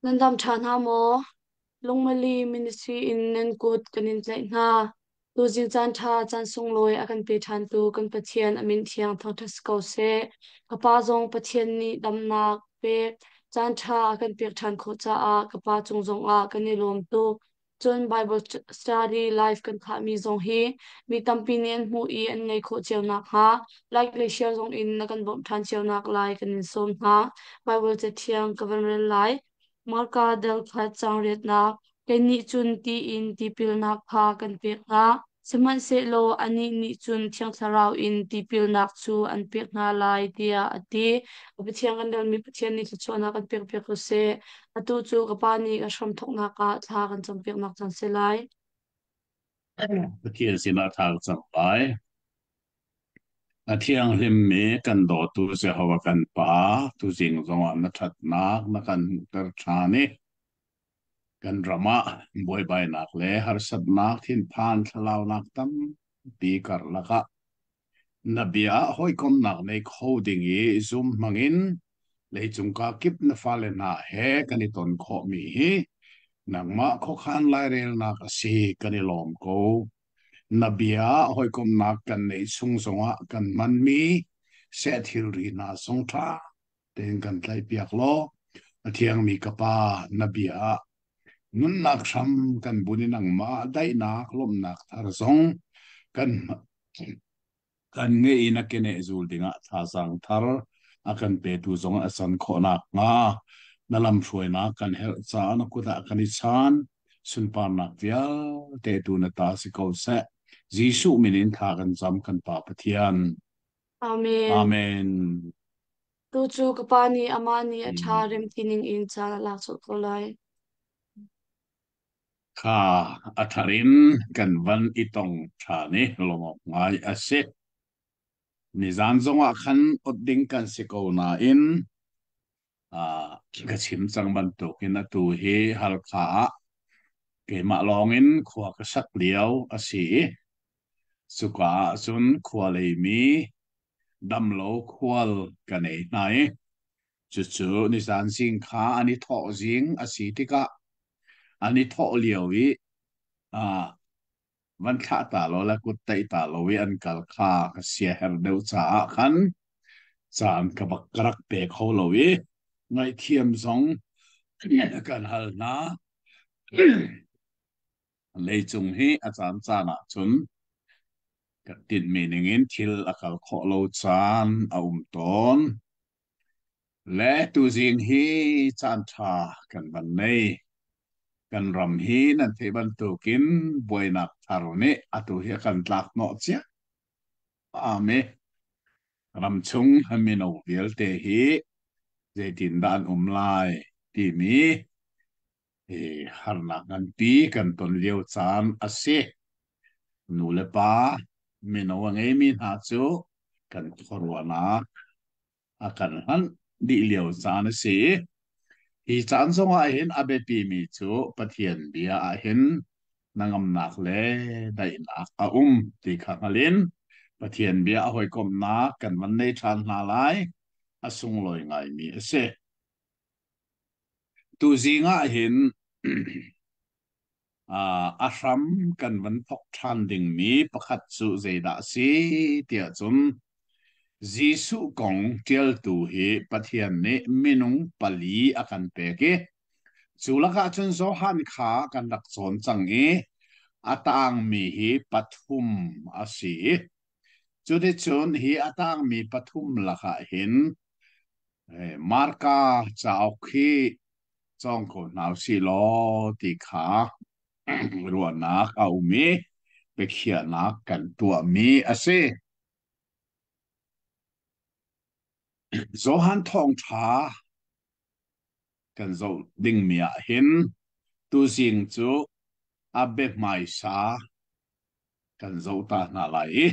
Nan dam ṭha hna maw? Lungmali Ministry in nan kut kan in tlaih hna. Tuzing caan ṭha caan sunglawi a kan pe ṭhantu kan Pathian a min thiang thangṭhat si ko seh. Ka pa zong Pathian nih damnak pek, caan ṭha a kan pek ṭhan khawh caah ka pa cung zongah kan i lawm tuk. Cun Bible study live kan thahmi zong hi mi tampi nih an hmuh i an ngaih khawh cio nakhnga like le share zong in na kan bawmh ṭhan cio nak lai kan in sawm hna. Bible cathiang ka van rel lai. Marka dal khat caang riatnak Kannih cun ti in tipilnak kha kan pek hna. Sihmanhsehlaw anih nih cun Thiang Thlarau in tipilnak cu an pek hna lai, tiah a ti. Pathian kan relmi Pathian nih thluachuahnak kan pekpiak ko seh. Atu cu ka Pa nih a hramthawknak ah thla kan campiaknak cang si lai. Pathian sinah thla ka cam lai. A thianghlimmi kan dawtu Jehovah kan Pa, tuzing zongah na ṭhatnak na kan hmuhter ṭhan i kan ram ah buaibainak le harsatnak thinphan thlalaunak tampi karlak ah Na bia ah hawikomhnak nei kho ding i zum hmangin leicung kakip na fale hna he kan i ton khawhmi hi nangmah khuakhan lairelnak a si kan i lawm ko. Na bia ah hawikomhnak kan neih chung zongah kan hmanmi seh thilri hna zong ṭha tein kan tlaihpiak law a thiangmi ka Pa na bia ah nunnak hram kan bun i nangmah daihnak lawmhnak thar zong kan kan ngeih i na keneh zul dingah thazaang thar a kan petu zong a can khawh nakhnga na lamhruainak kan herh caah na kut ah kan i chaan sunparnak vialte tu na ta si ko seh Jesuh min in thla kan cam kan Pa Pathian Amen. Amen. Tu cu ka Pa nih amah nih a ṭha Hmm. rem ti ningin caan a lak colh ko lai. Kha a thar in kan van i tong ṭhan i lawmawk ngai a si. Nizan zongah khan ot ding kan si ko nain uh, ka chim cang bantukin atu hi Halkha ah keimah lawngin khua ka sak lio a si i cuka ah cun khua leimi damlo khual ka nei hna i cucu nizan zing kha an i thawh zing a si tikah an i thawh lio i uh, van thlah ta lo le kut taih ta lo i an kal kha ka siaherh deuh caah khan caan ka bak ka rak pe kho lo i ngaihthiam zong kan hal hna. Leicung hi a caan caan ah cun kan tinhmi ningin thil a kal khawh lo caan a um tawn. Le tuzing hi caan ṭha kan van nei. Kan ram hi nan theih bantukin buainak thar nih atu hi a kan tlak hnawh cia am i ramchung mino vialte hi zeitindah an um lai timi hi harnak nganpi kan ton lio caan a si. Nu le pa mino a ngeimi hna cu kan khuaruahnak a kan hlanh dih lio caan a si. Hi caan zongah hin a biapimi cu Pathian bia ah hin hnangamnak le daihnak a um ti kha hngal in Pathian bia a hawikomhnak kan van nei ṭhan hna lai a sunglawi ngaimi a si. Tuzing ah hin a hram kan van thok ṭhan dingmi pakhat cu zeidah a si tiah cun Jesuh kong ṭialtu hi Pathian nih minung pali a kan pek i cu lakah cun Johan kha kan rak cawn cang i a taangmi hi pathum a si. Cuticun hi a taangmi pathum lakah hin Marka cauk hi cawng ko hna usih law ti kha ruahnak a um i biakhiahnak kan tuahmi a si. Johan thawngṭha kan zoh dingmi ah hin tuzing cu a biahmaisa kan zoh ta hna lai i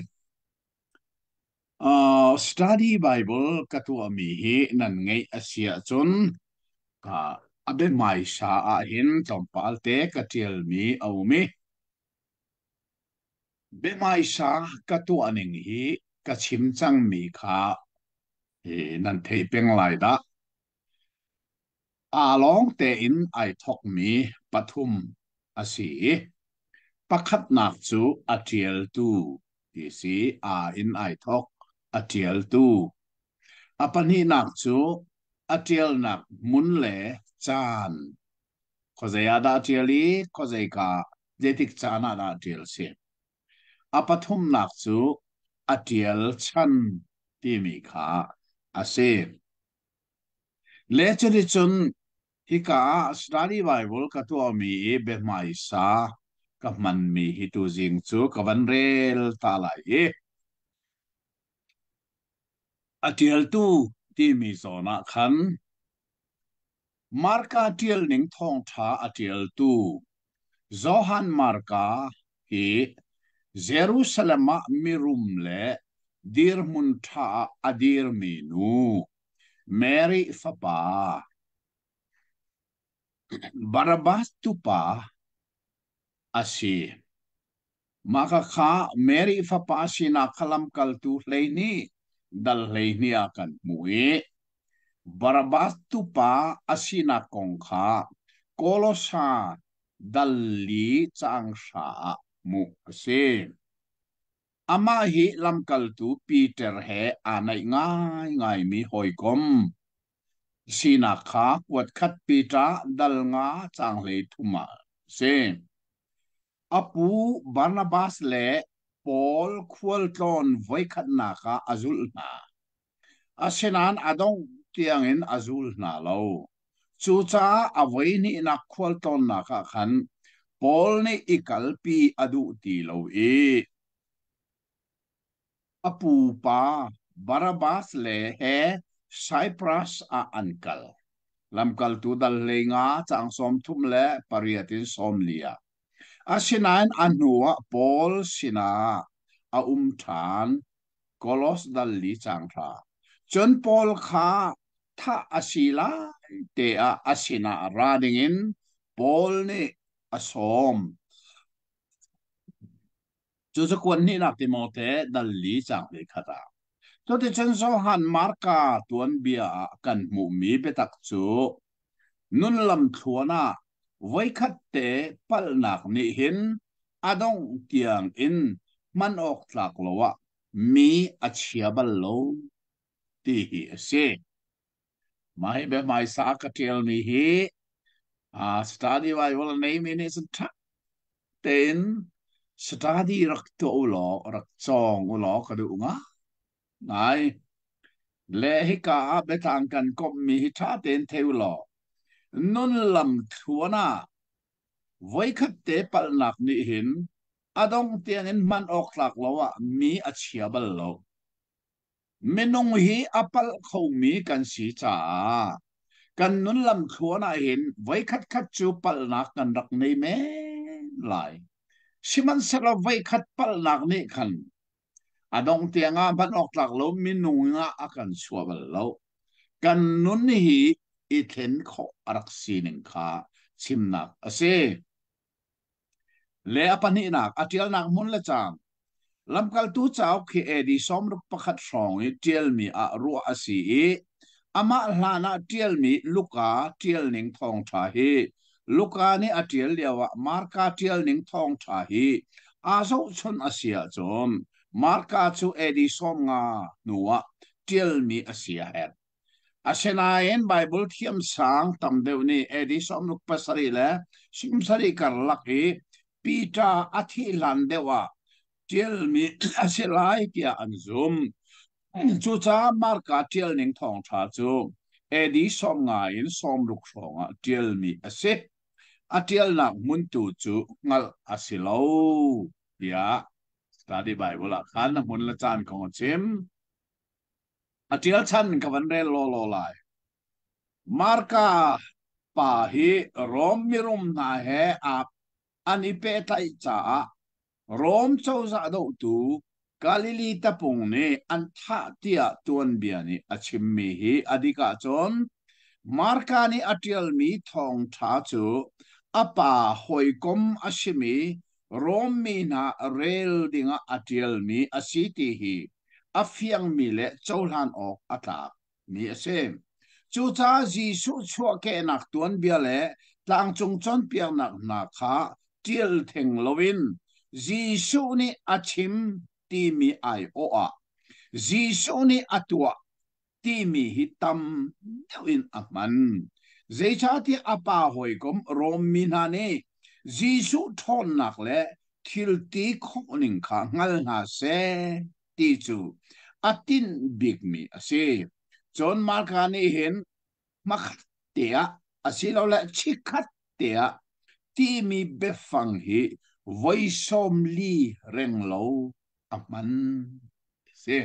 Uh, study Bible ka tuahmi hi nan ngeih a si ahcun uh, a biahmaisa ah hin tlawmpal te ka ṭialmi a um i biahmaisa ka tuah ning hi ka chim cangmi kha eh, nan theih peng lai dah. Aa lawng tein ai thawkmi pathum a si i pakhatnak cu a ṭialtu ti si aa in ai thawk a ṭialtu. A pahnihnak cu a ṭialnak hmun le caan. Khuazei ah dah a ṭial i khuazeika zeitik caan ah dah ṭial a si. A pathumnak cu a ṭial chan timi kha a si. Le cuticun hika ah Study Bible ka tuahmi i biahmaisa ka hmanmi hi tuzing cu ka van rel ta lai i a ṭialtu timi zawn ah khan Marka ṭialning thawngṭha a ṭialtu Johan Marka hi Jerusalem ah mirum le dirhmun ṭha ah a dirmi nu Mary fapa Barabbas tupa a si. Mah kha Mary fapa sinak kha lamkaltu 12 dal 12 ah kan hmuh i Barabbas tupa a sinak kong kha Kolosa dal li caang hra ah hmuh a si. Amah hi lamkaltu Peter he aa naih ngaingaimi hawikom sinak kha kuatkhat Peter dal nga caang 33 ah a si. A pu Barnabas le Paul khualtlawn voikhatnak ah a zulh hna. Asinain a dongh tiangin a zul hna lo. Cucaah a voihnihnak khualtlawnnak ah khan Paul nih i kalpi a duh ti lo i a pupa Barabbas le he Saipras ah an kal. Lamkaltu dal 15 caang 38 in 40 ah. Asinain a hnuah Paul sinah a um ṭhan. Kolos dal li caang hra. Cun Paul kha thah a si lai te ah a sinah ra dingin Paul nih a sawm. Cu cakuat hnihnak Timote dal li caang 21 ah. Cuticun Johan Marka tuanbia ah kan hmuhmi biatak cu nun lamthluan ah voikhat te palhnak nih hin a dongh tiang in hman awk tlak lo ah mi a chia bal lo ti hi a si. Mah hi biahmaisa a ka ṭialmi hi study Bible a neimi nih cun ṭha tein study rak tuah u law rak cawng u law ka duh ngai. Le hika ah biatlang kan komhmi hi ṭha tein thei u law nun lam thluan ah voikhat te palhnak nih hin a dong tiangin hman awk tlak lo ah mi a chia bal lo. Minung hi a palh khomi kan si caah kan nun lamthluan ah hin voikhat khat cu palhnak kan rak nei men lai. Sihmanhsehlaw voikhat palhnak nih khan a dongh tiangah hman awk tlak lo minung ah a kan chuah bal lo. Kan nun hi i thlen khawh a rak sining kha chimnak a si. Le a pahnihnak, a ṭialnak hmun le caan. Lamkaltu cauk khi AD 61 hrawng i ṭialmi ah ruah a si i amah hlanah ṭialmi Luka ṭialning thawngṭha hi Luka nih a ṭial lioah Marka ṭialning thawngṭha hi aa zohchun a si ahcun Marka cu AD 50 hnuah ṭialmi a si a herh. Asinain Baibal thiamsang tam deuh nih AD 67 le 70 karlak i Peter a thih hlan deuh ah ṭialmi a si lai tiah an zumh. Cucaah Marka ṭialning thawngṭha cu AD 50 in 60 hrawngah ṭialmi a si. A ṭialnak hmun tu cu hngalh a si lo tiah Study Bible ah khan a hmun le caan kong a chim. A ṭial chan ka van rel lawlaw lai. Marka pa hi Rom mirum hna he aa an i pehtlaih caah Rom cozah dohtu Galilee tapung nih an thah tiah tuanbia nih a chimmi hi a dik ahcun Marka nih a ṭialmi thawngṭha cu a pa hawikom a simi Rom mi hna rel dingah a ṭialmi a si ti hi a fiangmi le cohlan awk a tlakmi a si. Cucaah Jesuh chuahkehnak tuanbia le tlangcung cawnpiaknak hna kha ṭial theng loin Jesuh nih a chim timi aiawh ah Jesuh nih a tuah timi hi tam deuh in a hman. Zeicahtiah a pa hawikom Rom mi hna nih Jesuh ṭhawnnak le thil ti khawhning kha hngal hna seh ti cu a tinh bikmi a si. Cun Marka nih hin hmakhat te ah asilole chikkhat te ah timi biafang hi voi 40 renglo a hman a si.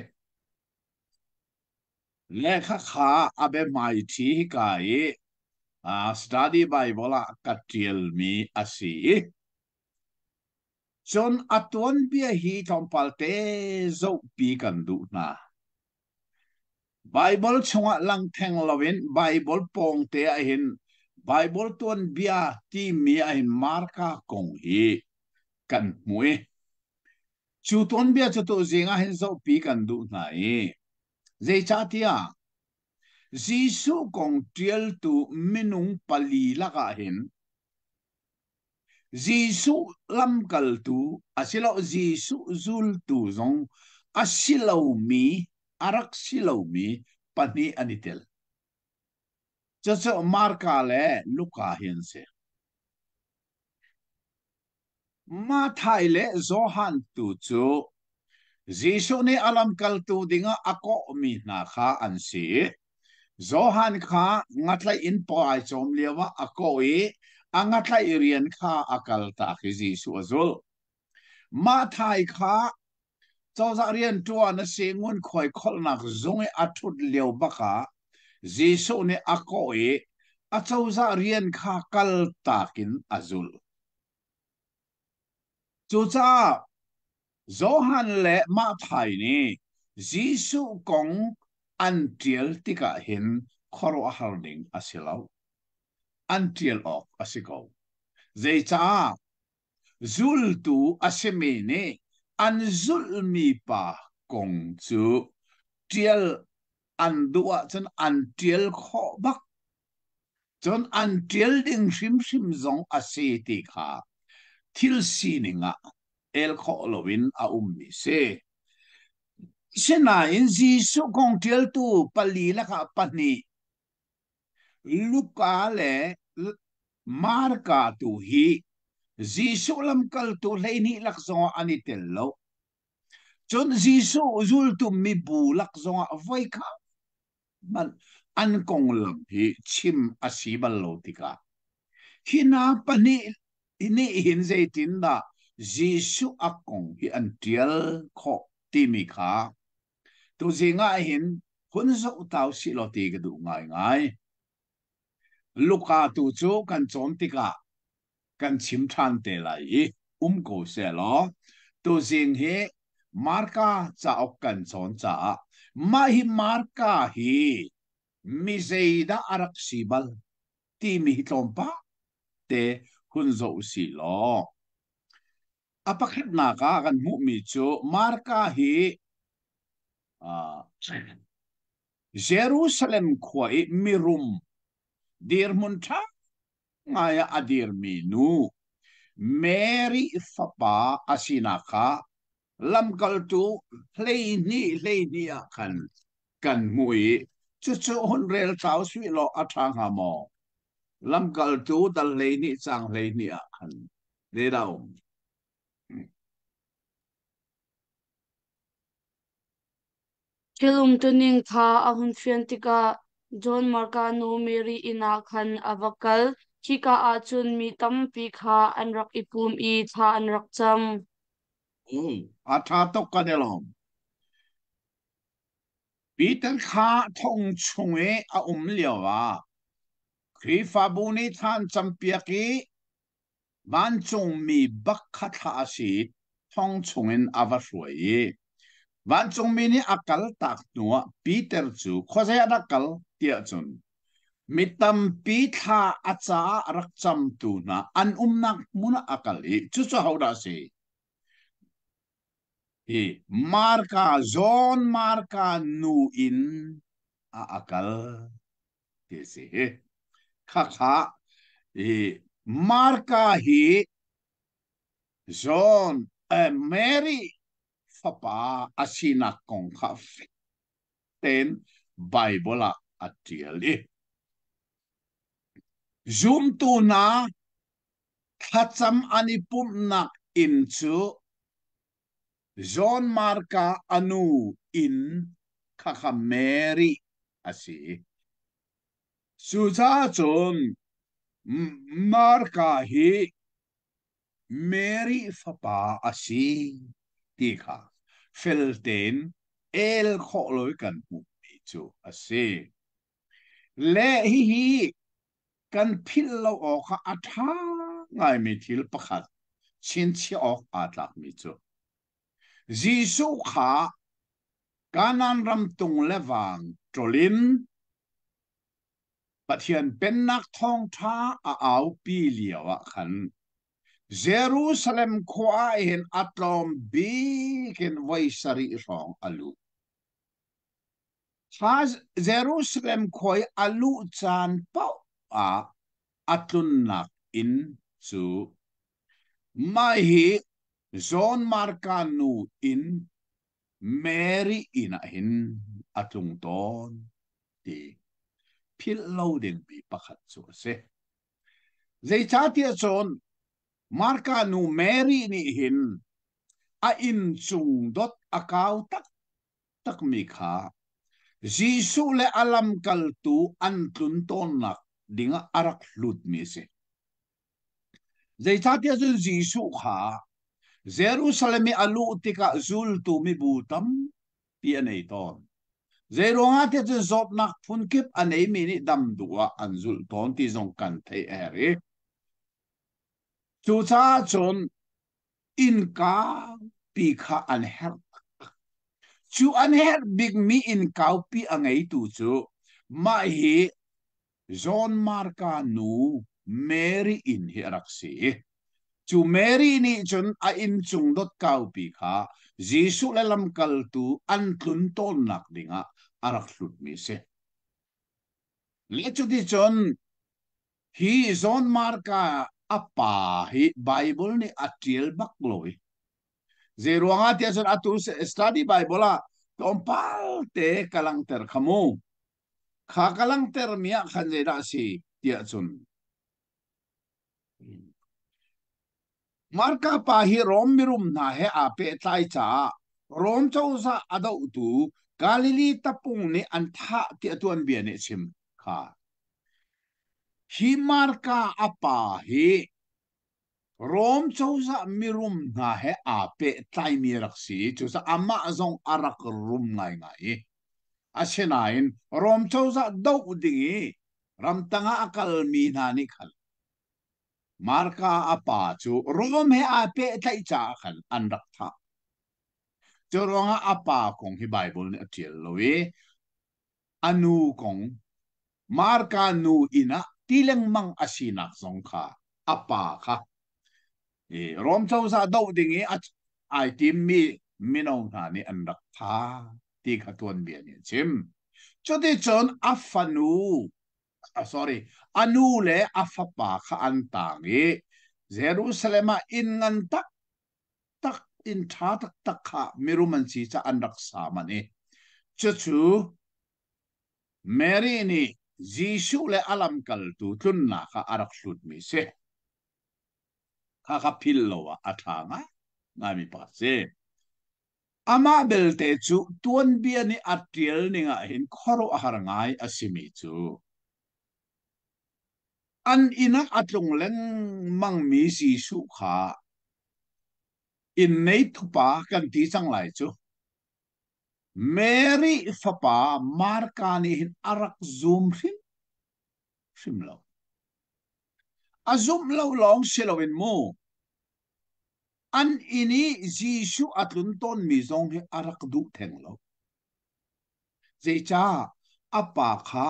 Lehkha kha a biahmaiṭhi hika i Study Bible ah ka ṭialmi a si i cun a tuanbia hi tlawmpal te zohpi kan duh hna. Baibal chungah lang theng loin Baibal pawngte ahhin Baibal tuanbia timi ahhin Marka kong hi kan hmu i cu tuanbia cu tuzing ahhin zohpi kan duh hna i zeicahtiah Jesuh kong ṭialtu minung pali lakah hin Jesuh lamkaltu asiloah Jesuh zultu zong a si lomi, a rak si lomi pahnih an i tel. Cucu Marka le Luka hi an si. Matthai le Johan tu cu Jesuh nih a lamkaltu dingah a kawhmi hna kha an si i Johan kha ngatlaih in paw ai cawm lioah a kawh i a ngatlaih rian kha a kaltak i Jesuh a zulh. Matthai kha cozah rianṭuan a si ngunkhuai kholhnak zung i a ṭhut lio bak ah Jesuh nih a kawh i a cozah rian kha kaltak in a zulh. Cucaah Johan le Matthai nih Jesuh kong an ṭial tikah hin khuaruahhar ding a si lo. An ṭial awk a si ko. Zeicah? Zultu a simi nih an zulhmi pa kong cu ṭial an duh ahcun an ṭial khawh bak. Cun an ṭial ding hrimhrim zong a si ti kha thil sining ah el khawh loin a ummi si. Sinain Jesuh kong ṭialtu pali lakah pahnih Luka le Marka tu hi Jesuh lamkaltu 12 lak zongah an i tel lo. Cun Jesuh zultu mibu lak zongah voikhat hmanh an konglam hi chim a si bal lo tikah hi hna pahnih nih hin zeitindah Jesuh a kong hi an ṭial khawh timi kha tuzing ah hin hun zoh ta usih law ti ka duh ngaingai. Luka tu cu kan cawn tikah kan chim ṭhan te lai i um ko seh law tuzing hi Marka cauk kan cawn caah mah hi Marka hi mi zeidah a rak si bal timi hi tlawmpal te hun zoh usih law a pakhatnak ah kan hmuhmi cu Marka hi uh, Jerusalem khua i mirum dirhmun ṭha ngai ah a dirmi nu Mary fapa a sinak kha lamkaltu 12 12 ah khan kan hmuh i cucu hun rel thlau suih law a ṭha hnga maw? Lamkaltu dal 12 caang 12 ah khan zeidah a um? Thil umtuning kha a hun fian tikah John Marka nu Mary inn ah khan a va kal. Khika ah cun mi tampi kha an rak i pum i thla an rak cam. A ṭha tuk kan i lawm. Peter kha thong chung i a um lioah Khrihfabu nih thla an campiak i Vancungmi bak kha thlah a si i thong chungin a va hruai i vancungmi nih a kaltak hnuah Peter cu khuazei ah dah kal tiah cun mi tampi thla a caah rak camtu hna an umnak hmun ah a kal i cucu hodah a si? Hi Marka, John Marka nu in ah a kal. ti si hi. Khakha i Marka hi John Mary fapa a sinak kong kha fek tein Bible ah a ṭial i zumtu hna thlacam an i pumhnak inn cu John Marka a nu inn khakha Mary a si. Cucaah cun Marka hi Mary fapa a si ti kha fel tein el khawh lo i kan hmuhmi cu a si. Le hihi kan philh lo awk ah a ṭha ngaimi thil pakhat chinchiah awk aa tlakmi cu Jesuh kha Kanaan ram tung le vang ṭol in Pathian Pennak thawngṭha a aupi lio ah khan Jerusalem khua ah hin a tlawm bik in voi sarih hrawng a lut. Kha Jerusalem khua i a luh caan paoh ah a tlunnak inn cu mah hi John Marka nu inn Mary inn ah hin a tlung tawn ti philh lo dingmi pakhat cu a si. Zeicahtiah cun Marka nu Mary nih hin a inn cung dot a kau taktakmi kha Jesuh le a lamkaltu an tlun tawnnak dingah a rak hlutmi a si. Zeicahtiah cun Jesuh kha Jerusalem i a luh tikah zultu mibu tampi a nei tawn. Zeiruangah tiah cun zawtnak phunkip a neimi nih dam duh ah an zulh tawn ti zong kan theih a herh i cucaah cun innka pi kha an herh taktak. Cu an herh bikmi inn kaupi a ngeitu cu mah hi John Marka nu Mary inn hi a rak si. Cu Mary nih cun a inncung dot kaupi kha Jesuh le lamkaltu an tlun tawnnak dingah a rak hlutmi a si. Le cuticun hi John Marka a pa hi Bible nih a ṭial bak lo i zeiruangah tiah cun atu study Bible ah tlawmpal te ka langhter kha mu. Kha ka langhtermi ah khan zeidah a si tiah cun Marka pa hi Rom mirum hna he aa pehtlai caah Rom cozah a dohtu Galilee tapung nih an thah tiah tuanbia nih a chim kha. Hi Marka a pa hi Rom cozah mirum hna he aa pehtlaimi a rak si i cucaah amah zong a rak rum ngaingai i asinain Rom cozah doh ding i ramtang ah a kalmi hna nih khan Marka a pa cu Rom he aa pehtlaih caah khan an rak thah. Cu ruangah a pa kong hi Baibal nih a ṭial lo i a nu kong Marka nu inn ah ti lengmang a sinak zong kha a pa kha i Rom cozah doh ding i ai timmi mino hna nih an rak tha ti kha tuanbia nih a chim. Cuticun a fanu sorry a nu le a fapa kha an tang i Jerusalem ah inn ngan tak tak inn ṭha taktak kha mirum an si caah an rak sa manh i cucu Mary nih Jesuh le a lamkaltu tlunnak ah a rak hlutmi si. Kha kha philh lo ah a ṭha ngai ngaimi pakhat si. Amah belte cu tuanbia nih a ṭial ning ah hin khuaruahhar ngai a simi cu an inn ah a tlung lengmangmi Jesuh kha inn nei thupa kan ti cang lai cu. Mary fapa Marka nih hin a rak zum hrimhrim lo. A zumh lo lawng si loin mu an inn i Jesuh a tlun tawnmi zong hi a rak duh theng lo. Zeicah a pa kha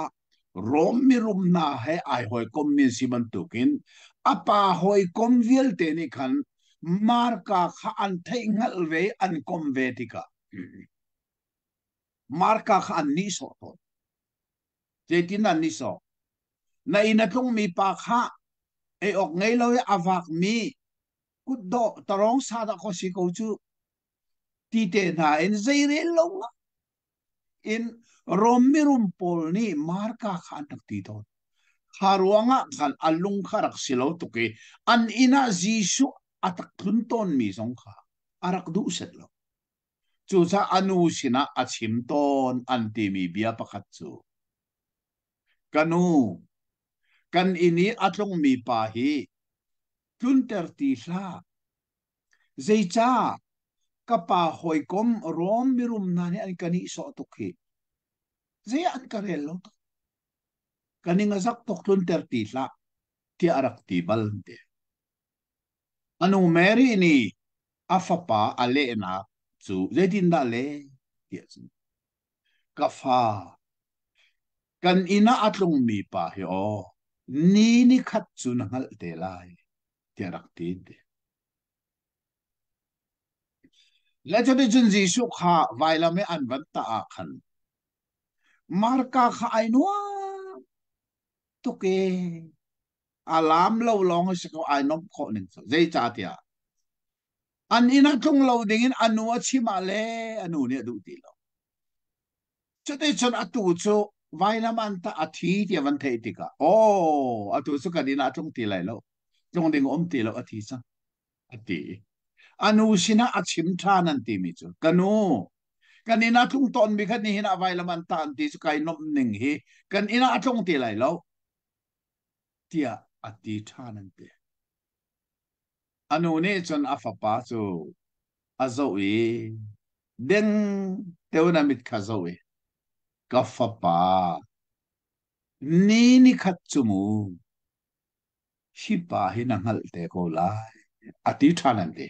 Rom mirum hna he ai hawikommi an si bantukin a pa hawikom vialte nih khan Marka kha an theihhngalh ve i an kom ve tikah Marka kha an nihsawh tawn. Zeitin an nihsawh? Na inn a tlungmi pa kha ei awk ngei lo i a vakmi kutdawh tarawng sa dah kaw si ko cu ti te hna in zeirel lo in Rom mirum pawl nih Marka kha an rak ti tawn. Kha ruangah khan a lung kha rak si lo tuk i an inn ah Jesuh a tak tlun tawnmi zong kha a rak duh set lo. Cucaah a nu sinah a chim tawn an timi bia pakhat cu, Ka nu, kan inn i a tlungmi pa hi tlunter ti hlah. Zeicah ka pa hawikom Rom mirum hna nih an ka nihsawh tuk hi? Zei ah an ka rel lo tuk. Ka ning a zak tuk tlunter ti hlah, tiah a rak ti bal an ti. A nu Mary nih a fapa a lehnak cu zeitindah leh tiah cun, Ka fa, kan inn ah a tlungmi pa hi aw, ni nikhat cu na hngalh te lai, tiah rak ti an ti. Le cuticun Jesuh kha vailam i an van tah ah khan Marka kha ai nuam tuk i a laam lo lawng a si ko ai nomh khawh ning cu zeicahtiah an inn ah tlung lo dingin a nu a chim ah le a nu nih a duh ti lo. Cuticun atu cu vailam an tah a thi tiah van theih tikah aw atu cu kan inn ah tlung ti lai lo tlung ding um ti lo a thi cang a ti. A nu sinah a chim ṭhan an timi cu ka nu kan inn ah tlung tawnmi kha nihin ah vailam an tah an ti cu kai nomh ning hi kan inn ah a tlung ti lai lo tiah a ti ṭhan an ti. A nu nih cun a fapa cu a zoh i deng teun a mit kha zoh i ka fapa ni nikhat cu mu hi pa hi na hngalh te ko lai a ti ṭhan an ti.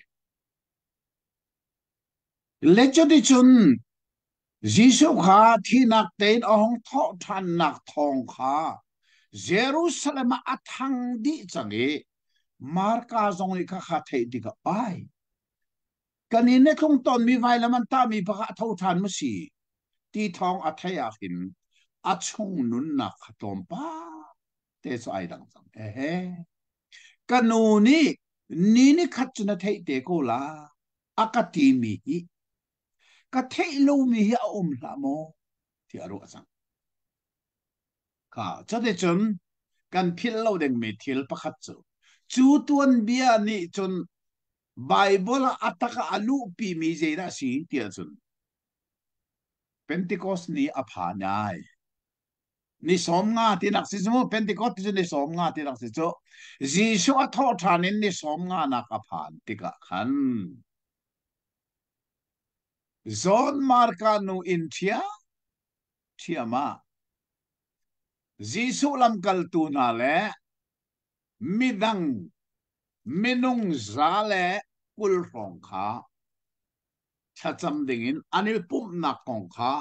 Le cuticun Jesuh kha thihnak tein a hung thawh ṭhannak thawng kha Jerusalem ah a thang dih cang i Marka zong nih khakha theih tikah ai kan inn a tlung tawnmi vailam an tahmi bak ah a tho ṭhan maw si ti thawng a theih ah hin a chung nunnak kha tlawmpal te cu ai dang cang. Ehe. Ka nu nih ni ni khat cu na theih te ko la a ka timi hi ka theih lomi hi a um hlah maw tiah a ruah cang. Kha cuticun kan philh lo dingmi thil pakhat cu cu tuanbia nih cun Baibal ah a tak ah a luhpimi zeidah a si tiah cun Pentecost ni a phan ai. Ni 50 tinak si cu Pentecost cu ni 50 tinak si cu Jesuh a thawh ṭhan in ni 50 nak a phan tikah khan John Marka nu inn ṭhiam ah Jesuh lamkaltu hna le midang minung 120 hrawng kha thlacam dingin an i pumhnak kong kha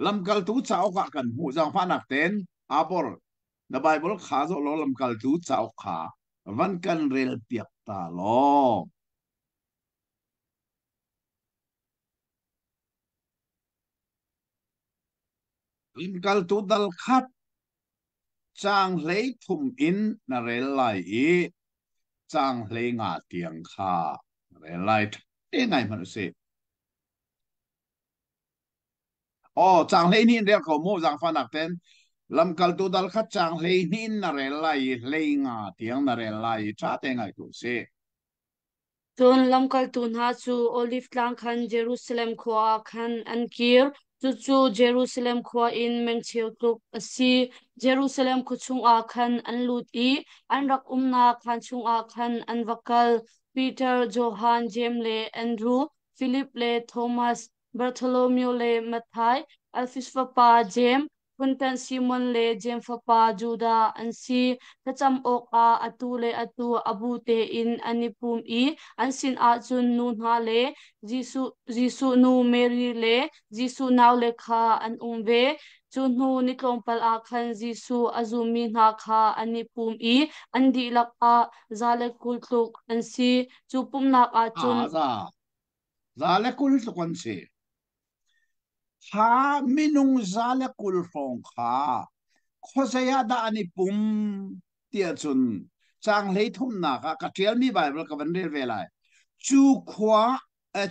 lamkaltu cauk ah kan hmuh. Zaangfahnak tein Abor, na Baibal kha zoh law lamkaltu cauk kha van kan relpiak ta law. Lamkaltu dal khat caang 33 in na rel lai i caang 15 tiang kha na rel lai. Ṭha ngai hmanh usih. Aw, caang 12 in rel ko mu, zaangfahnak ten. Lamkaltu dal khat caang 12 in na rel lai i 15 tiang na rel lai i ṭha te ngai ko usih. Cun lamkaltu hna cu Oliv Tlang khan Jerusalem khua ah khan an kir. Cucu Jerusalem khua in meng cheu tluk a si. Jerusalem khua chungah khan an lut i an rak umnak khaan chungah khan an va kal. Peter, Johan, Jeim le Andru, Filip le Thomas, Bartholomew le Matthai, Alfeus fapa Jeim, Phunṭanh Simon le Jeim fapa Judah an si. Thlacam awkah atu le atu a bu tein an i pum i an sinah cun nu hna le Jesuh nu Mary le Jesuh naule kha an um ve. Cu hnu ni tlawmpal ah khan Jesuh a zummi hna kha an i pum i an dihlak ah 120 tluk an si. Cu pumhnak ah cun Ah, 120 tluk an si. Kha minung 120 hrawng kha. Khuazei ah dah an i pum tiah cun caang 33nak ah ka ṭialmi Baibal ka van rel ve lai. Cu khua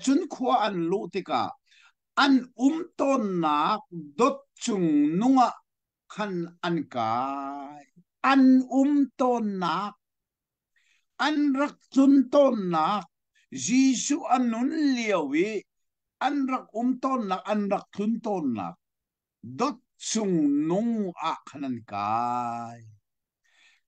cun khua an luh tikah an um tawnnak dot cung nung ah khan an kai. An um tawnnak, an rak tlun tawnnak, Jesuh a nun lio i an rak um tawnnak, an rak tlun tawnnak dot cung nung ah khan an kai.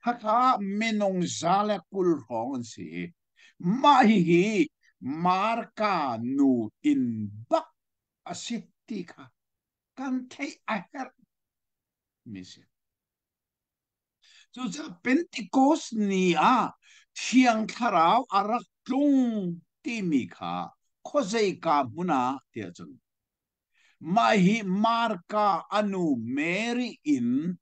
Khakha minung 120 hrawng an si. Mah hihi Marka nu inn bak a si ti kha kan theih a herh mi si. Cucaah Pentecost ni ah Thiang Thlarau a rak tlung timi kha khuazeika hmun ah tiah cun Mah hi Marka a nu Mary in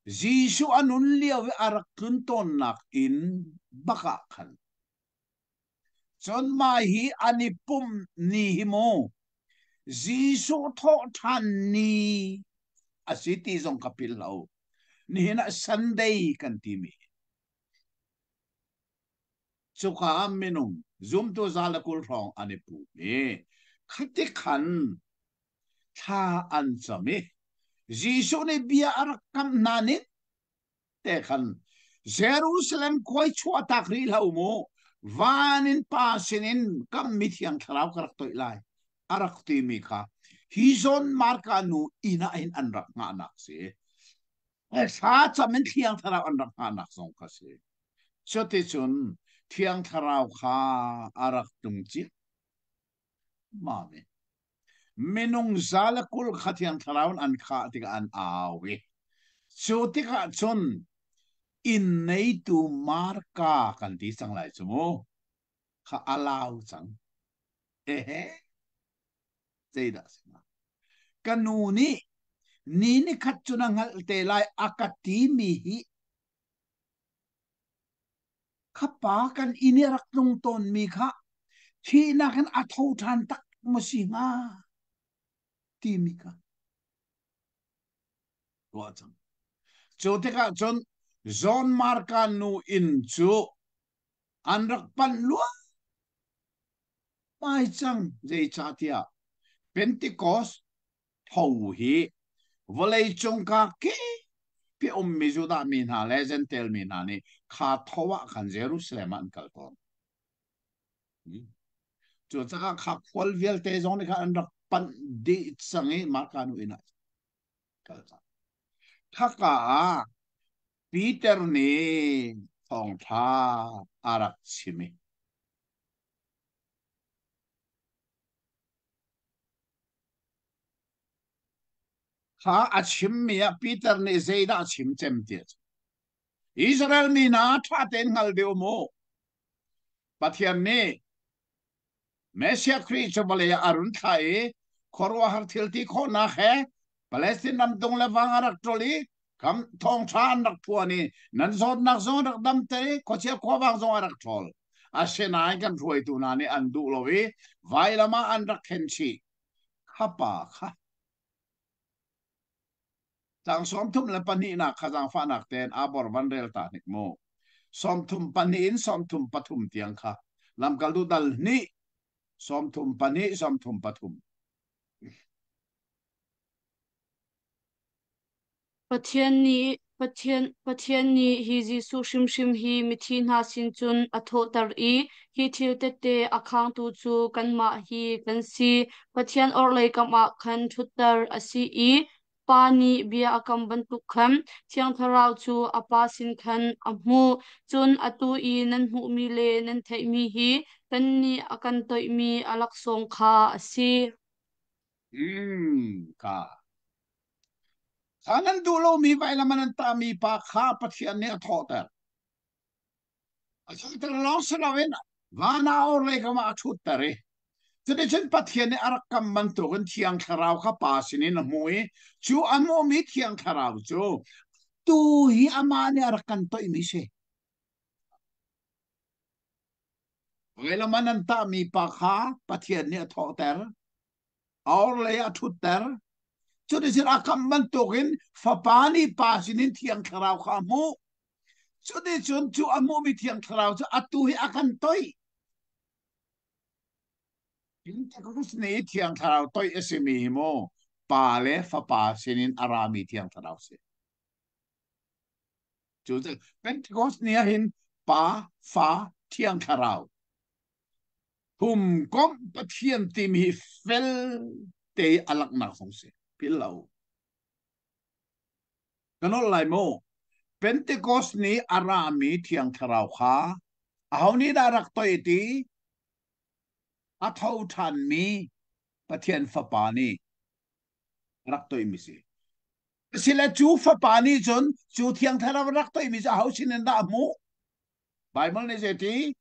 Jesuh a nun lio i a rak tlun tawnnak inn bak ah khan. Cun mah hi an i pumh ni hi mu Jesuh thawhṭhan ni a si ti zong ka philh lo. Nihin ah Sunday kan timi. Cuka ah minung zumtu 120 hrawng an i pum i khati khan thla an cam i Jesuh nih bia a rak kamh hna ning te khan Jerusalem khuai chuahtak rih hlah u mu, van in Pa sinin kamhmi Thiang Thlarau ka rak toih lai a rak timi kha hi zawn Marka nu inn ah hin an rak hngahnak si. Thla cam in Thiang Thlarau an rak hngahnak zong kha si. Cuticun Thiang Thlarau kha a rak tlung cia mami. Minung 120 kha Thiang Thlarau in an khah tikah an au i cu tikah cun inn neitu Marka kan ti cang lai cu mu kha a lau cang. Ehe zeidah a si hnga? Ka nu nih ni nikhat cu na hngalh te lai a ka timi hi kha pa kan inn i a rak tlung tawnmi kha thihnak in a tho ṭhan tak maw si hnga timi kha ruah cang. Cu tikah cun John Marka nu inn cu an rak panh luang mai cang zeicahtiah Pentecost tho hi vawleicung ka kip i ummi Judah mi hna le Jentail mi hna nih kha tho ah khan Jerusalem ah an kal tawn. Cucaah kha khual vialte zong nih khan an rak panh dih cang i Marka nu inn ah kal cang. Khaka ah Peter nih thawngṭha a rak chim i Kha a chimmi ah Peter nih zeidah a chim cem ti a Israel mi hna ṭha tein hngal deuh mu. Pathian nih Messiah Khrih cu vawlei ah a run thlah i khuaruahhar thil ti khawhnak he Palestine ram tung le vang a rak ṭol i kam thawngṭha an rak phuan i nan zawtnak zong a rak damter i khuachia khuavang zong a rak ṭhawl. Asinain kan hruaitu hna nih an duh lo i vailam ah an rak khen chih. Kha pa kha Tlang 32nak kha zaangfahnak tein abor van rel ta hnik mu. 32 in 33 tiang kha lamkaltu dal hnih 32 33. Pathian nih hi Jesuh hrimhrim hi mithi hna sin cun a thawhter i hi thil tete a khangtu cu kanmah hi kan si. Pathian orhlei kam ah khan ṭhutter a si i Pa nih bia a kam bantuk khan Thiang Thlarau cu a Pa sin khan a hmuh. Cun atu i nan hmuhmi le nan theihmi hi kannih a kan toihmi a laksawng kha a si. Ka. Kha nan duh lomi vailam an tahmi pa kha Pathian nih a thawhter. A thawhter lawng si loin van ah orhlei kam ah a ṭhutter i cuticun Pathian nih a rak kam bantukin Thiang Thlarau kha Pa sinin a hmuh i cu a hmuhmi Thiang Thlarau cu tu hi amah nih a rak kan toihmi si. Vailam ah nan tahmi pa kha Pathian nih a thawhter, a orhlei ah a ṭhutter. Cuticun a kamh bantukin Fapa nih Pa sinin Thiang Thlarau kha a hmuh. Cuticun cu a hmuhmi Thiang Thlarau cu atu hi a kan toih. Pentecost ni Thiang Thlarau toih a simi hi mu Pa le Fapa sinin a rami Thiang Thlarau si. Cu Pentecost ni ah hin Pa, Fa, Thiang Thlarau Thumkomh Pathian timi hi fel te a langhnak zong si. Philh lo. Ka nolh lai mu. Pentecost ni a rami Thiang Thlarau kha aho nih dah rak toih ti? A tho ṭhanmi Pathian Fapa nih rak toihmi si. Sile cu Fapa nih cun cu Thiang Thlarau rak toihmi cu aho sin in dah a hmuh? Baibal nih zeiti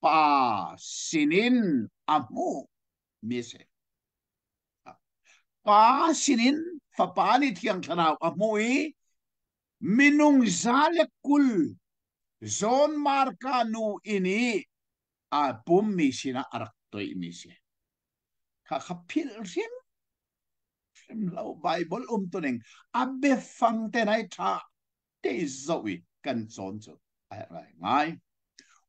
pa sinin a hmuh mi a si. Pa sinin fapa nih Thiang Thlarau a hmuh i minung 120 John Marka nu inn i aa pummi sinah a rak toihmi si. Kha kha philh hrim hrim lo Baibal umtuning a biafang te nai ṭha te zoh i kan cawn cu a herh ngai ngai.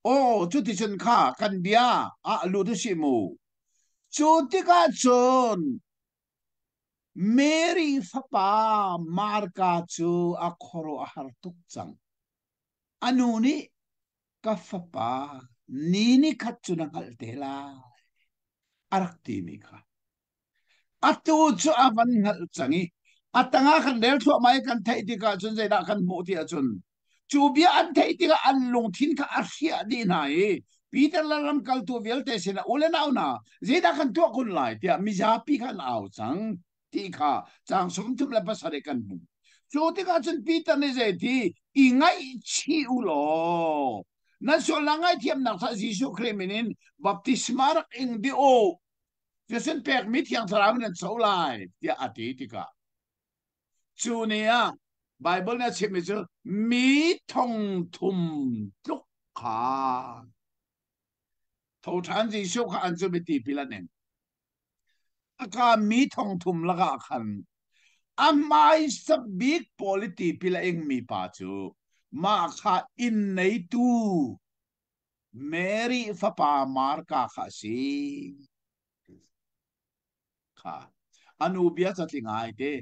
Aw cuticun kha kan bia ah lut u sih mu. Cu tikah cun Mary fapa Marka cu a khuaruah a har tuk cang. A nu nih ka fapa ni ni khat cu na hngalh te lai a rak timi kha. Atu cu a van hngalh cang i a tangah kan rel thluahmah i kan theih tikah cun zeidah kan hmuh ti ahcun cu bia an theih tikah an lungthin kha a hriah dih hna i Peter le lamkaltu vialte sinah u le nau hna zeidah kan tuah kun lai tiah mizapi kha an au cang ti kha caang 37 kan hmuh. Cu tikah cun Peter nih zeiti i ngaihchih u law nan sualnak ngaihthiamnak caah Jesuh Khrih min in baptisma rak ing dih u Thisen pekmi Thiang Thlarau in an co lai tiah a ti tikah cu ni ah Baibal nih a chimmi cu mi thong thum tluk kha tho ṭhan Jesuh kha an zum i tipil an ing. A ka mi thong thum lakah khan a hmaisa bik pawl i tipil a ingmi pa cu mah kha inn neitu Mary fapa Marka kha a si. Kha a nu bia ca tling ai te.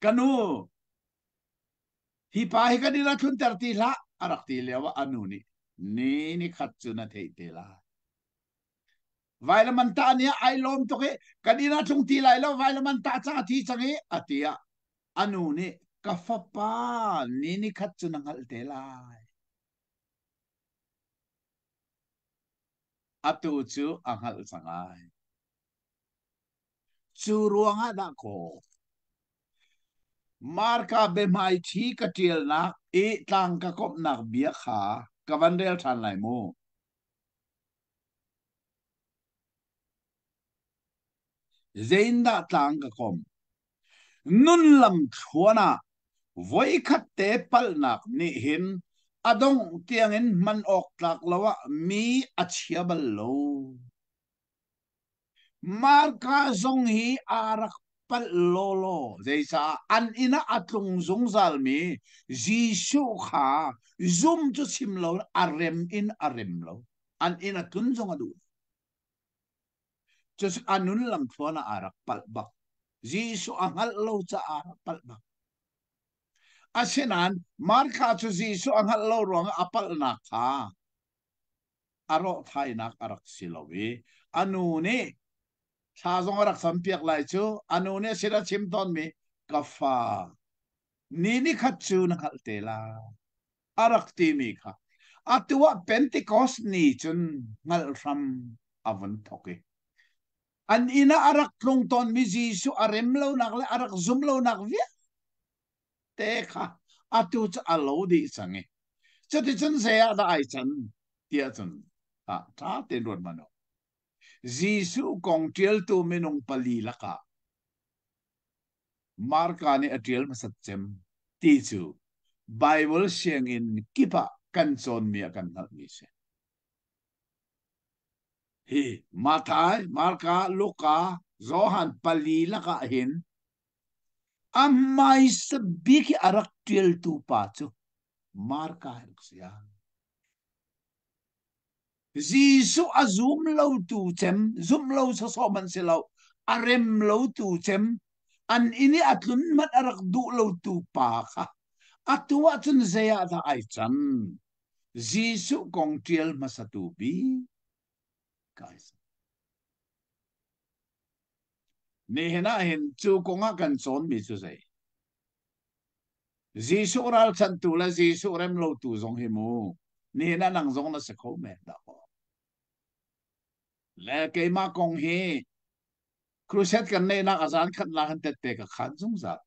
Ka nu, hi pa hi kan inn ah thlunter ti hlah a rak ti lio ah a nu nih ni ni khat cu na theih te lai. Vailam an tah ni ah ai lawm tuk i kan inn ah tlung ti lai lo vailam an tah ca thi cang i a ti ah A nu nih ka fapa ni nikhat cu na hngalh te lai. Atu cu a hngalh cang ai. Cu ruangah dah kaw Marka biahmaiṭhi ka ṭialnak i tlang ka komhnak bia kha ka van rel ṭhan lai mu. Zeindah tlang ka komh? Nun lamthluan ah voikhat te palhnak nih hin a dongh tiangin hman awk tlak lo ah mi a chia bal lo. Marka zong hi aa rak palh lawlaw. Zeicah an inn ah a tlung zungzalmi Jesuh kha zum cu chim lo a rem in a rem lo. An inn a tlun zong a duh. Cucu a nun lamthluan ah aa rak palh bak. Jesuh a hngalh lo caah aa rak palh bak. Asinain Martha cu Jesuh a hngalh lo ruangah a palhnak kha a rawh thainak a rak si lo i a nu nih thla zong a rak campiak lai cu a nu nih a sin a chim tawnmi ka fa ni ni khat cu na hngalh te lai a rak timi kha atu ah Pentecost ni cun hngalh hram a vun thawk i an inn ah a rak tlung tawnmi Jesuh a rem lonak le a rak zum lonak vialte kha atu cu a lo dih cang i cuticun zei ah dah ai can tiah cun ah ṭha tein ruat hmanh u. Jesuh kong ṭialtu minung pali lakah Marka nih a ṭial hmasat cem ti cu Baibal sianginn kip ah kan cawnmi ah kan hngalhmi a si. Hi Matthai, Marka, Luka, Johan pali lakah hin a hmaisa bik i a rak ṭialtu pa cu Marka hi rak si. Jesuh a zum lotu cem, zumh lo sawsawh hmanh si lo, a rem lotu cem, an inn i a tlun hmanh a rak duh lotu pa kha atu ah cun zei ah dah ai can? Jesuh kong ṭial hmasatu bik kai si. Nihin ah hin cu kong ah kan cawnmi cu zei? Jesuh ralchanhtu le Jesuh remlotu zong hi mu nihin ah nang zong na si kho men dah kaw. Le keimah kong hi crusade kan neihnak a zan khatnak in tette ka khan zungzal.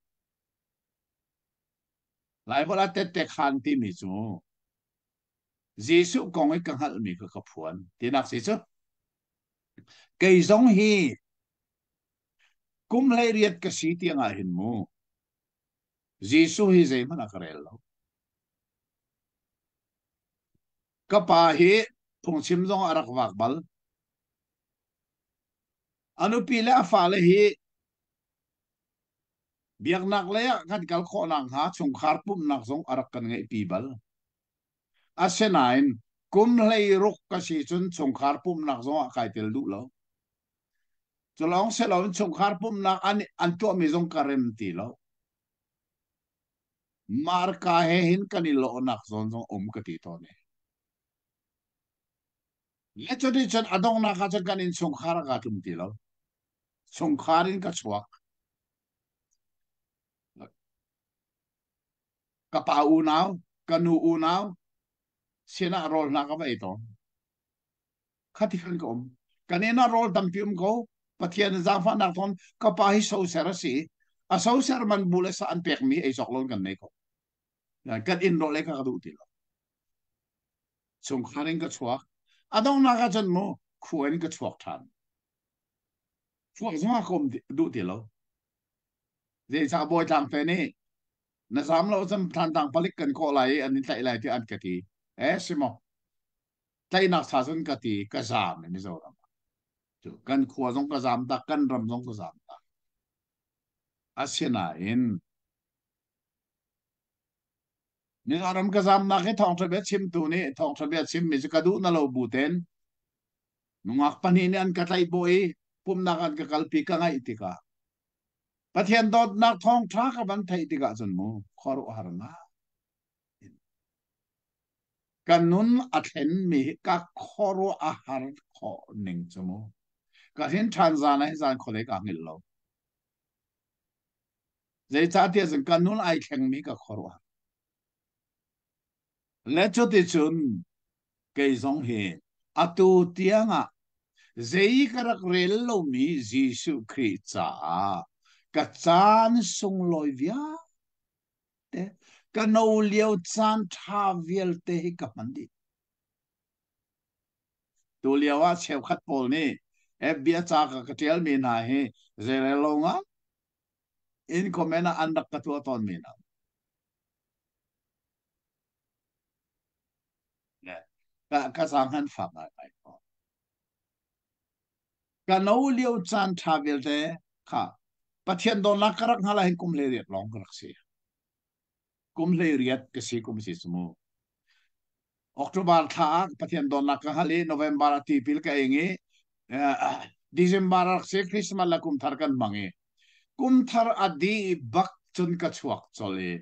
Laiholh ah tette khan timi cu Jesuh kong i ka hngalhmi kha ka phuan tinak si cu. Kei zong hi kum 18 ka si tiang ah hin mu Jesuh hi zeihmanh a ka rel lo. Ka pa hi phungchim zong a rak vak bal. A nupi le a fale hi biaknak lei ah kan kal khawh nakhnga chungkhar pumhnak zong a rak kan ngeihpi bal. Asinain kum 16 ka si cun chungkhar pumhnak zong ah kai tel duh lo. Cu lawng si loin chungkhar pumhnak an tuahmi zong ka rem ti lo. Marka he hin kan i lawhnak zawn zong um ka ti tawn i. Le cuticun a donghnak ah cun kan innchungkhar ah kaa tlum ti lo. Chungkhar in ka chuak. Ka pa unau, ka nu unau sinah rawl hna ka va ei tawn. Khati khan ka um. Kan inn ah rawl tampi um ko. Pathian zaangfahnak thawng ka pa hi soser a si. A soser man bu le sa an pekmi ei cawk lo in kan nei ko. Kan inn rawl ei kha ka duh ti lo. Chungkhar in ka chuak. A donghnak ah cun mu khua in ka chuak ṭhan. Chuak zong ah ka um duh ti lo. Zeicah Bawitlang te nih na zam lo cun Thantlang palik kan kawh lai i an in tlaih lai tiah an ka ti. Eh si maw? Tlaihnak sa cun ka ti ka zam i Mizoram ah. Cu kan khua zong ka zam tak, kan ram zong ka zam tak. Asinain Mizoram ka zamnak hi thawngṭha bia chimtu nih thawngṭha bia chimmi cu ka duh na lo bu ten nungak pahnih nih an ka tlaih bawh i pumhnak an ka kalpi ka ngaih tikah Pathian dawtnak thawngṭha ka van theih tikah cun mu khuaruahhar ngai ka nun a thlenmi hi ka khuaruah a har khawh ning cu mu ka hrin ṭhan zan ah hi zan khuadei ka hngilh lo Zeicahtiah cun ka nun ai thlengmi ka khuaruah. Le cuticun kei zong hi atu tiangah zei ka rak rel lomi Jesuh Khrih caah ka caan sunglawi vialte, ka no lio caan ṭha vialte hi ka hman dih. Tu lio ah cheukhat pawl nih bia ca ka ka ṭialmi hna hi zeirel lo ngai in comment ah an rak ka tuah tawnmi hna. Ka ka zaang han fak ngai ngai ko. Ka no lio caan ṭha vialte kha Pathian dawtnak ka rak hngal ah hin kum 18 lawng ka rak si. Kum 18 ka si kum si cu mu. October thla ah Pathian dawtnak ka hal i November ah tipil ka ing i December rak si Christmas le kum thar kan hmang i kum thar a dih bak cun ka chuak col i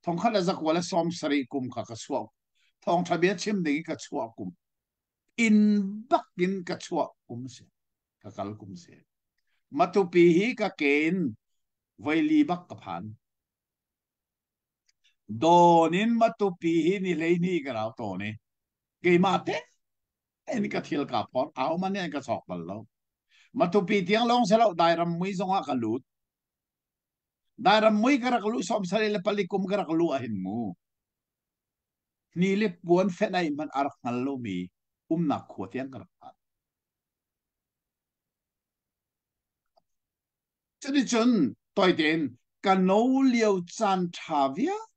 1970 kum kha ka chuak thawngtha bia chim ding i ka chuah kum inn bak in ka chuah kum si ka kal kum si Matupi hi ka ke in voili bak ka phan Dawn in Matupi hi ni 12 ka rau tawn i keimah te in ka thil kaa phor. Ahohmanh nih an ka chawk bal lo. Matupi tiang lawng si lo Dairam mui zong ah ka lut. Dairam mui ka rak luh 74 kum ka rak luh ahhin mu. Hni le puan fenh ai hmanh a rak hngal lomi umnak khua tiang ka rak phan. Cuticun tawitein ka no lio caan ṭha vialte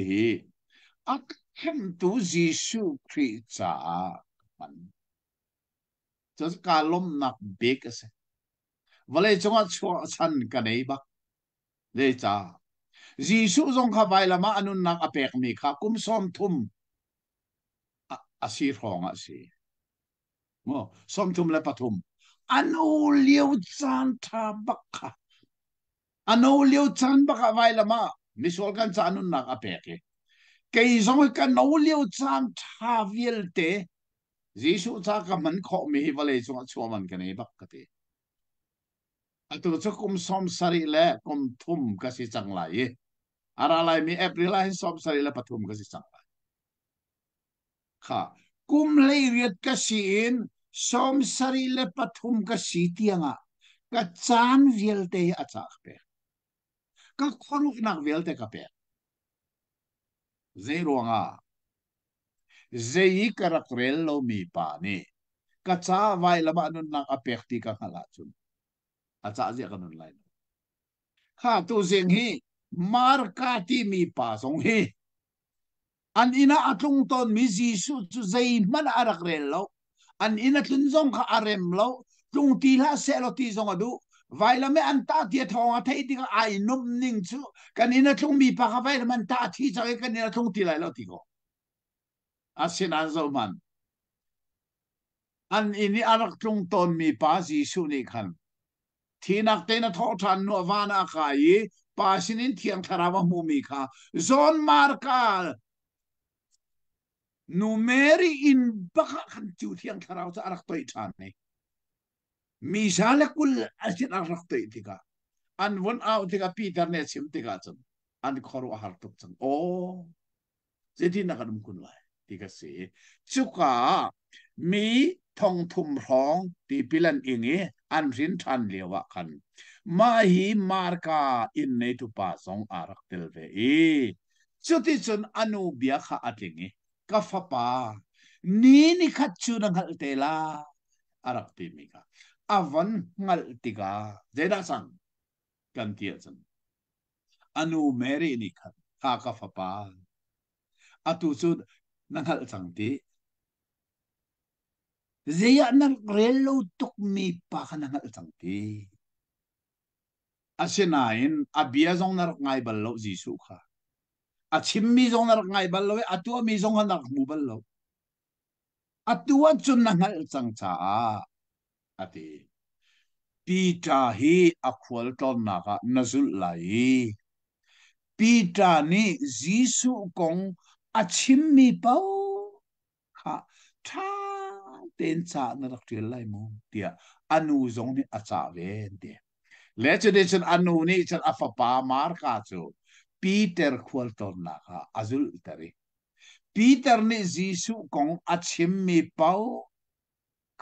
hi a ka khamhtu Jesuh Khrih caah ka hman. Cucu kaa lawmhnak bik a si. Vawlei cungah chuah chan ka nei bak. Zeicah? Jesuh zong kha vailam ah a nunnak a pekmi kha kum 30 a si hrawng ah a si. Maw 33. A no lio caan ṭha bak kha. A no lio caan bak ah vailam ah misual kan ca nunnak a pek i kei zong hi ka no lio caan ṭha vialte Jesuh ca ka hman khawhmi hi vawlei cungah chuah man ka nei bak ka ti. Atu cu kum 73 ka si cang lai i a ra laimi April ah hin 73 ka si cang lai. Kha kum 18 ka si in 73 ka si tiangah ka caan vialte hi a ca ka pek. Ka khuaruahnak vialte ka pek. Zei ruangah? Zei i ka rak rel lomi pa nih ka ca vailam ah nunnak a pek ti ka hngalh ahcun a cah zia ka nun lai lo. Kha tuzing hi Marka timi pa zong hi an inn ah a tlung tawnmi Jesuh cu zeihmanh a rak rel lo. An inn a tlun zong kha a rem lo. Tlung ti hlah sehlaw ti zong a duh. Vailam i an tah ti a thawng a theih tikah ai nuamh ning cu kan inn a tlungmi pa kha vailam an tah thi cang i kan inn a tlung ti lai lo ti ko. Asinain zohhmanh. An inn i a rak tlung tawnmi pa Jesuh nih khan thinak tein a thawh ṭhan hnuah van ah a kai i Pa sinin Thiang Thlarau a hmumi kha John Marka nu Mary inn bak ah khan cu Thiang Thlarau cu a rak toih ṭhan i mi 120 a sin a rak toih tikah an vun au tikah Peter nih a chim tikah cun an khuaruah har tuk cang. Aw zeitin dah kan um kun lai ti ka si. Cuka ah mi 3000 hrawng tipil an ing i an hrin ṭhan lio ah khan mah hi Marka inn neitu pa zong aa rak tel ve i cuticun a nu bia kha a tling i ka fapa ni nikhat cu na hngalh te lai a rak timi kha a von hngalh tikah zeidah cang kan ti ahcun A nu Mary nih khan, "Kha ka fapa, atu cu na hngalh cang ti. Zei ah na rak rel lo tukmi pa kha na hngalh cang ti. Asinain a bia zong na rak ngai bal lo Jesuh kha. A chimmi zong na rak ngai bal lo i a tuahmi zong kha na rak hmu bal lo. Atu ahcun na hngalh cang caah a ti. Peter hi a khualtlawnnak ah na zulh lai i Peter nih Jesuh kong a chimmi paoh kha ṭha tein ca na rak ṭial lai mu tiah a nu zong nih a cah ve an ti. Le cuticun a nu nih cun a fapa Marka cu Peter khualtlawnnak ah a zulhter i Peter nih Jesuh kong a chimmi paoh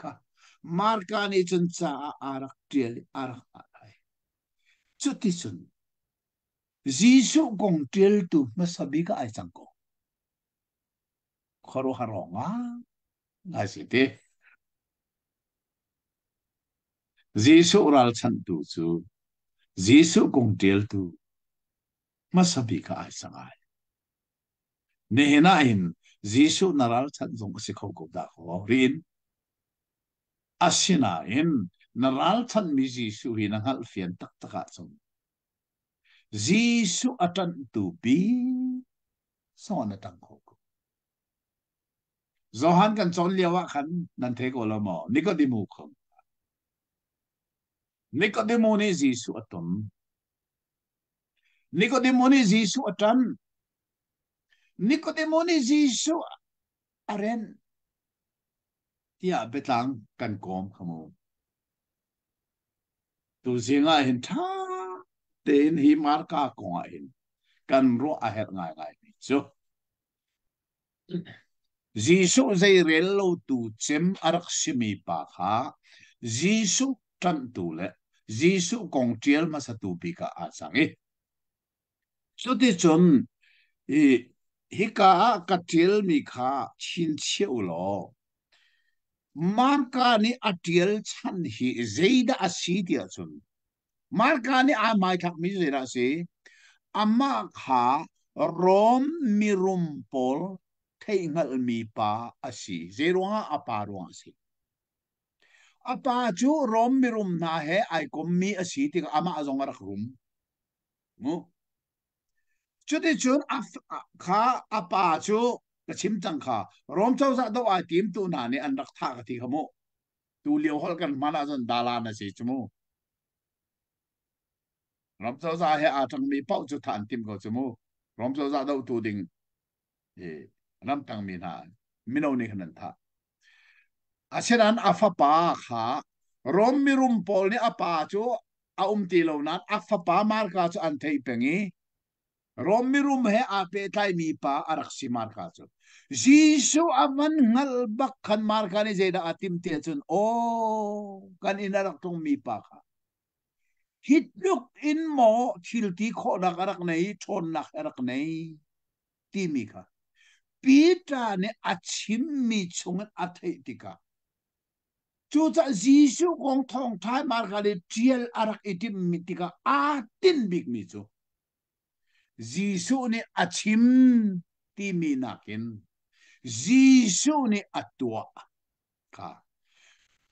kha Marka nih cun ca ah aa rak ṭial i a rak hngah lai. Cuticun Jesuh kong ṭialtu hmasa bik ah ai cang ko. Khuaruahhar awk ngai si ti. Jesuh ralchanhtu cu Jesuh kong ṭialtu hmasa bik ah ai cang ai. Nihin ah hin Jesuh na ralchanh zong a si kho ko dah kaw riin. Asinain na ralchanhmi Jesuh hi na hngalhfian taktak ahcun Jesuh a ṭanhtu bik zong na ṭang kho ko. Johan kan cawn lio ah khan nan thei ko lo maw? Nikodemu kong. Nikodemu nih Jesuh a ton. Nikodemu nih Jesuh a ṭan. Nikodemu nih Jesuh a renh tiah biatlang kan kawm kha mu. Tuzing ah hin ṭha tein hi Marka kong ah hin kan ruah a herh ngaingaimi cu Jesuh zeirel lotu cem a rak simi pa kha Jesuh ṭanhtu le Jesuh kong ṭial hmasatu bik ah aa cang i cuticun i hika ah ka ṭialmi kha chinchiah u law Marka nih a ṭial chan hi zeidah a si ti ahcun Marka nih aa hmaithlakmi cu zeidah a si? Amah kha Rom mirum pawl theihhngalhmi pa a si. Zeiruangah a pa ruangah a si. A pa cu Rom mirum hna he ai kommi a si tikah amah zong a rak rum. Mu. Cuticun a kha a pa cu ka chim cang kha Rom cozah doh ai timtu hna nih an rak thah ka ti kha mu. Tu lio holh kan hman ahcun dalan a si cu mu. Rom cozah he aa ṭangmi paoh cu thah an timh ko cu mu. Rom cozah dohtu ding i ramtangmi hna mino nih khan an thah. Asinain a fapa kha Rom mirum pawl nih a pa cu a um ti lo nain a fapa Marka cu an theih peng i Rom mirum he aa pehtlaimi pa a rak si Marka cu. Jesuh a van hngalh bak khan Marka nih zeidah a timh ti ahcun aw kan inn a rak tlungmi pa kha hi tluk in maw thil ti khawhnak a rak nei ṭhawnnak a rak nei timi kha Peter nih a chimmi chungin a theih tikah cucaah Jesuh kong thawngṭha Marka nih ṭial a rak i timhmi tikah aa tinh bikmi cu Jesuh nih a chim timi nakin Jesuh nih a tuah kha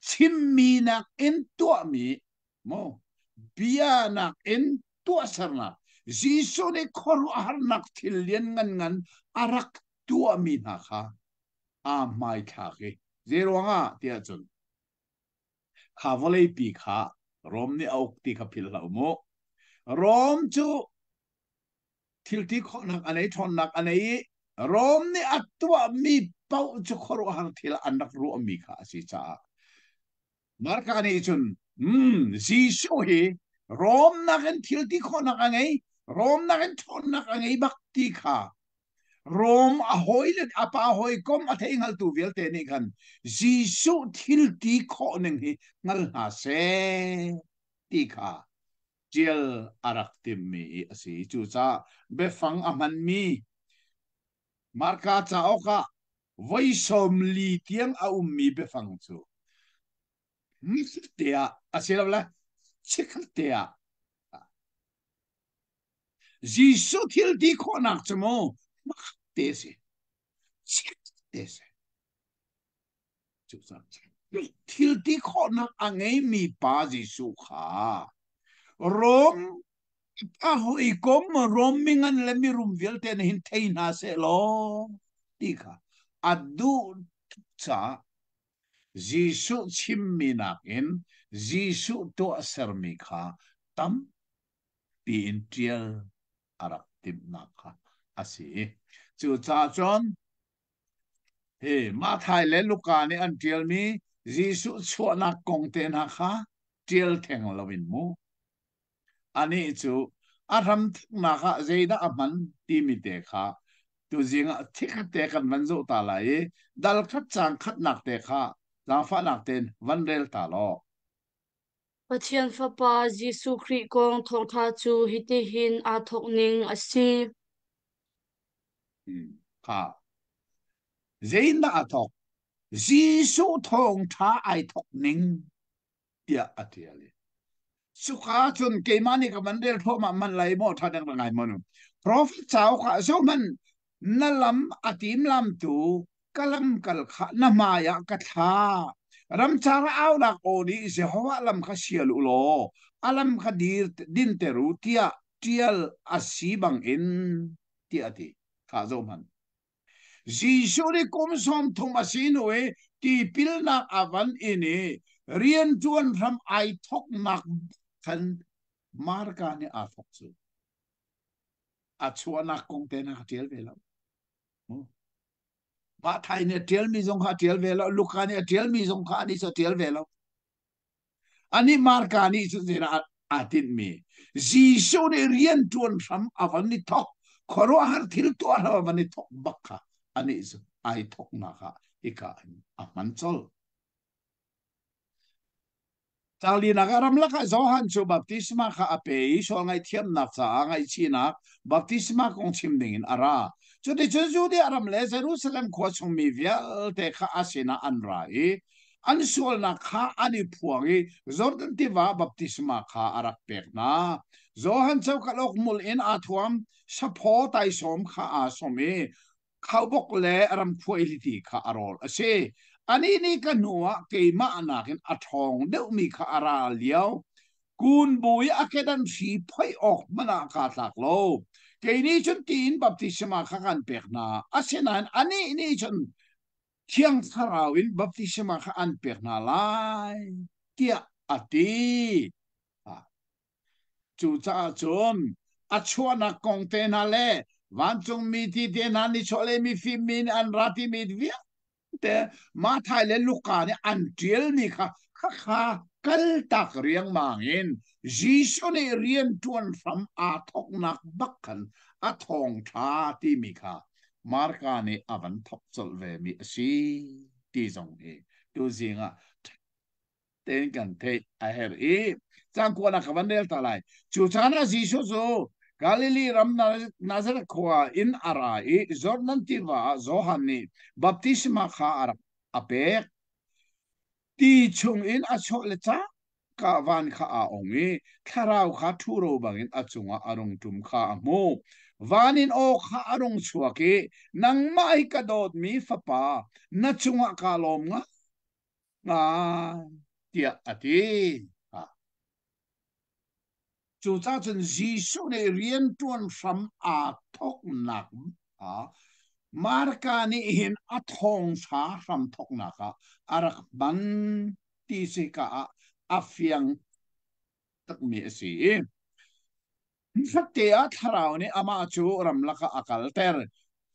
chimmi nakin tuahmi maw bia nakin tuahsernak Jesuh nih khuaruahharnak thil lian ngan ngan a rak tuahmi hna kha aa hmaithlak i zei ruangah tiah cun kha vawleipi kha Rom nih a uk ti kha philh hlah u mu. Rom cu thil ti khawhnak a nei ṭhawnnak a nei i Rom nih a tuahmi paoh cu khuaruahhar thil an rak ruahmi kha a si caah Marka nih cun mm, Jesuh hi Rom nakin thil ti khawhnak a ngei Rom nakin ṭhawnnak a ngei bak ti kha Rom a hawi le a pa hawikom a thei hngaltu vialte nih khan Jesuh thil ti khawh ning hi hngal hna seh ti kha ṭial a rak timhmi a si. Cucaah biafang a hmanmi Marka cauk ah voi 40 tiang a ummi biafang cu te ah asilole chikkhat te ah Jesuh thil ti khawhnak cu mu hmakhat te a si. Chikkhat te a si. Cucaah thil ti khawhnak a ngeimi pa Jesuh kha Rom a hawikom Rom mingan le mirum vialte nih hin thei hna seh law ti kha a duh tuk caah Jesuh chimmi nakin Jesuh tuahsermi kha tampi in ṭial a rak timhnak kha a si. Cucaah cun Hi Matthai le Luka nih an ṭialmi Jesuh chuahnak kong te hna kha ṭial theng loin mu. Anih cu a hramthawknak ah zeidah a hman timi te kha tuzing ah thikhat te kan van zoh ta lai i dal khat caang khatnak te kha zaangfahnak tein van rel ta law. Pathian Fapa Jesuh Khrih kong thawngṭha cu hitihin aa thawk ning a si. Kha Zeitindah aa thawk? Jesuh thawngṭha ai thawk ning tiah a ṭial i cuka cun keimah nih ka van rel thluahmah hmanh lai maw ṭha deng ngai maw nu profet cauk ah zohhmanh na lam a timlamtu ka lamkal kha na hmai ah ka thlah ramcar ah aunak aw nih Jehovah lam kha sial u law a lam kha dir dinter u tiah ṭial a si bangin tiah a ti kha zohhmanh Jesuh nih kum 30 a si hnu i tipilnak a van in i rianṭuan hram ai thawknak khan Marka nih aa thawk cu. A chuahnak kong te hna kha ṭial ve lo. Matthai nih a ṭialmi zong kha a ṭial ve lo. Luka nih a ṭialmi zong kha anih cu a ṭial ve lo. Anih Marka nih cun zeidah aa tinhmi? Jesuh nih rianṭuan hram a van i thawk, khuaruahhar thil tuah hram a van i thawk bak kha anih cu ai thawknak ah hika hin a hman colh. Caang ah ramlak ah Johan cu baptisma kha a pe i sual ngaihthiamnak caah ngaihchihnak baptisma kong chim dingin a ra. Cuticun Judea ram le Jerusalem khua chungmi vialte kha a sinah an ra i an sualnak kha an i phuang i Jordan tiva baptisma kha a rak pek hna. Johan cu kalauk mul in aa thuam, saphaw taisawm kha aa som i khaubawk le ramkhuai hliti kha a rawl a si. Anih nih ka hnuah keimah nakin a ṭhawng deuhmi kha a ra lio. Kun bu i a kedan hri phoih awk hmanh ah kaa tlak lo. Kei nih cun ti in baptisma kha kan pek hna. Asinain anih nih cun Thiang Thlarau in baptisma kha an pek hna lai, tiah a ti. Cucaah cun a chuahnak kong te hna le vancungmi ti te hna nichuahlei mifim mi nih an ra timi vialte Matthai le Luka nih an ṭialmi kha khakha kaltak riangmang in Jesuh nih rianṭuan hram aa thawknak bak khan a thawngṭha timi kha Marka nih a van thawk colh vemi a si ti zong hi tuzing ah tein kan theih a herh i cang kuanak ka van rel ta lai. Cu caan ah Jesuh cu Galilee ram Nazareth khua in a ra i Jordan tiva ah Johan nih baptisma kha a rak a pek. Ti chung in a chuah le cangka van kha aa ong i thlarau kha ṭhuro bangin a cungah a rung ṭum kha a hmuh. Van in aw kha a rung chuak i, Nangmah hi ka dawtmi fapa, na cungah kaa lawm ngai tiah a ti. Cucaah cun Jesuh nih rianṭuan hram aa thawknak ah Marka nih hin a thawngṭha hram thawknak ah a rak hman ti si ka ah a fiang takmi a si i Nikhatte ah thlarau nih amah cu ramlak ah a kalter.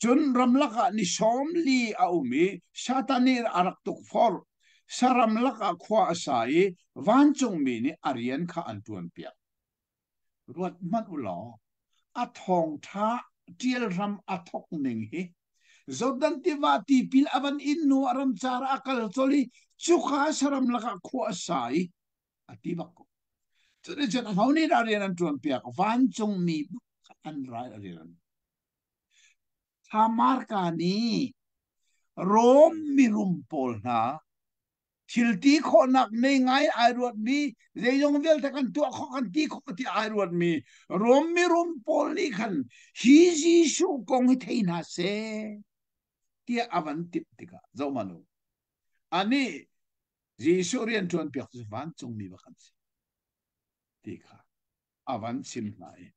Cun ramlak ah ni 40 a um i Satan nih a rak tukforh. Saram lakah khua a sa i vancungmi nih a rian kha an ṭuanpiak. Ruat hmanh u law, a thawngṭha ṭial hram a thawk ning hi Jordan tiva tipil a van in hnu ah ramcar ah a kal colh i cuka saram lakah khua a sa i a ti bak ko. Cuticun aho nih dah rian an ṭuan piak? Vancungmi an rai a rian. Thamarka nih Rom mirum pawl hna thil ti khawhnak nei ngai ai ruatmi zeizong vialte kan tuah khawh kan ti khawh ti ai ruatmi Rom mirum pawl nih khan hi Jesuh kong hi thei hna seh tiah a van timh tikah zoh hmanh u anih Jesuh rianṭuan piak cu vancungmi bak an si ti kha a van chim hna i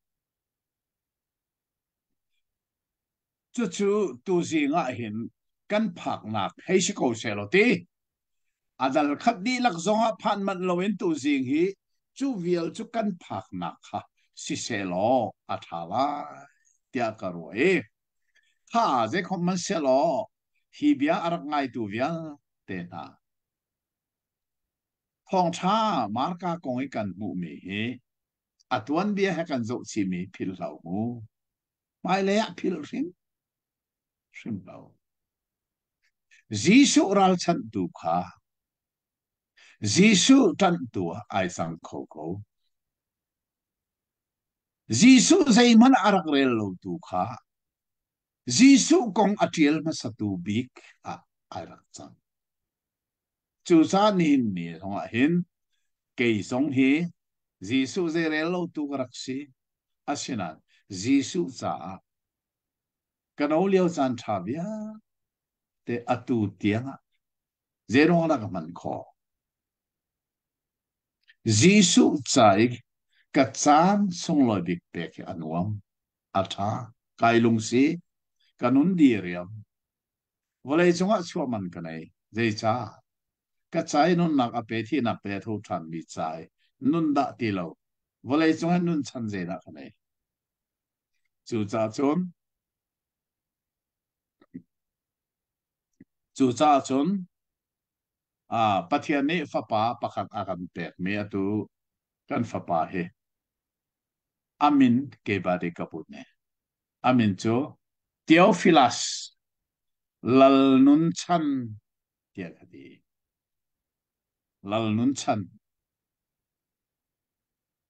cucu tuzing ah hin kan phaknak hei si ko seh law ti a dal khat dihlak zongah phan manh loin tuzing hi cu vial cu kan phaknak kha si seh law a ṭha lai tiah ka ruah i kha zeikhom man seh law hi bia a rak ngaitu vialte hna thawngṭha Marka kong i kan hmuhmi hi a tuanbia he kan zohchihmi philh hlah mu. Hmailei ah philh hrim hrim lo. Jesuh ralchanhtu kha Jesuh ṭanhtu ah ai cang kho ko. Jesuh zeihmanh a rak rel lotu kha Jesuh kong a ṭial hmasatu bik ah ai rak cang. Cucaah nihin ni zongah hin kei zong hi Jesuh zeirel lotu ka rak si. Asinain Jesuh caah ka no lio caan ṭha vialte atu tiangah zeiruang dah ka hman khawh? Jesuh ca i ka caan sunglawi bik pek hi a nuam. A ṭha. Kai lungsi. Ka nun diriam. Vawlei cungah chuah man ka nei. Zeicah? Ka ca i nunnak a pe thihnak pe a tho ṭhanmi ca i nun dah ti lo. Vawlei cungah nun chan zeidah ka nei. Cucaah cun cucaah cun Pathian nih fapa pakhat a kan pekmi atu kan fapa hi a min Kebadi ka put ne. A min cu Theophilus Lal Nun Chan tiah ka ti. Lal Nun Chan.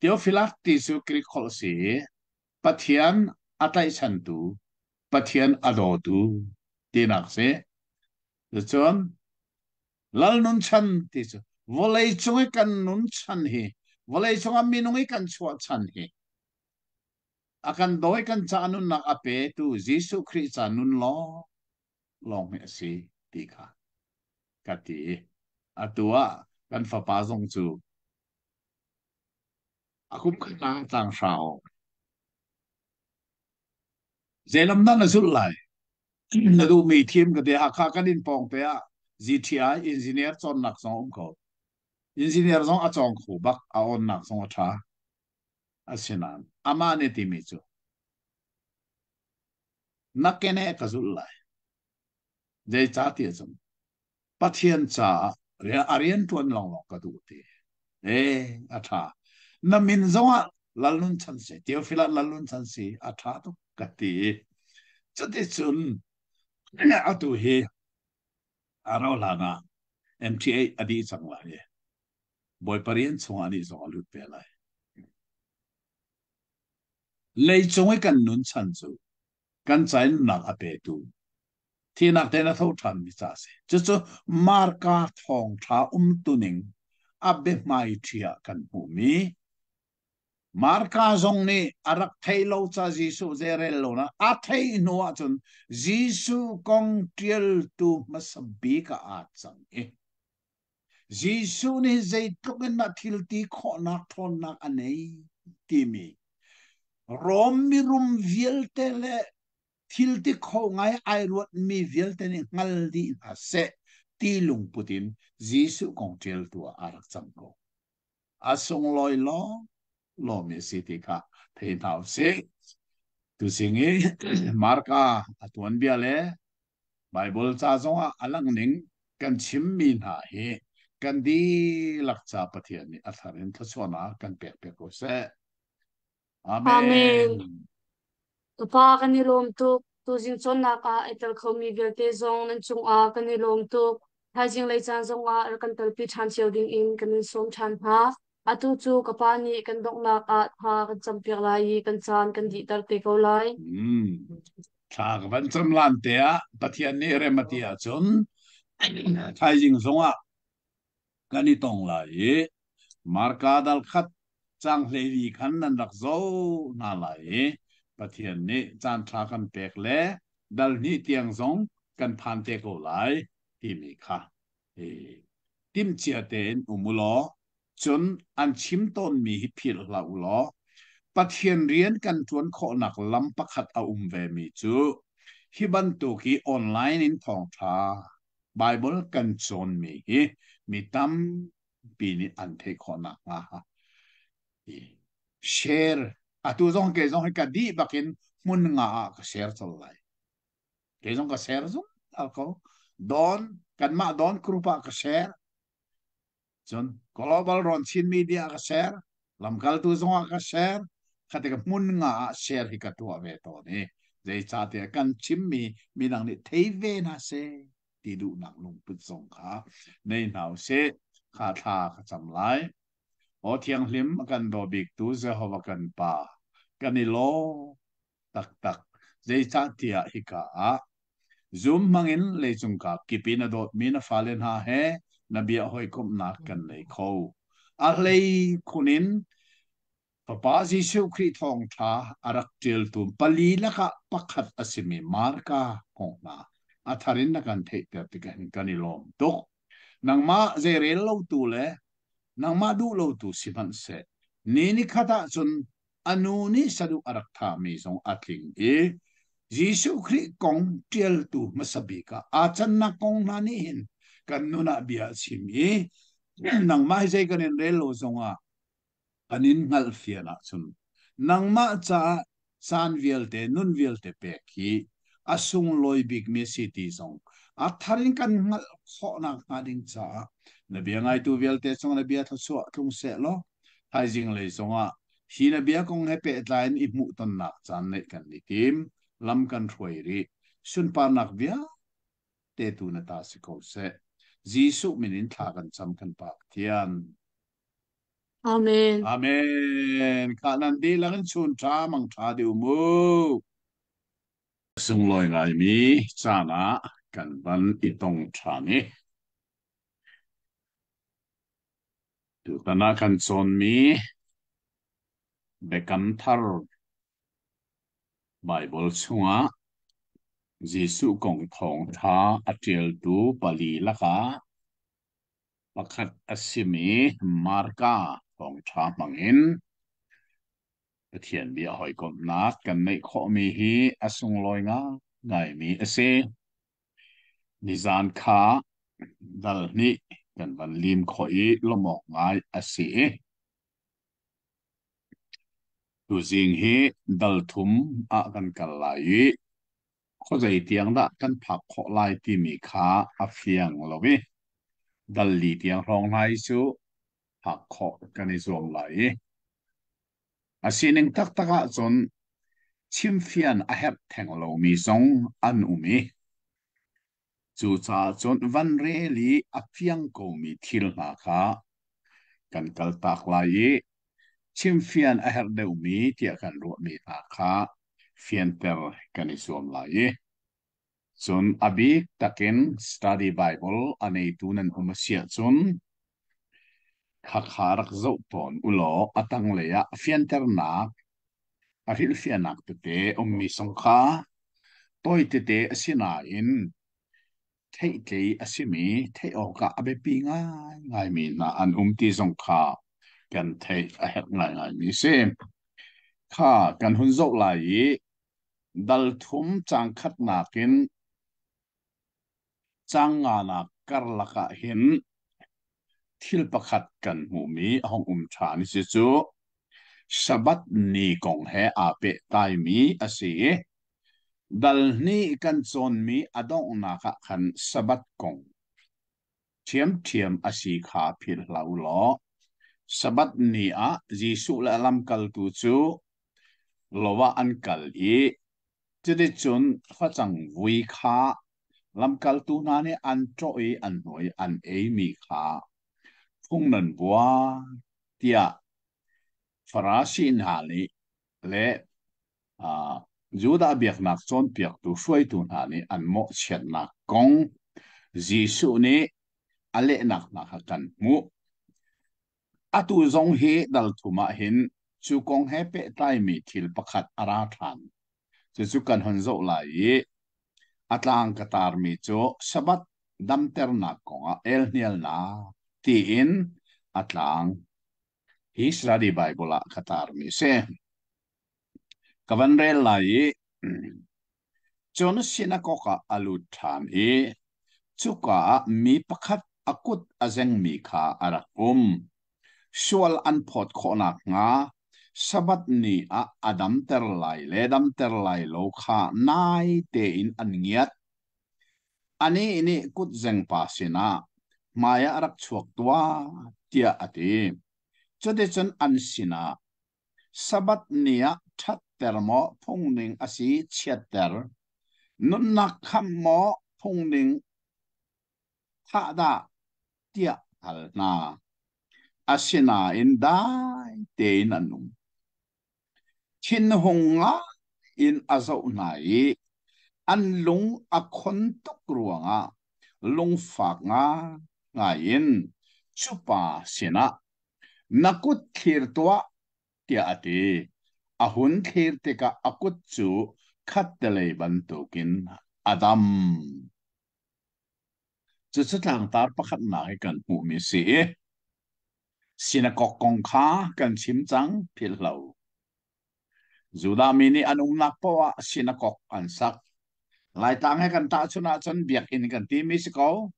Theophilus ti cu Greek holh si i Pathian a tlaihchantu, Pathian a dawtu tinak si. Cun Lal Nun Chan ti cu vawlei cung i kan nun chan hi, vawlei cungah minung i kan chuah chan hi a kan dawi kan ca nunnak a petu Jesuh Khrih ca nun lawng lawng hi a si ti kha. ka ti. Atu ah kan fapa zong cu a kum khatnak tlang hra awk. Zeilam dah na zulh lai? Na duhmi thim ka ti. Hakha kan inn pawng te ah GTI engineer cawnnak zong um ko. Engineer zong a cawng kho bak, a awnnak zong a ṭha. Asinain amah nih timi cu na kene ka zulh lai. Zeicahtiah cun Pathian caah a rian ṭuan lawnglawng ka duh ti. Ee, a ṭha. Na min zongah Lalnun Chan si, Teofil ah Lalnun Chan si, a ṭha tuk ka ti. Cuticun atu hi a rauh hlan ah MTA a dih cang lai i Bawipa rian chungah anih zong a lut ve lai. Leicung i kan nun chan cu kan cainnak a petu thihnak te na tho ṭhanmi ca a si. Cucu Marka thawngṭha umtuning a biahmai ṭhi ah kan hmuhmi Marka zong nih a rak thei lo ca Jesuh zeirel lo na a theih hnu ahcun Jesuh kong ṭialtu hmasa bik ah aa cang i Jesuh nih zeitluk in dah thil ti khawhnak ṭhawnnak a nei timi Rom mirum vialte le thil ti kho ngai ai ruatmi vialte nih hngal dih hna seh ti lungput in Jesuh kong ṭialtu ah aa rak cang ko. A sunglawi law lawmi a si ti kha thei hna usih. Tuzing i Marka a tuanbia le Baibal ca zongah a lang ning kan chimmi hna hi kan dihlak ca Pathian nih a thar in thluachuahnak kan pek piak ko seh. Amen. Amen. Ka Pa kan i lawm tuk. Tuzing cawnnak ah ai tel khomi vialte zong nan cungah kan i lawm tuk. Thaizing lei caan zongah rak kan telpi ṭhan cio dingin kan in sawm ṭhan hna. Atu cu ka Pa nih kan donghnak ah thla kan campiak lai i kan caan kan dihter te ko lai. Thla ka van cam lan te ah Pathian nih rem a ti ahcun thaizing zongah kan i tong lai i Marka dal khat cang hleili khan nan rak zoh hna lai i Pathian nih caan ṭha kan pek le dal hnih tiang zong kan phan te ko lai timi kha timhcia tein um u law cun an chim tawnmi hi philh hlah u law Pathian rian kan ṭuan khawhnak lam pakhat a um vemi cu hi bantuk hi online in thawngṭha Baibal kan cawnmi hi mi tampi nih an theih khawh nakhnga share atu zong kei zong hi ka dih bakin hmun nga ah ka share colh lai. Kei zong ka share zungzal ko. Don kanmah Don group ah ka share. Cun Global Rawn Chin Media ah ka share. Lamkaltu zong ah ka share. Khate ka hmun nga ah share hi ka tuah ve tawn i zeicahtiah kan chimmi midang nih thei ve hna seh ti duhnak lungput zong kha nei hna usih. Kha thla ka cam lai. Aw thianghlim a kan daw biktu Jehovah kan Pa, kan i lawm taktak. Zeicahtiah hika ah Zoom hmangin leicung ka kip in a dawtmi na fale hna he na bia hawikomhnak kan nei kho. A hlei khun in Fapa Jesuh Khrih thawngṭha a rak ṭialtu pali lakah pakhat a simi Marka kong hna a thar in na kan theihter tikah hin kan i lawm tuk. Nangmah zeirel lotu le nangmah duh lotu si hmanhseh ni nikhat ah cun a nu nih saduh a rak thahmi zong a tling i Jesuh Khrih kong ṭialtu hmasa bik ah aa cannak kong hna nih hin kan nun ah bia a chim i nangmah hi zei kan in rel lo zongah kan in hngalhfian ahcun nangmah caah caan vialte nun vialte pek hi a sunglawi bikmi a si ti zong a thar in kan hngalh khawhnak hnga ding caah na bia ngaitu vialte cung na bia thluachuah tlung seh law thaizing lei zongah hi na bia kong he pehtlai in i hmuhtonnak caan neih kan i tim lam kan hruai rih sunparnak vialte tu na ta si ko seh Jesuh min in thla kan cam kan Pa Pathian Amen. Amen. Kha nan dihlak in chun ṭha mang ṭha dih u mu. Sunglawi ngaimi caan ah kan van i tong ṭhan i tutan ah kan cawnmi Biakam Thar Baibal chungah Jesuh kong thawngṭha a ṭialtu pali lakah. pakhat a simi Marka thawngṭha hmangin Pathian bia hawikomhnak kan neih khawhmi hi a sunglawi ngaingaimi a si. Nizan kha dal hnih kan van lim khawh i lawmh awk ngai a si i tuzing hi dal thum ah kan kal lai i khuazei tiang dah kan phak khawh lai timi kha a fiang lo i dal li tiang hrawng hna hi cu phak khawh kan i zuam lai i a sining taktak ahcun chimfian a herh theng lomi zong an um i cucaah cun van rel i a fiang komi thil hna kha kan kaltak lai i chimfian a herh deuhmi tiah kan ruahmi hna kha fianter kan i zuam lai i cun a bik takin study Bible a neitu nan um a si ahcun khakha rak zoh tawn ulaw a tanglei ah fianternak a hrilhfiahnak tete ummi zong kha tawi tete a si nain theihtlei a simi theih awkah a biapi ngaingaimi hna an um ti zong kha kan theih a herh ngaingaimi a si. Kha kan hun zoh lai i dal thum caang khatnak in caang nganak karlak ah hin thil pakhat kan hmuhmi a hung um ṭhan i cucu Sabbath ni kong he aa pehtlaimi a si i dal hnih kan cawnmi a donghnak ah khan Sabbath kong ṭhiamṭhiam a si kha philh hlah u law Sabbath ni ah Jesuh le a lamkaltu cu lo ah an kal i cuticun facang vui kha lamkaltu hna nih an ṭawh i an hnu i an eimi kha phung nan buar tiah Farasi hna nih le Judah biaknak cawnpiaktu hruaitu hna nih an mawhchiatnak kong Jesuh nih a lehnak hna kha kan hmuh. Atu zong hi dal thum ah hin cu kong he pehtlaimi thil pakhat a ra ṭhan. Cucu kan hun zoh lai i a tlang ka tarmi cu Sabbath damternak kongah elhnialnak tiin a tlang hi study Bible ah ka tarmi a si. Ka van rel lai i cun sinakok ah a lut ṭhan i cuka ah mi pakhat a kut a zengmi kha a rak um. Sual an phawt khawh nakhnga Sabbath ni ah a damter lai le damter lai lo kha nai tein an ngiat. Anih nih kutzengpa sinah, Hmaiah rak chuak tuah, tiah a ti. Cuticun an sinah, Sabbath ni ah ṭhatter maw phungning a si chiatter, nunnak khamh maw phungning thah dah tiah hal hna. Asinain dai tein an um. Thinhung ngai in a zoh hna i an lung a khon tuk ruangah lungfak ngaingai in cu pa sinah, Na kut thlir tuah, tiah a ti. A hun thlir tikah a kut cu khattelei bantukin a dam. Cucu tlangtar pakhatnak i kan hmuhmi a si i sinakok kong kha kan chim cang philhlo. Judah mi nih an umnak paoh ah sinakok an sak. Laitlang he kan tahchunh ahcun biakinn kan timi si ko.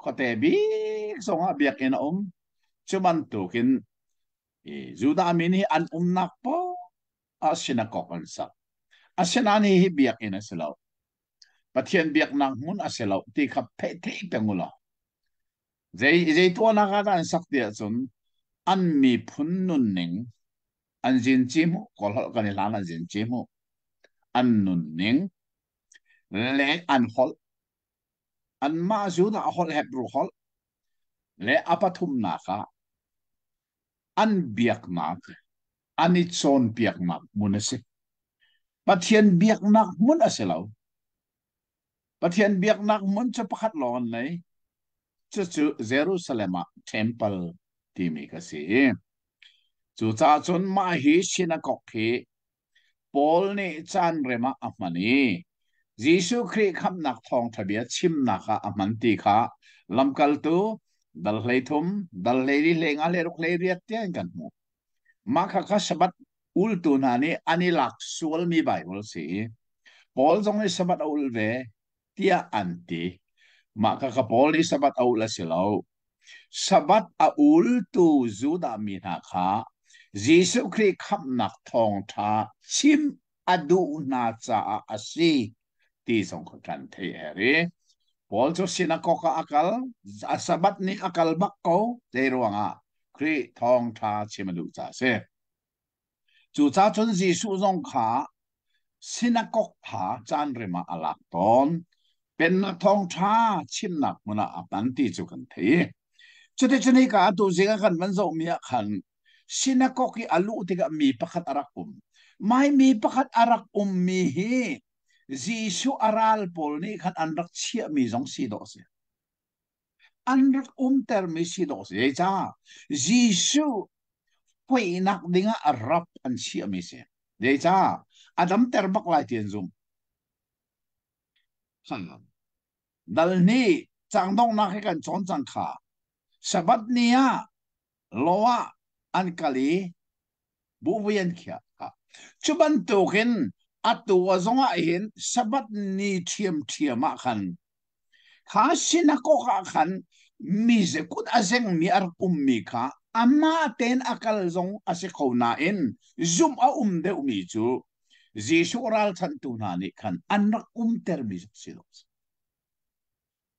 Khuate bik zongah biakinn a um. Cu bantukin Judah mi nih an umnak paoh ah sinakok an sak. Asinain hihi biakinn a si lo. Pathian biaknak hmun a si lo ti kha theih peng u law. Zei zei tuahnak ah dah an sak ti ahcun an miphun nunning an zinci mu kawl holh kan i hlan an zinci mu an nunning le an holh anmah Judah holh Hebrew holh le a pathumnak ah an biaknak an i cawnpiaknak hmun a si. Pathian biaknak hmun a si lo. Pathian biaknak hmun cu pakhat lawng an nei. Cucu Jerusalem ah temple timi ka si. Cucaah cun mah hi synagogue hi Paul nih caan rem ah a hman i Jesuh Khrih khamhnak thawngṭha bia chimnak ah a hman ti kha lamkaltu Dal 13, dal 14, 15, 16, 18 tiang kan hmuh. Mah kha kha Sabbath ultu hna nih an i lak sualmi Baibal si i Paul zong nih Sabbath a ul ve tiah an ti. Mah kha kha Paul nih Sabbath a ul a si lo. Sabbath a ultu Judah mi hna kha Jesuh Khrih khamhnak thawngṭha chim a duh hna caah a si ti zong kha kan theih her i Paul cu sinakok ah a kal, a Sabbath ni a kal bak ko. Zei ruangah? Khrih thawngṭha chim a duh caah a si. Cucaah cun Jesuh zong kha sinakok kha caan rem ah a lak tawn. Pennak thawngṭha chimnak hmun ah a hman ti cu kan theih. Cuticun hika atu zing ah kan van zohmi ah khan sinakok i a luh tikah mi pakhat a rak um. Mai mi pakhat a rak ummi hi Jesuh a ral pawl nih khan an rak chiahmi zong si dawh a si. An rak umtermi si dawh a si. Zeicah? Jesuh foihnak dingah a rap an chiahmi si. Zeicah? A damter bak lai ti an zumh. Dal hnih cang donghnak hi kan cawn cang kha. Sabbath ni ah lo ah an kal i buhvui an khiah. Cu bantukin atu a zongah hin Sabbath ni ṭhiamṭhiam ah khan kha sinakok ah khan mi kut a zengmi a rak ummi kha amah tein a kal zong a si kho nain zumh a um deuhmi cu Jesuh ralchanhtu hna nih khan an rak umtermi zong si lo.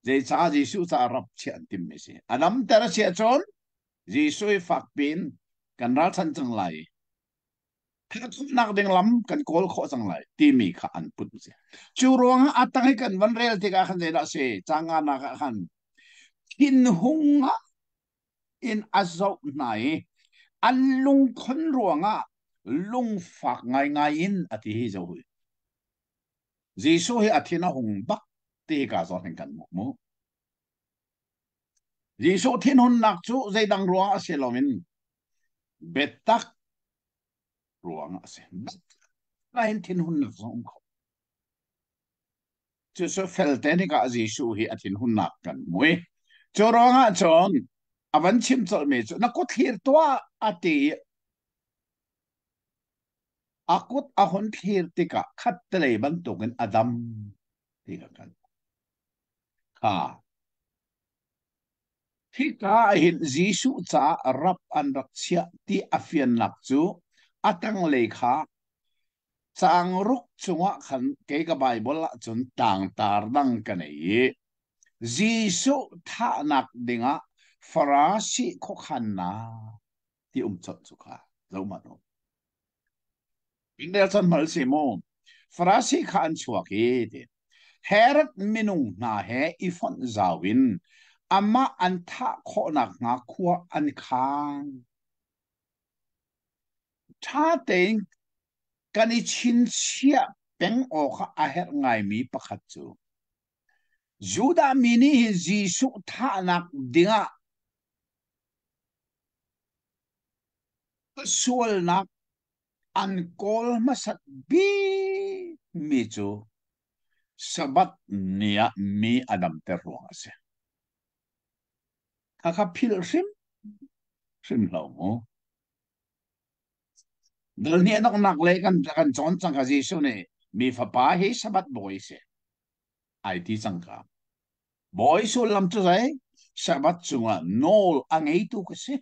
Zeicah Jesuh caah rap chiah an timhmi si. A damter a si ahcun Jesuh i fak piin kan ralchanh cang lai. Thahkhawhnak ding lam kan kawl khawh cang lai timi kha an put si. Cu ruangah a tang i kan van rel tikah khan zeidah a si? Canganak ah khan thinhung ah in a zoh hna i an lungkhon ruangah lungfak ngaingai in a ti hi zoh hui. Jesuh hi a thin a hung bak ti ka zawn hin kan hmuh mu. Jesuh thinhunnak cu zeidang ruang a si loin biatak ruang a si. Biatak hin thinhunnak zong um kho. Cucu felte nikah Jesuh hi a thinhunnak kan hmu i cu ruangah cun a van chim colhmi cu na kut thlir tuah a ti i A kut a hun thlir tikah khattelei bantukin a dam ti kha kan kha. Hika ah hin Jesuh caah rap an rak chiah ti a fiannak cu a tanglei kha caang ruk cungah khan kei ka Baibal ah cun tlangtar dang ka nei i Jesuh thahnak dingah Farasi khuakhannak ti um colh cu kha zoh hmanh u. Rel can hmal si mu. Farasi kha an chuak i ti. Herod minung hna he i fonh zau in amah an thah khawhnak hnga khua an khang. Ṭha tein kan i chinchiah peng awk ah a herh ngaimi pakhat cu Judah mi nih hin Jesuh thahnak dingah Sualnak an kawl hmasat bikmi cu Sabbath ni ah mi a damter ruangah a si. Khakha philh hrim hrim hlah mu. Dal hnih donghnak le kan kan cawn cang ka Jesuh nih mi fapa hi Sabbath bawi si. Ai ti cang ka. Bawi sullam cu zei? Sabbath cungah nawl a ngeitu ka si.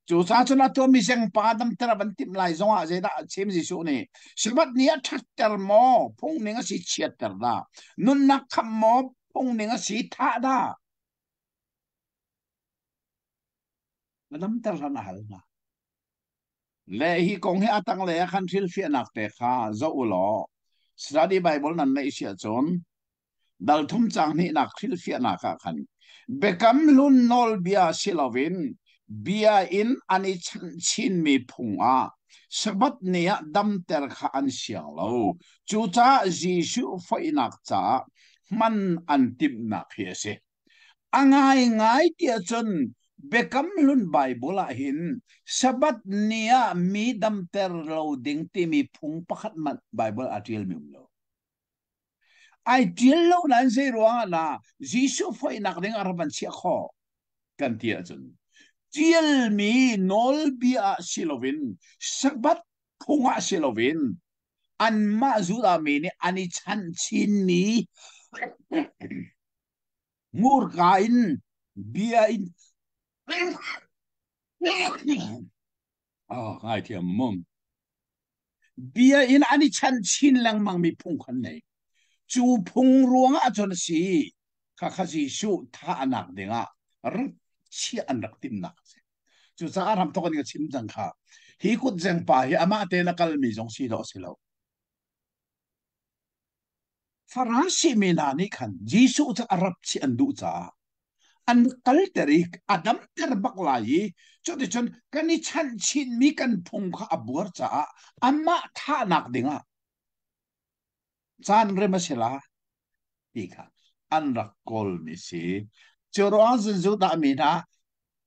Cucaah cun atu mizengpa damter a van timh lai zongah zeidah a chim Jesuh nih? Sabbath ni a ṭhatter maw? Phung ning a si chiatter dah? Nunnak khamh maw? Phung ning a si thah dah? Na damter hlan a hal hna. Le hi kong hi a tanglei ah khan hrilhfiahnak te kha zoh u law study Bible nan neih si ahcun dal thum caang hnihnak hrilhfiahnak ah khan Biakam Hlun nawlbia si loin bia in an i chanh chinmi phung ah Sabbath ni ah damter kha an siang lo. Cucaah Jesuh foihnak caah hman an timhnak hi a si. A ngaingai tiah cun Biakam Hlun Baibal ah hin Sabbath ni ah mi damter lo ding timi phung pakhat hmanh Baibal aa ṭialmi um lo. Ai ṭial lo nain zei ruangah dah Jesuh foihnak ding ah rak van chiah khawh? Kan ti ahcun ṭialmi nawlbia ah si loin Sabbath phung ah si loin anmah Judah mi nih an i chanh chinmi hmurka in bia in oh ngaithiam mum bia in an i chanh chin lengmang mi phung khan nei cu phung ruangah cun a si kha kha Jesuh thahnak dingah rak chiah an rak timnak a si cucaah ramthok in ka chim cang kha hi kutzeng pa hi amah tein a kalmi zong si dawh si lo Farasi mi hna nih khan Jesuh cu a rap chih an duh caah an kalter i a damter bak lai i cuticun kan i chanh chinmi kan phung kha a buar caah amah thahnak dingah caan rem a si la ti kha an rak kawlmi si. Cu ruang cun Judah mi hna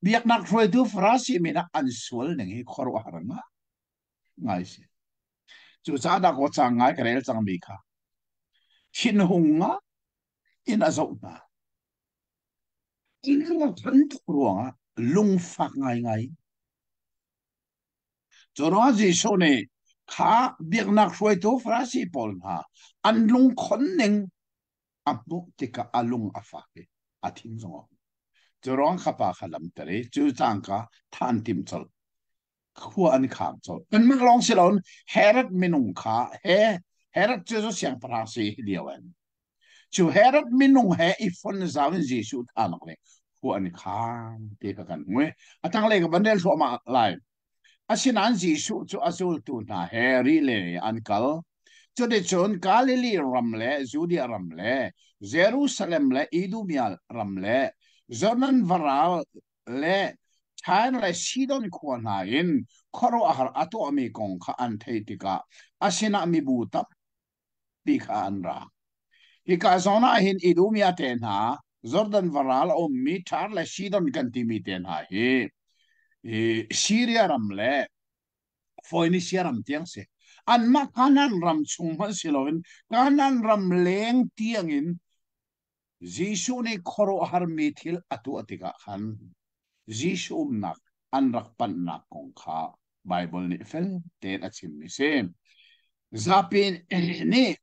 biaknak hruaitu Farasi mi hna an sual ning hi khuaruahhar ngai si. Cucaah dah kaw cang ngai ka rel cangmi kha thinhung nga in a zoh hna. Inn tuk ruangah lungfak ngaingai. Cu ruangah Jesuh nih kha biaknak hruaitu Farasi pawl hna an lungkhon ning a hmuh tikah a lung a fak i a thin zong a hung. Cu ruang kha pa kha lamter i cu cangka tha an timh colh. Khua an khang colh. Kanmah lawng si loin Herod minung kha he Herod cu cu siangpahrang si hi lio in. Cu Herod minung he i fon zau in Jesuh thanak le khua an khang ti kha kan hmu. A tanglei ka van rel thluahmah lai. Asinain Jesuh cu a zultu hna he ri le an kal. Cuticun Galilee ram le Judea ram le Jerusalem le Idumea ram le Jordan varal le Tyre le Sidon khua hna in khuaruahhar a tuahmi kong kha an theih tikah a sinah mibu tampi kha an ra. Hika zawn ah hin Idumea te hna, Jordan varal a ummi Tyre le Sidon kan timi te hna hi Syria ram le Phoenisia ram tiang si. Anmah Kanaan ram chung hmanh si loin Kanaan ram leng tiangin Jesuh nih khuaruahharmi thil a tuah tikah khan Jesuh umnak an rak panhnak kong kha Baibal nih fel tein a chimmi a si. Zapi nih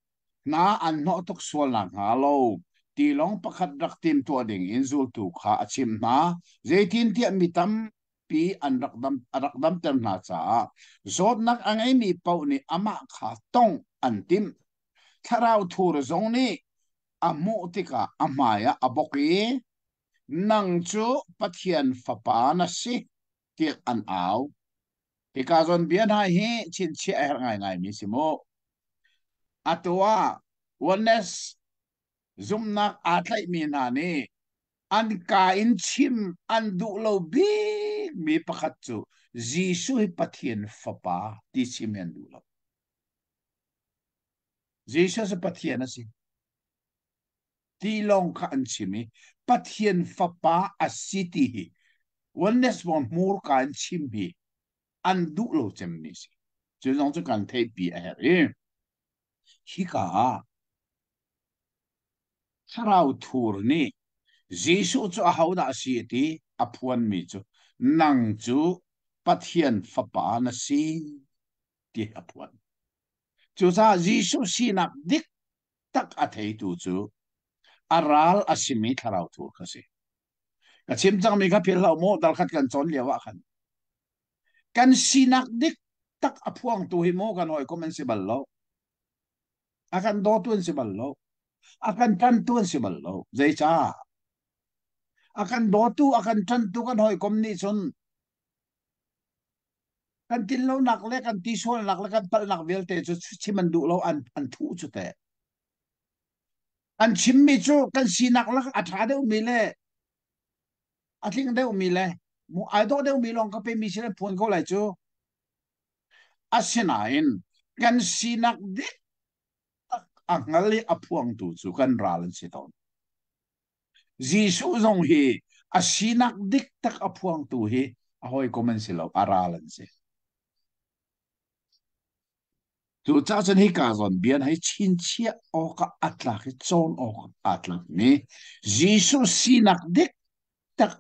hna an hnawh tuk sual nakhnga lo tilawng pakhat rak timtuah ding in zultu kha a chimh hna. Zeitintiah mi tampi an rak dam, a rak damter hna caah zawtnak a ngeimi paoh nih amah kha tongh an timh. Thlarau thur zong nih a hmuh tikah a hmaiah a bawk i, Nang cu Pathian fapa na si, tiah an au. Hika zawn bia hna hi chinchiah a herh ngaingaimi si mu. Atu ah oneness zumhnak aa tlaihmi hna nih an ka in chim an duh lo bikmi pakhat cu Jesuh hi Pathian fapa ti chim hi an duh lo. Jesuh cu Pathian a si. Ti lawng kha an chim i Pathian fapa a si ti hi oneness bang hmurka in chim hi an duh lo cemmi si. Cu zong cu kan theihpi a herh i hika ah thlarau thur nih Jesuh cu ahodah a si ti a phuanmi cu nang cu Pathian fapa na si ti a phuan. Cucaah Jesuh sinak dik tak a theitu cu a ral a simi thlarau thur kha si. Ka chim cangmi kha philh hlah mu, dalkhat kan cawn lio ah khan. Kan sinak dik tak a phuangtu hi maw kan hawikom an si bal lo. A kan dawtu an si bal lo. A kan ṭantu an si bal lo. Zeicah? A kan dawtu, a kan ṭantu kan hawikom nih cun Kan tinlonak le kan tisualnak le kan palhnak vialte cu chim an duh lo an an thuh cu teh. An chimmi cu kan sinak lak a ṭha deuhmi le a tling deuhmi le mu ai dawh deuhmi lawng ka pemi sin an phuan ko lai cu. Asinain kan sinak dik tak a hngal i a phuangtu cu kan ral an si tawn. Jesuh zong hi a sinak dik tak a phuangtu hi a hawikom an si lo, a ral an si. Cucaah cun hika zawn bia hei chinchiah awkah a tlak i cawn awk aa tlakmi Jesuh sinak dik tak.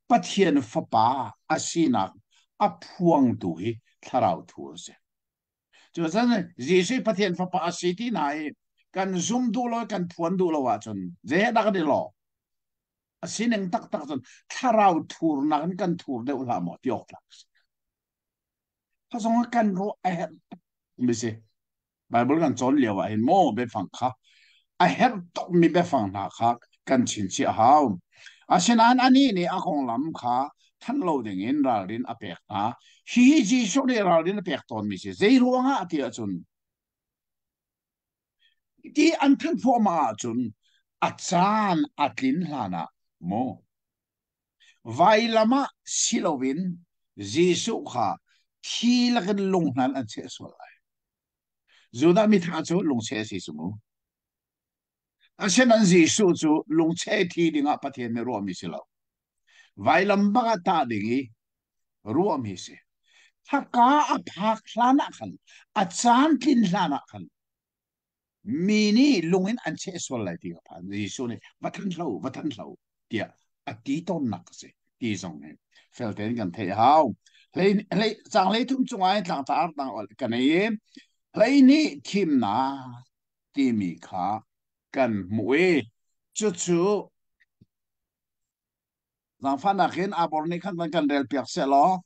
Pathian Fapa a sinak a phuangtu hi thlarau thu a si. Cucaah Jesuh Pathian Fapa a si ti hna i kan zum duh lo kan phuan duh lo ahcun zei he dah kan i lawh? A sining taktak cun thlarau thurnak in kan thur deuh hlah maw ti awk tlak a si. Kha zong ah kan ruah a herh mi si. Bible kan cawn lio ah hin maw biafang kha a herh tukmi biafang hna kha kan chinchiah hau. Asinain anih nih a konglam kha thanh lo dingin ralrin a pek hna. Hihi Jesuh nih ralrin a pek tawnmi si. Zei ruangah ti ahcun ti an thanh thluahmah ahcun a caan a tlin hlanah maw vailam ah si loin Jesuh kha thi lakin lunghnan an cheh sual lai. Judah mitha cu lungcheh a si cu mu. Asinain Jesuh cu lungcheh thi dingah Pathian nih ruahmi si lo. Vailam bak ah tah ding i ruahmi si. Thaka a phak hlan ah khan, a caan tlin hlan ah khan, mi nih lung in an cheh sual lai ti ka phan. Jesuh nih va than hlo, va than hlo tiah a ti tawnnak a si ti zong hi fel tein kan theih hau. Hlei, hlei, cang hlei thum cungah hin tlangtar tang kan ei i hlei nih thimnak timi kha kan hmuh i cucu Zaangfahnak in Abor nih khan van kan rel piak seh law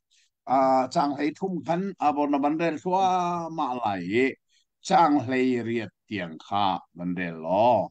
caang hlei thum khan Abor na van rel thluahmah lai i caang hlei riat tiang kha van rel law.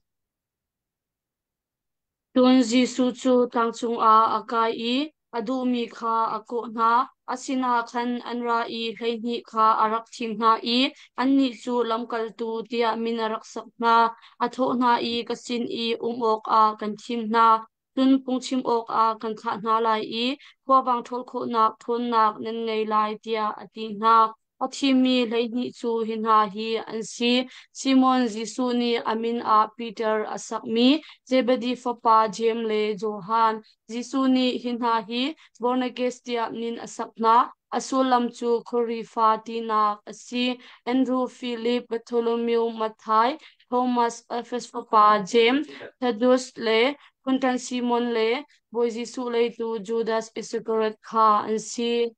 Cun Jesuh cu tlang cungah a kai i a duhmi kha a kawh hna. A sinah khan an ra i 12 kha a rak thim hna i annih cu lamkaltu tiah min a rak sak hna. A thawh hna i ka sin i um awkah kan thim hna. Cun phungchim awkah kan thlah hna lai i khuavang ṭhawl khawhnak ṭhawnnak nan ngei lai, tiah a ti hna. A thimmi 12 cu hi hna hi an si: Simon Jesuh nih a min ah Peter a sakmi Zebedi fapa Jeim le Johan. Jesuh nih hi hna hi Boanerges tiah min a sak hna, a sullam cu Khuhrifa tinak a si. Andru, Filip, Bartholomew, Matthai, Thomas, Alfeus fapa Jeim, Thaddeus le Phunṭan Simon le Bawi Jesuh leitu Judas Iskariot kha an si.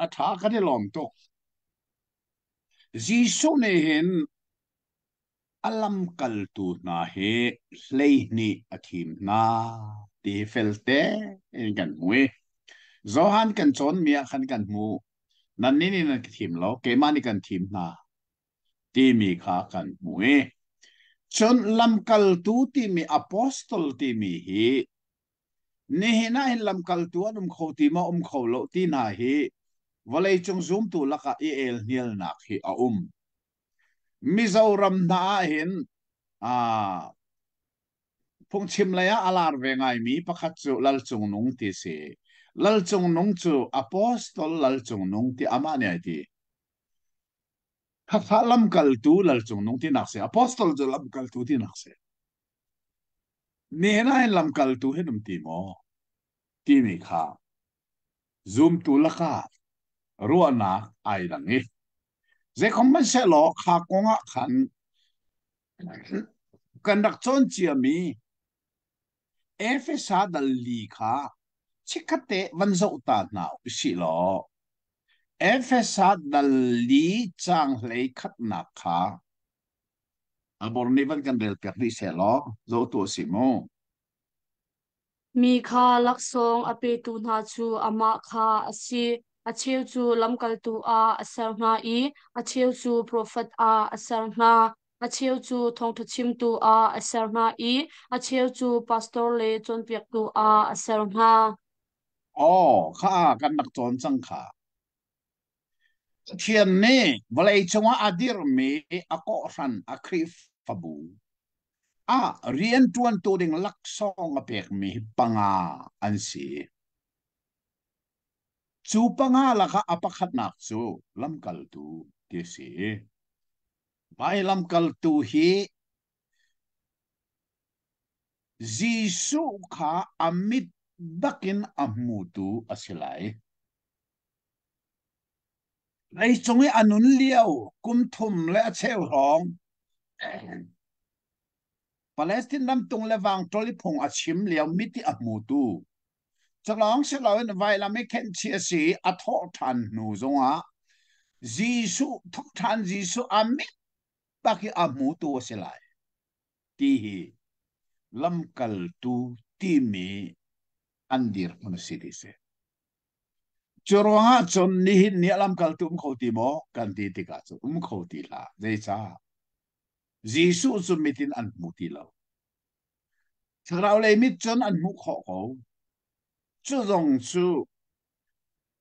A ṭha kan i lawm tuk. Jesuh nih hin a lamkaltu hna hi 12 a thim hna ti felte in kan hmu i Johan kan cawnmi ah khan kan hmu. Nannih nih nan ka thim lo, keimah nih kan thim hna. Timi kha kan hmuh i cun lamkaltu timi apostol timi hi nihin ah hin lamkaltu an um kho ti maw um kho lo ti hna hi vawleicung zumtu lakah i elhnialnak hi a um. Mizoram hna ah hin phungchim lei ah a lar ve ngaimi pakhat cu Lal Cung Nung ti si. Lal Cung Nung cu apostol Lal Cung Nung ti amah nih ai ti. Khakha lamkaltu Lal Cung Nung tinak si. Apostol cu lamkaltu tinak si. Nihin ah hin lamkaltu hin um ti maw? Timi kha zumtu lakah ruahnak ai dang i zeikhom hmanhsehlaw kha kong ah khan kan rak cawn ciami Efesa dal li kha chikkhatte van zoh ta hna usih law Efesa dal li caang hlei khatnak kha a bor nih van kan rel piak dih seh law zoh tuah sih mu. Mi kha laksawng a petu hna cu amah kha a si. A cheu cu lamkaltu ah a ser hna i a cheu cu profet ah a ser hna. A cheu cu thawngṭha chimtu ah a ser hna i a cheu cu pastor le cawnpiaktu ah a ser hna. Aw, kha kan rak cawn cang kha. Pathian nih vawlei cungah a dirhmi a kawhhran a Khrihfabu ah rianṭuantu ding laksawng a pekmi hi panga an si. Cu panga lakah a pakhatnak cu lamkaltu ti a si. Mah hi lamkaltu hi Jesuh kha a mit bakin a hmutu a si lai. Leicung i a nun lio kum thum le a cheu hrawng. Palestine ram tung le vang ṭol i phung a chim lio miti a hmutu. Culawng si loin vailam i khenhchih a si i a thawh ṭhan hnu zongah Jesuh thawhṭhan Jesuh a mit bak i a hmutu a si lai ti hi lamkaltu timi an dirhmun a si ti si. Cu ruangah cun nihin ni a lamkaltu um kho ti maw kan ti tikah cun um kho ti hlah. Zeicah? Jesuh cu mit in an hmu ti lo. Thlarau lei mit cun an hmuh khawh ko. Cu zong cu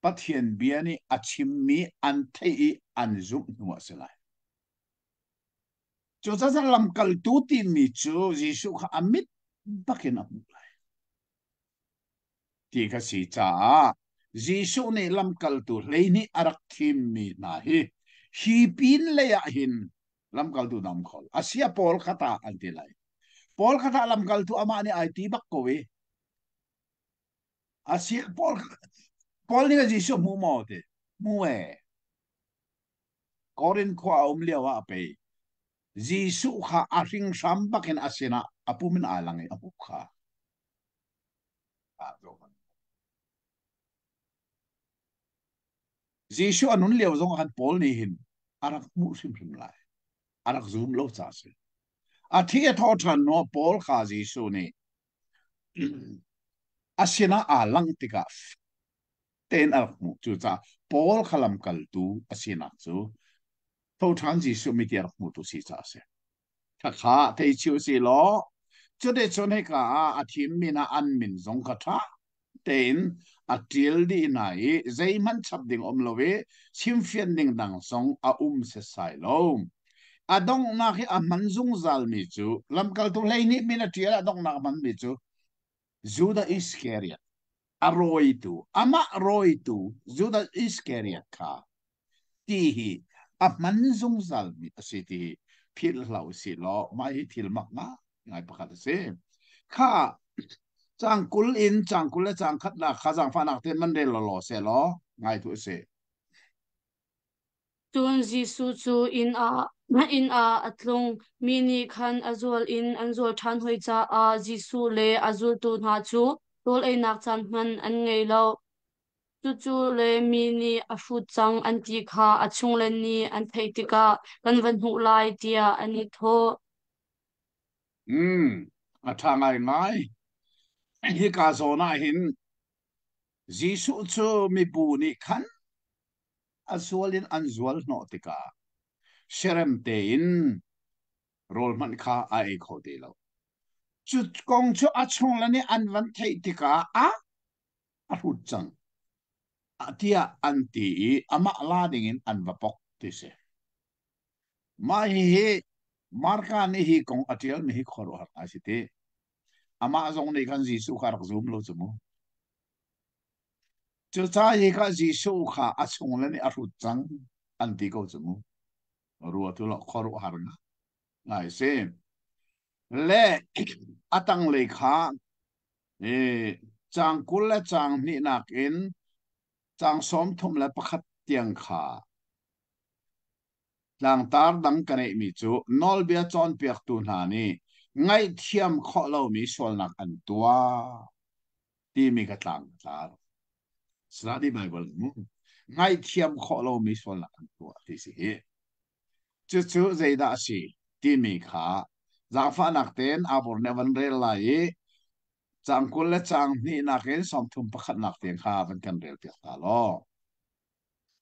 Pathian bia nih a chimmi an theih i an zumh hnu a si lai. Cucaah lamkaltu timi cu Jesuh kha a mit bakin a hmuh lai. Ti ka si caah Jesuh nih lamkaltu 12 a rak thimmi hna hi hi pin lei ah hin lamkaltu dam kho asia Paul kha ta an ti lai. Paul kha ta lamkaltu amah nih ai ti bak ko i asia Paul Paul nih Jesuh hmu maw ti hmu e Korin khua a um lio ah a pei Jesuh kha a hringhram bakin a sinah a pum in aa lang i a hmuh kha. Jesuh a nun lio zong ah khan Paul nih hin a rak hmuh hrimhrim lai. A rak zum lo ca si. A thi a thawh ṭhan hnu Paul kha Jesuh nih a sinah aa langh tikah tein a rak hmuh. Cucaah Paul kha lamkaltu a sinak cu tho ṭhan Jesuh miti a rak hmutu si caah a si. Khakha thei cio si law cuticun hika ah a thimmi hna an min zong kha ṭha tein a ṭial dih hna i zeihmanh chap ding um lo i chimfian ding dang zong a um setsai lo. A donghnak i a hman zungzalmi cu lamkaltu 12 min a ṭial a donghnak a hmanmi cu Judah Iskariot a rawitu amah rawitu Judah Iskariot kha ti hi a hman zungzalmi a si ti hi philh hlah u sih law mah hi thil mak ngai pakhat a si. Kha cang 20 in cang 20 le cang khatnak kha zaangfahnak tein man rel law law seh law ngai tu a si. Cun Jesuh cu inn ah a tlung. Mi nih khan a zual in an zual ṭhan hoi caah Jesuh le a zultu hna cu rawl einak caan hmanh an ngei lo. Cucu le mi nih a hrut cang an ti kha a chungle nih an theih tikah kan va hnuh lai tiah an i thawh. A ṭha ngaingai. Hika zawn ah hin Jesuh cu mibu nih khan a zual in an zual hnawh tikah siarem tein rawl hmanh kha a ei kho ti lo. Cu kong cu a chungle nih an van theih tikah a a hrut cang tiah an ti i amah la dingin an va pok ti si. Mah hihi Marka nih hi kong a ṭialmi hi khuaruahhar ngai si ti. Amah zong nih khan Jesuh kha rak zum lo cu mu. Cucaah hi kha Jesuh kha a chungle nih a hrut cang an ti ko cu mu. Rua tu lo khuaruahhar ngai si. Le a tanglei kha Caang 20 le caang hnihnak in caang 31 tiang kha tlangtar dang ka neihmi cu nawlbia cawnpiaktu hna nih ngaihthiam khawh lomi sualnak an tuah timi ka tlang ka tlar. Study Bible mu. Ngaihthiam khawh lomi sualnak an tuah ti si hi. Cucu zeidah a si timi kha zaangfahnak tein Abur nih a van rel lai i caang 20 le caang hnihnak in 31nak tiang kha van kan relpiak ta law.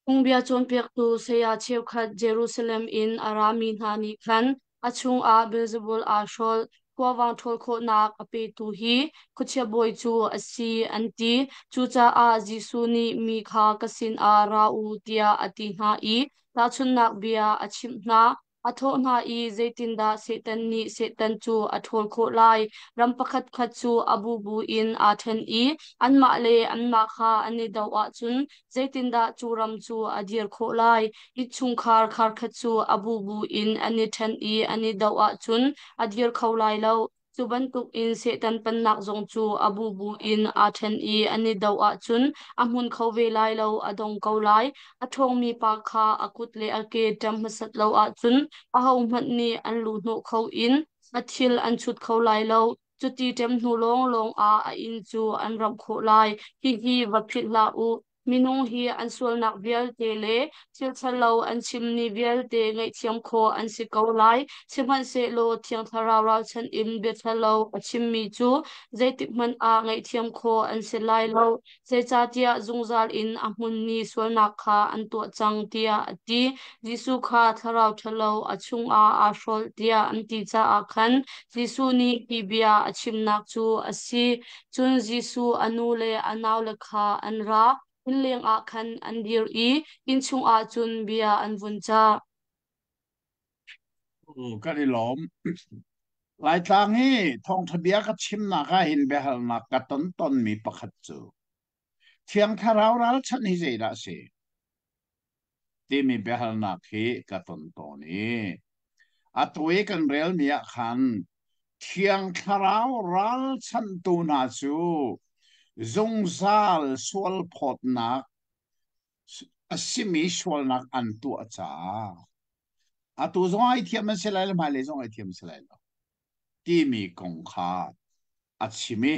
Phungbia cawnpiaktu saya cheukhat Jerusalem in a rami hna nih khan a chungah Beelzebul aa hrolh, khuavang ṭhawl khawhnak a petu hi khuachia bawi cu a si, an ti. Cucaah Jesuh nih mi kha ka sinah ra u tiah a ti hna i Tahchunhnak bia a chimh hna. A thawh hna i zeitindah Satan nih Satan cu a ṭhawl khawh lai? Ram pakhatkhat cu a bubu in aa ṭhen i anmah le anmah kha an i doh ahcun zeitindah cu ram cu a dir khawh lai? Innchungkhar kharkhat cu a bubu in an i ṭhen i an i doh ahcun a dir kho lai lo. Cu bantukin Satan pennak zong cu a bubu in aa ṭhen i an i doh ahcun a hmun kho ve lai lo, a dong ko lai. A ṭhawngmi pa kha a kut le a ke ṭam hmasat lo ahcun ahohmanh nih an luhhnawh kho in A thil an chut kho lai lo. Cuti ṭem hnu lawnglawng ah a inn cu an ramh khawh lai. Hihi va philh hlah u. Minung hi an sualnak vialte le thil ṭhalo an chimmi vialte ngaihthiam khawh an si ko lai. Sihmanhsehlaw Thiang Thlarau ralchanh in bia ṭhalo a chimmi cu zeitikhmanh ah ngaihthiam khawh an si lai lo. Zeicahtiah zungzal in a hmunmi sualnak kha an tuah cang, tiah a ti. Jesuh kha thlarau ṭhalo a chungah aa hrolh tiah an ti caah khan Jesuh nih hi bia a chimnak cu a si. Cun Jesuh a nu le a naule kha an ra, innleng ah khan an dir i inn chungah cun bia an vun cah. Kan i lawm. Laitlang hi thawngṭha bia ka chimnak ah hin biahalnak ka ton tonmi pakhat cu Thiang Thlarau ralchanh hi zeidah a si? Timi biahalnak hi ka ton tawn i atu i kan relmi ah khan Thiang Thlarau ralchanhtu hna cu zungzal sualphawtnak a simi sualnak an tuah caah atu zong ai thiam an si lai lo hmailei zong ai thiam si lai lo timi kong kha a chim i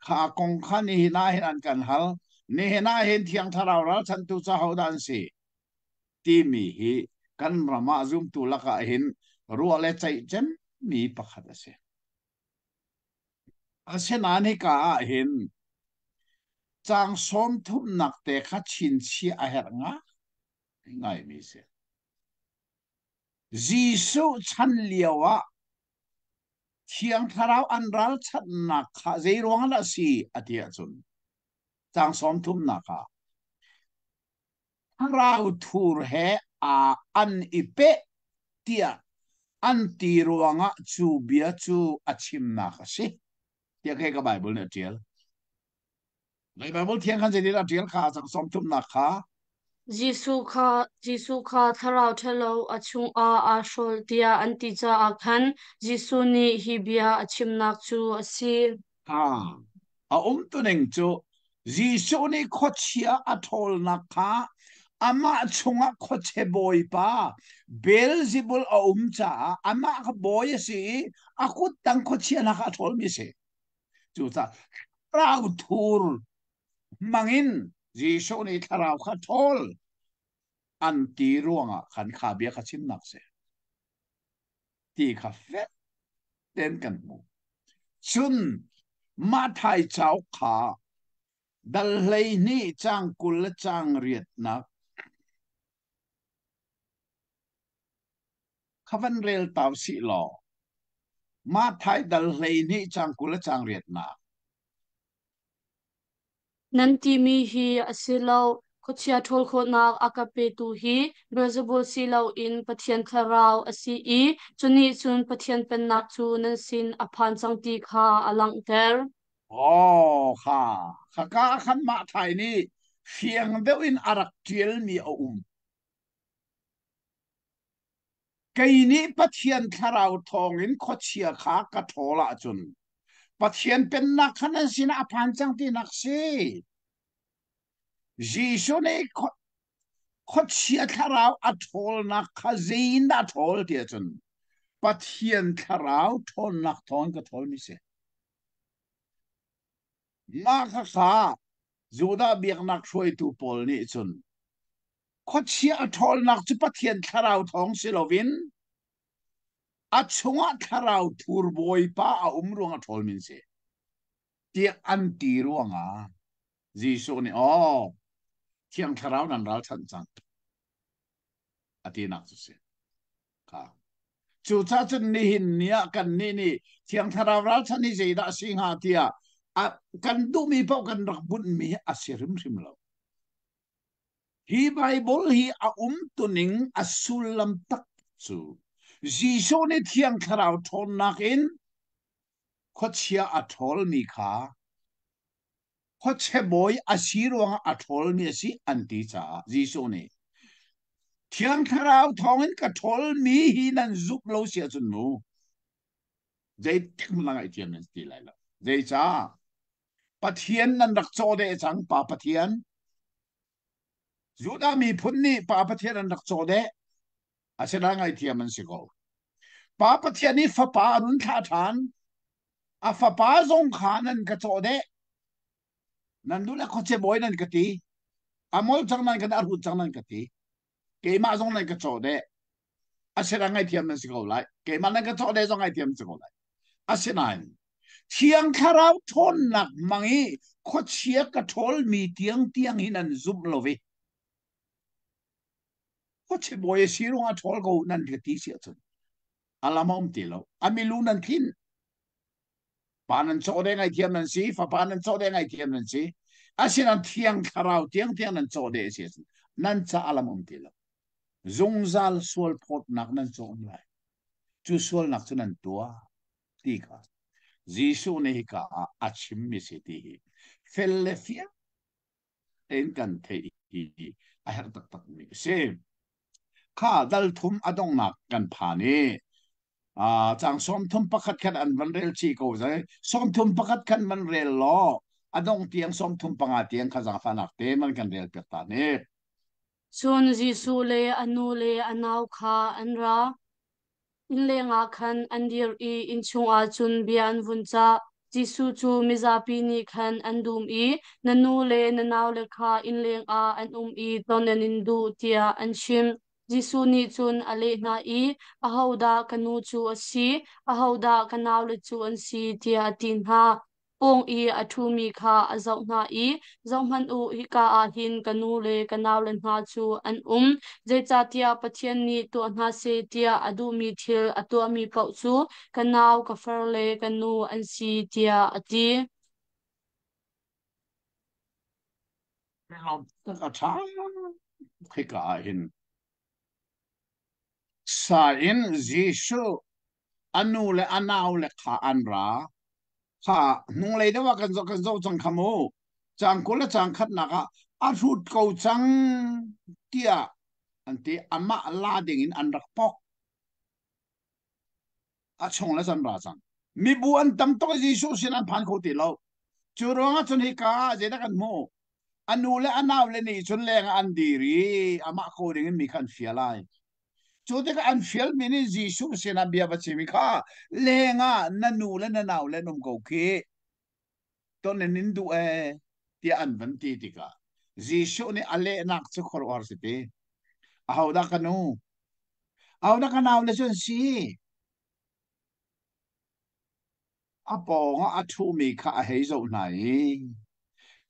kha kong kha nihin ah hin an kan hal. Nihin ah hin Thiang Thlarau ralchanhtu cu ahodah an si timi hi kan ram ah zumtu lakah hin ruah le ceih cemmi pakhat a si. Asinain hika ah hin caang sawm thumnak te kha chinchiah a herh ngaingaimi a si. Jesuh chan lio ah Thiang Thlarau an ralchanhnak kha zei ruang dah a si a ti ahcun caang sawm thumnak ah thlarau thur he aa an i peh tiah an ti ruangah cu bia cu a chimnak a si tiah kei ka Bible nih a ṭial. Lai Bible thiang khan zeitin a ṭial kha cang sawm thumnak kha. Jesuh kha thlarau ṭhalo a chungah aa hrolh tiah an ti caah khan Jesuh nih hi bia a chimnak cu a si. Ha, a umtuning cu Jesuh nih khuachia a ṭhawlnak kha amah chungah khuachia bawipa Beelzebul a um caah amah kha bawi a si i a kut tang khuachia hna kha a ṭhawlmi a si. Cucaah thlarau thur hmangin Jesuh nih thlarau kha ṭhawl an ti ruangah khan kha bia kha chimnak si ti kha fek tein kan hmuh. Cun Matthai cauk kha dal 12 caang 20 le caang riatnak kha van rel tau sih law Matthai dal 12 caang 20 le caang riatnak. Nan timi hi a si lo. Khuachia ṭhawl khawhnak a ka petu hi Beelzebul si loin Pathian Thlarau a si i cu nih cun Pathian Pennak cu nan sin a phan cang ti kha a langhter. Aw kha khaka khan Matthai nih fiang deuh in a rak ṭialmi a um. Kei nih Pathian Thlarau thawngin khuachia kha ka ṭhawl ahcun Pathian Pennak kha nan sinah a phan cang tinak si. Jesuh nih khuachia thlarau a ṭhawlnak kha zeiindah a ṭhawl ti ahcun Pathian Thlarau ṭhawnnak thawngin ka ṭhawlmi si. Mah khakha Judah biaknak hruaitu pawl nih cun khuachia a ṭhawlnak cu Pathian thlarau thawng si loin a chungah thlarau thur bawipa a um ruang a ṭhawlmi an si tiah an ti ruangah Jesuh nih aw Thiang Thlarau nan ralchanh cang a tinak cu si. Kha. Cucaah cun nihin ni ah kannih nih Thiang Thlarau ralchanh hi zeidah a si hnga tiah a, kan duhmi paoh kan rak bunhmi a si hrimhrim lo. Hi Baibal hi a umtuning a sullam tak cu Jesuh nih Thiang Thlarau ṭhawnnak in khuachia a ṭhawlmi kha khuachia bawi a si ruangah a ṭhawlmi a si an ti caah Jesuh nih Thiang Thlarau thawngin ka ṭhawlmi hi nan zumh lo si ahcun mu zeitik hmanh ah ngaihthiam nan si ti lai lo. Zeicah? Pathian nan rak cawhdeh cang Pa Pathian. Judah miphun nih Pa Pathian an rak cawhdeh. Asinain ngaihthiam an si ko. Pa Pathian nih fapa a run thlah ṭhan. A fapa zong kha nan ka cawh deh. Nan duh le khuache bawi nan ka ti. A mol cang nan ka ti, a hrut cang nan ka ti. Keimah zong nan ka cawh deh. Asinain ngaihthiam nan si ko lai. Keimah nan ka cawh deh zong ngaihthiam si ko lai. Asinain Thiang Thlarau ṭhawnnak hmang i khuachia ka ṭhawlmi tiangtiang hi nan zumh lo i khuachia bawi a si ruangah ṭhawl ko nan ka ti si ahcun a lam a um ti lo. A milu nan thlin. Pa nan cawh deh ngaihthiam nan si, fapa nan cawh deh ngaihthiam nan si. Asinain Thiang Thlarau tiangtiang nan cawh deh a si ahcun nan ca a lam um ti lo. Zungzal sual phawtnak nan cawm lai. Cu sualnak cu nan tuah ti kha Jesuh nih hika ah a chimmi si ti hi fel le fiang tein kan theih hi a herh taktakmi a si. Kha dal thum a donghnak kan phan i cang 31 khan an van rel chih ko zai 31 khan van rel law a dong tiang 35 tiang kha zaangfahnak te man kan rel piak ta ne. Cun Jesuh le a nu le a nau kha an ra. Innleng ah khan an dir i inn chungah cun bia an vun cah. Jesuh cu mizapi nih khan an dum i, Na nu le na naule kha innleng ah an um i ton an in duh, tiah an chimh. Jesuh nih cun a leh hna i, Ahodah ka nu cu a si? Ahodah ka naule cu an si? tiah a ti hna. Pawng i a ṭhumi kha a zoh hna i, Zohhmanh u, hika ah hin ka nu le ka naule hna cu an um. Zeicahtiah Pathian nih tuah hna seh tiah a duhmi thil a tuahmi paoh cu ka nau, ka far le ka nu an si, tiah a ti. A ṭha hika ah hin. Sa in Jesuh a nu le a naule kha an ra. Kha hnunglei deuh ah kan zoh kan zoh cang kha mu. Caang 20 le caang khatnak ah a hrut ko cang tiah an ti. Amah la ding in an rak pok. A chung le cun ra cang. Mibu an tam tuk i Jesuh sin an phan kho ti lo. Cu ruangah cun hika ah zeidah kan hmuh? A nu le a naule nih cun leng ah an dir i amah ko ding in mi kha an fial ai. Cu tikah an fialmi nih Jesuh sinah bia va chim i kha lengah na nu le na naule an um ko khih. Ton in in duh ee tiah an van ti tikah Jesuh nih a lehnak cu khuaruahhar si ti. Ahodah ka nu? Ahodah ka naule cu an si? A pawngah a ṭhumi kha a hei zoh hna i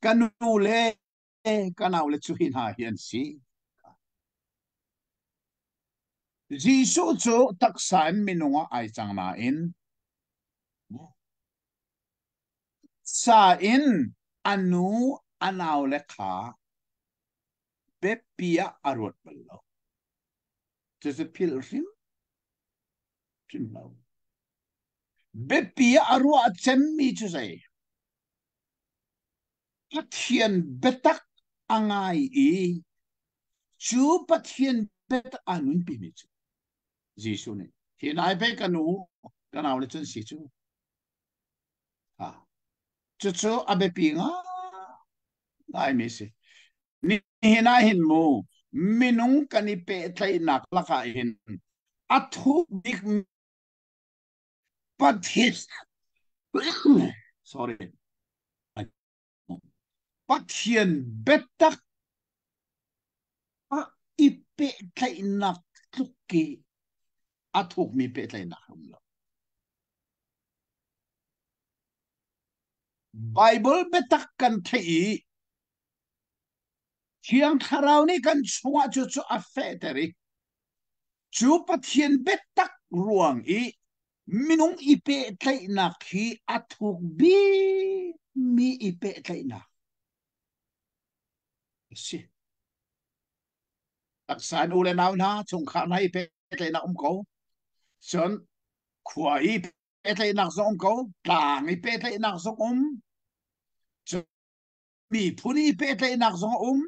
ka nu le ka naule cu hi hna hi an si. Jesuh cu taksa in minung ah ai cang nain sa in a nu a naule kha biapi ah a ruat bal lo. Cucu philh hrim hrim lo. Biapi ah a ruah cemmi cu zei? Pathian biatak a ngai i cu Pathian biatak aa nunpimi cu Jesuh nih hi nai pei ka nu ka nau le cun si cu. Ha. Cucu a biapi ngaimi si. Nihin ah hin mu minung kan i pehtlaihnak lakah hin a thuk bik Pathian sorry Pathian biatak ah i pehtlaihnak tluk i a thukmi pehtlaihnak a um lo. Bible biatak kan theih i Thiang Thlarau nih kan chungah cu cu a fehter i cu Pathian biatak ruang i minung i pehtlaihnak hi a thuk bikmi i pehtlaihnak a si. Taksa in u le nau hna chungkhar hna i pehtlaihnak um ko. Cun khua i pehtlaihnak zong um ko, tlang i pehtlaihnak zong um. Cun miphun i pehtlaihnak zong a um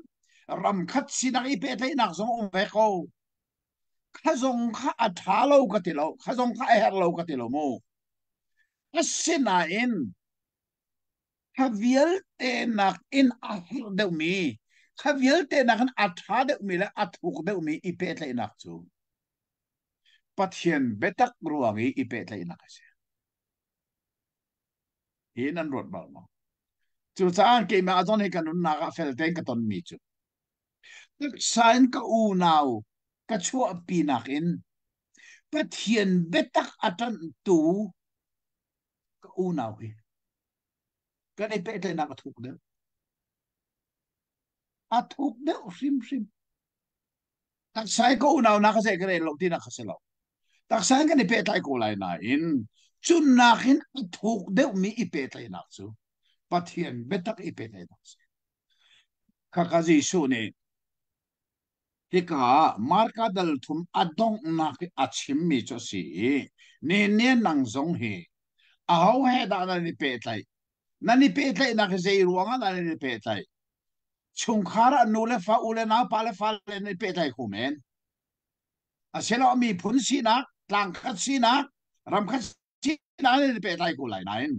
ramkhat sinak i pehtlaihnak zong a um ve ko kha zong kha a ṭha lo ka ti lo kha zong kha a herh lo ka ti lo mu asinain kha vialte nakin a herh deuhmi kha vialte nakin a ṭha deuhmi le a thuk deuhmi i pehtlaihnak cu. Pathian biatak ruang i i pehtlaihnak a si. Hi nan ruat bal maw? Cucaah keimah zong hi ka nunnak ah fel tein ka tonmi cu taksa in ka unau ka chuahpinak in Pathian biatak a ṭanhtu ka unau hi kan i pehtlaihnak a thuk deuh. A thuk deuh hrimhrim. Taksa in ka unau na ka zei ka rel lo tinak kha si lo. Taksa in kan i pehtlai ko lai nain cunnak in a thuk deuhmi i pehtlaihnak cu Pathian biatak i pehtlaihnak a si. Khaka Jesuh nih hika ah Marka dal thum a donghnak i a chimmi cu a si i nihin ni nang zong hi aho he dah nan i pehtlaih? Nan i pehtlaihnak hi zei ruangah dah nan i pehtlaih? Chungkhar ah nu le fa, u le nau, pa le fa le nan i pehtlai kho men. Asiloah miphun sinak, tlangkhat sinak, ramkhat sinak nan i pehtlai ko lai nain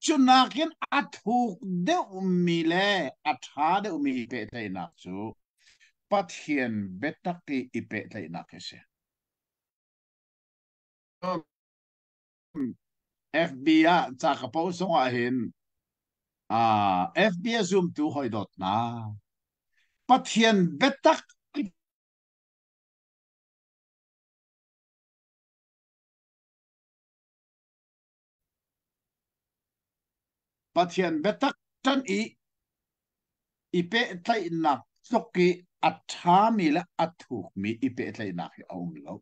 cu nakin a thuk deuhmi le a ṭha deuhmi pehtlaihnak cu Pathian biatak i i pehtlaihnak hi a si. FB ah ca ka post zongah hin FB a zumtu hawi dawt hna Pathian biatak Pathian biatak ṭanh i i pehtlaihnak tluk i a ṭhami le a thukmi i pehtlaihnak hi a um lo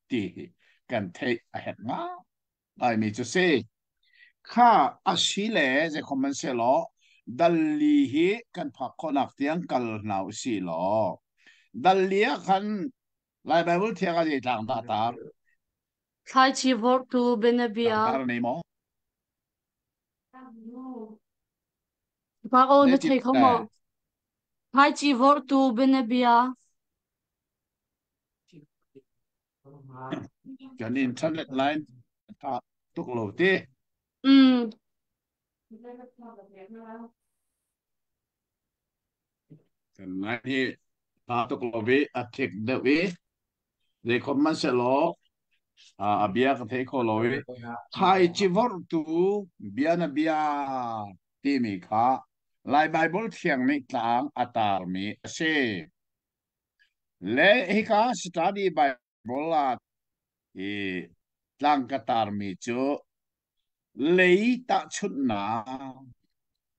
ti hi kan theih a herh ngaimi cu si. Kha a si le zeikhom man selaw dalli hi kan phak khawhnak tiang kal hna u sih law dalli ah khan Lai Bible thiang ah zei tlang dah tar? Thlaici vorhtu bianabia. Tlangtar nei maw? Pa aw na thei kho maw? Thlaici vorhtu bianabia. Kan internet line tha tuk lo ti. Kan line hi tha tuk lo i a thik deuh i zeikhom man selaw a bia ka thei kho lo i thlaici vorhtu bia na bia timi kha Lai Baibal Thiang nih tlang a tarmi a si. Le hika study Bible ah i tlang ka tarmi cu lei tahchunhnak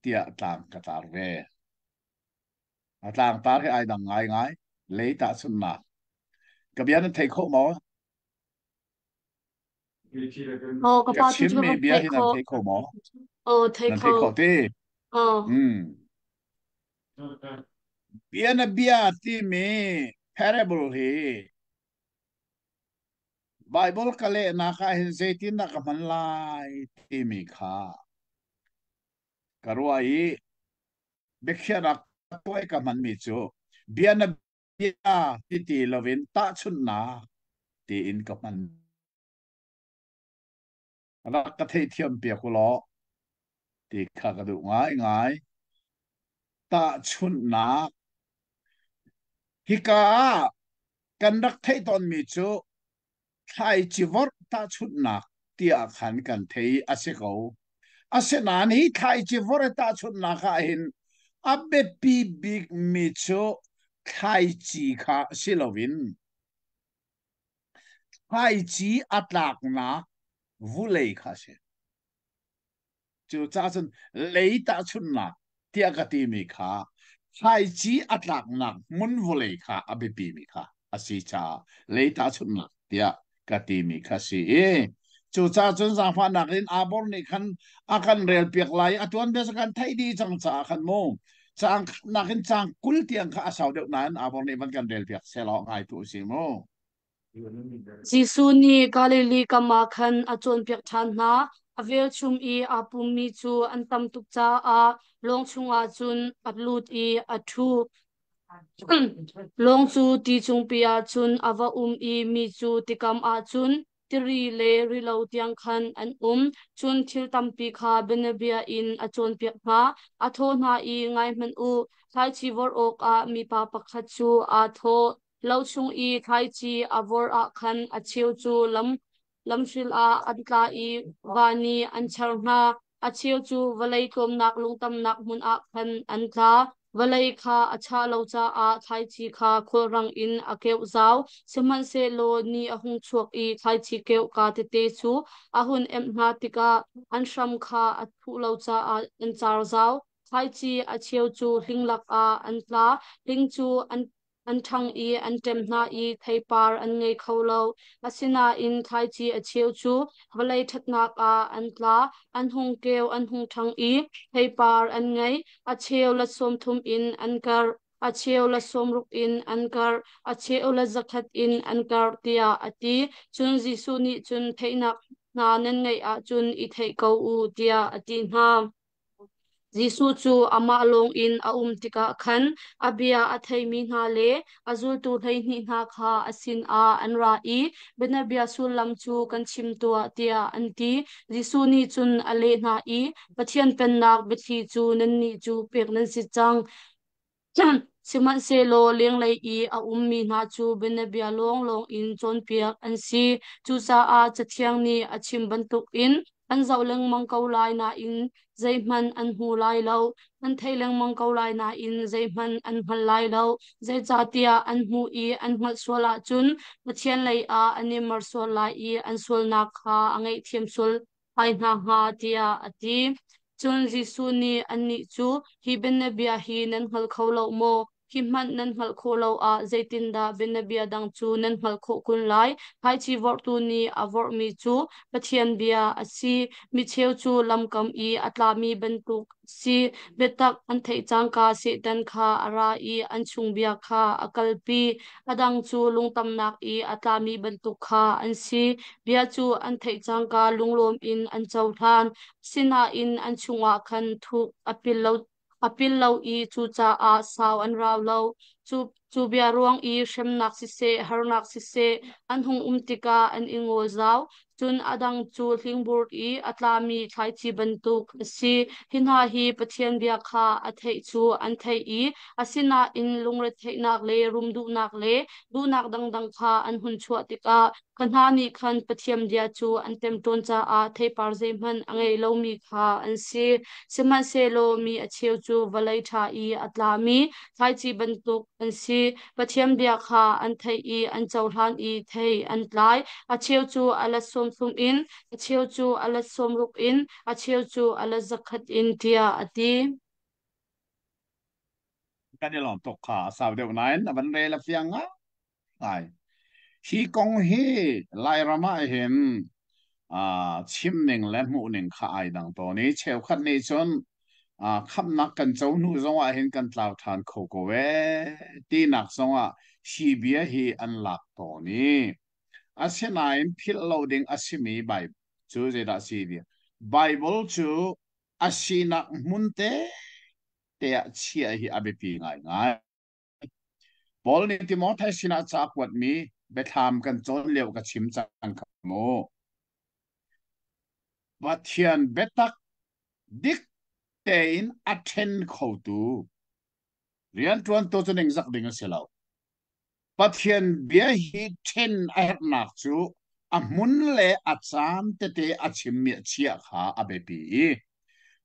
tiah tlang ka tar ve. A tlangtar hi ai dang ngaingai. Lei tahchunhnak. Ka bia nan thei kho maw? Aw ka Ka pa tu cu chimmi ka bia theih hi nan khawh. thei kho maw? Aw thei Nan kho. thei khawh ti? Aw. Mm. Bia na bia timi parable hi Bible ka lehnak ah hin zeitindah ka hman lai timi kha ka ruah i biakhiahnak tuah ka hmanmi cu bia na bia ti ti loin tahchunhnak tiin ka hman. Rak ka theihthiam piak u law ti kha ka duh ngaingai. Tahchunhnak hika ah kan rak theih tawnmi cu thlaici vorh tahchunhnak tiah khan kan thei a si ko. Asinain hi thlaici vorh i tahchunhnak ah hin a biapi bikmi cu thlaici kha si loin thlaici a tlaknak vulei kha a si. Cucaah cun lei tahchunhnak tiah ka timi kha thlaici a tlaknak hmun vawlei kha a biapimi kha a si caah lei tahchunhnak tiah ka timi kha si i cucaah cun zaangfahnak in Abor nih khan a kan relpiak lai a tuanbia cu kan theih dih cang caah khan mu caang khatnak in caang 20 tiang kha a sau deuh nain Abor nih van kan relpiak selaw ngai tu si mu. Jesuh nih Galilee kam ah khan a cawnpiak ṭhan hna. A velchum i aa pummi cu an tam tuk caah lawng chungah cun a lut i a ṭhu. Lawng cu ti cungpi ah cun a va um i mi cu tikam ah cun tiri le rilo tiang khan an um. Cun thil tampi kha bianabia in a cawnpiak hna. A thawh hna i, Ngai hmanh u, thlaici vorh awkah mipa pakhat cu aa thawh. Lo chung i thlaici a vorh ah khan a cheu cu lam lamhril ah an tla i va nih an char hna. A cheu cu vawlei tlawmnak lungtamnak hmun ah khan an tla. Vawlei kha a chah lo caah thlaici kha khulrang in a keuh zau. Sihmanhsehlaw ni a hung chuak i thlaici keuh ka tete cu a hun emh hna tikah an hram kha a thuh lo caah an car zau. Thlaici a cheu cu hling lakah an tla. Hling cu an an ṭhang i an ṭem hna i theipar an ngei kho lo. Asinain thlaici a cheu cu vawlei ṭhatnak ah an tla, an hung keu, an hung ṭhang i theipar an ngei. A cheu let 30 in an karh, a cheu let 60 in an karh, a cheu let 100 in an karh, tiah a ti. Cun Jesuh nih cun theihnak hna nan ngeih ahcun i theih ko u, tiah a ti hna. Jesuh cu amah lawngin a um tikah khan a bia a theimi hna le a zultu 12 hna kha a sinah an ra i bianabia sullam cu kan chim tuah tiah an ti. Jesuh nih cun a leh hna i, Pathian Pennak biathli cu nannih cu pek nan si cang. Sihmanhsehlaw lenglei i a ummi hna cu bianabia lawnglawng in cawnpiak an si. Cucaah Cathiang nih a chim bantukin an zoh lengmang ko lai nain zeihmanh an hmu lai lo, an thei lengmang ko lai nain zeihmanh an hngal lai lo. Zeicahtiah an hmuh i an hngalh sual ahcun Pathian lei ah an i mer sual lai i an sualnak kha a ngaihthiam sual ai hna hnga tiah a ti. Cun Jesuh nih annih cu, Hi bianabia hi nan hngal kho lo maw? Hi hmanh nan hngalh khawh lo ah zeitindah bianabia dang cu nan hngalh khawh kun lai? Thlaici vorhtu nih a vorhmi cu Pathian bia a si. Micheu cu lamkam i a tlami bantuk a si. Biatak an theih cangka Satan kha a ra i an chung bia kha a kalpi. A dang cu lungtamnak i a tlami bantuk kha an si. Bia cu an theih cangka lunglawm in an cohlan. Asinain an chungah khan thuk a pil lo, a pil lo i cucaah sau an rau lo. Cu, cu bia ruang i hremnak siseh, harnak siseh, an hung um tikah an i ngawl zau. Cun a dang cu hlingbur i a tlami thlaici bantuk a si. Hi hna hi Pathian bia kha a theih cu an theih i asinain lungretheihnak le rum duhnak le duhnak dangdang kha an hun chuah tikah Ka hna nih khan Pathian bia cu an ṭemṭawn caah theipar zeihmanh a ngei lomi kha an si. Sihmanhsehlaw mi a cheu cu vawlei ṭha i a tlami thlaici bantuk an si. Pathian bia kha an theih i an cohlan i thei an tlai. A cheu cu a let 30 in, a cheu cu a let 60 in, a cheu cu a let 100 in, tiah a ti. Kan i lawm tuk kha a sau deuh nain a van rel a fiang ngai. Ngai. Hi kong hi Lairam ah hin chim ning le hmuh ning kha ai dang tawn i cheukhat nih cun khamhnak kan co hnu zong ah hin kan tlau ṭhan kho ko ee tinak zong ah hi bia hi an lak tawn i asinain philh lo ding a simi Bible cu zeidah a si ti Bible cu a sinak hmun te te ah chiah hi a biapi ngaingai. Paul nih Timothea sinah ca a kuatmi biathlam kan cawn lio ka chim cang kha mu. Pathian biatak dik tein a ṭhen khotu rianṭuantu cu ningzak ding a si lo. Pathian bia hi ṭhen a herhnak cu a hmun le a caan tete a chimmi a chiah kha a biapi i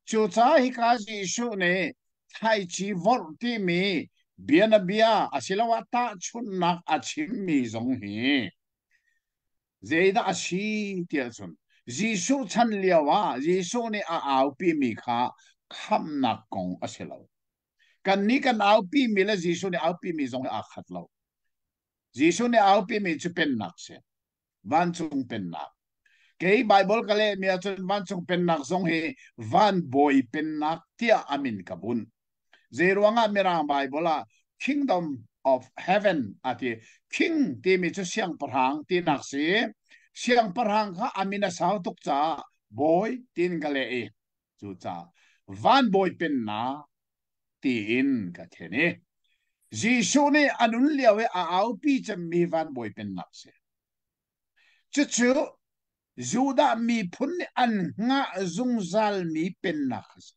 cucaah hika Jesuh nih thlaici vorh timi bianabia asiloah tahchunhnak a chimmi zong hi zeidah a si tiah cun Jesuh chan lio ah Jesuh nih a aupimi kha khamhnak kong a si lo. Kannih kan aupimi le Jesuh nih aupimi zong hi aa khat lo. Jesuh nih aupimi cu pennak si. Vancung pennak. Kei Baibal ka lehmi ahcun vancung pennak zong hi van bawi pennak tiah a min ka bunh. Zeiruangah Mirang Baibal ah Kingdom of Heaven a ti. King timi cu siangpahrang tinak si. Siangpahrang kha a min a sau tuk caah bawi tiin ka leh i Cucaah van bawi pennak tiin ka then i Jesuh nih a nun lio i a aupi cemmi van bawi pennak si. Cucu Judah miphun nih an hngah zungzalmi pennak a si.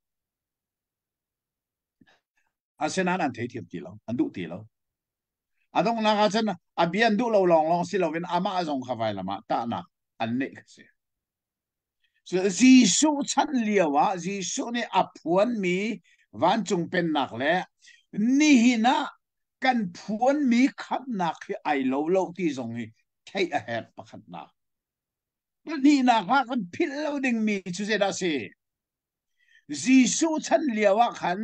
Asinain an theithiam ti lo, an duh ti lo. A donghnak ah cun a bia an duh lo lawnglawng si loin amah zong kha vailam ah tahnak an neih kha si. Jesuh chan lio ah Jesuh nih a phuanmi vancung pennak le nihin ah kan phuanmi khamhnak hi ai lo lo ti zong hi theih a herh pakhatnak. Pahnihnak ah kan philh lo dingmi cu zeidah a si? Jesuh chan lio ah khan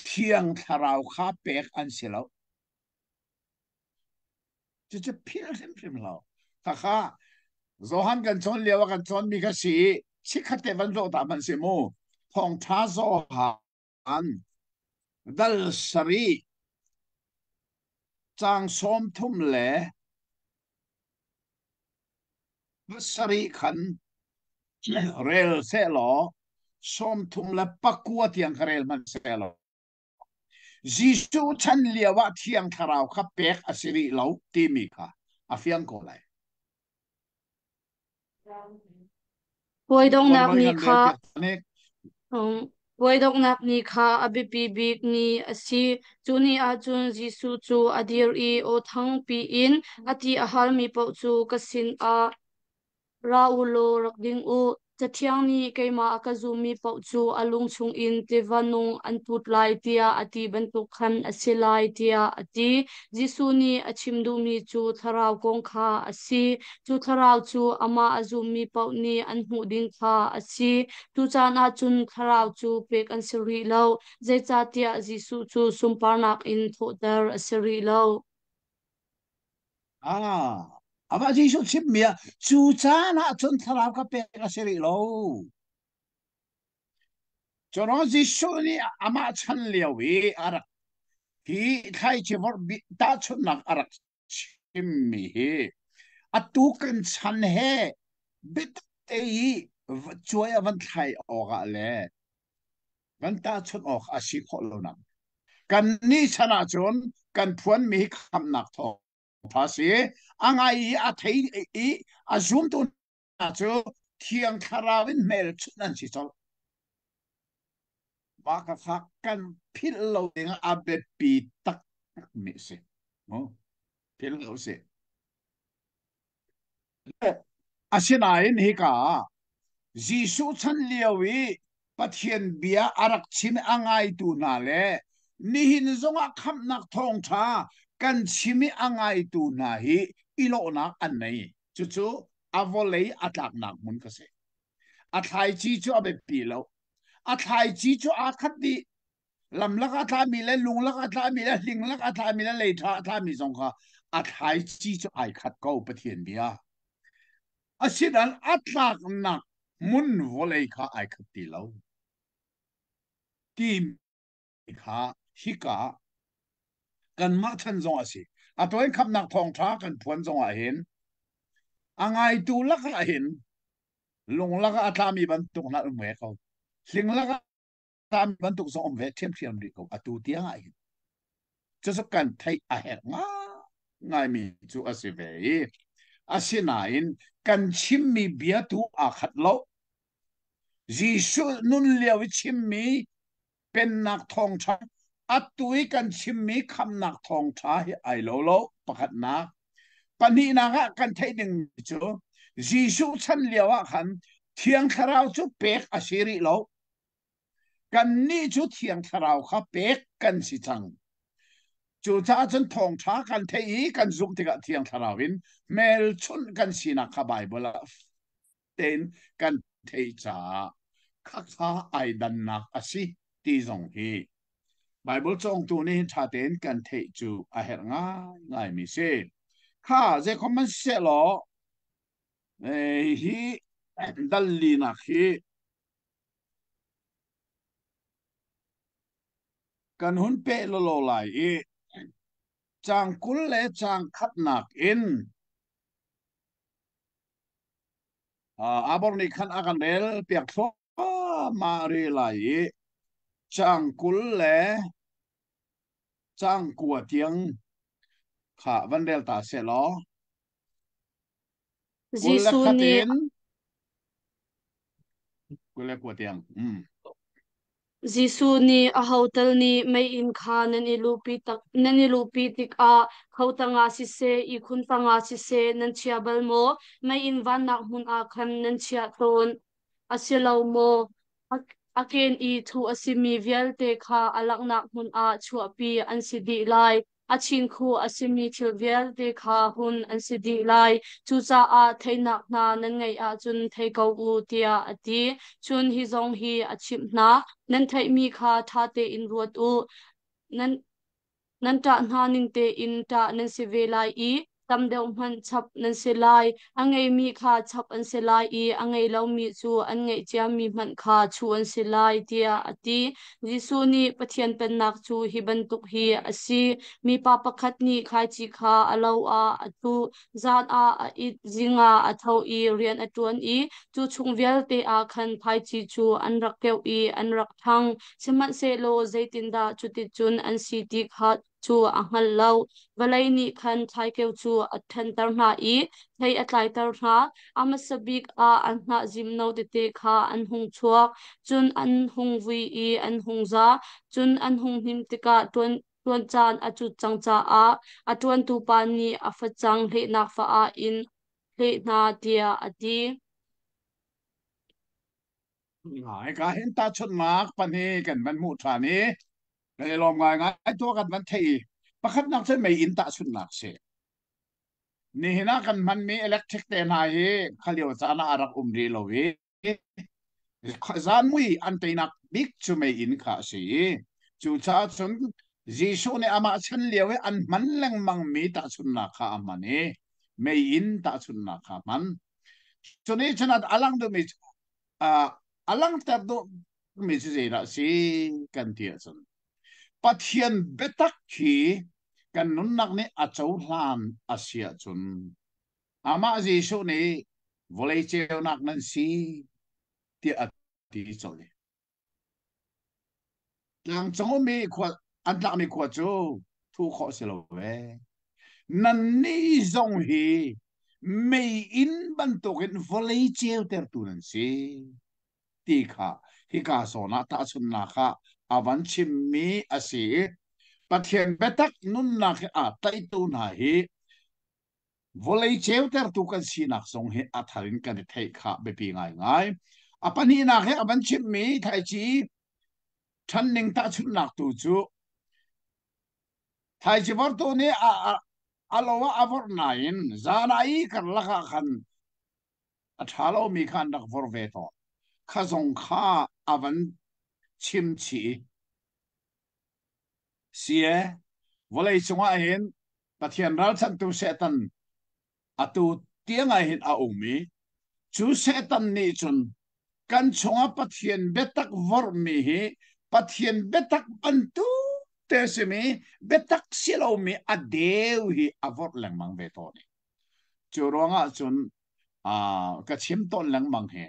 Thiang Thlarau kha pek an si lo. Cucu philh hrimhrim lo. Khakha Johan kan cawn lio ah kan cawnmi kha si i chikkhat te van zoh ta hmanh si mu. Thawngṭha Johan dal sarih caang 37 khan rel sehlaw 39 tiang kha rel hmanh sehlaw Jesuh chan lio ah Thiang Thlarau kha pek a si rih lo timi kha a fiang ko lai. Puai donghnak ni kha Puai donghnak ni kha a biapi bik ni a si. Cu ni ah cun Jesuh cu a dir i aw thangpi in a ti a halmi paoh cu ka sinah Ra u law rak ding u. Cathiang nih keimah a ka zummi paoh cu a lung chungin tiva nung an put lai tiah a ti bantuk khan a si lai tiah a ti. Jesuh nih a chim duhmi cu thlarau kong kha a si. Cu thlarau cu amah a zummi paoh nih an hmuh ding kha a si. Cu caan ah cun thlarau cu pek an si rih lo, zeicahtiah Jesuh cu sunparnak in thawhter a si rih lo. Ah, amah Jesuh chimmi ah cu caan ah cun thlarau kha pek a si rih lo. Cun Jesuh nih amah chan lio i a rak hi thlaici vorh tahchunhnak a rak chimmi hi atu kan chan he biatak te i cuai a van thlai awk ah le van tahchunh awk a si khawh lo nak kan nih chan ah cun kan phuanmi hi khamhnak thawngtha si a ngai i a thei i a zumtu hna cu thiang thlarau in hmelchunh an si colh mah ka kha kan philh lo ding a biapi taktak mi si philh lo si Asinain hika ah Jesuh chan lio i Pathian bia a rak chim a ngaitu hna le nihin zongah khamhnak thawngṭha kan chim i a ngaitu hna hi i lawhnak an nei. Cucu a vawlei a tlaknak hmun ka si. A thlaici cu a biapi lo. A thlaici cu aa khat dih. Lamlak a tlami le lunglak a tlami le hlinglak a tlami le leiṭha a tlami zong kha a thlaici cu ai khat ko Pathian bia. Asinain a tlaknak hmun vawlei kha ai khat ti lo. Timi kha hika kanmah chan zong a si. A tuan khamnak thawngṭha kan phuan zong ah hin a ngaitu lakah hin lunglak ah a tlami bantuk hna um ve ko. Hlinglak ah tlami bantuk zong um ve ṭhiamṭhiam rih ko atu tiang ah hin. Cucu kan theih a herh ngaimi cu a si ve i asinain kan chimmi bia tu aa khat lo. Jesuh nun lio i chimmi pennak thawngṭha atu i kan chimmi khamnak thawngṭha hi ai lo lo pakhatnak. Pahnihnak ah kan theih dingmi cu Jesuh chan lio ah khan Thiang Thlarau cu pek a si rih lo. Kannih cu Thiang Thlarau kha pek kan si cang. Cucaah cun thawngṭha kan theih i kan zumh tikah Thiang Thlarau in hmelchunh kan sinak kha Baibal ah tein kan theih caah khakha ai dannak a si ti zong hi Baibal cawngtu nih ṭha tein kan theih cu a herh ngaingaimi si. Kha zeikhom man seh law hi dal linak hi Kan hun peh lawlaw lai i caang 20 le caang khatnak in Abor nih khan a kan rel piak thluahmah rih lai i caang 20 le caang 9 tiang kha van rel ta seh law. 20 le Jesuh khat nih in 29 tiang. Mm. Jesuh nih ahotal nih meiinn kha nan i luhpi tak nan i luhpi tikah kho tangah siseh, ihkhun tangah siseh nan chia bal maw? Meiinn vannak hmun ah khan nan chiah tawn a si lo maw? A, a ken i thuh a simi vialte kha a langhnak hmun ah chuahpi an si dih lai. A chinkhu a simi thil vialte kha hun an si dih lai. Cucaah theihnak hna nan ngeih ahcun thei ko u, tiah a ti. Cun hi zong hi a chimh hna, nan theihmi kha ṭha tein ruat u. Nan, nan ṭah hna ning tein ṭah nan si ve lai i tam deuh hmanh chap nan si lai. A ngeimi kha chap an si lai i a ngei lomi cu an ngeih ciami hmanh kha chuh an si lai, tiah a ti. Jesuh nih Pathian Pennak cu hi bantuk hi a si. Mipa pakhat nih thlaici kha a lo ah a tuh, zan ah a it, zing ah a tho i rian a ṭuan i cu chung vialte ah khan thlaici cu an rak keuh i an rak ṭhang. Sihmanhsehlaw zeitindah cuticun an si ti kha cu a hngal lo. Vawlei nih khan thlaikeu cu a ṭhanter hna i thei a tlaiter hna. A hmasa bik ah an hnah zimno tete kha an hung chuak, cun an hung vui i an hung za. Cun an hung hnim tikah ṭuan ṭuan caan a cut cang caah a ṭuantu pa nih a facang hlehnak fa-ah in hleh hna, tiah a ti. Hika hin tahchunhnak pahnih kan van hmuh ṭhan i kan i lawm ngaingai tuah kan van theih i pakhatnak cu mei inn tahchunhnak si. Nihin ah kan hmanmi electric te hna hi kha lio caan ah a rak um rih lo i zan mui an teinak bik cu mei inn kha a si i cucaah cun Jesuh nih amah chan lio i an hman lengmangmi tahchunhnak kha a hman i mei inn tahchunhnak kha a hman. Cunih cun a lang duhmi a langhter duhmi cu zeidah a si kan ti ahcun Pathian biatak hi kan nunnak nih a cohlan a si ahcun amah Jesuh nih vawlei ceunak nan si tiah a ti colh i Tlangcung ummi khua an tlakmi khua cu thuh khawh si lo ve. Nannih zong hi meiinn bantukin vawlei ceutertu nan si ti kha hika zawn ah tahchunhnak ah a van chimmi a si i Pathian biatak nunnak he aa tlaihtu hna hi Vawlei ceutertu kan sinak zong hi a thar in kan i theih kha biapi ngaingai. A pahnihnak he a van chimmi thlaici ṭhanning tahchunhnak tu cu thlaici vortu nih a, a, a lo ah a vorh nain zan ah i karlak ah khan a ṭha lomi kha an rak vor ve tawn. Kha zong kha a van chim chih i Si e, vawlei cungah hin Pathian ralchanhtu Satan atu tiangah hin a um i cu Satan nih cun kan chungah Pathian biatak vorhmi hi Pathian biatak bantuk te a simi biatak si lomi a deu hi a vorh lengmang ve tawn i cu ruangah cun ka chim tawn lengmang hi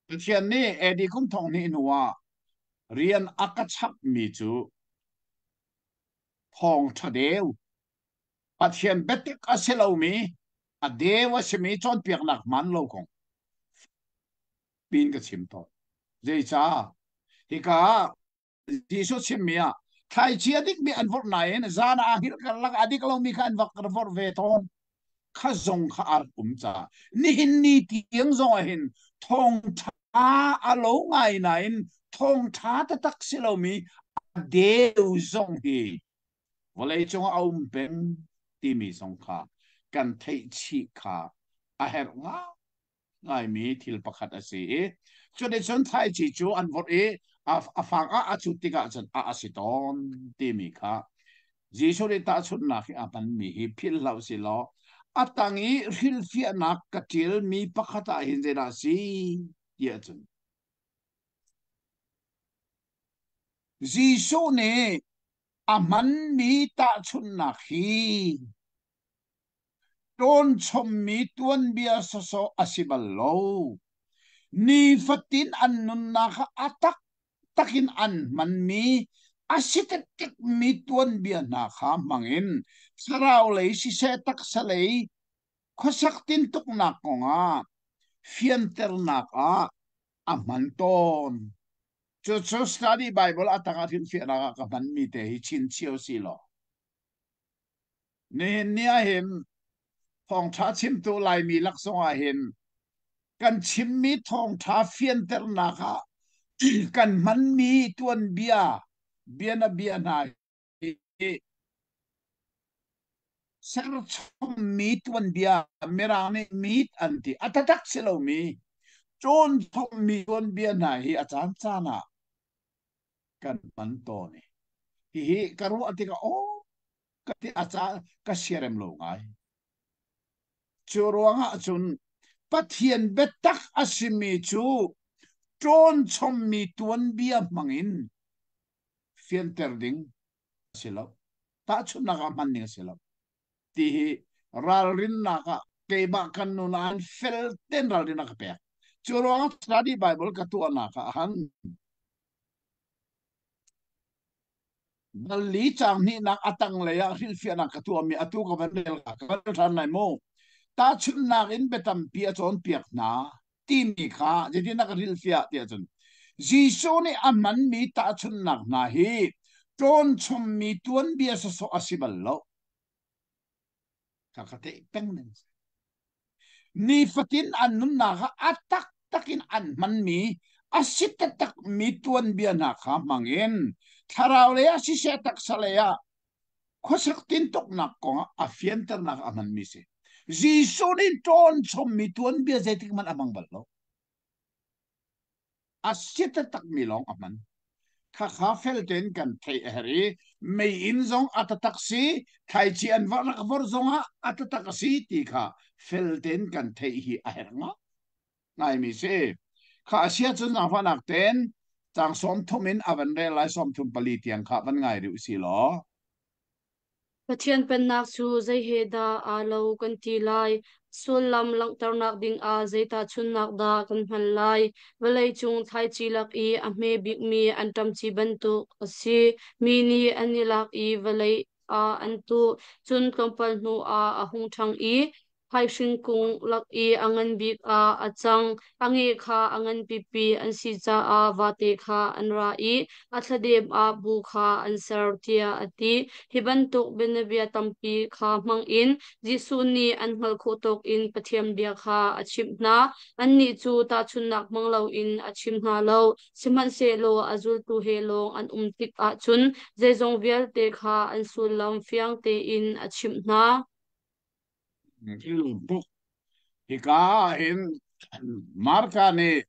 Pathian nih AD kum thong hnih hnu ah rian a ka chapmi cu thawngṭha deu, Pathian biatak a si lomi, a deu a simi cawnpiaknak hmaan lo kong pin ka chim tawn. Zeicah? Hika ah Jesuh chimmi ah thlaici a dikmi an vorh nain zan ah hngilh karlak a dik lomi kha an vak vorh ve tawn. Kha zong kha a rak um caah nihin ni tiang zong ah hin thawngṭha a lo ngai nain thawngṭha taktak si lomi a deu zong hi vawlei cungah a um peng timi zong kha kan theih chih kha a herh ngai. ngaimi thil pakhat a si i cuticun thlaici cu an vorh i a fang ah a cut tikah cun a a si tawn timi kha Jesuh nih tahchunhnak hi a hmanmi hi philh hlah si law a tang i hrilhfiahnak ka ṭialmi pakhat ah hin zeidah a si tiah cun Jesuh nih a hmanmi tahchunhnak hi Ṭawnchommi tuanbia sawsawh a si bal lo. Nifatin an nunnak ah a taktak in an hmanmi a si taktakmi tuanbia hna kha hmangin thlarau lei siseh taksa lei khuasak tintuknak kongah. fianternak ah a hman tawn. Cucu Study Bible a tangah hrilhfiahnak ah ka hmanmi te hi chin cio si law. Nihin ni ah hin thawngṭha chimtu Laimi lak zongah hin kan chimmi thawngṭha fianternak ah kan hmanmi tuanbia bianabia hna hi serchommi tuanbia Mirang nih myth an ti a taktak si lomi cawnchommi tuanbia hna hi a caancaan ah kan hman tawn i hihi ka ruah tikah aw ka ti a ca ka siarem lo ngai. Cu ruangah cun Pathian biatak a simi cu ṭawnchommi tuanbia hmangin fianter ding a si lo. Tahchunhnak ah hman ding a si lo. Ti hi ralrinnak ah keimah kan nun ah fel ten ralrin a ka pek. Cu ruangah study Bible ka tuahnak ah han Dal li caang hnihnak a tanglei ah hrilhfiahnak ka tuahmi atu ka van rel ka ka van ṭhan lai mu. Tahchunhnak in biatampi a cawnpiak hna timi kha zeitin dah ka hrilhfiah tiah cun Jesuh nih a hmanmi tahchunhnak hna hi ṭawnchommi tuanbia sawsawh a si bal lo. Ka ka theih peng ning. Nifatin an nunnak ah a taktak in an hmanmi a si taktakmi tuanbia hna kha hmangin thlarau lei ah siseh taksa lei ah khuasak tintuknak kongah a fianternak a hmanmi si. Jesuh nih ṭawnchommi tuanbia zeitik hmanh a hmang bal lo. A si taktakmi lawng a hman. Khakha fel tein kan theih a herh i meiinn zong a taktak si, thlaici an va rak vor zongah a taktak a si ti kha fel tein kan theih hi a herh ngaimi si. Kha a si ahcun zaangfahnak tein caang 30 in a van rel lai 34 tiang kha van ngai rih usih law. Pathian Pennak cu zei he dah aa lo kan ti lai? Sullam langhternak dingah zei tahchunhnak dah kan hman lai? Vawleicung thlaici lak i a hme bikmi anṭamci bantuk a si. Mi nih an i lak i vawlei ah an tuh, cun tlawmpal hnuah a hung ṭhang i Haihring kung lak i a ngan bik ah a cang. A nge kha a ngan pipi an si caah vate kha an ra i a thladem ah bu kha an ser, tiah a ti. Hi bantuk bianabia tampi kha hmangin Jesuh nih an hngalh khawh tawkin Pathian bia kha a chimh hna. Annih cu tahchunhnak hmang loin a chim hna lo, sihmanhsehlaw a zultu he lawng an um tikah cun zeizong vialte kha an sullam fiang tein a chimh hna. Buk. Hika ah hin Marka nih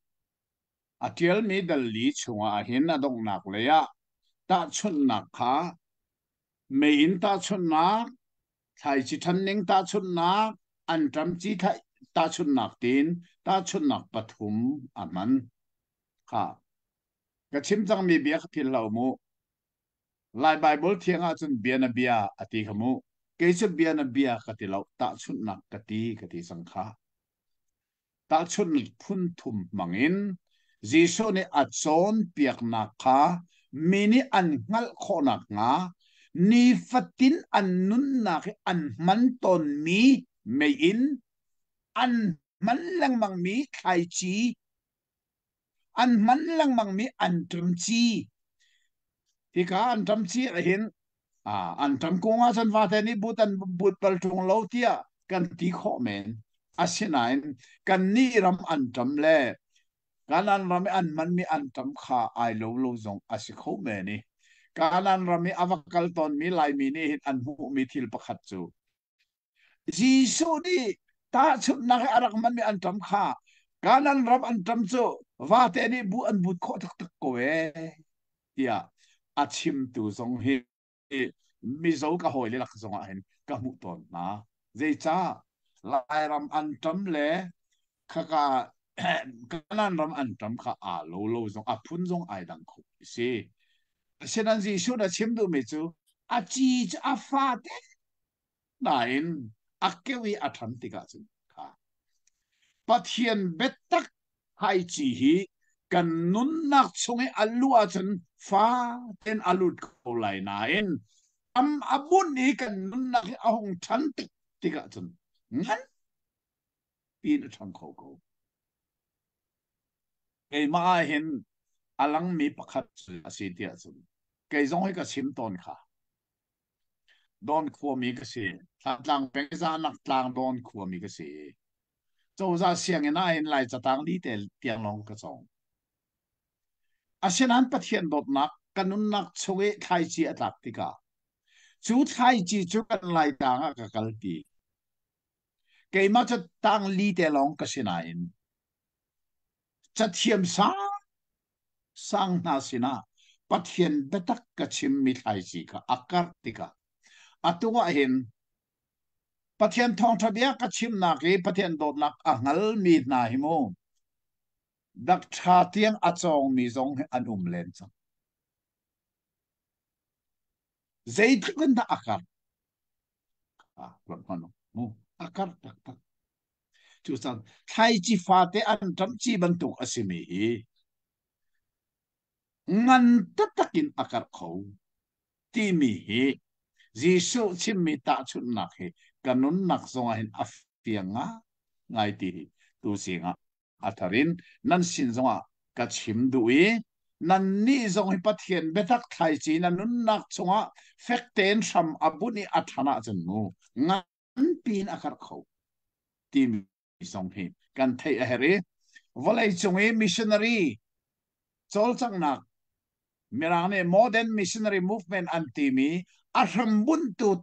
a ṭialmi dal li chungah hin a donghnak lei ah tahchunhnak kha meiinn tahchunhnak, thlaici ṭhanning tahchunhnak, anṭam ci tahchunhnak tiin tahchunhnak pathum a hman. Kha ka chim cangmi bia kha philh hlah u mu. Lai Baibal thiang ahcun bianabia a ti kha mu. Kei cu bianabia ka ti lo, tahchunhnak ka ti ka ti cang kha. Tahchunhnak phun thum hmangin Jesuh nih a cawnpiaknak kha mi nih an hngalh khawh nakhnga nifatin an nunnak i an hman tawnmi meiinn, an hman lengmangmi thlaici, an hman lengmangmi anṭamci hika anṭamci ah hin anṭam kung ah cun vate nih but an but bal ṭung lo tiah kan ti khawh men. Asinain kannih ram anṭam le Kanaan ram i an hmanmi anṭam kha ai lo lo zong a si kho men i Kanaan ram i a va kal tawnmi Laimi nih hin an hmuhmi thil pakhat cu Jesuh nih tahchunhnak i a rak hmanmi anṭam kha Kanaan ram anṭam cu vate nih bu an but khawh taktak ko ee tiah a chimtu zong hi Mizo ka hawile lak zongah hin ka hmuh tawn hna. Zeicah Lairam anṭam le khaka Kanaan ram anṭam kha aa lo lo zong a phun zong ai dang kho a si. Asinain Jesuh nih a chim duhmi cu a ci cu a fate nain a keu i a ṭhan tikah cun kha Pathian biatak thlaici hi kan nunnak chung i a luh ahcun faten a lut ko lai nain am a bunh i kan nunnak hi a hung ṭhan tik tikah cun ngan piin a ṭhang kho ko. Keimah ah hin a langmi pakhat a si tiah cun kei zong hi ka chim tawn kha. Dawn khuami ka si. Thantlang peng Zanak tlang Dawn khuami ka si. Cozah sianginn ah hin Lai catang li te tiang lawng ka cawng. Asinain Pathian dawtnak ka nunnak chung i thlaici a tlak tikah cu thlaici cu kan Laitlang ah ka kalpi. Keimah cu tang li te lawng ka si nain cathiam sang sang hna sinah Pathian biatak ka chimmi thlaici kha a karh tikah atu ah hin Pathian thawngṭha bia ka chimnak i Pathian dawtnak a hngalmi hna hi mu dakṭha tiang a cawngmi zong hi an um len cang. Zeitluk in dah a karh? Ah, mu a karh taktak. Cucaah thlaici fate an ṭamh ci bantuk a simi hi ngan taktak in a karh kho timi hi Jesuh chimmi tahchunhnak hi ka nunnak zongah hin a fiang ngai ti hi tu zingah a thar in nan sin zongah ka chim duh i nannih zong hi Pathian biatak thlaici na nunnak chungah fek tein hram a bunh i a ṭhan ahcun mu nganpi in a karh kho timi zong hi kan theih a herh i vawlei cung i missionary cawlcanghnak Mirang nih modern missionary movement an timi a hrambuntu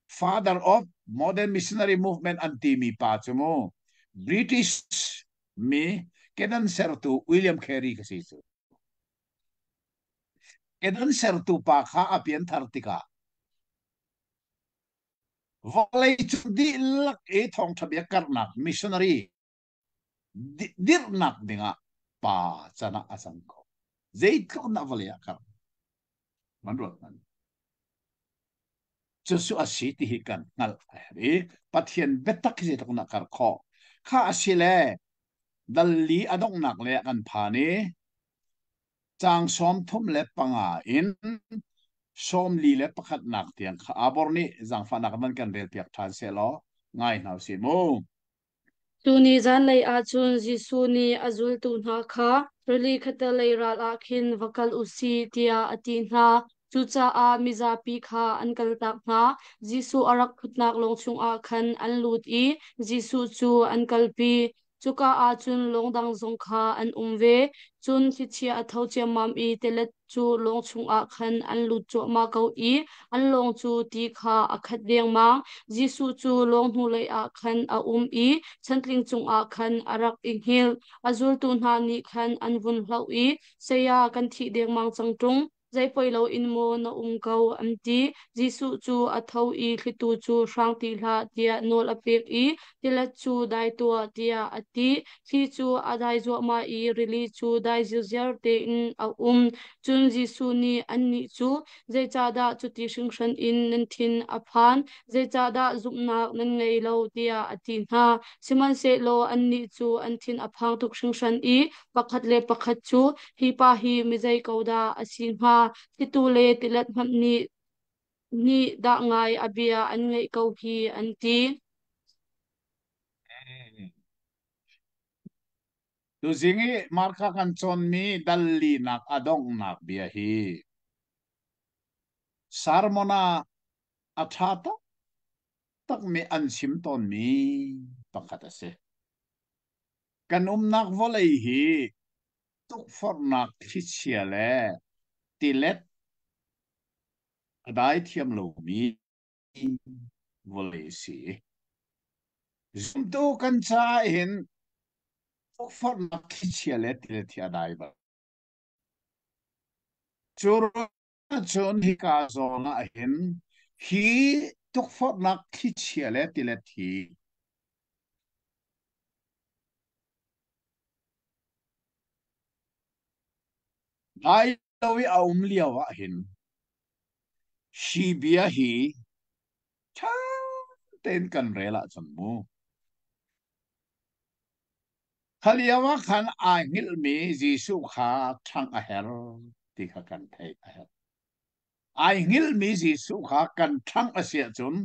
father of modern missionary movement an timi pa cu mu British mi kedan sertu William Carey ka si cu. Kedan sertu pa kha a pianthar tikah vawlei cung dihlak i thawngṭha bia karhnak missionary dirhnak dingah pa can ah a cang ko. Zeitluk in dah vawlei ah karh? Man ruat hmanh. Cucu a si ti hi kan hngalh a herh i Pathian biatak hi zeitluk in dah karh khawh? Kha a si le dal li a donghnak le ah kan phan i caang 35 in 41nak tiang kha Abor nih zaangfahnak nan kan relpiak ṭhan sehlaw ngai hna usih mu. Tuni zanlei ah cun Jesuh nih a zultu hna kha rili khattelei ral ah khin va kal u sih tiah a ti hna. Cucaah mizapi kha an kaltak hna. Jesuh a rak ṭhutnak lawng chungah khan an lut i Jesuh cu an kalpi. Cuka ah cun lawng dang zong kha an um ve. Cun thlichia a tho ciammam i tilet cu lawng chungah khan an lut cuahmah ko i an lawng cu ti kha a khat dengmang. Jesuh cu lawng hnulei ah khan a um i chantling cungah khan a rak i hngilh. A zultu hna nih khan an vun hlauh i, Saya, kan thih dengmang cang ṭung. Zei poi loin maw na um ko? An ti. Jesuh cu a tho i thlitu cu hrang ti hlah tiah nawl a pek i tilet cu dai tuah tiah a ti. Thli cu a dai zuahmah i rili cu dai zirziar tein a um. Cun Jesuh nih annih cu, Zeicahdah cuti hringhran in nan thin a phan? Zeicahdah zumhnak nan ngei lo? tiah a ti hna. Sihmanhsehlaw annih cu an thin a phang tuk hringhran i pakhat le pakhat cu, Hi pa hi mizei ko dah a si hnga? Thlitu le tilet hmanh nih nih dah ngai a bia an ngaih ko hi, an ti. Tuzing i Marka kan cawnmi dal linak a donghnak bia hi sermon ah a ṭha taktakmi an chim tawnmi pakhat a si. Kan umnak vawlei hi tukforhnak thlichia le tilet a dai thiam lomi vawlei a si. Zumtu kan caah hin tukforhnak thlichia le tilet hi a dai bal. Cu ruangah cun hika zawn ah hin hi tukforhnak thlichia le tilet hi Dai lo i a um lio ah hin hi bia hi ṭha tein kan rel ahcun mu. Kha lio ah khan aa hngilhmi Jesuh kha ṭhangh a herh ti kha kan theih a herh. Ai hngilhmi Jesuh kha kan ṭhangh a si ahcun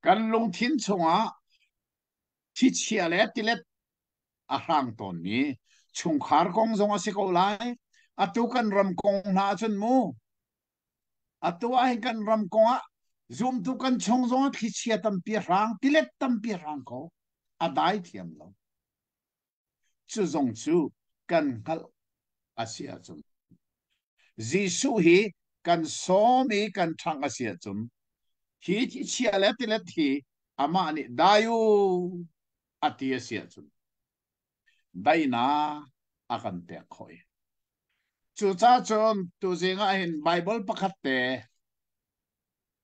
kan lungthin chungah thichia le tilet a hrang tawnmi. Chungkhar kong zong a si ko lai. Atu kan ram kong hna ahcun mu, atu ah hin kan ram kong ah zumtu kan chung zong ah thlichia tampi a hrang, tilet tampi a hrang ko. A dai thiam lo. Cu zong cu kan hngalh a si ahcun Jesuh hi kan sawm i kan ṭhangh a si ahcun hi thlichia le tilet hi amah nih dai u a ti a si ahcun daihnak a kan pek khawh i cucaah cun tuzing ah hin Baibal pakhat te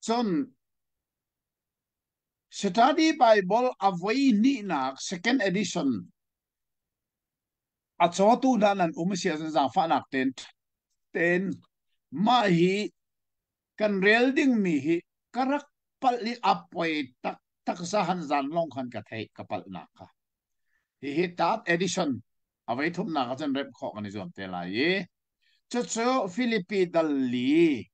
cun Study Bible a voi hnihnak second edition a cawtu hna nan um si ahcun zaangfahnak ten ten mah hi kan rel dingmi hi ka rak palh i a poi taktak zahan zan lawng khan ka theih ka palhnak kha. Hihi third edition a voi thumnak ahcun remh khawh kan i zuam te lai i cucu Philippi dal li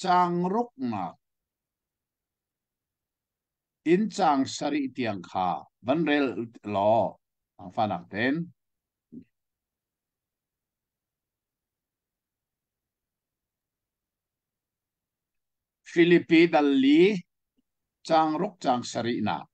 Caang ruknak in caang sarih tiang kha van rel law zaangfahnak tein. Filipi dal li caang ruk caang sarihnak.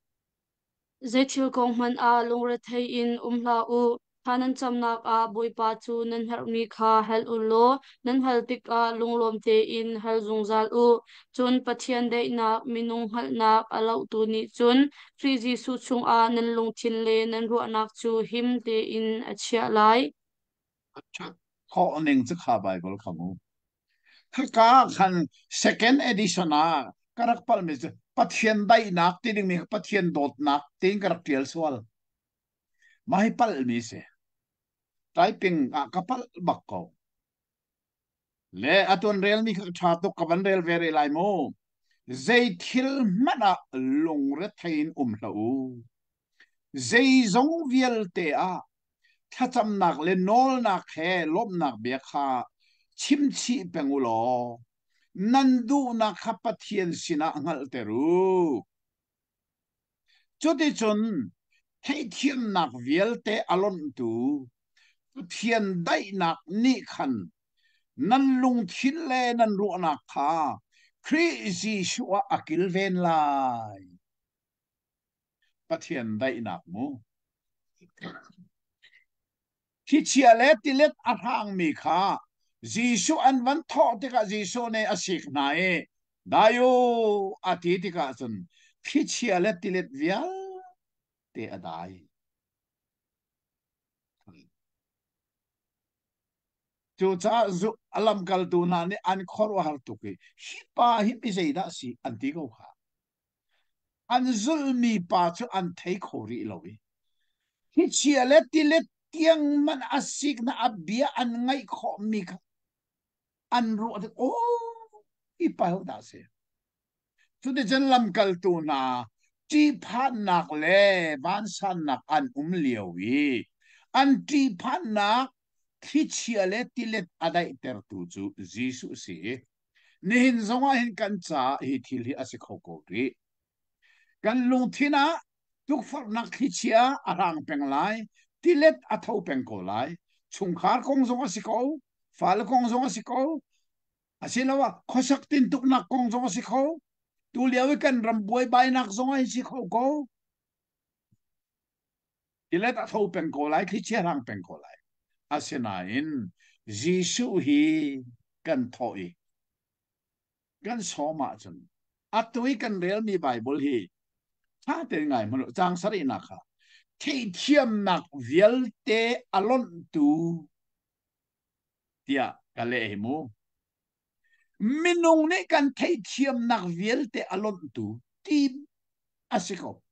Zeithil kong hmanh ah lungrethei in um hlah u. Thla nan camnak ah Bawipa cu nan herhmi kha hal u law nan hal tikah lunglawm tein hal zungzal u. Cun Pathian daihnak minung hngalhnak a lohtu nih cun Khrih Jesuh chungah nan lungthin le nan ruahnak cu him tein a chiah lai. A ṭhat khawh ning cu kha Baibal kha mu. Khaka khan second edition ah ka rak palmi cu Pathian daihnak ti dingmi kha Pathian dawtnak tiin ka rak ṭial sual. Mah hi palhmi si. Typing ah ka palh bak ko. Le atuan relmi kha ṭha tuk ka van rel ve rih lai mu. Zei thil hmanh ah lungrethei in um hlah u. Zeizong vialte ah thlacamnak le nawlnak he lawmhnak bia kha chimchih peng u law nan duhnak kha Pathian sinah hngalhter u. Cuticun theihthiamnak vialte a lonhtu Pathian daihnak nih khan nan lungthin le nan ruahnak kha Khrih Jesuh ah a kilven lai. Pathian daihnak mu. Thichia le tilet a hrangmi kha Jesuh an van thawh tikah Jesuh nih a sik hna i dai u a ti tikah cun thlichia le tilet vialte a dai. Cucaah a lamkaltu hna nih an khuaruahhar tuk i hi pa hi mi zeidah a si an ti ko kha. An zulhmi pa cu an thei kho rih lo i thlichia le tilet tiang man a siknak a bia an ngaih khawhmi kha an ruah tik aw hi pa ho dah si. Cuticun lamkaltu hna ṭihphannak le vansannak an um lio i an ṭihphannak thlichia le tilet a daihtertu cu Jesuh a si i Nihin zongah hin kan caah hi thil hi a si kho ko rih. Kan lungthin ah tukforhnak thlichia a hrang peng lai, tilet a tho peng ko lai. Chungkhar kong zong a si ko, fale kong zong a si ko, asiloah khuasak tintuknak kong zong a si kho. Tu lio i kan ram buaibainak zong ah hin si kho ko. Tilet a tho peng ko lai, thlichia hrang peng ko lai. Asinain Jesuh hi kan thawh i kan sawm ahcun atu i kan relmi Baibal hi ṭha tein ngai hmanh u, caang sarihnak kha theihthiamnak vialte a lonhtu tiah ka leh hi mu. Minung nih kan theihthiamnak vialte a lonhtu ti a si ko.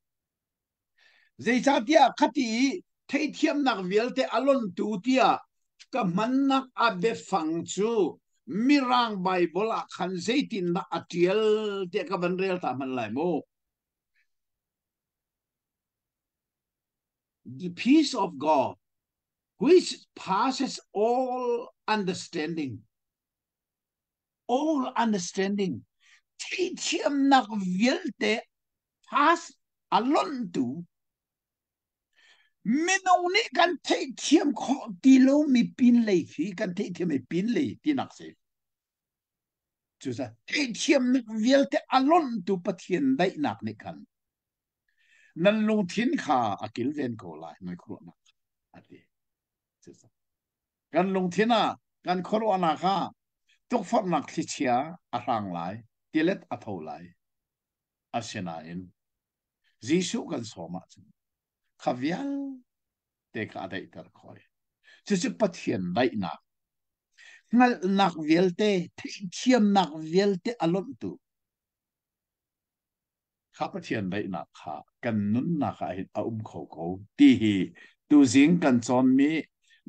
Zeicahtiah khati i theihthiamnak vialte a lontu tiah ka hmannak a biafang cu Mirang Baibal ah khan zeitindah a ṭial tiah ka van rel ta hmanh lai mu. The peace of God, which passes all understanding, all understanding, theihthiamnak vialte pass a lonhtu. Minung nih kan theihthiam khawh ti lomi pinlei khi kan theihthiam i pinlei tinak si. Cucaah theihthiamnak vialte a lonhtu Pathian daihnak nih khan nan lungthin kha a kilven ko lai noi khuaruahnak a ti. Cucaah kan lungthin ah kan khuaruahnak ah tukforhnak thlichia a hrang lai, tilet a tho lai. Asinain Jesuh kan sawm ahcun kha vialte kha a daihter khawh. Cucu Pathian daihnak, hngalhnak vialte, theihthiamnak vialte a lonhtu kha Pathian daihnak kha kan nunnak ah hin a um kho ko ti hi tuzing kan cawnmi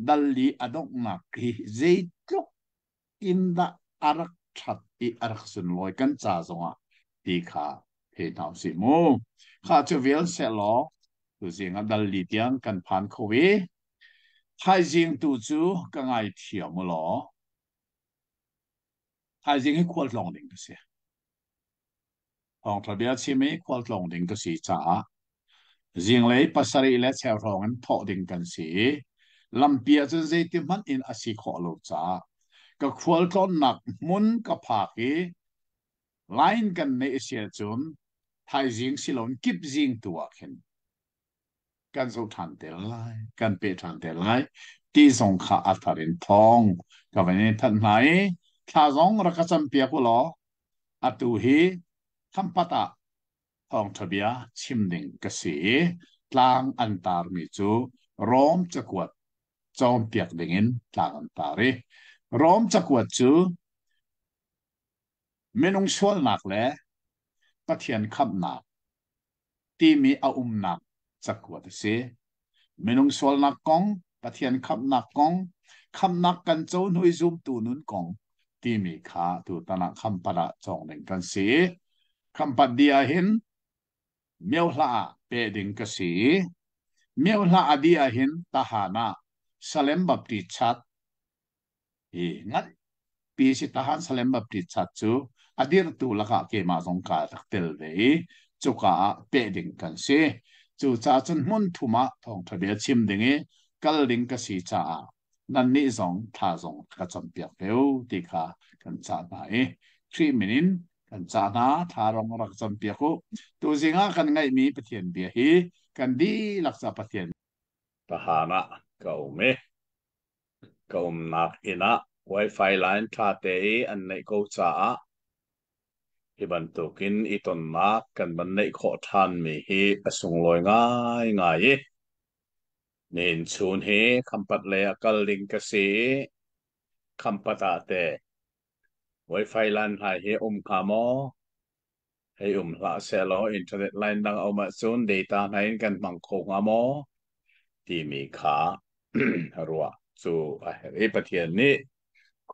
dal li a donghnak hi zeitluk in dah a rak ṭhat i a rak sunlawi kan ca zongah ti kha thei hna usih mu. Kha cu vial sehlaw tuzing ah dal li tiang kan phan kho i thaizing tu cu ka ngaithiam u law thaizing hi khualtlawng ding ka si. Thawngṭha bia chim i khualtlawng ding ka si caah zinglei pasarih le cheu hrawng in thawh ding kan si i lampi ahcun zeiti hmanh in a si khawh lo caah ka khualtlawnnak hmun ka phak i line kan neih a si ahcun thaizing si loin kipzing tu ah khin kan zoh ṭhan te lai, kan peh ṭhan te lai ti zong kha a thar in thawng ka van in thanh hna i thla zong rak ka campiak u law atu hi Khampat ah thawngṭha bia chim ding ka si i tlang an tarmi cu Rom cakuat cawnpiak dingin tlang an tar i Rom cakuat cu minung sualnak le Pathian khamhnak timi a umnak cakuat a si. Minung sualnak kong, Pathian khamhnak kong, khamhnak kan co hnu i zumtu nun kong timi kha tutan ah khampat ah cawng ding kan si. Khampat di ahhin miohla ah pe ding ka si i miohla a di ahhin Tahan ah Salem Baptist Church hi nganpi si Tahan Salem Baptist Church cu a dirhtu lakah keimah zong kaa rak tel ve i cuka ah peh ding kan si. Cucaah cun hmun thum ah thawngṭha bia chim ding i kal ding ka si caah nannih zong thla zong ka campiak ve u ti kha kan cah hna i Khrih min in kan cah hna thla rong rak campiak u. Tuzing ah kan ngaihmi Pathian bia hi kan dihlak ca Pathian Tahan ah ka um i Ka umnak inn ah Wi-Fi line ṭhate i an neih ko caah hi bantukin i tonnak kan van neih khawh ṭhanmi hi a sunglawi ngaingai i nihin chun hi Khampat lei ah kal ding ka si i Khampat ah teh Wi-Fi line hna hi um hnga maw? Hei um hlah sehlaw internet line dang a um ahcun data hna in kan hmang kho hnga maw? Timi kha ruah cu a herh i Pathian nih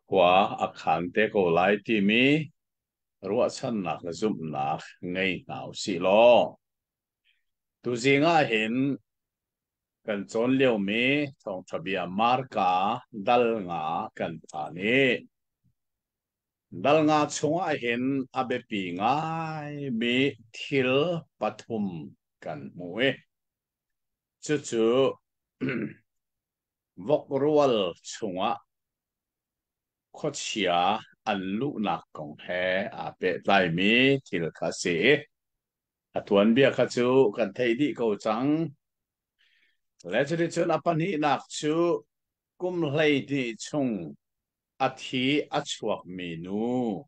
khua a khan te ko lai timi ruahchannak le zumhnak ngei hna usih law tuzing ah hin kan cawn liomi thawngṭha bia Marka dal nga kan phan i Dal nga chungah hin a biapi ngaimi thil pathum kan hmuh i cucu vok rual chungah khuachia an luhnak kong he aa pehtlaimi thil kha a si i a tuanbia kha cu kan theih dih ko cang. Le cuticun a pahnihnak cu kum 12 chung a thi a chuakmi nu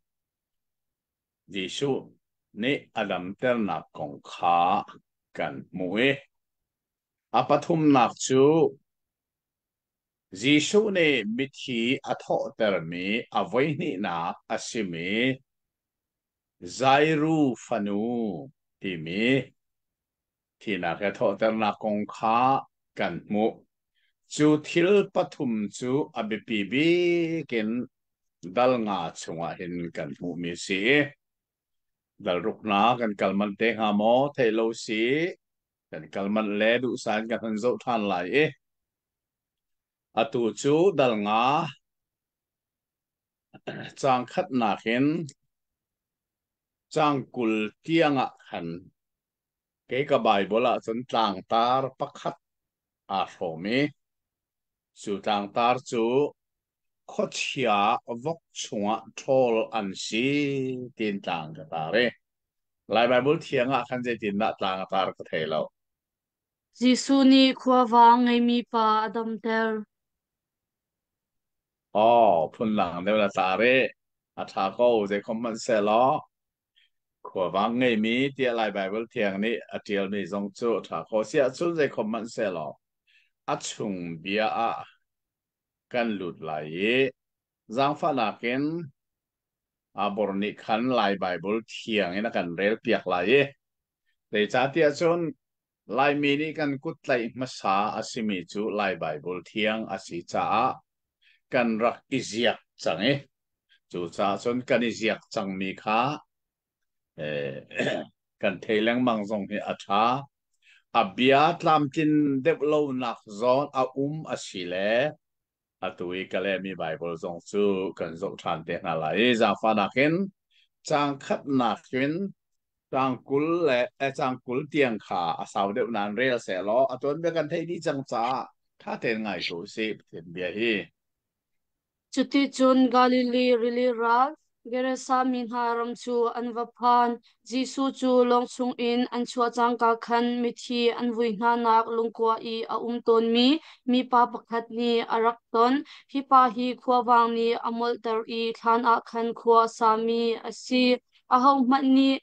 Jesuh nih a damternak kong kha kan hmuh i a pathumnak cu Jesuh nih mithi a thawhtermi a voihnihnak a simi Jairu fanu timi Thinak he thawhternak kong kha kan hmuh. Cu thil pathum cu a biapi bik in dal nga chungah hin kan hmuhmi a si i dal ruknak kan kal manh te hnga maw theih lo si kan kal manh le duhsan kan hun zoh ṭhan lai i atu cu dal nga caang khatnak in caang 20 tiangah khan Kei ka Baibal ahcun tlangtar pakhat aa hrawm i cu tlangtar cu khuachia vok chungah ṭhawl an si tiin tlang ka tar i Lai Baibal thiang ah khan zeitindah tlang a tar ka thei lo. Jesuh nih khuavang ngeimi pa a damter. Aw, phundang deuh na tar i a ṭha ko, zeikhom hmanh sehlaw khuavang ngeimi tiah Lai Baibal thiang nih a ṭialmi zong cu a ṭha ko. Siahcun zeikhom hmanh sehlaw a chung bia ah kan lut lai i zaangfahnak in Abor nih khan Lai Baibal thiang in a kan relpiak lai i zeicahtiah cun Laimi nih kan kut tlaih hmasa a simi cu Lai Baibal thiang a si caah kan rak i ziak cang i cucaah cun kan i ziak cangmi kha kan thei lengmang zong hi a ṭha. A bia tlamtlin deuh lonak zawn a um a si le atu i ka lehmi Baibal zong cu kan zoh ṭhan te hna lai i zaangfahnak in caang khatnak in caang 20 le caang 20 tiang kha a sau deuh nain rel sehlaw a tuanbia kan theih dih cang caah ṭha tein ngai ko usih Pathian bia hi. Cuticun Galilee rili ral Gerasa mi hna ram cu an va phan. Jesuh cu lawng chungin an chuah cangka khan mithi an vui hnanak lungkua i a um tawnmi mipa pakhat nih a rak ton. Hi pa hi khuavang nih a molhter i thlan ah khan khua a sami a si. Ahohmanh nih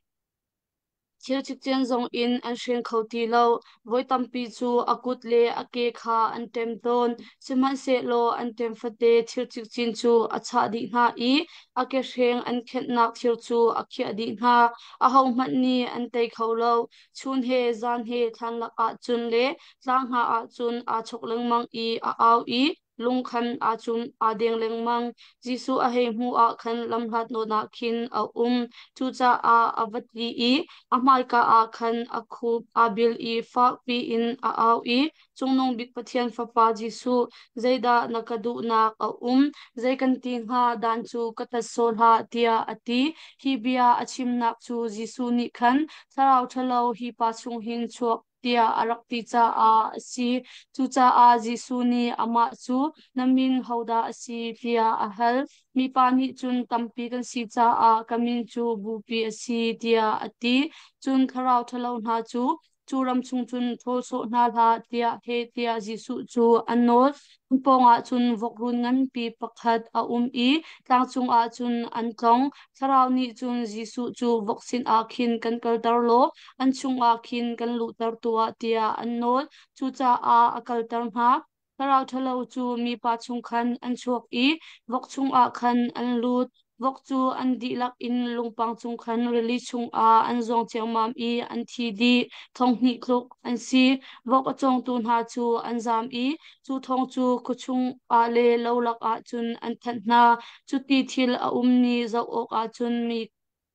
thil cikcin zongin an hreng kho ti lo. Voi tampi cu a kut le a ke kha an ṭem tawn. Sihmanhsehlaw an ṭem fate thil cikcin cu a chah dih hna i a kehreng an khenhnak thir cu a khiah dih hna. Ahohmanh nih an tei kho lo. Chun he zan he thlan lakah cun le tlang hna ah cun aa chok lengmang i a au i lung khan aa cum aa deng lengmang. Jesuh a hei hmuh ah khan lamhlat nawn ah khin a um. Cucaah a va tli i a hmaika ah khan a khup aa bil i fakpi in a au i, Cungnung Bik Pathian Fapa Jesuh, zeidah na ka duhnak a um? Zei kan ti hnga dan cu ka tat sawh hlah, tiah a ti. Hi bia a chimnak cu Jesuh nih khan thlarau ṭhalo hi pa chung hin chuak tiah a rak ti caah a si. Cucaah Jesuh nih amah cu, Na min hodah a si? tiah a hal. Mipa nih cun tampi kan si caah ka min cu Bupi a si, tiah a ti. Cun thlarau ṭhalo hna cu, cu ram chung cun ṭhawl sawh hna hlah, tiah heh tiah Jesuh cu a nawl. An pawngah cun vok-run nganpi pakhat a um i tlang cungah cun an tlong. Thlarau nih cun Jesuh cu vok sinah khin kan kalter law an chungah khin kan luhter tuah tiah an nawl. Cucaah a kalter hna. Thlarau ṭhalo cu mipa chung khan an chuak i vok chungah khan an lut. Vok cu an dihlak in lungpang cung khan rili chungah an zuang ciammam i an thi dih. 2000 tluk an si. Vok a cawngtu hna cu an zam i cu thawng cu khuachung ah le lo lakah cun an thanh hna. Cuti thil a ummi zoh awkah cun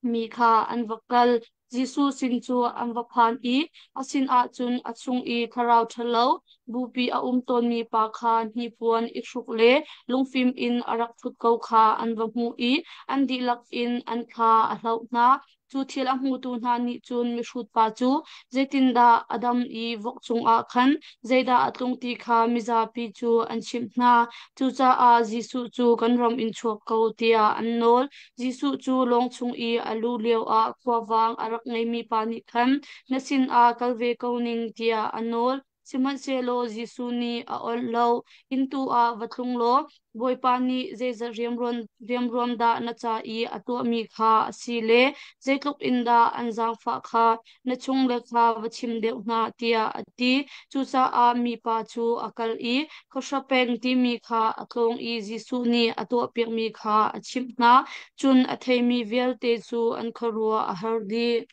mi kha an va kal. Jesuh sin cu an va phan i a sinah cun a chung i thlarau ṭhalo bupi a um tawnmi pa kha hnipuan i hruk le lungfim in a rak ṭhut ko kha an va hmuh i an dihlak in an thla a hloh hna. Cu thil a hmutu hna nih cun mihrut pa cu zeitindah a dam i vok cungah khan zeidah a tlung ti kha mizapi cu an chimh hna. Cucaah Jesuh cu kan ram in chuak ko tiah an nawl. Jesuh cu lawng chung i a luh lioah khuavang a rak ngeimi pa nih khan na sinah kal ve ko ning tiah a nawl. Sihmanhsehlaw Jesuh nih a awnh lo. Inn tu ah va tlung law Bawipa nih zeizat riamruam dah na ca i a tuahmi kha a si le zeitluk in dah an zaangfah kha na chungle kha va chim deuh hna, tiah a ti. Cucaah mipa cu a kal i khuahra peng timi kha a tlawng i Jesuh nih a tuahpiakmi kha a chimh hna. Cun a theimi vialte cu an khuaruah a har dih.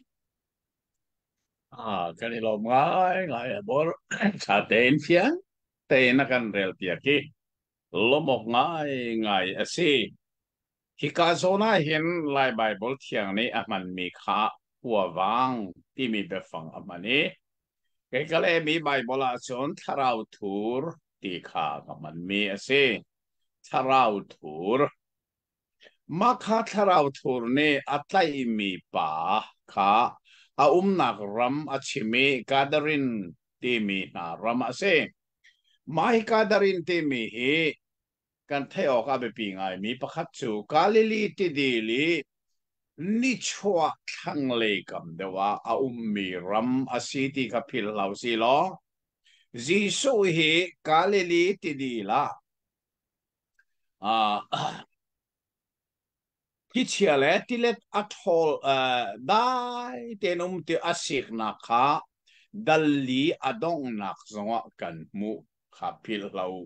Ah, kan i lawm ngaingai a bor. Ṭha tein fiang tein a kan relpiak i lawmh awk ngaingai a si. Hika zawn ah hin Lai Baibal Thiang nih a hmanmi kha khuavang timi biafang a hman i kei ka lehmi Baibal ahcun thlarau thur ti kha ka hmanmi a si. Thlarau thur. Mah kha thlarau thur nih a tlaihmi pa kha a umnak ram a chim i Gadarin timi hna ram a si. Mah hi Gadarin timi hi kan theih awk a biapi ngaimi pakhat cu Galilee tidil i nichuah thlanglei kam deuh ah a ummi ram a si ti kha philh hlah usih law Jesuh hi Galilee tidil ah Thlichia le tilet a ṭhawl dai tein um ti a siknak kha dal li a donghnak zongah kan hmuh kha philhlo.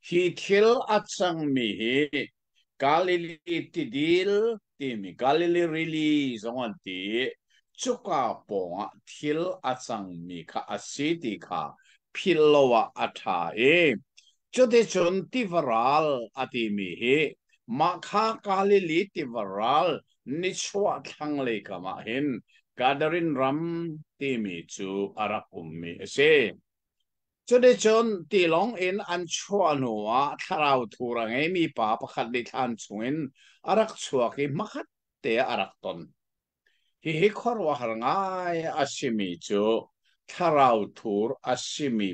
Hi thil a cangmi hi Galilee tidil timi Galilee Rili zong an ti i cuka pawngah thil a cangmi kha a si ti kha philh lo ah a ṭha i cuticun tiva ral a timi hi Mah kha Galilee tiva ral nichuah thlanglei kam ah hin Gadarin ram timi cu a rak ummi a si. Cuticun tilawng in an chuah hnuah thlarau thur a ngeimi pa pakhat nih thlan chungin a rak chuak i hmakhat te ah a rak ton. Hihi khuaruahhar ngai a simi cu thlarau thur a simi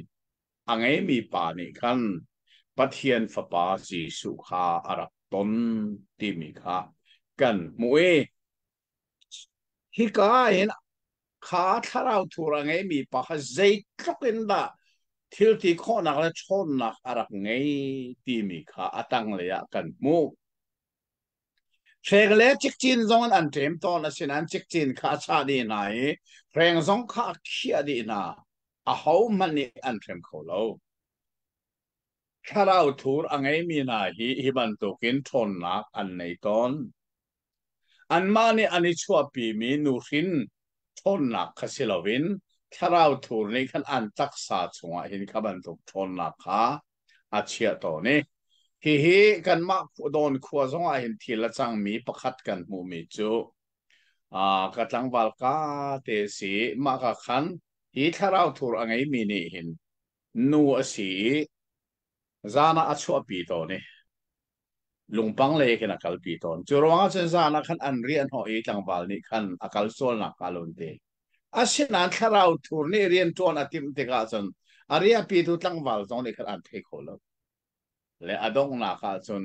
a ngeimi pa nih khan Pathian Fapa Jesuh kha a rak ton timi kha kan hmuh i hika ah hin kha thlarau thur a ngeimi pa kha zeitluk in dah thil ti khawhnak le ṭhawnnak a rak ngei timi kha a tanglei ah kan hmuh. Hreng le cikcin zong in an ṭem tawn, asinain cikcin kha a chah dih hna i hreng zong kha a khiah dih hna. Ahohmanh nih an hrem kho lo. Thlarau thur a ngeimi hna hi hi bantukin ṭhawnnak an nei tawn. Anmah nih an i chuahpimi nuhrin ṭhawnnak kha si loin thlarau thur nih khan an taksa chungah hin kha bantuk ṭhawnnak kha a chiah tawn i hihi kanmah Dawn khua zongah hin thil a cangmi pakhat kan hmuhmi cu ka tlangval ka te si mah ka khan hi thlarau thur a ngeimi nih hin nu a si i zan ah a chuahpi tawn i lungpang lei khin a kalpi tawn. Cu ruangah cun zan ah khan an riah hnawh i tlangval nih khan a kal sualnak hnga lo an ti. Asinain thlarau thur nih rianṭuan a timh tikah cun a riahpitu tlangval zong nih khan an thei kho lo. Le a donghnak ah cun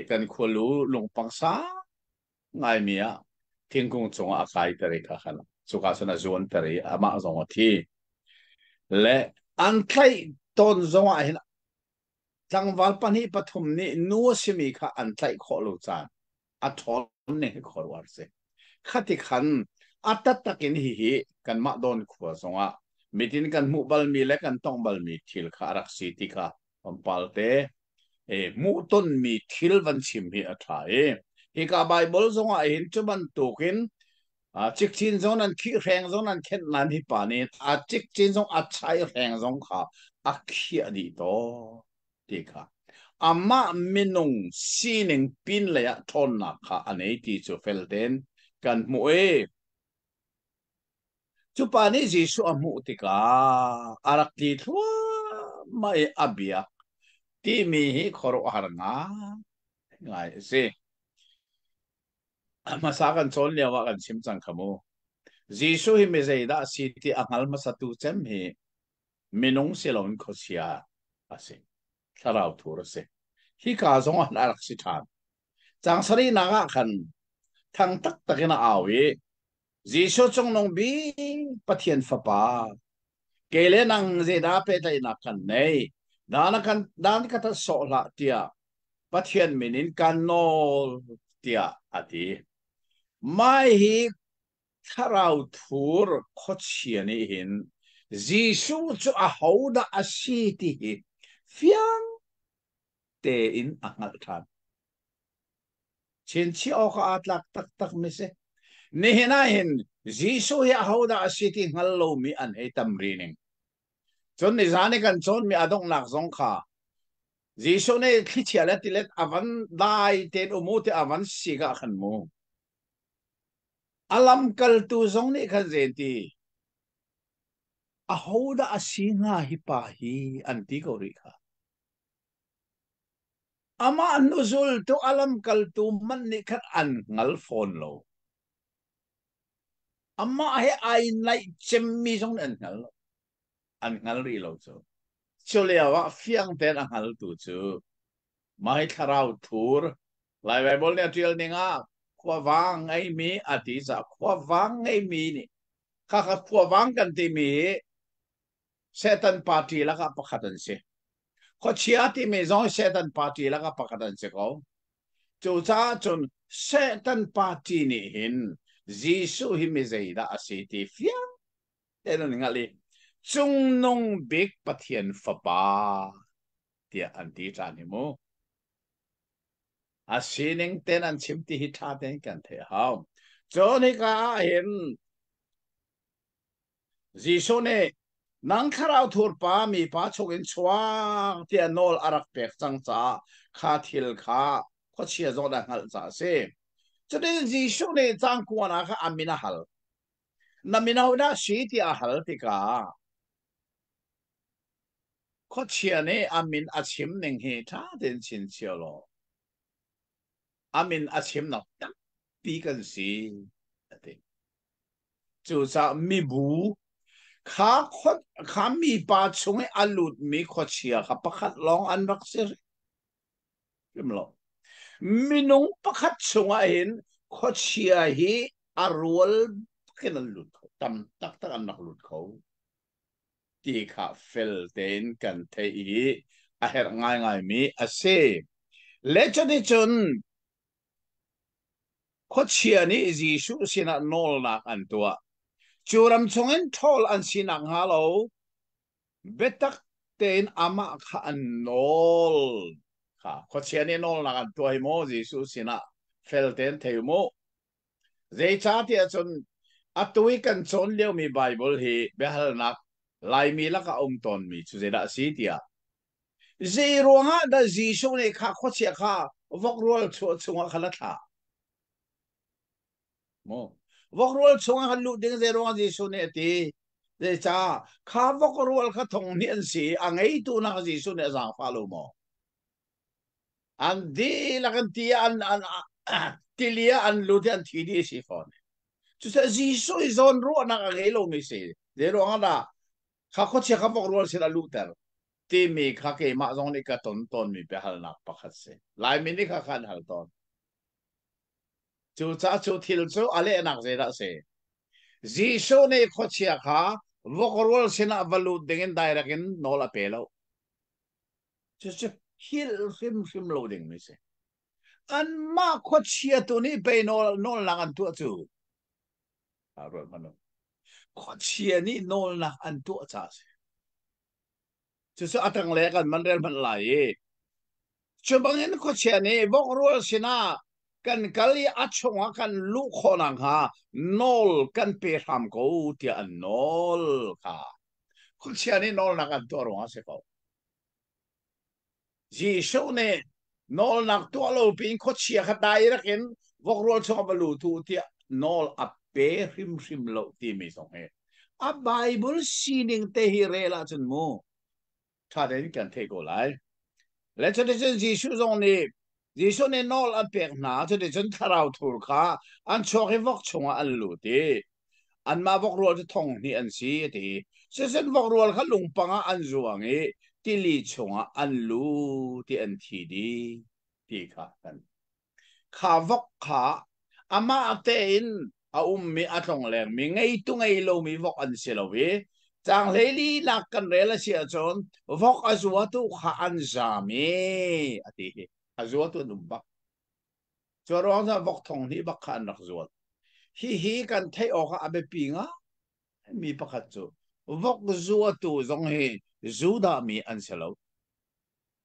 kan khualu lungpang sang ngaimi ah thingkung cungah a kaiter i kha khan cuka cun a zuanter i amah zong a thi. Le an tlaih tawn zongah hin tlangval pahnih pathum nih nu a simi kha an tlaih khawh lo caan a ṭhawn ning hi khuaruahhar si. Khati khan a taktak in hihi kanmah Dawn khua zongah mitin kan hmuh balmi le kan tongh balmi thil kha a rak si ti kha tlawmpal te hmuhtonmi thil van chim hi a ṭha i hika Baibal zongah hin cu bantukin cikcin zong nan khih hreng zong nan khenh nain hi pa nih a cikcin zong a chai hreng zong kha a khiah dih tawn ti kha amah minung sining pin lei ah ṭhawnnak kha a nei ti cu fel tein kan hmuh i cu pa nih Jesuh a hmuh tikah a rak tli thluahmah i a biak timi hi khuaruahhar ngai a si. Hmasa kan cawn lio ah kan chim cang kha mu. Jesuh hi mi zeidah a si ti a hngal hmasatu cem hi minung si loin khuachia a si. Thlarau thur a si. Hika zong ah a rak si ṭhan. Caang sarihnak ah khan thang taktak in a au i Jesuh cungnung bik Pathian Fapa kei le nang zeidah pehtlaihnak kan nei dan kan dan ka tat sawh hlah tiah Pathian min in kan nawl tiah a ti. Mai hi thlarau thur khuachia nih hin Jesuh cu ahodah a si ti hi fiang tein a hngalh ṭhan. Chinchiah awk ah aa tlak taktak mi si. Nihin ah hin Jesuh hi ahodah a si ti hngal lomi an hei tam rih ning. Cun nizan i kan cawnmi a donghnak zong kha Jesuh nih thlichia le tilet a van dai tein um u ti a van sik ah khan mu. A lamkaltu zong nih khan zeiti ahodah a si hnga hi pa hi an ti ko rih kha. Amah hnuzultu a lamkaltu hmanh nih khan an hngal fawn lo. Amah he ai naih cemmi zong nih an hngal lo. An hngal rih lo cu. Cu lio ah fiang tein a hngaltu cu mah hi thlarau thur Lai Baibal nih a ṭial ning ah khuavang ngeimi a ti caah khuavang ngeimi nih khakha khuavang kan timi hi Satan party lakah pakhat an si. Khuachia timi zong Satan party lakah pakhat an si ko. Cucaah cun Satan party nih hin Jesuh hi mi zeidah a si ti fiang tein an hngalh i Cungnung Bik Pathian Fapa tiah an ti ṭhan hi mu. A sining ten an chim ti hi ṭha tein kan theih hau. Cun hika ah hin Jesuh nih nang thlarau thurpa mipa chungin chuak tiah nawl a rak pek cang caah kha thil kha khuachia zawt a hngalh caah a si. Cutin Jesuh nih cang kuan ah kha a min a hal. Na min ahodah si tiah a hal tikah khuachia nih a min a chim ning hi ṭha tein chinchiah law a min a chimnak tampi kan si a ti. Cucaah mibu kha kha mipa chung i a lutmi khuachia kha pakhat lawng an rak si hrim lo. Minung pakhat chungah hin khuachia hi a rual bakin an lut kho, tam taktak an rak lut kho ti kha fel tein kan theih i a herh ngaingaimi a si. Le cuticun Khuachia nih Jesuh sinah nawlnak an tuah. Cu ram chungin ṭhawl an si nakhnga lo biatak tein amah kha an nawl. Kha khuachia nih nawlnak an tuah hi maw Jesuh sinah fel tein thei mu. Zeicahtiah cun atu i kan cawn liomi Baibal hi biahalnak Laimi lakah a um tawnmi cu zeidah a si tiah Zei ruangah dah Jesuh nih kha khuachia kha vokrual chungah khan a thlah? Maw? Vokrual chungah khan luh ding zei ruangah Jesuh nih a ti? Zeicah kha vokrual kha thong hnih an si a ngeitu nak Jesuh nih a zaangfah lo maw? An dihlak an ti an an tili ah an lut i an thi dih si fawn. Cucaah Jesuh i zawn ruahnak a ngei lomi si. Zei ruangah dah kha khuachia kha vokrual sin a luhter? Timi kha keimah zong nih ka ton tawnmi biahalnak pakhat si. Laimi nih kha khan hal tawn. Cucaah cu thil cu a lehnak zeidah a si? Jesuh nih khuachia kha vokrual sinah va lut dingin direct in nawl a pe lo. Cucu hil hrimhrim lo dingmi si. Anmah khuachia tu nih pei nawl nawlnak an tuah cu. Ruat hmanh u. Khuachia nih nawlnak an tuah caah a si. Cucu a tanglei kan man rel hmanh lai i cu bangin khuachia nih vokrual sinah kan kal i a chungah kan luh khawh nakhnga nawl kan pe hram ko tiah an nawl kha khuachia nih nawlnak an tuah ruangah a si ko. Jesuh nih nawlnak tuah lo piin khuachia kha direct in vokrual chungah va lut u tiah nawl a pe hrimhrim lo timi zong hi a Bible sining te hi rel ahcun mu ṭha tein kan theih ko lai. Le cuticun Jesuh zong nih Jesuh nih nawl an pek hna cuticun thlarau thur kha an chuak i vok chungah an lut i anmah vokrual cu thong hnih an si a ti. Siseh vokrual kha lungpang ah an zuang i tili chungah an lut i an thi dih ti kha kan kha vok kha amah tein a ummi a tlonglengmi ngeitu ngei lomi vok an si lo i caang hleili nak kan rel a si ahcun vok a zuatu kha an zaam i a ti hi a zuatu an um bak cu ruang cun vok thong hnih bak kha an rak zuat hihi kan theih awk ah a biapi nga mi pakhat cu vok zuatu zong hi Judah mi an si lo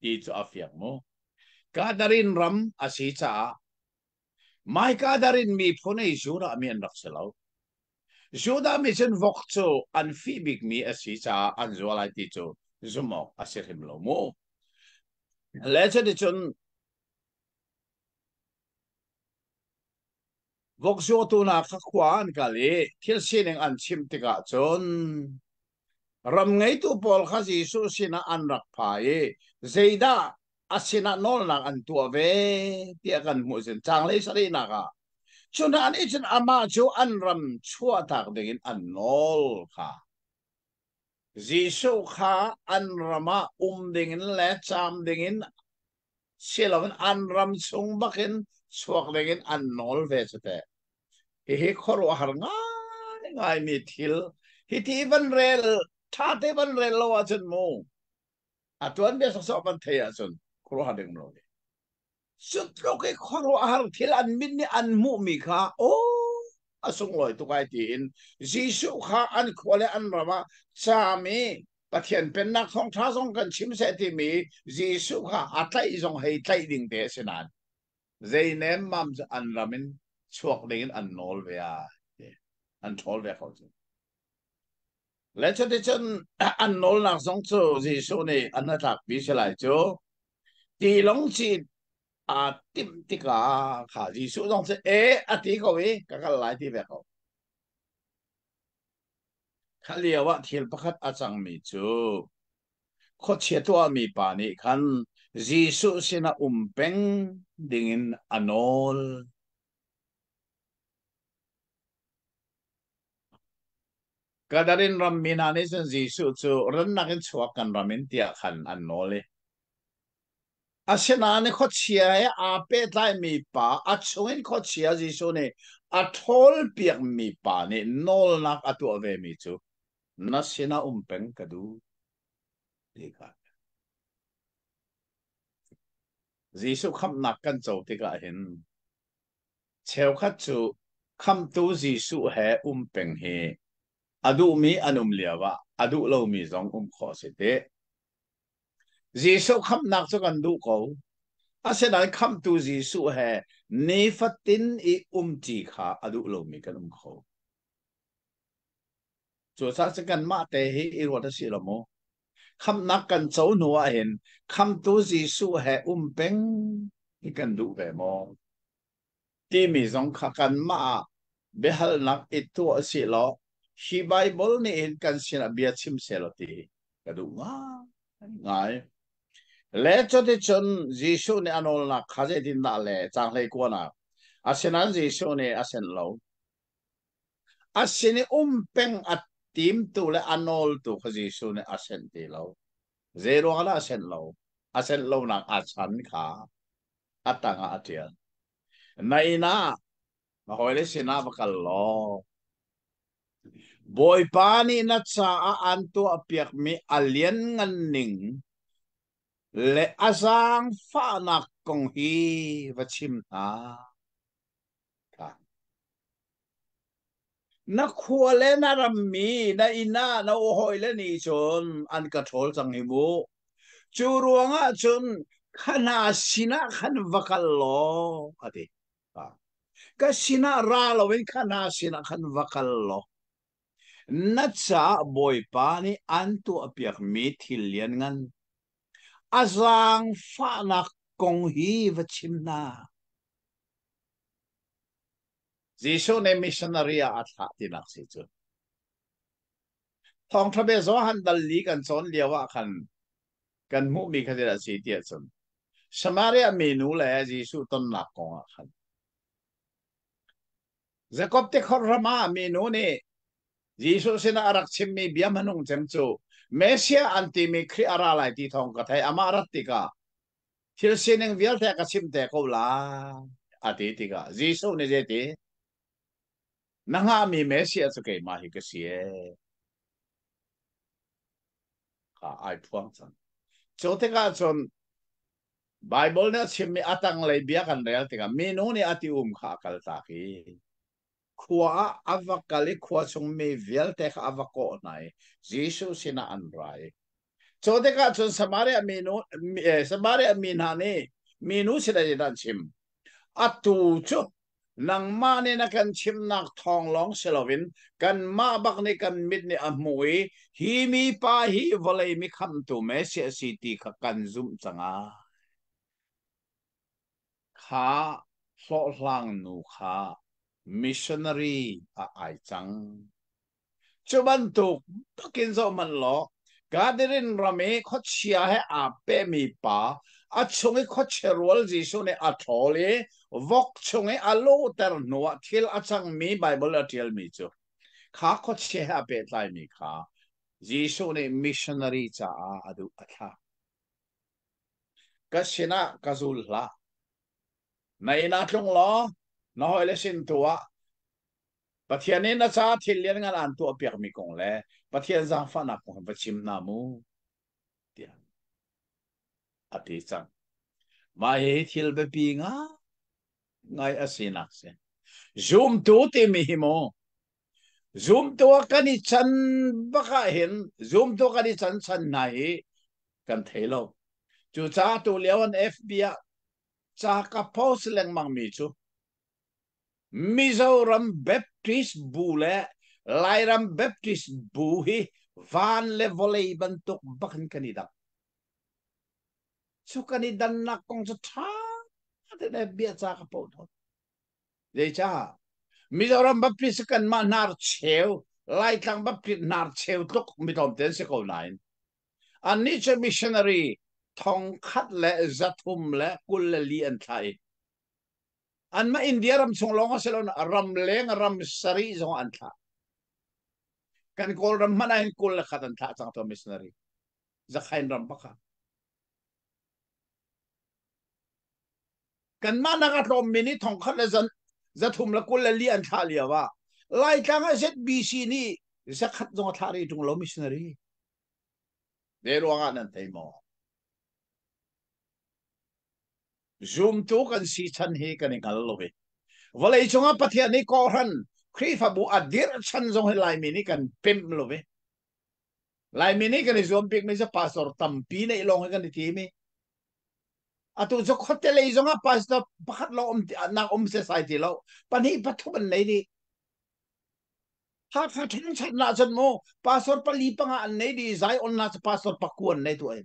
ti cu a fiang mu Kadarin ram a si caah Mai Kadarin miphun i Judah mi an rak si lo. Judah mi cun vok cu an fih bikmi a si caah an zua lai ti cu zumh awk a si hrim lo mu. Le cuticun vok zuatu hna kha khua an kal i thil sining an chimh tikah cun ram ngeitu pawl kha Jesuh sinah an rak pha i zeidah a sinah nawlnak an tuah ve tiah kan hmuh cun caanglei sarihnak ah cu hna nih cun amah cu an ram chuahtak dingin an nawl kha. Jesuh kha an ram ah um dingin le caam dingin si loin an ram chung bakin chuak dingin an nawl ve cu teh. Hihi khuaruahhar ngaingaimi thil hiti van rel ṭha te van rel lo ahcun mu a tuanbia sawsawh van thei ahcun khuaruahhar ding lo ni. Cu tluk i khuaruahhar thil an mit nih an hmuhmi kha aw a sunglawi tuk ai tiin Jesuh kha an khua le an ram ah caam i Pathian pennak thawngṭha zong kan chim seh timi Jesuh kha a tlaih zong hei tlaih ding te a si nain zei nemmam cu an ram in chuak ding in an nawl ve a an ṭhawl ve ko cu. Le cuticun an nawlnak zong cu Jesuh nih an hnatlakpi si lai cu. Tilawng cit aa timh tikah kha Jesuh zong cu e a ti ko i ka kal lai ti ve ko. Kha lio ah thil pakhat a cangmi cu khuachia tuahmi pa nih khan Jesuh sinah um peng dingin a nawl. Gadarin rammi hna nih cun Jesuh cu rannak in chuak kan ram in tiah khan an nawl i Asinain khuachia he aa pehtlaimi pa a chungin khuachia Jesuh nih a ṭhawlpiakmi pa nih nawlnak a tuah vemi cu na sinah um peng ka duh ti kha. Jesuh khamhnak kan co tikah hin Cheukhat cu Khamhtu Jesuh he um peng hi a duhmi an um lioah a duh lomi zong um khawh a si teh. Jesuh khamhnak cu kan duh ko. Asinain Khamhtu Jesuh he nifatin i umṭi kha a duh lomi kan um kho. Cucaah cun kanmah te hi i ruat a si lo maw? Khamhnak kan co hnu ah hin Khamhtu Jesuh he um peng hi kan duh ve maw? Timi zong kha kanmah ah biahalnak i tuah si law hi Baibal nih hin kan sinah bia chim seh law ti ka duh ngai. Le cuticun Jesuh nih a nawlnak kha zeitindah le caang 19 ah asinain Jesuh nih a senh lo. A sin i um peng a timtu le a nawltu kha Jesuh nih a senh ti lo. Zeiruang dah a senh lo? A senh lonak a chan kha a tangah a ṭial. Na inn ah na hawile sinah va kal law Bawipa nih na caah aan tuahpiakmi a lianngan ning le a zaangfahnak kong hi va chim hna. Na khua le na rammi, na inn ah na hawile nih cun an ka ṭhawl cang hi mu. Cu ruangah cun kha hna sinah khan va kal law, a ti. Ka sinah ra loin kha hna sinah khan va kal law, na caah Bawipa nih an tuahpiakmi thil lianngan, a zaangfahnak kong hi va chim hna. Jesuh nih missionary ah a thlah tinak si cu. Thawngṭha bia Johan dal li kan cawn lio ah khan kan hmuhmi kha zeidah a si tiah cun Samaria minu le Jesuh tonnak kong ah khan Jakob tikhor ram ah minu nih Jesuh sinah a rak chimmi bia hmanung cem cu Messiah an timi Khrih a ra lai ti thawng ka theih amah rat tikah Thil sining vialte a ka chimh te ko lai a ti tikah Jesuh nih zeiti? Na hngahmi Messiah cu keimah hi ka si ee. Kha ai phuang cang. Cu tikah cun Baibal nih a chimmi a tanglei bia kan rel tikah minu nih a ti um kha a kaltak i khua ah a va kal i khua chung mi vialte kha a va kawh hna i Jesuh sinah an ra i Cu tikah cun Samaria minu Samaria mi hna nih minu sinah in an chim. Atu cu nangmah nih na kan chimnak thawng lawng si loin kanmah bak nih kan mit nih a hmuh i hi mipa hi vawlei mi khamhtu Messiah a si ti kha kan zumh cang ai. Kha hlawhhlang nu kha missionary ah ai cang. Cu bantuk bakin zoh hmanh law Gadarin ram i khuachia he aa pehmi pa a chung i khuachia rual Jesuh nih a ṭhawl i vok chung i a lawhter hnuah thil a cangmi Baibal a ṭialmi cu kha khuachia he a pehtlaimi kha. Jesuh nih missionary caah a duh a thlah. Ka sinah ka zul hlah. Na inn ah tlung law na hawile sin tu ah Pathian nih na caah thil lianngan aan tuahpiakmi kong le Pathian zaangfahnak kong va chim hna mu tiah a ti cang. Mah hi thil biapi ngai a sinak si. Zumtu timi hi mu zumtu ah kan i chan bak ah hin zumtu kan i chan chan hna hi kan thei lo. Cucaah tu lio an FB ah ca ka post lengmang mi cu Mizoram Baptist bu le Lairam Baptist bu hi van le vawlei bantuk bak in kan i dang. Cu kan i dannak kong cu ṭha tein bia ca ka poh tawn. Zeicah? Mizoram Baptist kanmah hnar cheu, Laitlang Baptist hnar cheu tluk mi tlawmte an si ko nain annih cu missionary 1324 an thlah i anmah India ram chung lawng a si lo ram leng ram sarih zong an thlah. Kan Kawlram hmanh ah hin 21 an thlah cang to missionary. Zakhain ram pakhat. Kanmah nak a tlawmmi nih thongkhat le zan 324 an thlah lio ah Laitlang ah ZBC nih zakhat zong a thlah rih ṭung lo missionary. Ve ruangah nan thei maw? Zumtu kan si chan hi kan i hngal lo i vawlei cungah Pathian nih kawhhran Khrihfabu a dirh chan zong hi Laimi nih kan pemh lo i Laimi nih kan i zuam bikmi cu pastor tampi neih lawng hi kan i tim i atu cu khuate lei zongah pastor pakhat lawng um nak um sesai ti lo pahnih pathum an nei dih. Hakha ṭhangchat na cun mu pastor pali panga an nei dih Zion na cu pastor pakua an nei tu ai.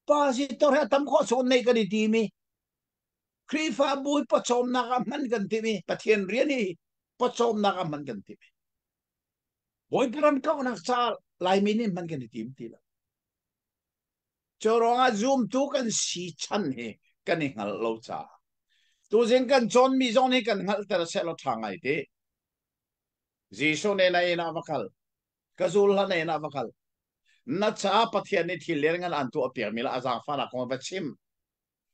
Pastor he tam khawh chung nei kan i tim i Khrihfabu hi pawcawmnak ah hman kan tim i Pathian rian hi pawcawmnak ah hman kan tim i Bawipa ram kauhnak caah Laimi nih hman kan i tim ti lo. Cu ruangah zumtu kan si chan hi kan i hngalh lo caah tuzing kan cawnmi zong nih kan hngalhter sehlaw ṭha ngai te. Jesuh nih na inn ah va kal. Ka zul hlah na inn ah va kal. Na caah Pathian nih thil lianngan an tuahpiakmi le a zaangfahnak kong va chim.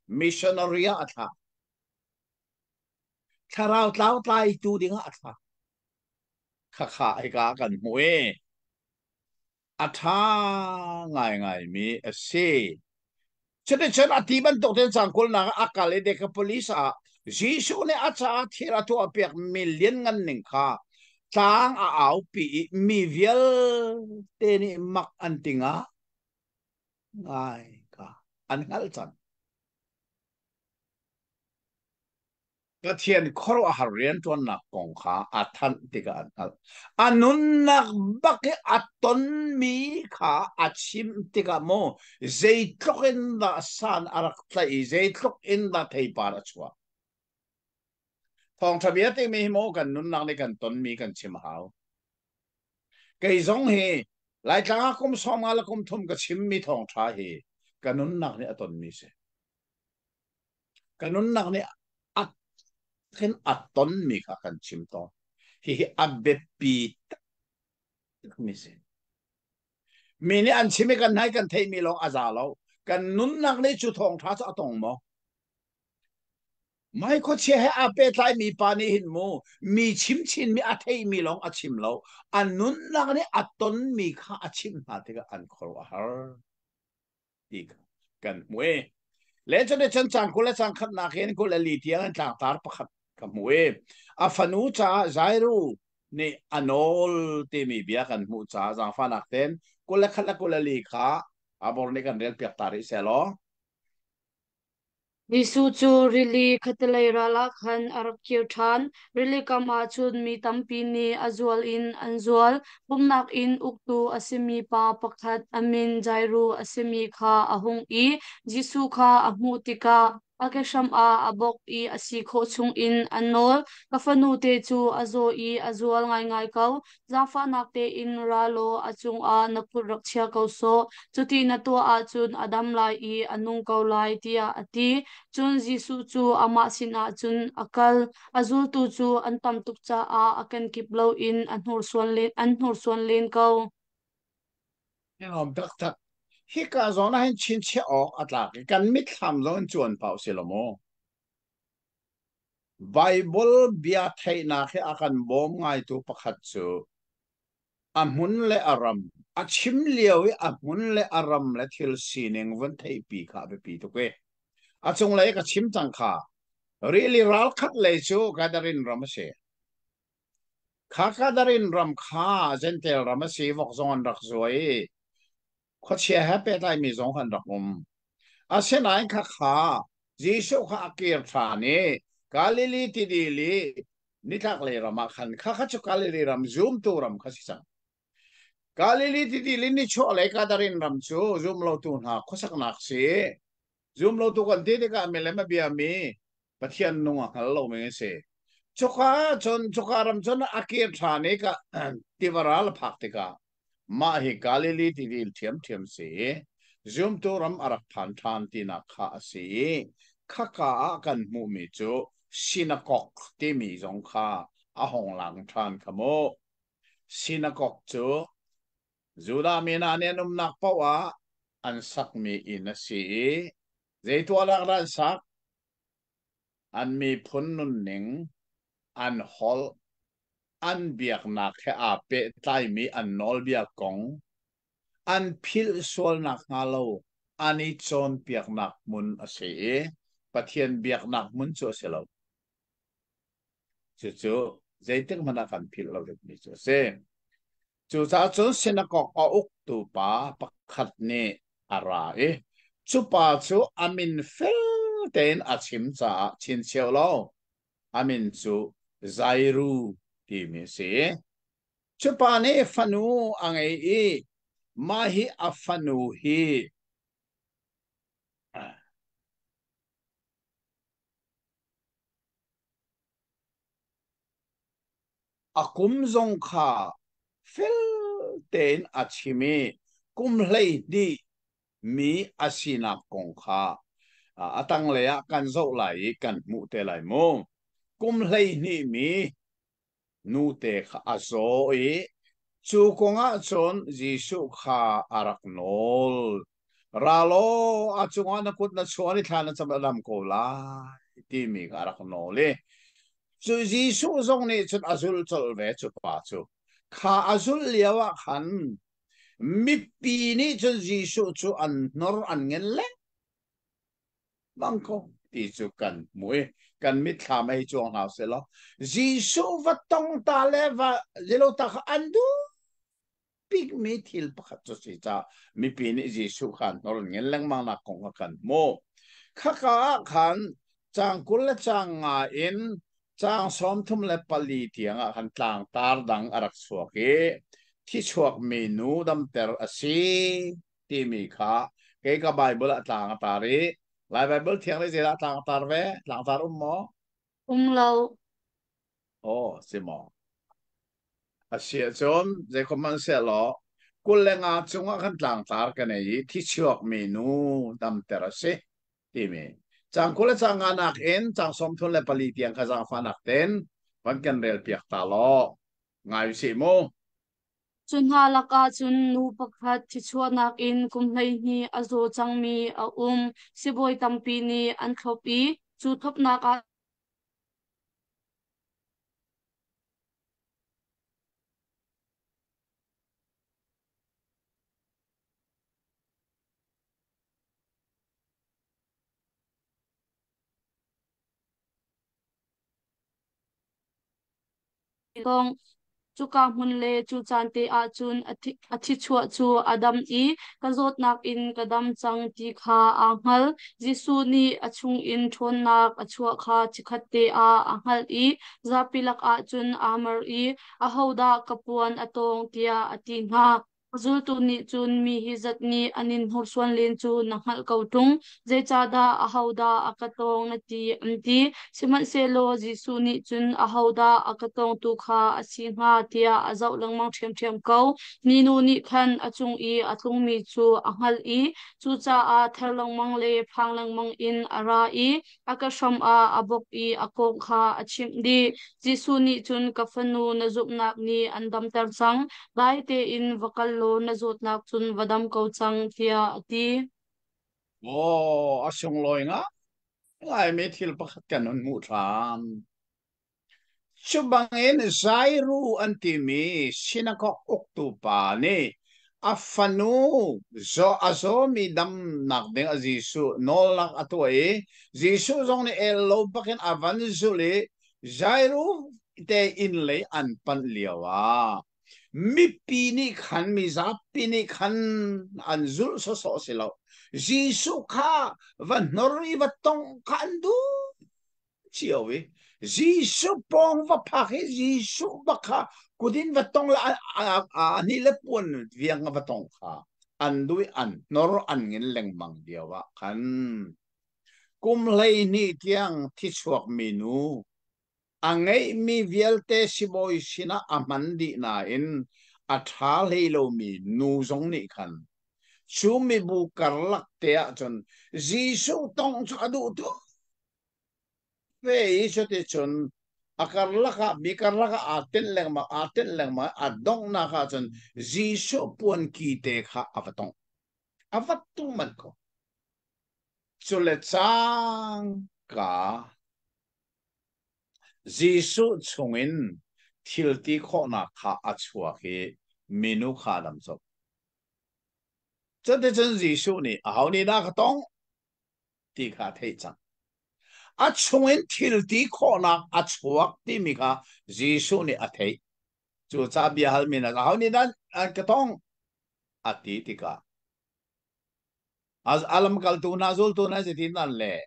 Missionary ah a thlah. Thlarau tlau tlaitu dingah a thlah. Khakha hika kan hmuh i a ṭha ngaingaimi a si. Cuticun a ti bantuk tein cang kulnak ah a kal i Decapolis ah Jesuh nih a caah thil a tuahpiakmi lianngan ning kha tlang a aupi i mi vialte nih mak an ti ngai kha an hngalh cang. Pathian khuaruahhar rianṭuannak kong kha a thanh tikah an hngalh. A nunnak bak i a tonmi kha a chim tikah maw zeitluk in dah san a rak tlaih i zeitluk in dah theipar a chuah. Thawngṭha bia timi hi maw kan nunnak nih kan tonmi kan chim a hau. Kei zong hi Laitlang ah kum 50 le kum thum ka chimmi thawngṭha hi ka nunnak nih a tonmi si. Ka nunnak nih a khin a tonmi kha kan chim tawn. Hihi a biapi takmi si. Mi nih an chim i kan hnai kan theihmi lawng a za lo. Kan nunnak nih cu thawngṭha cu a tong maw? Mai khuachia he aa pehtlaimi pa nih hin mu mi chimchinmi a theihmi lawng a chim lo. A nunnak nih a tonmi kha a chimh hna tikah an khuaruah a har. Ti kha kan hmu i le cun cun cang 20 le cang khatnak hin 24 tiang in tlangtar pakhat ka hmu i a fanu caah Jairu nih a nawl timi bia kan hmuh caah zaangfahnak ten 21 le 24 kha abor nih kan rel piak ta rih seh law. Jesuh cu rili khattelei ral ah khan a rak kir ṭhan. Rili kam ah cun mi tampi nih a zual in an zual. Pumhnak inn uktu a simi pa pakhat a min Jairu a simi kha a hung i Jesuh kha a hmuh tikah. A kehram ah a bawk i a si khawh chungin a nawl. Ka fanu te cu a zaw i a zual ngaingai ko. Zaangfahnak tein ra law a cungah na kut rak chia ko sawh. Cuti na tuah ahcun a dam lai i a nung ko lai, tiah a ti. Cun Jesuh cu amah sinah cun a kal. A zultu cu an tam tuk caah a kenkip loin a hnursuan len, an hnursuan len ko. Nelawm taktak. Hika zawn ah hin chinchiah awk a tlak i kan mitthlam zong in cuan pah usih law mu. Bible bia theihnak hi a kan bawm ngaitu pakhat cu a hmun le a ram, a chim lio i a hmun le a ram le thil sining vun theihpi kha a biapi tuk i a cunglei ka chim cang kha rili ral khat lei cu Gadarin ram a si. Kha Gadarin ram kha Jentail ram a si, vok zong an rak zuai i khuachia he pehtlaimi zong an rak um. Asinain khakha Jesuh kha a kir ṭhan i Galilee tidil i nitlaklei ram ah khan khakha cu Galilee ram zumtu ram kha si cang. Galilee tidil in nichuahlei Gadarin ram cu zumlotu hna khuasaknak si. Zumlotu kan ti tikah milem a biami Pathian nung a hngal lomi a si. Cuka cun cuka ram cun a kir ṭhan i ka tiva ral a phak tikah mah hi Galilee tidil ṭhiamṭhiam si i zumtu ram a rak phan ṭhan tinak kha a si i khaka ah kan hmuhmi cu sinakok timi zong kha a hong lang ṭhan kha mu. Sinakok cu Judah mi hna nih an umnak paoh ah an sakmi inn a si i zei tuahnak dah an sak? An miphun nunning, an holh, an biaknak he aa pehtlaimi an nawlbia kong, an philh sual nakhnga lo an i cawnpiaknak hmun a si i Pathian biaknak hmun cu a si lo. Cucu zeitik hmanh ah kan philh lo dingmi cu a si. Cucaah cun sinakok a uktu pa pakhat nih a ra i cu pa cu a min fel tein a chim caah chinchiah law a min cu Jairu timi a si. Cu pa nih fanu a ngei i mah hi a fanu hi A kum zong kha fel tein a chim i kum 12 mi a sinak kong kha a tanglei ah kan zoh lai i kan hmuh te lai mu. Kum 12 mi nute kha a zaw i cu kong ah cun Jesuh kha a rak nawl. Ra law a cungah na kut na chuan i thla na cam a dam ko lai timi kha a rak nawl i cu Jesuh zong nih cun a zulh colh ve cu pa cu. Kha a zulh lio ah khan mipi nih cun Jesuh cu an hnor an ngen lengmang ko ti cu kan hmu i kan mitthlam ei cuang hna seh law Jesuh va tong ta le va zelo ta kha an duh bikmi thil pakhat cu si caah mipi nih Jesuh kha an hnor ngen lengmang nak kong kha kan hmuh. Khaka ah khan caang 20 le caang nga in caang 34 tiang ah khan tlangtar dang a rak chuak i thichuakmi nu damter a si timi kha kei ka Bible ah tlang a tar i Lai Bible thiang nih zeidah tlang a tar ve? Tlangtar um maw? Um lo. Oh, si maw? A si ahcun zeikhom hmanhsehlaw 25 cungah khan tlangtlar ka nei i thichuakmi nu damter a si timi caang 20 le caang nga nakin caang 34 tiang kha zaangfahnak tein van kan relpiak ta law ngai usih mu. Cu hna lakah cun nu pakhat thichuahnak in kum 12 a zaw cangmi a um. Sibawi tampi nih an thlop i cu thlopnak ah Kong. Cuka hmun le cu caan te ah cun a thichuah cu a dam i ka zawtnak in ka dam cang ti kha aa hngal. Jesuh nih a chungin ṭhawnnak a chuah kha chikkhatte ah a hngalh i zapi lakah cun aa mer i, “Ahodah ka puan a tawng?” tiah a ti hna. A zultu nih cun mi hi zat nih an in hnursuan len cu na hngalh ko ṭung, zeicahdah ahodah a ka tawng na ti, an ti. Sihmanhsehlaw Jesuh nih cun ahodah a ka tawngtu kha a si hnga tiah a zoh lengmang ṭhiamṭhiam ko. Minu nih khan a cung i a tlungmi cu a hngalh i cucaah ther lengmang le phang lengmang in a ra i a ka hram ah a bawk i a kawng kha a chimh dih. Jesuh nih cun ka fanu na zumhnak nih an damter cang. Dai tein va kal law na zawtnak cun va dam ko cang tiah a ti. Aw, a sunglawi ngaimi thil pakhat kan hun hmuh ṭhan. Cu bangin Jairu an timi sinakok uktu pa nih a fanu a zawmi damnak ding ah Jesuh nawlnak a tuah i Jesuh zong nih el lo bakin a van zulh i Jairu te inn lei an panh lioah mipi nih khan mizapi nih khan an zulh sawsawh si lo. Jesuh kha va hnor i va tongh kha an duh cio i Jesuh pawng va phak i Jesuh bak kha kut in va tong le a hni le puan viang va tong kha an duh i an hnor an ngin lengmang lio ah khan kum 12 tiang thi chuakmi nu a ngeihmi vialte sibawi sinah a hman dih nain a ṭha hlei lomi nu zong nih khan cu mibu karlak te ah cun Jesuh tongh cu a duh tuk ve i cuticun a karlak ah mi karlak ah aa tenh lengmang aa tenh lengmang a donghnak ah cun Jesuh puanki te kha a va tongh a va tung manh ko cule cangka Jesuh chungin thil ti khawhnak kha a chuak i minu kha a dam colh. Cuticun Jesuh nih aho nih dah ka tongh ti kha a theih cang. A chungin thil ti khawhnak a chuak timi kha Jesuh nih a theih. Cucaah bia halmi hna aho nih dah an ka tongh a ti tikah a lamkaltu hna zultu hna zeitin an leh?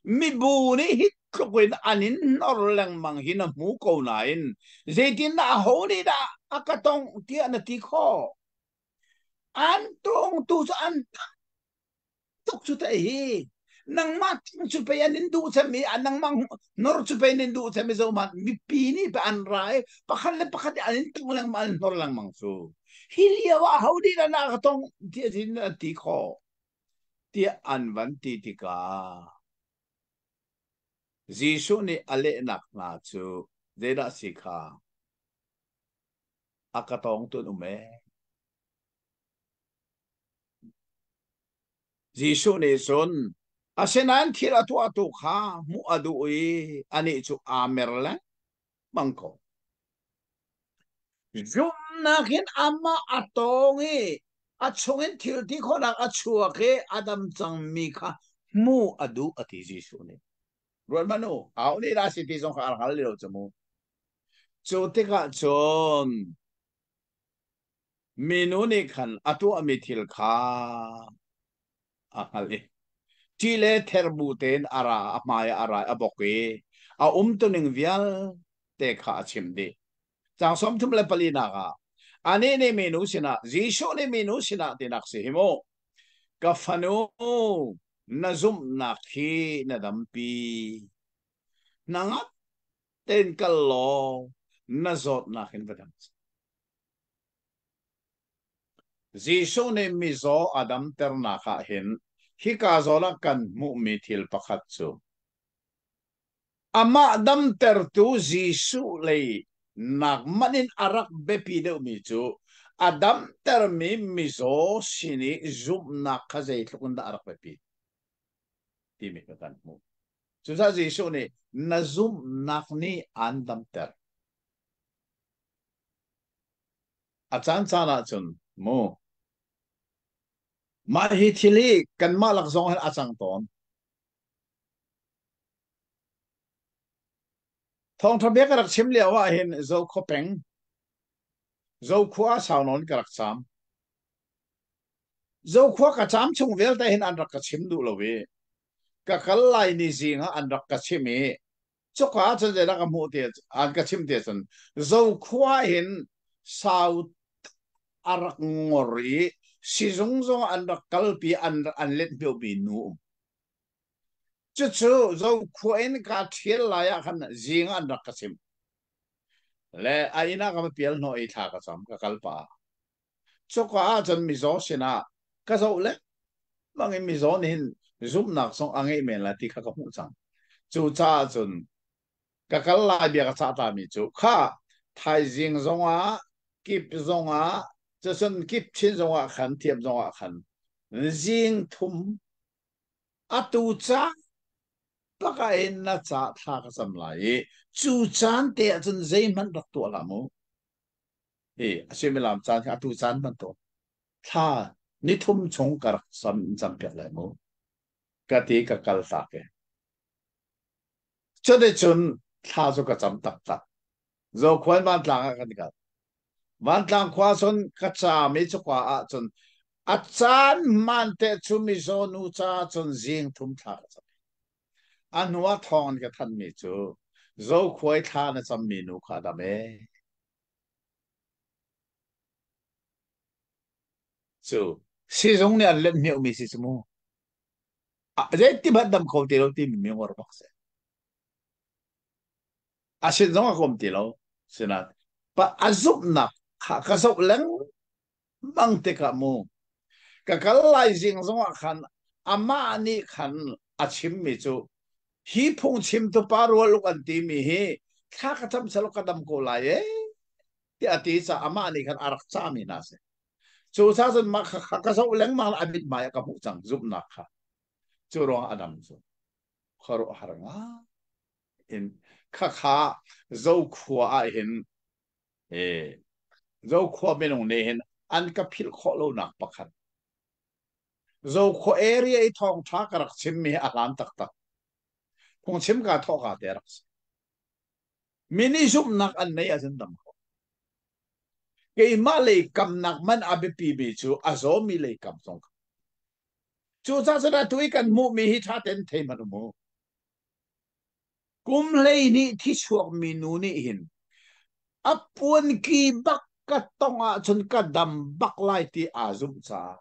Mibu nih hi tluk in an in hnor lengmang hi na hmu ko nain zeitindah aho nih dah a ka tongh tiah na ti khawh? An tawngtu cu an tuk cu te hi nangmah cu pei an in duh cem i nangmah nor cu pei an in duh cem i zohmanh mipi nih pe an ra i pakhat le pakhat an in tong lengmang an hnor lengmang cu hi lio ah ho nih dah na ka tong tiah an ti khawh tiah an van ti tikah Jesuh nih a lehnak hna cu zeidah si kha a ka tawng tu an um ee Jesuh nih cun asinain thil a tuahtu kha hmuh a duh i anih cu aa mer lengmang ko. Zumhnak in amah a tawng i a chungin thil ti khawhnak a chuak i a dam cangmi kha hmuh a duh a ti Jesuh nih. Ruat hmanh u, aho nih dah a si ti zong kha a hngal lo cu mu. Cu tikah cun Minu nih khan a tuahmi thil kha a hngalh i ṭih le ther bu tein a ra, a hmai ah a ra i a bawk i a umtuning vialte kha a chimh dih. Caang 34nak ah anih nih minu sinah Jesuh nih minu sinah tinak si hi mu ka fanu na zumhnak hi na dampi hnangam tein kal law na zawtnak in va dam. Jesuh nih mizaw a damternak ah hin hika zawn ah kan hmuhmi thil pakhat cu amah damtertu Jesuh lei nak manh in a rak biapi deuhmi cu a damtermi mizaw sin i zumhnak kha zeitluk in dah a rak biapi timi kha kan hmuh. Cucaah Jesuh nih na zumhnak nih aan damter. A caancaan ahcun mu mah hi thil hi kanmah lak zong hin a cang tawn. Thawngṭha bia ka rak chim lio ah hin Zokhua peng Zokhua sau nawn ka rak caam. Zokhua ka caam chung vialte hin an rak ka chim duh lo i ka kal lai ni zing ah an rak ka chim i cuka ah cun zeidah ka hmuh ti an ka chim ti cun Zokhua hin sau. a rak ngor i sizung zong an rak kalpi an let hmiomi nu um. Cucu Zokhua in kaa ṭhial lai ah khan zing an rak ka chimh. Le a inn ah ka va pial hnawh i thla ka cam, ka kal pah. Cuka ahcun mizaw sinah ka zoh lengmang i mizaw nih hin zumhnak zong a ngeih men lai ti kha ka hmuh cang. Cucaah cun ka kal lai bia ka cah tami cu kha thaizing zongah kip zongah cucun kip chin zongah khan thiam zongah khan zing thum atu ca bak ah hin na ca thla ka cam lai i cu caan te ah cun zeihmanh rak tuah hlah mu. Hi a suimilam caan hi atu caan bantuk thla nithum chung ka rak cam campiak lai mu ka ti ka kal tak e. Cuticun thla cu ka cam taktak. Zokhuan vantlang ah kan kal. Vantlang khua cun ka caam i cuka ah cun a caan hmaan te cu mizaw nu ca cun zing thum thla ka cam. A hnu ah thawng an ka thanhmi cu Zokhuai thla na cammi nu kha dam ee. Cu sizung nih an let hmiahmi si cu mu. Zeiti hmanh dam kho ti lo timi mi ngor bak si. A sin zong a kom ti lo. Sinain pa a zumhnak kha ka zoh lengmang tikah mu ka kal lai zing zongah khan amah nih khan a chimmi cu hi phungchimtu pa rual uk an timi hi thla ka cam selaw ka dam ko lai ee tiah a ti caah amah nih khan a rak cahmi hna a si. Cu ca cun mah kha ka zoh lengmang a mithmai ah ka hmuh cang zumhnak kha. Cu ruangah a dam cu khuaruahhar ngai in khakha Zokhua ah hin Zokhua minung nih hin an ka philh khawh lonak pakhat. Zokhua area i thawngṭha ka rak chimmi hi a hlan taktak. Phungchim kaa thawh ka te rak si. Mi nih zumhnak an neih ahcun dam kho. Keimah lei kamnak man a biapimi cu a zawmi lei kam zong kha. Cucaah cun atu i kan hmuhmi hi ṭha tein thei hmanh u mu. Kum 12 thi chuakmi nu nih hin a puanki bak ka tong ahcun ka dam bak lai ti aa zumh caah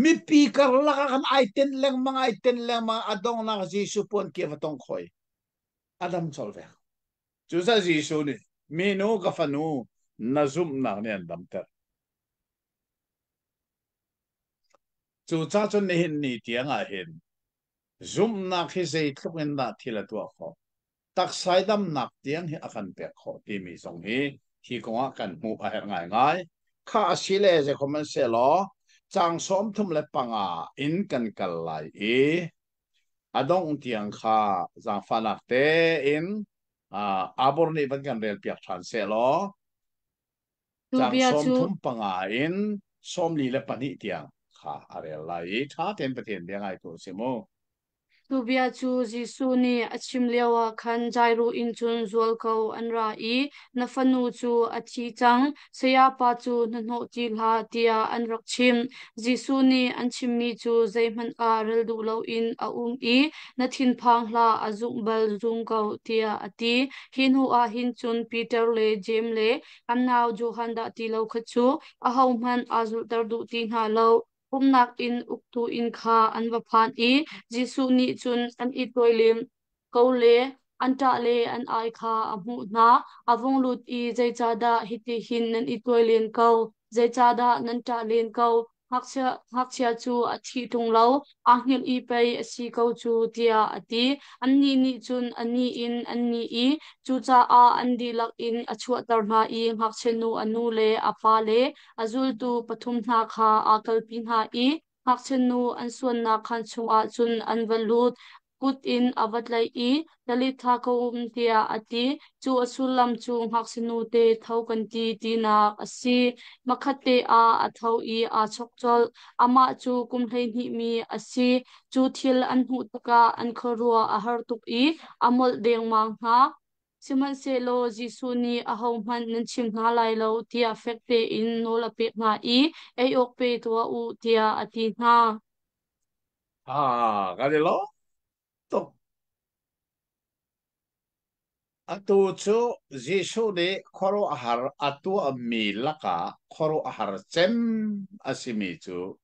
mipi karlak ah khan ai tenh lengmang ai tenh lengmang a donghnak Jesuh puanki a va tong khoi a dam colh ve. Cucaah Jesuh nih minu ka fanu na zumhnak nih an damter. Cucaah cun nihin ni tiang ah hin zumhnak hi zeitluk in dah thil a tuah khawh, taksai damnak tiang hi a kan pek khawh timi zong hi hi kongah kan hmuh a herh ngaingai. Kha a si le zekhomhmanhsehlaw caang 35 in kan kal lai i a dongh tiang kha zaangfahnak tein Abor nih van kan relpiak ṭhan sehlaw Tu caang bia sawm cu thum panga in 42 tiang kha a rel lai i ṭha tein Pathian bia ngai ko si mu. Tu bia cu Jesuh nih a chim lioah khan Jairu inn cun zualko an ra i, Na fanu cu a thi cang, sayapa cu hnahnawh ti hlah, tiah an rak chimh. Jesuh nih an chimmi cu zeihmanh ah rel duh loin a um i, Na thinphang hlah, a zumh bal zum ko, tiah a ti. Hi hnuah hin cun Peter le Jeim le an nau Johan dah ti lo kha cu ahohmanh aa zulhter duh ti hna lo. Pumhnak inn uktu inn kha an va phan i Jesuh nih cun an i tuailim ko le an ṭah le an ai kha a hmuh hna. A vung lut i, Zeicahdah hitihin nan i tuai len ko? Zeicahdah nan ṭah len ko? Ngakchia cu a thih ṭung lo, aa hngilh i pei a si ko cu, tiah a ti. Annih nih cun a ni in an ni i cucaah an dihlak in a chuahter hna i ngakchianu a nu le a pa le A zultu pathum hna kha aa kalpi hna i ngakchianu an suannak khaan chungah cun an va lut. Kut in a va tlaih i, Talitha koum tiah a ti. Cu a sullam cu ngakchianu te tho kan ti tinak a si. Hmakhatte ah a tho i aa chawk colh. Amah cu kum 12 mi a si. Cu thil an hmuh tikah an khuaruah a har tuk i a molh dengmang hna. Sihmanhsehlaw Jesuh nih ahohmanh nan chim hna lai lo tiah fek tein nawl a pek hna i ei awk pe tuah u tiah a ti hna. Ah, kan i lawm tuk. Atu cu Jesuh nih khuaruahhar a tuahmi lakah khuaruahhar cem a simi cu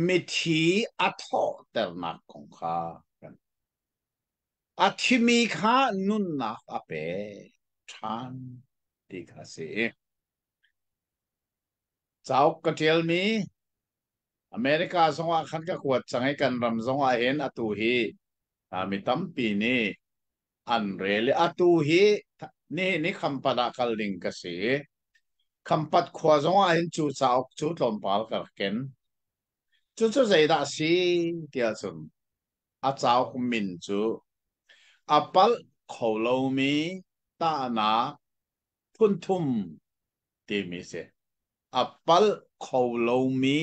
mithi a thawhternak kong kha kan a thimi kha nunnak a pek ṭhan ti kha a si. Cauk ka ṭialmi America zongah khan ka kuat cang i kan ram zongah hin atu hi mi tampi nih an rel i atu hi nihin hi Khampat ah kal ding ka si. Khampat khua zongah hin cu cauk cu tlawmpal ka rak ken. Cucu zeidah a si tiah cun a cauk min cu a palh kho lomi tahnak phunthum timi si. A palh kho lomi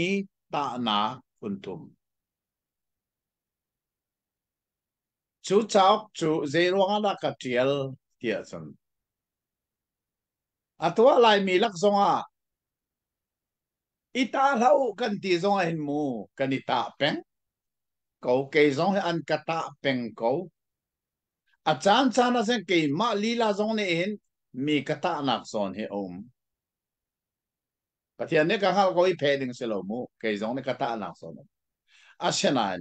tahnak phunthum. Cu cauk cu zei ruangah dah ka ṭial tiah cun a tuah laimi lak zongah i tah hlah u kan ti zongah hin mu kan i tah peng ko kei zong hi an ka tah peng ko a caan caan ah cun keimah lila zong nih hin mi ka tahnak zawn hi a um Pathian nih ka hngalh ko i pheh ding si lo mu kei zong nih ka tahnak zawn um asinain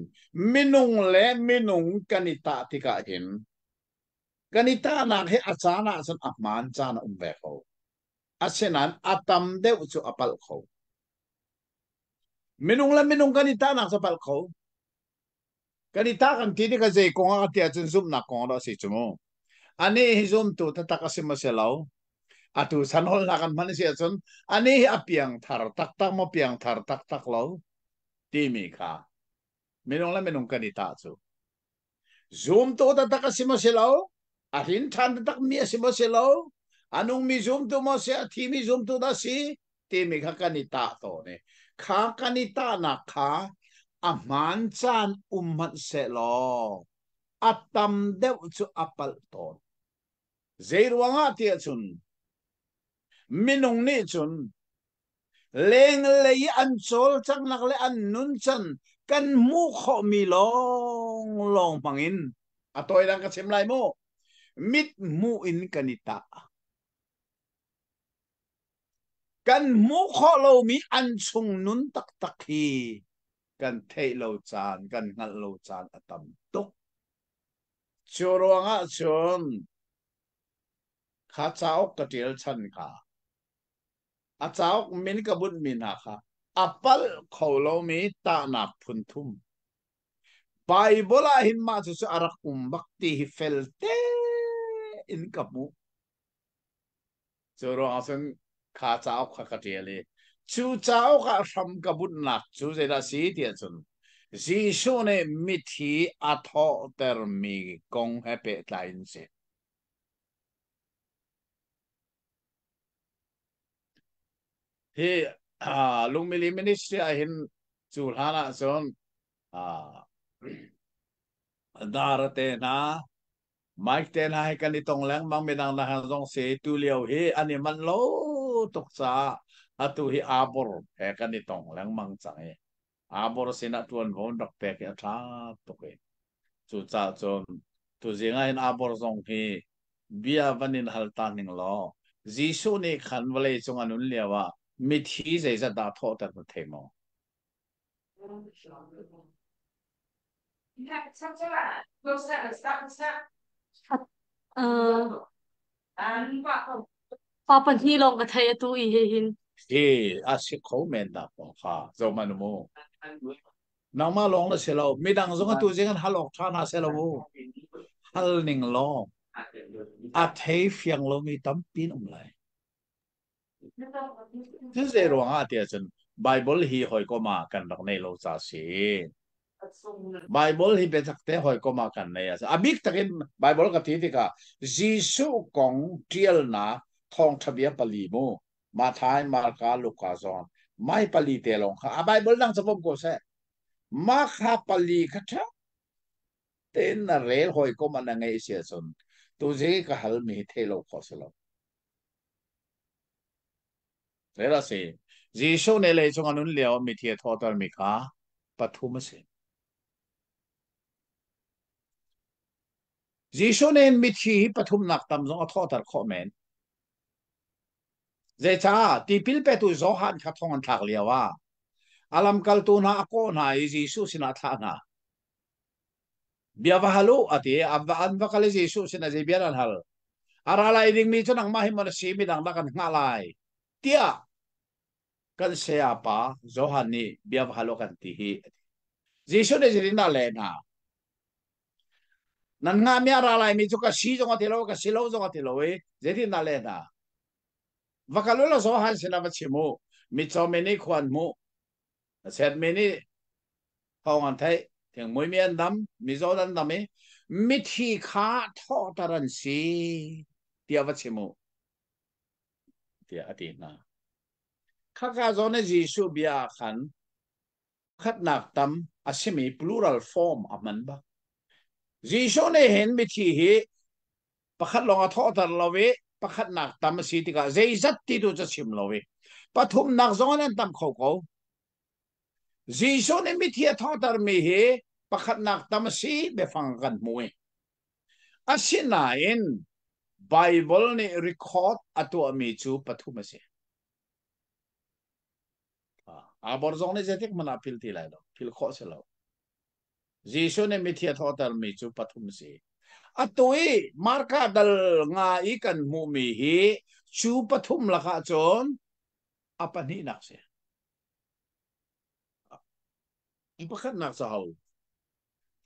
minung le minung kan i tah tikah hin kan i tahnak hi a caan ah cun a hmaan caan a um ve ko asinain a tam deuh cu a palh kho minung le minung kan i tahnak cu a palh kho Kan i tah kan ti tikah zei kong ah tiah cun zumhnak kong dah a si cu mu. Anih hi zumtu taktak a si maw si lo? Atu chan holhnak kan hman a si ahcun anih hi a piangthar taktak maw piangthar taktak lo timi kha minung le minung kan i tah cu. Zumtu taktak a si maw si lo? A hrin ṭhan taktak mi a si maw si lo? A nungmi zumtu maw si a thimi zumtu dah si? Timi kha kan i tah tawn i kha kan i tahnak kha a hmaan caan um hmanh sehlaw a tam deuh cu a palh tawn. Zei ruangah tiah cun minung nih cun lenglei i an cawlcanghnak le an nuncan kan hmuh khawhmi lawnglawng hmangin a tawi dang ka chim lai mu mit hmuh in kan i tah. Kan hmuh khawh lomi an chung nun taktak hi kan theih lo caan, kan hngalh lo caan a tam tuk. Cu ruangah cun kha cauk ka ṭial chan kha a cauk min ka bunhmi hna kha a palh kho lomi tahnak phun thum. Baibal ah hin mah cucu a rak um bak ti hi fel tein ka hmuh. Cu ruangah cun kha cauk kha ka ṭial i cu cauk ah hram ka bunhnak cu zeidah a si tiah cun Jesuh nih mithi a thawhtermi kong he pehtlai in si. Hi Lungmili Ministry ah hin cu hlan ah cun dara te hna Mike te hna he kan i tong lengmang midang hna zong si tu lio hi an i manh lo tuk caah atu hi Abor he kan i tong lengmang cang i Abor sinah ṭuanvo an rak pek i a ṭha tuk i cucaah cun tuzing ah hin Abor zong hi bia van in hal ta ning law Jesuh nih khan vawlei cung a nun lio ah mithi zeizat dah thawhter na thei maw? Pa pahnih lawng ka thei atu i he hin. Hi a si kho men dah ko kha zo man mu. Nangmah lawng na si lo midang zong atu zing an hal awk tha hna se lo mu. Hal ning law a thei fiang lomi tampi um lai. Cu zei ruangah tiah cun Baibal hi hawikom ah kan rak nei lo ca si. Baibal hi biatak te hawikom ah kan nei a si. A bik takin Baibal ka ti tikah Jesuh kong ṭialnak thawngṭha bia pali mu. Matthai, Marka, Luka, John. Mai pali te lawng kha a Baibal dang cu pom ko seh. Mah kha pali kha ṭha tein na rel hawikom ah na ngeih si ahcun tuzi ka halmi hi theih lo khawh si lo. Rel a si. Jesuh nih leicung a nun lio mithi a thawhtermi kha pathum a si. Jesuh nih mithi hi pathumnak tam zong a thawhter khawh men. Zeicah tipil petu Johan kha thong an thlak lio ah a lamkaltu hna a kawh hna i Jesuh sinah a thlah hna. Bia va hal u a ti. An va kal i Jesuh sinah zei bia an hal. A ra lai dingmi cu nangmah hi maw na si midang dah kan hngah lai tiah kan saya pa Johan nih bia va hal u kan ti hi. Jesuh nih zeitindah a leh hna? Nan hngahmi a ra laimi cu ka si zong a ti lo, ka si lo zong a ti lo i zeitindah leh hna? Va kal u law Johan sinah va chim u. Mitcaw mi nih khua an hmuh. Set mi nih thawng an theih. Thingmui mi an dam, mizaw an dam i mithi kha thawhter an si tiah va chim u tiah a ti hna. Khaka zawn i Jesuh bia ah khan khatnak tam a simi plural form a hman bak. Jesuh nih hin mithi hi pakhat lawng a thawhter lo i pakhatnak tam a si tikah zeizat ti tu cu chim lo i pathumnak zong an tam kho ko. Jesuh nih mithi a thawhtermi hi pakhatnak tam a si biafang kan hmu i asinain Bible nih record a tuahmi cu pathum a si. Abor zong nih zeitik hmanh ah phil ti lai lo. Phil khawh si lo. Jesuh nih mithi a thawhtermi cu pathum si. Atu i Marka dal nga i kan hmuhmi hi cu pathum lakah cun a pahnihnak si. Pakhatnak cu ho?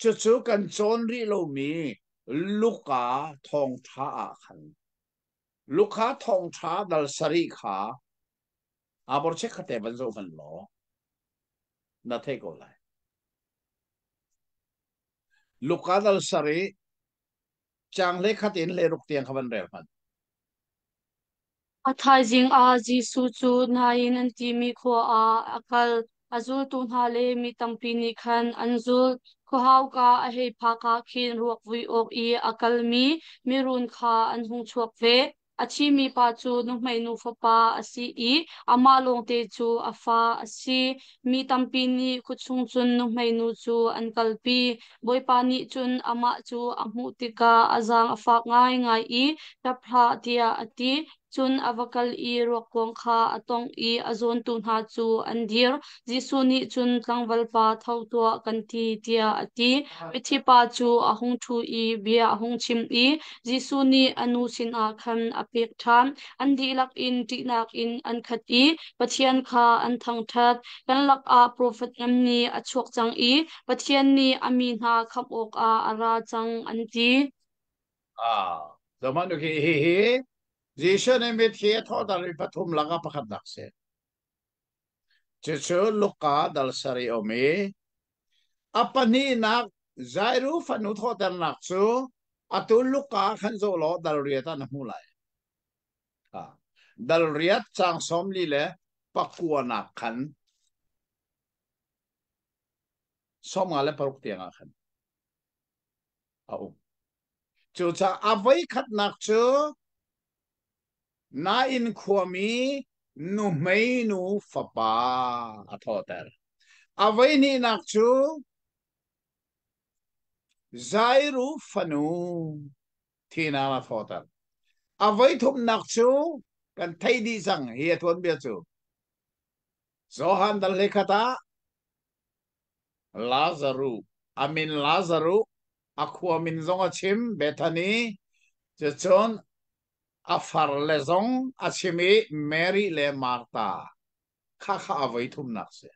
Cucu kan cawn rih lomi Luka thawngṭha ah khan Luka thawngṭha dal sarih kha Abor chikkhatte van zoh hmanh law na theih ko lai. Luka dal sarih caang hlei khat in hlei ruk tiang kha van rel hmanh. A thaizing ah Jesuh cu Nain an timi khua ah a kal. A zultu hna le mi tampi nih khan an zulh. Khuahauka a hei phak ah khin ruak vui awk i a kalmi mirun kha an hung chuak ve. A thimi pa cu nuhmeinu fapa a si i amah lawngte cu a fa a si. Mi tampi nih khuachung cun nuhmeinu cu an kalpi. Bawipa nih cun amah cu a hmuh tikah a zaang a fak ngaingai i, “Ṭap hlah,” tiah a ti. Cun a va kal i ruakkuang kha a tawngh i a zawntu hna cu an dir. Jesuh nih cun, “Tlangvalpa, tho tuah, kan ti,” tiah a ti. Mithi pa cu a hung ṭhu i bia a hung chim i Jesuh nih a nu sinah khan a pek ṭhan. An dihlak in ṭihnak in an khat i Pathian kha an thangṭhat. Kan lakah profet ngan nih a chuak cang i Pathian nih a mi hna khamh awkah a ra cang, an ti. Ah, zohhmanh u hi hi hi Jesuh nih mithi a thawhter i pathum lakah pakhatnak si. Cucu Luka dal sarih um i a pahnihnak Jairu fanu thawhternak cu atu Luka khan zoh law dal riat ah na hmuh lai. Dal riat caang 44 le pakuanak khan 56 tiangah khan a um. Cucaah a voikhatnak cu Nain khuami nuhmeinu fapa a thawhter. A voihnihnak cu Jairu fanu thinak a thawhter. A voithumnak cu kan theih dih cang hi a tuanbia cu. Johan dal hlei ah Lazaruh, a min Lazaruh, a khua min zong a chim, Bethany, cucun a farle zong a chim i Mary le Martha kha kha a voi thumnak si.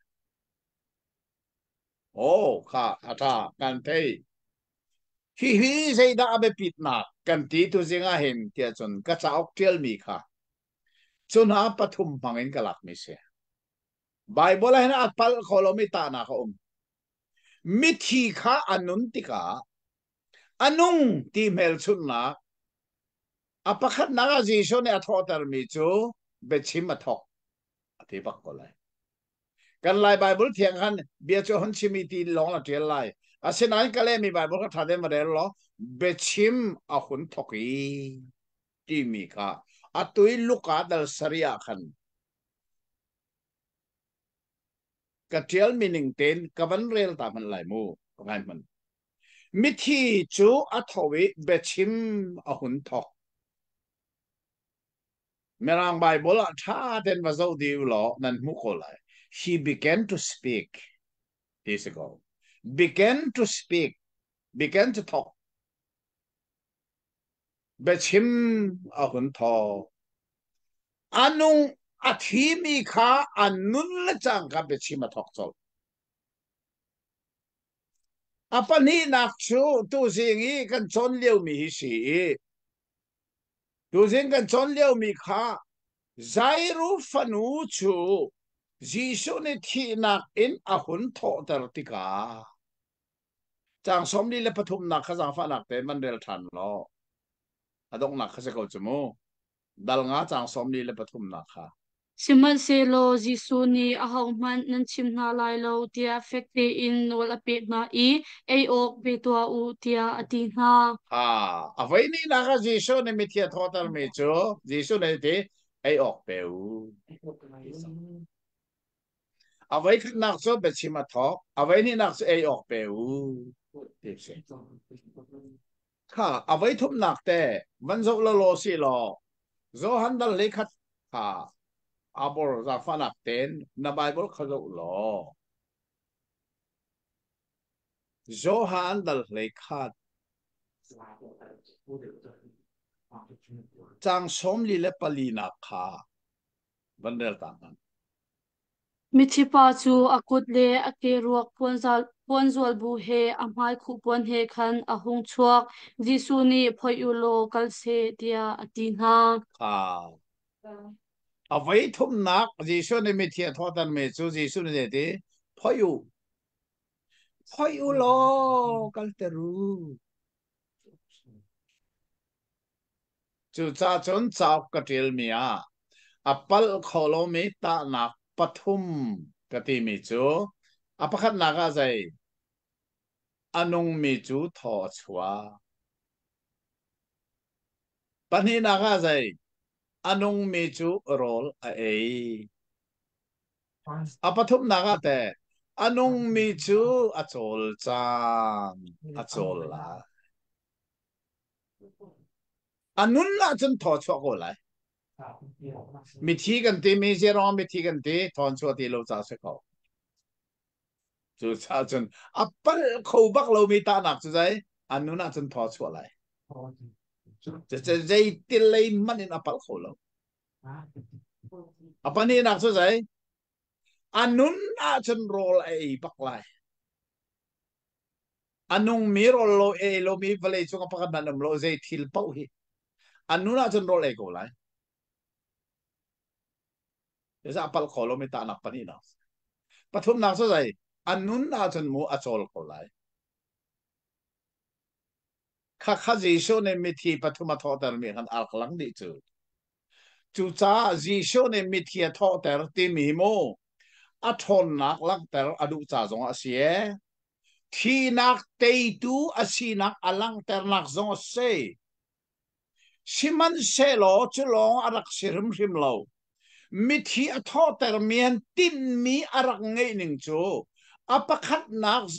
Oh, kha a ṭha, kan thei. Hihi zeidah a biapitnak kan ti tu zing ah hin tiah cun ka cauk ṭialmi kha cu hna pathum hmang in ka lakmi si. Baibal ah hin a palh kho lomi tahnak a um. Mithi kha a nun tikah a nung ti hmelchunhnak a pakhatnak ah Jesuh nih a thawhtermi cu biachim a thawk a ti bak ko lai. Kan Lai Baibal thiang khan bia cu hun chim i ti lawng la ṭial lai. Asinain ka lehmi Baibal kha ṭha tein va rel law biachim a hun thawk i timi kha atu i Luka dal sarih ah khan ka ṭialmi ning tein ka van rel ta hmanh lai mu. Ka ngai hmanh. Mithi cu a tho i biachim a hun thawk. Mirang Bible ah ṭha tein va zoh dih u law nan hmuh ko lai. He began to speak. Ti si ko. Began to speak. Began to talk. Biachim a hun thawk. A nung a thimi kha a nun le cangka biachim a thawk colh. A pahnihnak cu tuzing i kan cawn liomi hi si i tuzing kan cawn liomi kha Jairu fanu cu Jesuh nih thihnak in a hun thawhter tikah caang 43nak kha zaangfahnak tein van rel ṭhan law a donghnak kha si ko cu mu. Dal nga caang 43nak kha. Sihmanhsehlaw Jesuh nih ahohmanh nan chim hna lai lo tiah fek tein nawl a pek hna i ei awk pe tuah u tiah a ti hna. Ah, a voi hnihnak ah Jesuh nih mithi a thawhtermi cu Jesuh nih a ti, ei awk pe u. A voi khatnak cu biachim a thawk, a voi hnihnak cu ei awk pe u. Ti a si. Kha a voi thumnak te van zoh lawlaw si law Johan dal hlei khat kha abor zaangfahnak tein na Bible kha zoh law Johan dal hlei khat caang 44 nak kha van rel ta hmanh. Mithipa cu a kut le a ke ruak puanzual bu he a hmai khuhpuan he khan a hung chuak. Jesuh nih phoih u law kal seh tiah a ti hna. Ah. A voi thumnak Jesuh nih mithi a thawhtermi cu Jesuh nih zei ti? Phoih u. Phoih u law kalter u. Cucaah cun cauk ka ṭialmi ah a palh kho lomi tahnak pathum ka timi cu a pakhatnak ah zei a nungmi cu thaw a chuah. Pahnihnak ah zei a nungmi cu rawl a ei. A pathumnak ah teh a nungmi cu a cawlcang, a cawl lai. A nun ahcun thaw chuah ko lai. Mithi kan timi zeiruang mithi kan ti thawn chuah ti lo ca si ko. Cucaah cun a palh kho bak lomi tahnak cu zei a nun ahcun thaw chuah lai. Zeitil lei hmanh in a palh kho lo. A pahnihnak cu zei a nun ahcun rawl a ei bak lai. A nungmi rawl lo ei lomi vawlei cung ah pakhat hmanh um lo zei thil paoh hi a nun ahcun rawl ei ko lai. Zeicah a palh kho lomi tahnak pahnihnak. Pathumnak cu zei? A nun ahcun mu a cawl ko lai. Khakha Jesuh nih mithi pathum a thawhtermi khan a rak lang dih cu. Cucaah Jesuh nih mithi a thawhter timi mu a ṭhawnnak langhter a duh ca zongah a si ee. Thihnak teitu a sinak a langhternak zong a si. Sihmanhsehlaw cu lawng a rak si hrimhrim lo. Mithi a thawhtermi an tinhmi a rak ngeih ning cu a pakhatnak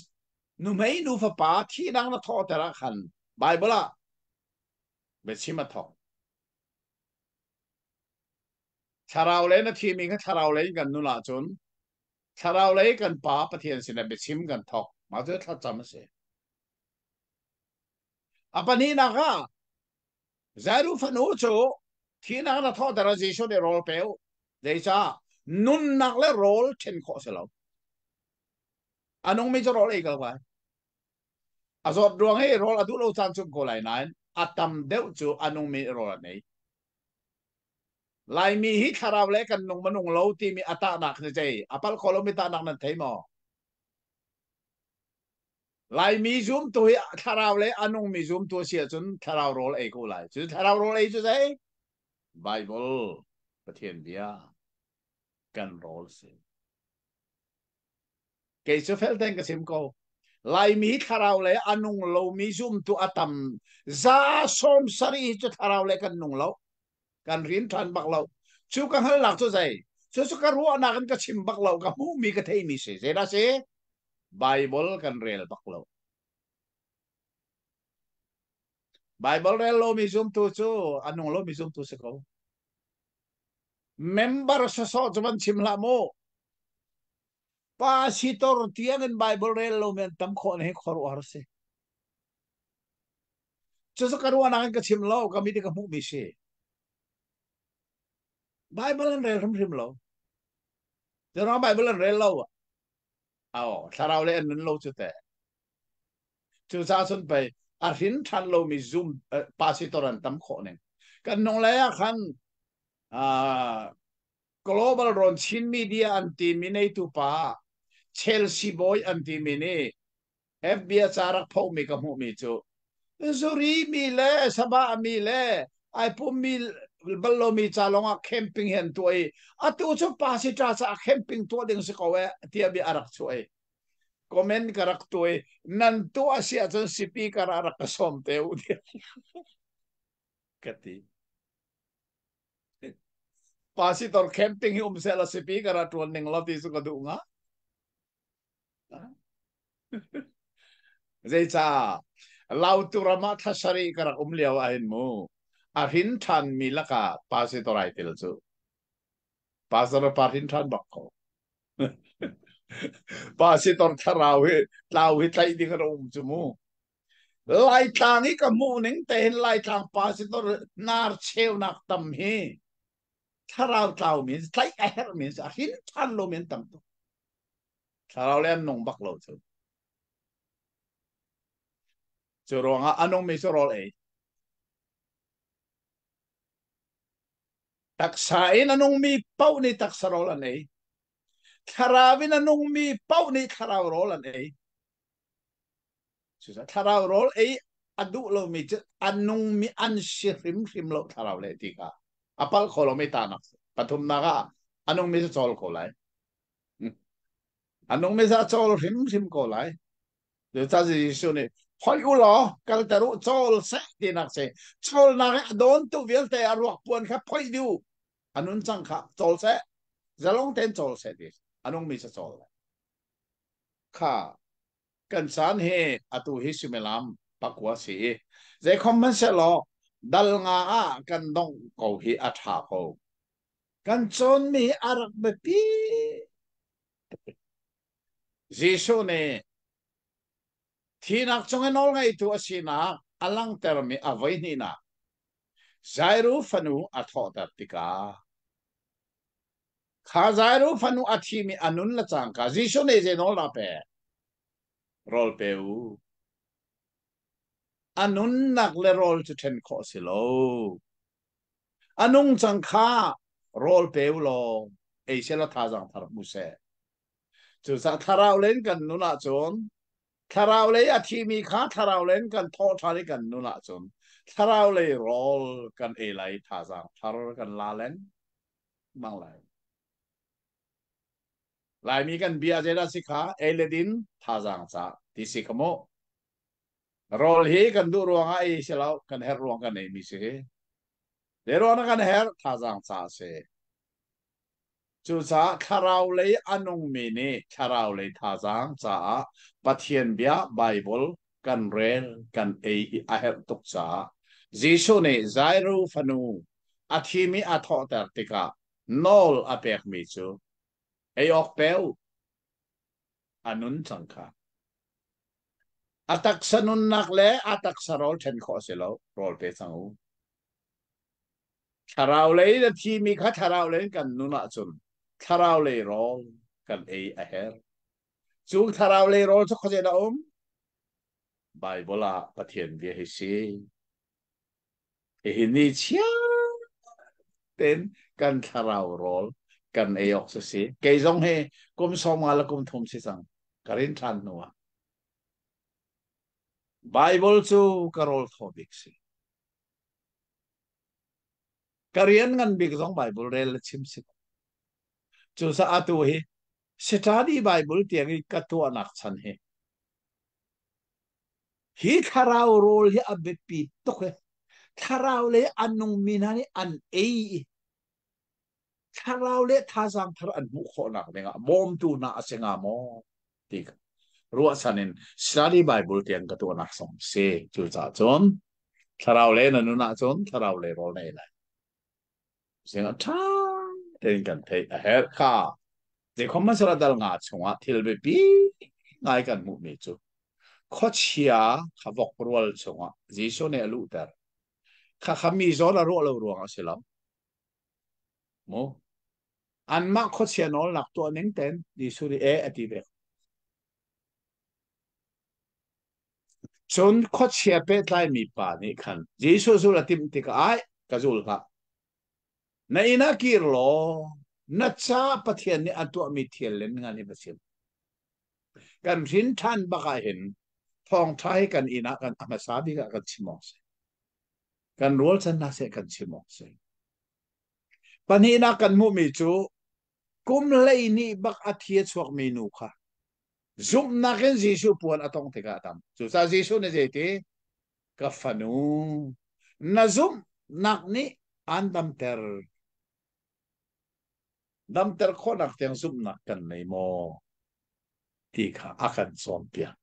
nuhmei nu fapa thihnak na thawhter ah khan Baibal ah biachim a thawk. Thlarau lei na thimi kha thlarau lei in kan nun ahcun thlarau lei kan Pa Pathian sinah biachim kan thawk. Mah cu thlacam a si. A pahnihnak ah Jairu fanu cu thihnak na thawhter ah Jesuh nih rawl pe u. Zeicah? Nunnak le rawl ṭhen khawh a si lo. A nungmi cu rawl ei ko lai. A zawt ruang i rawl a duh lo caan cu ko lai nain a tam deuh cu a nungmi rawl an ei. Laimi hi thlarau le kan nung manung lo timi a tahnak ni zei a palh kho lomi tahnak nan thei maw? Laimi zumtu hi thlarau le a nungmi zumtu a si ahcun thlarau rawl ei ko lai. Cu thlarau rawl ei cu zei? Bible, Pathian bia, kan rawl si. Kei cu fel tein ka chim ko. Laimi thlarau le a nung lomi zumtu a tam 70% cu thlarau le kan nung lo. Kan rin ṭhan bak lo. Cu ka hngalhnak cu zei? Cu cu ka ruahnak in ka chim bak lo. Ka hmuhmi ka theihmi si. Zeidah si? Bible kan rel bak lo. Bible rel lomi zumtu cu a nung lomi zumtu si ko. Member sawsawh cu van chim hlah mu. Pasitor tiang in Bible rel lomi an tam khawh hi khuaruahhar si. Cucu ka ruahnak in ka chim lo, ka mit i ka hmuhmi si. Bible an rel hrimhrim lo. Zeruang Bible an rel lo? Oh, thlarau le an nun lo cu teh. Cucaah cun pei a hrin ṭhan lomi zum pasitor an tam khawh ning. Kan nung lei ah khan uh, Global Rawn Chin Media an timi neitu pa Chelsea boy an timi nih FB a ca rak phomi ka hmuhmi cu zuri mi le sabah mi le ai pummi bal lomi ca lawngah camping hi an tuah i atu cu pasita caah camping tuah ding si ko eh tiah bia a rak chuah i comment ka rak tuah i nan tuah si ahcun speaker ah rak ka sawm te u tiah ka ti. Pasitor camping hi um seh la speaker ah tuan ning lo ti cu ka duh nga. Zeicah Lautu ram ah thla sarih ka rak um lio ah hin mu a hrin ṭhan mi lakah pastor ai tel cu. Pastor pa hrin ṭhan bak ko. Pastor thlarau hi tlau hi tlaih ding an um cu mu. Laitlang i ka hmuh ning te hin Laitlang pastor nar cheunak tam hi thlarau tlau mi tlaih a herh mi a hrin ṭhan lo mi an tam tuk. Thlarau le an nung bak lo cu. Cu ruangah a nungmi cu rawl ei. Taksa in a nungmi paoh nih taksa rawl an ei. Thlarau in a nungmi paoh nih thlarau rawl an ei. Cucaah thlarau rawl ei a duh lomi cu a nungmi an si hrimhrim lo thlarau le ti kha a palh kho lomi tanak pathumnak ah a nungmi cu cawl ko lai. A nungmi cu a cawl hrimhrim ko lai. Cucaah Jesuh nih hoih u law kalter u cawl seh tinak si. Cawlnak i a dawntu vialte a ruak puan kha phoih dih u. A nun cang kha cawl seh. Zalong tein cawl seh ti. A nungmi cu cawl lai. Kha kan caan hi atu hi suimilam pakua si i zeikhom hmanhsehlaw dal nga ah kan dongh ko hi a ṭha ko. Kan cawnmi hi a rak biapi Jesuh nih thihnak cung i nawlngeitu a sinak a langhtermi a voihnihnak Jairu fanu a thawhter tikah kha Jairu fanu a thimi a nun le cangka Jesuh nih zei nawl dah pek? Rawl pe u. A nunnak le rawl cu ṭhen khawh a si lo. A nungcang kha rawl pe u law ei seh law thazaang thar hmu seh. Cucaah thlarau lei in kan nun ahcun thlarau lei a thimi kha thlarau lei in kan thawh ṭhan i kan nun ahcun thlarau lei rawl kan ei lai thazaang thar kan la lengmang lai. Laimi kan bia zeidah si kha ei le din thazaang ca ti si kha mu. Rawl hi kan duh ruangah ei si lo, kan herh ruang kan ei mi si. Zei ruang kan herh thazaang ca a si. Cucaah thlarau lei a nungmi nih thlarau lei thazaang caah Pathian bia Baibal kan rel kan ei hi a herh tuk caah Jesuh nih Jairu fanu a thimi a thawhter tikah nawl a pekmi cu ei awk pe u a nun cang kha. A taksa nunnak le a taksa rawl ṭhen khawh a si lo, rawl pe cang u. Thlarau lei na thimi kha thlarau lei in kan nun ahcun thlarau lei rawl kan ei a herh. Cu thlarau lei rawl cu khuazei dah um? Baibal ah Pathian bia hi si. Hihi ni chiar tein kan thlarau rawl kan ei awk si si. Kei zong hi kum 50 le kum thum si cang. Ka rin ṭhan hnu ah. Baibal cu ka rawl thaw bik si. Ka rian ngan bik zong Baibal rel le chim si. Cucaah atu hi study Bible tiang i ka tuahnak chan hi hi thlarau rawl hi a biapi tuk i thlarau le a nungmi hna nih an ei i thlarau le thazaang thar an hmuh khawhnak dingah bawmtu hna a si hnga maw ti ruahchan in study Bible tiang ka tuahnak zong si. Cucaah cun. Thlarau le na nun ahcun thlarau le rawl na ei lai. Sing ṭha tein kan theih a herh kha. Zeikhom hmasa dal nga chungah thil biapi ngai kan hmuhmi cu khuachia kha vok rual chungah Jesuh nih a luhter. Kha kha mi zawn a ruah lo ruang a si lo. Mu? Anmah khuachia nawlnak tuah ning ten Jesuh nih e a ti ve. Cun khuachia pehtlaimi pa nih khan Jesuh zul a timh tikah ai ka zul hlah. Na inn ah kir law na ca Pathian nih a tuahmi thil le ngan hi va chim. Kan hrin ṭhan bak ah hin thawngṭha hi kan inn ah kan a hmasa bik ah kan chim awk si. Kan rualchan hna seh kan chim awk si. Pahnihnak kan hmuhmi cu kum 12 bak a thi a chuakmi nu kha zumhnak in Jesuh puan a tong tikah a tam. Cucaah Jesuh nih zeiti? Ka fanu, na zumhnak nih aan damter. Damter khawhnak tiang zumhnak kan nei maw? Ti kha a kan cawnpiak.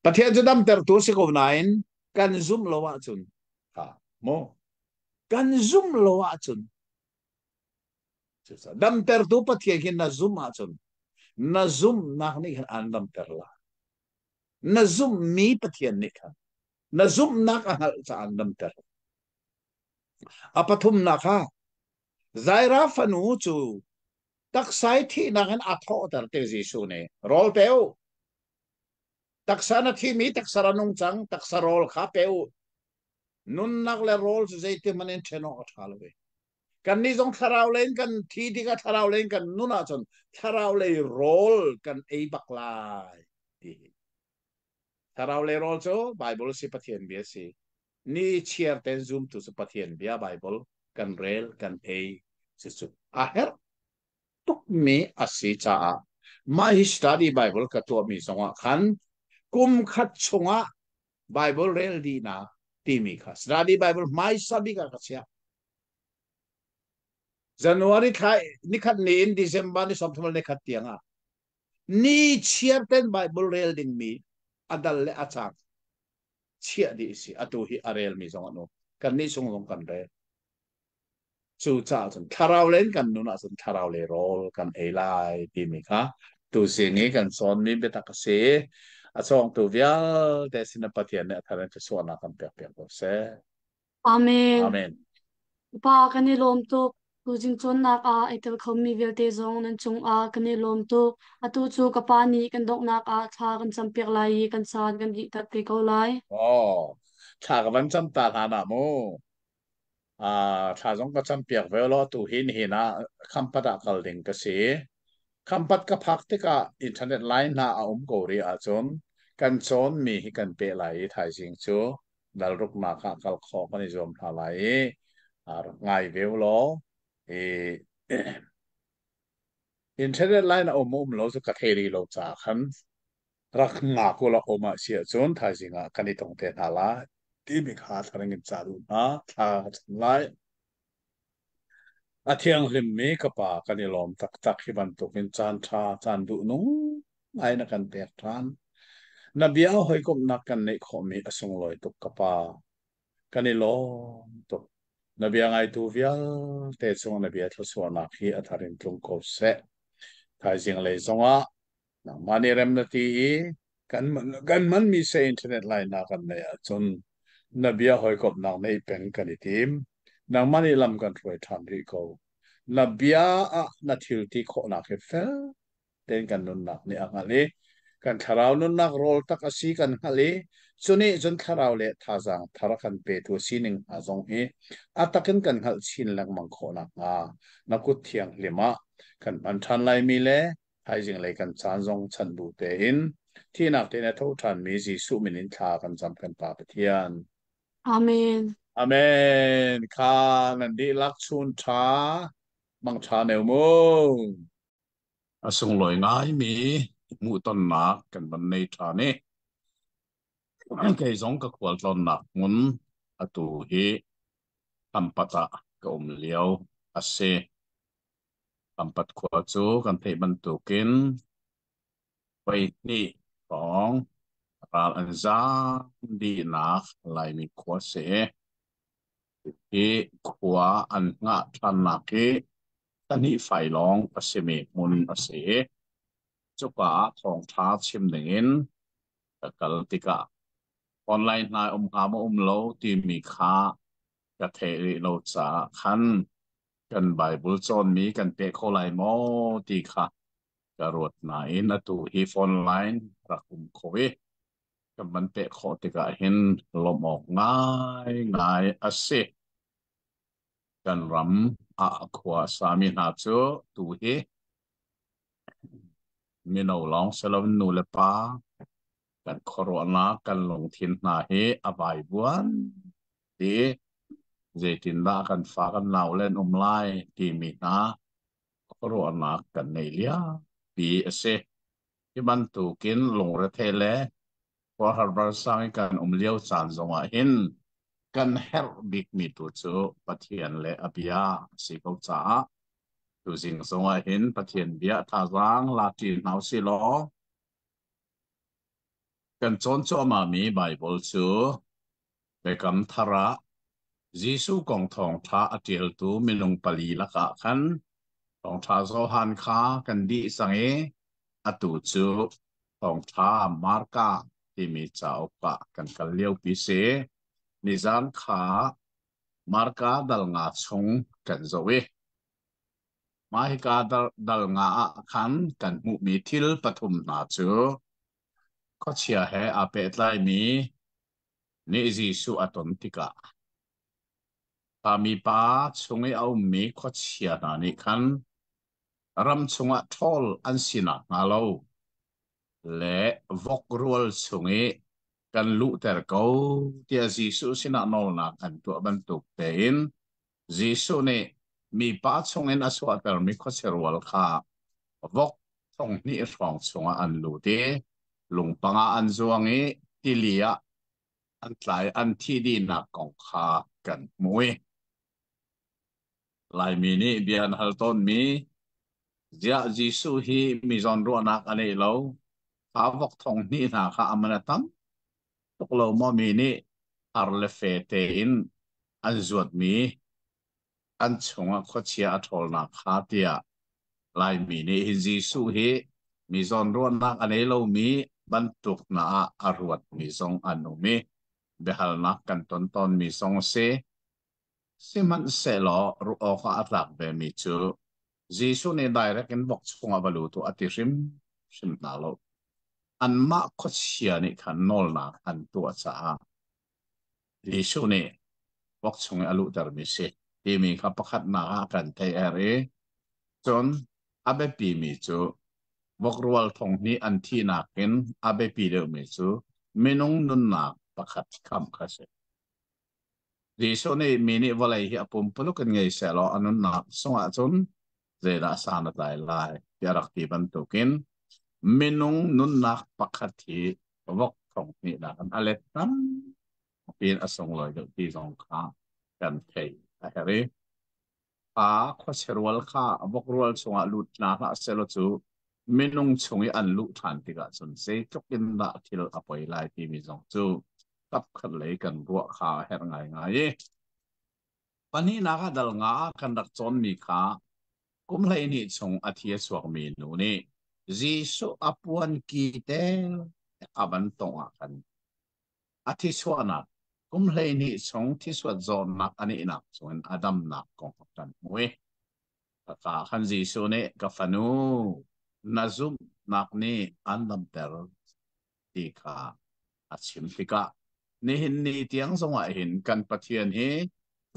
Pathian cu damtertu si ko nain kan zumh lo ahcun ha maw? Kan zumh lo ahcun Damtertu Pathian khi na zumh ahcun na zumhnak nih khan aan damter lai. Na zumhmi Pathian nih khan na zumhnak a hngalh caah an damter. A pathumnak kha Zaira fanu cu taksai thihnak in a thawhter te Jesuh nih rawl pe u. Taksa na thimi taksa ra nung cang taksa rawl kha pe u. Nunnak le rawl cu zeiti hmanh in ṭhen awk a ṭha lo. Kannih zong thlarau lei in kan thi tikah thlarau lei in kan nun ahcun thlarau lei rawl kan ei bak lai ti hi. Thlarau lei rawl cu Bible si Pathian bia si. Ni chiar ten zumtu cu Pathian bia Bible kan rel kan ei cucu a herh tukmi a si caah mah hi study Bible ka tuahmi zongah khan kum khat chungah Bible rel dihnak timi kha study Bible hmaisa bik ah ka chiah. January thla nikhat ni in December ni 30 ni khat tiang ah ni chiar ten Bible rel ding mi a dal le a cang chiah dih si atu hi a rel mi zong an um kan nih sung zong kan rel cu caah cun thlarau len kan nun ahcun thlarau le rawl kan ei lai timi kha tu zing i kan cawnmi biatak a si a cawngtu vialte sin Pathian nih a thar in thluachuahnak kan pek piak ko seh. Amen. Amen. Pa kan i lawm tuk. Tuzing cawnnak ah ai tel khomi vialte zong nan cungah kan i lawm tuk. Atu cu ka pa nih kan donghnak ah thla kan campiak lai i kan caan kan dihter te ko lai. Oh, thla ka van cam ta hlan ah mu. Thla zong ka campiak ve law tu hin hin ah Khampat ah kal ding ka si. Khampat ka phak tikah internet line hna a um ko rih ahcun kan cawnmi hi kan peh lai i thaizing cu dalruknak ah kal khawh kan i zuam hna lai i rak ngai ve u law i internet line a um um lo cu ka thei rih lo caah khan rak ngak u law um ah si ahcun thaizing ah kan i tong te hna lai timi kha thlarang in ca duh hna thla ka cam lai. A thianghlimmi ka Pa kan i lawm taktak hi bantukin caan ṭha, caan duhnung ngai na kan pek ṭhan. Na bia hawikomhnak kan neih khawhmi a sunglawi tuk ka Pa. Kan i lawm tuk. Na bia ngaitu vialte cung na bia thluachuahnak hi a thar in tlung ko seh. Thaizing lei zongah Nangmah nih rem na ti i kan kan hmanmi seh internet line na kan neih ahcun na bia hawikomhnak neih peng kan i tim. Nangmah nih lam kan hruai ṭhan rih ko. Na bia ah na thil ti khawhnak hi fel tein kan nunnak nih a hngalh i kan thlarau nunnak rawl tak a si kan hngalh i cu nih cun thlarau le thazaang thar a kan petu sining hna zong hi a takin kan hngalh chin lengmang khawh nakhnga na kut thianghlim ah kan hman ṭhan laimi le Thaizing lei kan caan zong chanh bu tein thihnak tein a tho ṭhanmi Jesuh min in thla kan cam kan Pa Pathian. Amen. Amen. Kha nan dihlak chun ṭha mang ṭha neu mu. A sunglawi ngaimi hmuhtonnak kan van nei ṭhan i kei zong ka khualtlawnnak hmun atu hi Khampat ah ka um lio a si. Khampat khua cu kan theih bantukin voihnih hrawng Ral an zaam dihnak Laimi khua si. Hi khua an hngah ṭhannak hi thlahnih fai lawng a simi hmun a si i cuka ah thawngṭha chim dingin ka kal tikah online hna um hnga maw um lo timi kha ka theih rih lo caah khan kan Bible cawnmi kan peh kho lai maw ti kha ka ruat nain atu hi phone line rak um kho i kan van peh khawh tikah hin lawmh awk ngaingai a si. Kan ram ah khua a sami hna cu tu hi mino lawng si loin nu le pa kan khuaruahnak kan lungthin hna hi a vaivuan ti zeitindah kan fa kan nau le an um lai timi hna khuaruahnak kan nei liopi a si. Hi bantukin lungrethei le khuahar varsang i kan um lio caan zongah hin kan herh bikmi tu cu Pathian le a bia a si ko caah tuzing zongah hin Pathian bia thazaang la ṭi hna usih law kan cawn cuahmahmi Baibal cu Biakam Thar ah Jesuh kong thawngṭha a ṭialtu minung pali lakah khan Thawngṭha Johan kha kan dih cang i atu cu Thawngṭha Marka timi cauk ah kan kal liopi si. Nizan kha Marka dal nga chung kan zoh i mah hika dal nga ah khan kan hmuhmi thil pathum hna cu khuachia he aa pehtlaimi nih Jesuh a ton tikah kha mipa chung i a ummi khuachia hna nih khan ram chungah ṭhawl an si nakhnga lo le vok rual chung i kan luhter ko tiah Jesuh sinah nawlnak an tuah bantuk tein Jesuh nih mipa chungin a chuahtermi khuachia rual kha vok 2000 hrawng chungah an lut i lungpang ah an zuang i tili ah an tlai an thih dihnak kong kha kan hmu i Laimi nih bia an hal tawnmi ziah Jesuh hi mi zawnruahnak a neih lo kha vok 2000 hna kha a man a tam tuk lo maw mi nih har le fe tein an zuatmi an chungah khuachia a ṭhawlnak kha tiah Laimi nih hi Jesuh hi mi zawnruahnak a nei lomi bantuk hna ah a ruatmi zong an um i biahalnak kan ton tawnmi zong a si. Sihmanhsehlaw ruah awkah a tlak vemi cu Jesuh nih direct in vok chungah va lut u a ti hrimhrim hna lo. Anmah khuachia nih khan nawlnak an tuah caah Jesuh nih vok chung i a luhtermi si timi kha pakhatnak ah kan theih er i cun a biapimi cu vok rual 2000 an thihnak in a biapi deuhmi cu minung nunnak pakhat khamh kha si. Jesuh nih mi nih vawlei hi a pumpuluk in ngei sehlaw a nunnak sungah cun zeidah san a tlai lai tiah rak ti bantukin minung nunnak pakhat hi vok 2000 nakin a let tampi in a sunglawi deuh ti zong kha kan theih a herh i kha khuachia rual kha vok rual chungah lut hna hlah sehlaw cu minung chung i an luh ṭhan tikah cun zeitluk in dah thil a poi lai timi zong cu kapkhat lei kan ruah kha a herh ngaingai i pahnihnak ah dal nga ah kan rak cawnmi kha kum 12 chung a thi a chuakmi nu nih Jesuh a puan ki te a van tongh ah khan a thichuahnak kum 12 chung thisuat zawtnak a nihnak chungin a damnak kong kan hmu i ka khan Jesuh nih ka fanu na zumhnak nih an damter ti kha a chim tikah nihin ni tiang zongah hin kan Pathian hi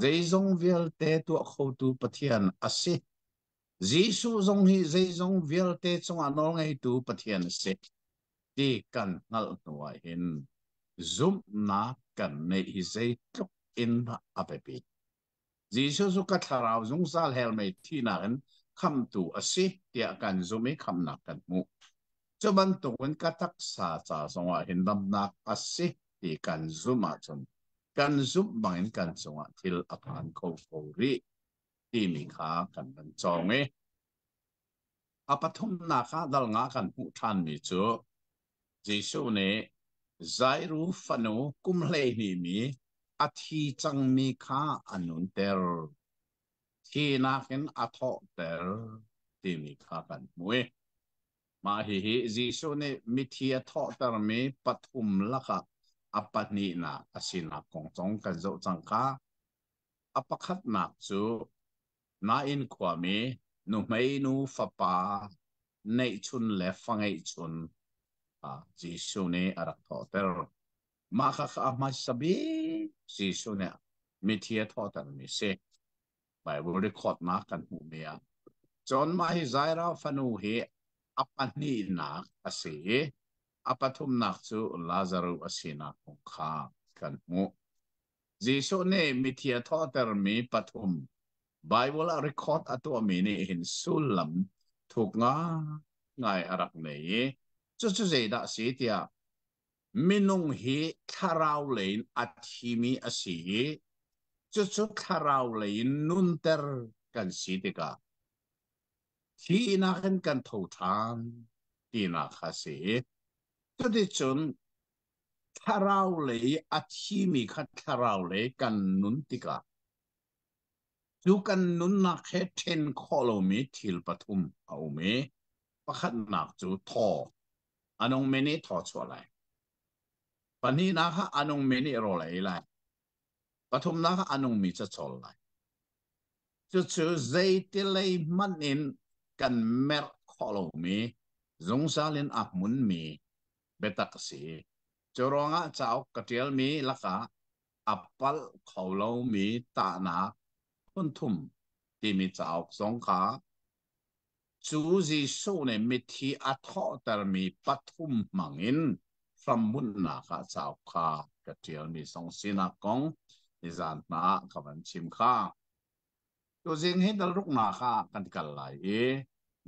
zeizong vialte tuah khotu Pathian a si. Jesuh zong hi zeizong vialte cungah nawlngeitu Pathian a si ti kan hngalh hnuah hin zumhnak kan neih hi zeitluk in dah a biapit. Jesuh cu ka thlarau zungzal hell mei thihnak in khamhtu a si tiah kan zumh i khamhnak kan hmuh. Cu bantukin ka taksa ca zongah hin damnak a si ti kan zumh ahcun kan zumh bangin kan cungah thil a phan kho ko rih timi kha kan van cawng i a pathumnak ah dal nga kan hmuh ṭhanmi cu Jesuh nih. Jairu fanu kum 12 mi a thi cangmi kha a nunter. Thinak in a thawhter timi kha kan hmu i mah hihi Jesuh nih mithi a thawhtermi pathum lakah a pahnihnak a sinak kong zong kan zoh cang kha. A pakhatnak cu Nain khuami nuhmeinu fapa neihchun le fa ngeihchun Jesuh nih a rak thawhter. Mah kha a hmasa bik Jesuh nih mithi a thawhtermi si. Bible record-nak kan hmuhmi ah. Cun mah hi Zaira fanu hi a pahnihnak a si i a pathumnak cu Lazaruh a sinak kong kha kan hmuh. Jesuh nih mithi a thawhtermi pathum Bible ah record a tuahmi nih hin sullam thuk ngaingai a rak nei i cucu zeidah a si tiah minung hi thlarau lei in a thimi a si i cucu thlarau lei in nunter kan si tikah thihnak in kan tho ṭhan tinak kha a si i cuticun thlarau lei a thimi kha thlarau lei kan nun tikah cu kan nunnak he ṭhen khawh lomi thil pathum a um i pakhatnak cu thaw a nungmi nih thaw chuah lai pahnihnak ah a nungmi nih rawl a ei lai pathumnak ah a nungmi ca cawl lai cucu zeiti lei hmanh in kan merh khawh lomi zungzal in a hmunmi biatak a si. Cu ruangah cauk ka ṭialmi lakah a palh kho lomi tahnak phunthum timi cauk zong kha cu Jesuh nih mithi a thawhtermi pathum hmangin hrambunhnak ah cauk kha ka ṭialmi zong sinak kong nizan hna ah ka van chim kha. Tuzing hi dalruknak ah kan kal lai i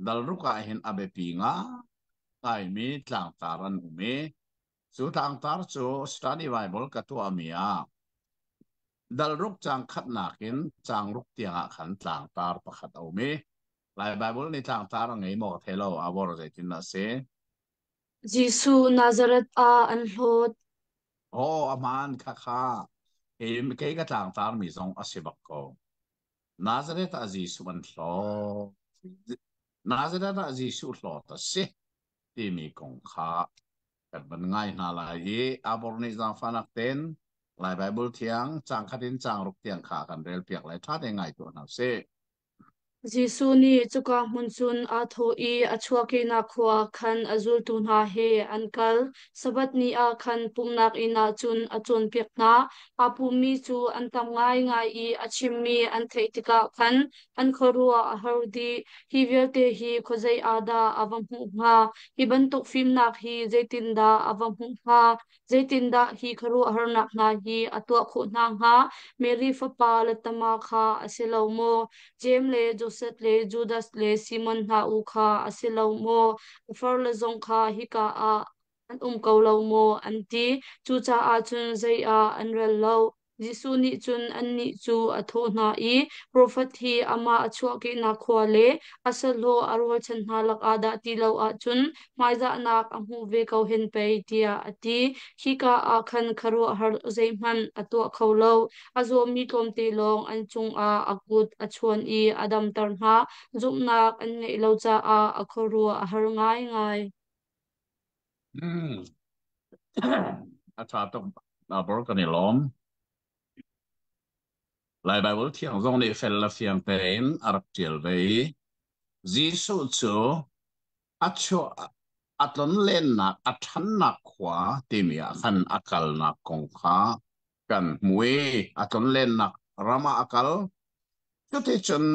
dalruk ah hin a biapi ngaimi tlangtar an um i cu tlangtar cu study Bible ka tuahmi ah dalruk caang khatnak in caang ruk tiang ah khan tlangtar pakhat a um i Lai Bible nih tlangtar a ngei maw ka thei lo a vor zeitin dah a si? Jesuh Nazareth ah an hlawt. Aw a hmaan kha kha kei ka tlangtarmi zong a si bak ko. Nazareth ah Jesuh an hlawt. Nazareth ah Jesuh hlawt a si timi kong kha kan van ngai hna lai i Abor nih zaangfahnak tein Lai Baibal thiang caang khat in caang ruk tiang kha kan rel piak lai ṭha tein ngai tuah hna usih. Jesuh nih cuka hmun cun aa thawh i a chuahkehnak khua ah khan a zultu hna he an kal. Sabbath ni ah khan pumhnak inn ah cun a cawnpiak hna. Aa pummi cu an tam ngaingai i a chimmi an theih tikah khan an khuaruah a har dih. Hi vialte hi khuazei ah dah a va hmuh hnga? Hi bantuk fimnak hi zeitindah a va hmuh hnga? Zeitindah hi khuaruahharnak hna hi a tuah khawh hna hnga? Mary fapa Latama kha a si lo maw? Jeim le Josef le Judas le Simon hna u kha a si lo maw? A farle zong kha hika ah an um ko lo maw? An ti. Cucaah cun zei ah an rel lo. Jesuh nih cun annih cu a thawh hna i, Profet hi amah a chuahkehnak khua le a sahlawh a rualchan hna lakah dah ti lo ahcun hmaizahnak a hmu ve ko hen pei, tiah a ti. Khika ah khan khuaruahhar zeihmanh a tuah kho lo. A zawmi tlawmte lawng an cungah a kut a chuan i a damter hna. Zumhnak an ngeih lo caah a khuaruah a har ngaingai. A ṭha tuk. Nabor kan i lawm. Lai Baibal Thiang zong nih fel le fiang tein a rak ṭial ve i Jesuh cu a chuah a tlonlennak a ṭhannak khua timi ah khan a kalnak kong kha kan hmu i a tlonlennak ram ah a kal. Cuticun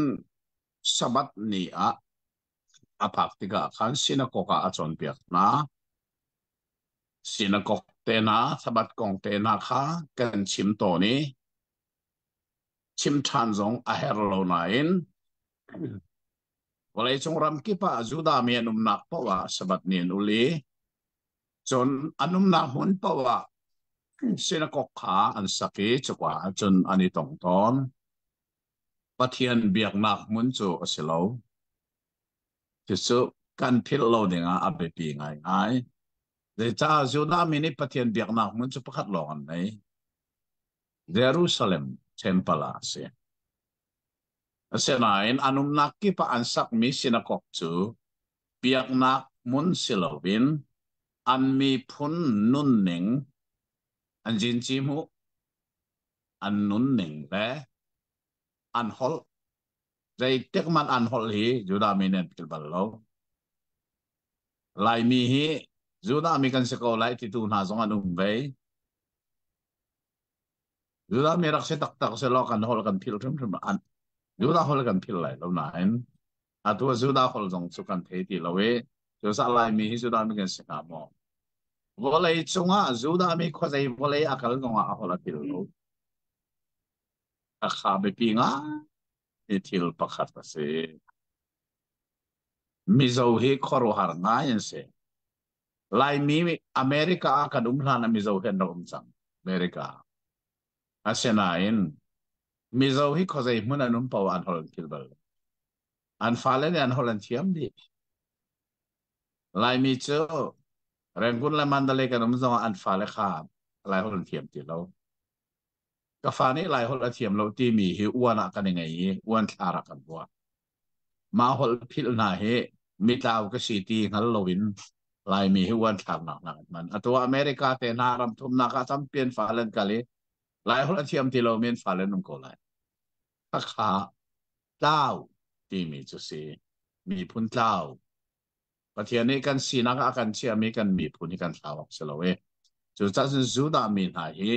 Sabbath ni ah a phak tikah khan sinakok ah a cawnpiak hna. Sinakok te hna, Sabbath kong te hna kha kan chim tawn i chim ṭhan zong a herh lo nain vawleicung ram kip ah Judah mi an umnak paoh ah Sabbath ni an ul i cun an umnak hmun paoh ah sinakok kha an sak i cuka ah cun an i tong tawn. Pathian biaknak hmun cu a si lo. Cucu kan philh lo dingah a biapi ngaingai. Zeicah Judah mi nih Pathian biaknak hmun cu pakhat lawng an nei. Jerusalem temple ah a si. Asinain an umnak kip ah an sakmi sinakok cu biaknak hmun si loin an miphun nunning an zinci hmuh, an nunning le an holh zeitik hmanh an holh hi Judah mi nih an philh bal lo. Laimi hi Judah mi kan si ko lai titu hna zong an um ve. Judah mi rak si taktak selaw kan holh kan philh hrimhrim an Judah holh kan philh lai lo nain atu Judah holh zong cu kan thei ti lo i cucaah Laimi hi Judah mi kan si hnga maw? Vawlei cungah Judah mi khuazei vawlei a kal zongah a holh a phil lo. A kha biapi ngai thil pakhat a si. Mizo hi khuaruahhar ngai an si. Laimi America ah kan um hlan ah Mizo hi an rak um cang. America. Asinain Mizo hi khuazei hmun an um paoh an holh an philh bal lo. An fale nih an holh an thiam dih. Laimi cu Rangoon le Mandalay kan um zongah an fale kha Lai holh an thiam ti lo. Ka fa nih Lai holh a thiam lo timi hi uan ah kan i ngei i uan thlar ah kan ruah. Mah holh philh hna hi mitlau ka si ti hngal loin Laimi hi uanthlaknak hna an hman. Atu America te hna ram thumnak ah tampi an fale an kal i Lai holh a thiam ti lomi an fale an um ko lai. Khakha tlau timi cu si. Miphun tlau. Pathian nih kan sinak ah a kan chiahmi kan miphun hi kan thlau awk si lo i cucaah cun Judah mi hna hi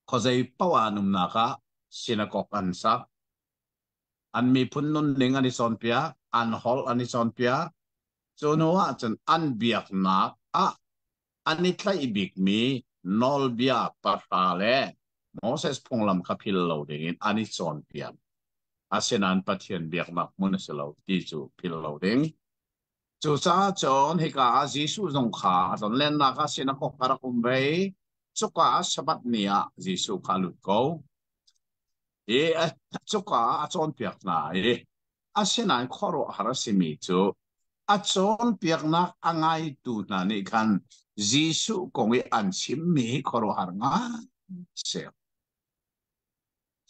khuazei paoh ah an umnak ah sinakok an sak. An miphun nunning an i cawnpiak, an holh an i cawnpiak. Cu hnu ah cun an biaknak ah an i tlaih bikmi nawlbia pahra le Moses phunglam kha phil lo dingin an i cawnpiak. Asinain Pathian biaknak hmun a si lo ti cu phil lo ding. Cucaah cun hika ah Jesuh zong kha a tlonlennak ah sinakok a rak um ve i cuka ah Sabbath ni ah Jesuh kha a lut ko. I cuka ah a cawnpiak hna i asinain khuaruahhar a simi cu a cawnpiaknak a ngaitu hna nih khan Jesuh kong i an chimmi hi khuaruahhar ngai a si.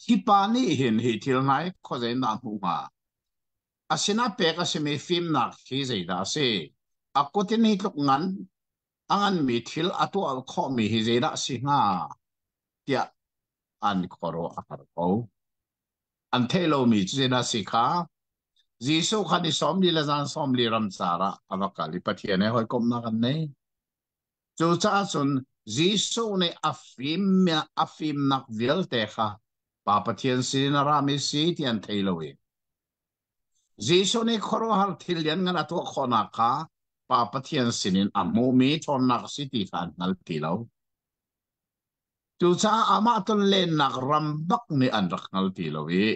Hi pa nih hin hi thil hna hi khuazei in dah a hmuh hnga? A sinah pek a simi fimnak hi zeidah a si? A kut in hi tluk ngan a nganmi thil a tuah khawhmi hi zeidah a si hnga? tiah an khuaruah a har ko. An theih lomi cu zeidah a si kha? Jesuh kha ni 40 le zan 40 ramcar ah a va kal i Pathian he hawikomhnak an nei. Cucaah cun Jesuh nih a fimnak vialte kha Pa Pathian sinin a rami si ti an thei lo i Jesuh nih khuaruahhar thil lianngan a tuah khawhnak kha Pa Pathian sinin a hmuhmi ṭhawnnak a si ti kha an hngal ti lo. Cucaah amah tonlennak ram bak nih an rak hngal ti lo i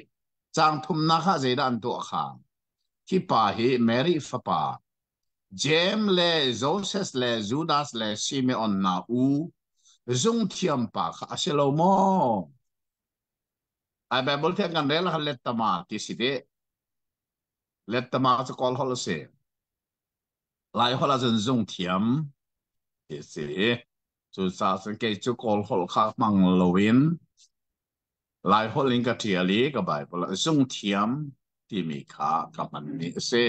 caang thumnak ah zeidah an tuah kha? Hi pa hi Mary fapa Jeim le Josef le Judas le Simeon hna u zungthiam pa kha a si lo maw? Ai Bible thiang kan rel ah lettama ti si dih. Lettama cu Kawl holh a si. Lai holh ah cun zungthiam ti si. Cucaah cun kei cu Kawl holh kha hmang loin Lai holh in ka ṭial i ka Bible ah zungthiam timi kha ka hmanmi a si.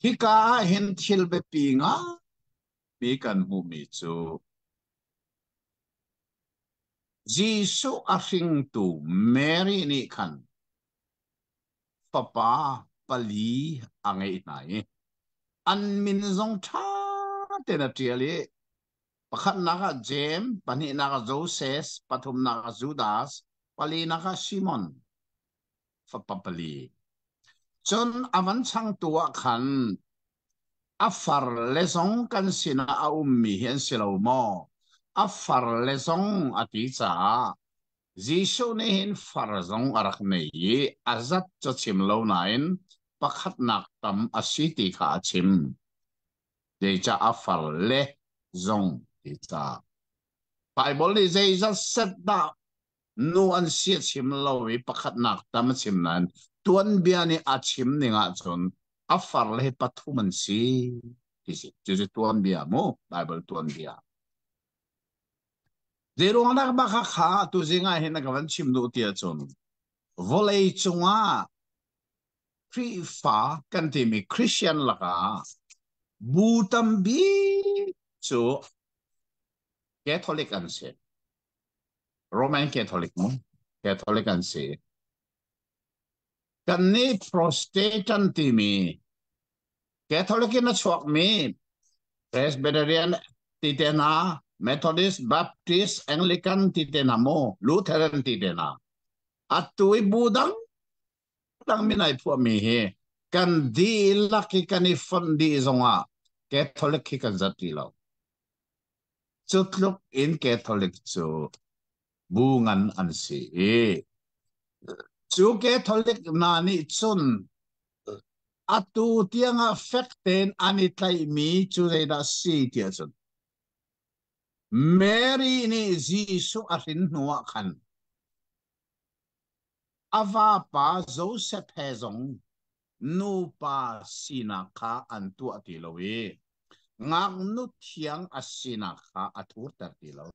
Hika ah hin thil biapi ngaimi kan hmuhmi cu Jesuh a hringtu Mary nih khan fapa pali a ngeih hna i an min zong ṭha tein a ṭial i pakhatnak ah Jeim, pahnihnak ah Joses, pathumnak ah Judas, palinak ah Simon, fapa pali. Cun a van changtu ah khan a far le zong kan sinah a ummi hi an si lo maw? A far le zong a ti caah Jesuh nih hin far zong a rak nei i a zat cu chim lo nain pakhatnak tam a si ti kha a chim. Zeicah a far le zong ti caah. Baibal nih zeizat set dah nu an si a chim lo i pakhatnak tam a chim nain tuanbia nih a chim ning ahcun a far le hi pathum an si. Ti si. Cucu tuanbia mu, Bible tuanbia. Zeiruang dah bak kha tuzing ah hin na ka van chim duh ti ahcun vawlei cungah Khrihfa kan timi Christian lakah bu tambi cu Catholic an si. Roman Catholic mu Catholic an si. Kan nih Protestant timi Catholic in a chuakmi Presbyterian ti te hna, Methodist, Baptist, Anglican ti te hna mu, Lutheran ti te hna. Atu i bu dang dang min ai phuahmi hi kan dihlak i kan i fonh dih zongah Catholic hi kan zat ti lo. Cu tluk in Catholic cu bu ngan an si i cu Catholic hna nih cun atu tiangah fek tein an i tlaihmi cu zeidah si tiah cun Mary nih Jesuh a hrin hnuah khan A vapa Josef he zong nupa sinak kha an tuah ti lo i ngaknu thiang a sinak kha a thurter ti lo.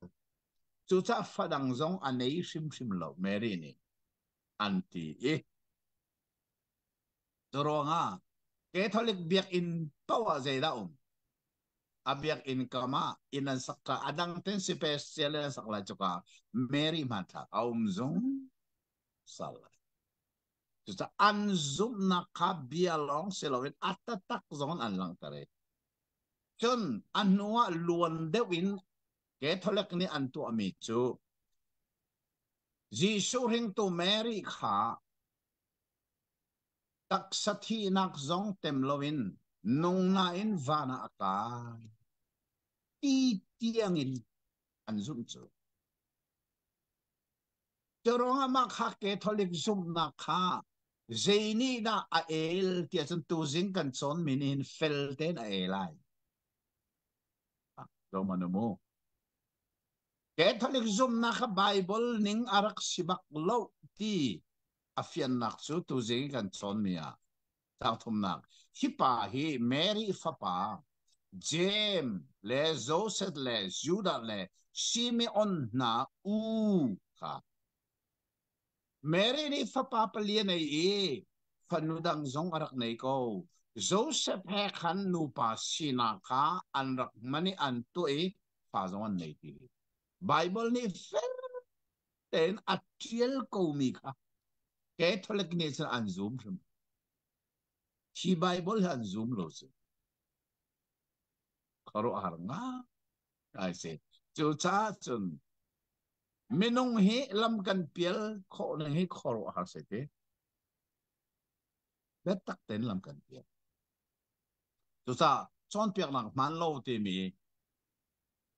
Cucaah fadang zong a nei hrimhrim lo Mary nih an ti i curuangah Catholic biakinn paoh ah zeidah um? A biakinn kam ah inn an sak ka a dang ten special in an sak lai cuka Mary hmanthlak a um zung sal lai. Cucaah an zumhnak kha bia lawng si loin a taktak zong an langhter i cun a hnu ah luan deuh in Catholic nih an tuahmi cu Jesuh hringtu Mary kha taksa thihnak zong tem loin nung nain van ah a kai ti tiangin an zumh cu. Curuangah mah kha Catholic zumhnak kha zei nih dah a el tiah cun tuzing kan cawnmi nih hin fel tein a el ai. Roman mu. Catholic zumhnak kha Bible ning a rak si bak lo ti a fiannak cu tuzing kan cawnmi ah tlangthumnak hi pa hi Mary fapa James le Joseph le Judah le Simeon hna u kha Mary nih fapa pali a nei i fanu dang zong a rak nei ko. Joseph he khan nupa sinak kha an rak hman i an tuah i fa zong an nei ti. Bible nih fel tein a ṭial komi kha Catholic nih cun an zum hrim. Hi Bible hi an zum lo si. Khuaruahhar ngai si. Cucaah cun minung hi lam kan pial khawh ning hi khuaruahhar si ti. Biatak tein lam kan pial. Cucaah cawnpiaknak hmaan lo timi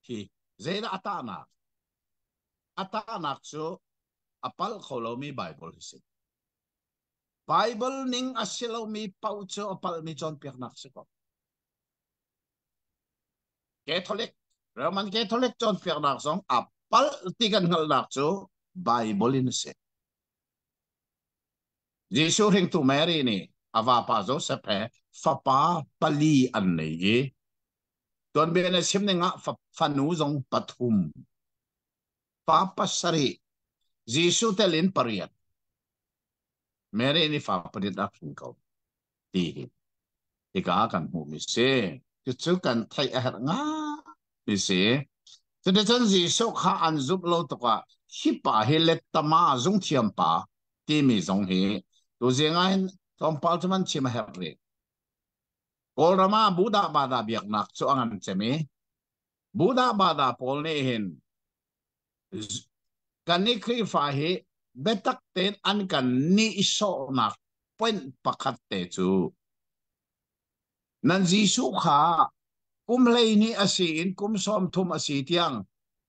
hi zeidah a tahnak? A tahnak cu a palh kho lomi Bible hi si. Bible ning a si lomi paoh cu a palhmi cawnpiaknak si ko. Catholic, Roman Catholic cawnpiaknak zong a palh ti kan hngalhnak cu Bible in a si. Jesuh hringtu Mary nih a vapa Joseph he fapa pali an nei i tuanbia na chim ning ah fanu zong pathum pa pasarih Jesuh tel in pariat Mary nih fa pariat a hrin ko ti hi hika kan hmuhmi si cucu kan theih a herh ngai si cuticun Jesuh kha an zumh lo tukah hi pa hi lettama zungthiam pa timi zong hi tuzing ah hin tlawmpal cu man chim a herh rih Kawlram ah Buddha Bada biaknak cu a ngan cem i Buddha Bada pawl nih hin kan i Khrihfa hi biatak tein an kan nihsawhnak point pakhat te cu nan Jesuh kha kum 12 a si in kum 30 a si tiang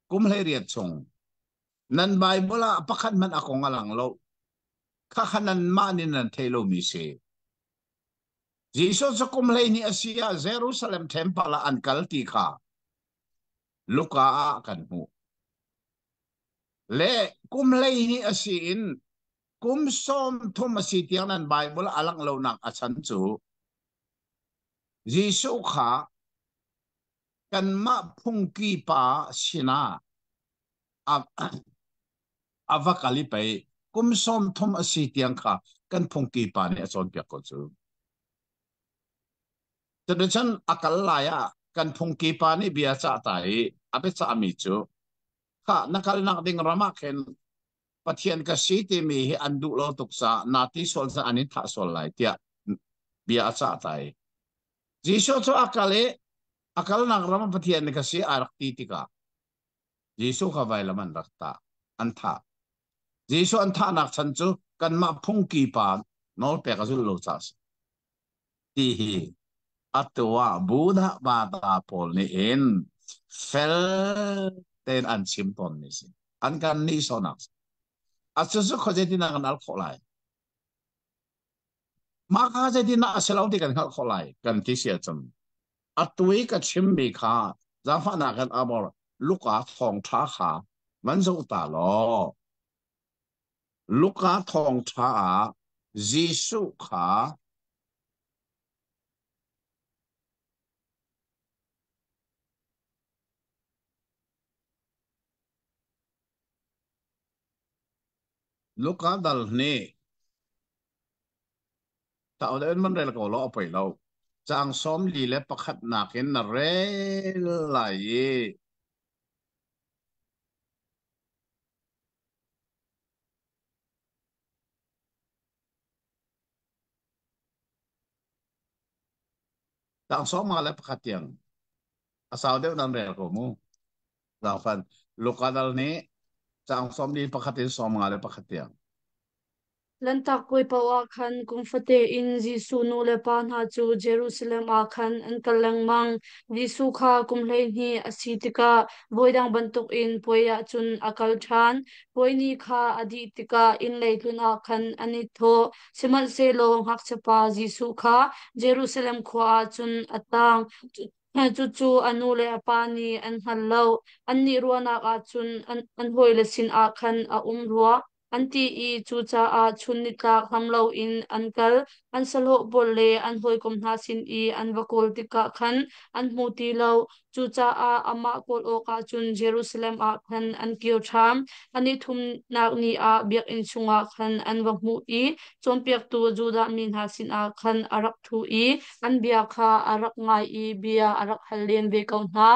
kum 18 chung nan Bible ah pakhat hmanh a kong a lang lo kha kha nanmah nih nan thei lomi si Jesuh cu kum 12 a si ah Jerusalem temple ah an kal ti kha Luka ah kan hmuh. Le kum 12 a si in kum 30 a si tiang nan Bible a langh lonak a chan cu Jesuh kha Kanmah phungki pa sinah a a va kal i pei kum 30 a si tiang kha kan phungki pa nih a cawnpiak ko cu. Cuticun a kal lai ah kan phungki pa nih bia cah ta i a biacahmi cu kha na kalnak ding ram ah khin Pathian ka si timi hi an duh lo tuk caah naa ti sual caah an in thah sual lai tiah bia a cah ta i Jesuh cu a kal i a kalnak ram ah Pathian ka si a rak ti tikah Jesuh kha vailam an rak tah an thah. Jesuh an thahnak chan cu kanmah phungki pa nawlpek a zulh lo caah a si. Ti hi atu ah Buddha bata pawl nih in fel tein an chim tawnmi si. An kan nihsawhnak si. A cucu khuazeitin ah kan al khawh lai? Mah kha zeitin ah a si lo ti kan hngalh khawh lai kan ti si ahcun atu i ka chimmi kha zaangfahnak in abor Luka thawngṭha kha van zoh ta law Luka thawngṭha ah Jesuh kha Luka dal hnih Tau deuh in man rel ko law a poi lo. Caang 41 nakin na rel lai i caang 51 tiang a sau deuh nan rel ko mu. Zaangfan Luka dal nih caang 41 in 51 tiang. Lanhtak puai paoh ah khan kum fate in Jesuh nu le pa hna cu Jerusalem ah khan an kal lengmang. Jesuh kha kum 12 a si tikah voidang bantukin puai ah cun a kal ṭhan. Puai ni kha a dih tikah inn lei tlun ah khan an i thawh. Sihmanhsehlaw ngakchiapa Jesuh kha Jerusalem khua ah cun a tang. Cucu a nu le a pa nih an hngal lo. Annih ruahnak ah cun an hawile sinah khan a um rua. An ti i cucaah chun nitlak hlam loin an kal. An sahlawh pawl le an hawikom hna sin i an va kawl tikah khan an hmu ti lo. Cucaah amah kawl awkah cun Jerusalem ah khan an kir ṭhan. A ni thumnak ni ah biakinn chungah khan an va hmuh i cawnpiaktu Judah mi hna sinah khan a rak ṭhu i an bia kha a rak ngai i bia a rak hal len ve ko hna.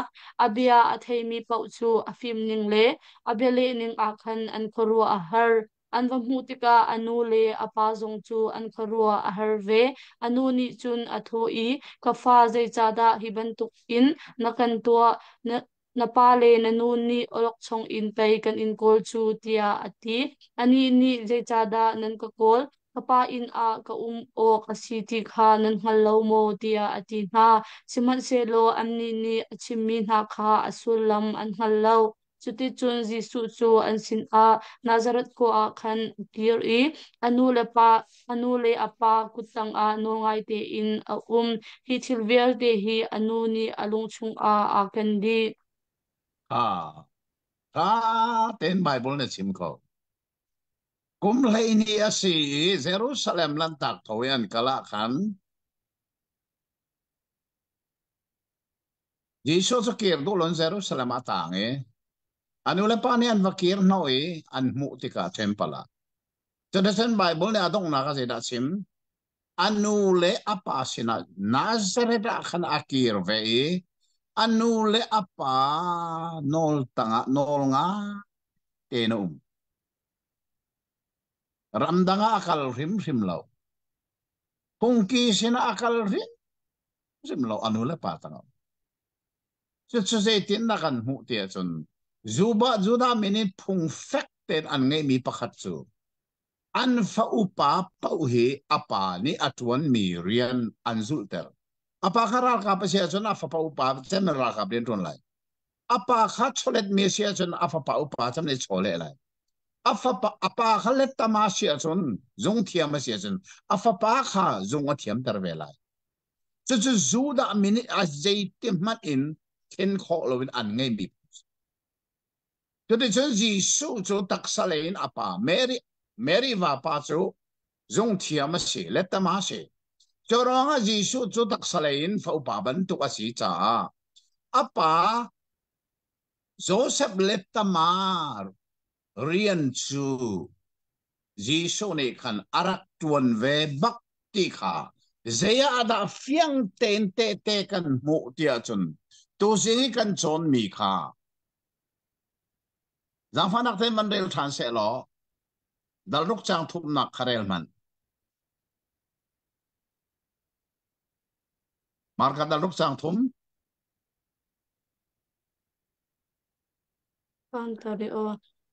A bia a theimi paoh cu a fimning le A bialehning ah khan an khuaruah a har. An va hmuh tikah a nu le a pa zong cu an khuaruah a har ve. A nu nih cun a thawh i, Ka fa, zeicahdah hi bantukin na kan tuah? Na pa le na nu nih awlokchong in pei kan in kawl cu, tiah a ti. Anih nih, Zeicahdah nan ka kawl? Ka pa inn ah ka um awk a si ti kha nan hngal lo maw? tiah a ti hna. Sihmanhsehlaw annih nih a chimmi hna kha a sullam an hngal lo. Cuticun Jesuh cu an sinah Nazareth khua ah khan a kir i a nu le pa a nu le a pa kut tangah nawlngai tein a um. Hi thil vialte hi a nu nih a lung chungah aa ken dih. Ah, ṭha tein Baibal na chim ko. Kum 12 a si i Jerusalem lanhtak tho i an kal ah khan Jesuh cu kir duh loin Jerusalem ah a tang i a nulepa nih an va kir hnawh i an hmuh tikah temple ah. Cuticun Baibal nih a donghnak ah zeidah a chim? A nu le a pa sinah Nazareth ah khan a kir ve i a nu le a pa nawl tangah nawl ngai tein a um. Ramdang ah a kal hrimhrim lo. Phungki sinah a kal hrimhrim lo a nu le pa tangah. Cucu zeitin na kan hmuh ti ahcun Judah Judah mi nih phung fek tein an ngeihmi pakhat cu an fa upa paoh hi a pa nih a ṭuanmi rian an zulhter. A pa kha ralkap a si ahcun a fapa upa cem ralkap rian ṭuan lai. A pa kha chawletmi a si ahcun a fapa upa cem nih chawleh lai. A fapa a pa kha lettama a si ahcun zung thiam a si ahcun a fapa kha zung a thiamter ve lai. Cucu Judah mi nih a zeiti hmanh in thlen khawh loin an ngeimi. Cuticun Jesuh cu taksa lei in a pa Mary Mary vapa cu zungthiam a si, lettama a si. Cu ruangah Jesuh cu taksa lei in fa upa bantuk a si caah A pa Joseph le Tamar rian cu Jesuh nih khan a rak ṭuan ve bak ti kha zei ah dah fiang tein tehte kan hmuh tiah cun tuzing i kan cawnmi kha zaangfahnak tein van rel ṭhan seh law dalruk caang thumnak kha rel hmanh. Marka dalruk caang thum.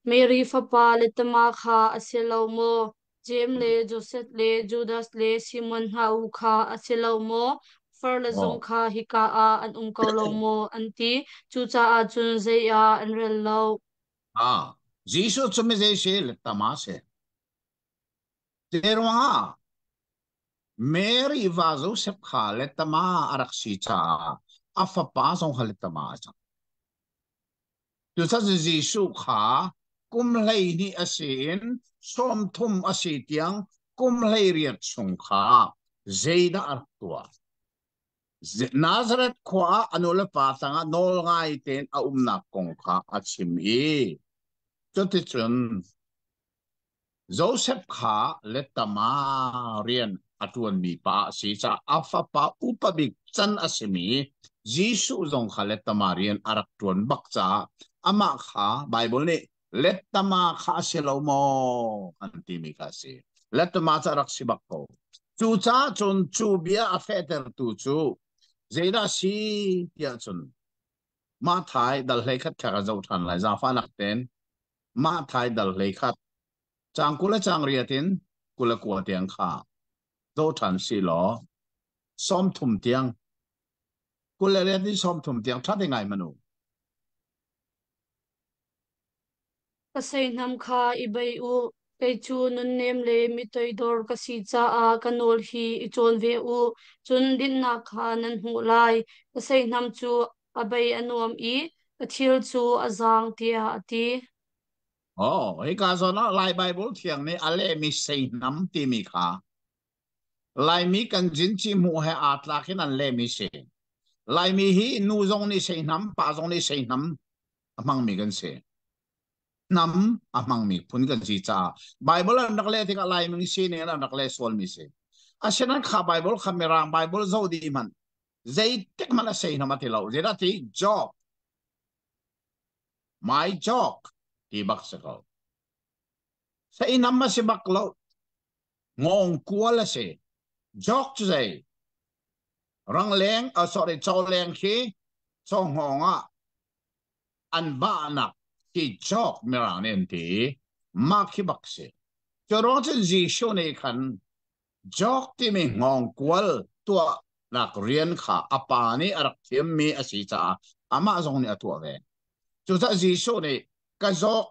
Mary fapa le Tama kha a si lo maw? Jeim le Josef le Judas le Simon hna u kha a si lo maw? Far le zong kha hika ah an um ko lo maw? An ti. Cucaah cun zei ah an rel lo. Ah, Jesuh cu mi zei si le tama si. Te ruangah Mary va Joseph kha le tama a rak si caah a fapa zong kha le tama a cang. Tuchan Jesuh kha kum 12 a si in 30 a si tiang kum 18 chung kha zeidah a rak tuah? Nazareth khua ah a nulepa tangah nawlngai tein a umnak kong kha a chim i cuticun Josef kha lettama rian a ṭuanmi pa a si caah a fapa upa bik can a simi Jesuh zong kha lettama rian a rak ṭuan bak caah amah kha Baibal nih lettama kha a si lo maw an timi kha a si. Lettama cu a rak si bak ko. Cucaah cun cu bia a fehtertu cu zeidah a si tiah cun Matthai dal 11 kha ka zoh ṭhan lai zaangfahnak tein Matthai dal 11 caang 20 le caang riat in 29 tiang kha zoh ṭhan si law 30 tiang 28 in 30 tiang ṭha te ngai manu. Ka seihnam kha i bei u, kei cu nunnem le mi toidor ka si caah ka nawl hi i cawn ve u, cun dinhnak kha nan hmuh lai. Ka seihnam cu a bei a nuam i ka thil cu a zaang, tiah a ti. Oh, hika zawn ah Lai Baibal Thiang nih a lehmi seihnam timi kha Laimi kan jinci hmuh he aa tlak in an lehmi si. Laimi hi nu zong nih seihnam, pa zong nih seihnam a hmangmi kan si. Hnam a hmangmi phun kan si caah Bible an rak leh tikah Laimi sining in an rak leh sualmi si. Asinain kha Bible kha Mirang Bible zoh dih hmanh zeitik hmanh a seihnam a ti lo. Zeidah ti? Job. My job ti bak si ko. Seihnam a si bak lo. Ngawngkual a si. Jok cu zei? Rangleng, oh sorry, cawleng khi cawnghawng ah an bahnak khi jok mirang nih an ti. Mah khi bak si. Cu ruang cun Jesuh nih khan jok timi hngawngkual tuahnak rian kha a pa nih a rak thiammi a si caah amah zong nih a tuah ve. Cucaah Jesuh nih ka zawk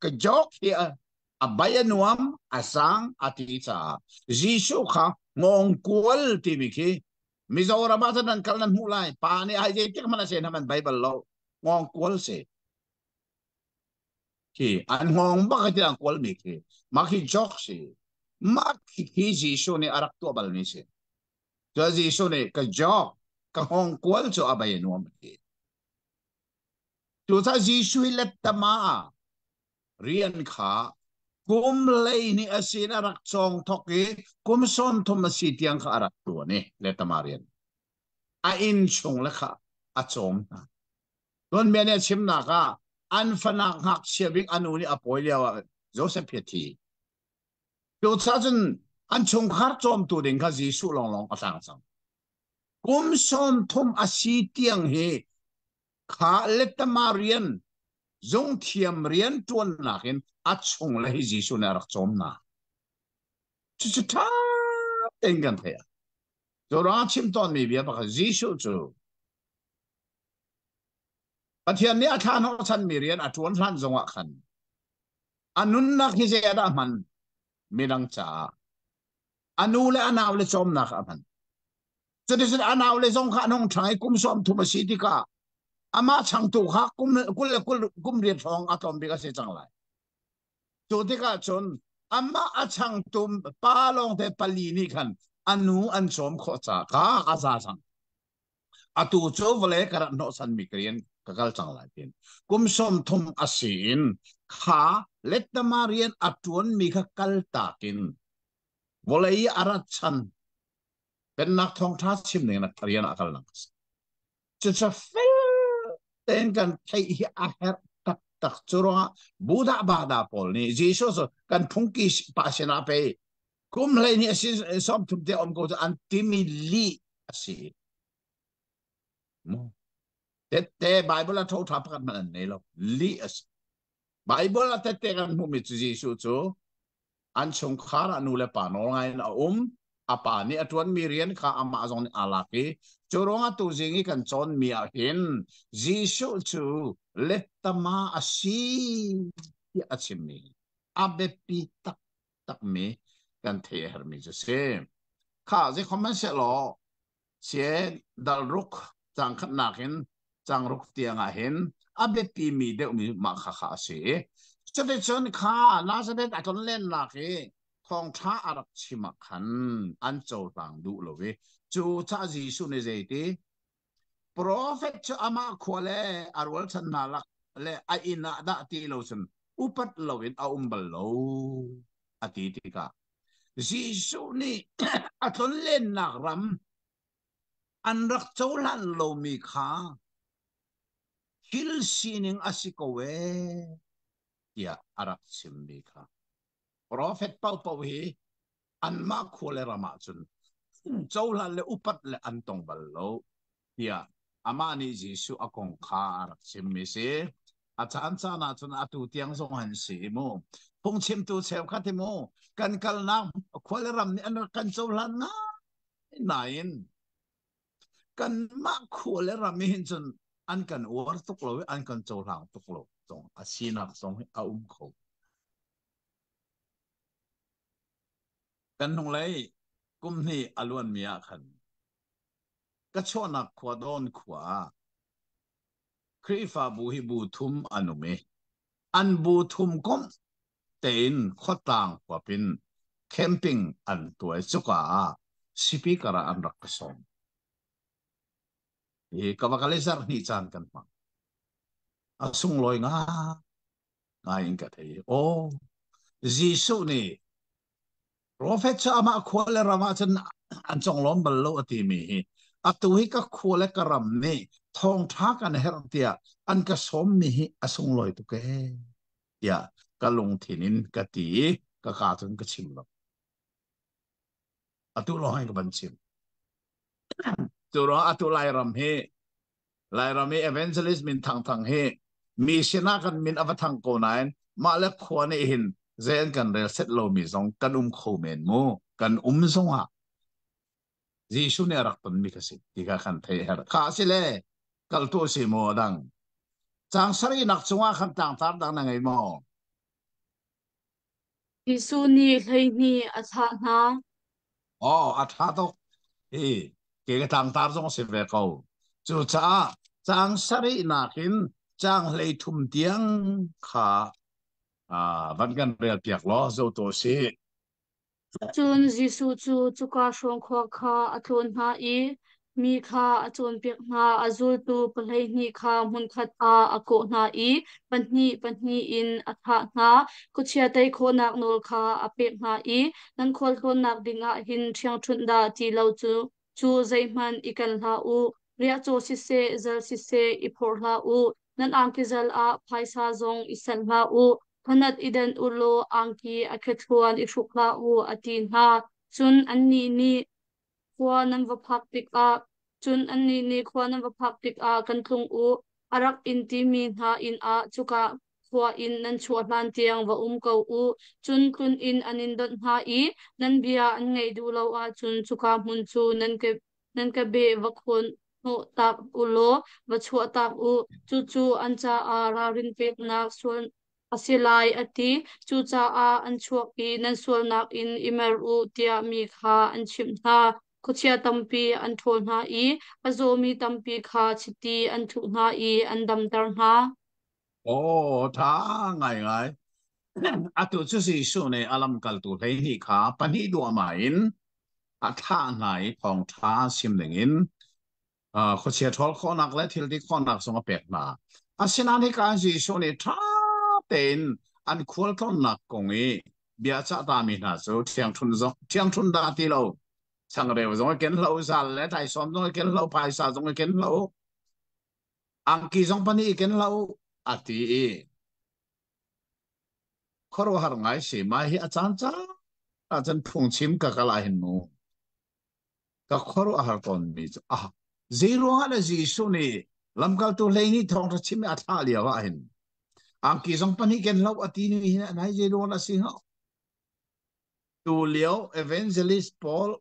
ka jok hi a bai a nuam a sang a ti caah Jesuh kha ngawngkual timi khi Mizoram ah cun nan kal nan hmuh lai pa nih ai zeitik hmanh a se hna man Bible lo ngawngkual si khi an ngawng bak ti an kual mi khi mah khi jok si mah khi Jesuh nih a rak tuah bal mi si cu Jesuh nih ka jok ka ngawngkual cu a bai nuam ti Cucaah Jesuh hi lettama ah rian kha kum 12 a si in a rak cawng thok i kum 30 a si tiang kha a rak tuan i lettama rian. A inn chung le kha a cawm hna. Tuanbia nih a chimnak ah an fanak ngakchia bik a nu nih a pawi lio ah Joseph hi a thi. Cucaah cun an chungkhar cawmtu ding kha Jesuh lawnglawng a tlang cang. Kum 30 a si tiang hi kha lettama rian zungthiam rian ṭuannak in a chung le hi Jesuh nih a rak cawm hna. Cucu ṭha tein kan theih. Cu ruangah chim tawnmi bia pakhat Jesuh cu Pathian nih a thlah hnawhchanmi rian a ṭuan hlan zongah khan a nunnak hi zei ah dah hman midang caah a nu le a nau le cawmnak ah a hman. Cuticun a naule zong kha an hung ṭhang i kum 30 a si tikah amah changtu kha kum 20 kum riat hrawng a tlawm bik a si cang lai. Cu tikah cun amah a changtu pa lawngte pali nih khan a nu an cawm khawh caah kha a za cang. Atu cu vawlei ka rat hnawhchanmi ka rian ka kal cang lai tiin kum 30 a si in kha lettama rian a ṭuanmi kha kaltak in vawlei i a rat chan pennak thawngṭha chim ding in rian ah a kalnak a si. Cucu fel tein kan theih hi a herh taktak. Cu ruangah Buddha bada pawl nih Jesuh cu kan phungki pa sinah pei kum 12 a si 30 te um ko cu an timi lih a si. Tette Bible a tho tha pakhat hmanh an nei lo. Lih a si. Bible a tette kan hmuhmi cu Jesuh cu an chungkhar ah nu le pa nawl ngai in a um. A pa nih a ṭuanmi rian kha amah zong nih aa lak i cu ruangah tuzing i kan cawnmi ah hin Jesuh cu lettama a si tiah a chimmi a biapi taktakmi kan theih a herhmi cu si. Kha zeikhohmanhsehlaw sie dal ruk cang khatnak in cang ruk tiang ah hin a biapi mi deuhmi mah kha kha a si i cuticun kha Nazareth a tlonlennak i thawngṭha a rak chim ah khan an cohlang duh lo i cu ca Jesuh nih zeiti Profet cu amah khua le a rualchan hna lak le a inn ah dah ti lo cun upat loin a um bal lo a ti tikah Jesuh nih a tlonlennak ram an rak cohlan lomi kha thil sining a si ko ee tiah a rak chimmi kha profet paohpaoh hi anmah khua le ram ah cun cohlan le upat le an tong bal lo tiah amah nih Jesuh a kong kha a rak chimmi si. A caan caan ah cun atu tiang zong an si mu. Phungchimtu cheukhat hi mu kan kalnak khua le ram nih an rak kan cohlan ngai nain kanmah khua le ram hin cun an kan uar tuk lo i an kan cohlang tuk lo zong a sinak zong hi a um kho. Kan hnunglei kum hnih a luanmi ah khan ka chuahnak khua Dawn khua ah Khrihfabu hi bu thum an um i an bu thum komh tein khuatlang huap in camping an tuai cuka ah speaker ah an rak ka sawm. Hi ka va kal i zarh hnih caan kan hmang. A sunglawi ngai ngai in ka thei. Aw, Jesuh nih Profet cu amah khua le ram ah cun an conglawm bal lo a timi hi atu hi ka khua le ka ram nih thawngṭha kan herh tiah an ka sawmmi hi a sunglawi tuk ee tiah ka lungthin in ka ti i ka kaa cun ka chim lo. Atu lawng hin ka van chim. Cu ruang atu Lairam hi Lairam i evangelist min thangthang hi mi sinah kan min a va thang ko nain mah le khua nih hin zei an kan rel set lomi zong kan um kho men mu kan um zongah Jesuh nih a rak tonmi ka si ti kha kan theih herh kha si le kal tu si maw dang cang sarihnak cungah khan tlangtar dang na ngei maw? Jesuh nih 12 a thlah hna. Aw, a ṭha tuk. Hi, ke ka tlangtar zong a si ve ko. Cucaah caang sarihnak in caang 13 tiang kha van kan rel piak law zo to si. Cun Jesuh cu cuka hrawng khua kha a tlawn hna i mi kha a cawnpiak hna. A zultu 12 kha hmunkhat ah a kawh hna i pahnih pahnih in a thlah hna. Khuachia tei khawhnak nawl kha a pek hna i nan khualtlawnnak dingah hin ṭhiangṭhunh dah ti lo cu cu zeihmanh i ken hlah u. Riahcaw siseh, zal siseh i phorh hlah u. Nan angki zal ah phaisa zong i sanh hlah u. Phanat i denh u law angki a kethluan i hruk hlah u, a ti hna. Cun annih nih khua nan va phak tikah cun annih nih khua nan va phak tikah kan tlung u, a rak in timi hna inn ah cuka khua in nan chuah hlan tiang va um ko u. Cun tlun inn an in donh hna i nan bia an ngaih duh lo ahcun cuka hmun cu nan ke nan ka beh va khawn hnawh tak u law va chuah tak u. Cucu an caah ralrin peknak sual a si lai, a ti. Cucaah an chuak i nan sualnak in i mer u tiah mi kha an chimh hna. Khuachia tampi an ṭhawl hna i a zawmi tampi kha chiti an thuh hna i an damter hna. Aw, ṭha ngaingai. Atu cu Jesuh nih a lamkaltu 12 kha pahnih duahmah in a thlah hna i thawngṭha chim dingin. Khuachia ṭhawl khawhnak le thil ti khawhnak zong a pek hna. Asinain hika ah Jesuh nih ṭha tein an khualtlawnnak kong i bia a cahtami hna cu ṭhiangṭhunh zong ṭhiangṭhunh dah ti lo changreu zong i ken hlah u, zal le taisawm zong i ken hlah u, phaisa zong i ken hlah u, angki zong pahnih i ken hlah u, a ti i khuaruahhar ngai si. Mah hi a caan caan ahcun phungchim ka kal ah hin mu ka khuaruahhar tawnmi cu ah zei ruangah dah Jesuh nih lamkaltu 12 thawngṭha chim i a thlah lio ah hin angki zong pahnih ken lo a ti ni hin nai zei ruang a si hnga? Tu lio evangelist pawl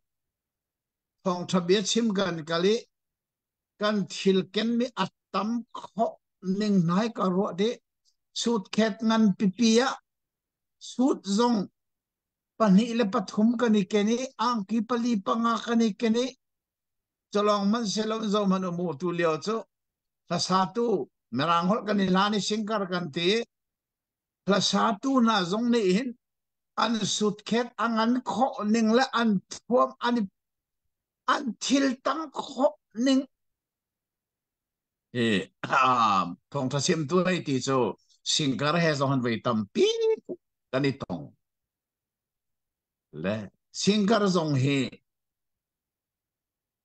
thawngṭha bia chim kan kal i kan thil kenmi a tam khawh ning nai ka ruah dih. Sutkhet ngan pipi ah sut zong pahnih le pathum kan i ken i angki pali panga kan i ken i culong man selo zo man umu tu lio cu hlasatu mirang holh kan i hlan i singkar kan ti hlasatu hna zong nih hin an sutkhet a ngan khawh ning le an thuam an an thil tam khawh ning hi thawngtha chimtu hei ti cu singkar he zong han vei tampi kan i tong le singkar zong hi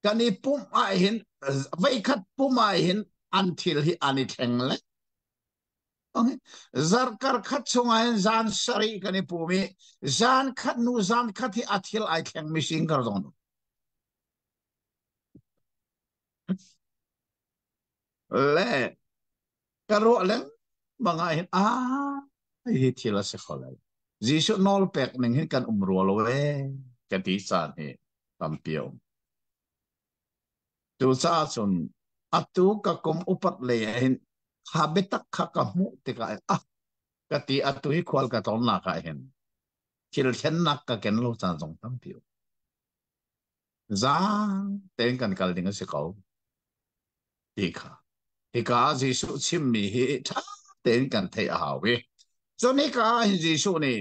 kan i pumh ah hin veikhat pumh ah hin an thil hi an i thleng le zarkar khat chungah hin zan sarih kan i pum i zan khat nu zan khat hi a thil ai thleng mi singkar zong Le ka ruah lengmang ah hin a hi thil a si kho lo. Jesuh nawl pek ning hin kan um rua lo ee ka ti caan hi tampi a um. Cucaah cun atu ka kum upat lei ah hin kha biatak kha ka hmuh tikah ah ka ti atu hi khual ka tlawnnak ah hin thil thlennak ka ken lo caan zong tampi um. Zaang tein kan kal ding a si ko ti kha. Hika ah Jesuh chimmi hi ṭha tein kan theih a hau i cun hika ah hin Jesuh nih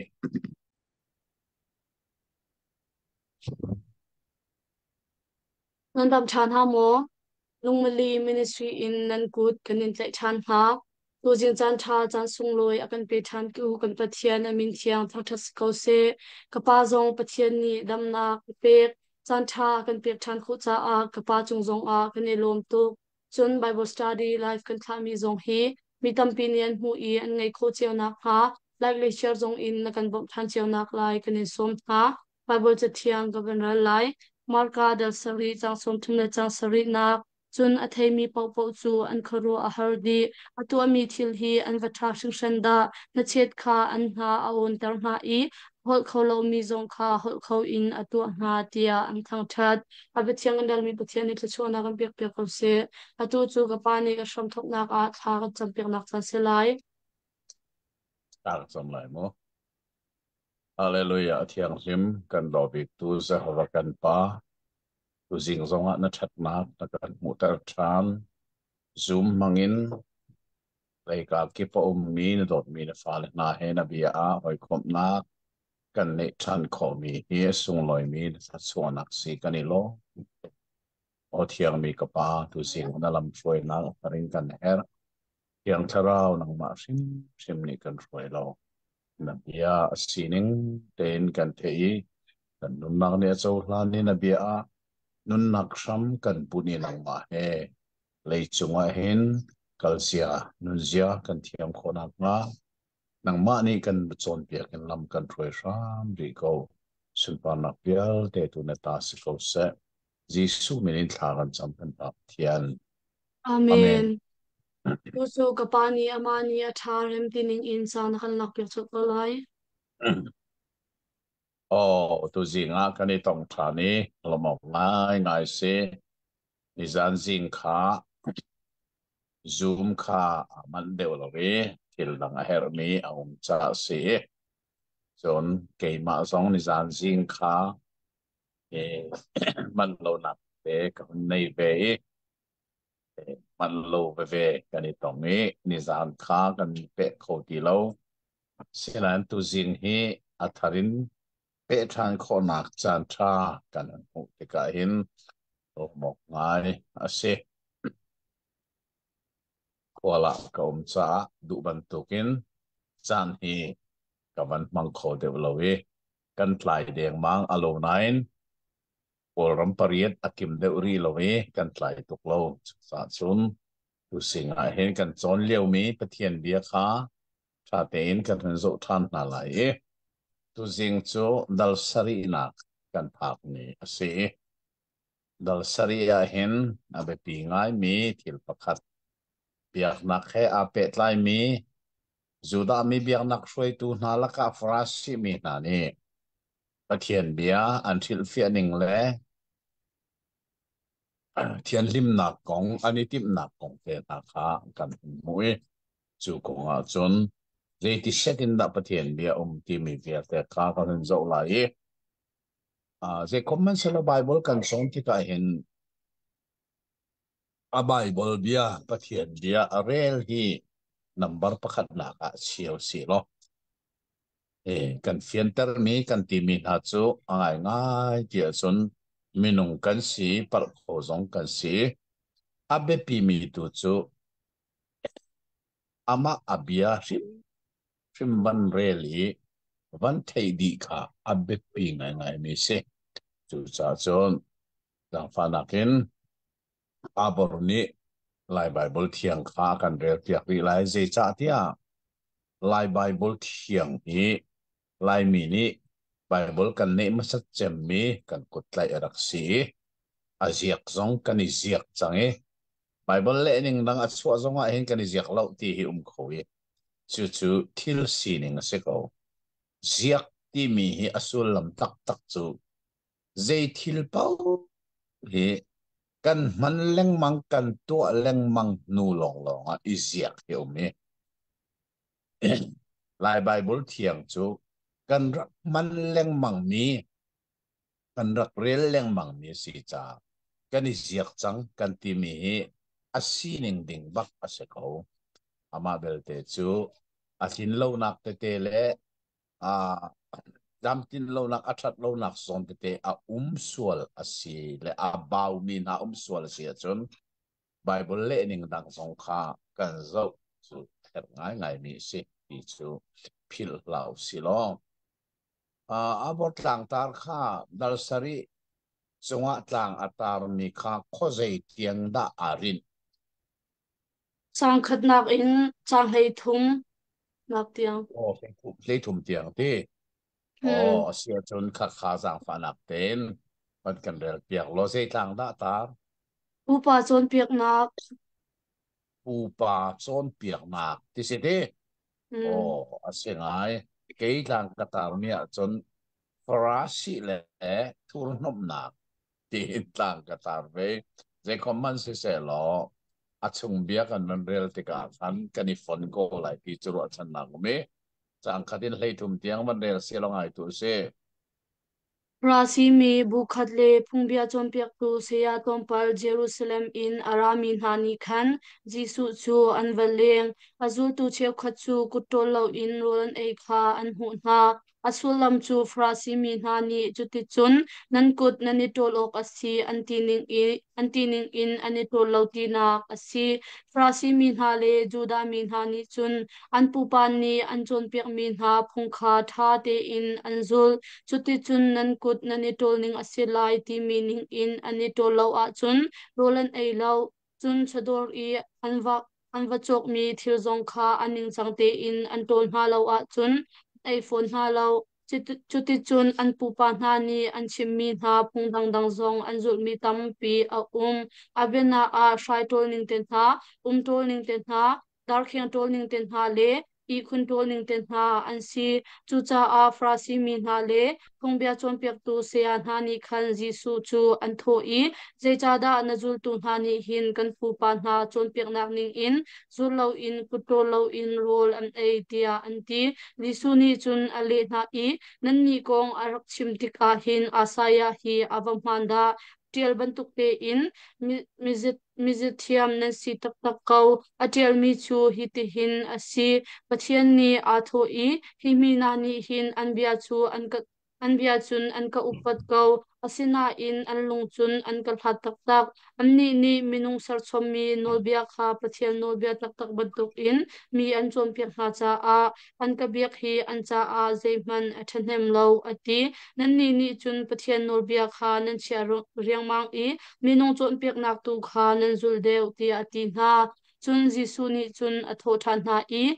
Nan dam ṭhan hna maw? Lungmali Ministry in nan kut kan in tlaih ṭhan hna. Tuzing caan ṭha caan sunglawi a kan pe ṭhantu kan Pathian a min thiang thangṭhat si ko seh. Ka pa zong Pathian nih damnak a pek. Caan ṭha a kan pek ṭhan khawh caah ka pa cung zongah kan i lawm tuk. Cun Bible study live kan thlahmi zong hi mi tampi nih an hmuh i an ngaih khawh cio nakhnga like le share zong in na kan bawmh ṭhan cio naklai kan in sawm hna. Bible cathiang ka van ral lai. Marka dal sarih caang 30 le caang sarihnak. Cun a theimi paohpaoh cu an khuaruah a har dih. A tuahmi thil hi an va ṭha hringhran dah! Hnachet kha an hna a awnter hna i a holh kho lomi zong kha holh kho in a tuah hna, tiah an thangṭhat. A biathiang in relmi Pathian nih thluachuahnak kan pekpiak ko seh. Atu cu ka Pa nih ka hramthawknak ah thla kan campiaknak caan si lai. Tar cam lai mu. Hallelujah! A thianghlim kan daw biktu Jehovah kan Pa, tuzing zongah na ṭhatnak na kan hmuhter ṭhan. Zoom hmangin leika kip a ummi na dawtmi na fale hna he na bia ah hawikomhnak kan neih ṭhan khawhmi hi a sunglawimi na thluachuahnak si kan i lawm. Aw thiangmi ka Pa, tuzing na lamhruainak a thar in kan herh. Thiang Thlarau nangmah hrimhrim nih kan hruai lo. Na bia a sining tein kan theih i kan nunnak nih a cohlan i na bia ah nunnak hram kan bunh i nangmah he leicung ah hin kalzia nunzia kan thiam khawh nakhnga nangmah nih kan cawnpiak in lam kan hruai hram rih ko. Sunparnak vialte tu na ta si ko seh. Jesuh min in thla kan cam kan Pa Pathian. Amen. Amen. Cucu ka Pa nih amah nih a ṭha rem ti ning in caan a kan lakpiak colh ko lai. Oh, tuzing ah kan i tong ṭhan i lawmh ngaingai si. Nizan zing kha Zoom kha aa manh deuh lo i thil dang a herhmi a um caah si. Cun keimah zong nizan zing kha manh lonak te ka hun nei ve i manh lo veve kan i tong i nizan kha kan peh kho ti lo. Sinain tuzing hi a thar in peh ṭhan khawhnak caan ṭha kan hmuh tikah hin lawmawk ngai a si. Khual ah ka um caah duh bantukin caan hi ka van hmang kho deuh lo i kan tlai dengmang a lo nain Kawlram pariat a kim deuh rih lo i kan tlai tuk lo. Cucaah cun tusing ah hin kan cawn liomi Pathian bia kha ṭha tein kan hun zoh ṭhan hna lai i tuzing cu dal sarihnak kan phakmi a si. Dal sarih ah hin a biapi ngaimi thil pakhat biaknak he aa pehtlaimi Judah mi biaknak hruaitu hna lakah Farasi mi hna nih Pathian bia an hrilhfiah ning le thianhlimnak kong an i timhnak kong te hna kha kan hmuh i cu kong ah cun zeiti set in dah Pathian bia um timi vialte kha kan hun zoh lai i zei kom hmanhsehlaw Baibal kan cawn tikah hin a Baibal bia Pathian bia a rel hi nambar pakhatnak ah chia usih law kan fiantermi kan timi hna cu a ngaingai ti ahcun minung kan si, palh kho zong kan si. A biapimi tu cu amah a bia hrimhrim van rel i van theih dih kha a biapi ngaingaimi si. Cucaah cun zaangfahnak in Abor nih Lai Baibal Thiang kha a kan relpiak rih lai. Zeicahtiah Lai Baibal Thiang hi Laimi nih Baibal kan neih hmasat cemmi kan kuttlaih a rak si i a ziak zong kan i ziak cang i Baibal lehning dang a chuah zong ah hin kan i ziak lo ti hi um kho i cucu thil sining a si ko. Ziak timi hi a sullam taktak cu zei thil paoh hi kan hman lengmang kan tuah lengmang hnu lawnglawng ah i ziak hi um i Lai Baibal Thiang cu kan rak hman lengmangmi kan rak rel lengmangmi a si caah kan i ziak cang kan timi hi a sining ding bak a si ko. Amah belte cu a tlinlonak tete le a tlamtlin lonak a ṭhat lonak zawn tete a um sual a si le a baumi hna um sual a si ahcun Baibal lehning dang zong kha kan zoh cu herh ngaingaimi a si ti cu philh hlah usih law Abor tlangtar kha dal sarih cungah tlang a tarmi kha khuazei tiang dah aa rinh? Caang khatnak in caang 13 nak tiang. Aw, 13 tiang ti. Aw, a si ahcun khakha zaangfahnak tein van kan rel piak law zei tlang dah tar? Pupa cawnpiaknak. Pupa cawnpiaknak ti si ti. Aw, a si ngai. Kei tlang ka tarmi ahcun Farasi le thurhnawmhnak tiin tlang ka tar ve. Zeikhom hmanh siseh law a chung bia kan van rel tikah khan kan i fon ko lai ti cu ruahchannak um i caang khat in 13 tiang van rel si lo ngai tu si. Rasimi bu khat le phungbia cawnpiaktu saya tlawmpal Jerusalem in a rami hna nih khan Jesuh cu an va leng. A zultu cheukhat cu kut ṭawl loin rawl an ei kha an hmuh hna. A sullam cu Farasi mi hna nih cuticun nan kut nan i ṭawl awk a si an ti ning in an i ṭawl lo tinak a si. Farasi mi hna le Judah mi hna nih cun an pupa nih an cawnpiakmi hna phung kha ṭha tein an zulh. Cuticun nan kut nan i ṭawl ning a si lai timi ning in an i ṭawl lo ahcun rawl an ei lo. Cun chawdawr i an va cawkmi thil zong kha a ningcang tein an ṭawl hna lo ahcun an ei fawn hna lo. Cuticun an pupa hna nih an chimmi hna phung dangdang zong an zulhmi tampi a um. A biana ah hrai ṭawlning te hna, um ṭawlning te hna, darkhing ṭawlning te hna le ihkhun ṭawlning te hna an si. Cucaah Farasi mi hna le phungbia cawnpiaktu saya hna nih khan Jesuh cu an thawh i, Zeicahdah na zultu hna nih hin kan pupa hna cawnpiaknak ningin zul loin kut ṭawl loin rawl an ei, tiah an ti. Jesuh nih cun a leh hna i, Nannih kong a rak chim tikah hin Isaiah hi a va hmaan dah! Ṭial bantuk tein mizithiam nan si taktak ko. A ṭialmi cu hitihin a si: Pathian nih aa thawh i, Hi mi hna nih hin an bia cu an ka An bia cun an ka upat ko, asinain an lung cun an ka hlat taktak. Annih nih minung serchommi nawlbia kha Pathian nawlbia taktak bantukin mi an cawnpiak hna caah an ka biak hi an caah zeihmanh a ṭhahnem lo, a ti. Nannih nih cun Pathian nawlbia kha nan chiah riangmang i minung cawnpiaknak tu kha nan zulh deuh, tiah a ti hna. Cun Jesuh nih cun a thawh ṭhan hna i,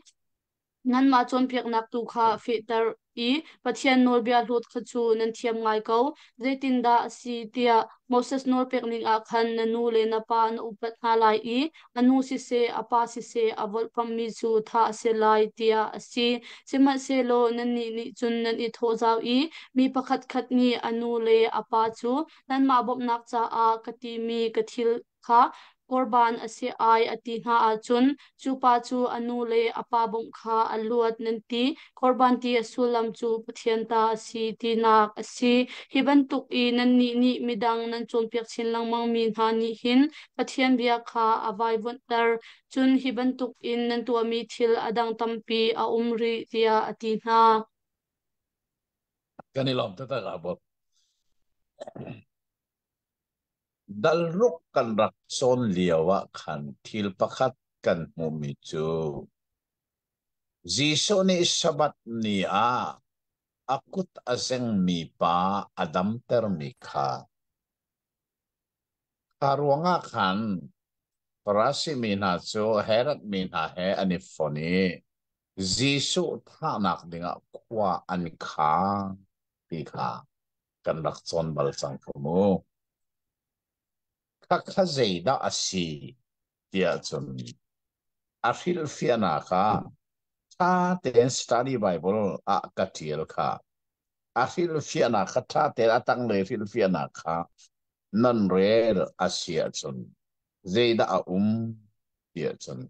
Nanmah cawnpiaknak tu kha fehter i Pathian nawlbia hlawt kha cu nan thiam ngai ko. Zeitindah a si tiah Moses nawlpek ning ah khan na nu le na pa na upat hna lai i a nu siseh a pa siseh a volhpammi cu thah a si lai tiah a si. Sihmanhsehlaw nannih nih cun nan i thawh zau i mi pakhatkhat nih a nu le a pa cu nanmah bawmhnak caah ka timi ka thil kha Korban a si ai a ti hna ahcun cu pa cu a nu le a pa bawmh kha a luat nan ti. Korban ti a sullam cu Pathian ta a si tinak a si. Hi bantuk i nannih nih midang nan cawnpiak chin lengmangmi hna nih hin Pathian bia kha a vaivuanhter. Cun hi bantuk in nan tuahmi thil a dang tampi a um rih tiah a ti hna. Kan i lawm taktak ah bawk. Dalruk kan rak cawn lio ah khan thil pakhat kan hmuhmi cu Jesuh nih Sabbath ni ah a kut a zengmi pa a damtermi kha. Kha ruangah khan Farasi mi hna cu Herod mi hna he an i fon i Jesuh thahnak dingah khua an khang ti kha kan rak cawn bal cang ko mu. Khakha zeidah a si tiah cun a hrilhfiahnak ah ṭha tein study Bible ah ka ṭial kha a hrilhfiahnak kha ṭha tein a tanglei hrilhfiahnak kha nan rel a si ahcun zeidah a um tiah cun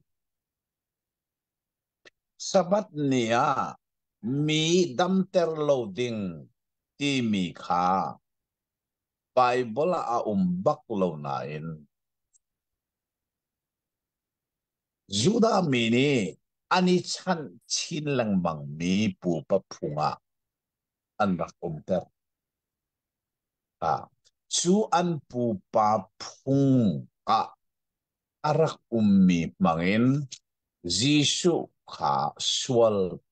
Sabbath ni ah mi damter lo ding timi kha Baibal ah a um bak lo nain Judah mi nih an i chanh chin lengmangmi pupa phung ah an rak umter. Cu an pupa phung ah a rak ummi hmangin Jesuh kha sual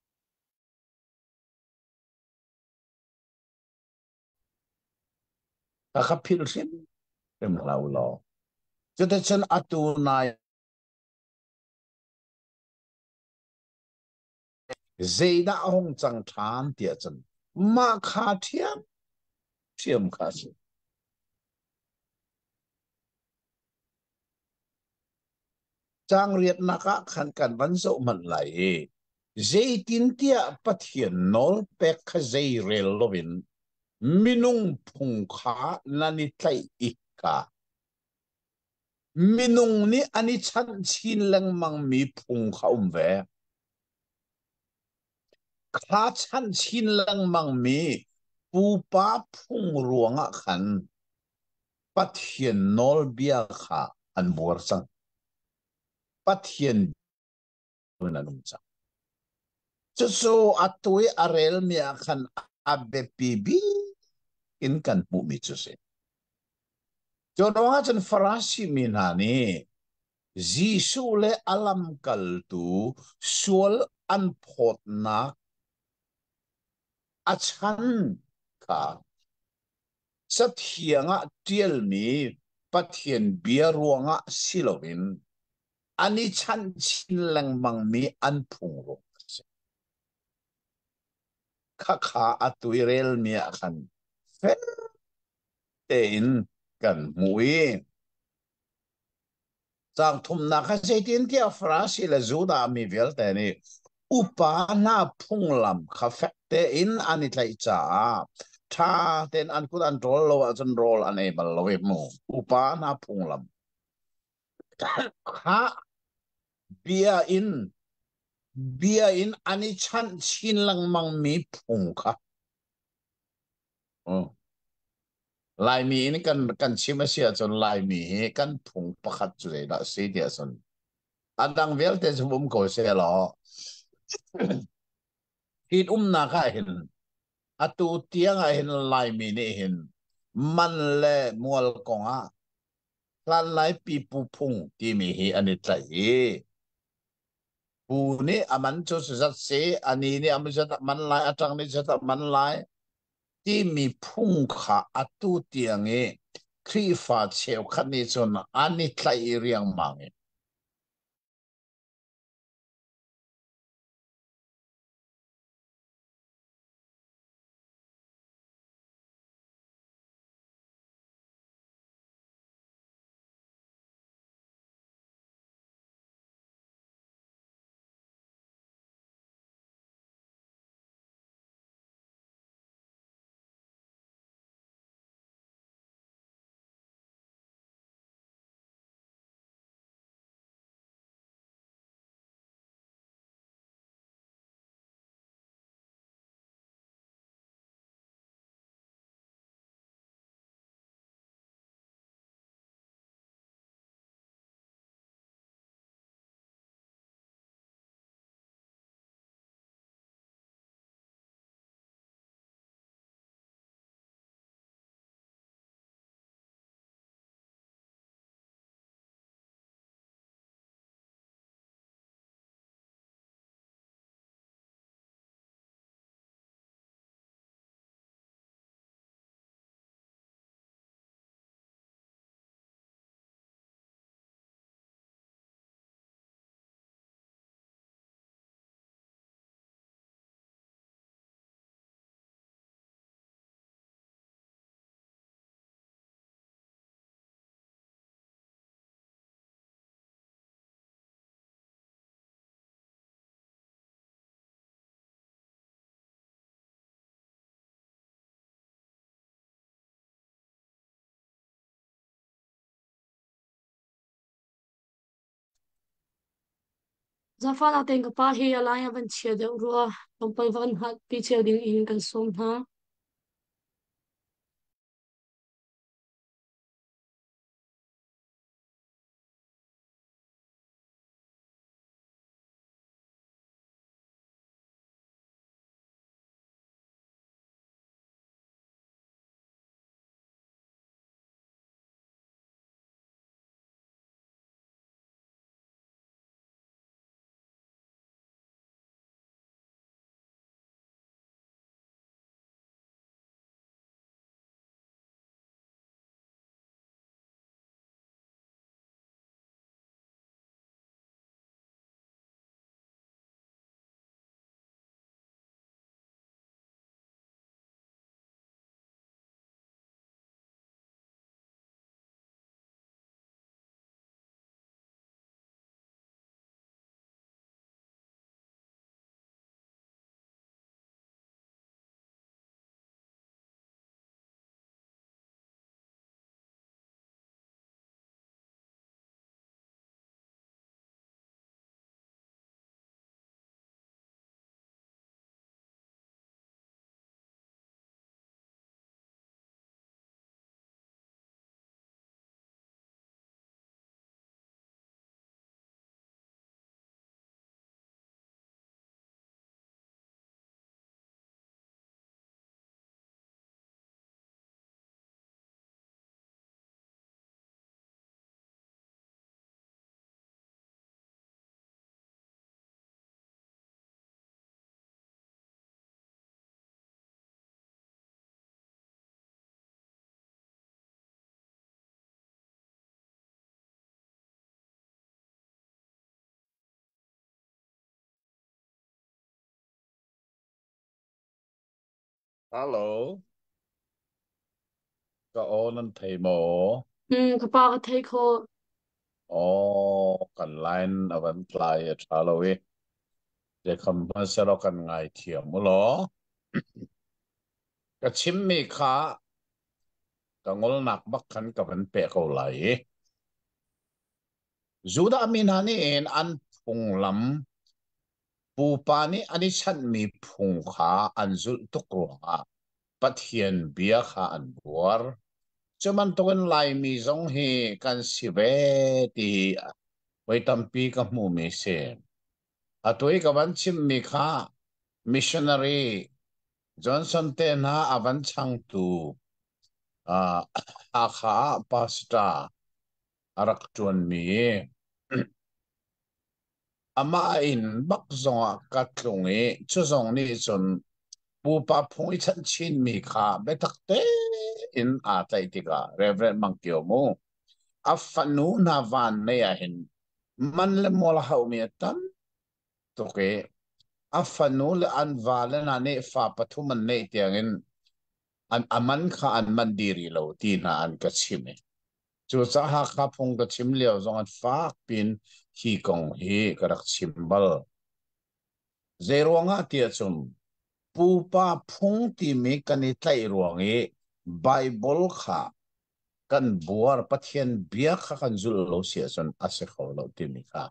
ka kha philh hrimhrim hlah u law. Cuticun atu nai zeidah a hung cang ṭhan tiah cun mah kha ṭhiamṭhiam kha a si. Caang riatnak ah khan kan van zoh hmanh lai i zeitintiah Pathian nawlpek kha zei rel loin minung phung kha nan i tlaih i ka minung nih an i chanh chin lengmangmi phung kha um ve. Kha chanh chin lengmangmi pupa phung ruangah khan Pathian nawlbia kha an buar cang. Pathian in an um cang. Cucu atu i a relmi ah khan a biapi bik in kan hmuhmi cu si. Cu ruangah cun Farasi mi hna nih Jesuh le a lamkaltu sual an phawtnak a chan kha Cathiang ah ṭialmi Pathian bia ruangah si loin an i chanh chin lengmangmi an phung ruang a si. Khakha atu i relmi ah khan fel tein kan hmuh i Caang thumnak kha zeitintiah Farasi le Judah mi vialte nih upa hna phunglam kha fek tein an i tlaih caah ṭha tein an kut an ṭawl lo ahcun rawl an ei bal lo i mu. Upa hna phunglam kha bia in bia in an i chanh chin lengmangmi phung kha Laimi in kan chim a si ahcun Laimi hi kan phung pakhat cu zeidah a si ti ahcun a dang vialte cu um ko seh law ṭhitumnak ah hin Atu tiang ah hin Laimi nih hin man le mual kongah hlanlai pipu phung timi hi an i tlaih i pu nih a man cu zat si, a ni nih a zat a man lai, a ṭang nih zat a man lai timi phung kha atu tiang i Khrihfa cheukhat nih cun an i tlaih riangmang i Zaangfahnak tein ka pa hi a lai a van chia deuh rua. Tlawmpal va kan hngalhpi cio ding in kan sawm hna. Hello, ka aw nan thei maw? Ka pa ka thei khawh. Aw, kan line a van tlai a ṭha lo i zeikham hmanhsehlaw kan ngaithiam u law. Ka chimmi kha ka ngolnak bak khan ka van peh ko lai i Judah mi hna nih hin an phunglam pupa nih an i chanhmi phung kha an zulh tuk ruangah Pathian bia kha an buar. Cu bantukin Laimi zong hi kan si ve ti voi tampi ka hmuhmi si. Atu i ka van chimmi kha missionary Johnson te hna a van changtu Hakha ah pastor a rak ṭuanmi amah inn bak zongah ka tlung i cu zong nih cun pupa phung i chanh chinmi kha biatak tein aa tlaih tikah Reverend Mang Kio mu a fanu hna van nei ah hin man le mual a hauhmi a tam tuk i a fanu le an vale hna nih fa pathum an neih tiangin an a man kha an man dih rih lo ti hna an ka chim i cucaah Hakha phung ka chim lio zong an fak pin hi kong hi ka rak chim bal. Zei ruangah tiah cun pupa phung timi kan i tlaih ruang i Bible kha kan buar Pathian bia kha kan zulh lo si ahcun a si kho lo timi kha.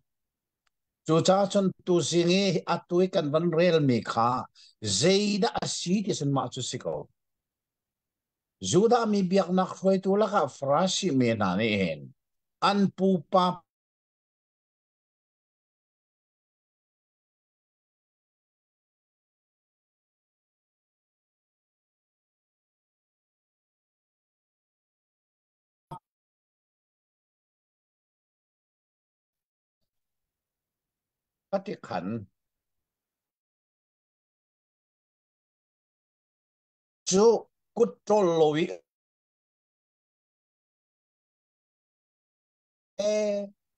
Cucaah cun tuzing i atu i kan van relmi kha zeidah a si ti cun mah cu si ko. Judah mi biaknak hruaitu lakah Farasi mi hna nih hin an pupa Patikhan cu kut ṭawl lo i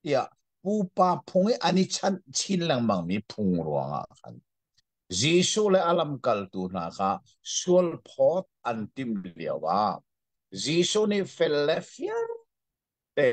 tiah pupa phung i an i chanh chin lengmangmi phung ruangah khan Jesuh le a lamkaltu hna kha sual phawt an timh lioah Jesuh nih fel le fiang te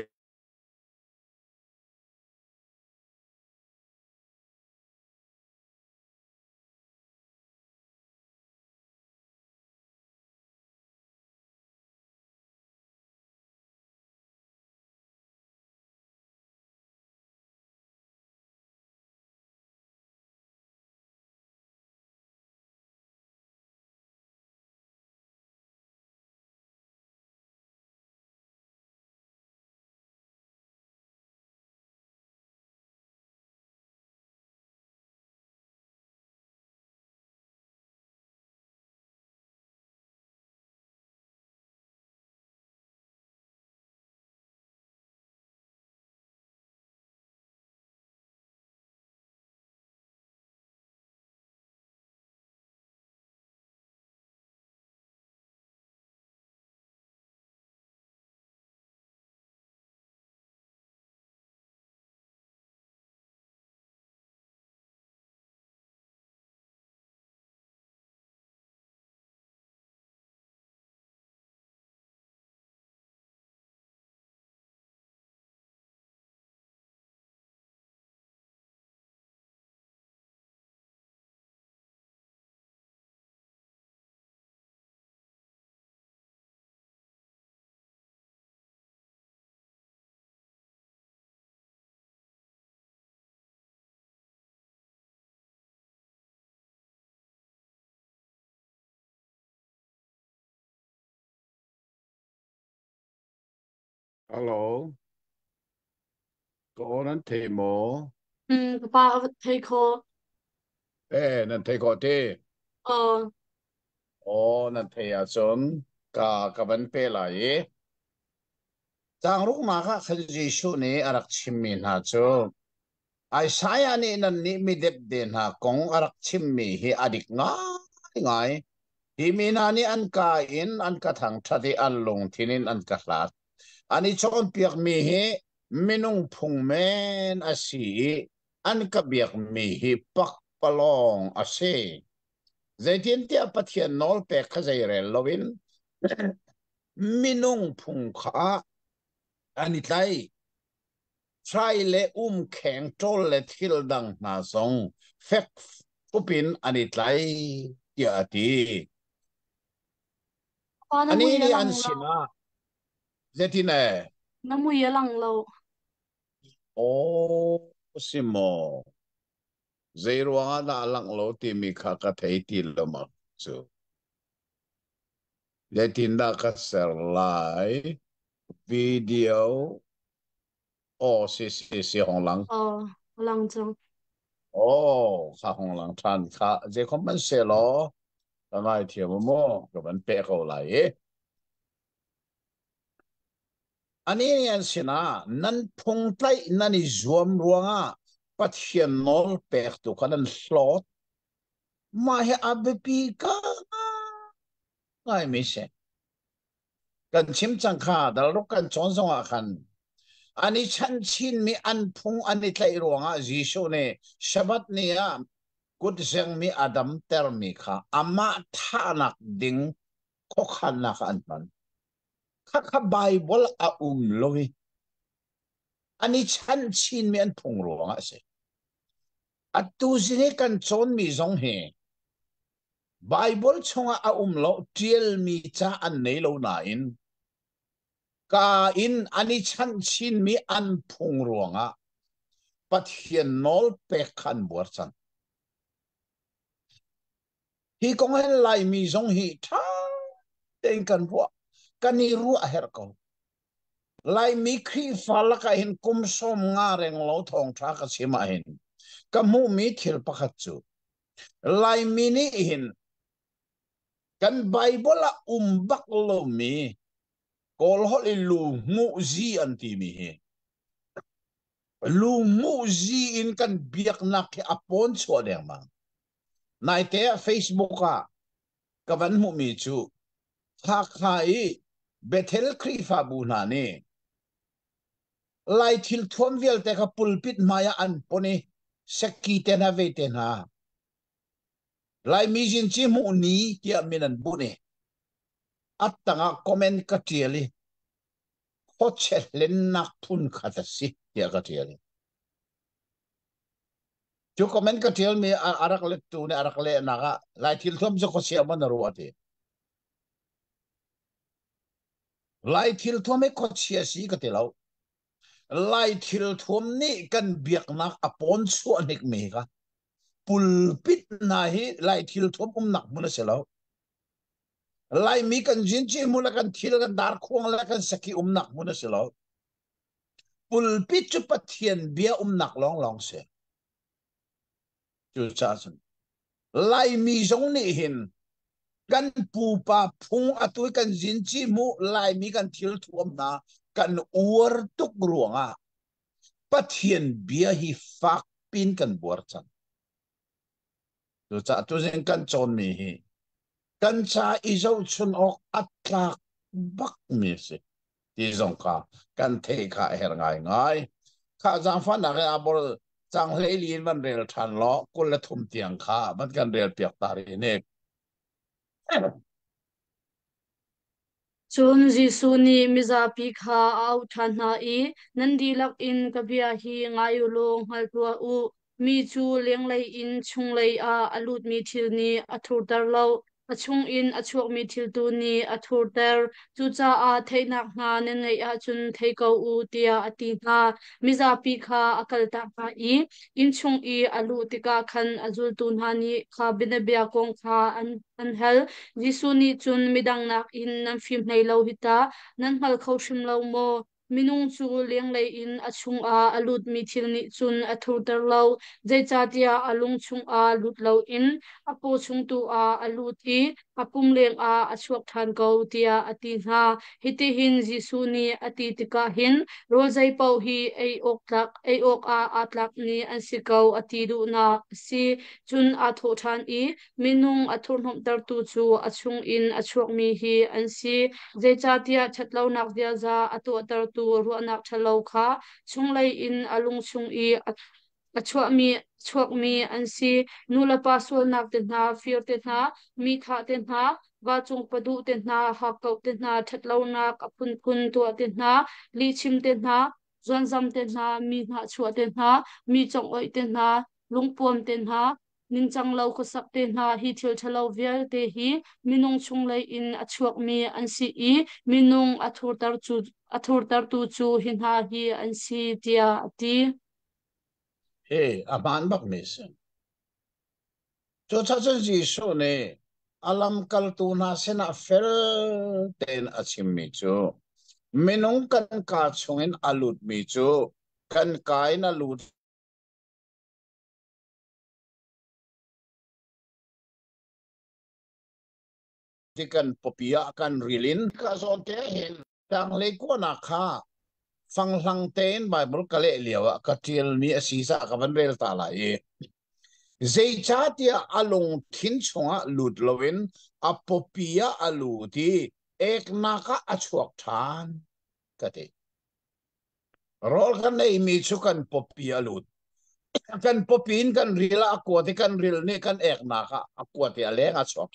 Hello, ka aw nan thei maw? Ka pa ka thei kho. Eh, nan thei khawh ti. Aw. Aw, nan thei ahcun ka van pe lai i Caangruknak ah khan Jesuh nih a rak chimmi hna cu Isaiah nih nannih midepde hna kong a rak chimmi hi a dik ngaingai. Hi mi hna nih an ka in an ka thangṭhat i an lungthin in an ka hlat. An i cawnpiakmi hi minung phung men a si i an ka biakmi hi pakpalawng a si. Zeitintiah Pathian nawlpek kha zeirel loin minung phung kha an i tlaih. Hrai le umkheng ṭawl le thil dang hna zong fek fup in an i tlai tiah a ti. Pa na Anih mui a nih lang an lo. sinah zeitin e? Na mui a lang lo. Aw si maw? Zei ruangah dah a langh lo timi kha ka thei ti lo ma cu. Zeitindah ka ser lai? Video aw si si si hong lang. Aw, a lang cang. Aw, kha hong lang ṭhan kha. Zeikhom man se law. Ka ngaithiam maw ka van peh ko lai i. Ani nih an sinah nan phung tlaih nan i zuam ruangah Pathian nawl pek tu kha nan hlawt. Mah hi a biapi ka ngaimi si. Kan chim cang kha dalruk kan cawn zongah khan an i chan chinmi an phung an i tlaih ruangah Jesuh nih Sabbath ni ah kut zengmi a damtermi kha amah thahnak ding khuakhannak ah an hman. Khakha Bible a um lo i an i chan chinmi an phung ruangah a si. Atu zing i kan cawnmi zong hi Bible chungah a um lo ṭialmi ca an nei lo nain ka in an i chanh chinmi an phung ruangah Pathian nawl pek kha an buar cang. Hi kong hin Laimi zong hi ṭha tein kan ruah kan i ruah a herh ko. Laimi Khrihfa lakah hin kum 50 renglo thawngṭha ka chim ahhin ka hmuhmi thil pakhat cu Laimi nih hin kan Bible ah um bak lomi Kawl holh i lu hmuh zi an timi hi lu hmuh zi in kan biaknak hi a pawn chuah dengmang. Naite ah Facebook ah ka van hmuhmi cu Hakha i Bethel Khrihfabu hna nih Lai thil thuam vialte kha pulpit hmai ah an pon i seki te hna ve te hna. Laimi zinci hmuh ni tiah min an bunh i a tangah comment ka ṭial i khuachia hlennak phun khat a si tiah ka ṭial. Cu comment ka ṭialmi a rak lettu nih a rak lehnak ah Lai thil thuam cu khuachia maw na ruah ti. Lai thil thuam hi khuachia si ka ti lo. Lai thil thuam nih kan biaknak a pawn chuah hnikmi kha pulpit hna hi Lai thil thuam umnak hmun a si lo. Laimi kan zinci hmun le kan thil kan darkhuang le kan saki umnak hmun a si lo. Pulpit cu Pathian bia umnak lawnglawng si. Cucaah cun Laimi zong nih hin kan pupa phung atu kan zinci hmuh Laimi kan thil thuam hna kan uar tuk ruangah Pathian bia hi fak pin kan buar cang. Cucaah tuzing kan cawnmi hi kan ca i zohchun awk a tlak bakmi a si ti zong kha kan theih kha a herh ngaingai. Kha zaangfahnak in abor cang hleili in van rel ṭhan law 23 tiang kha van kan rel piak ta rih nik. Cun Jesuh nih mizapi kha a auh ṭhan hna i, Nan dihlak in ka bia hi ngai u law hngal tuah u. Mi cu lenglei in chunglei ah a lutmi thil nih a thurter lo, a chungin a chuakmi thil tu nih a thurter. Cucaah theihnak hna nan ngeih ahcun thei ko u, tiah a ti hna. Mizapi kha a kaltak hna i inn chung i a luh tikah khan a zultu hna nih kha bianabia kong kha an an hal. Jesuh nih cun midang nakin nan fim hlei lo hi ta, nan hngal kho hrim lo maw? Minung cu lenglei in a chungah a lutmi thil nih cun a thurter lo, zeicahtiah a lung chungah lut loin a paw chung tu ah a lut i a pum lengah a chuak ṭhan ko, tiah a ti hna. Hitihin Jesuh nih a ti tikah hin rawl zeipaoh hi ei awk tlak ei awkah aa tlakmi an si ko a ti duhnak a si. Cun aa thawh ṭhan i Minung a thurhhnawmhtertu cu a chungin a chuakmi hi an si. Zeicahtiah ṭhatlonak ziaza a tuahtertu ruahnak ṭhalo kha chunglei in a lung chung i a chuahmi chuakmi an si. Nulepa sualnak te hna, fir te hna, mi thah te hna, vancung paduh te hna, hakkauh te hna, ṭhatlonak a phunphun tuah te hna, lihchim te hna, zuanzam te hna, mi hnahchuah te hna, mi congoih te hna, lungpuam te hna, ningcang lo khuasak te hna hi thil ṭhalo vialte hi minung chunglei in a chuakmi an si i minung a thurter cu a thurtertu cu hi hna hi an si tiah a ti. Hi a hmaan bakmi si. Cucaah cun Jesuh nih a lamkaltu hna sinah fel tein a chimmi cu minung kan kaa chungin a lutmi cu kan kaa in a lut Ti kan pawpi ah kan ril in ka zawn te hin tanglei kuanak kha fanghlang tein Bible ka leh lio ah ka ṭialmi a si caah ka van rel ta lai i zeicahtiah a lungthin chungah lut loin a pawpi ah a lut i eknak ah a chuak ṭhan ka ti. Rawl kan eimi cu kan pawpi a lut. Kan pawpi in kan ril ah a kuat i kan ril nih kan eknak ah a kuat i a leng a chuak.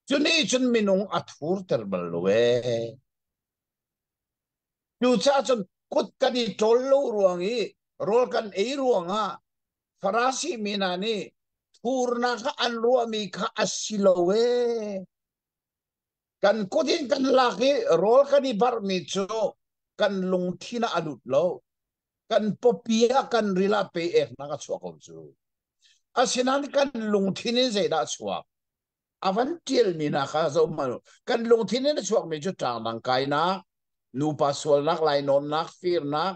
Cu nih cun minung a thurter bal lo ee. Cucaah cun kut kan i ṭawl lo ruang i rawl kan ei ruangah Farasi mi hna nih thurnak kha an ruahmi kha a si lo ee. Kan kut in kan lak i rawl kan i barhmi cu kan lungthin ah a lut lo. Kan pawpi ah kan ril ah pe eknak a chuak ko cu. Asinain kan lungthin in zeidah a chuak? A van ṭialmi hna kha zoh hmanh u. Kan lungthin in a chuakmi cu ṭangdang kainak, nupa sualnak, lainawnnak, firnak,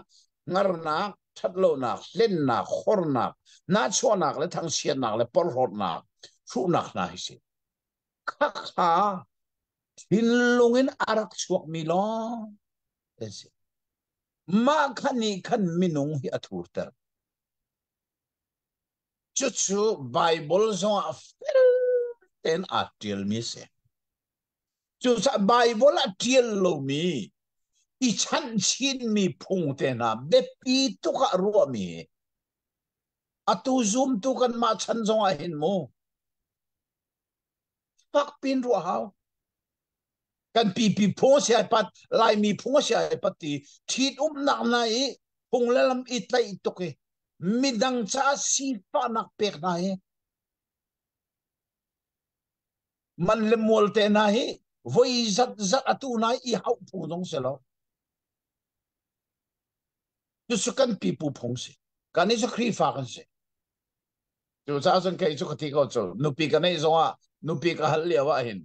ngarnak, ṭhatlonak, hlennak, hornak, nahchuahnak le thangchiatnak le porhlawtnak, hruhnak hna hi si. Khakha thinlung in a rak chuakmi lawng an si. Mah kha nih khan minung hi a thurter. Cucu Baibal zongah fel tein aa ṭialmi a si. Cucaah Baibal ah ṭial lomi i chanh chinmi phung te hna biapi tuk ah ruahmi atu zumtu kanmah chan zongah hin mu fakpin ruah hau. Kan pipi phung a si ai pat, Laimi phung a si ai pat ti ṭhitumnak na i phung le lam i tlaih tuk i midang caah sifahnak pek hna hi man le mual te hna hi voi zat zat atu na i hauh phung zong si lo. Cucu kan pipu phung si. Kan i cu Khrihfa kan si. Cucaah cun kei cu ka ti ko cu nupi ka neih zongah nupi ka hal lio ah hin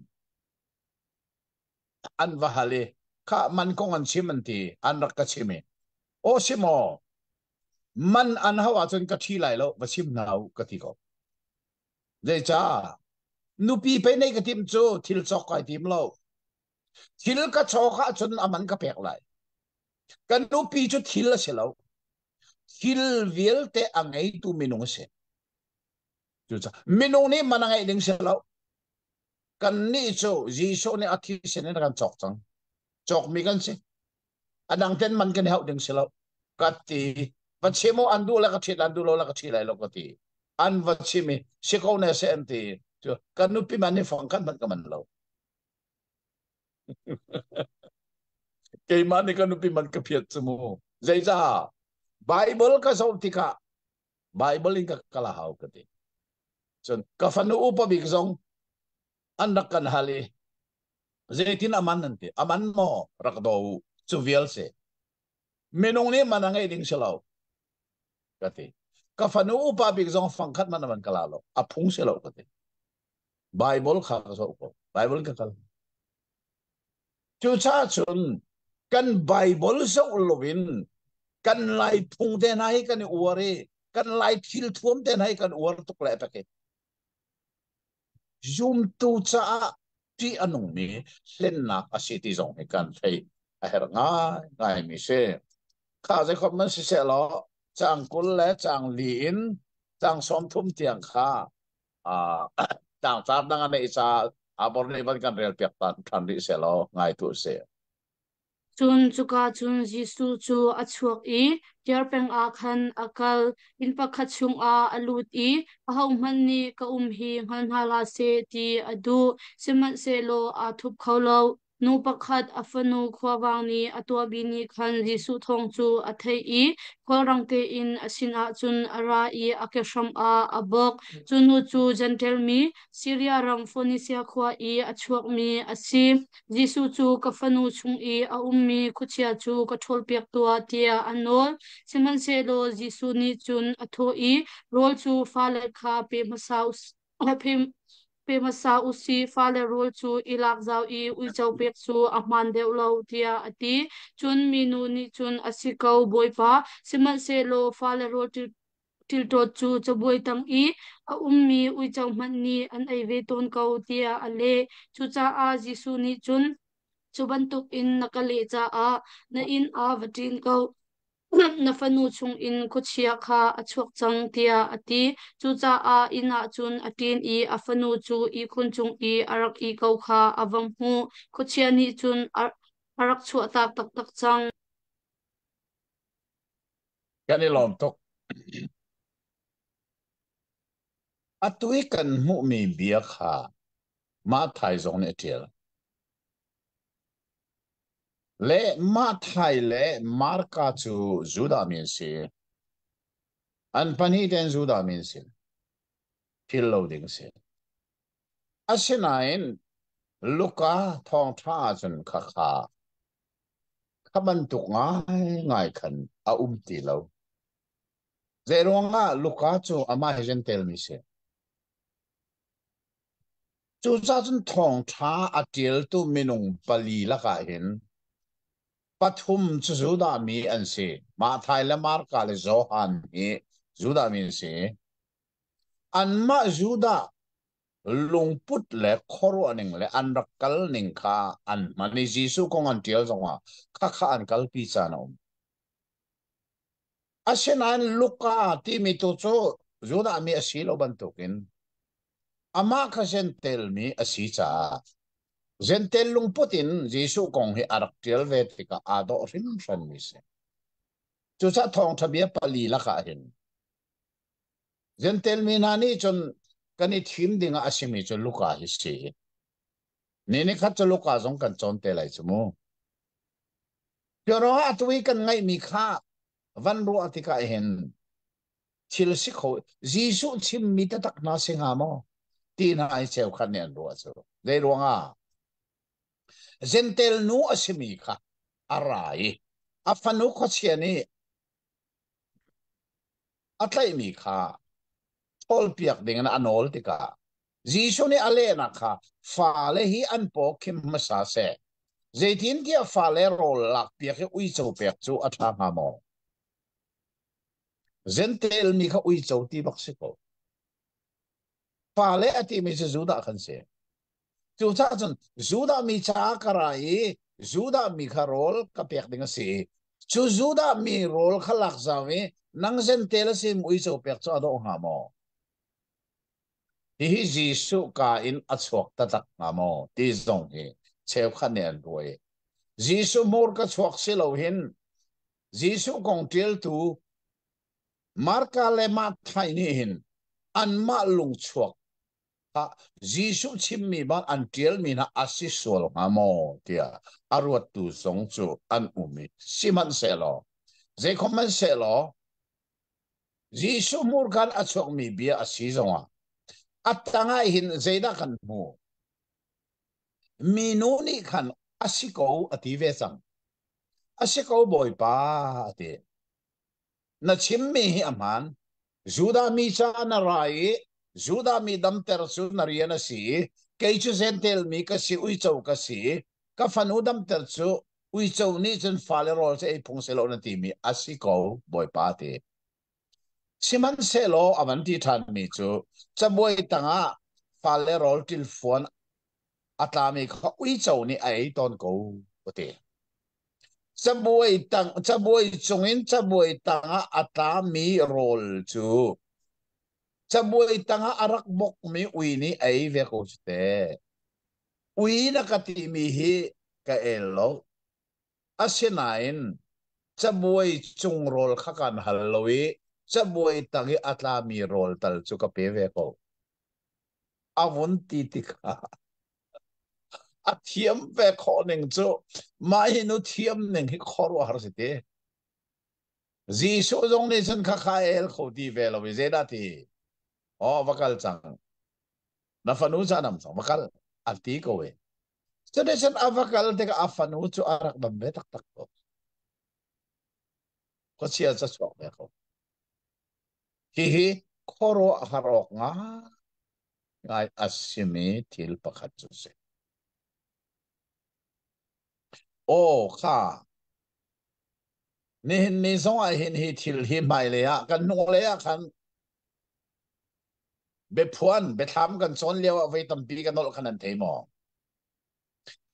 an va hal i kha man kong an chim an ti an rak ka chim i aw si maw man an hau ahcun ka ṭhi lai lo va chim hna u ka ti ko. Zeicah nupi pei nei ka tim cu thil cawk kai tim lo. Thil ka cawk ahcun a man ka pek lai. Ka nupi cu thil a si lo. Thil vialte a ngeitu minung a si. Cucaah minung nih man a ngeih ding si lo. Kannih cu Jesuh nih a thisen in a kan cawk cang. Cawkmi kan si. A dang ten man kan i hauh ding si lo. Ka ti. Va chim u an duh le ka ṭhit an duh lo le ka ṭhi lai lo ka ti. An va chim i si ko ne seh an ti. Cu kan nupi man hi fang khat hmanh ka man lo. Keimah nih ka nupi man ka phiat cu mu. Zeicah? Bible ka zoh tikah Bible in ka kal a hau ka ti. Cun ka fanu upa bik zong an rak kan hal i zeitin aman an ti. Aman maw rak daw u cu vial si. Minung nih man a ngeih ding si lo ka ti. Ka fanu upa bik zong fangkhat man aman ka la lo. A phung si lo ka ti. Bible kha ka zoh ko. Bible ka kal. Cucaah cun kan Bible zoh loin kan Lai phung te hna hi kan i uar i kan Lai thil thuam te hna hi kan uar tuk le tak i zumtu caah ṭih a nungmi hlennak a si ti zong hi kan theih a herh ngai ngaimi si. Kha zeikhom man siseh law caang 20 le caang li in caang 30 tiang kha tlangtlak dang a neih caah abor nih van kan rel piak ṭhan rih seh law ngai tu seh. Cun cuka cun Jesuh cu a chuak i Tyre peng ah khan a kal. Inn pakhat chungah a lut i ahohmanh nih ka um hi hngal hna hlah seh ti a duh. Sihmanhsehlaw aa thup kho lo. Nu pakhat a fanu khuavang nih a tuahmi nih khan Jesuh thawng cu a theih i khulrang tein a sinah cun a ra i a kehram ah a bawk. Cu nu cu Jentail mi, Siria ram Fonisia khua i a chuakmi a si. Jesuh cu ka fanu chung i a ummi khuachia cu ka ṭhawlpiak tuah tiah a nawl. Sihmanhsehlaw Jesuh nih cun a thawh i, Rawl cu fale kha pe hmasa u Pe hmasa u sih, fale rawl cu i lak zau i uico pek cu a hmaan deuh lo, tiah a ti. Cun minu nih cun, A si ko, Bawipa, sihmanhsehlaw fale rawl Ṭilṭawt cu cabuai tang i a ummi uico hmanh nih an ei ve tawn ko, tiah a leh. Cucaah Jesuh nih cun, Cu bantukin na ka leh caah na inn ah va ṭin ko. Na fanu chungin khuachia kha a chuak cang, tiah a ti. Cucaah inn ah cun a ṭin i a fanu cu ihkhun cung i a rak ih ko kha a va hmuh. Khuachia nih cun a rak chuahtak taktak cang. Kan i lawm tuk. Atu i kan hmuhmi bia kha Matthai zong nih a ṭial. Le Matthai le Marka cu Judah mi an si. An pahnih tein Judah mi an si. Phil lo ding a si. Asinain Luka thawngṭha ahcun khakha kha bantuk ngaingai khan a um ti lo. Zeiruangah Luka cu amah hi Jentail mi si. Cucaah cun thawngṭha a ṭialtu minung pali lakah hin pathum cu Judah mi an si. Matthai le Marka le Johan hi Judah mi an si. Anmah Judah lungput le khuaruahning le an rak kal ning kha an hman i Jesuh kong an ṭial zongah khakha an kalpi caan a um. Asinain Luka timi tu cu Judah mi a si lo bantukin amah kha Jentail mi a si caah Jentail lungput in Jesuh kong hi a rak ṭial ve tikah aa dawh hringhranmi a si. Cucaah thawngṭha bia pali lakah hin Jentail mi hna nih cun kan i thim dingah a simi cu Luka hi si. Ni ni khat cu Luka zong kan cawn te lai cu mu. Pero atu i kan ngaihmi kha van ruah tikah hin thil si kho Jesuh chimmi taktak hna si hnga maw ti hna i cheukhat nih an ruah cu. Zei ruangah? Jentail nu a simi kha a ra i a fanu khuachia nih a tlaihmi kha ṭhawlpiak dingin a nawl tikah Jesuh nih a lehnak kha fale hi an paw khim hmasa seh. Zeitintiah fale rawl lakpiak i uico pek cu a ṭha hnga maw? Jentail mi kha uico ti bak si ko. Fale a timi cu Judah kan si. Cucaah cun Judah mi caah ka ra i Judah mi kha rawl ka pek ding a si. Cu Judah mi rawl kha lak zau i nang Jentail a sim uico pek cu a dawh hnga maw? Hihi Jesuh ka in a chuak taktak hnga maw ti zong hi cheukhat nih an ruah i Jesuh hmurka chuak si lo hin Jesuh kong ṭialtu Marka le Matthai nih hin anmah lungchuak kha Jesuh chimmi bang an ṭialmi hna a si sual hnga maw tiah a ruattu zong cu an um i sihmanhsehlaw zeikhom hmanhsehlaw Jesuh hmurka in a chuakmi bia a si zongah a tangah hin zeidah kan hmuh? Minu nih khan a si ko a ti ve cang. A si ko Bawipa a ti. Na chimmi hi a hmaan. Judah mi caah na ra i Judah mi damter cu na rian a si i kei cu Jentail mi ka si, uico ka si. Ka fanu damter cu uico nih cun fale rawl cu ei phung seh law na timi a si ko, Bawipa a ti. Sihmanhsehlaw a van ti ṭhanmi cu cabuai tangah fale rawl ṭilfuan a tlami kha uico nih a ei tawn ko, a ti. Cabuai tang cabuai cungin cabuai tangah a tlami rawl cu cabuai tangah a rak bokmi ui nih a ei ve ko cu teh. Ui na ka timi hi ka el lo. Asinain cabuai cung rawl kha kan hal lo i cabuai tang i a tlami rawl tal cu ka pe ve ko. A vun ti tikah a thiam ve khawh ning cu mah hi nu thiam ning hi khuaruahhar si ti. Jesuh zong nih cun khakha el kho ti ve lo i zeidah ti? Aw va kal cang. Na fanu ca nam cang va kal a ti ko e. Cuticun a va kal tikah a fanu cu a rak dam ve taktak ko. Khuachia ca chuak ve ko. Hihi khuaruahhar awk ngai a simi thil pakhat cu a si. Aw kha nihin ni zong ah hin hi thil hi hmailei ah kan hnunglei ah khan. Biaphuan, biathlam kan cawn lio ah voi tampi ka nolh kha nan thei maw?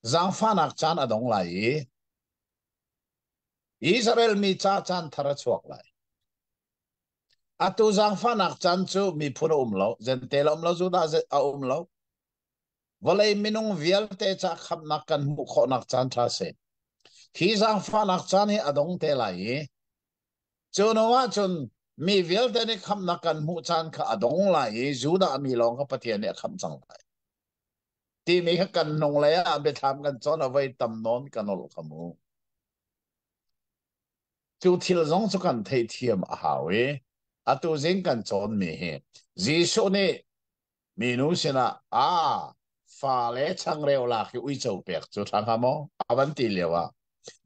Zaangfahnak caan a dong lai i Israel mi ca caan thar a chuak lai. Atu zaangfahnak caan cu miphun a um lo, Jentail a um lo, Judah a um lo. Vawlei minung vialte ca khamhnak kan hmuh khawhnak caan ṭha si. Hi zaangfahnak caan hi a dong te lai i cu hnu ahcun mi vialte nih khamhnak kan hmuh caan kha a dong lai i Judah mi lawng kha Pathian nih a khamh cang lai. Timi kha kan hnunglei ah biathlam kan cawn a voi tam nawn kan ol kha mu. Cu thil zong cu kan theihthiam a hau i atu zing kan cawnmi hi Jesuh nih minu sinah a fale changreu lak i uico pek cu ṭha hnga maw a van ti lio ah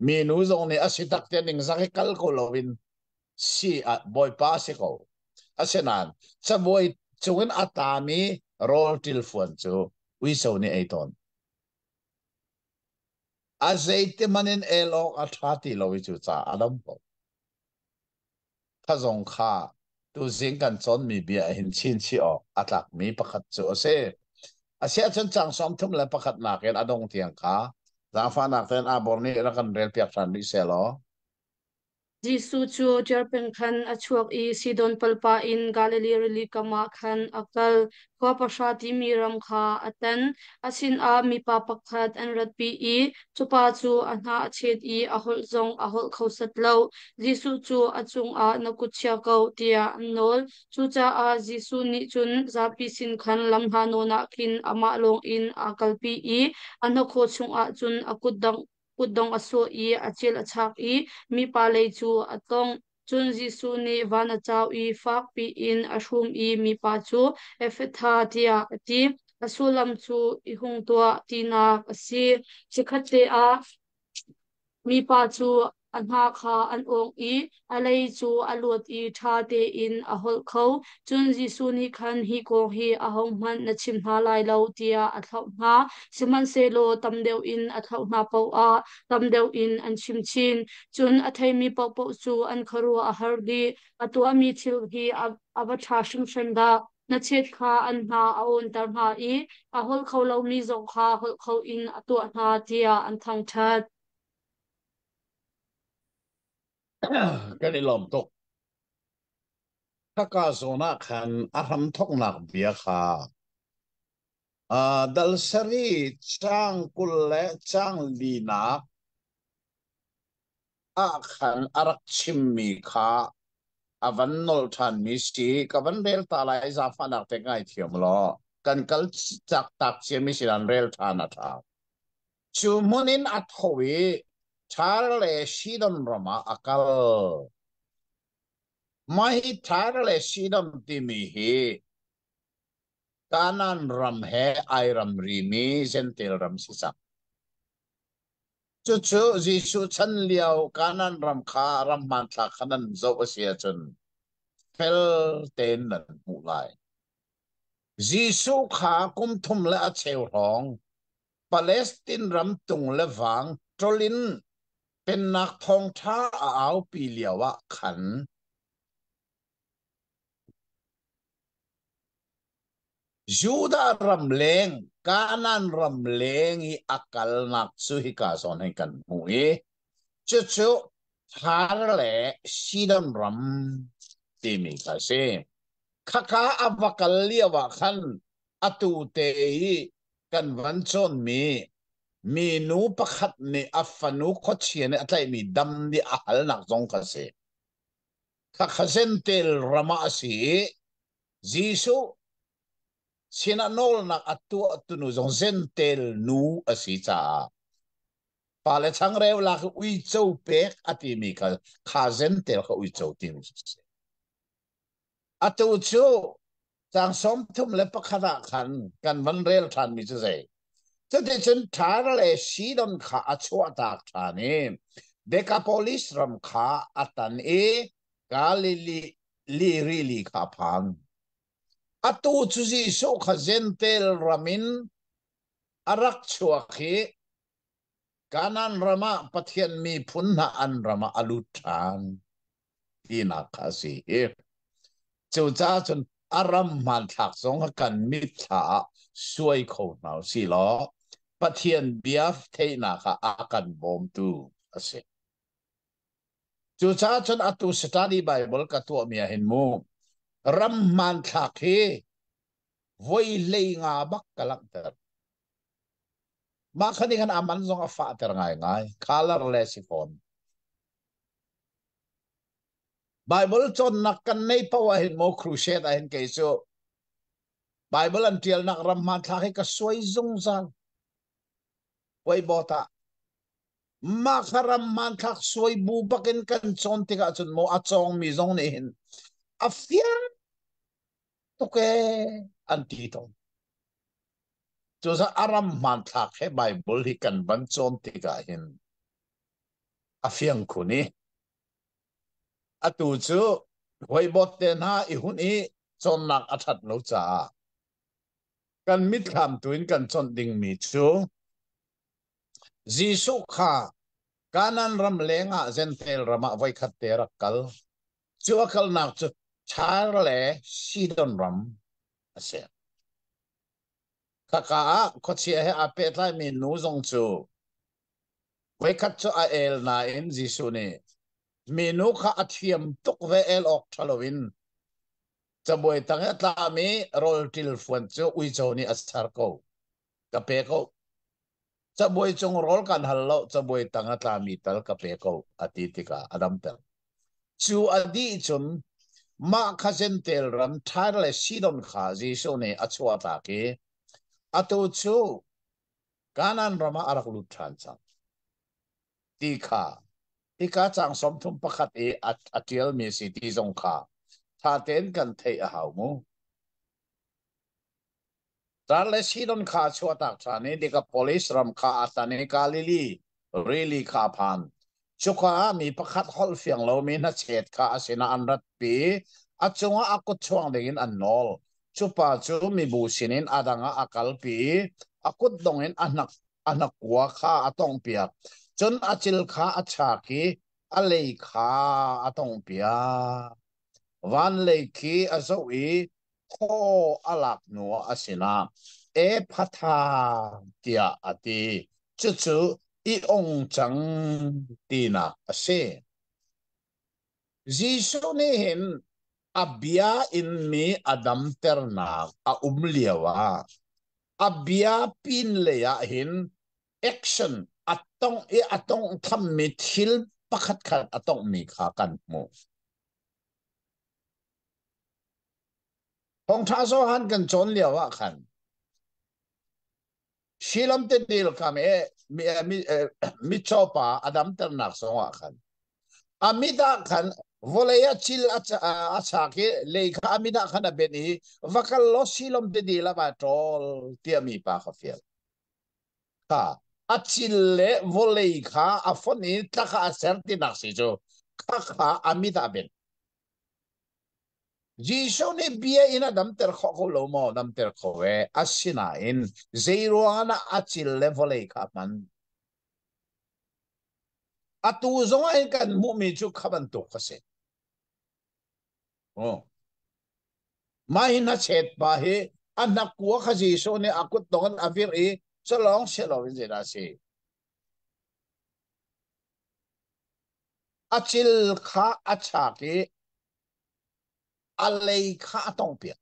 minu zong nih a si tak te ningzak i kal ko loin si a bawipa a si ko. Asinain cabuai cungin a tami rawl ṭilfuan cu uico nih ei tawn. A zeiti hmanh in el awk a ṭha ti lo i cucaah a dam ko. Kha zong kha tuzing kan cawnmi bia hin chinchih awk a tlakmi pakhat cu a si. Asiahcun caang 31 nakin a dong tiang kha zaangfahnak tein Abor nih rak kan relpiak ṭhan rih seh law. Jesuh cu Ṭir peng khan a chuak i Sidon palpa in Galilee rili kam ah khan a kal. Khua pahra timi ram kha a tan. A sinah mipa pakhat an ratpi i cu pa cu a hna a chet i a holh zong a holh kho set lo. Jesuh cu a cungah na kut chia ko tiah an nawl. Cucaah Jesuh nih cun zapi sin khan lam hna nawn ah khin amah lawngin aa kalpi i a hnakhaw chungah cun a kutdong a sawh i a cil a chak i mipa lei cu a tongh. Cun Jesuh nih van a cau i fak piin a hrum i mipa cu Effetha tiah a ti. A sullam cu i hung tuah tinak a si. Chikkhatte ah mipa cu a hna kha an awng i a lei cu a luat i ṭha tein a holh kho. Cun Jesuh nih khan hi kong hi ahohmanh na chim hna lai lo tiah a thlauh hna. Sihmanhsehlaw tam deuh in a thlauh hna paoh ah tam deuh in an chim chin. Cun a theimi paohpaoh cu an khuaruah a har dih. A tuahmi thil hi a va ṭha hringhran dah! Hnachet kha an hna a awnter hna i a holh kho lomi zong kha holh kho in a tuah hna tiah an thangṭhat. Kan i lawm tuk. Khaka zawn ah khan a hramthawknak bia kha dal sarih caang 20 le caang linak ah khan a rak chimmi kha a van nolh ṭhanmi si. Ka van rel ta lai, zaangfahnak te ngaithiam law kan kal cak tak ciami si nan rel ṭhan a ṭha. Cu hmun in a tho i Tyre le Sidon ram ah a kal. Mah hi Tyre le Sidon timi hi Kanaan ram he ai ramrimi Jentail ram si cang. Cucu Jesuh chan lio Kanaan ram kha ram hmanthlak kha nan zoh a si ahcun fel tein nan hmuh lai. Jesuh kha kum thum le a cheu hrawng Palestine ram tung le vang ṭol in pennak thawngṭha a aupi lio ah khan Judah ram leng, Kanaan ram leng i a kalnak cu hika zawn hin kan hmuh i cucu Har le Sidon ram timi kha a si. Khaka a va kal lio ah khan atu te i kan van cawnmi minu pakhat nih a fanu khuachia nih a tlaihmi dam nih a halnak zong kha a si. Khakha Zentel ram ah a si i Jesuh sinah nawlnak a tuah tunu zong Zentel nu a si caah pale changreu lak i uico pek a timi kha kha Zentel kha uico timi a si. Atu cu caang 31 ah khan kan van rel ṭhanmi cu zei? Cuticun Tyre le Sidon kha a chuahtak ṭhan i Decapolis ram kha a tan i Galilee rili kha a phan. Atu cu Jesuh kha Jentail ram in a rak chuak i Kanaan ram ah Pathian miphun hna an ram ah a lut ṭhan. Tinak kha a si i cucaah cun A ram hmanthlak zong kan mitthla ah suai kho hna usih law Pathian bia theihnak ah a kan bawmtu a si. Cucaah cun atu study Bible ka tuahmi ah hin mu ram hmanthlak hi voi 15 bak ka langhter. Mah kha nih khan a man zong a fahter ngaingai. Color le si fawn. Bible cawnnak kan nei paoh ah hin maw crusade ah hin kei cu Bible an ṭialnak ram hmanthlak hi ka suai zungzal. Puaibawt ah mah kha ram hmanthlak suai bu bakin kan cawn tikah cun maw a cawngmi zong nih hin a fiang tuk ee an ti tawn. Cucaah a ram hmanthlak he Bible hi kan van cawn tikah hin a fiang khun i atu cu huaibawt te hna i hun i cawnnak a ṭhat lo caah kan mitthlam tu in kan cawnh dingmi cu Jesuh kha Kanaan ram lengah Jentail ram ah voikhat te rak kal. Cu a kalnak cu Tyre le Sidon ram a si. Khaka ah khuachia he aa pehtlaimi nu zong cu voikhat cu a el nain Jesuh nih minu kha a thiam tuk ve el awk ṭha loin cabuai tang i a tlami rawl ṭil fuan cu uico nih a char ko. Ka pe ko. Cabuai cung rawl kan hal lo, cabuai tang a tlami tal ka pe ko, a ti tikah a damter. Cu a dih cun mah kha Jentail ram Tyre le Sidon kha Jesuh nih a chuahtak i atu cu Kanaan ram ah a rak lut ṭhan cang ti kha hika caang 31 i a ṭialmi si ti zong kha ṭha tein kan theih a hau mu. Tar le Sidon kha a chuahtak ṭhan i Decapolis ram kha a tan i Galilee rili kha a phan. Cuka ah mi pakhat holh fiang lomi hnachet kha a sinah an ratpi. A cungah a kut chuang dingin an nawl. Cu pa cu mibu sinin a dang ah a kalpi i a kutdong in a hnak a hnakua kha a tawnghpiak. Cun a cil kha a chak i a lei kha a tawnghpiak. Van lei khi a zoh i thaw a lak hnuah a sinah Ephatha tiah a ti. Cucu i ong cang tinak a si. Jesuh nih hin a bia in mi a damternak a um lio ah a bia pin lei ah hin action a tong i a tong thammi thil pakhatkhat a tonghmi kha kan hmuh. Thawngṭha Johan kan cawn lio ah khan Silam te dil kam e mi mi mitcaw pa a damternak zong ah khan a mit ah khan vawlei ah cil a chak i lei kha a mit ah khan a benh i va kal law Silam te dil ah va ṭawl tiah mi pa kha fial. Kha a cil le vawlei kha a fonh i tla kha a ser tinak si cu kha kha a mit ah a benh. Jesuh nih bia in a damter khawh ko lo maw? Damter kho e. Asinain zeiruang ah a cil le vawlei kha a hman? Atu zong ah hin kan hmuhmi cu kha bantuk a si. Oh. Mah hi hnachet pa hi a hnakua kha Jesuh nih a kut dong in a virh i culawng si loin zeidah a si? A cil kha a chak i a lei kha a tonghpiak.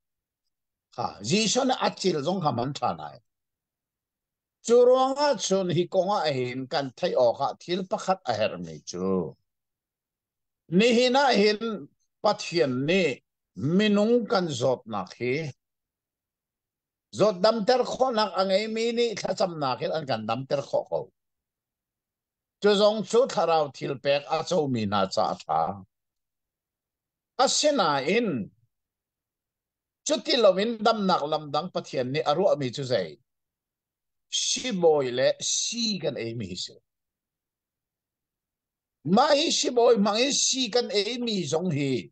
Kha Jesuh nih a cil zong kha man ṭhan ai. Cu ruangah cun hi kong ah hin kan theih awkah thil pakhat a herhmi cu nihin ah hin Pathian nih minung kan zawtnak hi zawt damter khawhnak a ngeimi nih thlacamnak in an kan damter khawh ko. Cu zong cu thlarau thil pek a comi hna caah a ṭha. Asinain cuti loin damnak lam dang Pathian nih a ruahmi cu zei? Sibawi le sii kan eimi hi si. Mah hi sibawi hmang in sii kan eimi zong hi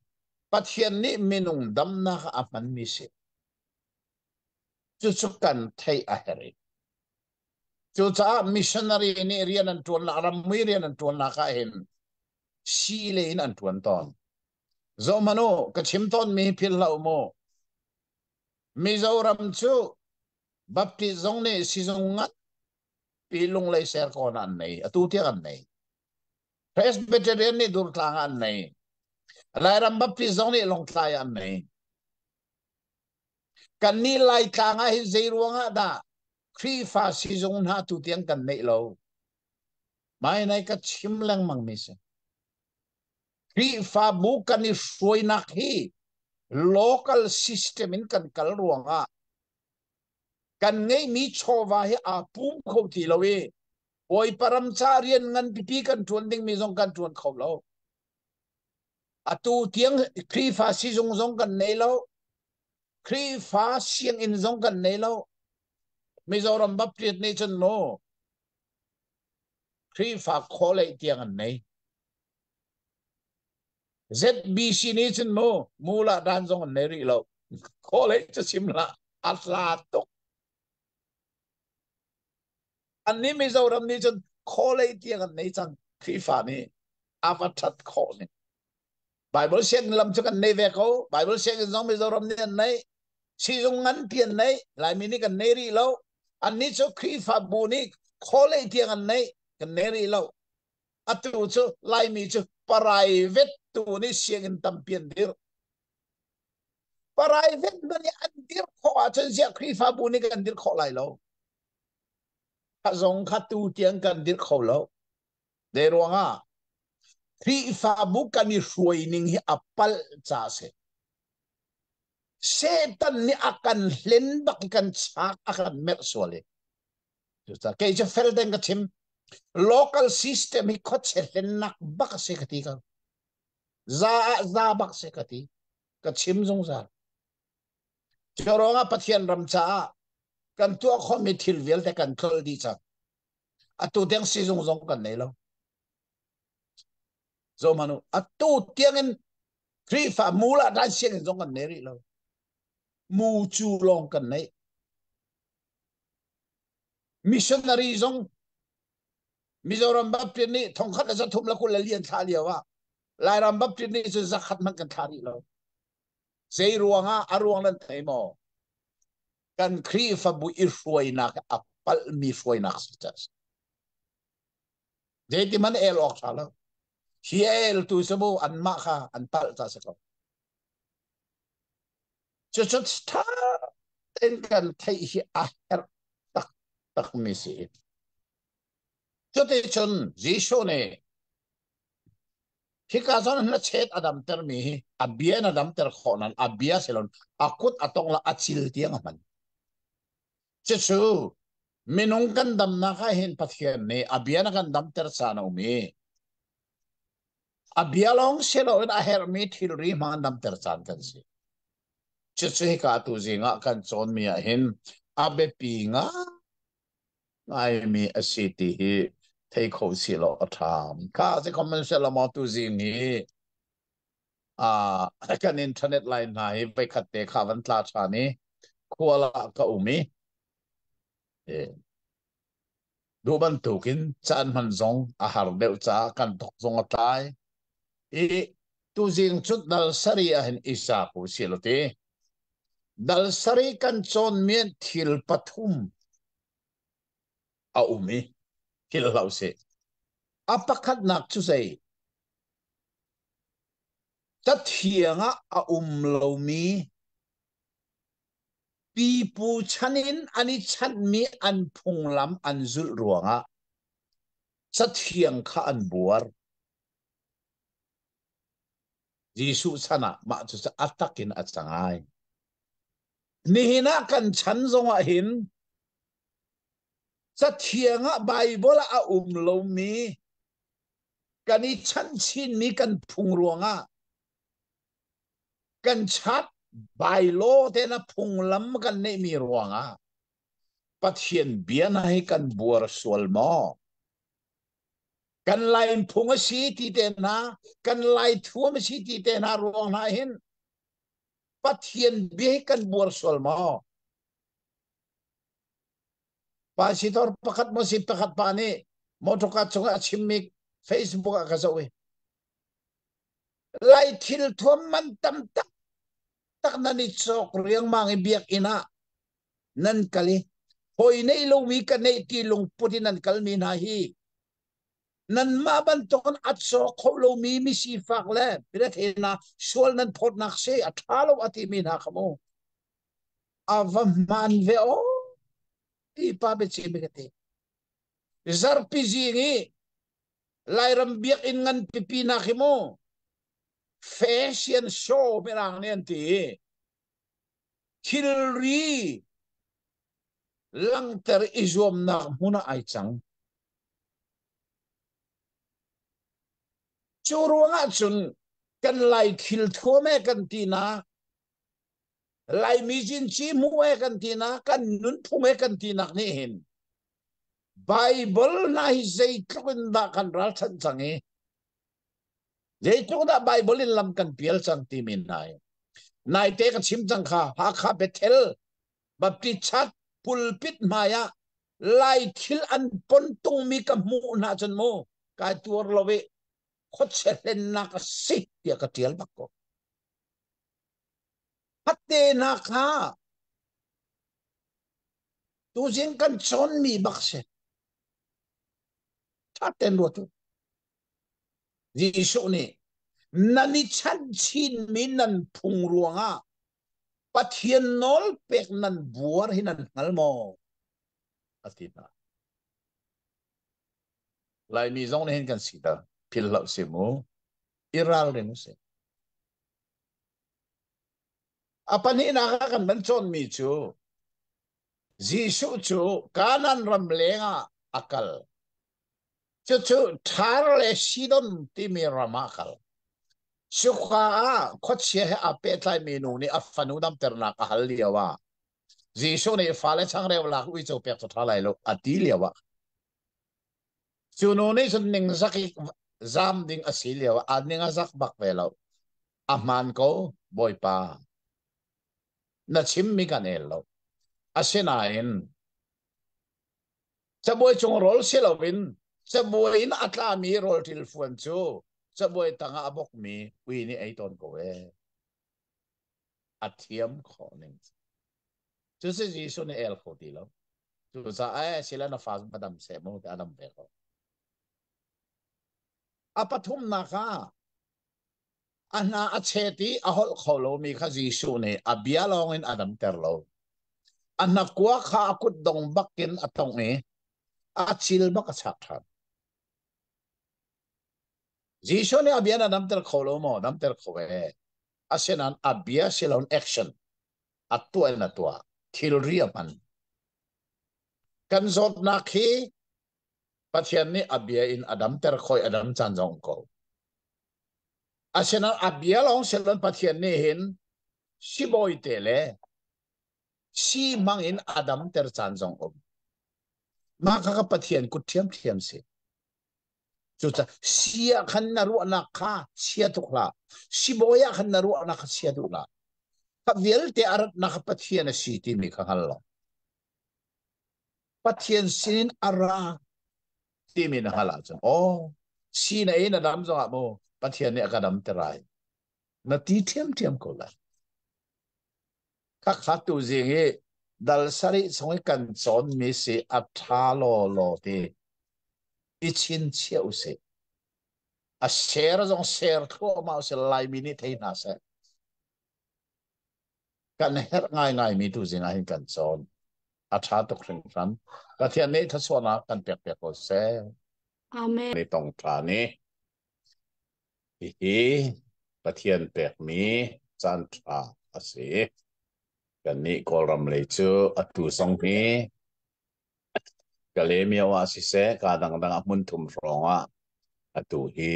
Pathian nih minung damnak ah a hmanmi si. Cucu kan theih a herh. Cucaah missionary nih rian an ṭuannak rammui rian an ṭuannak ah hin sii lei in an ṭuan tawn. Zohhmanh u, ka chim tawnmi hi philh hlah u mu. Mizoram cu Baptist zong nih sizung ngat pi lunglei serkawn an nei atu tiang an nei. Presbyterian nih Durtlang an nei. Lairam Baptist zong nih Lawngtlai an nei. Kan nih Laitlang ah hin zei ruangah dah Khrihfa sizung hna tu tiang kan neih lo? Mai nai ka chim lengmang mi si. Khrihfabu kan i hruainak hi local system in kan kal ruangah kan ngeihmi chawva hi aa pum kho ti lo i Bawipa ram ca rian ngan pipi kan ṭuan dingmi zong kan ṭuan kho lo. Atu tiang Khrihfa sizung zong kan nei lo. Khrihfa sianginn zong kan nei lo. Mizoram Baptist nih cun mu Khrihfa khawleih tiang an nei. ZBC nih cun mu mula dan zong an nei rih lo. Khawleih cu chim hlah a hla tuk. Annih Mizoram nih cun khawlei tiang an nei cang. Khrihfa nih a va ṭhat khawh ning. Bible sianginn lam cu kan nei ve ko. Bible sianginn zong Mizoram nih an nei. Sizung nganpi an nei. Laimi nih kan nei rih lo. Annih cu Khrihfabu nih khawlei tiang an nei. Kan nei rih lo. Atu cu Laimi cu private tu nih sianginn tampi an dirh. Private hna nih an dirh khawh ahcun ziah Khrihfabu nih kan dirh khawh lai lo. Kha zong kha tu tiang kan dirh kho lo. Zei ruangah Khrihfabu kan i hruai ning hi a palh ca a si. Satan nih a kan hlen bak i kan chak a kan merh sual i. Cucaah kei cu fel deng ka chim. Local system hi khuachia hlennak bak a si ka ti ko. Za ah za bak si ka ti. Ka chim zungzal. Cu ruangah Pathian ram caah kan tuah khawhmi thil vialte kan tlolh dih cang. Atu tiang sizung zong kan nei lo. Zohmanh u, atu tiangin Khrihfa mul ah dai sianginn zong kan nei rih lo. Mu cu lawng kan nei. Missionary zong Mizoram Baptist nih thongkhat le zathum le kul le lian thla lio ah Lairam Baptist nih cun zakhat hmanh kan thla rih lo. Zei ruangah a ruang nan thei maw? Kan Khrihfabu i hruainak a palhmi hruainak si ca si. Zeiti man el awk ṭha lo. Hi a eltu cu mu anmah kha an palh ca si ko. Cucu ṭha tein kan theih hi a herh taktakmi si. Cuticun Jesuh nih hika zawn hnachet a damtermi hi a bia in a damter khawh nain a bia si loin a kut a tong la a cil tiang a hman. Cucu minung kan damnak ah hin Pathian nih a bia na kan damter caan a um i a bia lawng si loin a herhmi thilri hmang an damter caan kan si. Cucu hika tu zing ah kan cawnmi ah hin a biapi ngaimi a si ti hi thei kho si law a ṭha. Kha si comment maw tu zing hi kan internet line hna hi voikhat te kha van tla ṭhan i khual ah ka um i duh bantukin caan hman zong a har deuh caah kan thok zong a tlai. I tuzing cu dal sari ah hin isa ku si lo ti. Dal sari kan cawn mi thil pathum a um i thil hlau si. A pakhatnak cu zei? Cathiang ah a um lomi pipu chan in an i chanhmi an phunglam an zulh ruangah cathiang kha an buar. Jesuh chan ah mah cu a tak in a cang ai. Nihin ah kan chan zongah hin cathiang ah Baibal ah a um lomi kan i chanh chinmi kan phung ruangah kan chat bylaw te na phunglam kan neihmi ruangah Pathian bia na hi kan buar sual maw? Kan Lai phung a si ti te hna, kan Lai thuam a si ti te hna ruang hna hin Pathian bia hi kan buar sual maw? Pasitor pakhat maw si pakhat pa nih motorka cungah a chimmi Facebook ah ka zoh i Lai thil thuam man tam tak. taktak nan i cawk riangmang i biakinn ah nan kal i hawi neih lomi ka neih ti lungput in nan kalmi hna hi nanmah bantukin a caw kho lomi misifak le mirethei hna sual nan phawtnak si a ṭha lo a timi hna kha mu a va hmaan ve aw ti pa biachim ka ti zarpi zing i Lairam biakinn ngan pipi nak hi mu fashion show mirang nih an ti thilri langter i zuamnak hmun ah ai cang. Cu ruangah cun kan Lai thil thuam he kan tinak, Laimi cinci hmuh he kan tinak, kan nunphung he kan tinak nih hin Bible hna hi zeitluk in dah kan ralchanh cang i zeitluk dah Bible in lam kan pial cang timi hna hi naite ka chim cang kha Hakha Bethel Baptist Church pulpit hmai ah Lai thil an pon tungmi ka hmuh hna cun mu kai tuar lo i khuachia hlennak a si tiah ka tial bak ko. Hatte hna kha tuzing kan cawnmi bak si. Thaten ruat u. Jesuh nih nan i chanh chinmi nan phung ruangah Pathian nawl pek nan buar hi nan hngal maw? A ti hna. Laimi zong nih hin kan si ta phil hlah si mu. I ralring si. A pahnihnak ah kan van cawnmi cu Jesuh cu Kanaan ram leng ah a kal. Cucu Tar le Sidon timi ram ah a kal. Cuka ah khuachia he aa pehtlaimi nu nih a fanu damternak a hal lio ah Jesuh nih fale changreu lak uico pek cu ṭha lai lo a ti lio ah cu nu nih cun ningzak i zam ding a si lio ah a ning a zak bak ve lo. A hmaan ko, Bawipa. Na chimmi kan el lo. Asinain Cabuai cung rawl si loin cabuai in a tlami rawl ṭilfuan cu cabuai tangah a bokmi ui nih ei tawn ko ee. A thiam khawh ning. Cu si Jesuh nih el kho ti lo. Cucaah sila na fa va dam seh mu ti a dam ve ko. A pathumnak ah A hna a chet i a holh kho lomi kha Jesuh nih a bia lawngin a damter lo. A hnakua kha a kutdong bakin a tongh i a cil bak a chak ṭhan. Jesuh nih a bia na damter kho lo maw? Damter kho e. Asinain a bia si loin action a tuah in a tuah. Thilri a hman. Kan zawtnak hi Pathian nih a bia in a damter khoi a dam caan zong ko. Asinain a bia lawng siloin Pathian nih hin sibawi te le si hmang in a damter caan zong um. Mah kha ka Pathian kut ṭhiamṭhiam si. Cucaah si ah khan na ruahnak kha chia tuk hlah. Sibawi ah khan na ruahnak kha chia duh hlah. Kha vialte a ratnak kha Pathian a si timi kha hngal law. Pathian sinin a ra timi na hngalh ahcun aw si na ei na dam zongah mu Pathian nih a ka dam te lai na ti ṭhiamṭhiam ko lai. Khakha tu zing i dal sarih chung i kan cawnmi si a ṭha law law ti i chinchiah usih. A ser zong ser thluahmah usih Laimi nih thei hna seh. Kan herh ngaingaimi tu zing ah hin kan cawn. A ṭha tuk hringhran. Pathian nih thluachuahnak kan pek piak ko seh. Amen. Ni tong ṭha ni. Hihi Pathian pekmi caan ṭha a si. Kannih Kawlram lei cu atu zong hi Kalaymyo ah siseh, kaa dangdang ah hmun thum hrawng ah atu hi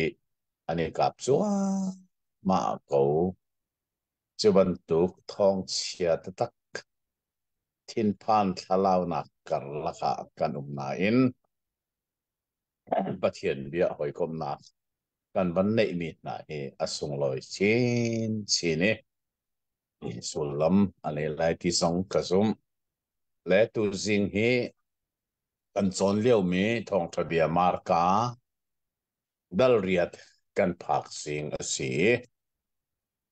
an i kap cuahmah ko. Cu bantuk thawngchia taktak thinphan thlalaunak karlak ah kan um nain Pathian bia hawikomhnak kan van neihmi hna hi a sunglawi chinchin i sullam a nei lai ti zong ka zumh. Le tuzing hi kan cawn liomi thawngṭha bia Marka dal riat kan phak zing a si.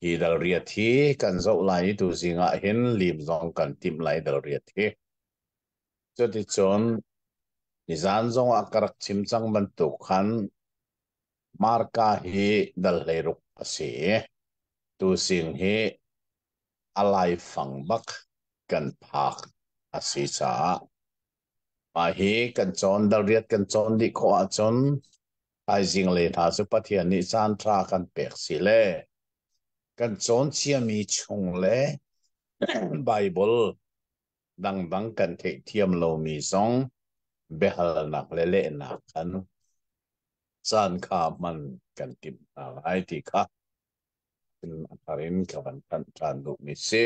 Hi dal riat hi kan zoh lai i tuzing ah hin lim zong kan timh lai dal riat hi. Cuticun nizan zong ah ka rak chim cang bantuk khan Marka hi dal 16 a si i tuzing hi a laifang bak kan phak a si caah mah hi kan cawn dal riat kan cawn dih khawh ahcun thaizing le hna cu Pathian nih caan ṭha kan pek si le kan cawn ciami chung le Baibal dangdang kan theihthiam lomi zong biahalnak le lehnak khan caan kha hman kan timh hna lai ti kha a thar in ka van thanh ṭhan duhmi si.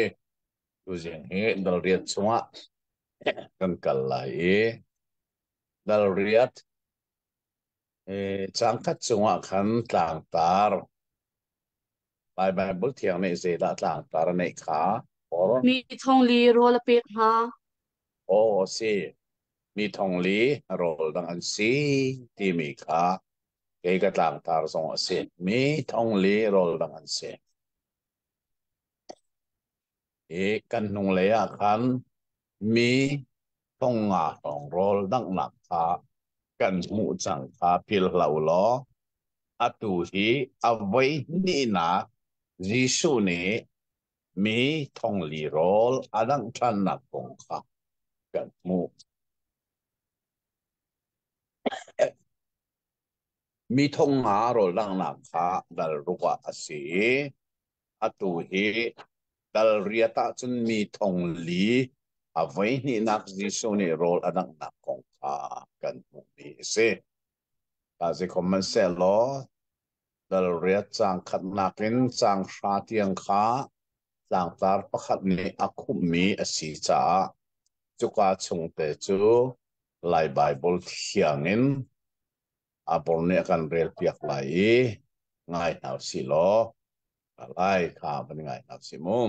Tuzing hi dal riat chungah kan kal lai i dal riat Cangkhat cungah khan tlangtar Lai Baibal Thiang nih zeidah tlangtar a neih kha or Mi thong li rawl a pek hna. Aw a si mi thong li rawl dang an si timi kha kei ka tlangtar zong a si mi thong li rawl dang an si. I kan hnunglei ah khan mi thong nga hrawng rawl danghnak kha kan hmuh cang kha philh hlah u law atu hi a voi hnihnak Jesuh nih mi thong li rawl a dangh ṭhannak kong kha kan hmuh. Mi thong nga rawl danghnak kha dal ruk ah a si i atu hi dal riat ahcun mi thong li a voi hnihnak Jesuh nih rawl a danghnak kong kha kan hmuhmi a si. Tazikhom hmanhsehlaw dal riat caang khatnak in caang hra tiang kha tlangtar pakhat nih a khumhmi a si caah cuka chungte cu Lai Baibal thiang in a bor nih a kan relpiak lai i ngai hna usih law lai kha van ngai hna usih mu.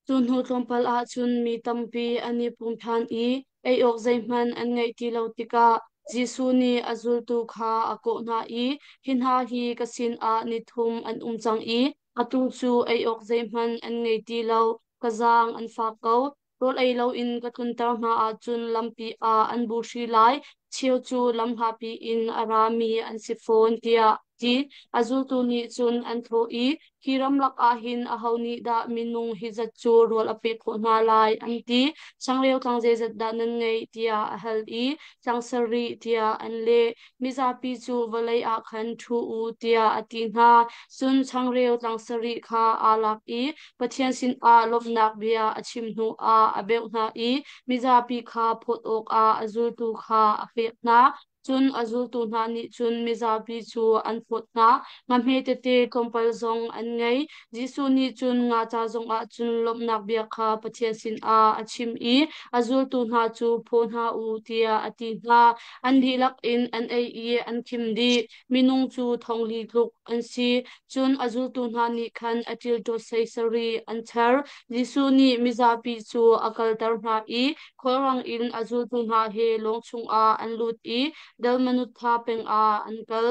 Cu hnu tlawmpal ah cun mi tampi an i pum ṭhan i ei awk zeihmanh an ngeih ti lo tikah Jesuh nih a zultu kha a kawh hna i, Hi hna hi ka sinah ni thum an um cang i atu cu ei awk zeihmanh an ngei ti lo, ka zaang an fak ko. Rawl ei loin ka tlunter hna ahcun lampi ah an buhri lai, cheu cu lam hlapi in a rami an si fawn, tiah a ti. A zultu nih cun an thawh i, Hi ramlak ah hin aho nih dah minung hi zat cu rawl a pek khawh hna lai, an ti. Changreu tlang zeizat dah nan ngeih, tiah a hal i, Tlang sarih, tiah an leh. Mizapi cu vawlei ah khan ṭhu u, tiah a ti hna. Cun changreu tlang sarih kha aa lak i Pathian sinah lawmhnak bia a chim hnuah a beuh hna i mizapi kha phawt awkah a zultu kha a pek hna. Cun a zultu hna nih cun mizapi cu an phawt hna. Nga hme tete tlawmpal zong an ngei. Jesuh nih cun nga ca zongah cun lawmhnak bia kha Pathian sinah a chim i a zultu hna cu phaw hna u tiah a ti hna. An dihlak in an ei i an khim dih. Minung cu thong li tluk an si. Cun a zultu hna nih khan a ṭilṭawt sei sarih an char. Jesuh nih mizapi cu a kalter hna i khulrang in a zultu hna he lawng chungah an lut i Dalmanutha peng ah an kal.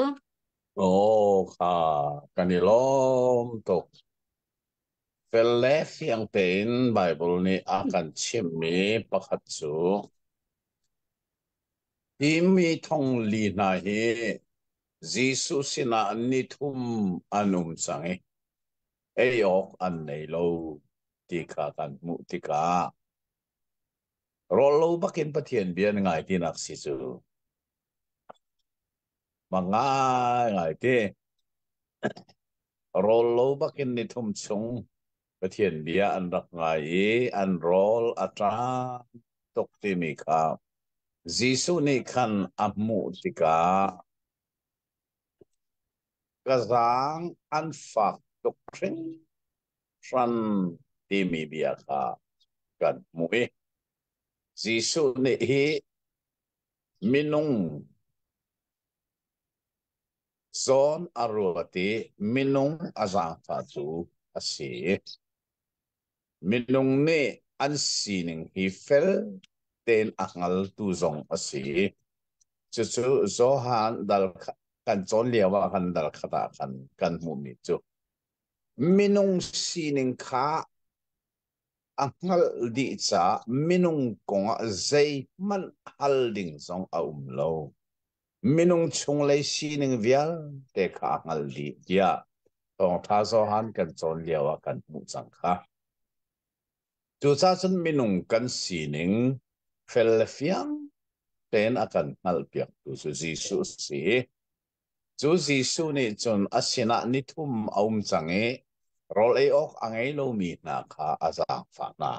Aw kha kan i lawm tuk. Fel le fiang tein Baibal nih a kan chimhmi pakhat cu hi mi thong li hna hi Jesuh sinah ni thum an um cang i ei awk an nei lo ti kha kan hmuh tikah rawl lo bakin Pathian bia na ngai tinak si cu ma ngai ngai ti rawl lo bakin ni thum chung Pathian bia an rak ngai i an rawl a ṭam tuk timi kha Jesuh nih khan a hmuh tikah ka zaang an fak tuk hringhran timi bia kha kan hmuh i Jesuh nih hi minung zawn a ruat i minung a zaangfah cu a si. Minung nih an sining hi fel tein a hngaltu zong a si. Cucu Johan dal kan cawn lio ah khan dal khat ah khan kan hmuhmi cu. Minung sining kha a hngalh dih caah minung kongah zeihmanh hal ding zong a um lo. Minung chunglei sining vialte kha a hngalh dih tiah Thawngṭha Johan kan cawn lio ah kan hmuh cang kha. Cucaah cun minung kan sining fel le fiang tein a kan hngalhpiaktu cu Jesuh a si. Cu Jesuh nih cun a sinah nithum a um cang i rawl ei awk a ngei lomi hna kha a zaangfah hna.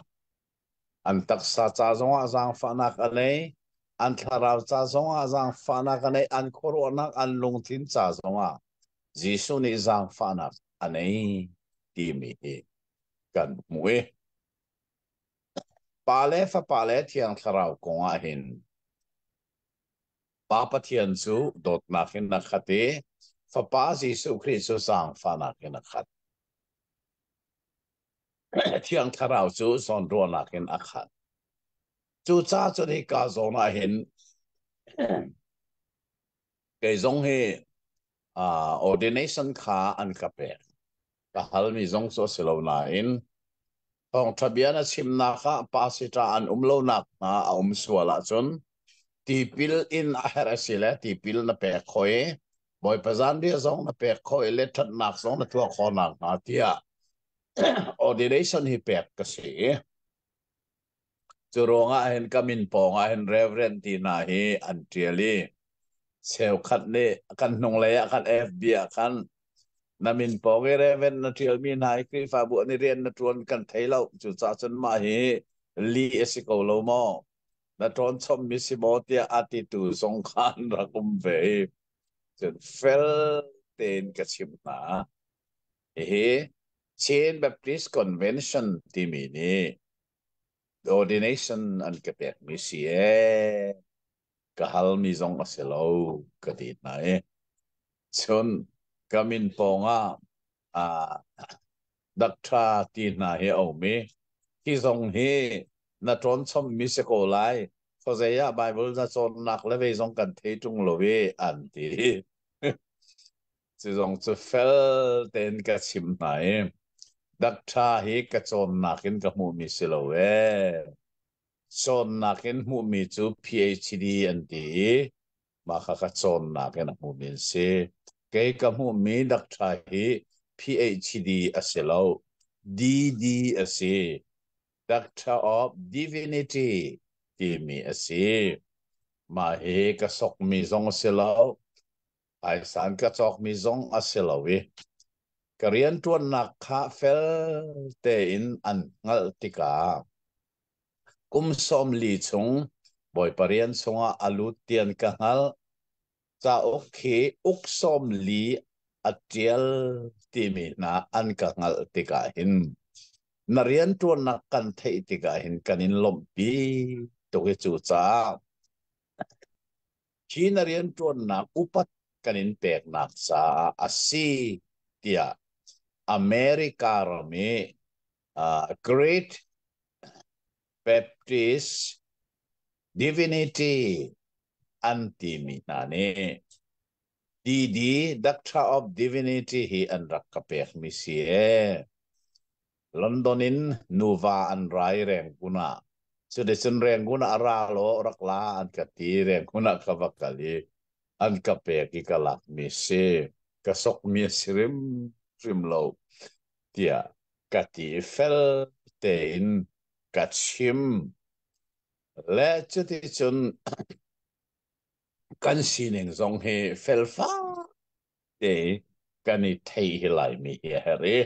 An taksa ca zongah zaangfahnak a nei, an thlarau ca zongah zaangfahnak a nei, an khuaruahnak, an lungthin ca zongah Jesuh nih zaangfahnak a nei timi hi kan hmuh i Pa le Fapa le Thiang Thlarau kong ah hin Pa Pathian cu dawtnak in a khat i Fapa Jesuh Khrih cu zaangfahnak in a khat. Thiang Thlarau cu zawnruahnak in a khat. Cucaah cun hika zawn ah hin kei zong hi ordination kha an ka pek. Ka halmi zong cu a si lo nain thawngṭha bia na chimnak ah pastor an um lonak hna a um sual ahcun tipil in a herh a si le tipil na pek khawh i Bawipa zanriah zong na pek khawh i le ṭhatnak zong na tuah khawh nakhnga tiah ordination hi pek ka si. Cu ruangah hin ka min pawngah hin Reverend ti hna hi an ṭial i cheukhat nih kan hnunglei ah khan FB ah khan na min pawng i Reverend na ṭialmi hna hi Khrihfabu an i rian na ṭuan kan thei lo. Cucaah cun mah hi lih a si ko lo maw? Na ṭawn chommi si maw tiah a titu zong kha an rak um ve i cun fel tein ka chimh hna. Hihi Chin Baptist Convention timi nih ordination an ka pekmi si ee ka halmi zong a si lo ka ti hna i cun ka min pawng ah doctor ti hna hi a um i hi zong hi na ṭawn chommi si ko lai khuazei ah Bible na cawnnak le vei zong kan thei ṭung lo i an ti. Cu zong cu fel tein ka chim hna i doctor hi ka cawnnak in ka hmuhmi si lo ee. Cawnnak in hmuhmi cu PhD an ti i mah kha ka cawnnak in a hmuhmi an si. Kei ka hmuhmi doctor hi PhD a si lo, DD a si. Doctor of Divinity timi a si. Mah hi ka sokmi zong a si lo, Phaisa ka cawkmi zong a si lo i ka rianṭuannak kha fel tein an hngalh tikah kum 40 chung Bawipa rian chungah a lut tian ka hngalh. Cauk khi uk 40 a ṭial timi hna an ka hngalh tikah hin na rianṭuannak kan theih tikah hin kan in lawmhpi tuk i cucaah Hi na rianṭuannak upat kan in peknak caah a si tiah America ram i Great Baptist Divinity an timi hna nih DD Doctor of Divinity hi an rak ka pekmi si ee. London in nuva an rai Rangoon ah. Cuticun Rangoon ah ra law rak la an ka ti. Rangoon ah ka va kal i an ka pek i ka lakmi si. Ka sokmi a si hrimhrim lo tiah ka ti i fel tein ka chim. Le cuticun kan sining zong hi felfak te kan i thei hi laimi hi a herh i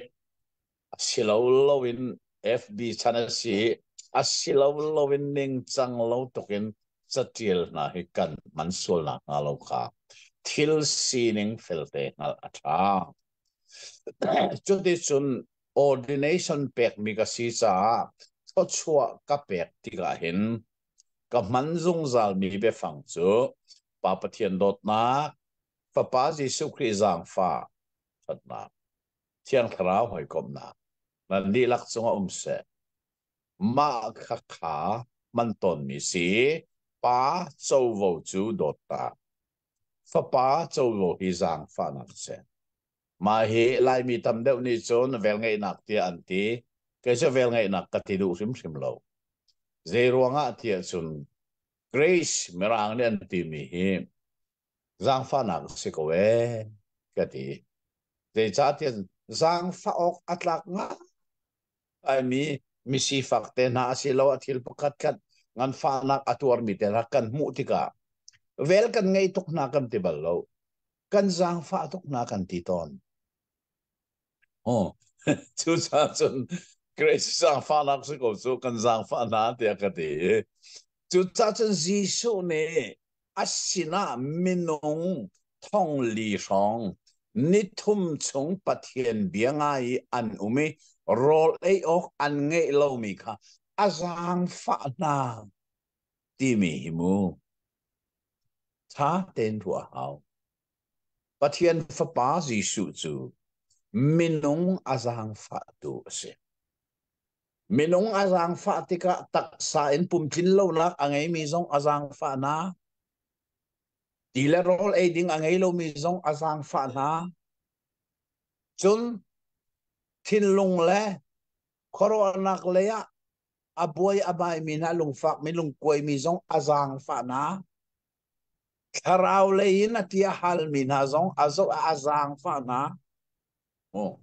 a si lo loin FB chan a si a si lo loin ningcang lo tukin catial hna hi kan hman sual nak hnga lo kha thil sining felte hngalh a ṭha. Cuticun ordination pekmi ka si caah thawchuah ka pek tikah hin ka hman zungzalmi biafang cu Pa Pathian dawtnak, Fapa Jesuh Khrih zaangfah ṭhatnak, Thiang Thlarau hawikomhnak nan dihlak cungah um seh. Mah kha kha hman tawnmi si. Pa covo cu dawtnak, Fapa covo hi zaangfahnak a si. Mah hi Laimi tam deuh nih cun velngeihnak tiah an ti. Kei cu velngeihnak ka ti duh hrimhrim lo. Zei ruangah tiah cun grace Mirang nih an timi hi zaangfahnak a si ko ee ka ti. Zeicahtiah zaangfah awk a tlak ngaimi misifak te hna asiloah thil pakhatkhat nganfahnak a tuarmi te hna kan hmuh tikah vel kan ngei tuk hna kan ti bal lo. Kan zaangfah tuk hna kan ti tawn. Oh, cucaah cun Grace zaangfahnak si ko cu kan zaangfah hna tiah ka ti. Cucaah cun Jesuh nih a sinah minung thong li hrawng nithum chung Pathian bia ngai i an um i rawl ei awk an ngeih lomi kha a zaangfah hna timi hi mu. Ṭha tein ruah hau. Pathian Fapa Jesuh cu minung a zaangfahtu a si. Minung a zaangfah tikah taksa in pumtlin lonak a ngeimi zong a zaangfah hna. Ti le rawl ei ding a ngei lomi zong a zaangfah hna. Cun thinlung le khuaruahnak lei ah a buai a baimi hna lungfakmi lungkuaimi zong a zaangfah hna. Thlarau lei in a ti a halmi hna zong a zoh a zaangfah hna. Oh.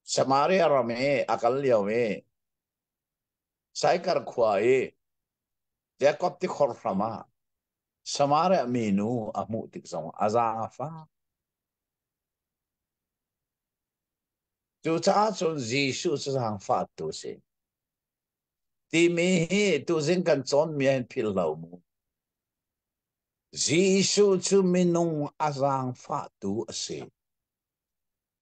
Samaria ram i a kal lio i Saikar khua i Jakob tikhor hram ah Samaria minu a hmuh tik zong a zaang a fak. Cucaah cun Jesuh cu zaangfahtu a si. Timi hi tuzing kan cawnmi ah hin philh lo mu. Jesuh cu minung a zaangfahtu a si.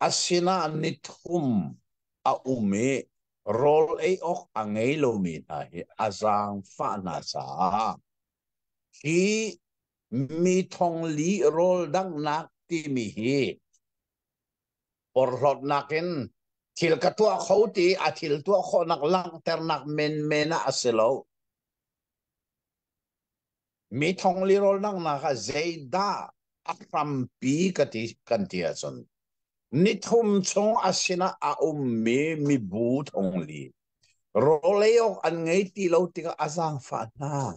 A sinah nithum a um i rawl ei awk a ngei lomi hna hi a zaangfah hna caah hi mi thong li rawl danghnak timi hi porhlawtnak in thil ka tuah kho ti a thil tuah khawhnak langhternak menmen ah a si lo. Mi thong li rawl danghnak ah zeidah a hrampi ka ti kan ti ahcun nithum chung a sinah a ummi mibu thong li rawl ei awk an ngei ti lo tikah a zaangfah hna.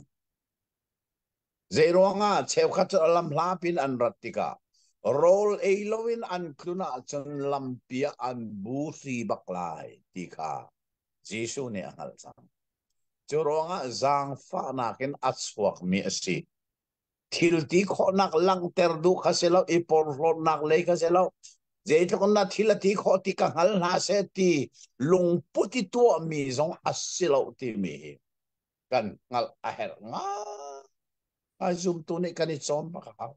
Zeiruangah cheukhat cu lamhla pin an rat tikah rawl ei loin an tlun ahcun lampi ah an buhri bak lai ti kha Jesuh nih a hngalh cang. Cu ruangah zaangfahnak in a chuakmi a si. Thil ti khawhnak langhter duh kha si lo, i porhlawtnak lei kha si lo. Zeitluk na thil a ti khawh ti ka hngal hna seh ti lungput i tuahmi zong a si lo timi hi kan hngalh a herh ngai. Zumtu nih kan i cawn bak a hau.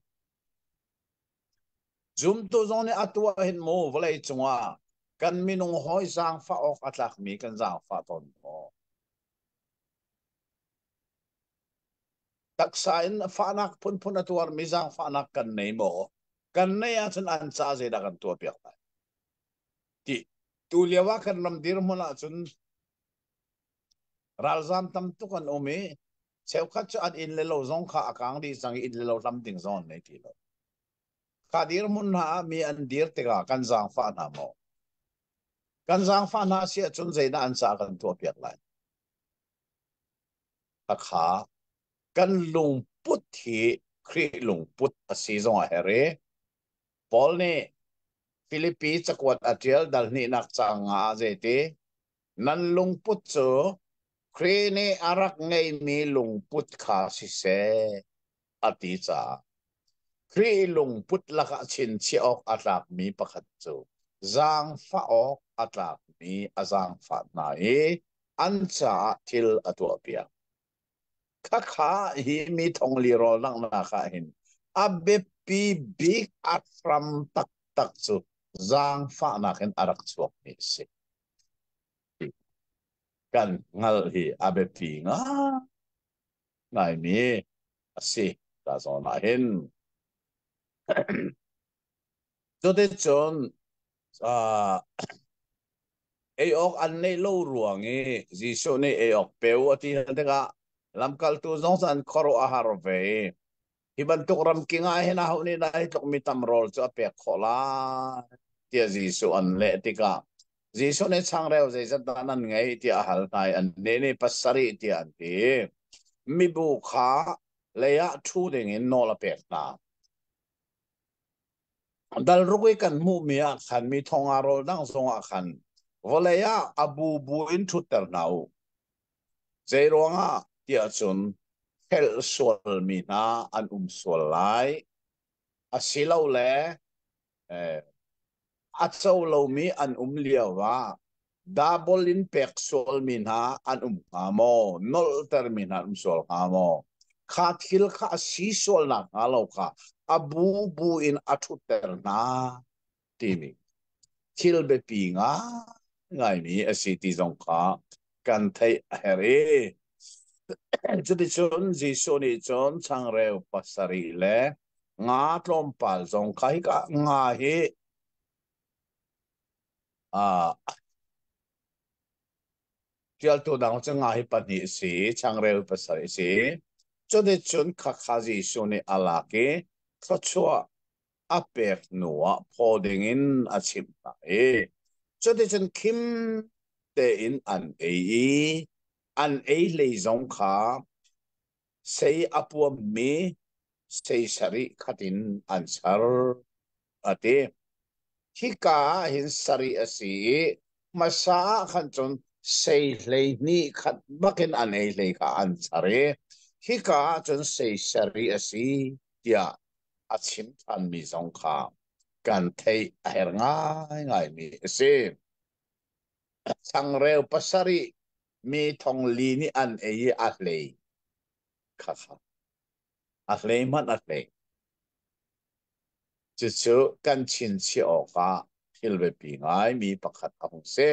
Zumtu zong nih a tuah hin mu vawlei cungah kan minung hawi zaangfah awk a tlakmi kan zaangfah tawn maw? Taksa in fahnak phunphun a tuarmi zaangfahnak kan nei maw? Kan nei ahcun an ca zeidah kan tuahpiak lai? Ti tu lio ah kan ram dirhmun ahcun Ralzaam tam tuk an um i cheukhat cu an inn le lo zong kha a kang dih cang i inn le lo hlam ding zong an nei ti lo. Kha dirhmun hna ah mi an dir tikah kan zaangfah hna maw? Kan zaangfah hna si ahcun zeidah an caah kan tuahpiak lai? Khakha kan lungput hi Khrih lungput a si zong a herh i Paul nih Filipi cakuat a ṭial dal hnihnak caang nga ah zeiti? Nan lungput cu Khrih nih a rak ngeihmi lungput kha siseh a ti caah Khrih lungput lakah chinchiah awk a tlakmi pakhat cu zaangfah awk a tlakmi a zaangfah hna i an caah thil a tuahpiak. Khakha hi mi thongli rawl langhnak ah hin a biapi bik a hram taktak cu zaangfahnak in a rak chuakmi a si. Kan hngalh hi a biapi ngaimi a si. Ta zawn ah hin. Cuticun uh, ei awk an neih lo ruang i Jesuh nih ei awk pe u a ti hna tikah lamkaltu zong cu an khuaruah a har ve i. Hi bantuk ramking ah hin aho nih dah hi tluk mi tam rawl cu a pek khawh lai tiah Jesuh an leh tikah Jesuh nih changreu zeizat dah nan ngeih tiah a hal hna i annih nih pasarih tiah an ti. Mibu kha lei ah ṭhu dingin nawl a pek hna. Dal ruk i kan hmuhmi ah khan mi thong ah rawl dang zongah khan vawlei ah a bubu in ṭhutter hna u. Zeiruangah tiah cun hrelh sualmi hna an um sual lai, asilole a co lomi an um lioah double in pek sualmi hna an um hnga maw, nolhtermi hna an um sual hnga maw? Kha thil kha a si sualnak hnga lo kha a bubu in a ṭhutter hna timi thil biapi ngaingaimi a si ti zong kha kan theih a herh i cuticun Jesuh nih cun changreu pasarih le nga tlawmpal zong kha hika nga hi ṭialtu dang cu nga hi pahnih a si changreu pasarih a si. Cuticun khakha Jesuh nih a lak i thluachuah a pek hnuah phaw dingin a chimh hna i cuticun khim tein an ei i an ei hlei zong kha sei a puammi sei sarih khat in an char a ti. Hika ah hin sarih a si i hmasa ah khan cun sei 12 khat bakin an ei hlei kha an char i hika ah cun sei sarih a si tiah a chim ṭhanmi zong kha kan theih a herh ngaingaimi a si. Changreu pasarih mi thong li nih an ei i a hlei kha kha a hlei hmanh a hlei. Cucu kan chinchiah awkah thil biapi ngaimi pakhat a hung si.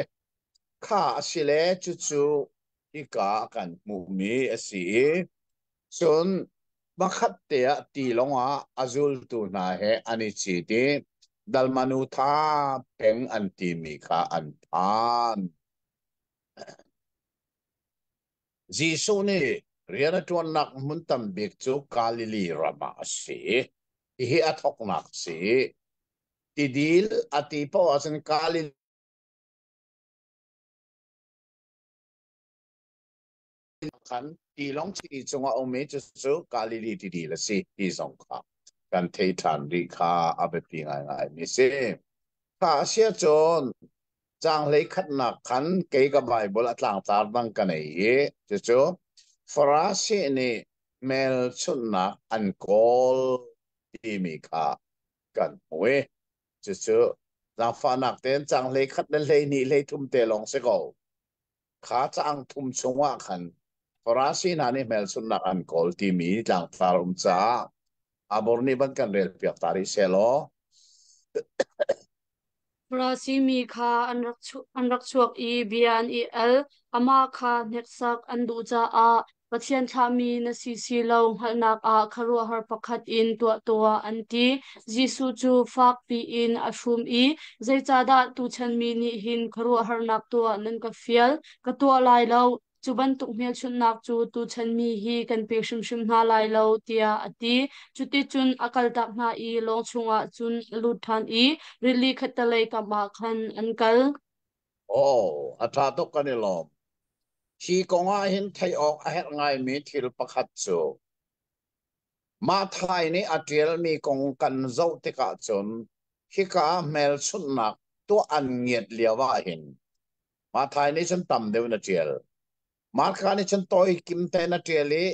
Kha a si le cucu hika kan hmuhmi a si i cun Hmakhat te ah tilawng ah a zultu hna he an i cit i Dalmanutha peng an timi kha an phan. Jesuh nih rian a ṭuannak hmun tam bik cu Galilee ram ah a si. Hihi a thawknak a si. Tidil a ti paoh ahcun Galilee Khan tilawng chiti cungah a um i cucu Galilee tidil a si ti zong kha kan thei ṭhan rih kha a biapi ngaingaimi si. Kha a si ahcun caang hleikhatnak khan kei ka Baibal a tlangtlar dang ka nei i cucu Farasi nih hmelchunhnak an kawl timi kha kan hmu i cucu zaangfahnak tein caang 11 le 12 13 te lawng si ko. Kha caang thum chungah khan Farasi hna nih hmelchunhnak an kawl timi tlangtlar um caah Abor nih van kan relpiak ta rih sehlaw. Farasi mi kha an rak chuak i bia an i al. Amah kha hneksak an duh caah Pathian thlahmi na si si lo hngalhnak ah khuaruahhar pakhat in tuah tuah an ti. Jesuh cu fak piin a hrum i, Zeicahdah tuchan mi nih hin khuaruahharnak tuah nan ka fial? Ka tuah lai lo. Cu bantuk hmelchunhnak cu tuchan mi hi kan pe hrimhrim hna lai lo, tiah a ti. Cuticun a kaltak hna i lawng chungah cun a lut ṭhan i rili khattelei kam ah khan an kal. Oh, a ṭha tuk kan i lawm. Hi kong ah hin theih awk a herh ngaimi thil pakhat cu Matthai nih a ṭialmi kong kan zoh tikah cun hika ah hmelchunhnak tuah an ngiat lio ah hin Matthai nih cun tam deuh in a ṭial. Marka nih cun tawi kim tein a ṭial i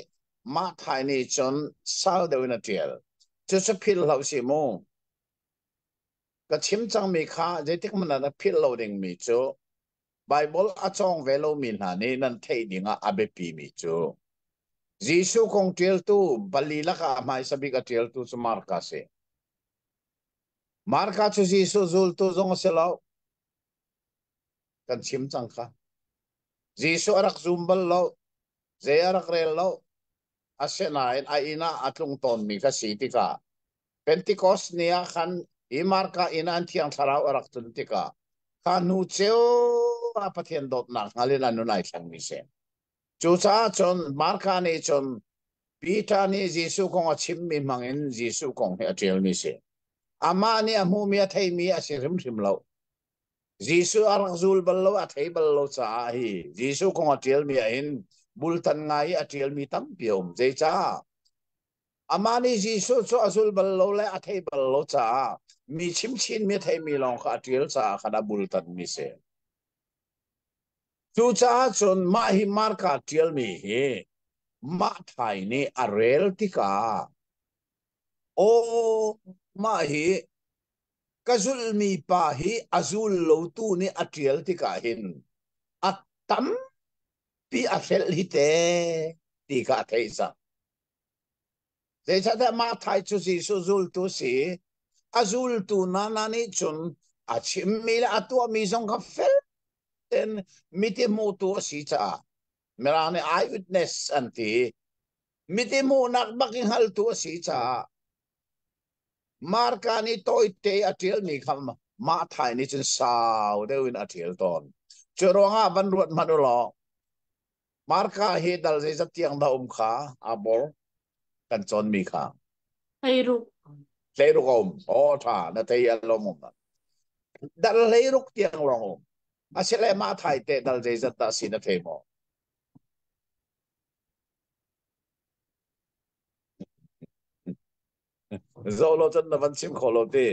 Matthai nih cun sau deuh in a ṭial. Cucu philh hlah usih mu. Ka chim cangmi kha zeitik hmanh ah na philh lo dingmi cu Baibal a cawng ve lomi hna nih nan theih dingah a biapimi cu Jesuh kong ṭialtu pali lakah a hmaisa bik a ṭialtu cu Marka a si. Marka cu Jesuh zultu zong a si lo. Kan chim cang kha. Jesuh a rak zum bal lo. Zei a rak rel lo. Asinain a inn ah a tlung tawnmi ka si tikah Pentecost ni ah khan hi Marka inn ah an Thiang Thlarau a rak tlun tikah kha hnu ceu ah Pathian dawtnak hngal in a nun ai thlengmi si. Cucaah cun Marka nih cun Peter nih Jesuh kong a chimmi hmangin Jesuh kong hi a ṭialmi si. Amah nih a hmuhmi a theimi a si hrimhrim lo. Jesuh a rak zul bal lo, a thei bal lo caah hi Jesuh kong a ṭialmi ah hin bultan ngai i a ṭialmi tampi a um. Zeicah? Amah nih Jesuh cu a zul bal lo le a thei bal lo caah mi chimchinmi a theimi lawng kha a ṭial caah khan a bultanmi si. Cucaah cun mah hi Marka ṭialmi hi mah thai nih a rel tikah aw mah hi ka zulhmi pa hi a zul lotu nih a ṭial tikah hin a tampi a hrelh hi te ti kha a theih cang. Zeicahtiah Matthai cu Jesuh zultu si, a zultu nana nih cun a chimmi le a tuahmi zong kha fel tein miti hmutu a si caah Mirang nih eyewitness an ti. Miti hmuhnak bak i hngaltu a si caah Marka nih tawite a ṭialmi kha Matthai nih cun sau deuh in a ṭial tawn. Cu ruangah van ruat hmanh u law Marka hi dal zeizat tiang dah um kha aa bor kan cawnmi kha. Hleiruk. Hleiruk a um. Aw ṭha na thei a lawm um. Dal hleiruk tiang lawng um. Asile mah thai te dal zeizat dah si na thei maw? Zoh lo cun na van chim kho lo ti.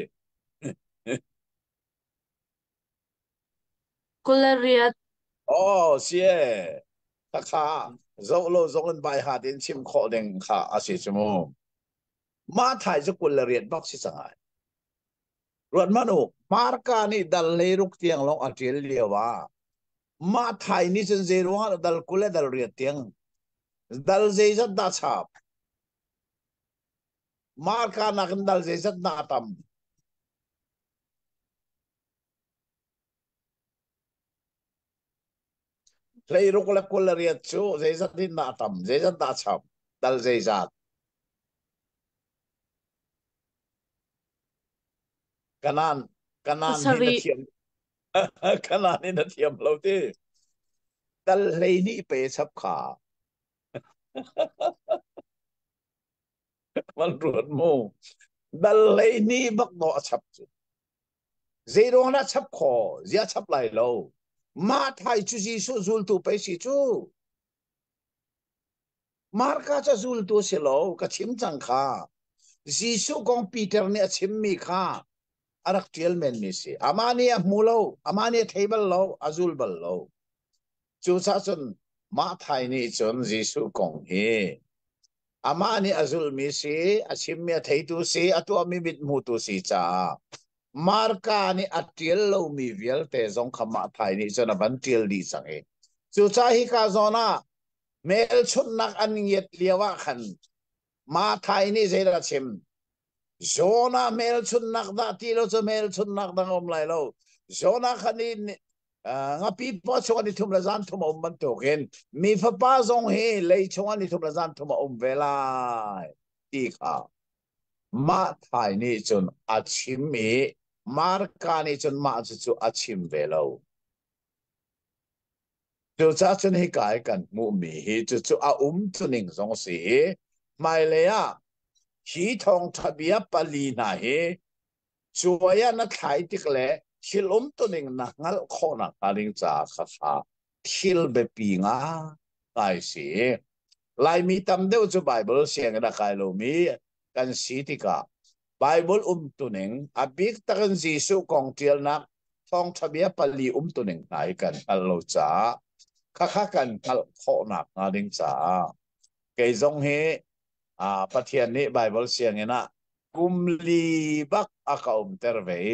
28. Oh, si e. Khakha zoh lo zong in bai hat in chim khawh ding kha a si cu mu. Mah thai cu 28 bak si cang ai. Ruat man u, Marka nih dal 16 tiang lawng a ṭial lio ah mah thai nih cun zei ruangah dal 20 le dal riat tiang dal zeizat dah chap? Marka nakin dal zeizat dah tam? 16 le 28 cu zeizat in dah tam, zeizat dah chap, dal zeizat? Kanan, kanan hi na Pasarih. thiam, kanan hi na thiam lo ti. Dal 12 pe chap kha. Man ruat mu. Dal 12 bak no a chap cu. Zeiruang dah chap khaw? Zia chap lai lo. Mah thai cu Jesuh zultu pei si cu. Marka ca zultu si lo, ka chim cang kha. Jesuh kong Peter nih a chimmi kha a rak ṭial menmi si. Amah nih a hmu lo, amah nih a thei bal lo, a zul bal lo. Cucaah cun mah thai nih cun Jesuh kong hi amah nih a zulmi si, a chimmi a theitu si, a tuahmi mithmutu si caah Marka nih a ṭial lomi vialte zong kha Matthai nih cun a van ṭial dih cang i cucaah hika zawn ah hmelchunhnak an ngiat lio ah khan Matthai nih zeidah a chim? Jonah hmelchunhnak dah ti lo cu hmelchunhnak dang a um lai lo. Jonah kha nih ngapi paw chung an i thum le zan thum a um bantukin mi fapa zong hi lei chung an i thum le zan thum a um ve lai ti kha Matthai nih cun a chim i Marka nih cun mah cucu a chim ve lo. Cucaah cun hika i kan hmuhmi hi cucu a umtuning zong a si i hmailei ah hi thawngṭha bia pali hna hi cuai ah na thlai tik le thil umtuning na hngalh khawhnak hnga ding caah khakha thil biapi ngai si. Laimi tam deuh cu Baibal sianginn a kai lomi kan si tikah Baibal umtuning a bik takin Jesuh kong ṭialnak thawngṭha bia pali umtuning hna hi kan hngalh lo caah khakha kan hngalh khawhnak hnga ding caah kei zong hi Pathian nih Baibal sianginn ah kum li bak a ka umter ve i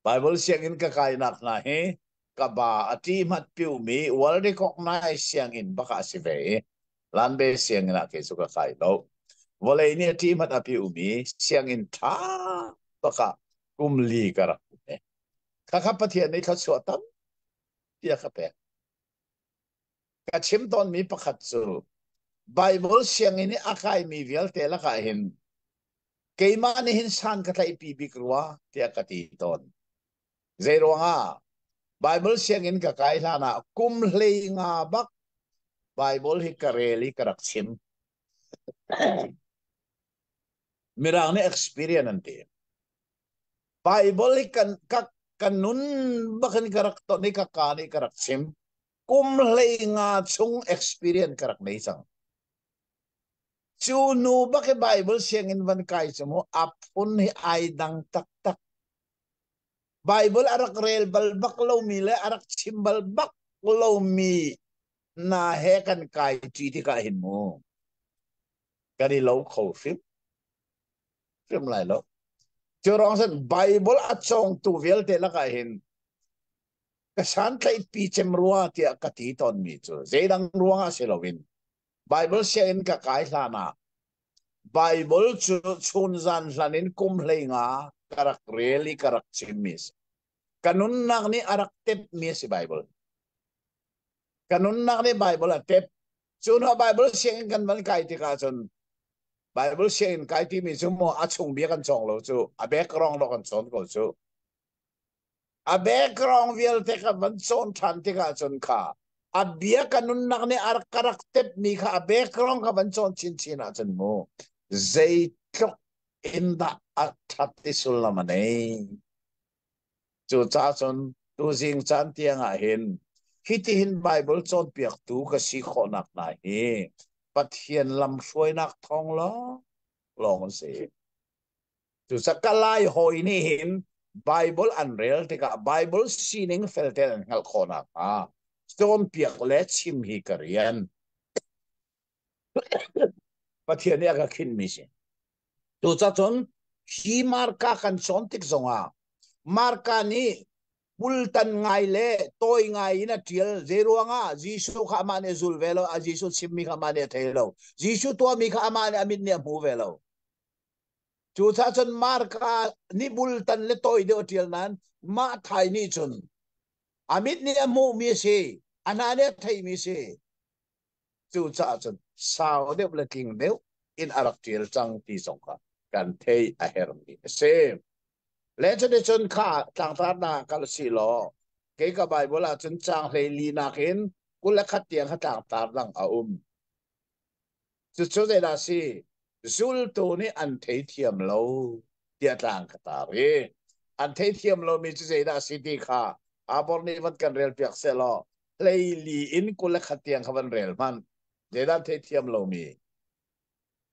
Baibal sianginn ka kainak hna hi ka ba a ṭi hmat piumi world recognized sianginn bak ah a si ve i Lanbe sianginn ah kei cu ka kai lo. Vawlei nih a ṭi hmat a piumi sianginn ṭha bak ah kum li ka rak um i khakha Pathian nih thluachuah tampi a ka pek. Ka chim tawnmi pakhat cu Baibal sianginn i a kaimi vialte lakah hin keimah nih hin san ka tlaihpi bik rua tiah ka ti tawn. Zei ruangah? Baibal sianginn ka kai hlan ah kum 15 bak Bible hi ka rel i ka rak chim. Mirang nih experience an ti. Bible hi kan ka kan nun bakin ka rak ton i ka ka nih ka rak chim. Kum hlei nga chung experience ka rak nei cang. Cu nu bak i Bible sianginn van kai cu mu a phun hi ai dang taktak. Bible a rak rel bal bak lomi le a rak chim bal bak lomi na he kan kai ṭi tikah hin mu kan i lo kho hrim hrim lai lo. Cu ruang cun Bible a cawngtu vialte lakah hin ka santlaih pi cem rua tiah ka ti tawnmi cu zeidang ruangah si loin Bible sianginn ka kai hlan ah Bible cu chunzan hlan in kum 15 ka rak rel i ka rak chimmi a si. Ka nunnak nih a rak tepmi a si Bible. Ka nunnak nih Bible a tep. Cu hnu Bible sianginn kan van kai tikah cun Bible sianginn kai timi cu maw a chung bia kan cawng lo cu a background lo kan cawn ko cu. A background vialte ka van cawn ṭhan tikah cun kha a bia ka nunnak nih a ka rak tepmi kha a background ka van cawn chinchin ahcun mu zeitluk in dah a ṭhat ti sullam a nei. Cucaah cun tuzing caan tiang ah hin hitihin Bible cawnpiaktu ka si khawhnak hna hi Pathian lamhruainak thawng lawng lawng an si. Cucaah Kalay hawi nih hin Bible an rel tikah Bible sining felte an hngalh khawh nakhnga cawnpiak le chim hi ka rian. Pathian nih a ka khinhmi si. Tucah cun hi Marka kan cawn tik zongah Marka nih bultan ngai le tawi ngai in a ṭial. Zeiruangah Jesuh kha amah nih a zul ve lo, a Jesuh chimmi kha amah nih a thei lo. Jesuh tuahmi kha amah nih a mit nih a hmu ve lo. Cucaah cun Marka nih bultan le tawi deuh a ṭial nain mah thai nih cun a mit nih a hmuhmi a si, a hna nih a theihmi a si. Cucaah cun sau deuh le tling deuh in a rak ṭial cang ti zong kha kan theih a herhmi a si. Le cuticun kha tlangtarnak kal si law kei ka Bible ah cun caang 14 nakin 21 tiang kha tlangtar dang a um. Cucu zeidah a si? Zultu nih an theithiam lo tiah tlang ka tar i an theithiam lomi cu zeidah a si ti kha Abor nih van kan rel piak seh law 14 in 21 tiang kha van rel hmanh. Zeidah an theithiam lomi?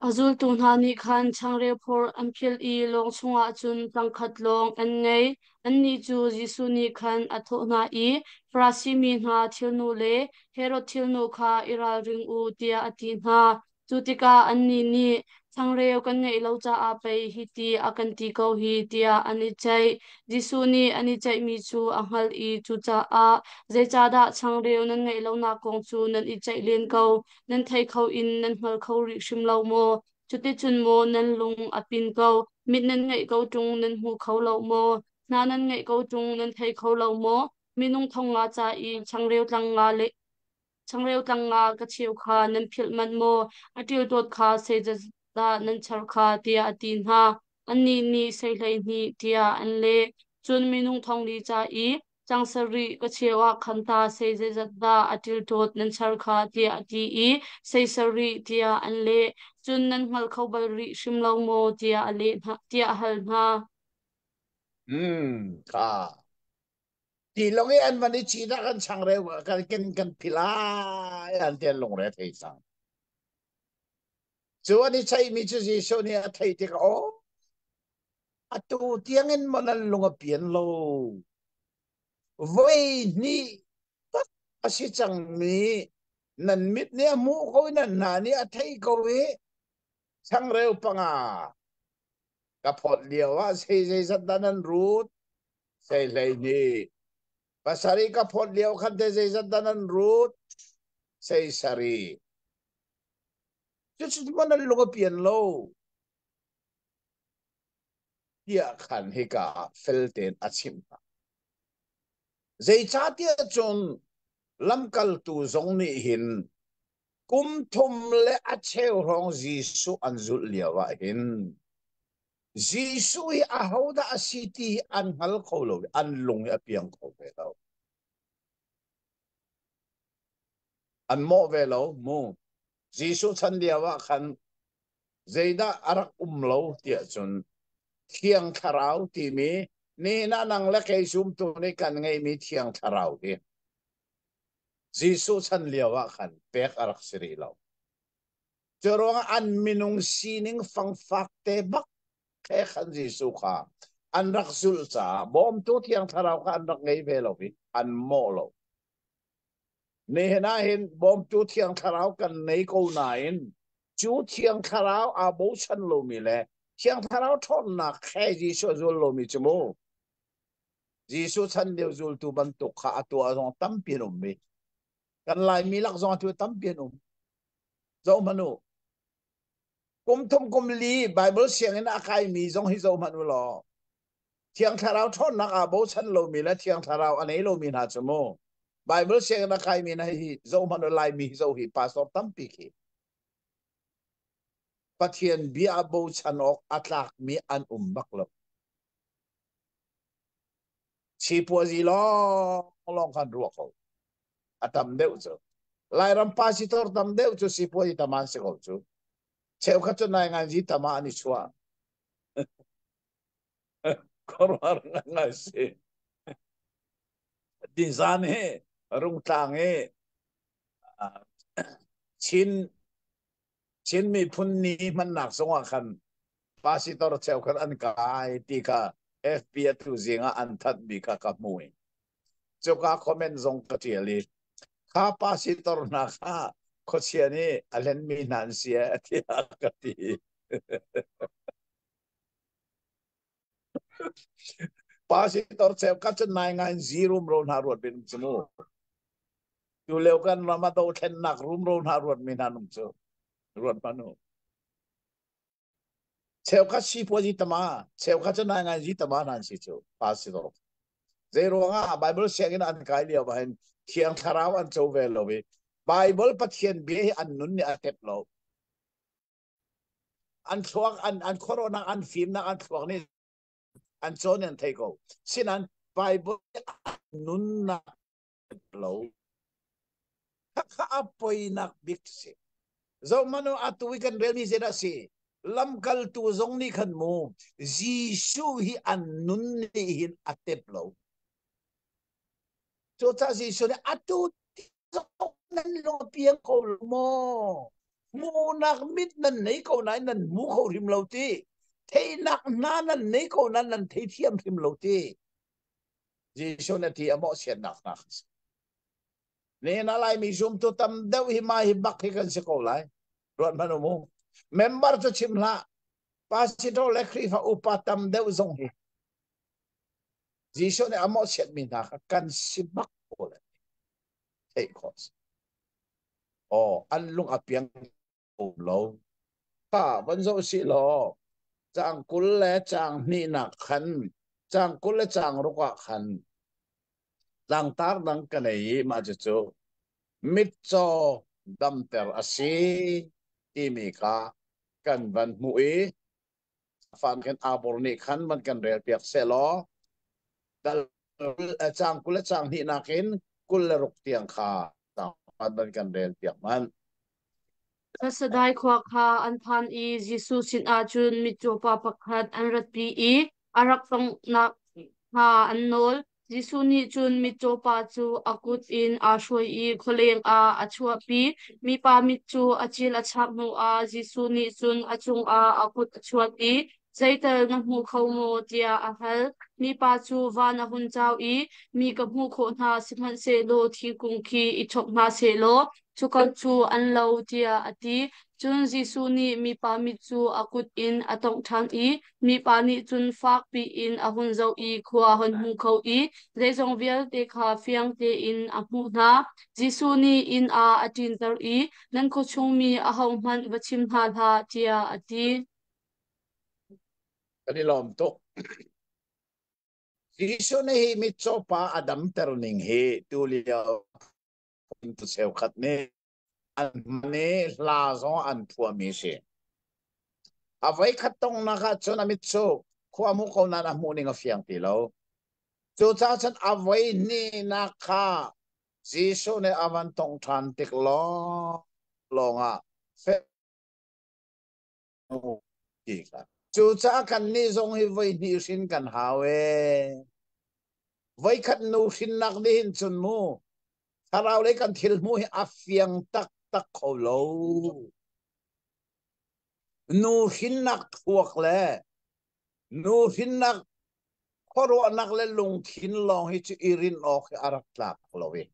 A zultu hna nih khan changreu phor an philh i lawng chungah cun tlangkhat lawng an ngei. Annih cu Jesuh nih khan a thawh hna i, Farasi mi hna thilnu le Herod thilnu kha i ralring u, tiah a ti hna. Cu tikah annih nih, Changreu kan ngeih lo caah pei hiti a kan ti ko hi, tiah an i ceih. Jesuh nih an i ceihmi cu a hngalh i cucaah, Zeicahdah changreu nan ngeih lonak kong cu nan i ceih len ko? Nan thei kho in nan hngal kho rih hrim lo maw? Cuticun maw nan lung a pin ko? Mit nan ngeih ko ṭung nan hmu kho lo maw? Hna nan ngeih ko ṭung nan thei kho lo maw? Minung 5000 ca i changreu tlang nga le changreu tlang nga ka cheu kha nan philh manh maw? A ṭilṭawt kha sei dah nan char kha tiah a ti hna. Annih nih sei 12 tiah an leh. Cun minung 4000 ca i cang sarih ka cheu ah khan ta sei zeizat dah a ṭilṭawt nan char kha tiah a ti i sei sarih tiah an leh. Cun nan hngal kho bal rih hrim lo maw tiah a leh hna, tiah a hal hna. Hmm, kha. Ti lawng i an van i ci dah kan changreu kan ken kan philai an ti an lungre thei cang. Cu an i cheihmi cu Jesuh nih a theih tikah aw atu tiangin maw nan lung a pian lo. Voi hnih tak a si cangmi nan mit nih a hmuh ko i nan hna nih a theih ko i changreu panga ka phawt lio ah sei zeizat dah nan rut sei 12 pasarih ka phawt lio khan te zeizat dah nan rut sei sarih cucu maw nan lung a pian lo tiah khan hika ah fel tein a chimh hna zeicahtiah cun lamkaltu zong nih hin kum thum le a cheu hrawng Jesuh an zulh lio ah hin Jesuh hi ahodah a si ti hi an hngal kho lo i an lung hi a piang kho ve lo. An mawh ve lo mu. Jesuh chan lio ah khan zeidah a rak um lo tiah cun Thiang Thlarau timi nihin ah nang le kei zumtu nih kan ngeihmi Thiang Thlarau hi Jesuh chan lio ah khan pek a rak si rih lo. Cu ruangah an minung sining fangfak te bak he khan Jesuh kha an rak zulh caah bawmtu Thiang Thlarau kha an rak ngei ve lo i an mawh lo. Nihin ah hin bawmtu Thiang Thlarau kan nei ko nain cu Thiang Thlarau aa bochan lomi le Thiang Thlarau ṭhawnnak he Jesuh a zul lomi cu mu Jesuh chan lio zultu bantuk kha a tuah zong tampi an um i kan Laimi lak zong atu tampi an um. Zoh hmanh u. Kum thum kum li Bible sianginn a kaimi zong hi zoh hmanh u law Thiang Thlarau ṭhawnnak aa bochan lomi le Thiang Thlarau a nei lomi hna cu mu Bible sianginn a kaimi hna hi zoh hmanh u Laimi hi zoh hi pastor tampi khi Pathian bia a bochan awk a tlakmi an um bak lo. Sipuazi lawng lawng khan ruah ko. A tam deuh cu. Lairam pasitor tam deuh cu sipuazi tam an si ko cu. Cheukhat cu nai ngan zi tam ah an i chuah. Khuaruahhar ngai si. Nizan hi Rungtlang i Chin Chin miphun ni hmannak zongah khan pasitor cheukhat an kai ti kha FB atu zing ah an thanhmi kha ka hmu i cuka comment zong ka ṭial i kha pasitor hna kha khuachia nih a hlenmi hna an si e tiah ka ti. Pasitor cheukhat cun nai ngai in zi rumro hna ruat bin cu mu. Tu lio kan ram a dothlennak rumro hna ruat mi hna nung cu ruat hmanh u. Cheukhat sipuazi tama, cheukhat cu nai ngai zi tama hna an si cu pasitor. Zei ruangah Bible sianginn an kai lio ah hin Thiang Thlarau an co ve lo i Bible Pathian bia hi an nun nih a tep lo. An thluak an an khuaruahnak an fimnak an thluak nih an cawn an thei ko. Sinan Bible nunnak lo. Khakha a poinak bik si. Zohmanh u atu i kan relmi zeidah si? Lamkaltu zong nih khan mu Jesuh hi an nun nih hin a tep lo. Cucaah Jesuh nih atu nan lung a piang ko lo maw? Hmuhnak mit nan nei ko nain nan hmu kho hrim lo ti. Theihnak hna nan nei ko nain nan theithiam hrim lo ti. Jesuh nih a ti a mawhchiatnak hna kha si. Nihin ah Laimi zumtu tam deuh hi mah hi bak hi kan si ko lai. Ruat hmanh u mu. Member cu chim hlah. Pastor le Khrihfa upa tam deuh zong hi Jesuh nih a mawhchiatmi hna kha kan si bak ko lai. Theih khawh si. Aw, an lung a piang um lo. Kha van zoh sih law caang 20 le caang hnihnak khan caang 20 le caang ruk ah khan tlangtar dang ka nei i mah cucu mitcaw damter a si timi kha kan van hmuh i fan khan abor nih khan van kan rel piak seh law dal caang 20 le caang hnihnak in 26 tiang kha van kan rel piak man. Bethsaida khua kha an phan i Jesuh sinah cun mitcaw pa pakhat an ratpi i a rak tonghnak kha an nawl. Jesuh nih cun mitcaw pa cu a kut in aa hruai i khualeng ah a chuahpi. Mipa mit cu a cil a chak hnuah Jesuh nih cun a cungah a kut a chuan i, Zeital na hmu kho maw? tiah a hal. Mipa cu van a hun cau i, Mi ka hmuh khawh hna, sihmanhsehlaw thingkung khi i chok hna sehlaw cukhat cu an lo, tiah a ti. Cun Jesuh nih mipa mit cu a kut in a tawngh ṭhan i mipa nih cun fak piin a hun zoh i khua a hun hmu kho i zeizong vialte kha fiang tein a hmuh hna. Jesuh nih inn ah a ṭinter i, Nan khuachung mi ahohmanh va chim hna hlah, tiah a ti. Kan i lawm tuk. Jesuh nih hi mitcaw pa a damter ning hi tulio cheukhat nih an hman i hla zong an phuahmi si. A voikhat tongnak ah cun a mit cu khua hmu ko nain a hmuh ning a fiang ti lo. Cucaah cun a voi hnihnak kha Jesuh nih a van tong ṭhan tik lawng lawngah ti kha. Cucaah kannih zong hi voi hnih hrin kan hau ee. Voikhat nu hrinnak nih hin cun mu thlarau lei kan thil hmuh hi a fiang taktak kho lo. Nu hrinnak thuak le nu hrinnak khuaruahnak le lungthin lawng hi cu i rin awk hi a rak tlak lo i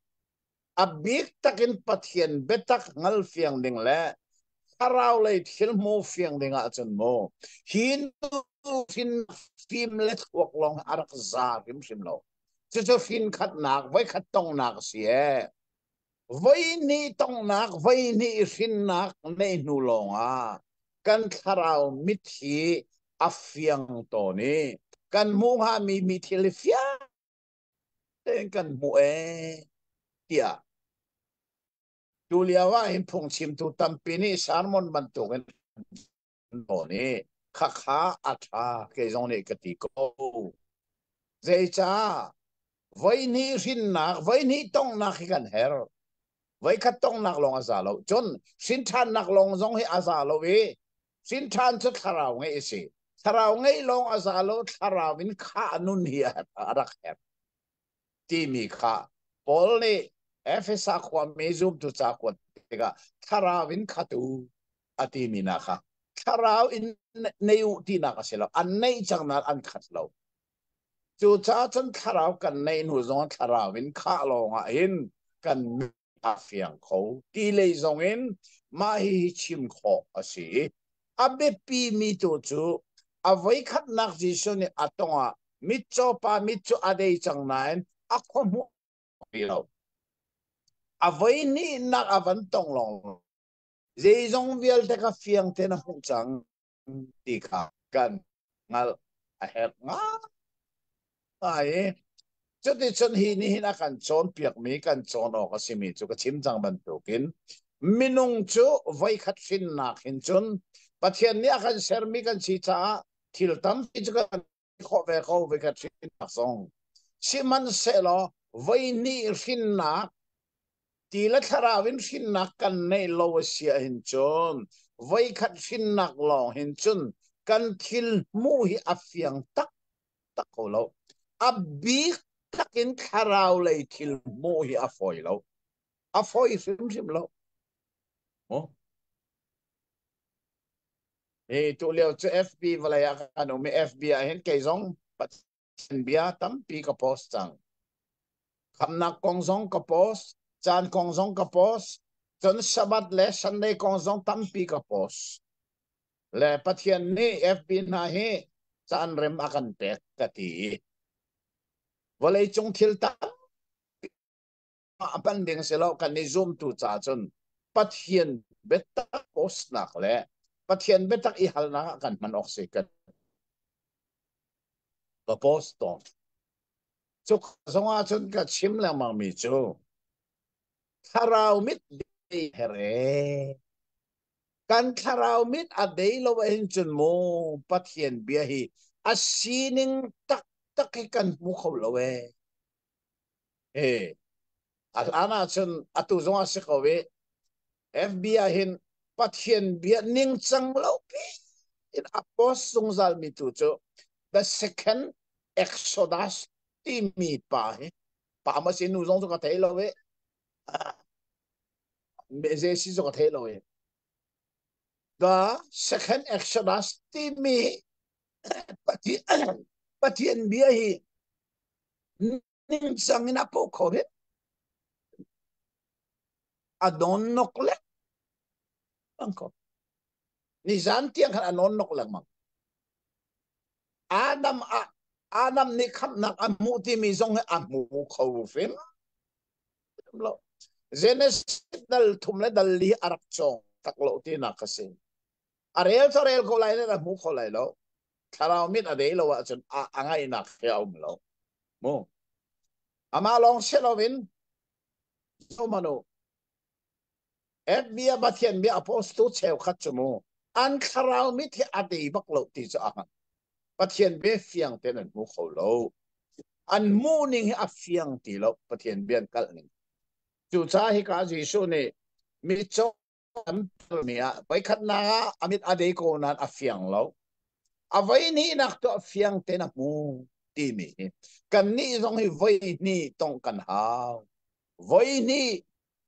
a bik takin Pathian biatak hngal fiang ding le thlarau lei thil hmu fiang ding ahcun mu hi nu hrin fim le thluak lawng a rak za hrimhrim lo. Cucu hrin khatnak voikhat tongnak a si ee. Voi hnih tongnak voi hnih hrinnak neih hnu lawngah kan thlarau mit hi a fiang tawn i kan hmuh hngami mi thil hi fiang tein kan hmuh ee tiah tu lio ah hin phungchimtu tampi nih sermon bantukin tawn i khakha a ṭha kei zong nih ka ti ko. Zeicah voihnih hrinnak voihnih tonghnak hi kan herh. Voikhat tonghnak lawng a za lo. Cun hrinṭhannak lawng zong hi a za lo i hrinṭhan cu thlarau ngeih a si. Thlarau ngeih lawng a za lo, thlarau in khah nun hi a rak herh. Timi kha Paul nih Efesa khuami zumtu ca kuat tikah thlarau in khatu a timi na kha thlarau in nei u tinak a si lo. An neih cang nain an khat lo. Cucaah cun thlarau kan neih hnu zong thlarau in khah lawngah hin kan a fiang kho ti lei zong in mah hihi chim khawh a si. A biapi mi tu cu a voikhatnak Jesuh nih a tong ah mitcaw pa mit cu a dei cang nain a khua hmuh rih lo. A voihnihnak a van tong lawng zeizong vialte kha fiang tein a hmuh cang ti kha kan hngalh a herh ngai. Cuticun hi nihin a kan cawnpiakmi kan cawn awk a simi cu ka chim cang bantukin minung cu voikhat hrinnak hin cun Pathian nih a kan sermi kan si caah thil tampi cu kan khawh ve ko voikhat hrinnak zong. Sihmanhsehlaw voihnih hrinnak Ti le thlarau in hrinnak kan neih lo a si ahhin cun voikhat hrinnak lawng hin cun kan thil hmuh hi a fiang taktak ko lo. A bik takin thlarau lei thil hmuh hi a fawi lo. A fawi hrimhrim lo. Oh. Hi tu lio cu FB vawlei ah kan um i FB ah hin kei zong Pathian bia tampi ka post cang. Khamnak kong zong ka post, caan kong zong ka post, cun Sabbath le Sunday kong zong tampi ka post. Le Pathian nih FB hna hi caan rem a kan pek ka ti i vawleicung thil tampi a pan ding si lo kan i zumtu ca cun Pathian biatak postnak le Pathian biatak i halnak ah kan hman awk si kan ka post tawn. Cuk zong ah cun ka chim lengmang mi cu thlarau mit dei here. Kan thlarau mit a dei lo ahhin cun mu Pathian bia hi a sining taktak hi kan hmu kho lo ee. He a hlan ah cun atu zong ah si ko i FBI hin Pathian bia ningcang lo pi in a post zungzal mi tu cu the second Exodus timi pa hi pa ma si nu zong cu ka thei lo i me si cu ka thei lo i the second Exodus timi Pathian Pathian bia hi ningcang in a po kho rit a don nok le bang ko nizan tiang khan a non nok lengmang Adam a Adam nih khamhnak a hmuh timi zong hi a hmu kho hrim lo Genesis dal thum le dal li a rak cawng tak lo tinak ka si a rel cu rel ko lai le a hmu kho lai lo thlarau mit a dei lo ahcun a, a ngaihnak he a um lo mu amah lawng si loin manu bia Pathian bia apostle cheukhat cu mu an thlarau mit hi a dei bak lo ti cu a hngalh Pathian bia fiang tein an hmu kho lo an hmuh ning hi a fiang ti lo Pathian bia an kalh ning. Cucaah hika Jesuh nih mitcaw an mi ah voikhatnak ah a mit a dei ko nain a fiang lo. A voi hnihnak tu a fiang tein a hmu timi hi kannih zong hi voi hnih tongh kan hau. Voi hnih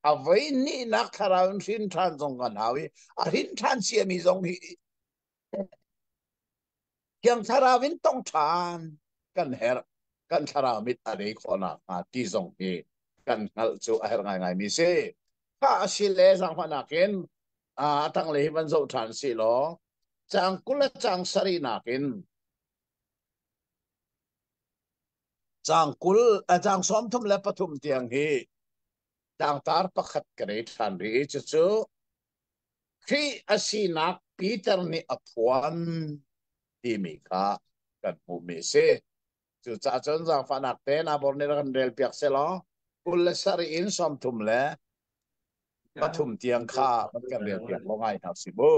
a voi hnihnak thlarau in hrin ṭhan zong kan hau i a hrin ṭhan ciami zong hi Thiang Thlarau in tong ṭhan kan herh. Kan thlarau mit a rei khawh nakhnga ti zong hi kan hngalh cu a herh ngaingaimi si. Kha a si le zaangfahnak in a tanglei hi van zoh ṭhan si law caang 20 le caang sarihnak in caang 20 caang 33 tiang hi tlangtar pakhat ka nei ṭhan rih i cucu Khrih a sinak Peter nih a phuan timi kha kan hmuhmi a si. Cucaah cun zaangfahnak te Nabor nih rak kan relpiak sehlaw 27 in 33 tiang kha van kan relpiak law ngai hna si mu.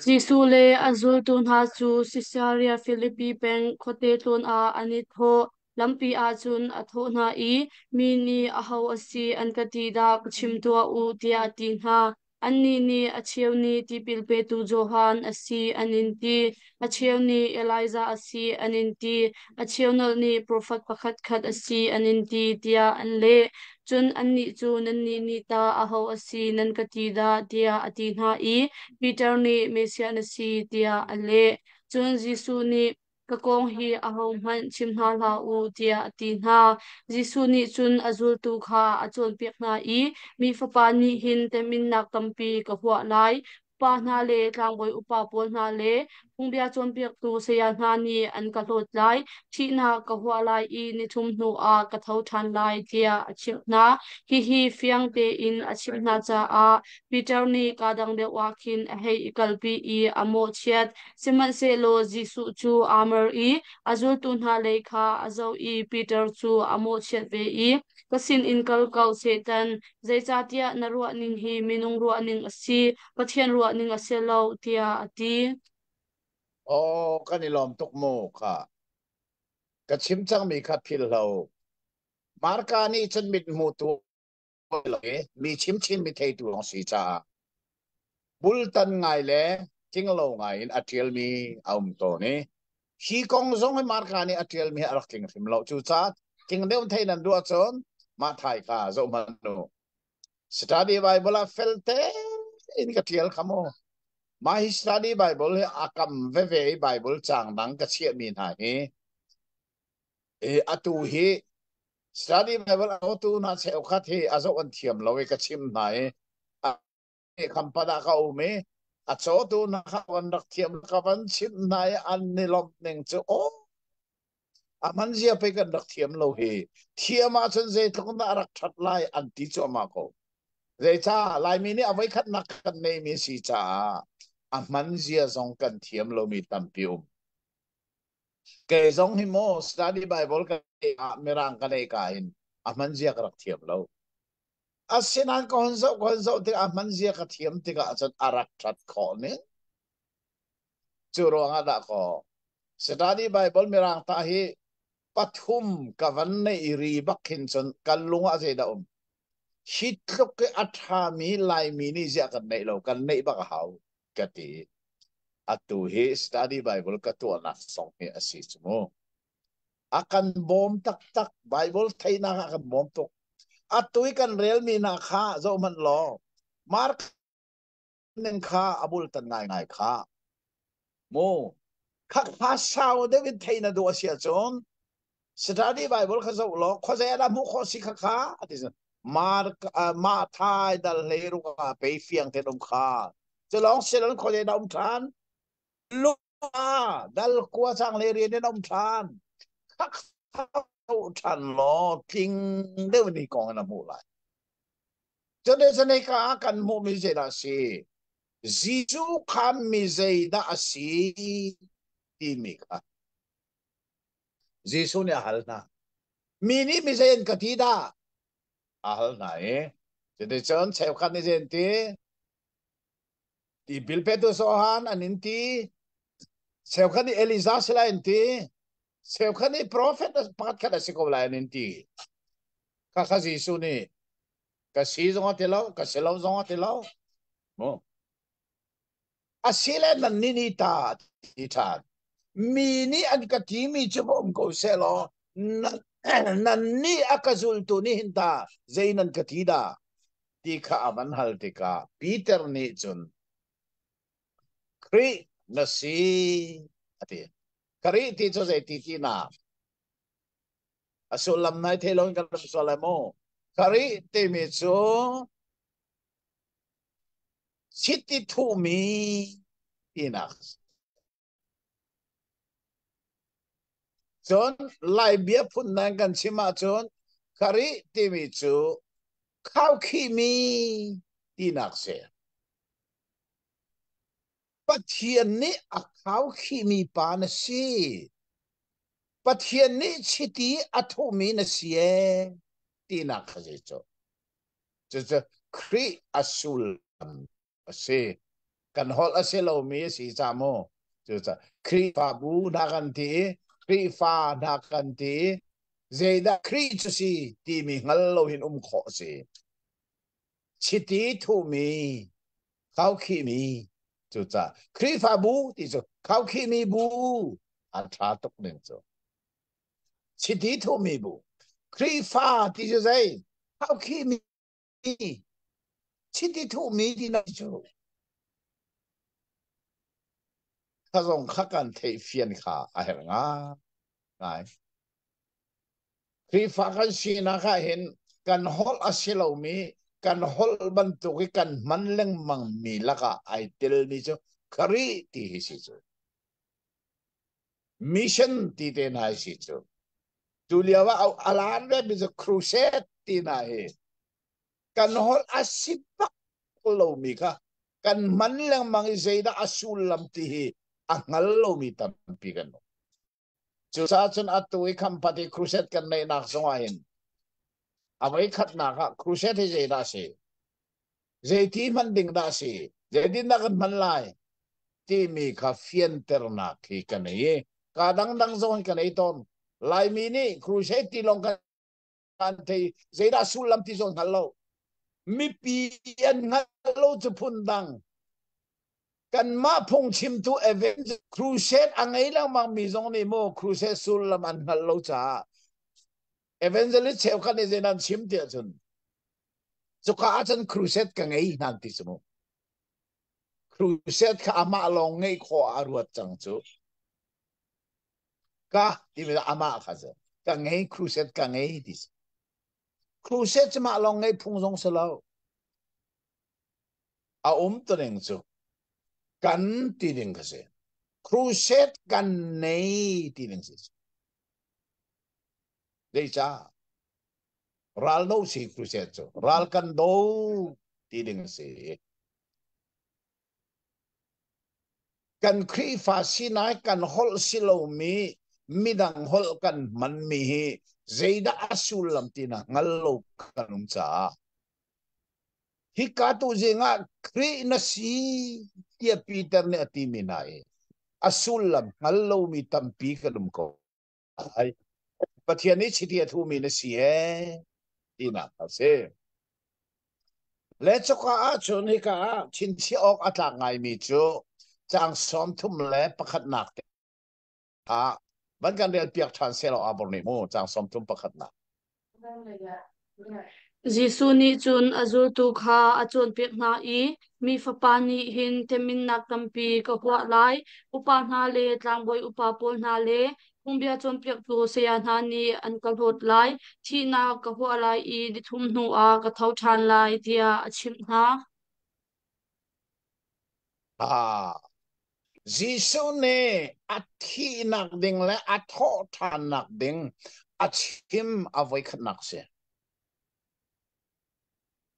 Jesuh le a zultu hna cu Sisaria Filipi peng khuate tlawn ah an i thawh. Lampi ah cun a thawh hna i, Mi nih aho a si an ka ti dah ka chim tuah u, tiah a ti hna. Annih nih a cheu nih tipil petu Johan a si an in ti, a cheu nih Elijah a si an in ti, a cheu nolh nih profet pakhatkhat a si an in ti, tiah an leh. Cun annih cu nannih nih tah aho a si nan ka ti dah, tiah a ti hna i Peter nih Messiah na si, tiah a leh. Cun Jesuh nih, Ka kong hi ahohmanh chim hna hlah u, tiah a ti hna. Jesuh nih cun a zultu kha a cawnpiak hna i, Mi Fapa nih hin teminnak tampi ka huah lai. Upa hna le tlangbawi upa pawl hna le phungbia cawnpiaktu saya hna nih an ka hlawt lai. Thihnak ka huah lai i nithum hnuah ka tho ṭhan lai, tiah a chimh hna. Hihi fiang tein a chimh hna caah Peter nih kaa dang deuh ah khin a hei i kalpi i a mawhchiat. Sihmanhsehlaw Jesuh cu aa mer i a zultu hna lei kha a zoh i Peter cu a mawhchiat ve i, Ka sinin kal ko, Satan! Zeicahtiah na ruahning hi minung ruahning a si, Pathian ruahning a si lo, tiah a ti. Aw, kan i lawm tuk mu kha. Ka chim cangmi kha philh lo. Marka nih cun mithmutu mi chimchin mi theitu lawng si caah bultan ngai le tlinglo ngai in a ṭialmi a um tawn i hi kong zong hi Marka nih a ṭialmi hi a rak tling hrim lo. Cucaah tling deuh thei nan duh ahcun mah thai kha zoh hmanh u. Study Bible ah fel tein ka ṭial kha mu. Mah hi Study Bible hi a kam veve i Bible caang dang ka chiahmi hna hi atu hi Study Bible a tu hna cheukhat hi a zoh an thiam lo i ka chim hna i khampat ah ka um i a cawtu hna kha an rak thiam ka van chimh hna i an ni lawmh ning cu aw a hman zia pei kan rak thiam lo hi thiam ahcun zeitluk dah a rak ṭhat lai an ti cuahmah ko. Zeicah Laimi nih a voikhatnak kan neimi si caah a hman zia zong kan thiam lomi tampi um. Kei zong hi maw study Bible ka ah mirang ka nei ka in a hman zia ka rak thiam lo. Asinain ka hon zoh ka hon zoh tikah a hman zia ka thiam tikah cun a rak ṭhat khawh ning. Cu ruangah dah kaw study Bible mirang ta hi pathum ka van nei i ri bak hin cun kan lung ah zeidah um. Hi tluk i a ṭhami Laimi nih ziah kan neih lo, kan neih bak a hau ka ti. Atu hi study Bible ka tuahnak song hi a si cu mu. A kan bawm taktak. Bible theihnak ah kan bawm tuk. Atu i kan relmi hna kha zoh hmanh law, Mark ning kha a bultan ngaingai kha. Mu, khakha sau deuh in theih na duh a si ahcun study Bible kha zoh law khuazei ah dah hmuh khawh si kha kha a ti Mark ma thai dal hlei ruk ah pei fiang te um kha cu lawng silon khuazei dah um ṭhan Luka dal kua cang le rian in um ṭhan khak ṭhan law tling deuh ni kong in a hmuh lai Cun ka ah kan hmuhmi zeidah a si? Jesuh kha mi zeidah a si timi kha Jesuh nih a hal hna. Mi nih mi zei an ka ti dah? A hal hna i cuticun cheukhat nih zei an ti? Tipil petu Johan an in ti. Cheukhat nih Elijah si lai an ti. Cheukhat nih profet pakhat khat a si ko lai an in ti. Khakha Jesuh nih. Ka si zong a ti lo, ka si lo zong a ti lo. Mu. A si le nan nih ni ta ti ṭhan. Mi nih an ka timi cu va um ko seh law nan nih a ka zultu nih hin ta zei nan ka ti dah ti kha a van hal tikah Peter nih cun Khrih na si a ti. Khrih ti cu zei ti tinak? A sullam nai thei lo in kan ram sual lai mu. Khrih timi cu chiti thuhmi tinak. Cun Lai bia phun nan kan chim ahcun Khrih timi cu khaukhihmi tinak si. Pathian nih a khaukhihmi pa na si. Pathian nih chiti a thuhmi na si ee tinak kha si cu. Cucu Khrih a sullam a si. Kan holh a si lomi a si ca mu. Cucaah Khrihfabu hna kan ti i Khrihfa hna kan ti i zeidah Khrih cu si timi hngal lo hin um khawh a si. Chiti thuhmi khaukhihmi cucaah Khrihfabu ti cu khaukhihmi bu a ṭha tuk ning cu chiti thuhmi bu Khrihfa ti cu zei khaukhihmi chiti thuhmi ti na cu kha zong kha kan theih fian kha a herh ngai. Khrihfa kan sinak ah hin kan holh a si lomi kan holh bantuk i kan hman lengmangmi lakah ai telmi cu Khrih ti hi si cu. Mission ti te hna hi si cu. Tu lio ah a lar ve cu crusade ti hna hi kan holh a si bak lomi kha kan hman lengmang i zeidah a sullam ti hi a hngal lomi tampi kan um. Cucaah cun atu i Khampat i crusade kan neihnak zongah hin a voikhatnak ah crusade hi zeidah a si? Zeiti hman ding dah a si? Zeitindah kan hman lai? Timi kha fianternak hi ka nei i ka dangdang zong hi ka nei tawn. Laimi nih crusade ti lawng kan thei zeidah sullam ti zong hngal lo. Mipi an hngalh lo cu phun dang. Kanmah phungchimtu Evangel crusade a ngei lengmang mi zong nih mu crusade sullam an hngalh lo caah evangelist cheukhat nih zei nan chim tiah cun cuka ah cun crusade ka ngei nan ti cu mu. Crusade kha amah lawng ngeih khawh ah a ruat cang cu. Ka timi amah kha cu ka ngei crusade ka ngei ti cu. Crusade cu mah lawng ngeih phung zong si lo. A um tuning cu kan ti ding ka si. Crusade kan nei ti ding si. Zeicah? Ral do si crusade cu. Ral kan do ti ding a si. Kan Khrihfa sinai kan holh si lomi midang holh kan hmanmi hi zeidah a sullam ti na hngal lo kan um caah Hika tu zingah Khrih na si tiah Peter nih a timi hna i a sullam hngal lomi tampi kan um ko lai. Pathian nih chiti a thumi na si ee tinak a si. Le cuka ahcun hika ah chinchiah awk a tlak ngaimi cu caang 31nak te ah van kan rel piak ṭhan seh law abor nih mu caang 31nak. Jesuh nih cun a zultu kha a cawnpiak hna i, Mi Fapa nih hin teminnak tampi ka huah lai. Upa hna le tlangbawi upa pawl hna le phungbia cawnpiaktu saya hna nih an ka hlawt lai. Thihnak ka huah lai i nithum hnuah ka tho ṭhan lai, tiah a chimh hna. Ah, Jesuh nih a thihnak ding le a thawhṭhannak ding a chim a voikhatnak si.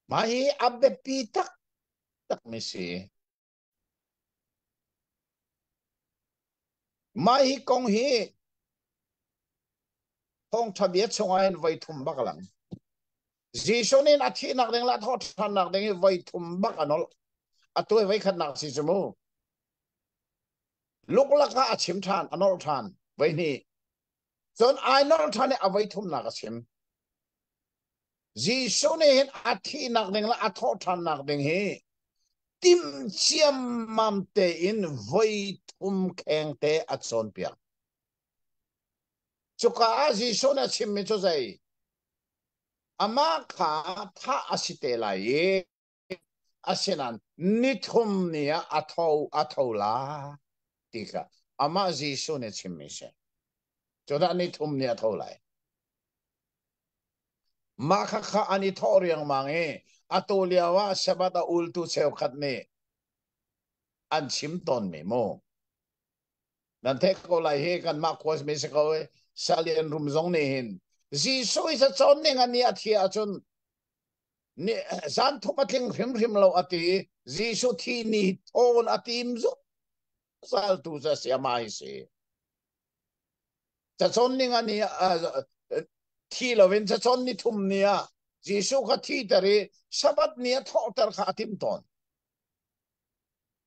Mah hi a biapi taktakmi si. Mah hi kong hi thawngṭha bia chungah hin voi thum bak a lang. Jesuh nih a thihnak ding le a thawhṭhannak ding hi voi thum bak a nolh. Atu hi voi khatnak si cu mu. Luklak ah a chim ṭhan, a nolh ṭhan voi hnih. Cun ai nolh ṭhan i a voi thumnak a chim. Jesuh nih hin a thihnak ding le a thawhṭhannak ding hi tim ciammam tein voi thum kheng te a cawnpiak. Cuka ah Jesuh nih a chimmi cu zei? Amah kha thah a si te lai i asinain nithum ni ah a tho a tho la ti kha amah Jesuh nih a chimmi si. Cudah nithum ni a tho lai. Mah khakha an i thawh riangmang i atu lio ah Sabbath a ultu cheukhat nih an chim tawnmi mu. Nan theih ko lai hi kanmah khua mi si ko i Salian rum zong nih hin Jesuh hi cawn ning an i a thi ahcun ni zan thum a tling hrimhrim lo a ti Jesuh thi ni thawn a tim zungzal tu cu a si amah hi si. Cacawn ning ani thi loin cacawn ni thum ni ah Jesuh kha thiter i Sabbath ni a thawhter kha a timh tawn.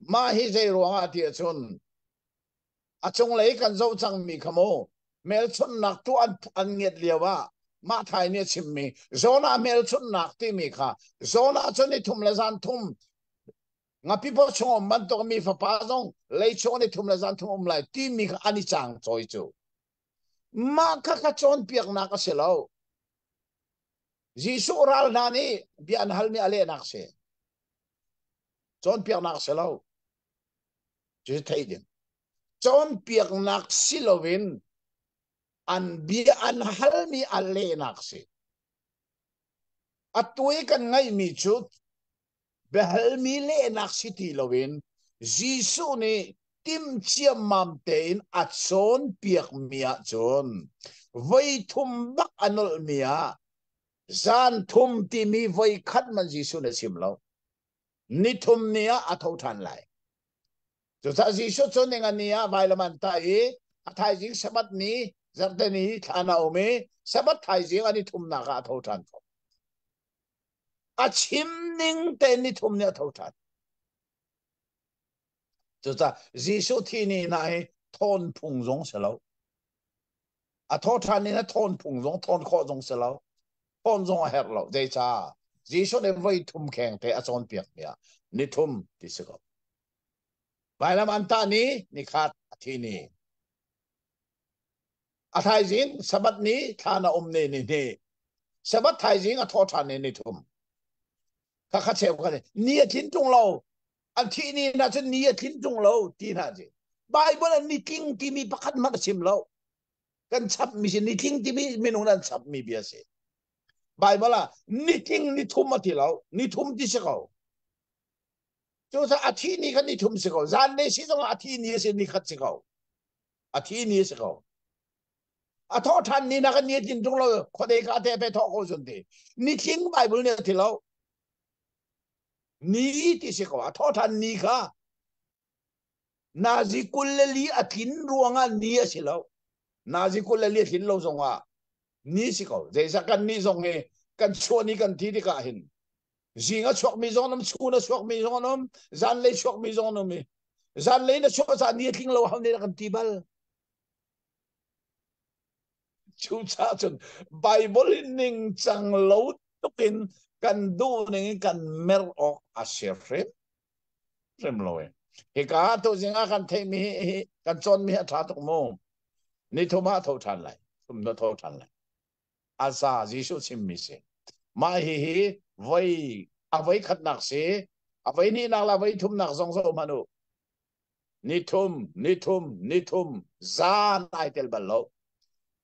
Mah hi zei ruangah ti ahcun a cunglei kan zoh cangmi kha mu hmelchunhnak tu an, an ngiat lio ah mah thai nih a chimmi Jonah hmelchunhnak timi kha Jonah cu ni thum le zan thum Ngapi paw chung um bantuk mi fapa zong lei chung ni thum le zan thum um lai timi kha an i cang cawi cu. Mah kha kha cawnpiaknak a si lo. Jesuh ral hna nih bia an halmi a lehnak si. Cawnpiaknak a si lo. Cu theih ding. Cawnpiaknak si loin an bia an halmi a lehnak si. Atu i kan ngaihmi cu biahalmi lehnak si ti loin Jesuh nih tim ciammam tein a cawnpiakmi ahcun voi thum bak a nolhmi ah zan thum timi voi khat man Jesuh nih a chim lo. Ni thum ni ah a tho ṭhan lai. Cucaah Jesuh cu ninga ni ah vailam an tah i a thaizing Sabbath ni zarhte ni thlan a um i Sabbath thaizing an i thumnak ah a tho ṭhan ko. A chim ning tein ni thum nih a tho ṭhan. Cucaah Jesuh thi ni hna hi thawn phung zong si lo. A tho ṭhan ni na thawn phung zong thawn khawh zong si lo. Thawn zong a herh lo. Zeicah? Jesuh nih voi thum kheng te a cawnpiak mi ah ni thum ti si ko. Vailam an tah ni ni khat a thi ni. A thaizing Sabbath ni thlan a um ni ni hnih. Sabbath thaizing a thaw ṭhan ni ni thum. Kha kha cheu kha ni a tlin ṭung lo. An thih ni na cun ni a tlin ṭung lo ti hna ci. Bible ah ni tling timi pakhat hmanh a chim lo. Kan chap mi si ni tling timi minung an chap mi bia si. Bible ah ni tling ni thum a ti lo. Ni thum ti si ko. Cucaah a thi ni kha ni thum si ko. Zan le si zong ah a thi ni a si ni khat si ko. A thi ni a si ko. A thawh ṭhan ni na kan ni tlin ṭung lo khuadei ka te pe thawh ko zun ti. Ni tling Bible nih a ti lo. Ni ti si ko. A thawh ṭhan ni kha nazi 24 a tlin ruangah ni a si lo. Nazi 24 a tlin lo zongah ni si ko. Zeicah kan nih zong hi kan chuah ni kan ti tikah hin zing a chuakmi zong an um chun a chuakmi zong an um zanlei chuakmi zong an um i zanlei na chuah caan ni a tling lo hau ne kan ti bal cucaah cun Bible in ningcang lo tukin kan duh ning in kan mer awk a si hrim hrim lo e hika tu zing ah kan theihmi hi kan cawnmi hi a ṭha tuk mu ni thum ah tho ṭhan lai thum na tho ṭhan lai a za Jesuh chimmi si. Mah hihi voi a voi khatnak si, a voi hnihnak le a voi thumnak zong zoh hmanh u. Ni thum, ni thum, ni thum, zan ai tel bal lo.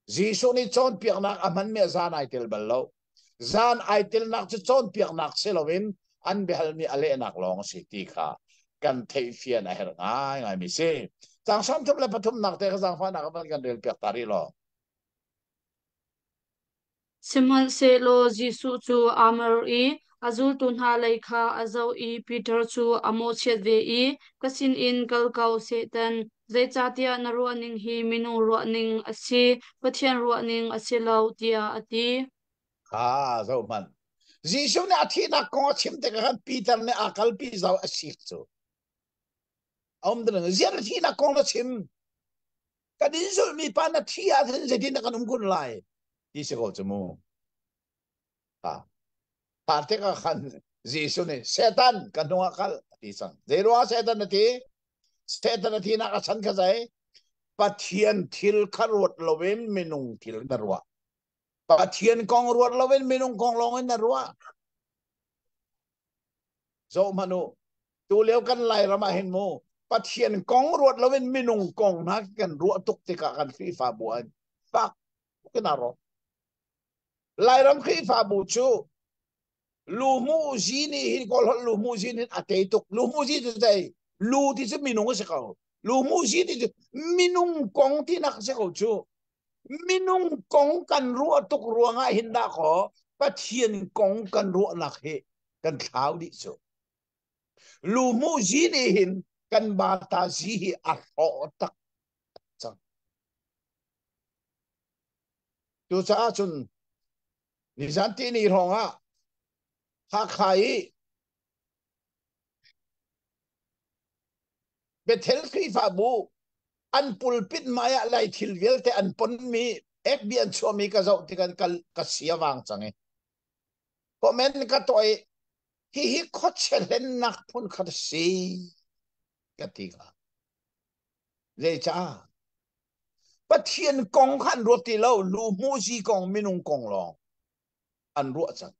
Jesuh nih cawnpiaknak a hmanmi ah zan ai tel bal lo. Zan ai telnak cu cawnpiaknak si loin an biahalmi a lehnak lawng a si ti kha kan theihfian a herh ngaingaimi si. Caang 33 te ka zaangfahnak a van kan rel piak ta rih law. Sihmanhsehlaw Jesuh cu aa mer i a zultu hna lei kha a zoh i Peter cu a mawhchiat ve i, Ka sinin kal ko, Satan! Zeicahtiah na ruahning hi minung ruahning a si, Pathian ruahning a si lo, tiah a ti. Kha zohhmanh. Jesuh nih a thihnak kong a chim tikah khan Peter nih aa kalpi zau a sik cu. A um ding ziar thihnak kong na chim. Kan in zulhmi pa na thi ahcun zeitin dah kan um kun lai ti si ko cu mu. Kha tikah khan Jesuh nih Satan ka hnungah kal a ti cang. Zei ruangah Satan a ti? Satan a thinak a chan kha zei? Pathian thil kha ruat loin minung thil na ruah. Pathian kong ruat loin minung kong lawng in na ruah. Zoh hmanh u. Tu lio kan Lairam ah hin mu Pathian kong ruat loin minung kong hna kan ruah tuk tikah kan Khrihfabu ah fak tuk in aa rawk. Lairam Khrihfabu cu luhmuh zi nih hin Kawl holh luhmuh zi nih a tei tuk. Luhmuh zi cu zei? Lu ti cu minung a si ko. Luhmuh zi ti cu minung kong tinak a si ko cu. Minung kong kan ruah tuk ruangah hin dah kaw Pathian kong kan ruahnak hi kan thlau dih cu. Luhmuh zi nih hin kan bata zi hi a hrawh tak cang. Cucaah cun nizan tihni hrawng ah Hakha i Bethel Khrihfabu an pulpit hmai ah Lai thil vialte an ponmi FB an chuahmi ka zoh tikah ka, ka sia vang cang i comment ka tuah i hihi khuachia hlennak phun khat a si ka ti kha. Zeicah? Pathian kong kha an ruat ti lo, lu hmuzi kong minung kong lawng an ruah cang.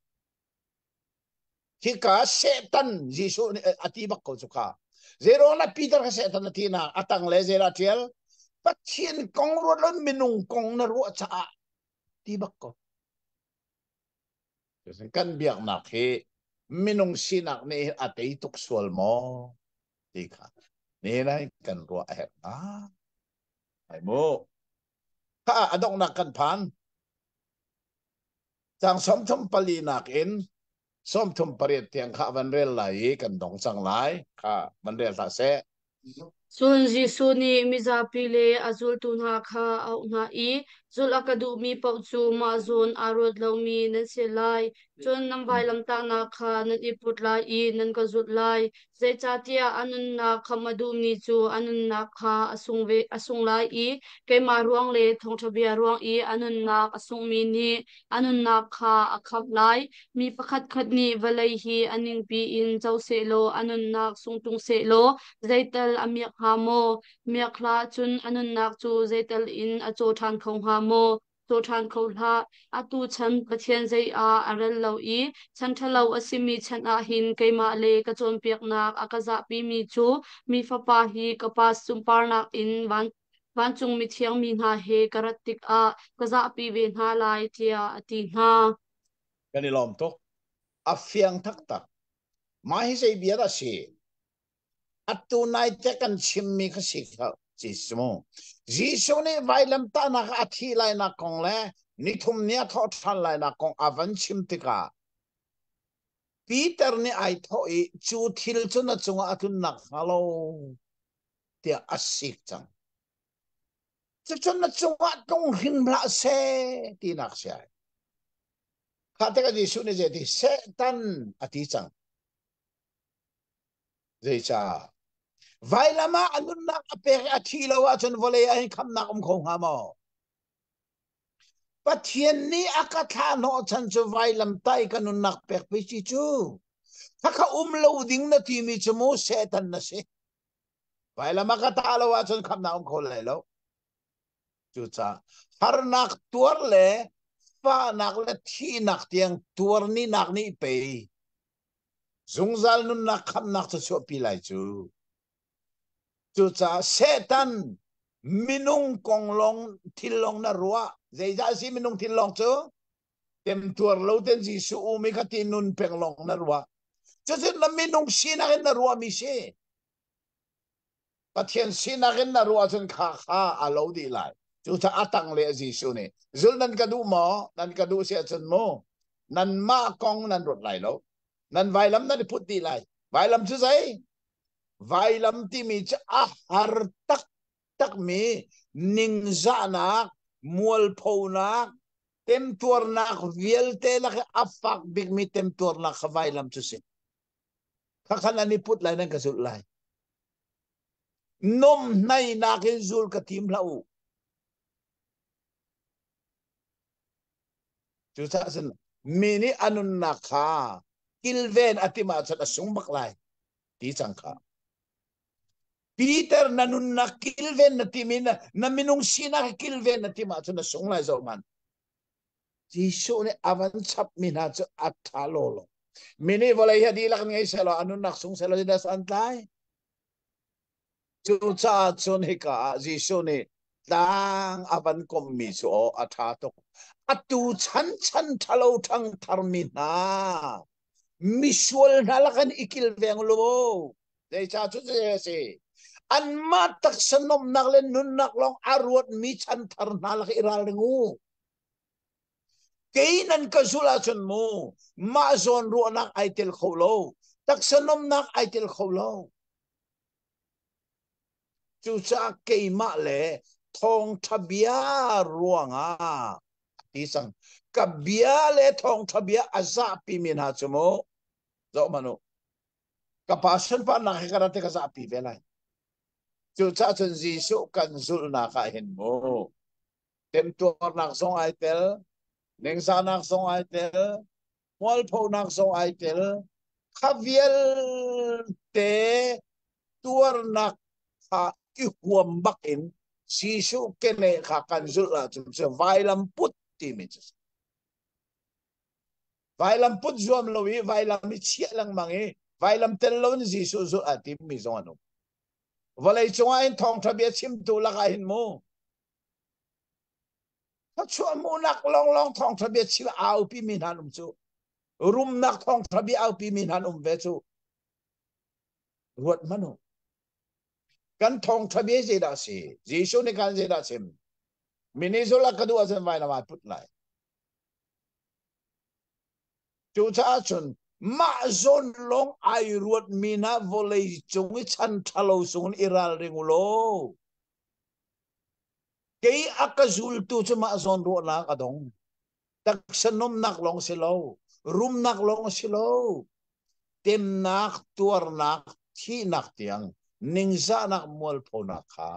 Hika Satan Jesuh nih a ti bak ko cu kha. Zeiruang na Peter kha Satan a ti na a tang le zeidah tial? Pathian kong ruat lo minung kong na ruah caah ti bak ko. Kan biaknak hi minung sinak nih a tei tuk sual maw? Ti kha ni lai kan ruah a herh hna. Ai mu. Kha a donghnak kan phan. Cang 34 nak in 38 tiang kha van rel lai i kan dong cang lai. Kha van rel hlah seh. Cun Jesuh nih mizapi le a zultu hna kha a auh hna i, Zulh a ka duhmi paoh cu mah zawn aa ruat lomi nan si lai. Cun nan vailamtahnak kha nan i put lai i nan ka zulh lai. Zeicahtiah a nunnak khamh a duhmi cu a nunnak kha a sung ve a sung lai i keimah ruang le thawngṭha bia ruang i a nunnak a sunghmi nih a nunnak kha a khamh lai. Mi pakhatkhat nih vawlei hi a ningpi in co sehlaw a nunnak sung ṭung sehlaw zeital a miak hnga maw? Miak hlah, cun a nunnak cu zeital in a caw ṭhan kho hnga maw? Caw ṭhan kho hlah. Atu chan Pathian zei ah a rel lo i chan ṭhalo a simi chan ah hin keimah le ka cawnpiaknak a ka zahpimi cu mi Fapa hi ka Pa sunparnak in van vancung mithiang mi hna he ka rat tikah ka zahpi ve hna lai, tiah a ti hna. Kan i lawm tuk. A fiang taktak. Mah hi zei bia dah si? Atu nai te kan chimmi kha si kha mu. Jesuh nih vailamtahnak a thih lainak kong le nithum ni a thawh ṭhan lainak kong a van chim tikah Peter nih ai thawh i cu thil cu na cungah a tlunnak hnga lo tiah a sik cang. Cucun na cungah tlung hrim hlah seh tinak si ai. Kha tikah Jesuh nih zei ti Satan a ti cang. Zeicah? Vailam ah a nunnak a pek i a thih lo ahcun vawlei ah hin khamnak um kho hnga maw? Pathian nih a ka thlah hnawhchan cu vailam tai ka nunnak pek pei si cu. Khakha um lo ding na timi cu mu Satan na si. Vailam a ka tah lo ahcun khamnak um kho lai lo. Cucaah harnak tuar le fahnak le thihnak tiang tuar ni nak nih pei zungzal nunnak khamnak cu chuahpi lai cu. Cucaah Satan minung kong lawng thil lawng na ruah. Zeicah si minung thil lawng cu? Temtuar lo ten Jesuh um i kha ti nun peng lawng na ruah. Cucu na minung sinak in na ruahmi si. Pathian sinak in na ruah cun kha kha a lo dih lai. Cucaah a tang le Jesuh nih zul nan ka duh maw? Nan ka duh si ahcun mu nanmah kong nan ruat lai lo. Nan vailam nan i put dih lai. Vailam cu zei? Vailam timi cu a har taktakmi ningzahnak, mualphonak, temtuarnak vialte lak i a fak bikmi temtuarnak kha vailam cu si. Khakha nan i put lai nan ka zulh lai. Nomhnainak in zul ka tim hlah u. Cucaah cun Mi nih a nunnak kha kilven a timh ahcun a sung bak lai ti cang kha. Peter na nunnak kilven na tim i na minung sinak kilven na tim ahcun na sung lai zoh man. Jesuh nih a van chapmi hna cu a ṭha lawlaw. Mi nih vawlei hi a dihlak ngei sehlaw a nunnak sung sehlaw zeidah san tlai? Cucaah cun hika ah Jesuh nih tlang a van komhmi cu aw a ṭha tuk. Atu chan chan ṭhalo ṭhangtharmi hna misual hna lakin i kilveng lu. Zeicah cu a si? Anmah taksa nomnak le nunnak lawng a ruatmi chanthar hna lak i ralring u. Kei nan ka zulh ahcun mu mah zawn ruahnak ai tel kho lo, taksa nomnak ai tel kho lo. Cucaah keimah le thawngṭha bia ruangah ti cang. Ka bia le thawngṭha bia a zahpi mi hna cu mu zoh hmanh u. Ka pa sunparnak hi ka rat i ka zahpi ve lai. Cucaah cun Jesuh kan zulhnak ah hin mu temtuarnak zong ai tel, ningzahnak zong ai tel, mualphonak zong ai tel. Kha vialte tuarnak kha i huam bak in Jesuh keneh kha kan zulh ahcun cu vailam put timi cu vailam put zuam lo i vailam i chiah lengmang i vailam tel lo in Jesuh zulh aa timmi zong an um. Vawlei cungah hin thawngṭha bia chimtu lakah hin mu thluachuah hmuhnak lawnglawng thawngṭha bia chim a aupi mi hna an um cu. Rumnak thawngṭha bia aupi mi hna an um ve cu. Ruat hmanh u. Kan thawngṭha bia zeidah a si? Jesuh nih khan zeidah a chim? Mi nih zulh a ka duh ahcun vailam ai put lai. Cucaah cun mah zawn lawng ai ruatmi hna vawlei cung i chan ṭhalo sungin i ralring u law kei a ka zultu cu mah zawn ruahnak a dong. Taksa nomnak lawng si lo, rumnak lawng si lo, temnak, tuarnak, thihnak tiang ningzahnak mualphonak kha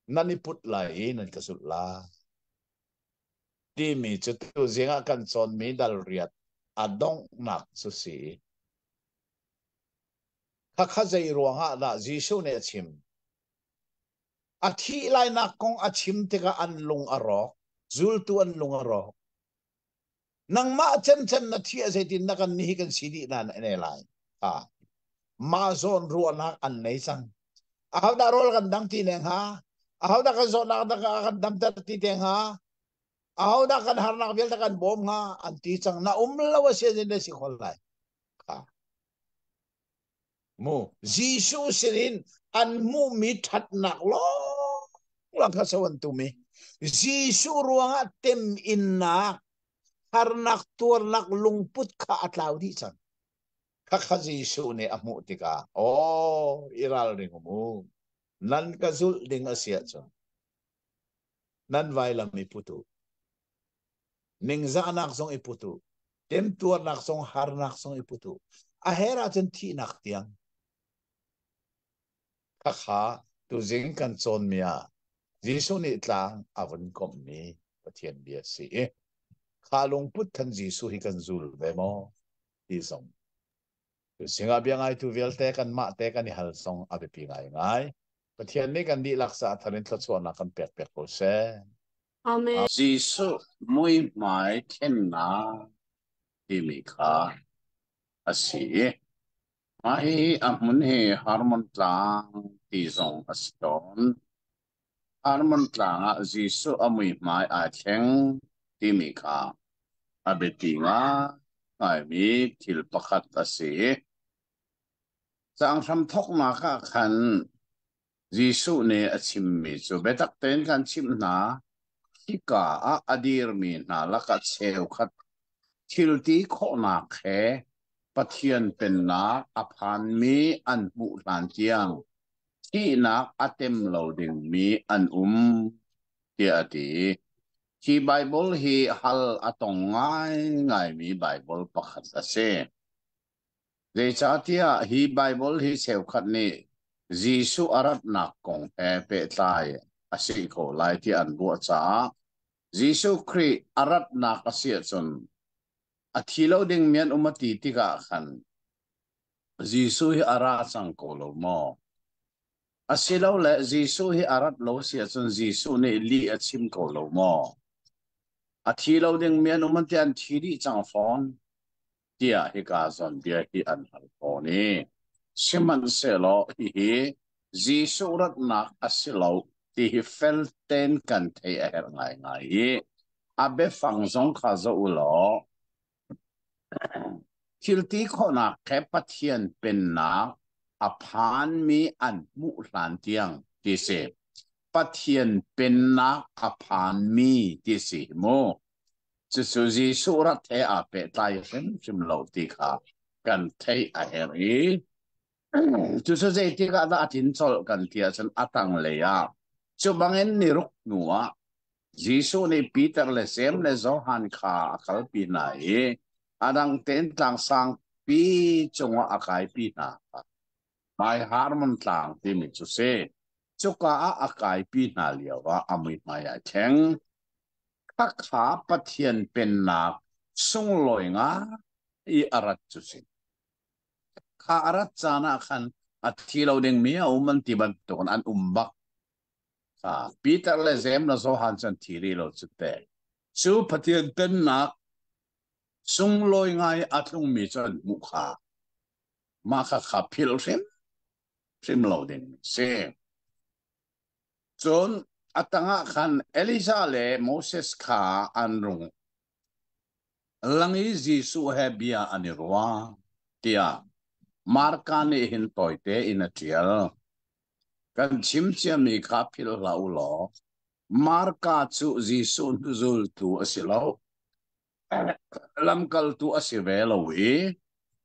nan i put lai i nan ka zulh lai. Timi cu tuzing ah kan cawnmi dal riat a donghnak cu si. Khakha zei ruangah dah Jesuh nih a chim? A thih lainak kong a chim tikah an lung a rawk, zultu an lung a rawk. Nangmah cemcem na thi a zeitin na kan ni kan si dih na ne lai. Ha. Mah zawn ruahnak an nei cang. Ahodah rawl kan dang ti ne hnga? Ahodah kan zawtnak kan damter ti te hnga? Ahodah kan harnak vialte kan bawm hnga? An ti cang. Na um lo a si na si khol lai. Kha. Mu Jesuh sinin an hmuhmi ṭhatnak lawng kha so an tum i Jesuh ruangah teminnak harnak tuarnak lungput kha a tlau dih cang. Khakha Jesuh nih a hmuh tikah, aw i ralring um u, nan ka zulh ding a si ahcun nan vailam i put u. Ningzahnak zong i put u. Temtuarnak zong harnak zong i put u. A her ahcun thihnak tiang. Khakha tuzing kan cawnmi ah Jesuh nih tlang a vun komhmi Pathian bia si i kha lungput khan Jesuh hi kan zul ve maw ti zong Tuzing ah bia ngaitu vialte kanmah te kan i hal zong a biapi ngaingai. Pathian nih kan dihlak caah thar in thluachuahnak kan pek piak ko seh. Amen. Jesuh muihmai thlennak timi kha a si i mah hihi a hmun hi Hermon Tlang ti zong a si tawn. Hermon Tlang ah Jesuh a muihmai aa thleng timi kha a biapi ngaingaimi thil pakhat a si. Caang hramthawknak ah khan Jesuh nih a chimmi cu biatak tein kan chimh hna, hika ah a dirmi hna lakah cheukhat thil ti khawhnak he Pathian Pennak a phanmi an hmuh hlan tiang thihnak a tem lo dingmi an um, tiah a ti. Hi Baibal hi hal a tong ngaingaimi Baibal pakhat a si. Zeicahtiah hi Baibal hi cheukhat nih Jesuh a ratnak kong he pehtlai a si ko lai tiah an ruah caah Jesuh Khrih a ratnak a si ahcun. A thi lo dingmi an um a ti tikah khan Jesuh hi a ra cang ko lo maw? Asilole Jesuh hi a rat lo si ahcun Jesuh nih lih a chim ko lo maw? A thi lo dingmi an um an ti an thi dih cang fawn tiah hika zawn bia hi an hal tawn i sihmanhsehlaw hihi Jesuh ratnak a si lo ti hi fel tein kan theih a herh ngaingai i a biafang zong kha zoh u law Thil ti khawhnak he Pathian Pennak a phanmi an hmuh hlan tiang ti si. Pathian Pennak a phanmi ti si mu. Cucu Jesuh rat he aa pehtlai hrimhrim lo ti kha kan theih a herh i cucu zeitik ah dah a tlin colh kan ti ahcun a tanglei ah cu bangin ni ruk hnu ah Jesuh nih Peter le Jeim le Johan kha a kalpi hna i a dang tein tlang sangpi cungah a kaipi hna. Hmai Harmon tlang timi cu si. Cuka ah a kaipi hna lioah a muihmai ai thleng. Khakha Pathian pennak sunglawi ngai i a rat cu si. Kha a rat caan ah khan a thi lo dingmi a um an ti bantukin an um bak. Peter le Jeim le Johan cu an thi rih lo cu te. Cu Pathian pennak sunglawi ngai a tlungmi cu an hmuh kha mah kha kha philh hrim hrim lo ding si. Cun a tangah khan Elijah le Moses kha an rung lang i Jesuh he bia an i ruah tiah Marka nih hin tawite in a ṭial. Kan chim ciami kha philh hlah u law Marka cu Jesuh hnuzultu a si lo. Lamkaltu a si ve lo i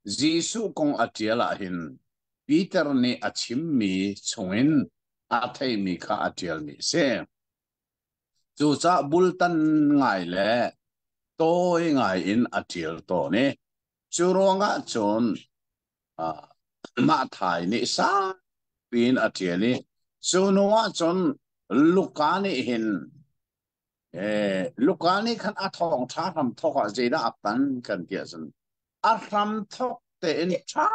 Jesuh kong a ṭial ahhin Peter nih a chimmi chungin a theimi kha a ṭialmi a si. Cucaah bultan ngai le tawi ngai in a ṭial tawn i cu ruangah cun mah thai nih saupi in a ṭial i cu hnu ah cun Luka nih hin Luka nih khan a thawngṭha hramthawk ah zeidah a pan kan ti ahcun a hramthawk tein ṭha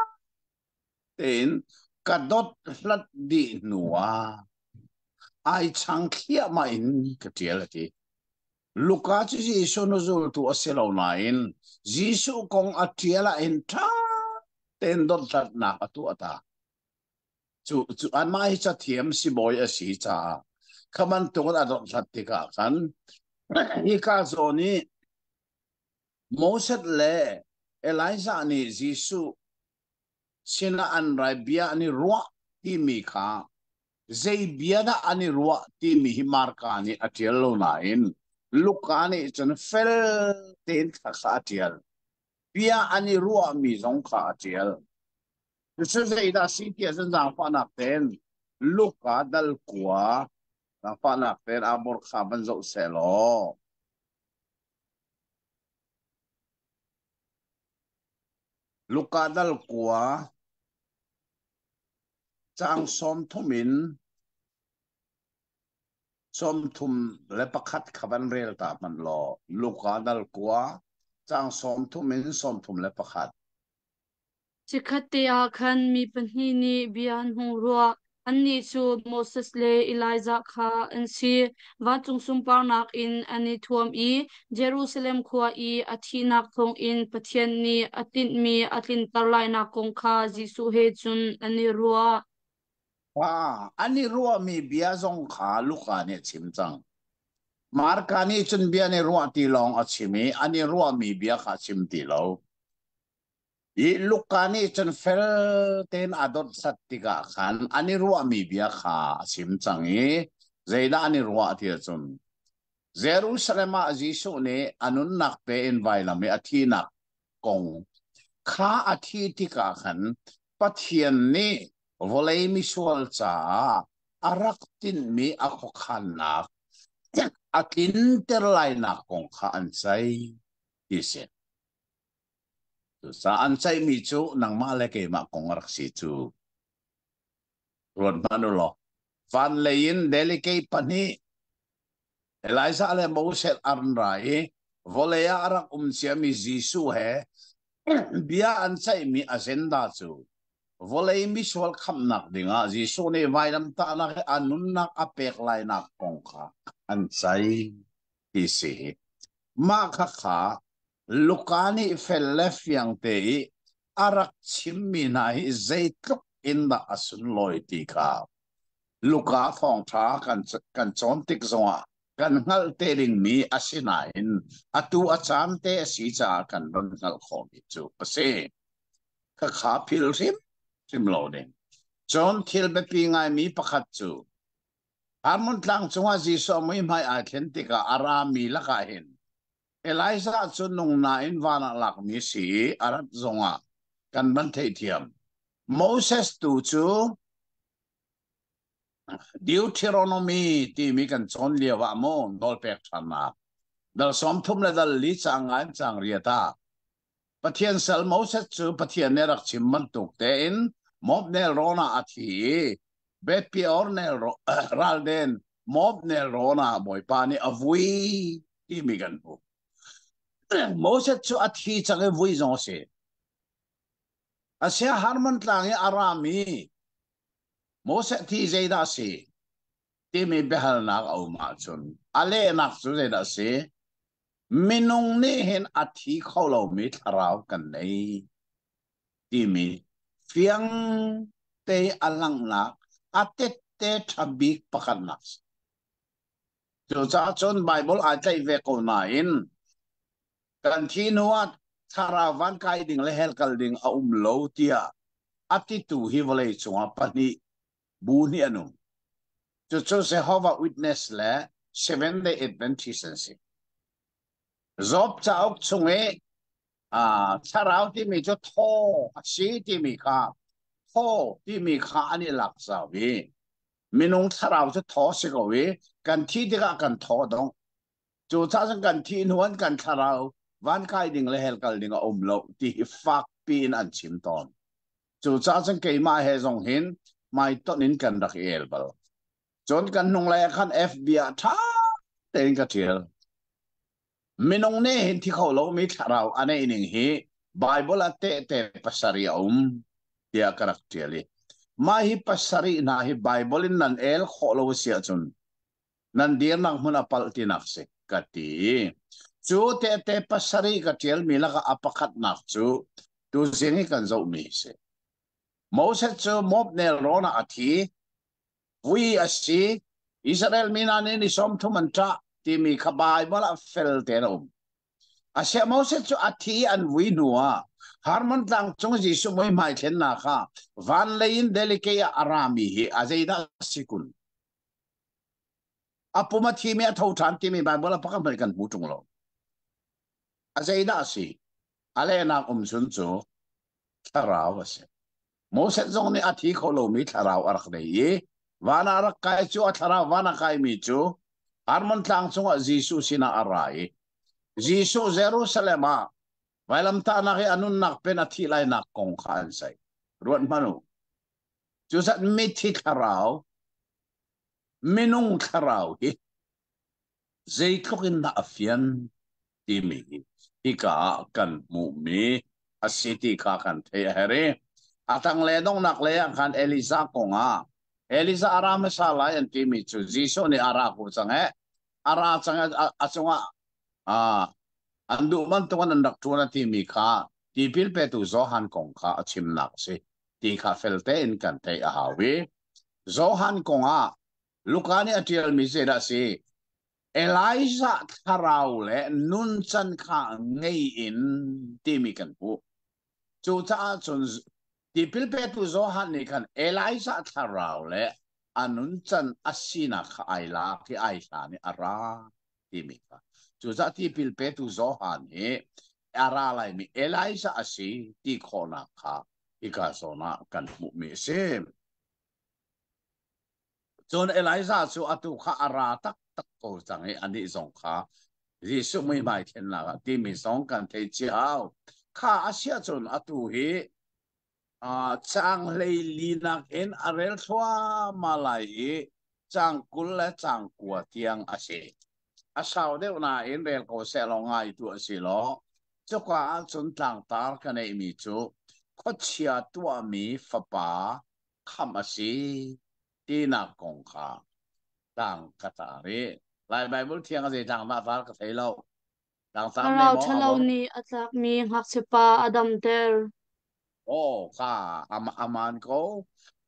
tein ka dot hlat dih hnu ah ai chang thliahmah in ka ṭial a ti. Luka cu Jesuh hnuzultu a si lo nain Jesuh kong a ṭial ah hin ṭha tein dothlatnak a tuah ta. Cu cu anmah hi cathiam sibawi a si caah kha bantukin a dothlat tikah khan hika zawn i Moses le Elijah nih Jesuh sinah an rai bia an i ruah timi kha zei bia dah an i ruah timi hi Marka nih a ṭial lo nain Luka nih cun fel tein kha kha a ṭial. Bia an i ruahmi zong kha a ṭial. Cucu zeidah si ti ahcun zaangfahnak tein Luka dal 9 zaangfahnak tein Abor kha van zoh seh law. Luka dal 9 caang 30 in 31 kha van rel ta hmanh law. Luka dal 9 caang 30 in 31. Chikkhatte ah khan mi pahnih nih bia an hung ruah. Annih cu Moses le Elijah kha an si. Vancung sunparnak in an i thuam i Jerusalem khua i a thihnak thawngin Pathian nih a tinhmi a tlinter lainak kong kha Jesuh he cun an i ruah. An i ruahmi bia zong kha Luka nih a chim cang. Marka nih cun bia an i ruah ti lawng a chim i an i ruahmi bia kha a chim ti lo. Hi Luka nih cun fel tein a dothlat tikah khan an i ruahmi bia kha a chim cang i zeidah an i ruah ti ahcun Jerusalem ah Jesuh nih a nunnak pe in vailam i a thihnak kong kha a thih tikah khan Pathian nih vawlei misual caah a rak tinhmi a khuakhannak a tlinter lainak kong kha an ceih ti si. Cucaah an ceihmi cu nangmah le keimah kong a rak si cu. Ruat hmanh u law, van lei in delegate pahnih Elijah le Moses an ra i Vawlei ah a rak um ciami Jesuh he bia an ceihmi agenda cu vawlei misual khamhnak dingah Jesuh nih vailamtahnak he a nunnak a pek lainak kong kha an ceih ti si. Mah khakha Luka nih fel le fiang te i a rak chimmi hna hi zeitluk in dah a sunlawi ti kha Luka thawngṭha kan cawn tik zongah kan hngalh te dingmi a si nain atu a caan te a si caah kan ron hngalh khawhmi cu a si. Khakha phil hrimhrim lo ding. Cun thil biapi ngaimi pakhat cu Hermon tlang cungah Jesuh a muihmai ai thlen tikah a rami lakah hin Elijah cu nung nain van ah lakmi si i a rat zongah kan van theihthiam. Moses tu cu Deuteronomy timi kan cawn lio ah maw nawlpek ṭhannak dal 30 le dal li caang nga in caang riat ah Pathian sal Moses cu Pathian nih rak chim bantuk tein Moab nelrawn ah a thi i Beth Peor ralden Moab nelrawn ah Bawipa nih a vui timi kan hmuh. Moses cu a thi cang i vui zong a si. Asia Harmon tlang i a rami Moses thi zeidah a si timi biahalnak a um ahcun a lehnak cu zeidah a si? Minung nih hin a thi kho lomi thlarau kan nei timi fiang te a langhnak a tette ṭha bik pakhatnak si. Cucaah cun Bible ai tlaih ve ko nain kan thi hnu ah thlarau van kai ding le hell kal ding a um lo tiah a titu hi vawlei cungah pahnih bu nih an um. Cucu Jehovah Witness le Seven Day Adventist an si. Job cauk chung i thlarau timi cu thaw a si timi kha thaw timi kha an i lak zau i minung thlarau cu thaw si ko i kan thi tikah kan thaw dong. Cucaah cun kan thih hnu an kan thlarau van kai ding le hell kal ding a um lo ti hi fak piin an chim tawn. Cucaah cun keimah he zong hin hmaitonh in kan rak i el bal. Cun kan hnunglei ah khan FB ah ṭha tein ka ṭial. Minung nih hin thi kho lomi thlarau a neih ning hi Bible ah tehte pasarih a um tiah ka rak ṭial i mah hi pasarih hna hi Bible in nan el khawh lo a si ahcun nan dirnak hmun a palh tinak si ka ti. Cu tehte pasarih ka ṭialmi lakah a pakhatnak cu tuzing i kan zohmi hi si. Moses cu Moab nelrawn ah a thi, vui a si, Israel mi hna nih ni 30 an ṭah timi kha Baibal ah fel tein a um. Asiah Moses cu a thi i an vui hnuah Hermon tlang cung Jesuh muihmai thlennak ah van lei in delicate ah a rami hi a zeidah si kun? A pum a thimi a tho ṭhan timi Baibal ah pakhat hmanh kan hmu ṭung lo. A zeidah a si? A lehnak um chun cu thlarau a si. Moses zong nih a thi kho lomi thlarau a rak nei i van ah rak kai cu a thlarau van a kaimi cu Hermon tlang cungah Jesuh sinah a ra i Jesuh Jerusalem ah vailamtahnak i a nunnak pen a thih lainak kong kha an ceih. Ruat hmanh u. Cuzat mithi thlarau minung thlarau hi zeitluk in dah a fian timi hi hika ah kan hmuhmi a si ti kha kan theih a herh i a tangle donghnak lei ah khan Elijah kong ah Elijah a ra hmasa lai an timi cu Jesuh nih a ra ko cang e a ra cang a cungah an duh bantuk an rak ṭuan a timi kha tipil petu Johan kong kha a chimnak a si ti kha fel tein kan theih a hau i Johan kong ah Luka nih a ṭialmi zeidah a si? Elijah thlarau le nuncan kha ngei in timi kan hmuh. Cucaah cun tipil petu Johan nih khan Elijah thlarau le a nuncan a sinak kha ai lak i ai hlan i a ra timi kha. Cucaah tipil petu Johan hi a ra laimi Elijah a si ti khawhnak kha hika zawn ah kan hmuhmi a si. Cun Elijah cu atu kha a ra taktak ko cang i anih zong kha Jesuh muihmai thlennak ah timi zong kan thei cio. Kha a si ahcun atu hi caang 14 nak in a rel thluahmah lai i caang 20 le caang 9 tiang a si. A sau deuh nain rel ko seh law ngai tu a si law cuka ahcun tlangtar ka neihmi cu khuachia tuahmi fapa khamh a si tinak kong kha tlang ka tar i Lai Baibal thiang a zei tlang dah tar ka thei lo. Tlangtar nei Thlarau maw ṭhalo abor? nih a tlakmi ngakchiapa a damter. Aw kha aman ko.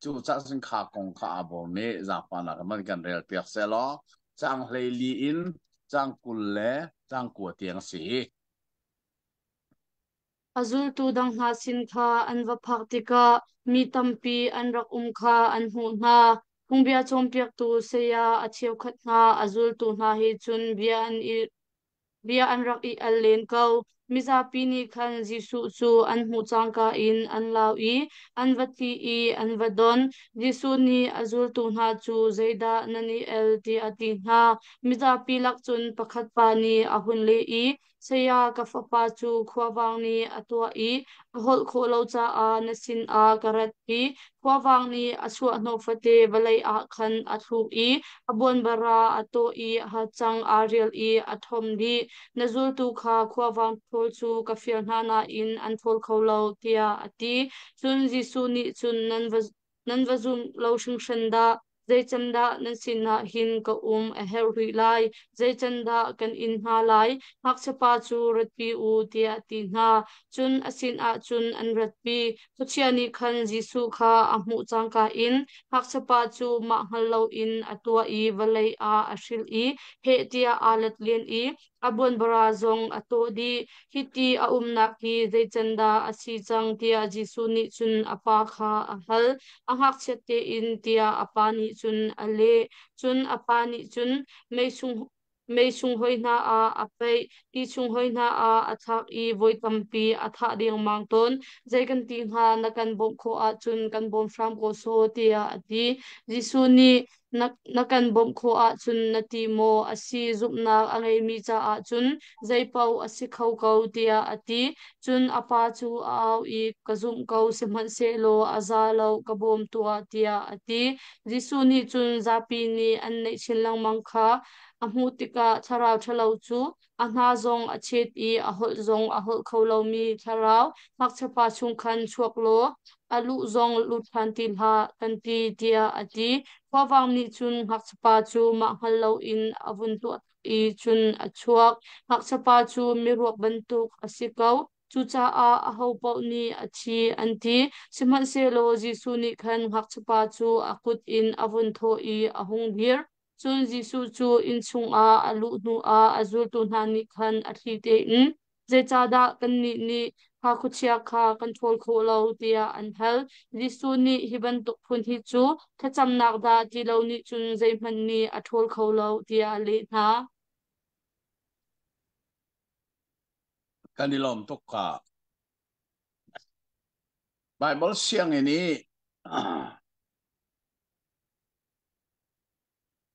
Cu cah cun kha kong kha abor nih zaangfahnak in man kan rel piak seh law cang 14 in cang 20 le cang 9 tiang a si. A zultu dang hna sin kha an va phak tikah mi tampi an rak um kha an hmuh hna. Phungbia cawnpiaktu saya a cheukhat hna a zultu hna he cun bia an rak i al len ko. Mizapi nih khan Jesuh cu an hmuh cangka in an lau i an va tli i an va don. Jesuh nih a zultu hna cu zeidah nan i el tiah a ti hna. Mizapi lak cun pakhat pa nih a hun leh i, Saya, ka fapa cu khuavang nih a tuah i a holh khawh lo caah na sinah ka ratpi. Khuavang nih a chuahhnawh fate vawlei ah khan a thluk i a buanbara a tawh i a hacang aa rial i a ṭhom dih. Na zultu kha khuavang ṭhawl cu ka fial hna nain an ṭhawl kho lo, tiah a ti. Cun Jesuh nih cun, Nan va zum lo hringhran dah! Zeicandah nan sinah hin ka um a herh rih lai? Zeicandah kan in hna lai? Ngakchiapa cu ratpi u, tiah a ti hna. Cun a sinah cun an ratpi. Khuachia nih khan Jesuh kha a hmuh cangka in ngakchiapa cu mah hngal loin a tuah i vawlei ah a hrilh i heh tiah aa let len i a buanbara zong a tawh dih. Hiti a umnak hi zeicandah a si cang tiah Jesuh nih cun a pa kha a hal. A ngakchiat tein tiah a pa nih cun a leh. Cun a pa nih cun mei chung hoi hna ah a paih, ti chung hoi hna ah a thlak i voi tampi a thah dengmang tawn. Zei kan ti hnga, na kan bawmh khawh ahcun kan bawm hram ko sawh, tiah a ti. Jesuh nih na kan bawmh khawh ahcun na ti maw? A si, zumhnak a ngeimi caah cun zeipaoh a si kho ko, tiah a ti. Cun a pa cu a au i, Ka zumh ko, sihmanhsehlaw a za lo, ka bawm tuah, tiah a ti. Jesuh nih cun zapi nih an naih chin lengmang kha a hmuh tikah thlarau ṭhalo cu a hna zong a chet i a holh zong a holh kho lomi thlarau ngakchiapa chung khan chuak law a luh zong lut ṭhan ti hlah, kan ti, tiah a ti. Khuavang nih cun ngakchiapa cu mah hngal loin a vun tuah i cun a chuak. Ngakchiapa cu miruak bantuk a si ko. Cucaah ahopaoh nih a thi an ti. Sihmanhsehlaw Jesuh nih khan ngakchiapa cu a kut in a vun thawh i a hung dir. Cun Jesuh cu inn chungah a luh hnuah a zultu hna nih khan a thli tein, Zeicahdah kannih nih kha khuachia kha kan ṭhawl khawh lo? tiah an hal. Jesuh nih hi bantuk phun hi cu thlacamnak dah ti lo nih cun zeihmanh nih a ṭhawl kho lo, tiah a leh hna. Kan i lawm tuk ka. Baibal sianginn i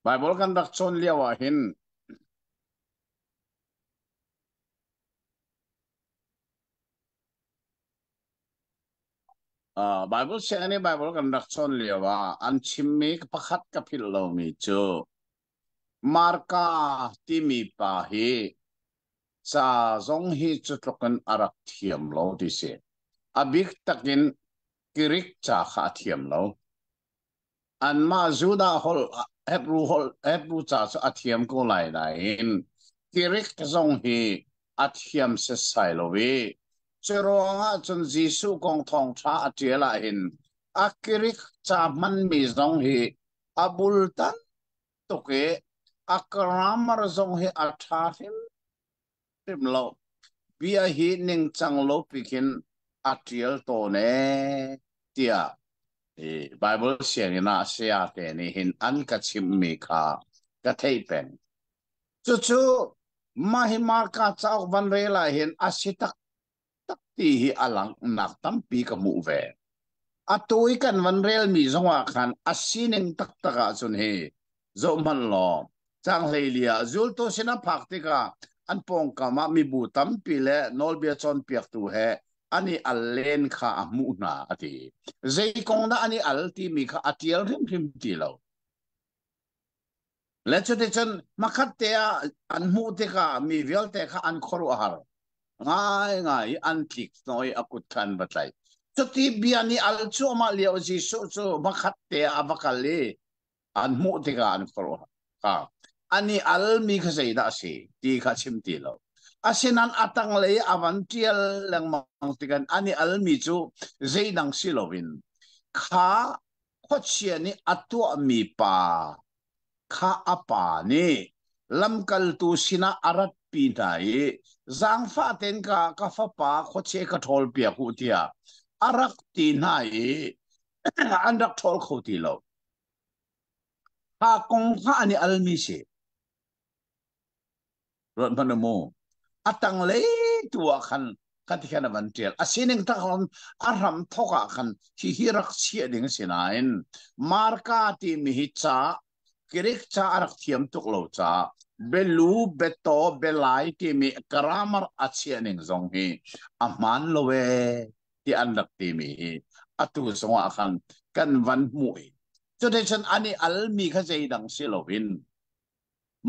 Baibal kan rak cawn lio ah hin Baibal sianginn i Baibal kan rak cawn lio ah an chimmi pakhat ka philh lomi cu Marka timi pa hi ca zong hi cu tluk in a rak thiam lo ti si. A bik takin Greek ca kha a thiam lo. Anmah Judah holh Hebrew holh Hebrew ca cu a thiam ko lai nain Greek zong hi a thiam setsai lo i cu ruangah cun Jesuh kong thawngṭha a ṭial ahhin a Greek ca hmanmi zong hi a bultan tuk i a grammar zong hi a ṭha hrimhrim lo. Bia hi ningcang lo pikin a ṭial tawn ee tiah Bible sianginn ah sayate nih hin an ka chimhmi kha ka theih peng. Cucu mah hi Marka cauk van rel ah hin a si tak tak ti hi a langhnak tampi ka hmuh ve. Atu i kan van relmi zongah khan a sining taktak ahcun hi zohhmanh law cang 14 ah zultu sin a phak tikah an pawngkam ah mibu tampi le nawlbia cawnpiaktu he an i al len kha a hmuh hna a ti. Zei kong dah an i al timi kha a tial hrimhrim ti lo. Le cuticun hmakhat te ah an hmuh tikah mi vialte kha an khuaruahhar ngaingai i an tlik hnawh i a kut kha an va tlaih. Cuti bia nih al cuahmah lio Jesuh cu hmakhat te ah a va kal i an hmuh tikah an khuaruahhar. Kha an i almi kha zeidah a si ti kha chim ti lo. Asinain a tanglei a van ṭial lengmang tikah an i almi cu zeidang si loin kha khuachia nih a tuahmi pa kha a pa nih lamkaltu sinah a ratpi hna i zaangfah tein ka ka fapa khuachia ka ṭhawlpiak u tiah a rak ti hna i an rak ṭhawl kho ti lo. Kha kong kha an i almi si. Ruat hmanh u mu. A tanglei tu ah khan khati khan a van ṭial. A sining tak a hram thawk ah khan hihi rak chiah ding si nain Marka timi hi ca Greek ca a rak thiam tuk lo caah belu, betaw, belai timi grammar a chiah ning zong hi a hmaan lo ee ti an rak timi hi atu zong ah khan kan van hmuh i cuticun an i almi kha zeidang si loin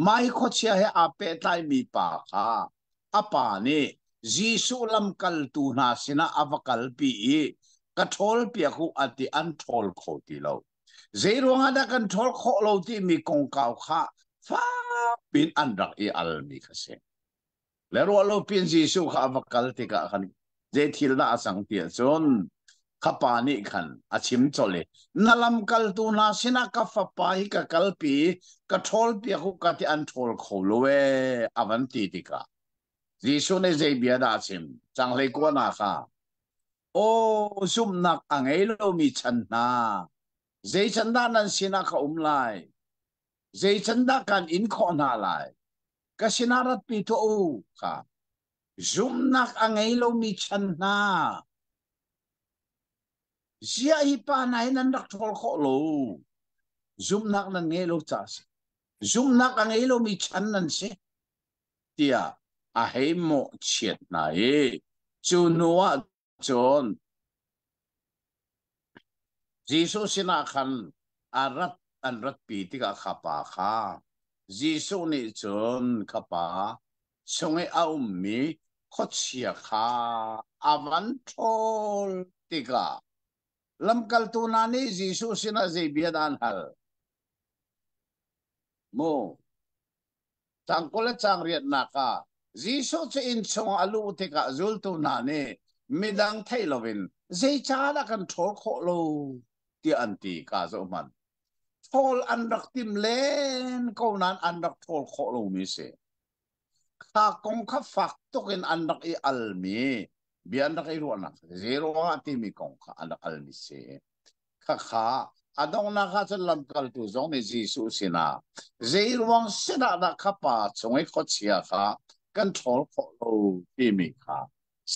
Mai khuachia he aa pehtlaimi pa kha a pa nih Jesuh lamkaltu hna sinah a va kalpi i ka ṭhawlpiak u a ti an ṭhawl kho ti lo. Zeiruang ah dah kan ṭhawl khawh lo timi kongkau kha fakpiin an rak i almi kha si. Le ruah lo pin Jesuh kha a va kal tikah khan zei thil dah a cang ti ahcun kha pa nih khan a chim colh i na lamkaltu hna sinah ka fapa hi ka kalpi ka ṭhawlpiak u ka ti an ṭhawl kho lo ee a van ti tikah Jesuh nih zei bia dah a chim canghlei kuana kha aw zumhnak a ngei lomi chan hna zei can dah nan sinah ka um lai zei can dah kan in khawh hna lai Ka sinah ratpi tuah u kha zumhnak a ngei lomi chan hna ziah hi pa hna hi nan rak ṭhawl khawh lo zumhnak nan ngei lo caah si zumhnak a ngei lomi chan nan si tiah a hei mawhchiat hna i cu hnu ah cun Jesuh sinah khan a rat an ratpi tikah kha pa kha Jesuh nih cun kha pa chung i a ummi khuachia kha a van ṭhawl tikah lamkaltu hna nih Jesuh sinah zei bia dah an hal? Mu Caang 20 le caang riatnak ah Jesuh cu inn chung a luh tikah zultu hna nih midang theih loin zeicahdah kan ṭhawl khawh lo tiah an ti ka zoh hmanh. Ṭhawl an rak tim len ko nain an rak ṭhawl khawh lomi si. Kha kong kha fak tuk in an rak i almi bia an rak i ruahnak zei ruangah timi kong kha an rak almi si. Khakha a donghnak ah cun lamkaltu zong nih Jesuh sinah zei ruang sinah dah kha pa chung i khuachia kha kan ṭhawl khawh lo timi kha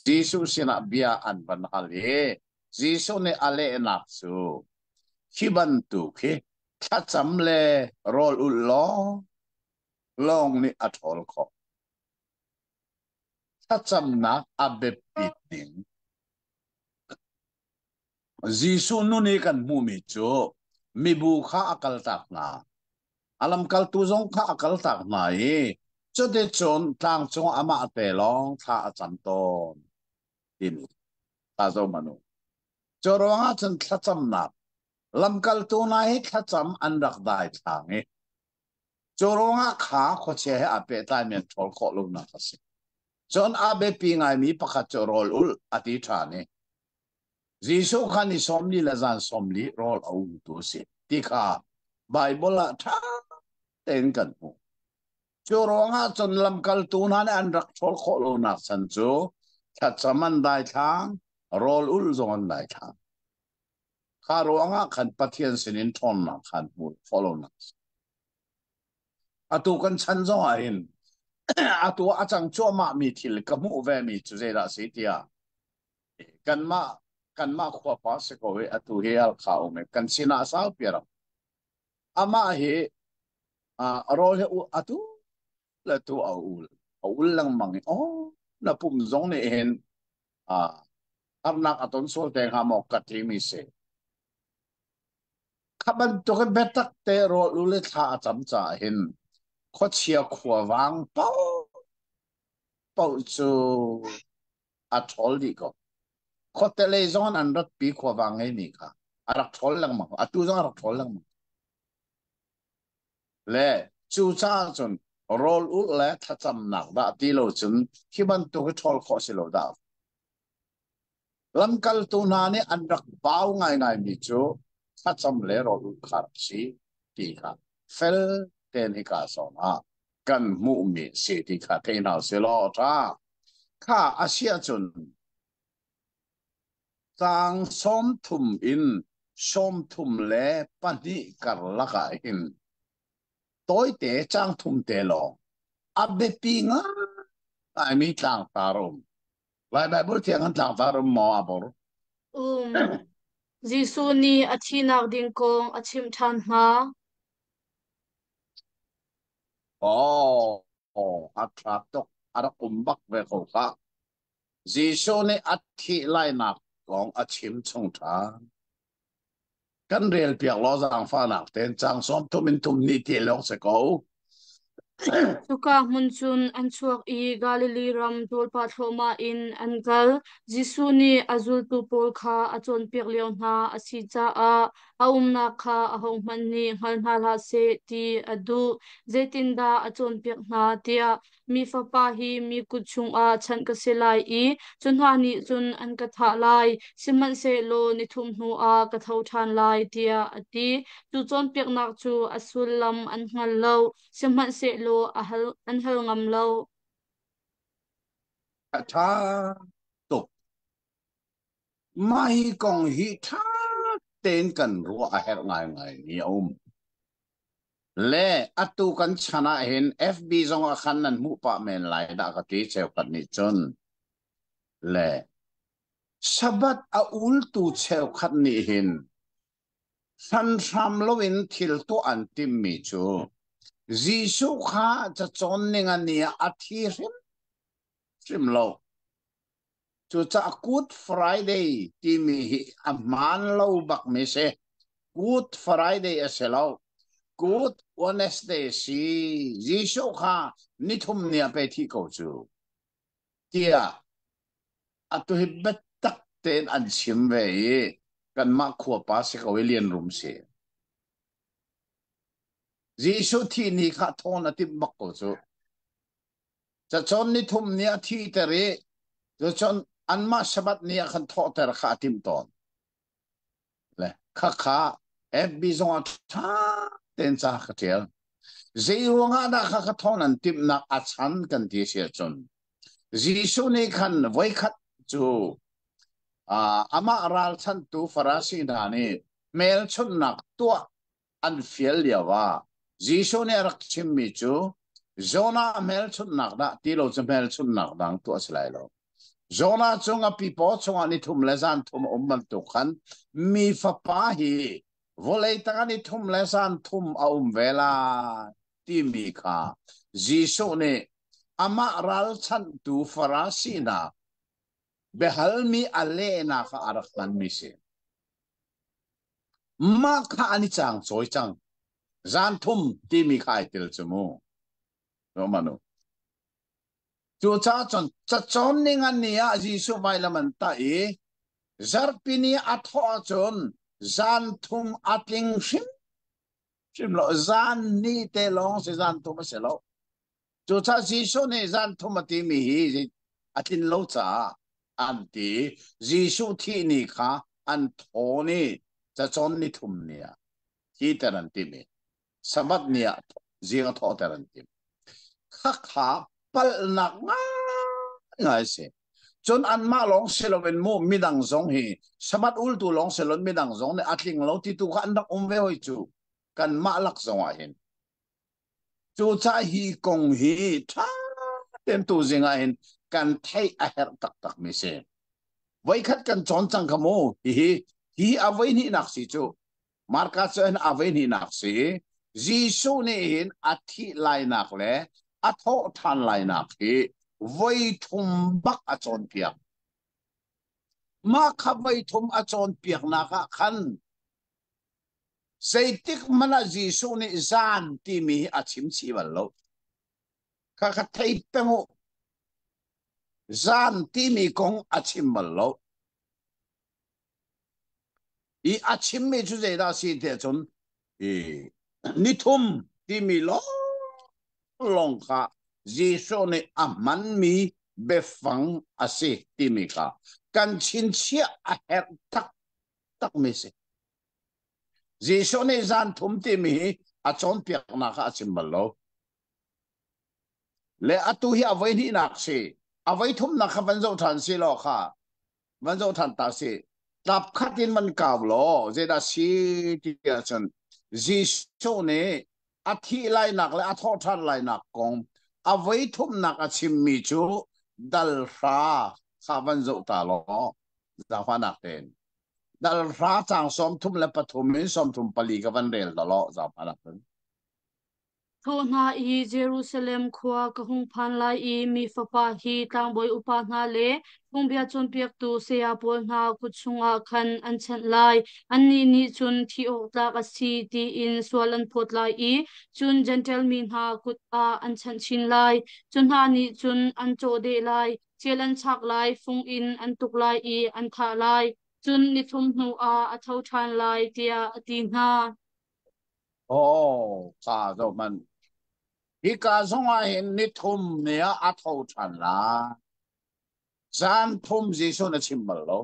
Jesuh sinah bia an van hal i Jesuh nih a lehnak cu hi bantuk hi thlacam le rawl ulh lawng lawng nih a ṭhawl khawh. Thlacamnak a biapit ning Jesuh nun i kan hmuhmi cu mibu kha a kaltak hna. A lamkaltu zong kha a kaltak hna i cuticun tlang cung amah te lawng thla a cam tawn timi ta zo manu. Cu ruangah cun thlacamnak lamkaltu hna hi thlacam an rak dai thlang i cu ruangah kha khuachia he aa pehtlaimi an ṭhawl khawh lonak a si. Cun a biapi ngaimi pakhat cu rawl ulh a ti ṭhan i Jesuh kha ni 40 le zan 40 rawl a umtu a si ti kha Baibal ah ṭha tein kan hmuh. Cu ruangah cun lamkaltu hna nih an rak ṭhawl khawh lonak chan cu thlacam an daithlang, rawl ulh zong an daithlang. Kha ruangah khan Pathian sinin ṭhawnnak kha an hmuh khawh lonak a si. Atu kan chan zong ah hin atu a cang cuahmahmi thil ka hmuh vemi cu zeidah a si tiah kanmah kanmah khuapa si ko i atu hi Halkha um i kan sinah saupi a rak. Amah hi rawl hi atu le tu a ul a ul lengmang i oh na pum zong nih hin harnak a ton sual te hnga maw ka timi si. Kha bantuk in biatak te rawl u le thla a cam caah hin khuachia khuavang paoh paoh cu a ṭhawl dih ko. Khuate lei zong in an ratpi khuavang ngeimi kha a rak ṭhawl lengmang. Atu zong a rak ṭhawl lengmang. Le cucaah cun rawl ulh le thlacamnak dah ti lo cun hi bantuk hi ṭhawl khawh si lo dah. Lamkaltu hna nih an rak bau ngaingaimi cu thlacam le rawl ulh kha rak si ti kha fel tein hika zawn ah kan hmuhmi si ti kha thei hna usih law a ṭha. Kha a si ahcun caang 30 in 32 karlak ah hin tawite caang thum te lawng a biapi ngaimi tlangtar a um. Lai Baibal thiang an tlangtar um maw a bor? Um. Jesuh nih a thihnak ding kong a chimh ṭhan hna. Oh, a ṭha tuk. A rak um bak ve ko khah. Jesuh nih a thih lainak kong a chim chung ṭhan. Kan rel piak law zaangfahnak tein caang 30 in thum ni ti lawng si ko. Cuka hmun cun an chuak i Galilee ram ṭawlpah thluahmah in an kal. Jesuh nih a zultu pawl kha a cawnpiak lio hna a si caah a umnak kha ahohmanh nih hngal hna hlah seh ti a duh. Zeitindah a cawnpiak hna tiah Mi Fapa hi mi kut chungah chanh ka si lai i cu hna nih cun an ka thah lai, sihmanhsehlaw ni thum hnuah ka tho ṭhan lai, tiah a ti. Cu cawnpiaknak cu a sullam an hngal lo, sihmanhsehlaw a hal, an hal ngam lo. A ṭha tuk. Mah hi kong hi ṭha tein kan ruah a herh ngaingaimi a um. Le atu kan chan ah hin FB zong ah khan nan hmuh pah men lai dah ka ti cheukhat nih cun. Le Sabbath a ultu cheukhat nih hin hranhram loin thil tuah an timmi cu Jesuh kha cacawn ning a ni ah a thi hrimhrim lo. Cucaah Good Friday timi hi a hmaan lo bakmi si. Good Friday a si lo. Good Wednesday si. Jesuh kha nithum ni ah pe thi ko cu. Tiah atu hi biatak tein an chim ve i kanmah khuapa si ko i Lian Rum si. Jesuh thih ni kha thawn a timh bak ko cu. Cacawn nithum ni a thihter i cucun anmah Sabbath ni ah khan thawhter kha a timh tawn. Le khakha FB zong ah ṭha tein ca ka ṭial. Zei ruangah dah kha ka thawn an timhnak a chan kan ti si ahcun Jesuh nih khan voikhat cu amah ralchanhtu Farasi hna nih hmelchunhnak tuah an fial lio ah Jesuh nih a rak chimmi cu Jonah hmelchunhnak dah ti lo cu hmelchunhnak dang tuah a si lai lo. Jonah cu ngapi paw chungah ni thum le zan thum a um bantuk khan mi fapa hi vawlei tangah ni thum le zan thum a um ve lai timi kha Jesuh nih amah ralchanhtu Farasi hna biahalmi a lehnak ah a rak hmanmi si. Mah kha an i caang cawi cang. Zan thum timi kha ai tel cu mu. Romanu. Cucaah cun cacawn ning an ni ah Jesuh vailam an tah i zarhpi ni a thawh ahcun zan thum a tling hrim hrim lo. Zan ni te lawng si zan thum a si lo. Cucaah Jesuh nih zan thum a timi hi a tlin lo caah an ti. Jesuh thih ni kha an thawn i cacawn ni thum ni ah thiter an tim i Sabbath ni ah zing a thawhter an tim. Khakha palhnak ngaingai si. Cun anmah lawng si loin mu midang zong hi Sabbath ultu lawng si loin midang zong nih a tling lo ti tu kha an rak um ve hoi cu. Kanmah lak zong ah hin. Cucaah hi kong hi ṭha tein tuzing ah hin kan theih a herh taktakmi si. Voikhat kan cawn cang kha mu. Hihi hi a voihnihnak si cu. Marka cu hin a voihnihnak si. Jesuh nih hin a thih lainak le a thawh ṭhan lainak hi voi thum bak a cawnpiak. Mah kha voi thum a cawnpiaknak ah khan. Zeitik hmanh ah Jesuh nih zan timi hi a chim chih bal lo. Kha kha thei peng u. Zan timi kong a chim bal lo. I a chimmi cu zeidah si tiah cun i nithum timi lawng kha Jesuh nih a hmanmi biafang a si timi kha kan chinchiah a herh taktakmi si. Jesuh nih zan thum timi hi a cawnpiaknak ah a chim bal lo. Le atu hi a voi hnihnak si. A voi thumnak kha van zoh ṭhan si law kha van zoh ṭhan ta si. Tlap khat in van kau law zeidah si ti ahcun Jesuh nih a thih lainak le a thawh ṭhan lainak kong a voi thumnak a chimmi cu dal hra kha van zoh ta law zaangfahnak tein dal hra caang 33 in 34 ka van rel ta law zaangfahnak tein. Thawh hna i Jerusalem khua ka hung phan lai i Mi Fapa hi tlangbawi upa hna le phungbia cawnpiaktu saya pawl hna kut chungah khan an chanh lai. Annih nih cun thih awk tlak a si tiin sual an phawt lai i cun Jentail mi hna kut ah an chanh chin lai. Cu hna nih cun an cawhdeh lai, cel an chak lai, fung in an tuk lai i an thah lai. Cun ni thum hnuah a tho ṭhan lai, tiah a ti hna. Oh, ka zoh hmanh. Hika zong ah hin ni thum ni ah a tho ṭhan lai. Zan thum Jesuh na chim bal lo.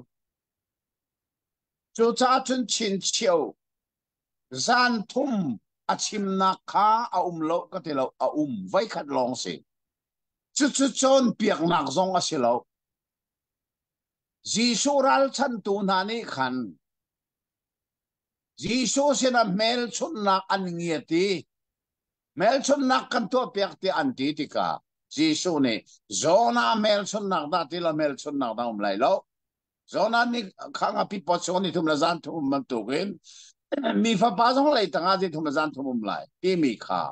Cucaah cun chinchiah zan thum a chimnak kha a um lo ka ti lo, a um voikhat lawng si. Cucu cawnpiaknak zong a si lo. Jesuh ralchantu hna nih khan Jesuh sinah hmelchunhnak an ngiat i hmelchunhnak kan tuahpiak tiah an ti tikah Jesuh nih Jonah hmelchunhnak dah ti lo hmelchunhnak dah um lai lo. Jonah nih kha ngapi pot chung ni thum le zan thum um bantukin mi fapa zong lei tangah ni thum le zan thum um lai timi kha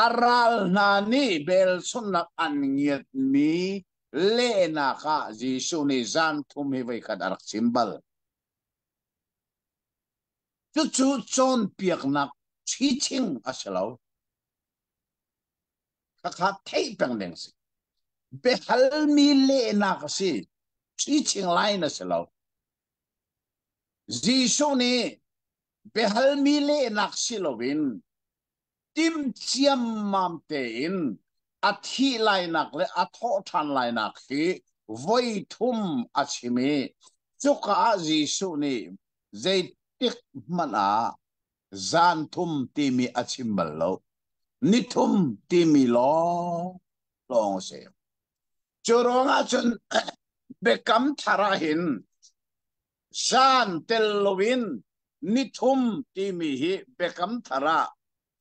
a ral hna nih belchunhnak an ngiatmi lehnak ah Jesuh nih zan thum hi voikhat a rak chim bal. Cucu cawnpiaknak ṭhiṭhing a si lo. Khakha theih peng ding a si. Biahalmi lehnak a si. Ṭhiṭhing line a si lo. Jesuh nih biahalmi lehnak si loin tim ciammam tein a thih lainak le a thawh ṭhan lainak hi voi thum a chim i cuka ah Jesuh nih zeitik hmanh ah zan thum timi a chim bal lo. Ni thum timi lawng lawng a si. Cu ruangah cun biakam thar ah hin Zan tel loin nithum timi hi Biakam Thar ah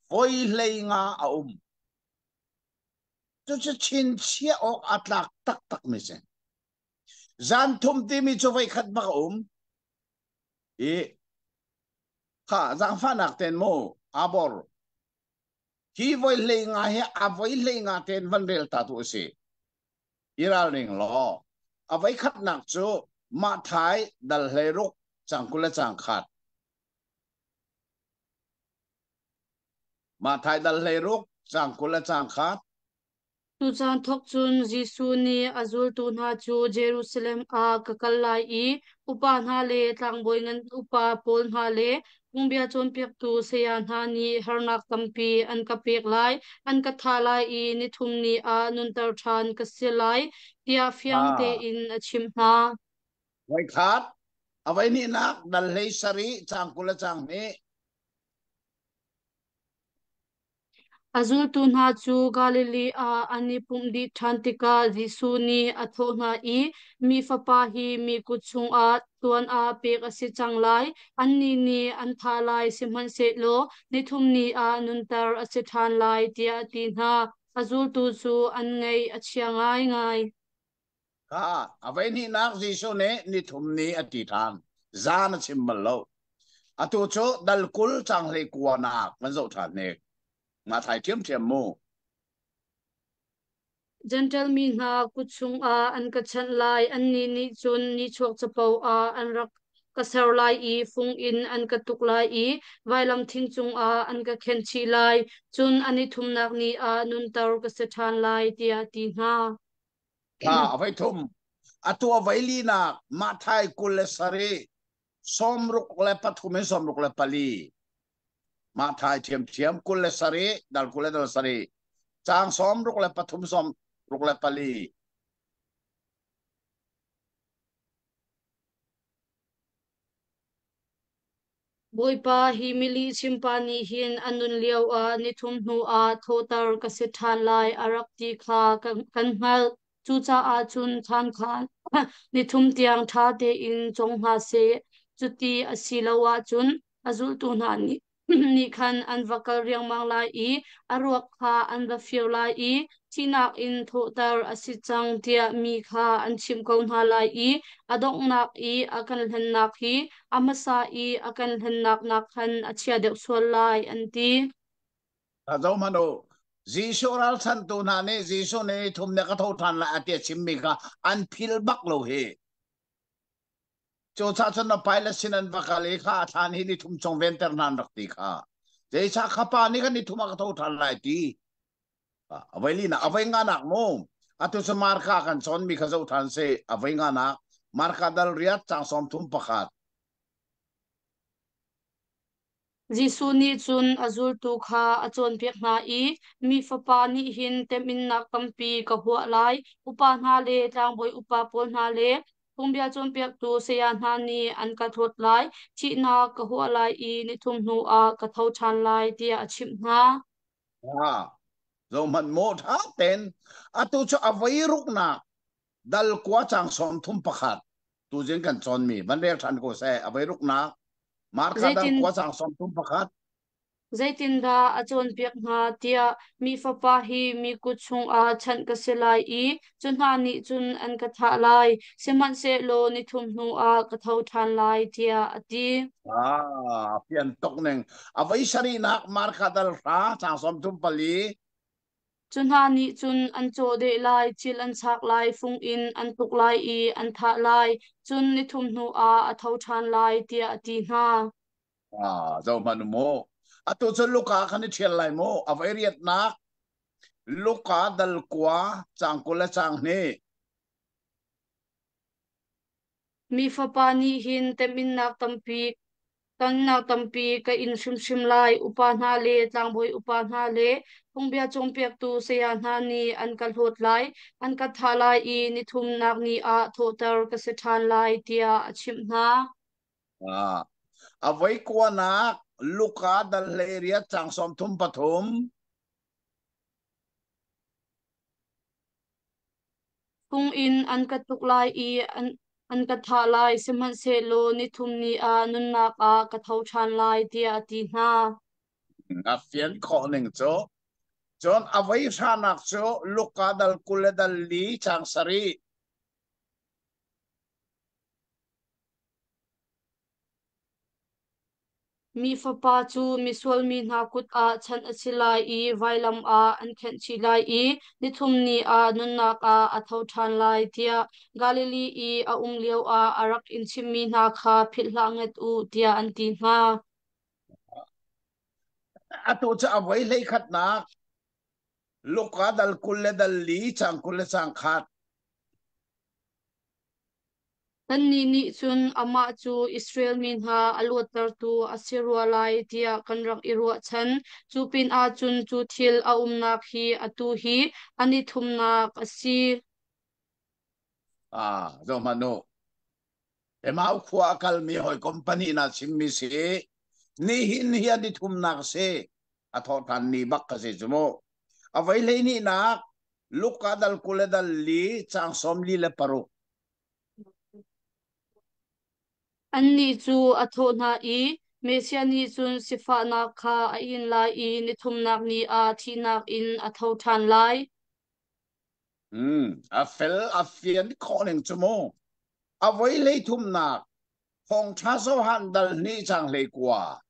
voi 15 a um. Cucu chinchiah awk a tlak taktakmi si. Zan thum timi cu voi khat bak a um. I kha zaangfahnak ten mu abor hi voi 15 hi a voi 15 ten van rel ta tu a si. I ralring law a voikhatnak cu Mahthai dal 16 caang 20 le caang khat. Mahthai dal 16 caang 20 le caang khat. Tucaan thawk cun Jesuh nih a zultu hna cu Jerusalem ah ka kal lai i upa hna le tlangbawi ngan upa pawl hna le Phungbia cawnpiaktu saya hna nih harnak tampi an ka pek lai, an ka thah lai i nithum ni ah nunter ṭhan ka si lai, tiah fiang tein a chimh hna. Voikhat, a voihnihnak dal 17 caang 20 le caang hnih. A zultu hna cu Galilee ah an i pumh dih ṭhan tikah Jesuh nih a thawh hna i, Mi Fapa hi mi kut chungah tuan ah pek a si cang lai. Annih nih an thah lai, sihmanhsehlaw nithum ni ah nunter a si ṭhan lai, tiah a ti hna. A zultu cu an ngaih a chia ngaingai. Kha a voihnihnak Jesuh nih nithum ni a ti ṭhan. Zan a chim bal lo. Atu cu dal 20 caang 19 nak kan zoh ṭhan hnik. Nga thai ṭhiamṭhiam mu. Jentail mi hna kut chungah an ka chanh lai. Annih nih cun nihchuak capo ah an rak ka ser lai i fung in an ka tuk lai i vailam thing cungah an ka khenh chih lai, cun a ni thumnak ni ah nunter ka si ṭhan lai, tiah a ti hna. Ha a voi thum atu a voi linak Matthai 27 63 in 64. Matthai ṭhiamṭhiam 27 dal 20 dal sarih caang 63 64. Bawipa, hi milihchimpa nih hin a nun lioah nithum hnuah thawhter ka si ṭhan lai a rak ti kha kan hngalh. Cucaah cun thlan kha nithum tiang ṭha tein cawng hna seh. Cuti a si lo ahcun a zultu hna nih khan an va kal riangmang lai i a ruak kha an va fir lai i thihnak in thawhter a si cang tiah mi kha an chimh ko hna lai i a donghnak i a kan hlennak hi a hmasa i a kan hlennak nakkhan a chia deuh sual lai, an ti. Zohhmanh u, Jesuh ralchanhtu hna nih Jesuh nih nithum ne ka tho ṭhan lai a ti a chimmi kha an phil bak lo hi. Cucaah cun na Pilate sin an va kal i kha a thlan hi nithum chung venter hna an rak ti kha. Zeicah kha pa nih khan nithum ah ka tho ṭhan lai ti. A voi linak, a voi nganak mu. Atu cu Marka kan cawnmi kha zoh ṭhan sih. A voi nganak. Marka dal riat caang 31. Jesuh nih cun a zultu kha a cawnpiak hna i, Mi Fapa nih hin temhinnak tampi ka huah lai. Upa hna le tlangbawi upa pawl hna le phungbia cawnpiaktu saya hna nih an ka hlawt lai. Thihnak ka huah lai i nithum hnuah ka tho ṭhan lai, tiah a chimh hna. Ah, zohhmanh maw ṭha tein atu cu a voi ruknak dal kua caang 31 tuzing kan cawnmi van rel ṭhan ko seh a voi ruknak Marka dal Zeitin kua caang 31. Zeitindah a cawnpiak hna tiah mi Fapa hi mi kut chungah chanh ka si lai i cu hna nih cun an ka thah lai, sihmanhsehlaw nithum hnuah ka tho ṭhan lai, tiah a ti. Ah, fian tuk ning. A voi sarihnak Marka dal hra caang 34. Cu hna nih cun an cawhdeh lai, cil an chak lai, fung in an tuk lai i an thah lai, cun nithum hnuah a tho ṭhan lai, tiah a ti hna. Ah, zohhmanh u mu. Atu cu Luka khan i ṭhial lai mu. A voi riatnak Luka dal kua caang 20 le caang hnih. Mi Fapa nih hin teminnak tampi tonnak tampi ka in hrimhrim lai. Upa hna le tlangbawi upa hna le phungbia cawnpiaktu saya hna nih an ka hlawt lai, an ka thah lai i nithumnak ni ah thawhter ka si ṭhan lai, tiah a chimh hna. Ah, a voi kuanak Luka dal 18 caang 33. Fung in an ka tuk lai i an ka thah lai, sihmanhsehlaw nithum ni ah nunnak ah ka tho ṭhan lai, tiah a ti hna. A fian khawh ning cu. Cun a voi hranak cu Luka dal 20 le dal li caang sarih. Mi Fapa cu misual mi hna kut ah chanh a si lai i vailam ah an khenh chih lai i nithum ni ah nunnak ah a tho ṭhan lai, tiah Galilee i a um lioah a rak in chimhmi hna kha philh hlah nget u, tiah an ti hna. Atu cu a voi 11nak Luka dal 20 le dal li caang 20 le caang khat. Kannih nih cun amah cu Israel mi hna a luattertu a si rua lai tiah kan rak i ruahchan. Cu pinah cun cu thil a umnak hi atu hi an i thumnak a si. Ah, zohhmanh u. Emau khua a kalmi hawikom pahnih na chimmi si. Nihin hi an i thumnak si. A thawhṭhan ni bak ka si cu mu. A voi 12nak Luka dal 20 le dal li caang 46. Annih cu a thawh hna i, Messiah nih cun sifahnak kha a in lai i nithumnak ni ah thihnak in a tho ṭhan lai. A fel a fian khawh ning cu mu. A voi 13nak Thawngṭha Johan dal hnih caang 19.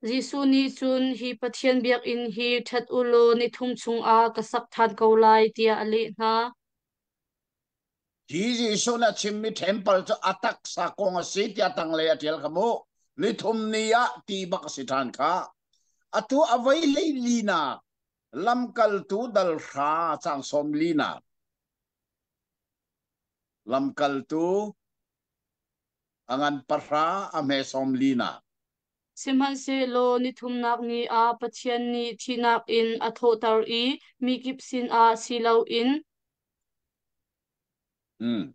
Jesuh nih cun, Hi Pathian biakinn hi ṭhat u law nithum chungah ka sak ṭhan ko lai, tiah a leh hna. Hi Jesuh na chimmi temple cu a taksa kong a si tiah tanglei a ṭial kha mu. Nithum ni ah ti bak a si ṭhan kha. Atu a voi hlei linak lamkaltu dal hra cang sawm linak. Lamkaltu a ngan pahra a hme sawm linak. Sihmanhsehlaw nithumnak ni ah Pathian nih thihnak in a thawhter i mikip sinah si loin Hmm.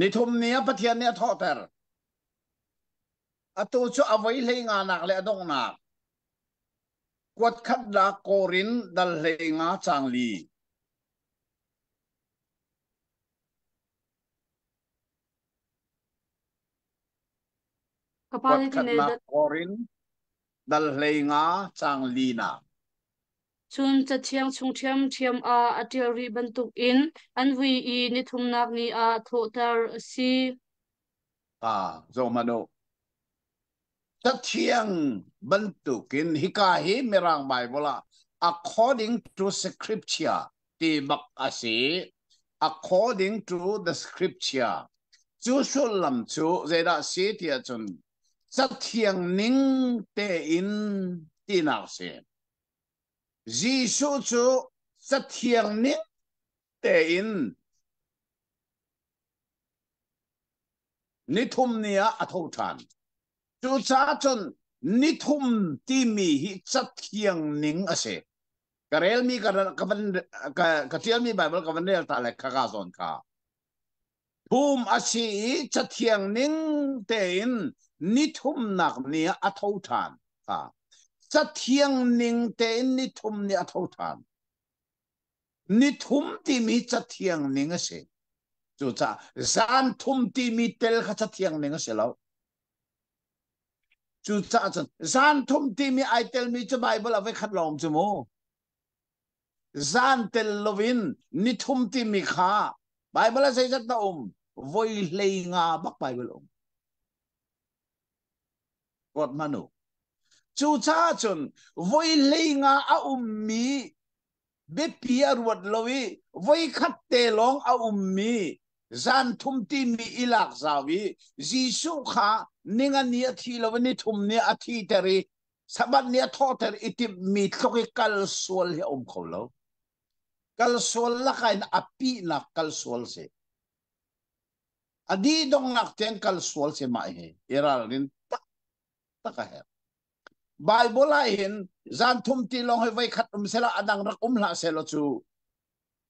Nithum ni ah Pathian nih a thawhter. Atu cu a voi hlei nganak le a donghnak. Kuat khatnak Korin dal hlei nga cang li. Ka pa Kuat nih ti khatnak Korin dal hlei nga cang li nak. Cun Cathiang chung ṭhiamṭhiam ah a ṭial rih bantukin an vui i nithumnak ni ah thawhter a si. Ah, zohhmanh u. Cathiang bantukin hika hi Mirang Bible ah according to scripture ti bak a si. According to the scripture. Cu sullam cu zeidah si tiah cun cathiang ning tein tinak si. Jesuh cu cathiang ning tein nithum ni ah a tho ṭhan. Cucaah cun nithum timi hi cathiang ning a si. Ka relmi ka, ka, van, ka, ka ṭialmi Bible ka van rel ta le kha ka zawn kha. Phum a si i cathiang ning tein nithumnak ni ah a tho ṭhan. Kha. Cathiang ning tein nithum ni a tho ṭhan. Nithum timi cathiang ning a si. Cucaah zan thum timi tel kha cathiang ning a si lo. Cucaah cun zan thum timi ai telmi cu Bible a voi khat lawng cu mu. Zan tel loin nithum timi kha Bible ah zeizat dah um? Voi hlei nga bak Bible um. Ruat hmanh u. Cucaah cun voi hlei nga a ummi biapi a ruat lo i voi khat te lawng a ummi zan thum timi i lak zau i Jesuh kha ninga ni a thi lo i nithum ni a thiter i Sabbath ni a thawhter i timhmi tluk i kal sual hi a um kho lo. Kal sual lakah in a pihnak kal sual si. A dih donghnak tiang kal sual si mah hi i ralrin taktak a herh. Bible ah hin zan thum ti lawng hi voi khat um sela a dang rak um hlah selaw cu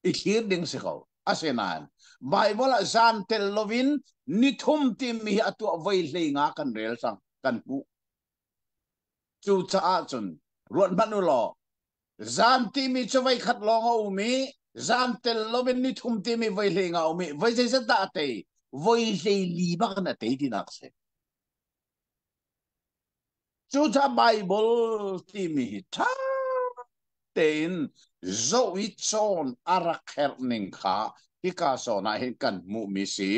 i thlir ding si ko. Asinain Bible ah zan tel loin nithum timi hi a tuah voi hlei nga kan rel cang kan hmuh. Cucaah cun ruat hmanh u law zan timi cu voi khat lawng a um i zan tel loin nithum timi voi hlei nga a um i voi zeizat dah a tei? Voi hlei li bak in a tei tinak a si. Cucaah Baibal timi hi ṭha tein zoh i cawn a rak herh ning kha hika zawn ah hin kan hmuhmi si.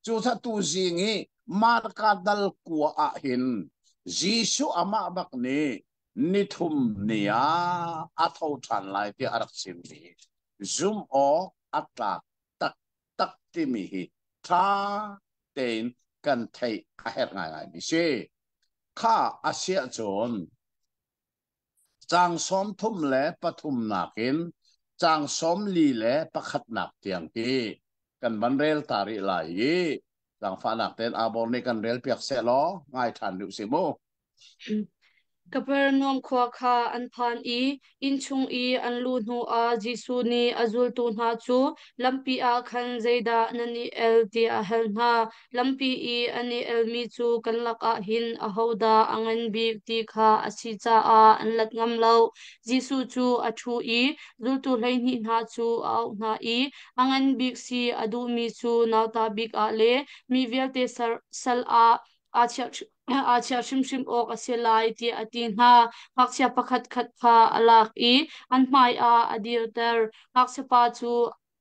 Cucaah tuzing i Marka dal kua ah hin Jesuh amah bak nih nithum ni ah a tho ṭhan lai tiah a rak chimmi zumh awk a tlak taktak timi hi ṭha tein kan theih a herh ngaingaimi si. Kha a si ahcun caang 33 nakin caang 41 tiang hi kan van rel ta rih lai i zaangfahnak tein Abor nih kan rel piak seh law ngai ṭhan rih usih mu. Kapernaum khua kha an phan i innchung i an luh hnuah Jesuh nih a zultu hna cu lampi ah khan zeidah nan i el tiah a hal hna. Lampi i an i elmi cu kan lakah hin ahodah a ngan bik ti kha a si caah an lat ngam lo. Jesuh cu a ṭhu i zultu 12 hna cu a auh hna i a ngan bik si a duhmi cu nauta bik ah le mi vialte sal ah aa chiah aa chiah hrimhrim awk a si lai tiah a ti hna. Ngakchia pakhatkhat kha a lak i an hmaiah a dirter. Ngakchiapa cu.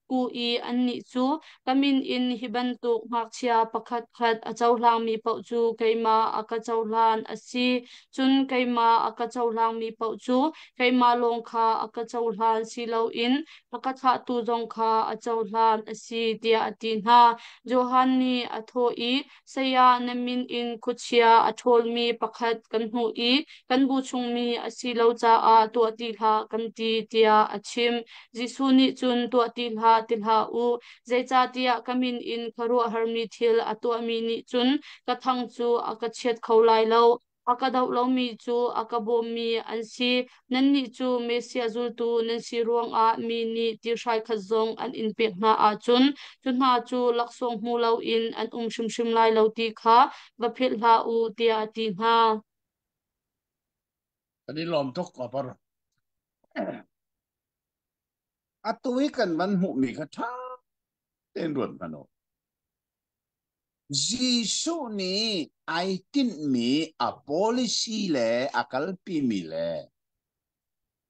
Kuh i annih cu, Ka min in hi bantuk ngakchia pakhatkhat a cohlangmi paoh cu keimah a ka cohlan a si, cun keimah a ka cohlangmi paoh cu keimah lawng kha a ka cohlan si loin a ka thlahtu zong kha a cohlan a si, tiah a ti hna. Johan nih a thawh i, Saya, na min in khuachia a ṭhawlmi pakhat kan hmuh i kan bu chungmi a si lo caah tuah ti hlah kan ti, tiah a chim. Jesuh nih cun tuah ti hlah ti hlah u, zeicahtiah ka min in khuaruahharmi thil a tuahmi nih cun ka thang cu a ka chiat kho lai lo. A ka doh lomi cu a ka bawmmi an si. Nannih cu Messiah zultu nan si ruangah mi nih tihrai khat zong an in pek hna ahcun cu hna cu laksawng hmu loin an um hrimhrim lai lo ti kha va philh hlah u, tiah a ti hna. Kan i lawm tuk, Apar. Atu i kan van hmuhmi kha ṭha tein ruat hmanh u. Jesuh nih ai tinhmi a policy le a kalpimi le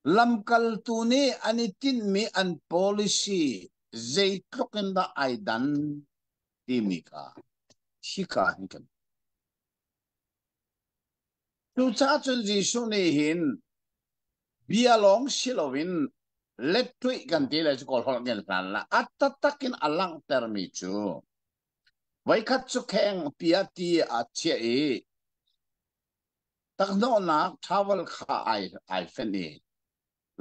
lamkaltu nih an i tinhmi an policy zeitluk in dah ai dan timi kha hika hin kan Cucaah cun Jesuh nih hin bia lawng si loin lettuih kan ti le cu kawl holh kan hlan la a taktak in a langhtermi cu voikhat cu kheng pia ti a chiah i takhnawhnak towel kha ai ai fenh i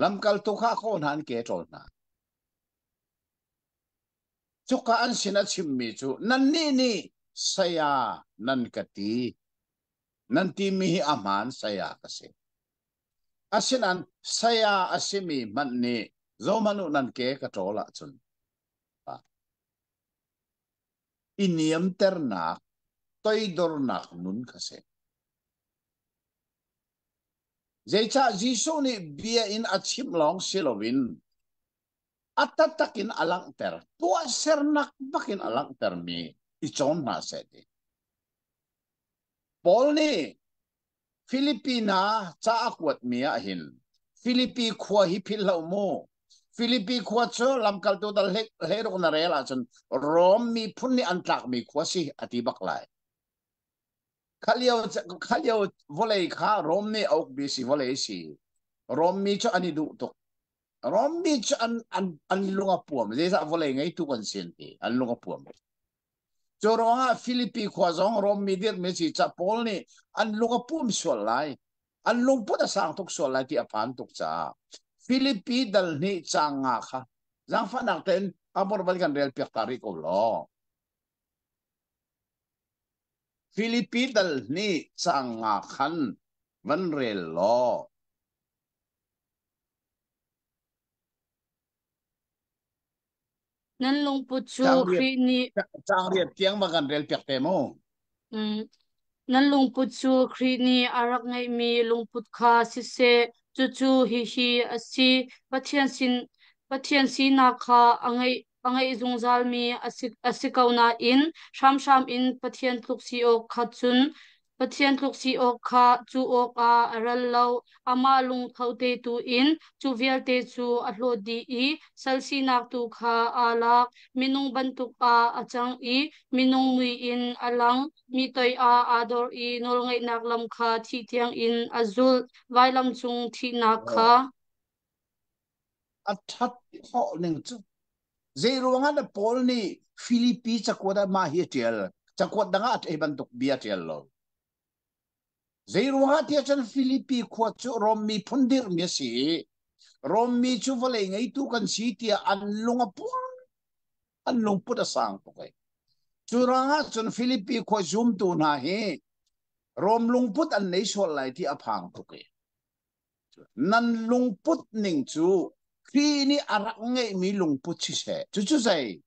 lamkaltu kha a kawh hna an ke ṭawl hna. Cuka an sin a chimmi cu nannih nih saya nan ka ti. Nan timi hi a hmaan saya ka si. Asinain saya a simi hmanh nih zohhmanh u nan ke ka ṭawl ahcun i niamternak, toidornak nun kha si. Zeicah Jesuh nih bia in a chimh lawng si loin a taktak in a langhter, tuahsernak bakin a langhtermi i cawn hna seh ti. Paul nih Filipi hna ca a kuatmi ah hin Filipi khua hi philh hlah mu. Filipi khua cu lamkaltu dal hleiruk na rel ahcun Rom miphun nih an tlakmi khua si a ti bak lai. Kha lio, kha lio vawlei kha Rom nih a ukmi si vawlei si. Rom mi cu an i duh tuk. Rom mi cu an, an, an lung a puam. Zeicah vawlei ngeitu kan si an ti. An lung a puam. Cu ruangah Filipi khua zong Rom mi dirhmi si ca Paul nih an lung a pum sual lai, an lungput a sang tuk sual lai ti a phan tuk caah Filipi dal hnih caang nga kha zaangfahnak tein a van kan rel piak ta rih ko law. Filipi dal hnih caang nga khan van rel law. Nan lungput cu Caang riat, Khrih nih caang riat tiang va kan rel piak te mu. Mm. Nan lungput cu Khrih nih a rak ngeihmi lungput kha siseh, cucu hihi a si, Pathian sin Pathian sinak kha a ngeih a ngeih zungzalmi a si, a si ko nain hramhram in Pathian tluk si awk kha cun Pathian tluk si awk kha cu awkah a ral lo. Amah lungtho te tu in cu vialte cu a hlawt dih i sal sinak tu kha aa lak. Minung bantuk ah a cang i minung mui in a lang. Mi toi ah aa dor i nawlngaihnak lam kha thih tiangin a zulh. Vailam cung thihnak kha. A ṭhat khawh ning cu zei ruangah dah Paul nih Filipi cakuat ah mah hi a ṭial cakuat dang ah hi bantuk bia a ṭial lo zei ruangah tiah cun Filipi khua cu Rom miphun dirhmi a si i Rom mi cu vawlei ngeitu kan si tiah an lung a puang an lungput a sang tuk ei cu ruangah cun Filipi khua zumtu hna hi Rom lungput an nei sual lai ti a phang tuk i Nan lungput ning cu Khrih nih a rak ngeihmi lungput siseh, cucu zei?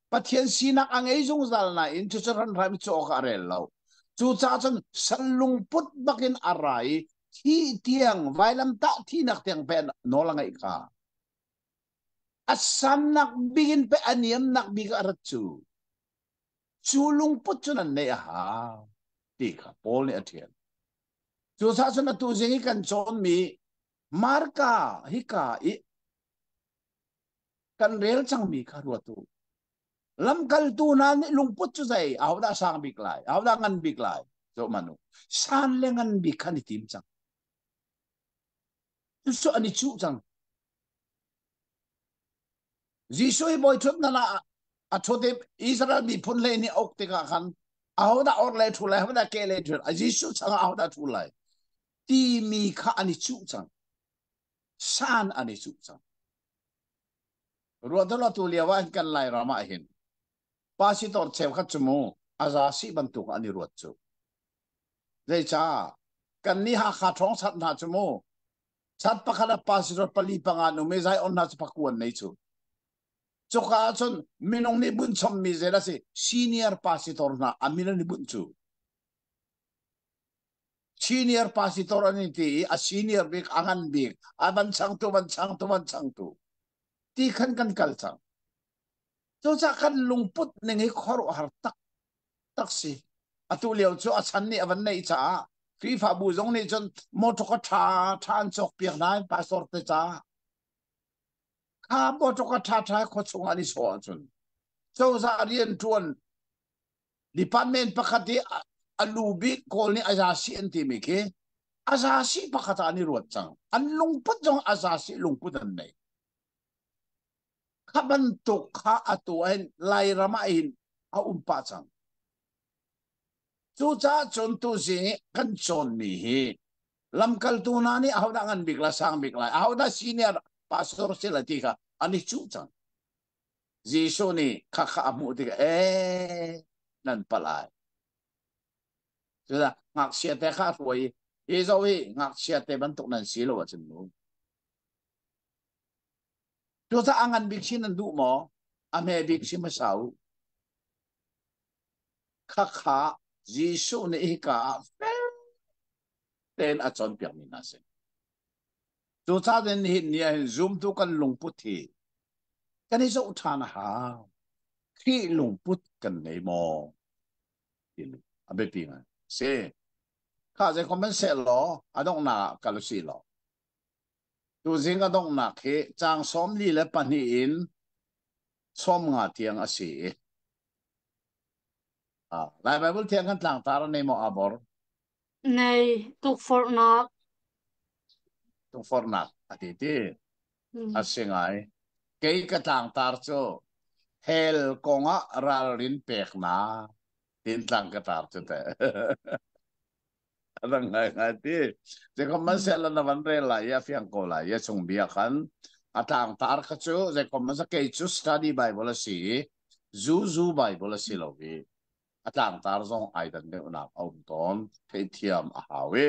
Pathian sinak a ngei zungzal nain cucu hranhram i cu awkah a rel lo. Cucaah cun sal lungput bakin a ra i thi tiang vailamtah thinak tiang pe nawl a ngeih kha. A sannak bik in pe a niamnak bik a rat cu. Cu lungput cu nan neih a hau ti kha Paul nih a ṭial. Cucaah cun atu zing i kan cawnmi Marka hika i Kan rel cangmi kha ruat u. Lamkaltu hna nih lungput cu zei ahodah sang bik lai, ahodah ngan bik lai, zoh hmanh u. San le ngan bik khan i tim cang. Cucu an i cuh cang. Jesuh hi bawi ṭhutnak ah a ṭhut i Israel miphun hlei nih uk tikah khan ahodah orhlei ṭhu lai, ahodah kehlei ṭhu lai, Jesuh changah ahodah ṭhu lai timi kha an i cuh cang. San an i cuh cang. Ruah tu lio ah kan Lairam ah hin pasitor cheukhat cu mu a za si bantuk an i ruat cu. Zeicah kan nih Hakha ṭhawng chat hna cu mu chat pakhat ah pastor pali panga nu me zai on hna cu pakuan nei cu. Cuka ah cun minung nih bunh chommi zel a si senior pastor hna a min an i bunh cu. Senior pastor an i ti i a senior bik a ngan bik a van changtu van changtu van changtu ti khan kan kal cang. Cucaah kan lungput ning hi khuaruahhar tak tak si. Atu lio cu a chan nih a van neih caah Khrihfabu zong nih cun motor ka ṭha ṭha an cawk piak hna pastor te caah. Kha motor ka ṭha ṭha khua chung an i sawh ahcun cozah rianṭuan department pakhat i a lu bik kawl nih azasi an timi khi azasi pakhat ah an i ruat cang. An lungput zong azasi lungput an nei. Kha bantuk kha atu ah hin Lairam ah hin a um pah cang. Cucaah cun tuzing i kan cawnmi hi lamkaltu hna nih ahodah ngan bik lai sang bik lai ahodah senior pastor si lai ti kha an i cuh cang. Jesuh nih kha kha a hmuh tikah ee nan palh ai. Cucaah ngakchia te kha a hruai i hi zoh hi ngakchia te bantuk nan si lo ahcun mu. Cucaah a ngan bik sin an duh maw? A hme bik si hmasa u. Khakha Jesuh nih hika ah fel tein a cawnpiakmi hna si. Cucaah nihin ni ah hin zumtu kan lungput hi kan i zoh ṭhan a hau. Khrih lungput kan ngei maw? Timi a biapi ngai. Si. Kha zei comment seh law a donghnak ah kal u sih law. Tuzing a donghnak hi caang 42 in 50 tiang a si i Lai Baibal Thiang kan tlangtar a nei maw abor? Nei, tukforhnak. Tukforhnak a ti ti. A si ngai. Kei ka tlangtar cu hell kongah ralrin peknak tin tlang ka tar cu te. Adang ngai ngai ti. Zeikom man sel na van rel lai i a fiang ko lai i a chung bia khan a tlangtar kha cu zeikom man kei cu study Bible a si i zuzu Bible a si lo i a tlangtar zong ai dan deuhnak a um tawn theihthiam a hau i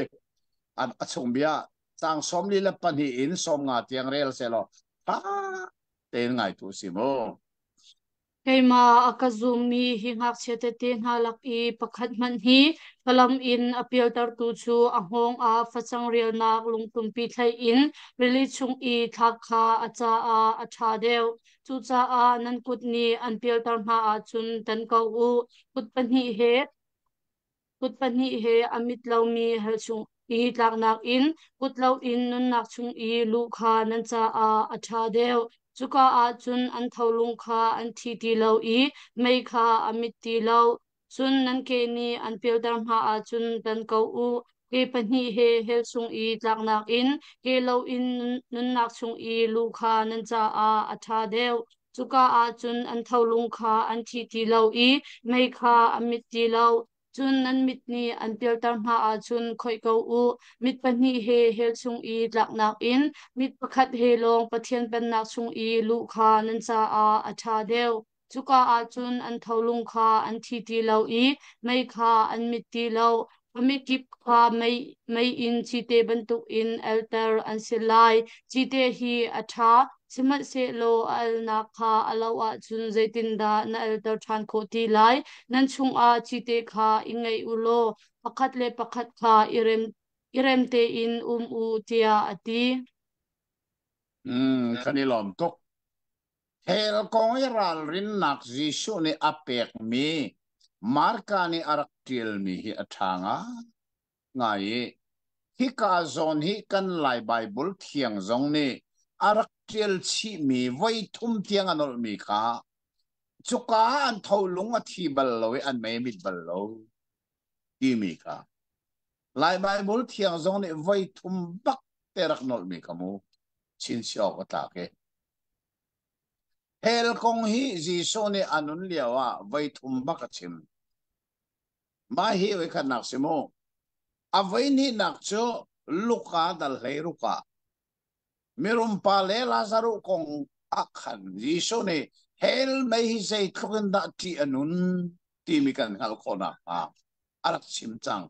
a chung bia cang 42 in 50 tiang rel selaw tha tein ngai tu si mu. Keimah a ka zummi hi ngakchia tete hna lak i pakhat hmanh hi falam in a pialtertu cu a hngawng ah facang rialnak lungtumpi thlaih in rili chung i thlak kha a caah a ṭha deuh. Cucaah nan kut nih an pialter hna ahcun tan ko u. Kut pahnih he Kut pahnih he a mit lomi hell chung i tlaknak in kut loin nunnak chung i luh kha nan caah a ṭha deuh. Cuka ah cun an tholung kha an thi ti lo i mei kha a mit ti lo. Cun nan ke nih an pialter hna ahcun tan ko u. Ke pahnih he hell chung i tlaknak in ke loin nunnak chung i luh kha nan caah a ṭha deuh. Cuka ah cun an tholung kha an thi ti lo i mei kha a mit ti lo. Cun nan mit nih an pialter hna ahcun khoih ko u. Mit pahnih he hell chung i tlaknak in mit pakhat he lawng Pathian Pennak chung i luh kha nan caah a ṭha deuh. Cuka ah cun an tholung kha an thi ti lo i mei kha an mit ti lo. A mikip kha mei in cite bantukin alter an si lai. Cite hi a ṭha, sihmanhsehlaw a alnak kha a lo ahcun zeitindah na alter ṭhan khawh ti lai? Nan chungah cite kha i ngeih u law pakhat le pakhat kha i rem, i rem tein um u, tiah a ti. Kan i lawm tuk. Hell kong i ralrinnak Jesuh nih a pekmi Marka nih a rak ṭialmi hi a ṭha ngai i hika zawn hi kan Lai Baibal Thiang zong nih a rak ṭial chihmi voi thum tiang a nolhmi kha cuka ah an tholung a thi bal lo i an mei a mit bal lo timi kha Lai Baibal thiang zong nih voi thum bak te rak nolhmi kha mu chinchiah awk a tlak i Hell kong hi Jesuh nih a nun lio ah voi thum bak a chim. Mah hi voikhatnak si mu. A voihnihnak cu Luka dal 16 ah mirumpa le Lazaruh kong ah khan Jesuh nih hell mei hi zeitluk in dah ṭih a nun timi kan hngalh khawh nakhnga a rak chim cang.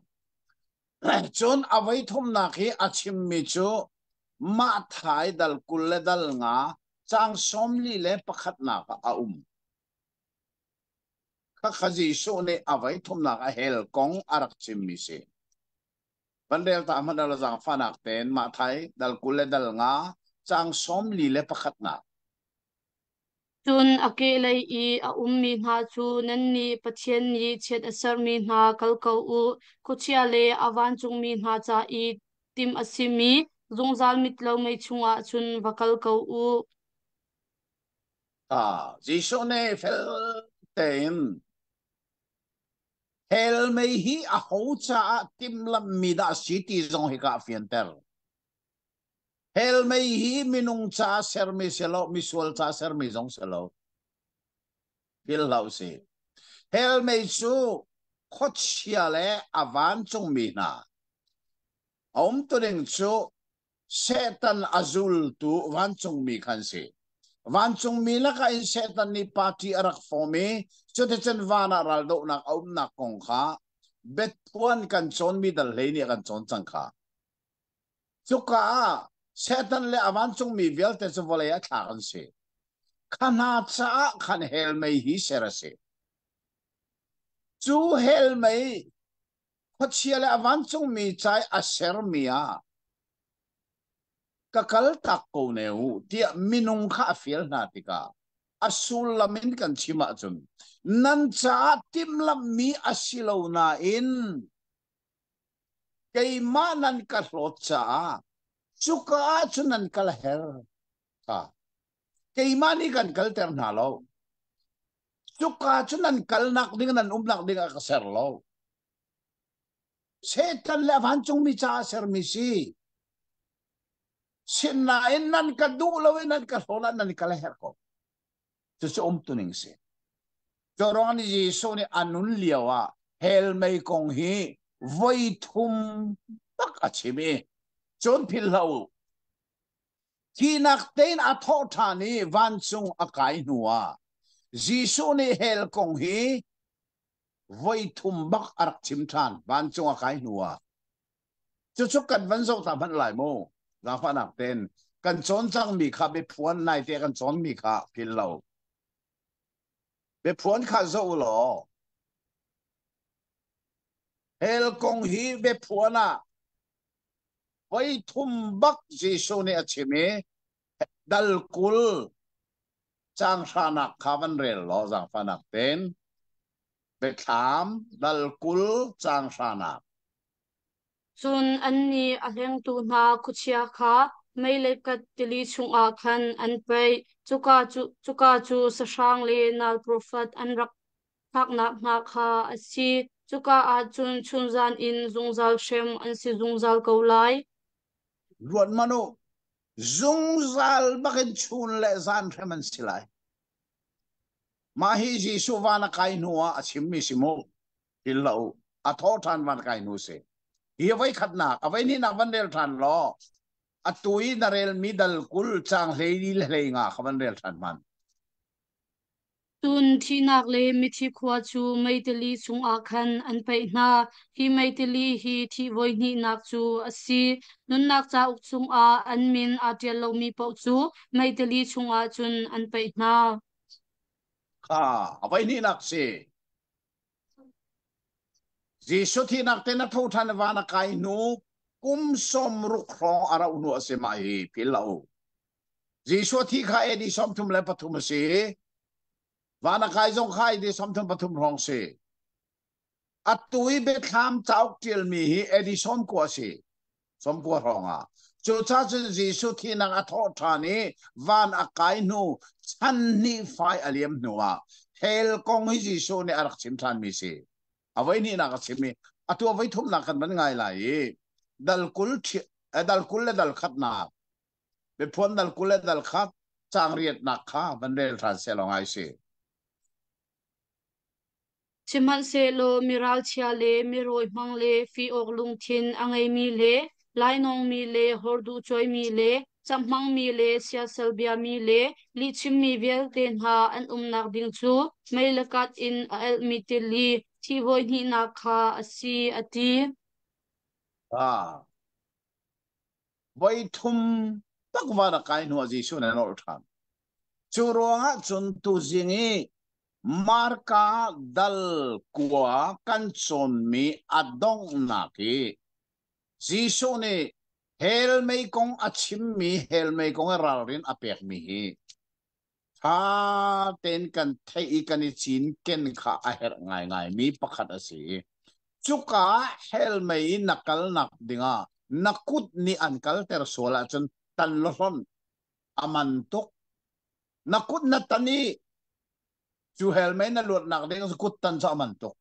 Cun a voithumnak hi a chimmi cu Matthai dal 25 caang 41 ah a um. Khakha Jesuh nih a voithumnak a hell kong a rak chimmi si. Van rel ta hmanh la zaangfahnak tein Matthai dal 25 caang 41. Cun a kehlei i a ummi hna cu nannih Pathian nih chiat a sermi hna kal ko u, khuachia le a vancungmi hna ca i timh a simi zungzal mit lo mei chungah cun va kal ko u. Ah, Jesuh nih fel tein hell mei hi aho caah timhlamhmi dah a si ti zong hi ka fianter. Hell mei hi minung ca sermi si lo, misual ca sermi zong si lo. Phil hlah usih. Hell mei cu khuachia le a vancungmi hna. A umtuning cu Satan a zultu vancungmi khan si. Vancungmi lakah in Satan nih party a rak form i cuticun van ah raldohnak a umnak kong kha biaphuan kan cawnmi dal hlei nih a kan cawn cang kha. Cuka ah Satan le a vancungmi vialte cu vawlei ah thlak an si. Kha hna caah khan hell mei hi ser a si. Cu hell mei khuachia le a vancungmi ca i a sermi ah ka kal tak ko ne u tiah minung kha a fial hna tikah a sullam in kan chim ahcun nan caah timhlamhmi a si lo nain Keimah nan ka hlawt caah cuka ah cun nan kal a herh. Kha. Keimah nih kan kalter hna lo. Cuka cu nan kalnak ding nan umnak ding ah ka ser lo. Satan le a vancungmi caah sermi si. Sinain nan ka duh lo i nan ka hlawn ah nan kal a herh ko. Cucu umtuning si. Cu nih Jesuh nih a nun lio ah hell mei kong hi voi thum tak a chim i cun philh hlah u. Thihnak tein a thawh ṭhan i vancung a kai hnu ah Jesuh nih hell kong hi voi thum bak a rak chim ṭhan vancung a kai hnu ah. Cucu kan van zoh ta hmanh lai mu. Zaangfahnak tein kan cawn cangmi kha biaphuan naite kan cawnmi kha philh lo. Biaphuan kha zoh u law hell kong hi biaphuan ah voi thum bak Jesuh nih a chim i dal 20 caang hranak kha van rel law zaangfahnak tein Biathlam dal 20 caang hranak. Cun annih a hlengtu hna khuachia kha mei le kat tili chungah khan an paih. Cuka cu sahrang le nal profet an rak thlaknak hna kha a si. Cuka ah cun chunzan in zungzal hrem an si zungzal ko lai. Ruat hmanh u, zungzal bakin chun le zan hrem an si lai. Mah hi Jesuh van a kai hnu ah a chimmi si mu. Phil hlah u. A thawh ṭhan van kai hnu si. Hi a voi khatnak, a voi hnihnak van rel ṭhan law, atu i na relmi dal 20 caang 14 kha van rel ṭhan hmanh. Cun thihnak le mithi khua cu meitili chungah khan an paih hna. Hi meitili hi thih voi hnihnak cu a si. Nunnak cauk chungah an min aa ṭial lomi paoh cu meitili chungah cun an paih hna. Kha a voi hnihnak si. Jesuh thihnak te na tho ṭhan van a kai hnu kum 60 hrawng a rauh hnu a si mah hi philh lo. Jesuh thi kha AD 33 a si. Van a kai zong kha AD 33 hrawng si. Atu i Biathlam cauk ṭialmi hi AD 90 a si. 90 hrawng ah. Cucaah cun Jesuh thihnak a thawh ṭhan i van a kai hnu chan hnih fai a liam hnuah hell kong hi Jesuh nih a rak chim ṭhanmi si. A voi hnihnak a chim i atu a voi thumnak kan van ngai lai i dal 20 dal 20 le dal khatnak biaphuan dal 20 le dal khat caang riatnak kha van rel ṭhan seh law ngai si. Sihmanhsehlaw mi ralchia le mi rawi hmang le fih awk lungthin a ngeimi le lainawngmi le horduh cuaimi le camhhmangmi le siasal biami le lihchimmi vialte hna an umnak ding cu mei le kat in a alhmi tili thi voi hnihnak kha a si, a ti. Ah. Voi thum tak van a kai hnuah Jesuh nih a nolh ṭhan. Cu ruangah cun tuzing i Marka dal kua kan cawnmi a donghnak i Jesuh nih hell mei kong a chimmi hell mei kong i ralrin a pekmi hi ṭha tein kan theih i kan i cinken kha a herh ngaingaimi pakhat a si. Cuka hell mei i na kalnak dingah na kut nih an kalter sual ahcun tan law hlonh a man tuk. Na kut na tan i cu hell mei na luatnak ding kut tan cu a man tuk.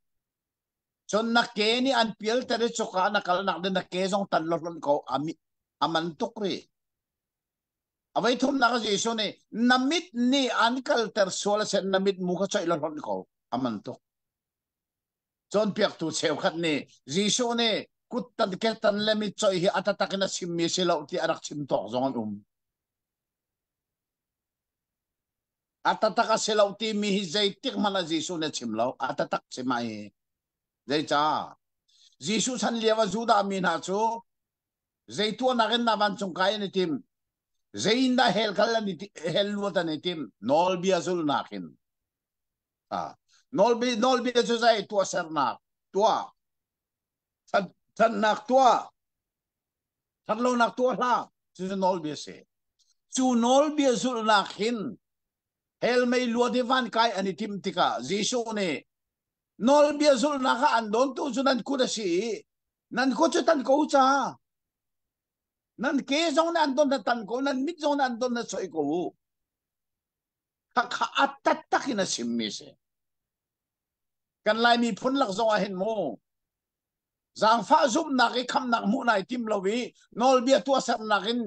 Cun na ke nih an pialter i cuka na kalnak ding na ke zong tan law hlonh ko a man tuk rih. A voi thumnak Jesuh nih na mit nih an kalter sual a sen na mit mu kha choih la hlonh ko a man tuk. Cawnpiaktu cheukhat nih Jesuh nih kuttan ketan le mit choih hi a tatak in a chimmi si lo ti a rak chim tawk zong an um. A tatak a si lo timi hi zeitik hmanh ah Jesuh nih a chim lo. A tatak si ma hi. Zeicah? Jesuh chan lio ah Judah mi hna cu Zei tuahnak in dah vancung kai an i tim? Zei in dah hell kal an i hell luat an i tim? Nawlbia zulhnak in. Ah, nawlbia nawlbia cu zei tuahsernak tuah. Thatnak tuah. Thatlonak tuah hlah. Cu cu nawlbia si. Cu nawlbia zulhnak hin hell mei luat i van kai an i tim tikah Jesuh nih nawlbia zulhnak ah an dawntu cu nan kut a si i nan kut cu tan ko ca nan ke zong nih an don na tan ko nan mit zong nih an don na soi ko u khakha a taktak in a chimmi si kan lai miphun lak zong ah hin mu zaangfah zumhnak i khamnak hmuh nai tim lo i nawlbia tuahsernak in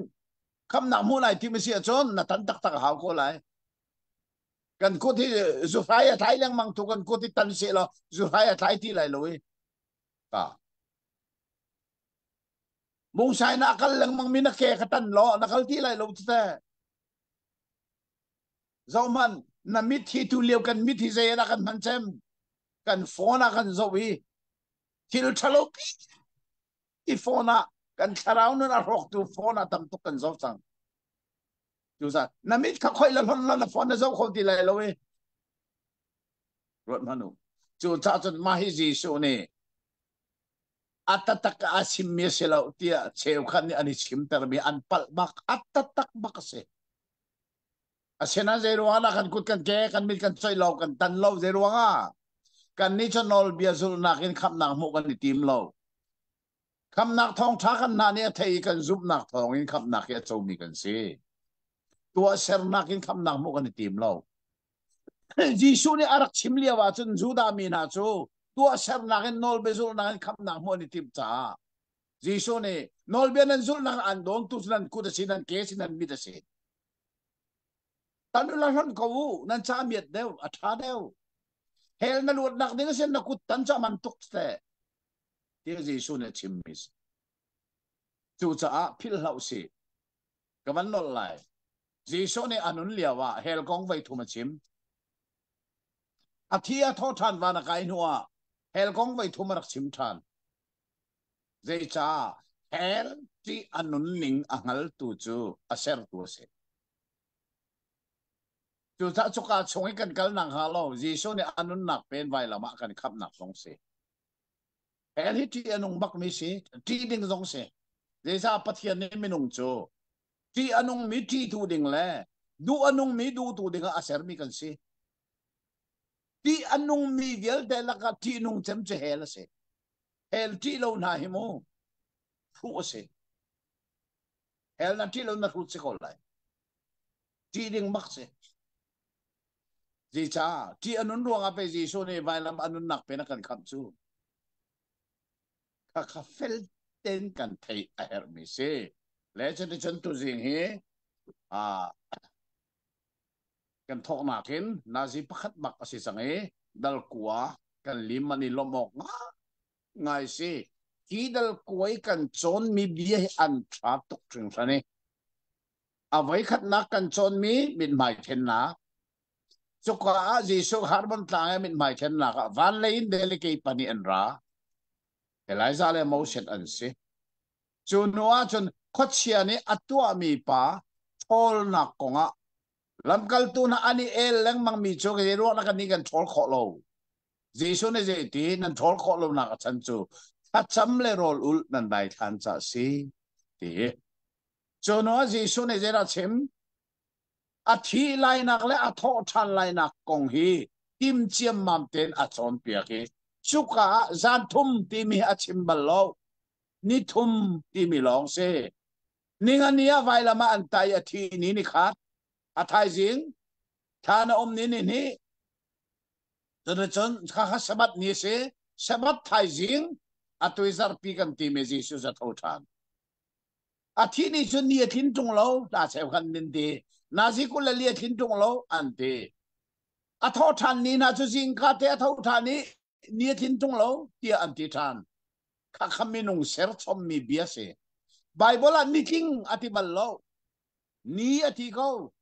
khamnak hmuh nai tim a si ahcun na tan taktak a hau ko lai Kan kut hi zuhrai a tlai lengmang tu kan kut hi tan seh law zuhrai a tlai ti lai lo i. Ta. Mungsai na kal lengmang mi na ke ka tan law na kal ti lai lo te. Zohman na mit hi tu lio kan mit hi zei ah kan hman cem. Kan phone ah kan zoh i thil ṭhalo pi i phone ah kan thlarau nun a hrawktu phone ah tam tuk kan zoh cang. Cucaah na mit kha khoih la hlon la na phone na zoh kho ti lai lo i ruat hmanh u. Cucaah cun mah hi Jesuh nih a taktak a chimmi a si lo tiah cheukhat nih an i chimtermi an palh bak a taktak bak a si. Asinain zei ruangah dah kan kut kan ke kan mit kan coih lo kan tan lo zei ruangah kan nih cu nawlbia zulhnak in khamhnak hmuh kan i tim lo. Khamhnak thawngṭha kan hna nih a thei i kan zumhnak thawngin khamhnak hi a comi kan si. Tuahsernak in khamhnak hmuh kan i tim lo. Jesuh nih a rak chim lio ahcun Judah mi hna cu tuahsernak in nawlbia zulhnak in khamhnak hmuh an i timh caah Jesuh nih nawlbia nan zulhnak an dawntu cu nan kut a si, nan ke a si, nan mit a si. Tan ula hlonh ko u, nan ca miat deuh, a ṭha deuh. Hell na luatnak ding a si, na kut tan cu a man tuk teh. Tiah Jesuh nih a chimmi si. Cucaah philh hlah usih. Ka van nolh lai. Jesuh nih a nun lio ah hell kong voi thum a chim. A thi a thawh ṭhan van a kai hnu ah hell kong voi thum a rak chim ṭhan. Zeicah hell ti a nunning a hngaltu cu a sertu a si. Cucaah cuka chung i kan kal nak hnga lo Jesuh nih a nunnak pen vailam ah kan khamhnak zong si. Hell hi ṭih a nung bakmi si, ṭih ding zong si. Zeicah Pathian nih minung cu ṭih a nungmi ṭihtu ding le duh a nungmi duhtu ding ah a sermi kan si. Ṭih a nungmi vialte lakah ṭih nung cem cu hell a si. Hell ṭih lo hna hi mu hruh a si. Hell na ṭih lo na hrut si ko lai. Ṭih ding bak si. Zeicah ṭih a nun ruangah pei Jesuh nih vailam a nunnak pe na kan khamh cu. Kha kha fel ten kan theih a herhmi si. Le cuticun tuzing hi kan thawknak in nazi pakhat bak a si cang i dal kua kan lim an i lawmh awk ngai si. Hi dal kuai kan cawnmi bia hi an ṭha tuk hringhran i a voikhatnak kan cawnmi mithmai thennak cuka ah Jesuh Hermon tlang i mithmai thennak ah van lei in delegate pahnih an ra. Elijah le Moses an si. Cu hnu ah cun khuachia nih a tuahmi pa ṭhawlnak kongah lamkaltu hna an i el lengmangmi cu zei ruangah kan nih kan ṭhawl khawh lo. Jesuh nih zeiti nan ṭhawl khawh lonak a chan cu thlacam le rawl ulh nan daithlan caah si ti. Cu hnu ah Jesuh nih zeidah a chim? A thih lainak le a thawh ṭhan lainak kong hi tim ciammam tein a cawnpiak i cuka ah zan thum timi a chim bal lo. Ni thum timi lawng si. Ningani ah vailam ah an tai a thi ni ni khat. A thaizing thlan a um ni ni hnih. Cuticun khakha Sabbath ni si. Sabbath thaizing atu i zarhpi kan timi Jesuh cu a tho ṭhan. A thi ni cun ni a tlin ṭung lo, hla cheukhat nin ti. Nazi 24 a tlin ṭung lo, an ti. A thawh ṭhan ni hna cu zingka te a tho ṭhan i ni a tlin ṭung lo, tiah an ti ṭhan. Khakha minung serchommi bia si. Bible ah nitling a ti bal lo. Ni a ti ko.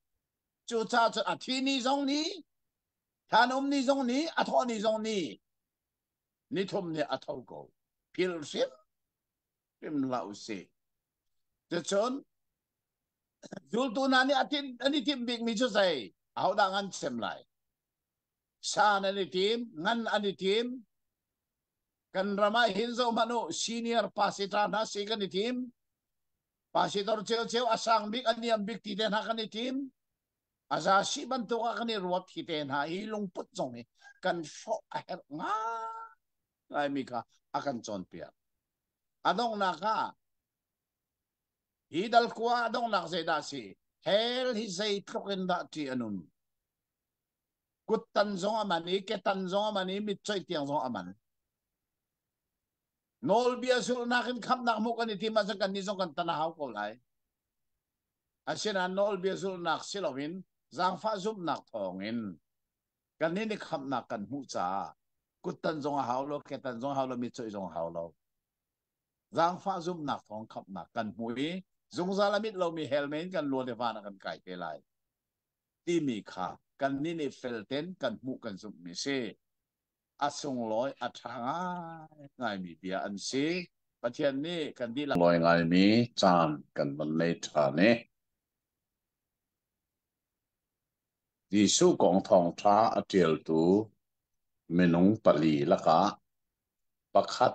Cucaah cun a thi ni zong ni, thlan um ni zong ni, a thawh ni zong ni, ni thum ni a tho ko. Philh hrim hrim hlah u sih. Cucun zultu hna nih an i timh bikmi cu zei? Ahodah ngan sem lai? San an i tim, ngan an i tim. Kan ram ah hin zoh hmanh u, senior pastor hna si kan i tim. Pastor ceuceu a sang bik, a niam bik ti te hna kan i tim. A za si bantuk ah kan i ruat hi te hna hi lungput zong hi kan hrawh a herh ngaimi kha a kan cawnpiak. A donghnak ah hi dal kua a donghnak zeidah si? Hell hi zeitluk in dah ṭih a nun? Kuttan zong a man i ketan zong a man i mitcoih tiang zong a man. Nawlbia zulhnak in khamhnak hmuh kan i tim ahcun kannih zong kan tan a hau ko lai. Asinain nawlbia zulhnak si loin zaangfah zumhnak thawngin kannih nih khamhnak kan hmuh caah kuttan zong a hau lo, ketan zong a hau lo, mitcoih zong a hau lo. Zaangfah zumhnak thawng khamhnak kan hmu i zungzal a mit lomi hell mei in kan luan i van ah kan kai te lai timi kha kannih nih felten kan hmuh kan zumhmi si. A sunglawi a ṭha ngaingaimi bia an si. Pathian nih kan dihlak lawi ngaimi caan kan van nei ṭhan i Jesuh kong thawngṭha a ṭialtu minung pali lakah pakhat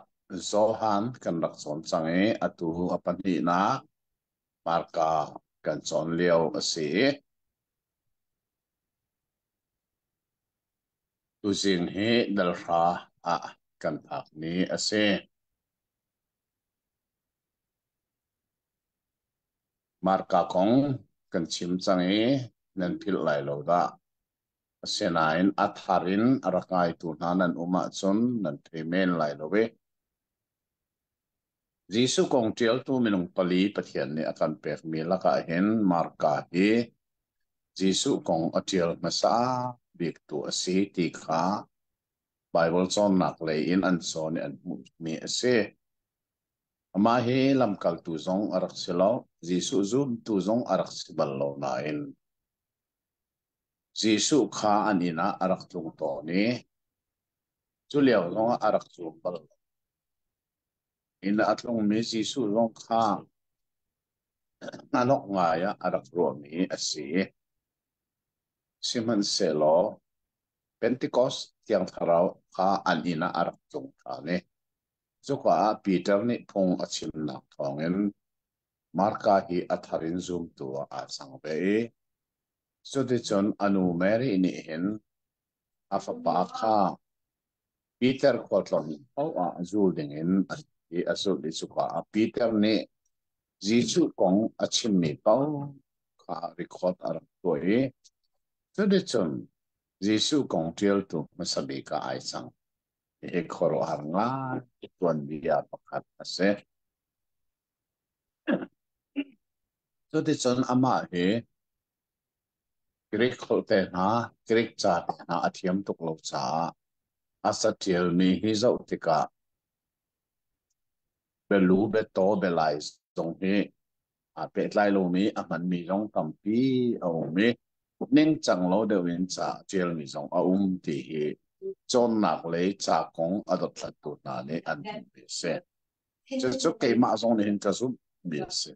Johan kan rak cawn cang i atu a pahnihnak Marka kan cawn lio a si. Tuzing hi dalhra ah kan phakmi a si. Marka kong kan chim cang i nan philh lai lo dah. Asinain a thar in a rak ngaitu hna nan um ahcun nan thei men lai lo i Jesuh kong ṭialtu minung pali Pathian nih a kan pekmi lakah hin Marka hi Jesuh kong a ṭial hmasa biktu a si ti kha Baibal cawnnak lei in an cawn i an hmuhmi a si. Amah hi lamkaltu zong a rak si lo, Jesuh zumtu zong a rak si bal lo nain Jesuh kha an inn ah a rak tlung tawn i cu lio zongah a rak zum bal lo. Inn ah a tlungmi Jesuh zong kha hngalhawk ngai ah a rak ruahmi a si. Sihmanhsehlaw Pentecost Thiang Thlarau kha an inn ah a rak tlung ṭhan i cuka ah Peter nih phung a chimnak thawngin Marka hi a thar in zumtu ah aa cang ve i cuticun a nu Mary nih hin a fapa kha Peter khualtlawn paoh ah zul dingin a zulh i cuka ah Peter nih Jesuh kong a chimmi paoh kha record a rak tuah i cuticun Jesuh kong ṭialtu hmasa bik ah ai cang. Hihi khuaruahhar ngai tuanbia pakhat a si. Cuticun amah hi Greek holh te hna, Greek ca te hna a thiam tuk lo caah a caṭialmi hi zoh tikah bialu, biataw, bialai zong hi aa pehtlai lomi a hmanmi zong tampi a um i ningcang lo deuh in ca a ṭialmi zong a um ti hi cawnnak lei ca kong a dothlattu hna nih an hmuhmi a si. Cucu keimah zong nih hin ka zumhmi a si.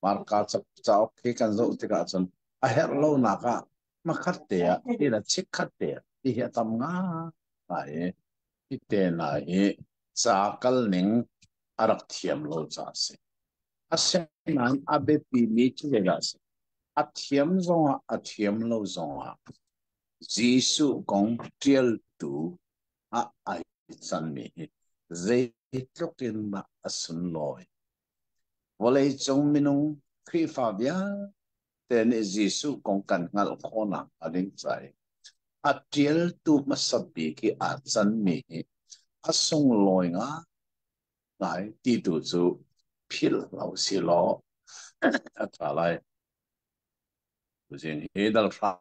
Marka cauk hi kan zoh tikah cun a herh lonak ah hmakhat te ah ti le chikkhat te ah ti hi a tam ngai i hi te hna hi ca kal ning a rak thiam lo ca a si. Asinain a biapimi cu zeidah a si? A thiam zongah a thiam lo zongah Jesuh kong ṭialtu ah ai canmi hi zeitluk in dah a sunlawi. Vawleicung minung Khrihfa vialte nih Jesuh kong kan hngalh khawhnak a ding ca i a ṭialtu hmasa bik i aa canmi hi a sunglawi ngai ti tu cu philh lo si law a ṭha lai. Tuzing hi dal hra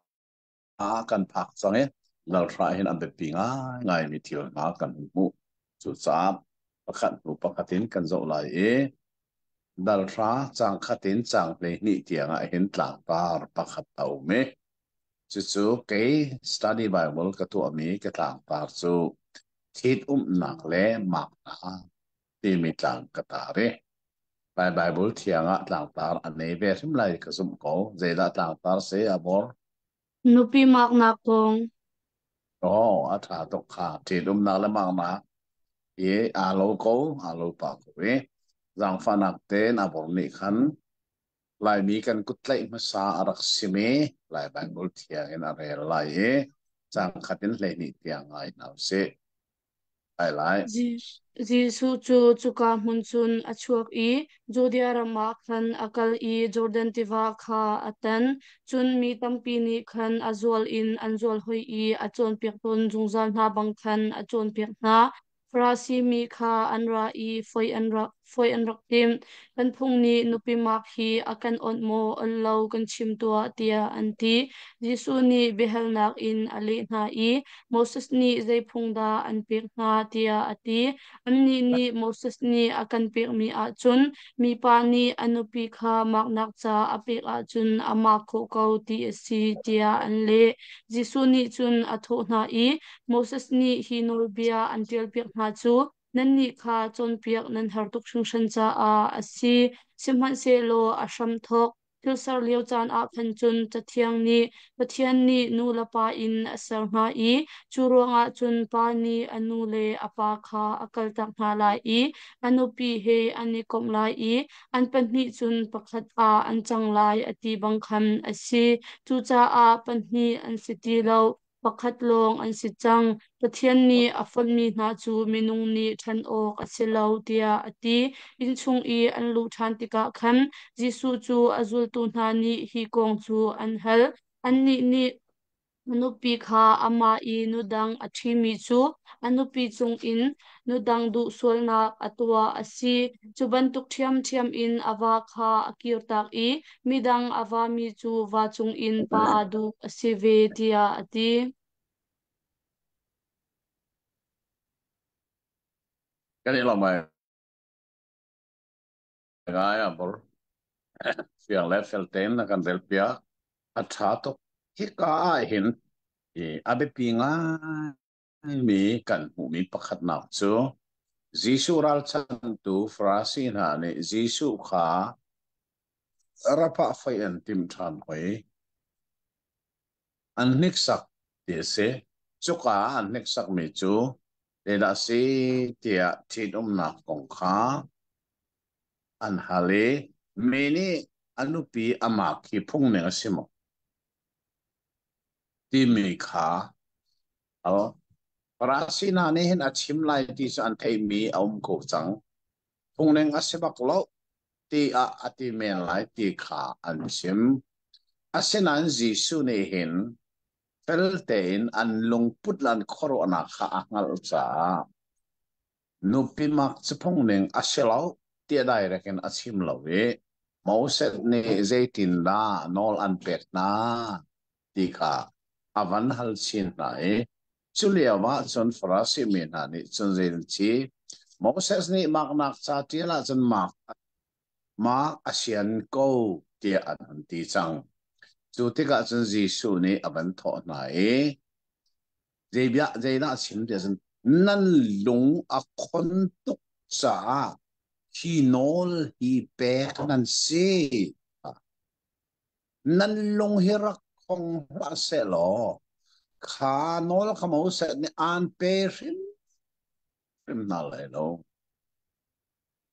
kan phak cang i lalhra hin a biapi ngaingaimi thil hna kan hun hmuh. Cucaah pakhat hnu pakhat in kan zoh lai i dalhra caang khat in caang 12 tiang ah hin tlangtar pakhat a um i cucu kei study Bible ka tuahmi ka tlangtar cu ṭhitumnak le maknak timi tlang ka tar i Lai Bible thiang ah tlangtar a nei ve hrim lai ka zumh ko. Zeidah tlangtar si a bor? Nupi maknak kong. Oh, a ṭha tuk kha. Ṭhitumnak le maknak i aa lo ko, aa lo pah ko i zaangfahnak tein a bor nih khan Laimi kan kuttlaih hmasa a rak simi Lai Bible thiang in a rel lai i caang khat in 12 tiang ngai hna usih. Lai lai. Jesuh cu cuka hmun cun a chuak i Judea ram ah khan a kal i Jordan tiva kha a tan. Cun mi tampi nih khan a zual in an zual hoi i a cawnpiak tawn zungzal hna bang khan a cawnpiak hna. Farasi mi kha an ra i foih an rak timh. Kan phung nih nupi mak hi a kan awnh maw, awnh lo kan chim tuah, tiah an ti. Jesuh nih biahalnak in a leh hna i, Moses nih zei phung dah an pek hna tiah a ti. Annih nih Moses nih a kan pekmi ahcun mipa nih a nupi kha maknak ca a pek ahcun a mak khawh ko ti a si tiah an leh. Jesuh nih cun a thawh hna i, Moses nih hi nawlbia an ṭialpiak hna cu nannih kha cawnpiak nan har tuk hringhran caah a si. Sihmanhsehlaw a hramthawk Thil ser lio caan ah khan cun Cathiang nih Pathian nih nu le pa in a ser hna i cu ruangah cun pa nih a nu le a pa kha a kaltak hna lai i a nupi he an i komh lai i an pahnih cun pakhat ah an cang lai a ti bang khan a si. Cucaah pahnih an si ti lo, pakhat lawng an si cang. Pathian nih a fonhmi hna cu minung nih ṭhen awk a si lo tiah a ti. Innchung i an luh ṭhan tikah khan Jesuh cu a zultu hna nih hi kong cu an hal. Annih nih a nupi kha amah i nudang a ṭhimi cu a nupi cungin nudang duh sualnak a tuah a si. Cu bantuk ṭhiamṭhiam in a va kha a kirtak i midang a vami cu va cungin pa aa duh a si ve tiah a ti. Kan i lawm ngai a bor. Fiang le fel tein na kan rel piak. A ṭha tuk. Hika ah hin i a biapi ngaimi kan hmuhmi pakhatnak cu Jesuh ralchantu Farasi hna nih Jesuh kha Rapah fei an timh ṭhan hoi. An hniksak ti a si. Cuka ah an hniksakmi cu zeidah a si tiah ṭhitumnak kong kha an hal i mi nih a nupi a mak hi phungning a si maw timi kha al. Farasi hna nih hin a chim lai ti cu an theihmi a um ko cang. Phungning a si bak lo. tiah a ti men lai ti kha an chim. Asinain Jesuh nih hin fel tein an lungput le an khuaruahnak kha a hngalh caah nupi mak cu phungning a si lo tiah dairek in a chim lo i Moses nih zeitindah nawl an pek hna ti kha a van hal chin hna i cu lio ah cun Farasi mi hna nih cun zeitin Moses nih maknak ca ṭial ahcun mak mak a sian ko tiah an hun ti cang. Cu tikah cun Jesuh nih a van thawh hna i zei bia zeidah a chim tiah cun nan lung a khon tuk caah hi nawl hi pek nan si. Nan lung hi rak khong hlah sehlaw kha nawl kha Moses nih aan pe hrimhrim hna lai lo.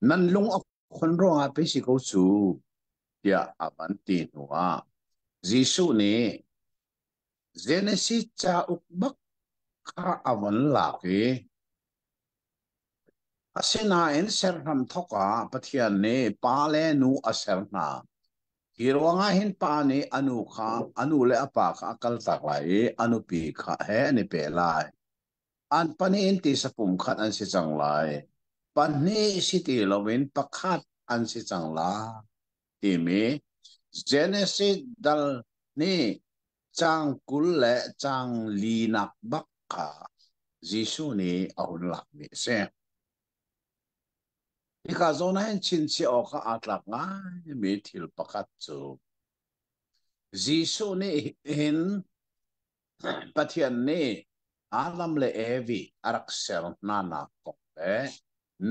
Nan lung a khon ruangah pei si ko cu tiah a van ti hnuah Jesuh nih Genesis cauk bak kha a von lak i asinain ser hramthawk ah Pathian nih pa le nu a ser hna. Hi ruangah hin pa nih a nu kha a nu le a pa kha a kaltak lai i a nupi kha he an i peh lai. An pahnih in tisa pumkhat an si cang lai. Pahnih si ti loin pakhat an si cang lai timi Genesis dal nih caang 20 le caang linak bak kha Jesuh nih a hun lakmi a si. Hika zawn ah hin chinchiah awkah aa tlak ngaimi thil pakhat cu Jesuh nih hin Pathian nih Adam le Evi a rak ser hnanak kong le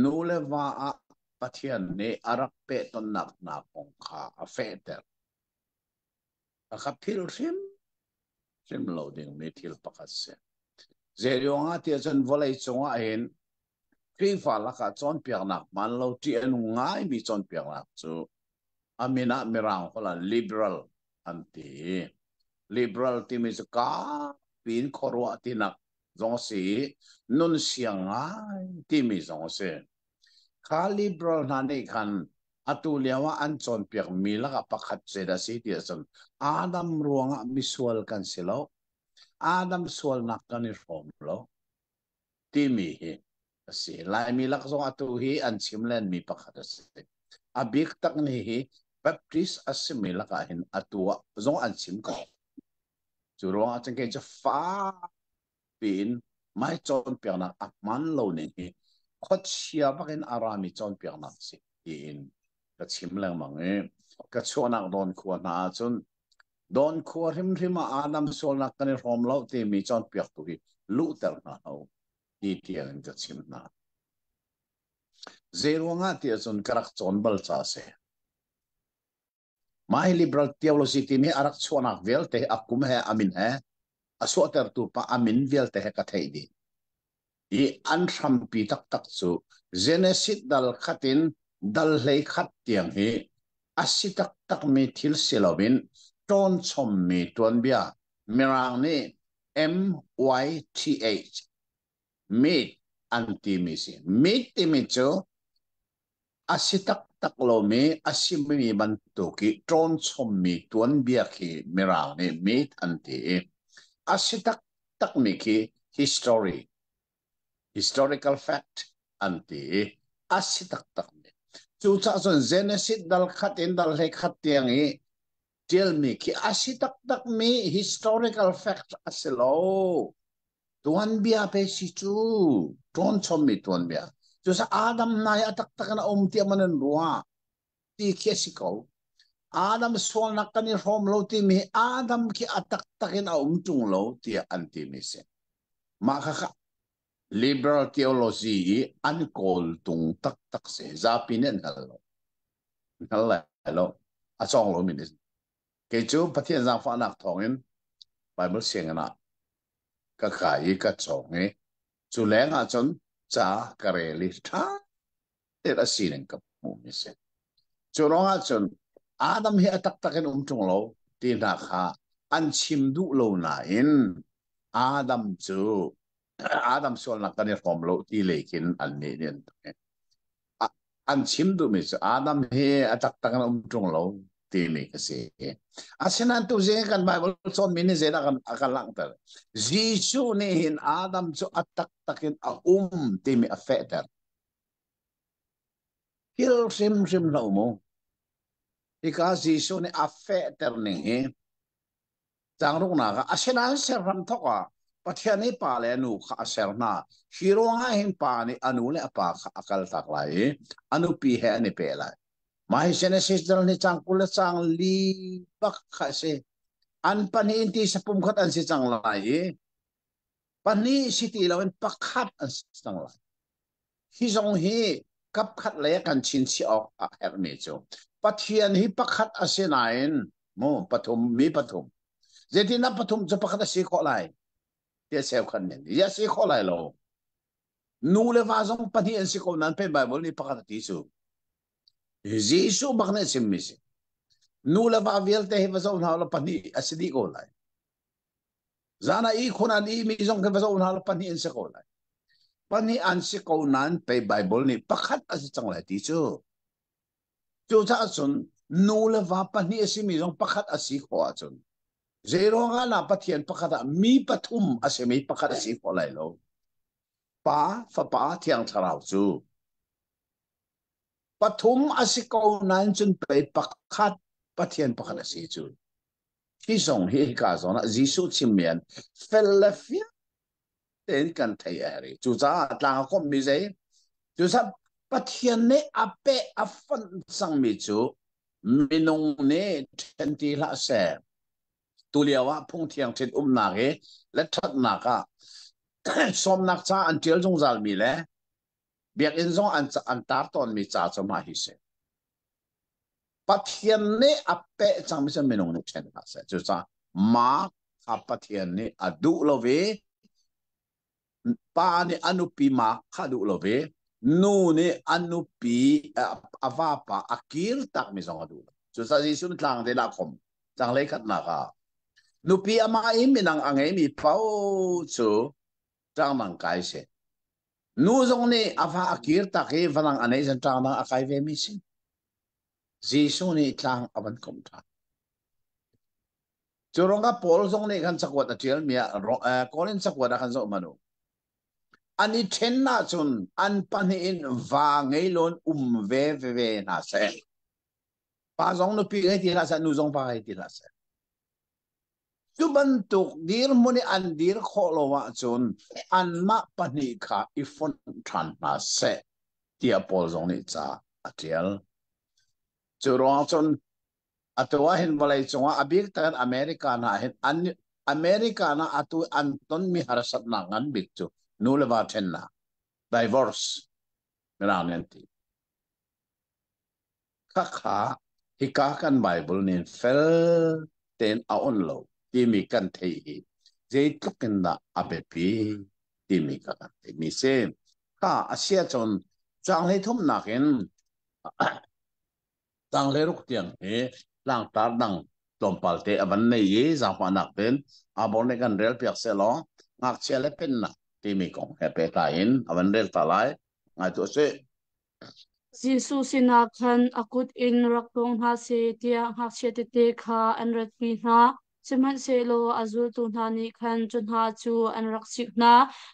nu le va ah Pathian nih a rak pehtonnak hna kong kha a fehter. A ka philh hrimhrim lo dingmi thil pakhat si. Zei ruangah tiah cun vawlei cungah hin Khrihfa lakah cawnpiaknak hmaan lo ṭih a nung ngaimi cawnpiaknak cu a min ah Mirang holh ah liberal an ti. Liberal timi cu kapi in khuaruah tinak zong a si i nun siang ngai timi zong a si. Kha liberal hna nih khan atu lio ah an cawnpiakmi lakah pakhat zeidah a si ti ahcun Adam ruangah misual kan si lo. Adam sualnak kan i hrawm lo timi hi a si. Laimi lak zong atu hi an chim lenmi pakhat a si. A bik tak ni hi Baptist a simi lakah hin atu ah zong an chim ko. Cu ruangah cun kei cu fak piin mai cawnpiaknak a hman lo ning hi khuachia bakin a rami cawnpiaknak si tiin ka chim lengmang i ka chuahnak dawn khua hna ahcun dawn khua hrimhrim ah Adam sualnak kan i hrawm lo timi cawnpiaktu hi luhter hna lo ti tiang in ka chim hna. Zei ruangah ti ahcun ka rak cawn bal ca a si. Mah hi liberal theology timi a rak chuahnak vialte a kum he a min he a chuahtertu pa a min vialte he ka theih dih. I an hrampi taktak cu Genesis dal khat in dal hlei khat tiang hi a si taktakmi thil si loin ṭawnchommi tuanbia Mirang nih MYTH myth an timi si. Myth timi cu A si taktak lomi a simi bantuk i ṭawnchommi tuanbia khi Mirang nih myth an ti i a si taktakmi khi history, historical fact an ti i a si taktakmi. Cucaah cun Genesis dal khat in dal 11 tiang i ṭialmi khi a si taktakmi historical fact a si lo. Tuanbia pe si cu ṭawnchommi tuanbia. Cusa Adam hna hi a taktak in a um tiah man an ruah ti khi a si ko. Adam sualnak kan i hrawm lo timi hi Adam khi a taktak in a um ṭung lo tiah an timi si. Mah kha liberal theology i an kawltung taktak si. Zapi nih an hngal lo. Hngal lai lo. A cawng lomi nih. Kei cu Pathian zaangfahnak thawngin Bible sianginn ah ka kai i ka cawng i cu leng ah cun ca ka rel i ṭha tein a sining ka hmuhmi si. Cu ruangah cun Adam hi a taktak in um ṭung lo ti hna kha an chim duh lo nain Adam cu Adam sualnak kan i hrawm lo ti lei khin an nih nih an. An chim duhmi cu Adam hi a taktak in a um ṭung lo timi ka si. Asinain tu zing kan Bible cawnmi nih zeidah a kan langhter? Jesuh nih hin Adam cu a taktak in a um timi a fehter. Thil hrimhrim hlah mu. Hika Jesuh nih a fehter ning hi Changruknak ah asinain ser hramthawk ah Pathian nih pa le nu kha a ser hna. Hi ruangah hin pa nih a nu le a pa kha a kaltak lai i a nupi he an i peh lai. Mah hi Genesis dal ni cang 20 le cang li bak kha a si. An pahnih in tisa pumkhat an si cang lai i pahnih si ti loin pakhat an si cang lai. Hi zong hi kapkhat lei kan chinchiah awk a herhmi cu Pathian hi pakhat a si nain mu pathum mi pathum zeitindah pathum cu pakhat a si khawh lai tiah cheukhat nih ya si khawh lai lo. Nu le va zong pahnih an si ko nain pei Bible nih pakhat a ti cu. Jesuh bak nih a chimmi si. Nu le va vialte hi va zoh hna law pahnih a si dih ko lai. Zan ah ihkhun an ihmi zong khi va zoh hna law pahnih an si ko lai. Pahnih an si ko nain pei Bible nih pakhat a si cang lai ti cu. Cucaah cun nu le va pahnih a simi zong pakhat a si khawh ahcun zeiruangah lah Pathian pakhat ah mi pathum a simi pakhat a si khawh lai lo. Pa, Fapa, Thiang Thlarau cu pathum a si ko nain cun pei pakhat Pathian pakhat a si cu. Hi zong hi hika zawn ah Jesuh chimmi an fel le fiang tein kan thei a herh. Cucaah tlang a komhmi zei? Cucaah Pathian nih a peh a fonh cangmi cu minung nih ṭhen ti hlah seh. Tulio ah phungthiang ṭhit umnak i le ṭhatnak ah sawmnak ca an ṭial zungzalmi le biakinn zong an tar tawnmi ca cu mah hi si. Pathian nih a peh cangmi cu minung nih ṭhen hlah seh. Cucaah mah kha Pathian nih a duh lo i pa nih a nupi mak kha a duh lo i nu nih a nupi a vapa a kir takmi zong a duh lo. Cucaah Jesuh nih tlang te dah khom tlanglei khatnak ah nupi amah i minang a ngeimi paoh cu tlangdang kai si. Nu zong nih a va a kir tak i vanang a nei zan tlangdang a kai ve mi si. Jesuh nih tlang a van komh ṭhan. Cu ruangah Paul zong nih khan cakuat a ṭialmi ah Korin cakuat ah khan zoh hmanh u. An i ṭhen ahcun an pahnih in va ngei lawn um ve veve hna seh. Pa zong nupi ngei ti hlah seh, nu zong pa ngei ti hlah seh. Cu bantuk dirhmun i an dir khawh lo ahcun anmah pahnih kha i fonh ṭhan hna seh tiah Paul zong nih ca a ṭial. Cu ruang cun atu ah hin vawlei cungah a bik takin America hna hin an America hna atu an tonmi harsatnak ngan bik cu nu le va ṭhennak divorce mirang nih an ti. Khakha hika kan Bible nih fel tein a on lo timi kan theih hi zeitluk in dah a biapi timi ka kan theihmi si. Kha a si ahcun caang 33 in caang 16 tiang hi tlangtar dang tlawmpal te a van nei i zaangfahnak tein abor nih kan rel piak seh law ngakchia le pennak timi kong he pehtlai in a van rel ta lai. Ngai tuah sih. Jesuh sinah khan a kut in rak tawng hna seh tiah ngakchia tete kha an ratpi hna. Sihmanhsehlaw a zultu hna nih khan cu hna cu an rak sik hna.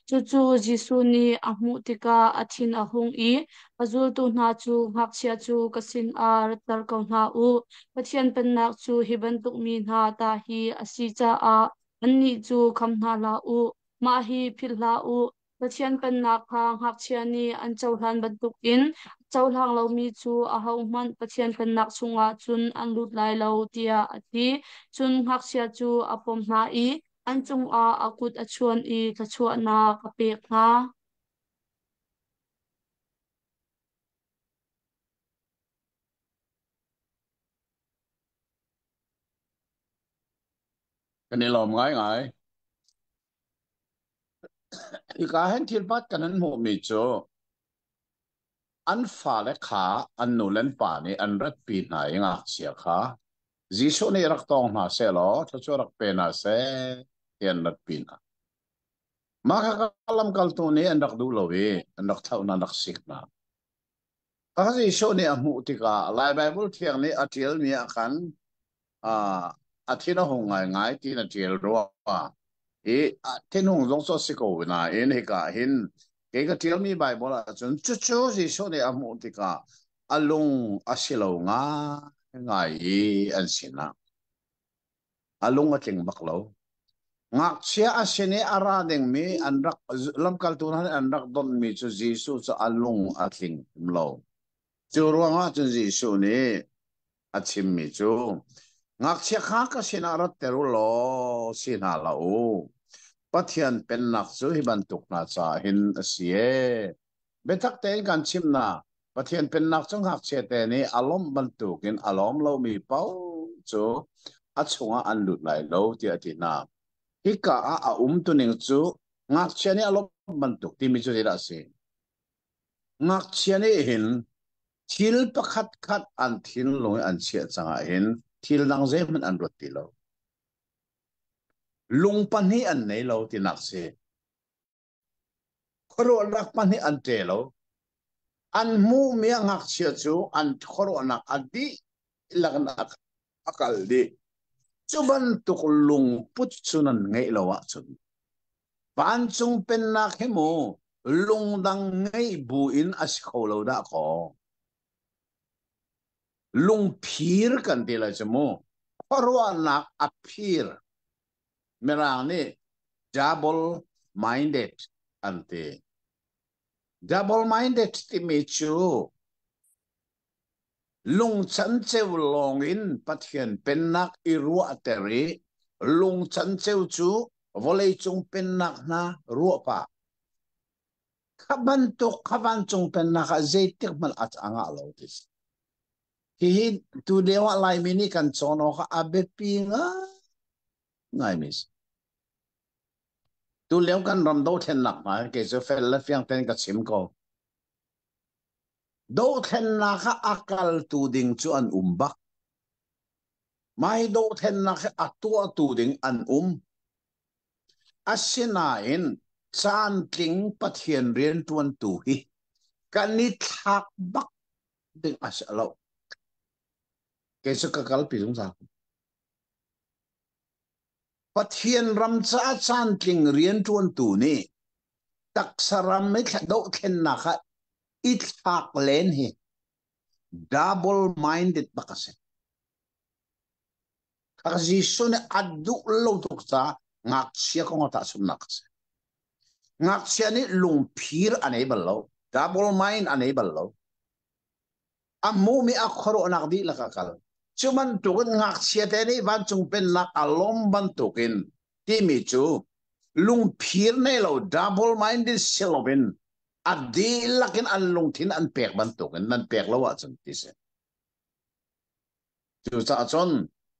Cucu Jesuh nih a hmuh tikah a thin a hung i a zultu hna cu, Ngakchia cu ka sinah ratter ko hna u. Pathian Pennak cu hi bantuk mi hna ta hi a si caah annih cu kham hna hlah u. Mah hi philh hlah u. Pathian Pennak kha ngakchia nih an cohlan bantukin a cohlang lomi cu ahohmanh Pathian Pennak chungah cun an lut lai lo tiah a ti. Cun ngakchia cu a pom hna i an cungah a kut a chuan i thluachuahnak a pek hna. Kan i lawm ngaingai. Hika hin thilpat kan an hmuhmi cu an fale kha an nu le an pa nih an ratpi hna i ngakchia kha Jesuh nih rak tawng hna sehlaw thluachuah rak pe hna seh ti an ratpi hna. Mah kha lamkaltu nih an rak duh lo i an rak thlauh hna, an rak sik hna. Kha Jesuh nih a hmuh tikah Lai Baibal Thiang nih a ṭialmi ah khan a thin a hung ngaingai tiin a ṭial rua. I thinhung zong cu a si ko nain hika hin kei ka ṭialmi Baibal ahcun cucu Jesuh nih a hmuh tikah a lung a si lo ngaingai i an sinah a lung a tling bak lo. Ngakchia a sin i a ra dingmi an rak lamkaltu hna nih an rak donhmi cu Jesuh cu a lung a tling lo. Cu ruangah cun Jesuh nih a chimmi cu ngakchia kha ka sinah ratter u law si hna hlah u. Pathian pennak cu hi bantuk hna caah hin a si ee. Biatak tein kan chimh hna, Pathian pennak cu ngakchia te nih a lawmh bantukin a lawm lomi paoh cu a chungah an lut lai lo tiah a ti hna. Hika ah a umtuning cu ngakchia nih a lawmh bantuk timi cu zeidah a si? Ngakchia nih hin thil pakhat khat an thinlung i an chiah cang ah hin thil dang zeihmanh an ruat ti lo. Lung pahnih an nei lo tinak si. Khuaruahnak pahnih an ṭe lo. An hmuhmi a ngakchia cu an khuaruahnak a dihlak in a kal dih. Cu bantuk lungput cu nan ngeih lo ahcun vancung pennak hi mu lungdang ngeih bu in a si kho lo dah kaw. Lungphir kan ti lai cu mu. Khuaruahnak a phir. Mirang nih double minded an ti. Double minded timi cu lungchan ceu lawng in Pathian pennak i ruahter i lungchan ceu cu vawleicung pennak hna ruah pah. Kha bantuk kha vancung pennak ah zeitik hmanh a ngah lo ti si. Hihi tu lio ah Laimi nih kan cawn awk ah a biapi ngaimi si. Tu lio kan ram dothlennak hna kei cu fel le fiang tein ka chim ko. Dothlennak ah a kaltu ding cu an um bak. Mah hi dothlennak hi a tuahtu ding an um. Asinain caantling Pathian rianṭuantu hi kan i thlak bak ding a si lo. Kei cu ka kalpi zungzal. Pathian ram caah caantling rianṭuantu nih taksa ram i dohthlennak ah i thlak len hi double minded bak a si. Kha Jesuh nih a duh lo tuk caah ngakchia kong a tahchunhnak a si. Ngakchia nih lungphir a nei bal lo. Double mind a nei bal lo. A hmuhmi a khuaruahnak dihlak a kal. Cu bantukin ngakchia te nih vancung pennak a lawm bantukin timi cu lungphir nei lo double minded si loin a dihlak in an lungthin an pek bantukin nan pek lo ahcun ti si. Cucaah cun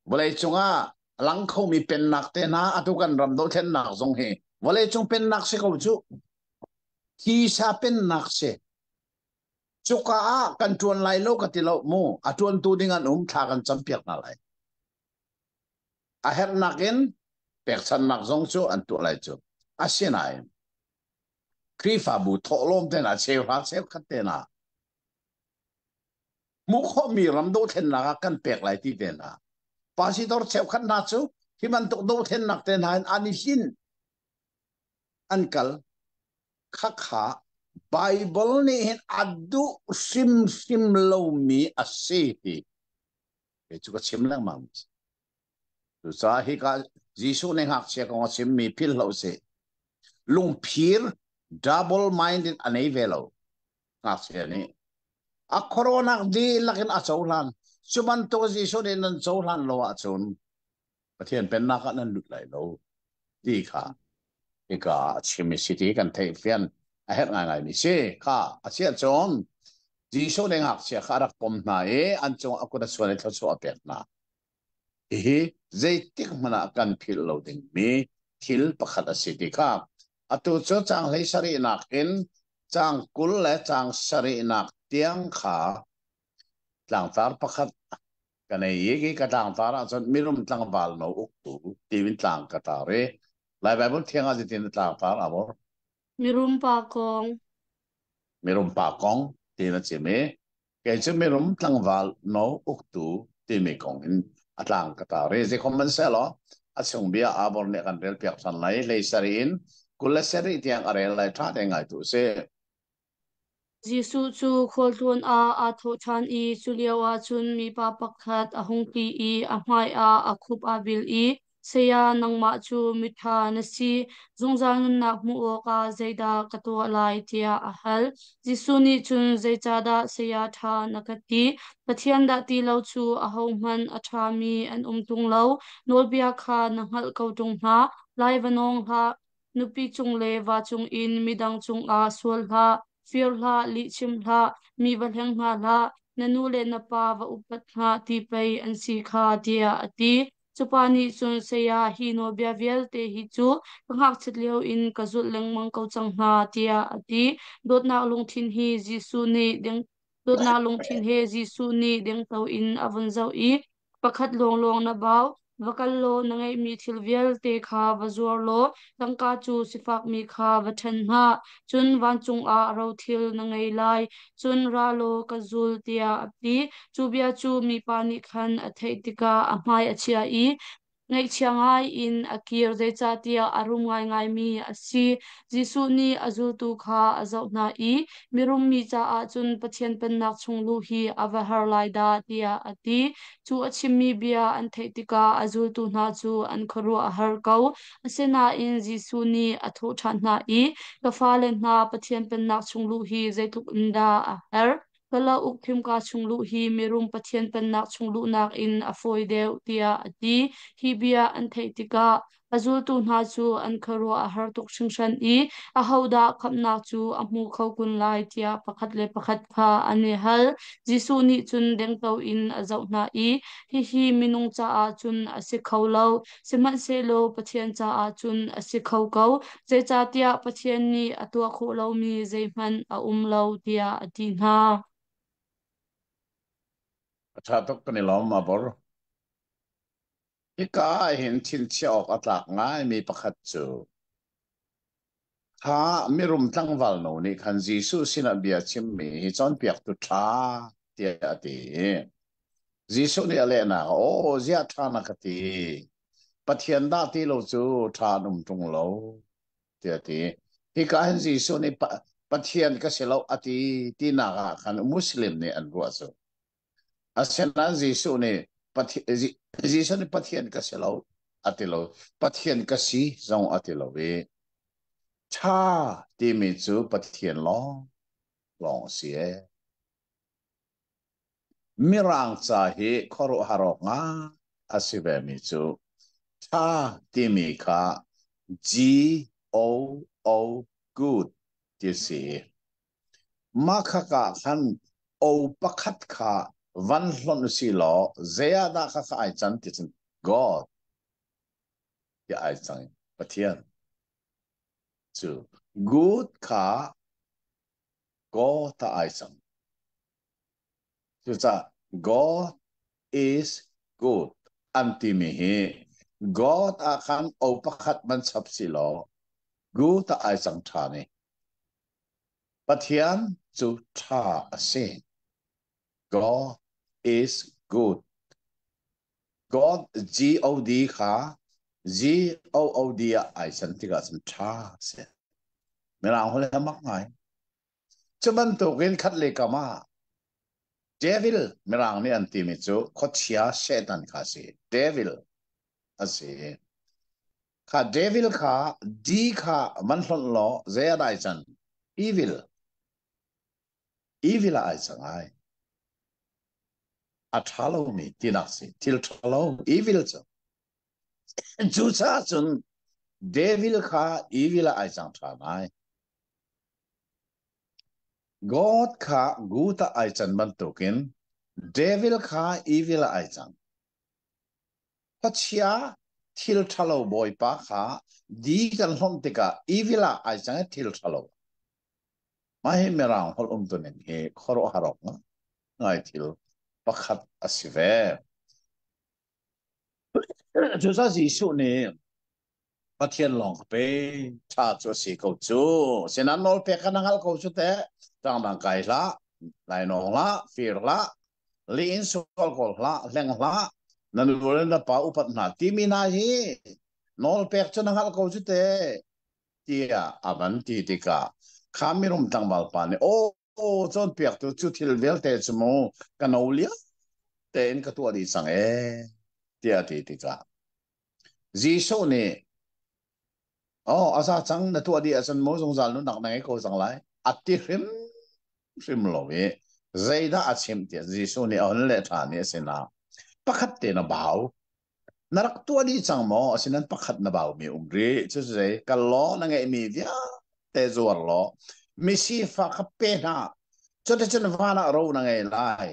vawleicung ah a lang khomi pennak te hna atu kan ram dothlennak zong hi vawleicung pennak si ko cu. Thisa pennak si. Cuka ah kan ṭuan lai lo ka ti lo mu. A ṭuantu ding an um thla kan campiak hna lai. A herhnak in pekchannak zong cu an tuah lai cu. Asinain Khrihfabu thawhlawm te hna cheuhra cheukhat te hna hmuh khawhmi ram dothlennak ah kan pek lai ti te hna pastor cheukhat hna cu hi bantuk dothlennak te hna in an i hlin an kal khakha Bible nih hin a duh hrimhrim lomi a si ti kei cu ka chim lengmang. Cucaah hika Jesuh nih ngakchia kong a chimmi philh hlah usih. Lungphir double minded a nei ve lo ngakchia nih. A khuaruahnak dihlak in a cohlan. Cu bantuk Jesuh nih nan cohlan lo ahcun Pathian pennak ah nan lut lai lo ti kha hika a chim i si ti kan theih fian a herh ngaingai mi si kha a si ahcun Jesuh nih ngakchia kha a rak pom hna i an cung a kut a chuan i thluachuah a pek hna. Hihi zeitik hmanh ah kan philh lo dingmi thil pakhat a si ti kha atu cu caang hlei sarihnak in caang 20 le caang sarihnak tiang kha tlangtar pakhat ka nei i ka tlangtar ahcun mirum tlangval no uktu tiin tlang ka tar i Lai Baibal thiang ah zeitin tlangtar a bor? Mirum pa kong. Mirum pa kong tiin a chim i. Kei cu mirum tlangval no uktu timi kong in a tlang ka tar i zeikhom man selaw a chung bia Abor nih a kan rel piak ṭhan lai hlei sarih in 27 tiang a rel lai ṭha te ngai tu si. Jesuh cu khualtlawn ah aa thawh ṭhan i cu lioah cun mipa pakhat a hung tli i a hmaiah a khup aa bil i, Saya, nangmah cu miṭha na si, zungzal nunnak hmuh awkah zeidah ka tuah lai tiah a hal. Jesuh nih cun zeicahdah saya ṭha na ka ti? Pathian dah ti lo cu ahohmanh a ṭhami an um ṭung lo. Nawlbia kha na hngalh ko ṭung hna. Lai va nawng hlah, Nupi cung le va cungin midang cungah sual hlah, fir hlah, lihchim hlah, mi va hleng hna hlah, na nu le na pa va upat hna ti pei an si kha, tiah a ti. Cupa nih cun, Saya, hi nawlbia vialte hi cu ka ngakchiat lio in ka zulh lengmang ko cang hna, tiah a ti. Dawtnak lungthin hi Jesuh nih ding Dawtnak lungthin he Jesuh nih dengto in a vun zoh i pakhat lawnglawng na bau, va kal law na ngeihmi thil vialte kha va zuar law tangka cu sifakmi kha va ṭhen hna, cun vancung ah rothil na ngei lai, cun ra law ka zul tiah a ti. Cu bia cu mipa nih khan a theih tikah a hmai a chia i Ngaihchia ngai in a kir, zeicahtiah a rum ngaingaimi a si. Jesuh nih a zultu kha a zoh hna i mirum mi caah cun Pathian Pennak chung luh hi a va har lai dah tiah a ti. Cu a chimmi bia an theih tikah a zultu hna cu an khuaruah a har ko. Asinain Jesuh nih a thawh ṭhan hna i, Ka fale hna, Pathian Pennak chung luh hi zeitluk in dah a har? Kalauk thimka chung luh hi mirum Pathian pennak chung luhnak in a fawi deuh tiah a ti. Hi bia an theih tikah a zultu hna cu an khuaruah a har tuk hringhran i ahodah khamhnak cu a hmu kho kun lai tiah pakhat le pakhat kha an i hal. Jesuh nih cun dengto in a zoh hna i hihi minung caah cun a si kho lo, sihmanhsehlaw Pathian caah cun a si kho ko. Zeicahtiah Pathian nih a tuah khawh lomi zeihmanh a um lo tiah a ti hna. A ṭha tuk kan i lawm, Mabor. Hika ah hin thinchia awk a tlak ngaimi pakhat cu kha mirum tlangval no nih khan Jesuh sinah bia chimmi hi cawnpiaktu ṭha tiah a ti. Jesuh nih a lehnak, "Aw, ziah ṭha na ka ti? Pathian dah ti lo cu ṭha an um ṭung lo," tiah a ti. Hika hin Jesuh nih Pathian ka si lo a ti tinak ah khan Muslim nih an ruah cu. Asinain Jesuh nih Jesuh nih Pathian ka si lo a ti lo. Pathian ka si zong a ti lo i ṭha timi cu Pathian lawng lawng a si ee. Mirang ca hi khuaruahhar awk ngai a si vemi cu ṭha timi kha G O O good ti a si. Mah khaka khan O pakhat kha van hlonh usih law zei ah dah khakha ai can ti cun God ti ai cang Pathian cu good kha God ta ai cang. Cucaah God is good an timi hi God ah khan o pakhat man chap si law good ah ai cang ṭhan i Pathian cu ṭha a si. God is good. God G-O-D kha G-O-O-D ah ai can tikah cun ṭha a si. Mirang holh he mak ngai. Cu bantukin khat le kam ah devil Mirang nih an timi cu khuachia Satan kha a si. Devil a si. Kha devil kha D kha van hlonh law zei ah dah ai can? Evil. Evil ah ai cang ai. A ṭha lomi tinak si. Thil ṭha lo evil cu. Cucaah cun devil kha evil ah ai cang ṭhan ai. God kha good ah ai can bantukin devil kha evil ah ai cang. Khuachia thil ṭhalo bawipa kha di kan hlonh tikah evil ah ai cang i thil ṭhalo. Mah hi Mirang holh umtuning hi khuaruahhar awk ngai thil pakhat a si ve. Cucaah Jesuh nih Pathian lawng ka pe ṭha cu a si ko cu. Sinan nawl pek kha na hngalh ko cu teh. Ṭangdang kai hlah. Lainawng hlah, fir hlah, li in sual kawl hlah, hleng hlah, na nu le na pa upat hna timi hna hi nawlpek cu na hngalh ko cu te tiah a van ti tikah kha mirum tlangval pa nih aw cawnpiaktu cu thil vialte cu mu ka no lio tein ka tuah dih cang ee tiah a ti tikah Jesuh nih Oh, a za cang na tuah dih ahcun maw zungzal nunnak na ngei ko cang lai. A ti hrim hrim lo i zeidah a chimh tiah Jesuh nih a hun leh ṭhan i a sinah pakhat te na bau. Na rak tuah dih cang maw? Asinain pakhat na baumi um rih. Cucu zei kal law na ngeihmi vialte zuar law misifak kha pe hna. Cuticun van ah ro na ngei lai.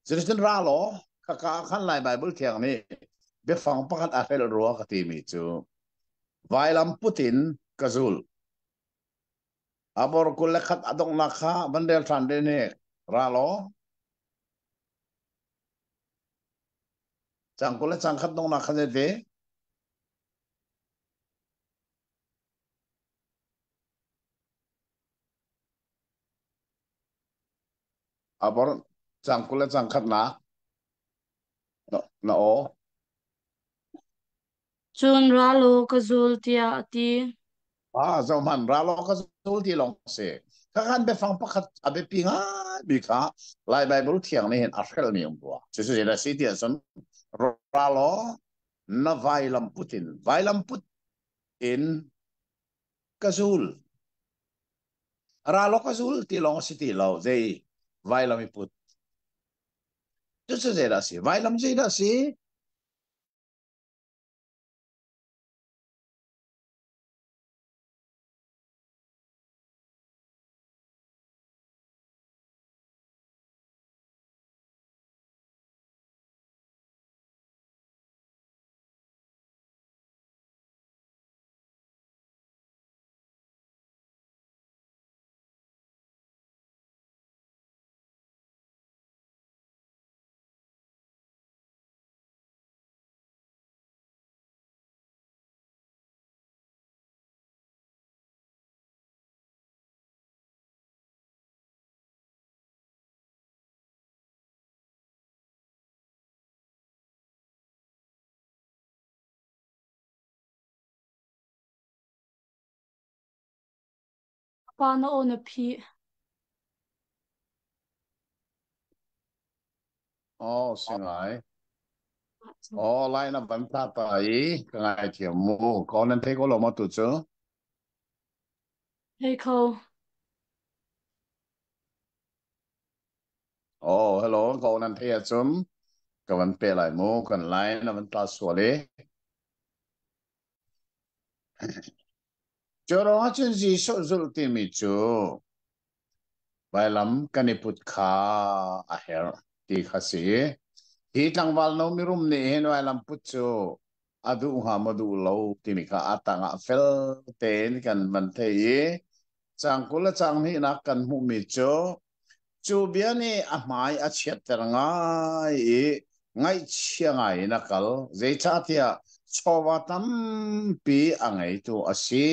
Cuticun ra law khaka ah khan Lai Baibal Thiang nih biafang pakhat a hrelh rua ka timi cu vailam put in ka zul. A bor 21 a donghnak kha van rel ṭhan ve hnik. Ra law cang kul le cang khat donghnak kha zeiti? A bor cang kul le cang khatnak na, na aw. Cun ra law ka zul tiah a ti. Ah, zohman ra law ka zul ti lawng si. Khakhan biafang pakhat a biapi ngai mi kha Lai Bible thiang nih hin a hrelmi um rua. Cucu zeidah si ti ahcun ra law na vailam put in vailam put in ka zul. Ra law ka zul ti lawng a si ti lo. Zei vailam i put. Cucu zeidah a si? Vailam zeidah a si? Pa na aw na phih. Oh, si ngai. Oh, lai na van ta ta i ka ngai thiam mu. Ko nan thei ko lo ma tu cu? Thei kho. Oh, hello, ko nan thei ahcun ka van pe lai mu. Kan lai na van ta sual i. Cu ruangah cun Jesuh zulh timi cu vailam kan i put kha a herh ti kha si. Hi tlangval no mirum nih hin vailam put cu a duh hnga maw duh lo timi kha a tangah fel tein kan van thei i caang 20 le caang hnihnak kan hmuhmi cu Cu bia nih a hmai a chiatter ngai i ngaihchia ngai in a kal, zeicahtiah chawva tampi a ngeitu a si.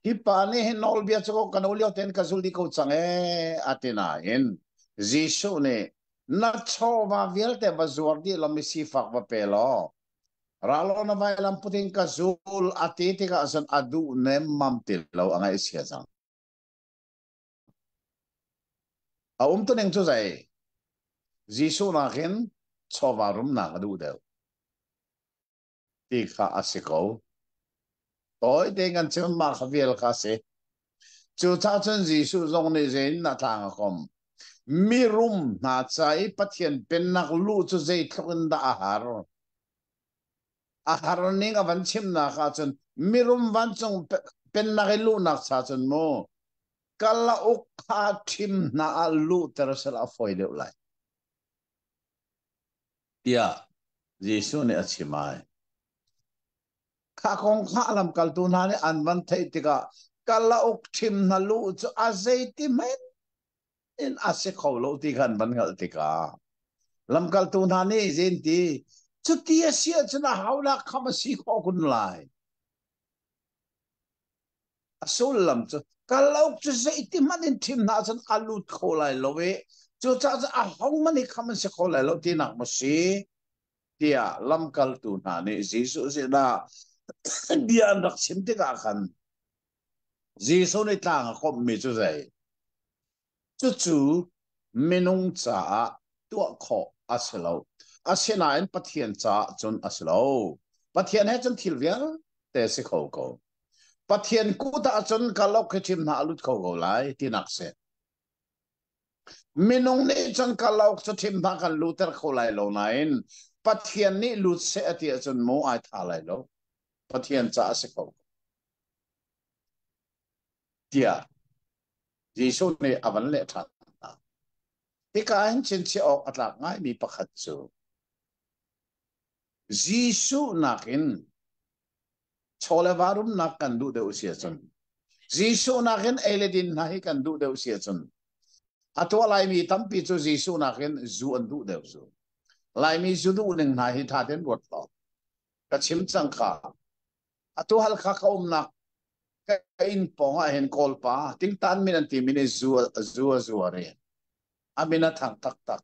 Hi pa nih hin nawlbia cu ka no lio tein ka zul dih ko cang ee a ti nain Jesuh nih na chawva vialte va zuar dih law misifak va pe law ralaw na vailam put in ka zul a ti tikah cun a duh nemmam ti lo a ngaihchia cang. A umtuning cu zei? Jesuh nakin chawva rumnak a duh deuh ti kha a si ko. Tawi tein kan chim mah kha vial kha a si. Cucaah cun Jesuh zong nih zein a tlang a kom. Mirum hna ca i Pathian pennak luh cu zeitluk in dah a har. A har ning a van chimnak ahcun mirum vancung pennak i luhnak cha cun mu kalauk kha ṭhim hna ah luhter sel a fawi deuh lai. Tiah Jesuh nih a chim ai. Kha kong kha lamkaltu hna nih an van theih tikah kalauk ṭhim hna luh cu a zeiti hmanh in a si kho lo ti kha an van hngalh tikah lamkaltu hna nih zinti cuti a si ahcun a haunak kham a si khawh kun lai. A sullam cu Kalauk cu zeiti hmanh in thim hna ahcun a lut kho lai lo i cucaah cun a hohmanh hi kham an si kho lai lo tinak maw si tiah lamkaltu hna nih Jesuh sinah bia an rak chim tikah khan Jesuh nih tlang a komhmi cu zei? Cucu minung caah tuah khawh a si lo. Asinain Pathian caah cun a si lo. Pathian he cun thil vialte si kho ko. Pathian kut ah cun kalauk hi ṭhim hna a lut kho ko lai tinak si. Minung nih cun kalauk cu ṭhim hna kan luter kho lai lo nain Pathian nih lut seh a ti ahcun mu ai tha lai lo. Pathian caah a si kho ko. Tiah Jesuh nih a van leh ṭhan hna. Hika hin chinchiah awk a tlak ngaimi pakhat cu Jesuh nakin chaw le va rumnak kan duh deuh si ahcun Jesuh nakin ei le din hna hi kan duh deuh si ahcun a tuah Laimi tampi cu Jesuh nakin zu an duh deuh zu. Laimi zu duh ning hna hi ṭha tein ruat law ka chim cang kha. Atu Halkha ka umnak ka inn pawng ah hin Kawlpa Tingtan min an timi nih zu zu a zuar i a min a thang taktak.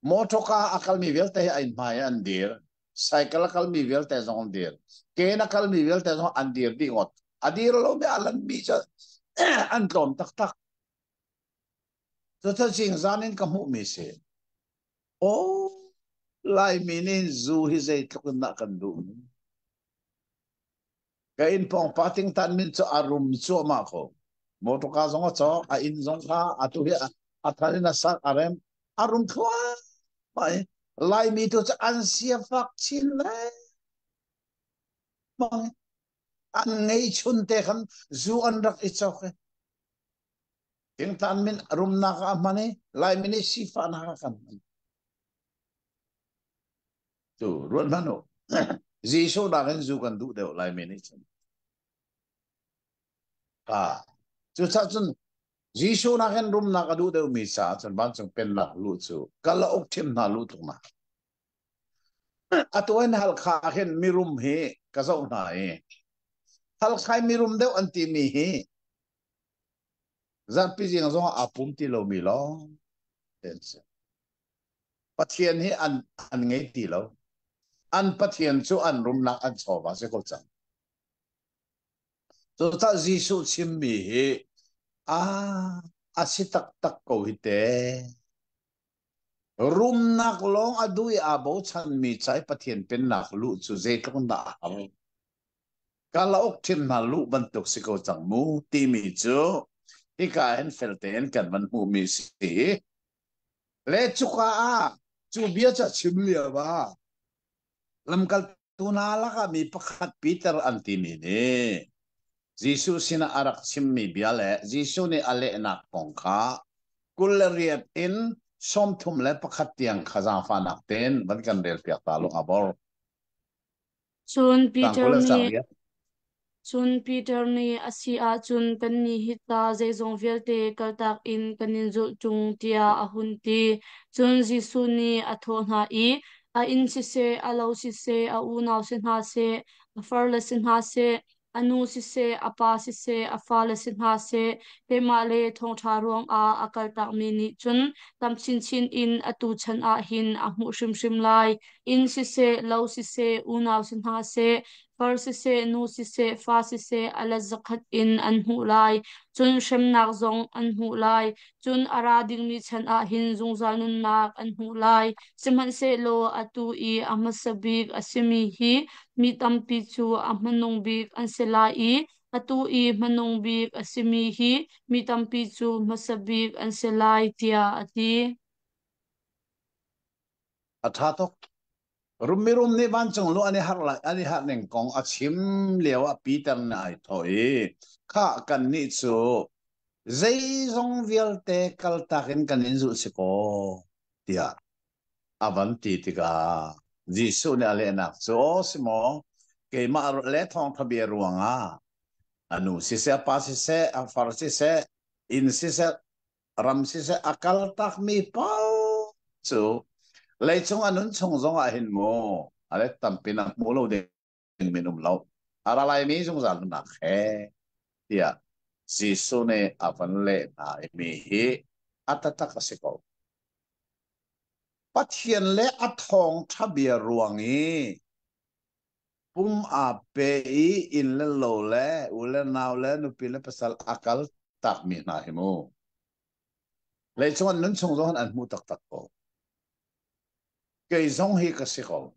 Motorka a kalmi vialte hi a inn hmai ah an dir. Cycle a kalmi vialte zong an dir. Ke in a kalmi vialte zong an dir dih ngawt. A dir lomi a lanmi cu an tlawm taktak. Cucu zingzan in ka hmuhmi si. Aw, Laimi nih zu hi zeitluk in dah kan duh ni. Ka inn pawng pa tingtan min cu a rum cuahmah ko. Motorka zong a cawk, a inn zong kha atu hi a thar in a sak, a rem, a rum thluahmah i Laimi tu cu an siafak chin lengmang. An ngeihchun te khan zu an rak i cawk i Tingtlan min rumnak ah a hman i Laimi nih sifahnak ah kan hman. Tu ruat hmanh u. Jesuh nakin zu kan duh deuh Laimi nih cun. Ah, cucaah cun Jesuh nakin rumnak a duh deuhmi caah cun vancung pennak luh cu kalauk ṭhim hna luh tluk na. Atu in Halkha hin mirum hi ka zoh hna i Halkha i mirum deuh an timi hi Zarhpi zing zong ah aa pum ti lomi lawng te an si. Pathian hi an ngei ti lo. An Pathian cu an rumnak an chawva si ko cang. Cucaah Jesuh chimmi hi a a si taktak ko hi te. Rumnak lawng a duh i aa bochanmi ca i Pathian pennak luh cu zeitluk in dah a har. Kalauk ṭhim hna luh bantuk si ko cang mu timi cu hika hin fel tein kan van hmuhmi si. Le cuka ah cu bia cu a chim lio ah lamkaltu hna lakah mi pakhat Peter an timi nih Jesuh sinah a rak chimmi bia le Jesuh nih a lehnak kong kha 28 in 31 tiang kha zaangfahnak tein van kan relpiak ta lung a bor. Cun Tang Peter kul le nih riat. Cun Peter nih, A si ahcun kannih hi ta zeizong vialte kaltak in kan in zulh ṭung, tiah a hun ti. Cun Jesuh nih a thawh hna i, A inn siseh, a lo siseh, a unau si hna seh, a farle si hna seh, a nu siseh, a pa siseh, a fale si hna seh, keimah le thawngṭha ruangah a kaltakmi nih cun tam chinchin in atu chan ah hin a hmuh hrimhrim lai. Inn siseh, lo siseh, unau si hna seh, far siseh, nu siseh, fa siseh, a let zakhat in an hmuh lai. Cun hremnak zong an hmuh lai. Cun a ra dingmi chan ah hin zungzal nunnak an hmuh lai. Sihmanhsehlaw atu i a hmasa bik a simi hi mi tampi cu a hmanung bik an si lai i atu i hmanung bik a simi hi mi tampi cu hmasa bik an si lai, tiah a ti. A ṭha tuk. Rummirum nih vancung lu an i harh lai an i harh ning kong a chim lio ah Peter nih ai thawh i khah kannih cu zeizong vialte kaltak in kan in zulh si kaw tiah a van ti tikah Jesuh nih a lehnak cu aw si maw keimah le thawngṭha bia ruangah a nu siseh a pa siseh a far siseh inn siseh ram siseh a kal takmi paoh cu leicung a nun chung zong ah hin mu a let tampi na hmu lo ding min um lo a ra laimi zungzal nunnak he. Tiah Jesuh nih a van leh hna i mi hi a taktak a si ko. Pathian le a thawngṭha bia ruang i pum aa pe i inn le lo le u le nau le nupi le pasal a kal takmi hna hi mu. Leicung an nun chung zong an hmu taktak ko. Kei zong hi ka si ko.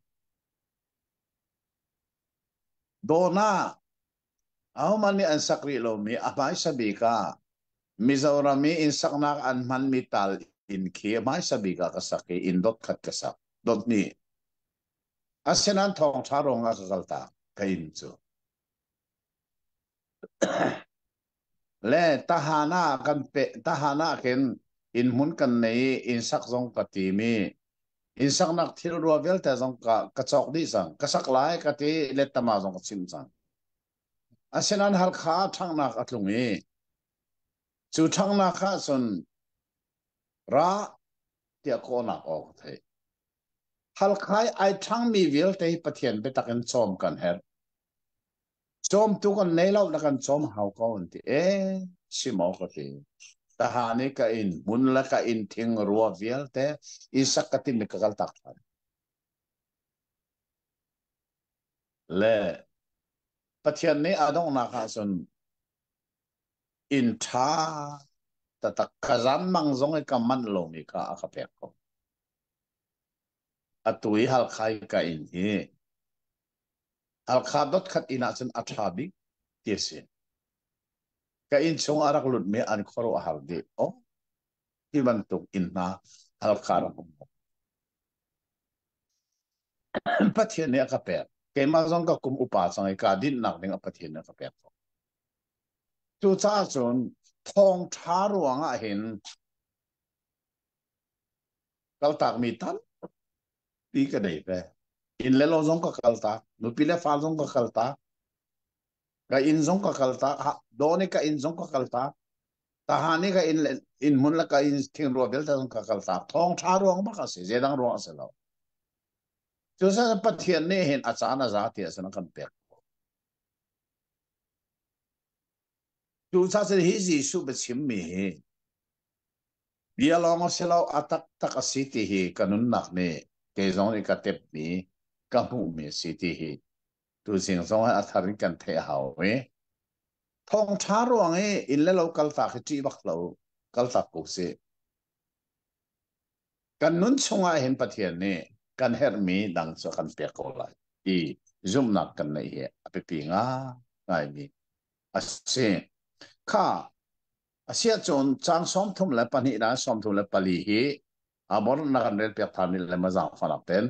Dawna ahohmanh nih an sak rih lomi a hmaisa bik ah Mizoram i inn saknak an hmanmi tal inn khi a hmaisa bik ah ka sak i inn dot khat ka sak. Dot hnih. Asinain thawngṭha ruangah ka kaltak ka inn cu. Le tahan ah kan pe tahan ah khin inn hmun kan nei i inn sak zong ka tim i inn saknak thil rua vialte zong ka ka cawk dih cang. Ka sak lai ka ti lettama zong ka chim cang. Asinain Halkha ah ṭhanghnak a tlung i cu ṭhanghnak ah cun ra tiah kawhnak aw ka theih. Halkha i ai ṭhangmi vialte hi Pathian biatak in cawm kan herh. Cawmtu kan nei lo na kan cawm hau ko an ti. E si maw ka ti. Tahan i ka inn hmun le ka inn thing rua vialte inn sak ka timmi ka kal tak ṭhan. Le Pathian nih a donghnak ah cun inn ṭha taktak ka zanmang zong i ka manh lomi kha a ka pek ko. Atu i Halkha i ka inn hi Halkha dotkhat inn ah cun a ṭha bik ti a si. Ka inn chung a rak lutmi an khuaruah a har dih. Oh, hi bantuk inn hna Halkha rak um. Pathian nih a ka pek. Keimah zong ka kum upa cang i kaa dinhnak ding a Pathian nih a ka pek. Cucaah cun thawngṭha ruangah hin kaltakmi tampi ka nei ve. Inn le lo zong ka kaltak, nupi le fa zong ka kaltak, ka inn zong ka kaltak, dawn i ka inn zong ka kaltak, tahan i ka inn le inn hmun le ka inn thingrua vialte zong ka kaltak. Thawngṭha ruang bak a si, zeidang ruang a si lo. Cucaah Pathian nih hin a caan a za ti ahcun a kan pek. Cucaah hi Jesuh biachimmi hi Bia lawng a si lo, a taktak a si ti hi ka nunnak nih kei zong nih ka tepmi, ka hmuhmi a si ti hi tuzing zong ah a thar in kan theih a hau i thawngṭha ruang i inn le lo kaltak hi ṭih bak lo, kaltak ko sih. Kan nun chungah hin Pathian nih kan herhmi dang cu a kan pek ko lai ti zumhnak kan neih hi a biapi ngaingaimi a si. Kha Asiahcun caang 32 na 34 hi Amor na kan relpiak than rih le ma zaangfahnak ten.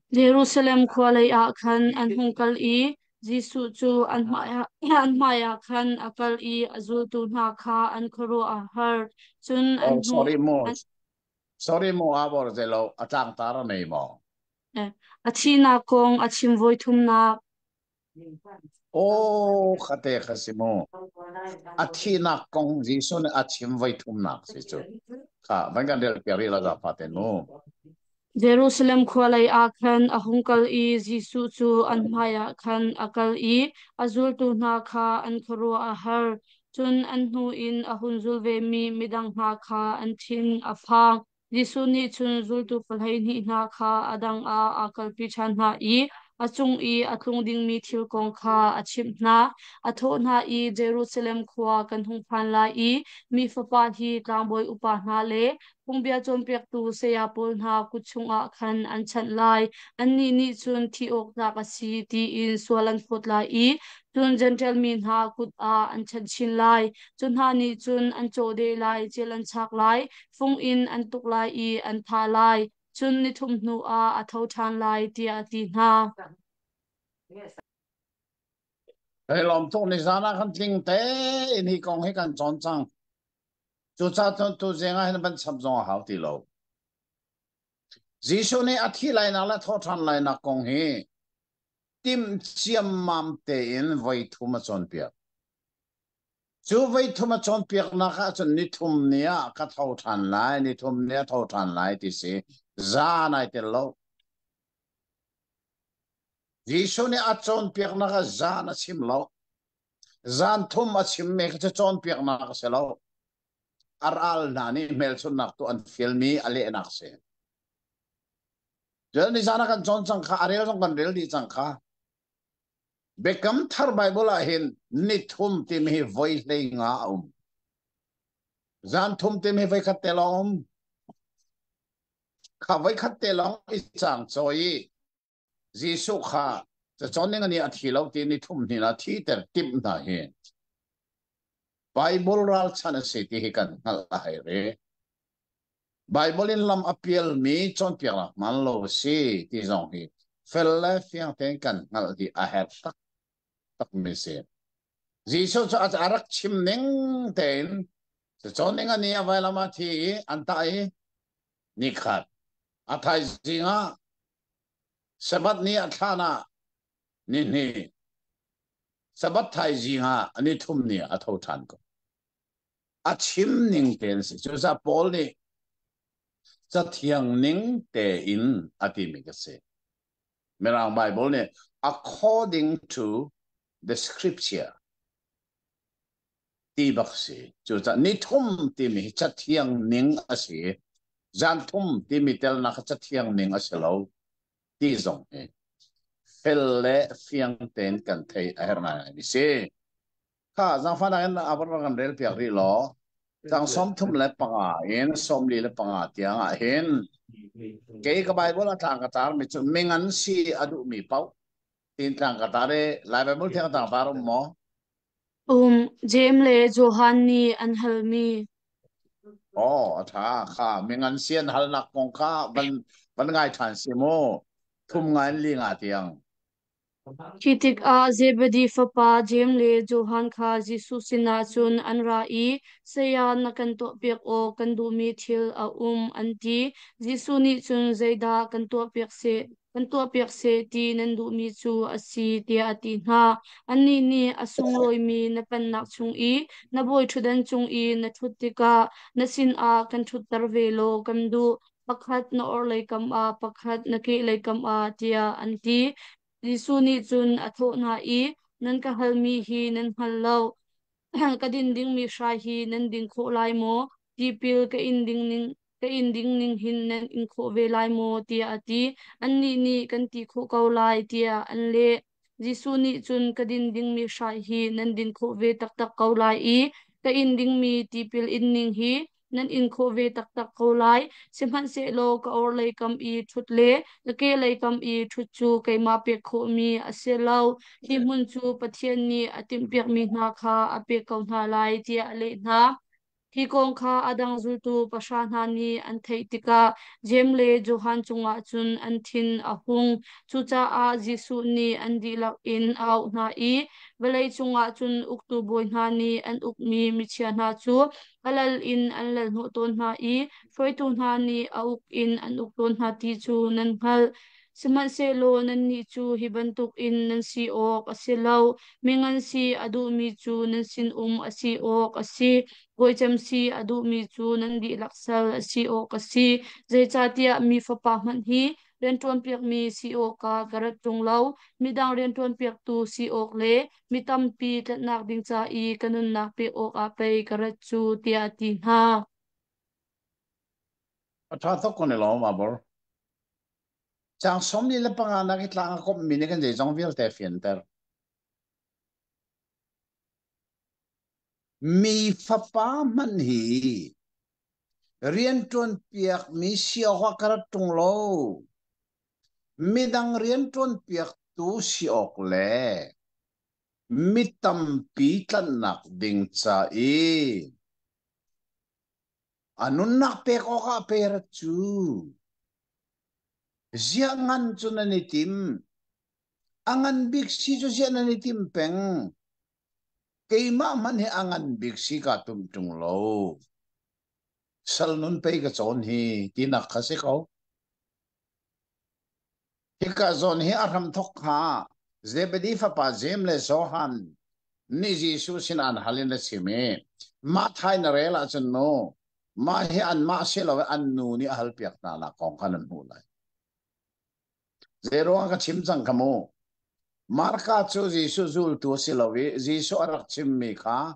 Jerusalem khua lei ah khan an hung kal i Jesuh cu an hmaiah khan a kal i a zultu hna kha an khuaruah a har. Cun an Oh, hnu sorry mo. an, Sorry mo Abor zelo a tlangtar a nei maw? a thihnak kong a chim voi thumnak. Aw khate kha si mu. A thihnak kong Jesuh nih a chim voi thumnak si cu. Kha van kan rel piak rih la zafa te mu. Jerusalem khua lei ah khan a hung kal i Jesuh cu an hmaiah khan a kal i a zultu hna kha an khuaruah a har. Cun an hnu in a hun zul vemi midang hna kha an thin a phang. Jesuh nih cun zultu 12 hna kha a dang ah aa kalpi ṭhan hna i a cung i a tlung dingmi thil kong kha a chimh hna. A thawh hna i Jerusalem khua kan hung phan lai i Mi Fapa hi tlangbawi upa hna le phungbia cawnpiaktu saya pawl hna kut chungah khan an chanh lai. Annih nih cun thih awk tlak a si tiin sual an phawt lai i cun Jentail mi hna kut ah an chanh chin lai. Cu hna nih cun an cawhdeh lai, cil an chak lai, fung in an tuk lai i an thah lai, cun nithum hnuah a tho ṭhan lai, tiah a ti hna. Hei lawm tuk ni zan ah kan tling tein hi kong hi kan cawn cang. Cucaah cun tuzing ah hin van chap zong a hau ti lo. Jesuh nih a thih lainak le thawhṭhan lainak kong hi tim ciammam tein voi thum a cawnpiak. Cu voithum a cawnpiaknak ah cun nithum ni ah ka tho ṭhan lai, nithum ni a tho ṭhan lai ti si. Zan ai tel lo. Jesuh nih a cawnpiaknak ah zan a chim lo. Zan thum a chimmi kha cu cawnpiaknak a si lo. A ral hna nih hmelchunhnak tu an fialmi a lehnak si. Cun nizan ah kan cawn cang kha, a rel zong kan rel dih cang kha. Biakam thar Bible ah hin ni thum timi hi voi hlei nga a um. Zan thum timi hi voi khat te lawng um. Kha voi khat te lawng i cang cawi i Jesuh kha cacawn ning ani a thi lo ti ni thum hni na thi ter timh hna hi. Bible ralchan a si ti hi kan hngalh a hei re. Bible in lam a pialmi cawnpiaknak hmaan lo a si ti zong hi fel le fiang tein kan hngalh hi a herh taktakmi si. Jesuh cu a rak chim ning tein cacawn ning ani a vailam ah thi i an tah i nikhat a thaizing ah Sabbath ni a thlan ah ni hnih Sabbath thaizing ah ni thum ni a tho ṭhan ko. A chim ning tein si. Cucaah Paul nih cathiang ning tein a timi ka si. Mirang Bible nih according to the scripture ti bak si. Cucaah ni thum timi hi cathiang ning a si. Zan thum timi telnak kha cathiang ning a si lo ti zong hi fel le fiang tein kan theih a herh ngaingai mi si. Kha zaangfahnak in a van kan rel piak rih law tang 35 in 45 tiang ah hin kei ka Bible a tlang ka tar mi cu mingan si a duh mi paoh tin tlang ka tar i Lai Bible thiang tang tar um maw? Jeim le Johan nih an halmi. Oh, a tha kha mingan si an halnak kong kha van van ngai than si mu thum nga in li nga tiang. Khi tikah Zebedi fapa Jeim le Johan kha Jesuh sinah cun an ra i, "Saya, na kan tuahpiak awk kan duhmi thil a um," an ti. Jesuh nih cun, "Zeidah kan tuahpiak seh, kan tuahpiak seh ti nan duhmi cu a si," tiah a ti hna. Annih nih, "A sunglawimi na pennak chung i na bawiṭhutdan cung i na ṭhut tikah na sinah kan ṭhutter ve law kan duh, pakhat na orhlei kam ah, pakhat na kehlei kam ah, tiah an ti. Jesuh nih cun a thawh hna i, Nan ka halmi hi nan hngal lo. Ka din dingmi hrai hi nan ding khawh lai maw? Tipil ka in ding ning ka in ding ning hin nan in khawh ve lai maw? tiah a ti. Annih nih kan ti khawh ko lai, tiah an leh. Jesuh nih cun ka din dingmi hrai hi nan din khawh ve taktak ko lai i ka in dingmi tipil in ning hi nan in khawh ve taktak ko lai. Sihmanhsehlaw ka orhlei kam i ṭhut le ka kehlei kam i ṭhut cu keimah pek khawhmi a si lo. Hi hmun cu Pathian nih a timhpiakmi hna kha a pek ko hna lai, tiah a leh hna. Hi kong kha a dang zultu pahra hna nih an theih tikah Jeim le Johan cungah cun an thin a hung. Cucaah Jesuh nih an dihlak in a auh hna i vawlei cungah cun uktu bawi hna nih an ukmi michia hna cu a lal in an lalhnawh tawn hna i hruaitu hna nih a uk in an uk tawn hna ti cu nan hngalh. Sihmanhsehlaw nannih cu hi bantukin nan si awk a si lo. Mingan si a duhmi cu nan sinum a si awk a si. Bawicem si a duhmi cu nan dihlak sal a si awk a si. Zeicahtiah mi Fapa hmanh hi rianṭuanpiakmi si awkah ka rat ṭung lo. Midang rianṭuanpiaktu si awk le mi tampi tlanhnak ding ca i ka nunnak pek awkah pei ka rat cu, tiah a ti hna. A ṭha tuk ko ne lawm, Abor. Caang 45 nak i tlang a komhmi nih kan zeizong vialte a fianter. Mi fapa hmanh hi rianṭuanpiakmi si awkah ka rat ṭung lo. Midang rianṭuanpiaktu si awk le mi tampi tlanhnak ding ca i A nunnak pek awkah pe rat cu. Ziah ngan cu nan i tim? A ngan bik si cu ziah nan i tim peng? Keimah hmanh hi a ngan bik si kaa tum ṭung lo. Sal nun pei ka cawn hi tinak kha si ko. Hika zawn hi a hramthawk kha Zebedi fapa Jeim le Johan nih Jesuh sin an hal in a chim i Matthai na rel ahcun mu mah hi anmah si lo i an nu nih a halpiak hna nak kong kha nan hmuh lai. Zeiruang ka chim cang kha mu. Marka cu Jesuh zultu a si lo i Jesuh a rak chimmi kha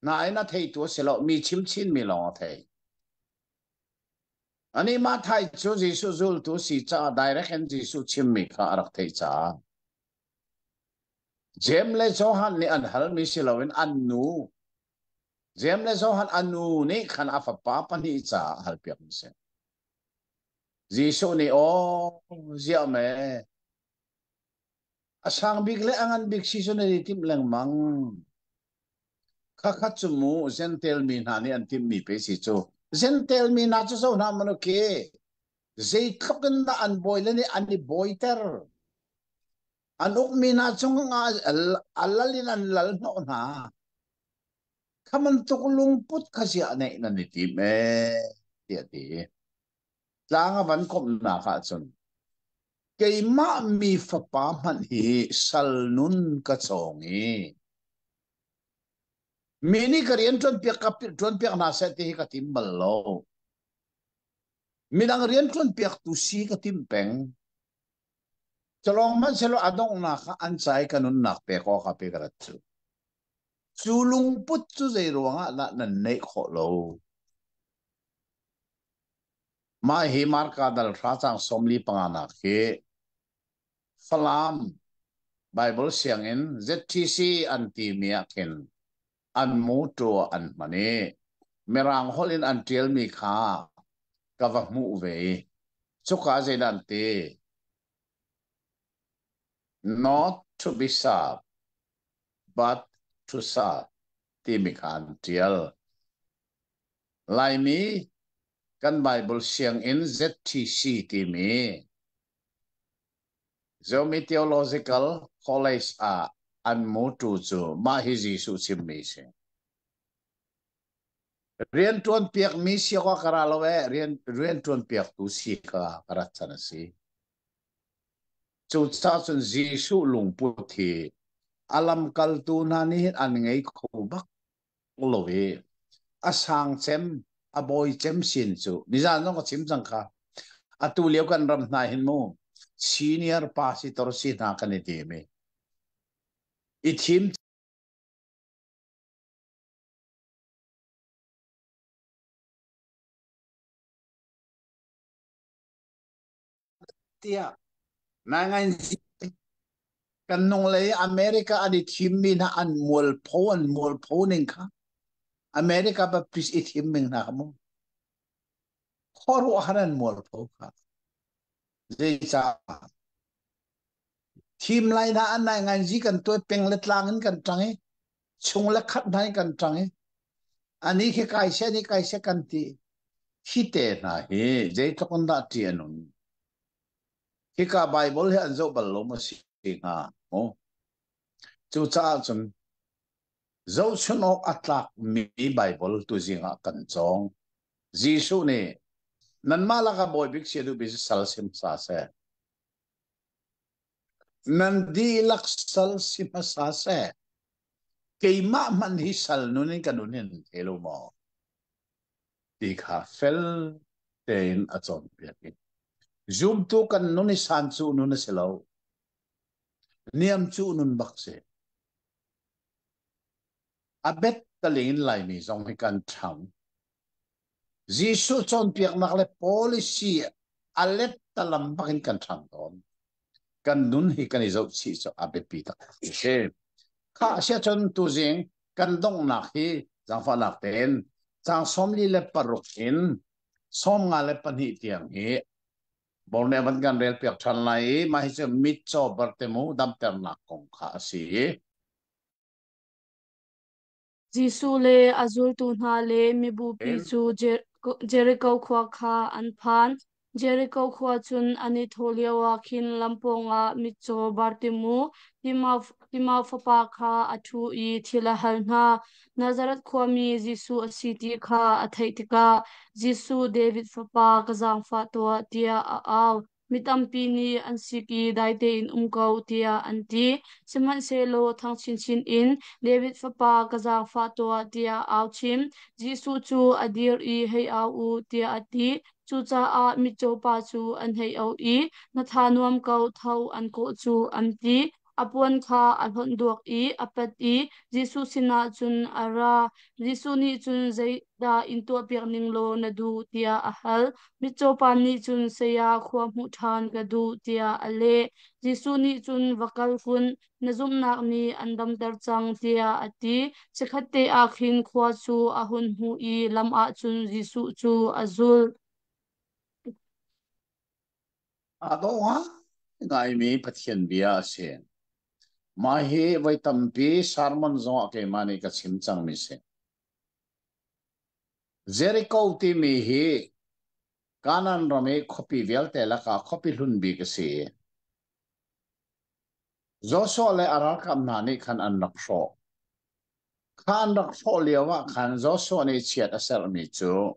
nain a theitu a si lo, mi chim chinmi lawng a thei. Anih Matthai cu Jesuh zultu si caah direct in Jesuh chimmi kha a rak theih caah Jeim le Johan nih an halmi si loin an nu Jeim le Johan a nu nih khan a fapa pahnih caah a halpiakmi si. Jesuh nih aw ziah me a sang bik le a ngan bik si cu nan i timh lengmang. Khakhat cu mu Jentail mi hna nih an timhmi pe si cu. Jentail mi hna cu zo hna man khi zeitluk in dah an bawi le nih an i bawiter. An ukmi hna cung ah a lal in an lal hnawh hna. Kha bantuk lungput kha ziah neih nan i tim ee tiah ti. Tlang a van komhnak ahcun keimah mi fapa hmanh hi sal nun ka cawng i mi nih ka rian ṭuanpiak ka ṭuanpiak hna seh ti hi ka tim bal lo. Midang rian ṭuanpiaktu si ka tim peng. Calawng hmanhsehlaw a donghnak ah an ca i ka nunnak pek awk ah pei ka rat cu. Cu lungput cu zei ruangah dah nan neih khawh lo? Mah hi Marka dal hra cang 45 nak hi Falam Bible sianginn ZTC an timi ah khin an mawṭaw an hman i Mirang holh in an ṭialmi kha ka va hmuh ve i cuka zeidah an ti? Not to be served, but to serve timi kha an ṭial. Laimi kan Bible sianginn ZTC timi Zomi Theological College ah an mawṭu cu mah hi Jesuh chimmi a si. Rian ṭuanpiakmi si awk ah ka ra lo ee, rian ṭuanpiaktu si kha ka rat can a si. Cucaah cun Jesuh lungput hi a lamkaltu hna nih hin an ngei kho bak lo i a sang cem a bawi cem sin cu nizan zong ka chim cang kha atu lio kan ram hna hin mu senior pastor si hna kan i tim i i thim tiah nai kan nung lei America an i thimmi hna an mualpho ning kha America Baptist i thim ning hna kha mu khuaruahhar an mualpho kha. Zeicah thim lai hna an nai ngai zi kan tuai peng le tlang in kan ṭang i chung le khat hna in kan ṭang i ani khi kai se ni kai se kan ti hi te hna hi zeitluk in dah ṭih a nun. Hika Bible hi an zoh bal lo maw si hnga mu? Cucaah cun zohchun awk a tlakmi Bible tuzing ah kan cawng. Jesuh nih nanmah lakah bawi bik si a duhmi cu sal si hmasa seh. Nan dihlak sal si hmasa seh. Keimah hmanh hi sal nun in ka nun hin thei lo maw? Ti kha fel tein a cawnpiak i zumtu kan nun i san cu nun a si lo, niam cu nun bak si. A bet taling in Laimi zong hi kan ṭhang. Jesuh cawnpiaknak le policy a let talam bak in kan ṭhang tawn. Kan nun hi kan i zohchih cu a biapi tak si. Kha siacun tuzing kan donghnak hi zaangfahnak tein caang 46 in 52 tiang hi Borneo van kan rel piak ṭhan lai i mah hi cu mitcaw Bartimu damternak kong kha a si. Jesuh le a zultu hna le mibupi cu Jeriko khua kha an phan. Jeriko khua cun an i thawh lioah khin lam pawngah mitcaw Bartimu, Timau fapa kha a ṭhu i thil a hal hna. Nazareth khuami Jesuh a si ti kha a theih tikah, Jesuh, David fapa, ka zaangfah tuah, tiah a au. Mi tampi nih an sik i dai tein um ko tiah an ti. Sihmanhsehlaw thang chinchin in David fapa ka zaangfah tuah tiah au chim. Jesuh cu a dir i hei au u tiah a ti. Cucaah mitcaw pa cu an hei auh i, Na tha nuam ko, tho an kawh cu, an ti. A puan kha a hlonh duak i a pat i Jesuh sinah cun a ra. Jesuh nih cun, Zeidah in tuahpiak ning law na duh? tiah a hal. Mitcaw pa nih cun, Saya, khua hmuh ṭhan ka duh, tiah a leh. Jesuh nih cun, Va kal kun, na zumhnak nih an damter cang, tiah a ti. Chikkhatte ah khin khua cu a hun hmuh i lam ah cun Jesuh cu a zulh. Aa dawh ngaingaimi Pathian bia a si. Mah hi voi tampi sermon zongah keimah nih ka chim cangmi si. Jericho timi hi Kanaan ram i khuapi vialte lakah khuapi hlun bik a si. Joshua le a ralkap hna nih khan an rak hrawh. Kha an rak hrawh lio ah khan Joshua nih chiat a serhmi cu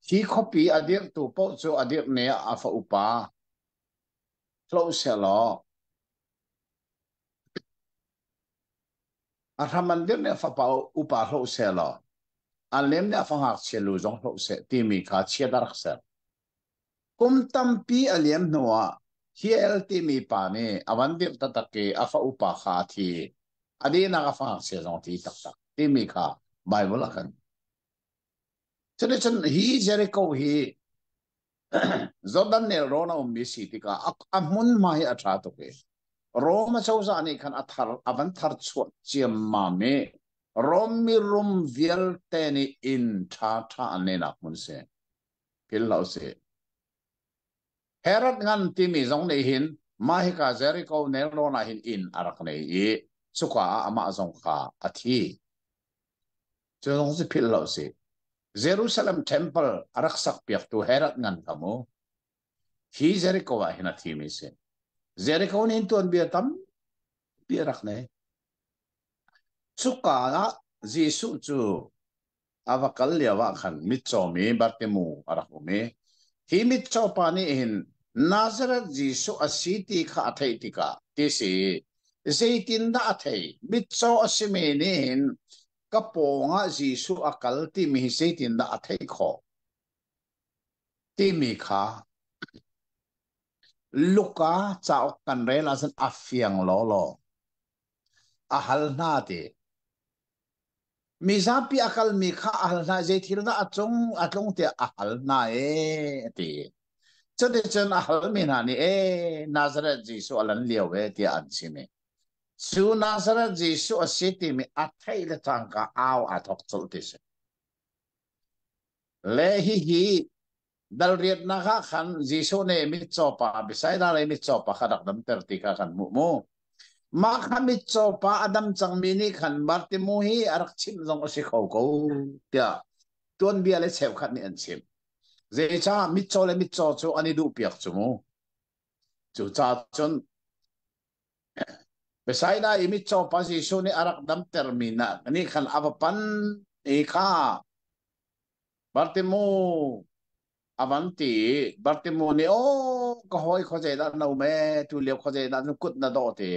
hi khuapi a dirhtu paoh cu a dirh ni ah a fa upa hloh sehlaw a hram an dirh nih a fapa upa hloh sehlaw an lem nih a fa ngakchia lu zong hloh seh timi kha chiat a rak serh. Kum tampi a liam hnuah Hiel timi pa nih a van dirh taktak i a fa upa kha a thi. A dihnak a fa ngakchia zong a thi taktak timi kha Baibal ah kan. Cuticun hi Jericho hi Jordan nelrawn a ummi si tikah a hmunhma hi a ṭha tuk i Rom acozah nih khan a thar a van thar chuah ciammam i Rom mirum vialte nih inn ṭhaṭha an neihnak hmun si. Philh hlah usih. Herod ngan timi zong nih hin mah hika Jericho nelrawn ah hin inn a rak nei i cuka ah amah zong kha a thi. Cu zong cu philh hlah usih. Jerusalem temple a rak sakpiaktu Herod ngan kha mu. Hi Jericho ah hin a thimi si. Jericho nih tuanbia tampi a rak nei. Cuka ah Jesuh cu a va kal lio ah khan mitcawmi Bartimu a rak um i hi mitcaw pa nih hin Nazareth Jesuh a si ti kha a theih tikah ti si zeitindah a thei mitcaw a simi nih hin ka pawngah Jesuh a kal timi hi zeitindah a theih khawh timi kha Luka cauk kan rel ahcun a fiang lawlaw a hal hna ti Mizapi a kalmi kha a hal hna i zei thil dah a cung a tlung tiah a hal hna e a ti. Cuticun a halmi hna nih e Nazareth Jesuh a lan lio e tiah an chim i cu Nazareth Jesuh a si timi a theih le cangka au aa thawk colh ti si. Le hihi dal riatnak ah khan Jesuh nih mitcaw pa Bethsaida lei mitcaw pa kha rak damter ti kha kan hmuh mu. Mah kha mitcaw pa a dam cangmi nih khan Bartimu hi a rak chimh zong a si kho ko tiah tuanbia le cheukhat nih an chim. Zeicah mitcaw le mitcaw cu an i duhpiak cu mu. Cucaah cun Bethsaida i mitcaw pa Jesuh nih a rak damtermi nih khan a va pan i kha Bartimu a van ti i Bartimu nih aw ka hawi khuazei dah na um ee tu lio khuazei dah na kut na dawh ti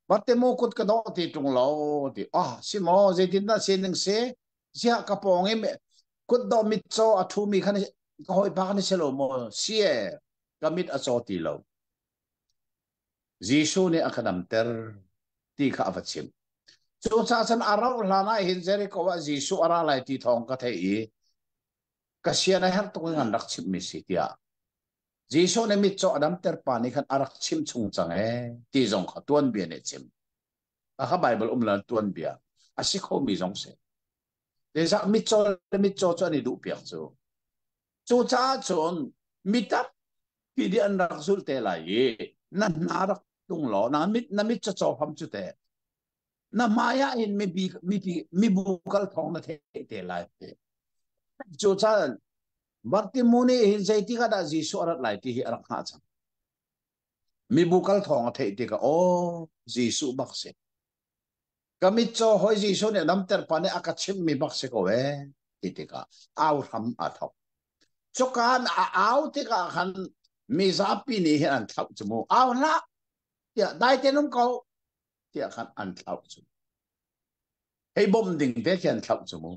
Bartimu kut ka dawh ti ṭung lo ti ah si maw zeitin dah sining si ziah ka pawng i kut dawh mitcaw a ṭhumi khan ka hawipa khan si lo maw si e ka mit a caw ti lo Jesuh nih a ka damter ti kha a va chim. Cucaah cun a rauh hlan ah hin Jericho ah Jesuh a ra lai ti thawng ka theih i ka sian a herh tuk in an rak chimhmi si tiah Jesuh nih mitcaw a damter pa nih khan a rak chim chung cang ee ti zong kha tuanbia nih chim. A kha Bible um lan tuanbia a si khomi zong si. Zeizah mitcaw le mitcaw cu an i duh piak cu. Cucaah cun mi tampi nih an rak zulh te lai i na hna rak tung law na mit na mit cacaw hram cu te na hmai ah hin mibi mipi mibu kal thawng na theih te lai te. Cucaah Bartimu nih hin zeitik ah dah Jesuh a rat lai ti hi a rak hngah cang. Mibu kal thawng a theih tikah aw Jesuh bak si. Ka mitcaw hoi Jesuh nih damter pa nih a ka chimhmi bak si ko ee ti tikah au hram aa thawk. Cukaan a au tikah khan mizapi nih hin an thlauh cu mu. Au hlah tiah dai tein um ko tiah khan an thlauh cu. Hei bawmh ding te khi an thlauh cu mu.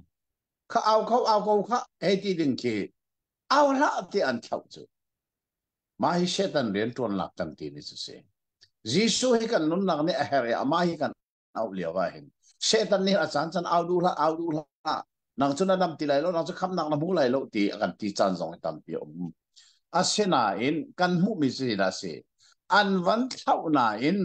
Kha au ko au ko kha hei ti ding khi. Au hlah ti an thlauh cu. Mah hi Satan rian ṭuannak kan ti mi cu si. Jesuh hi kan nunnak nih a herh i amah hi kan auh lio ah hin Satan nih a caan caan au duh hlah, au duh hlah. Nang cu na dam ti lai lo, nang cu khamnak na hmu lai lo ti a kan ti caan zong hi tampi a um. Asinain kan hmuhmi cu hi dah si. An van thlauh nain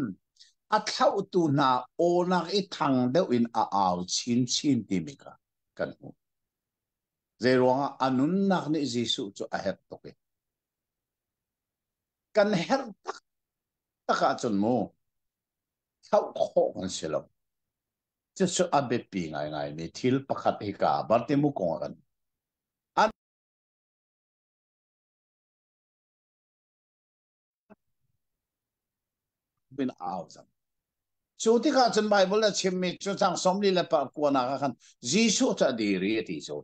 a thlauhtu hna awnak i thang deuh in a au chinchin timi kha kan hmuh. Zeiruangah a nunnak nih Jesuh cu a herh tuk i kan herh taktak ahcun mu thlauh khawh kan si lo. Cucu a biapi ngaingaimi thil pakhat hi ka Bartimu kong ah kan an min au cang. Cu tikah cun Bible a chimmi cu cang sawmli le pa kuanak ah khan Jesuh cu a dir i a ti cu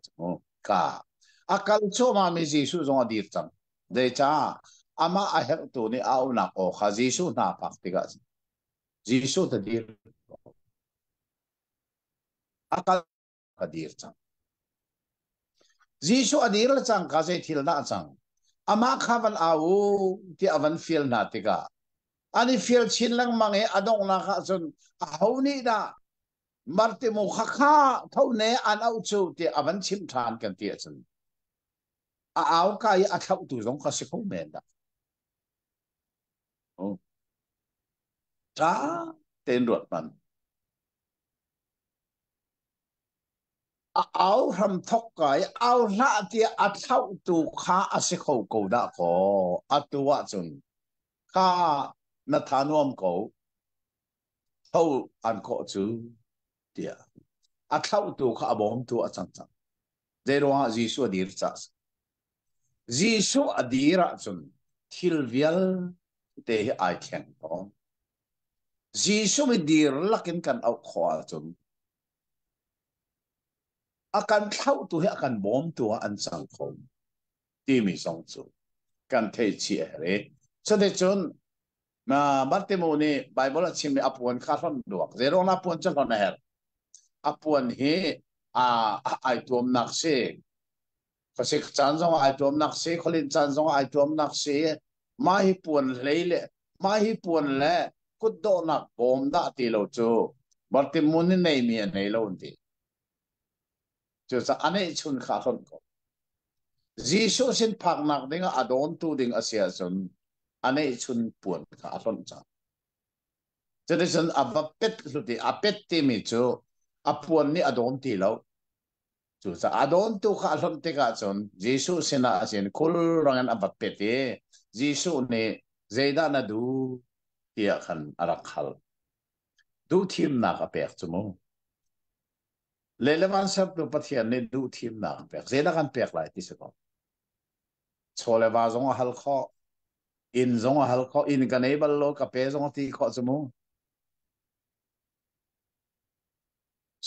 ka a kal cuahmahmi Jesuh zong a dir cang. Zeicah amah a herhtu nih a auhnak aw kha Jesuh hna phak tikah Jesuh ta dir a kal a dir cang. Jesuh a dir le cangka zei thil dah a cang? Amah kha van au u tiah a van fial hna tikah an i fial chin lengmang i a donghnak ah cun aho nih dah Martimu kha kha tho ne an auh cu tiah a van chimh ṭhan kan ti ahcun a au ka i a thlauhtu zong kha si kho men dah. Oh. Ṭha tein ruat hmanh. A au hram thok ka i au hlah tiah a thlauhtu kha a si kho ko dah kaw atu ahcun kha na tha nuam ko tho an kawh cu tiah a thlauhtu kha a bawmtu a cang cang. Zeiruangah Jesuh a dir cah Jesuh a dir ahcun thil vialte hi ai thleng tawn. Jesuh i dir lakin kan auh khawh ahcun a kan thlauhtu hi a kan bawmtu ah an cang kho timi zong cu kan theih chih a herh i cuticun Bartimu nih Bible a chimmi a puan kha hlonh duak zeiruang a puan cu hlonh a herh a puan hi a ai tuamnak si Khuasik caan zong ai tuamnak si, khualinh caan zong ai tuamnak si. Mah hi puan hlei le mah hi puan le kutdawhnak bawm dah ti lo cu Bartimun nih neimi a nei lo an ti. Cucaah a neih chun kha a hlonh ko. Jesuh sin phaknak ding ah a dawntu ding a si ahcun a neih chun puan kha a hlonh cang. Cuticun a va pet hlut i a pet timi cu a puan nih a dawn ti lo. Cucaah a dawntu kha a hlonh tikah cun Jesuh sinah a sin khulrang in a va pet i Jesuh nih zeidah na duh tiah khan a rak hal. Duhthimnak a pek cu mu. Le le van sertu Pathian nih duhthimnak a pek. Zeidah kan pek lai ti si ko. Chaw le va zong a hal khawh. Inn zong a hal khawh. Inn ka nei bal lo ka pe zong a ti khawh cu mu.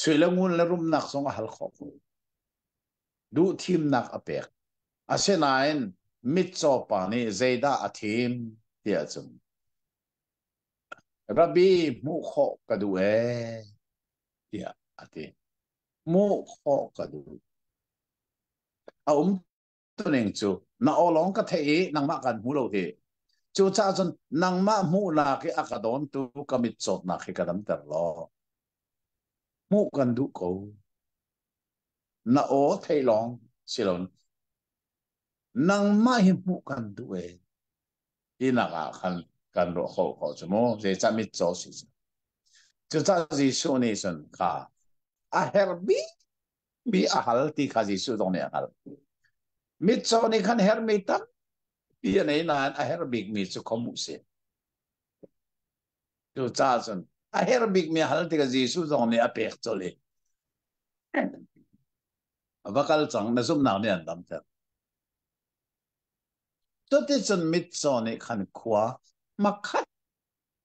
Sui le ngun le rumnak zong a hal khawh ko. Duhthimnak a pek. Asinain mitcaw pa nih zeidah a thim tiah cun Rabbi hmuh khawh ka duh ee tiah a ti. Hmuh khawh ka duh. A um tuning cu na aw lawng ka theih i nangmah kan hmu lo hi. Cucaah cun nangmah hmuhnak i a ka dawntu ka mit cawtnak hi ka damter law hmuh kan duh ko. Na aw theih lawng si lo nangmah hi hmuh kan duh e tinak ah khan kan ruah kho ko cu mu zeicah mit caw si cu cucaah Jesuh nih cun kha a herh bik mi a hal ti kha Jesuh zong nih a hngalh. Mitcaw nih khan herhmi tampi a nei nain a herh bikmi cu khomuh si. Cucaah cun a herh bikmi a hal tikah Jesuh zong nih a pek colh i va kal cang na zumhnak nih an damter. Cuticun mitcaw nih khan khua hmakhat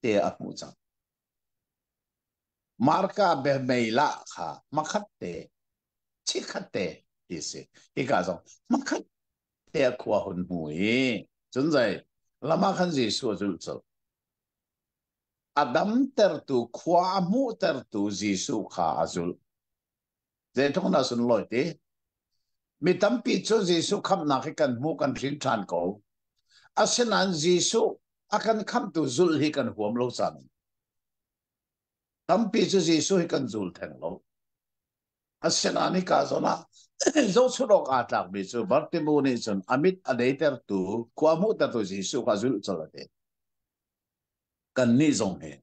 te a hmuh cang. Marka biameilah kha hmakhat te, chikkhat te ti si. Hika zong hmakhat te a khua hun hmu i cun zei lam ah khan Jesuh a zulh colh. A damtertu khua a hmuhtertu Jesuh kha a zulh. Zeitluk dah sunlawi ti? Mi tampi cu Jesuh khamhnak hi kan hmu kan hrin ṭhan ko. Asinain Jesuh a kan khamhtu zulh hi kan huam lo cang. Tampi cu Jesuh hi kan zul theng lo. Asinain hika zawn ah zohchunh awk aa tlakmi cu Bartimu nih cun a mit a deitertu, khua hmuhtertu Jesuh kha zulh colh a ti. Kannih zong hi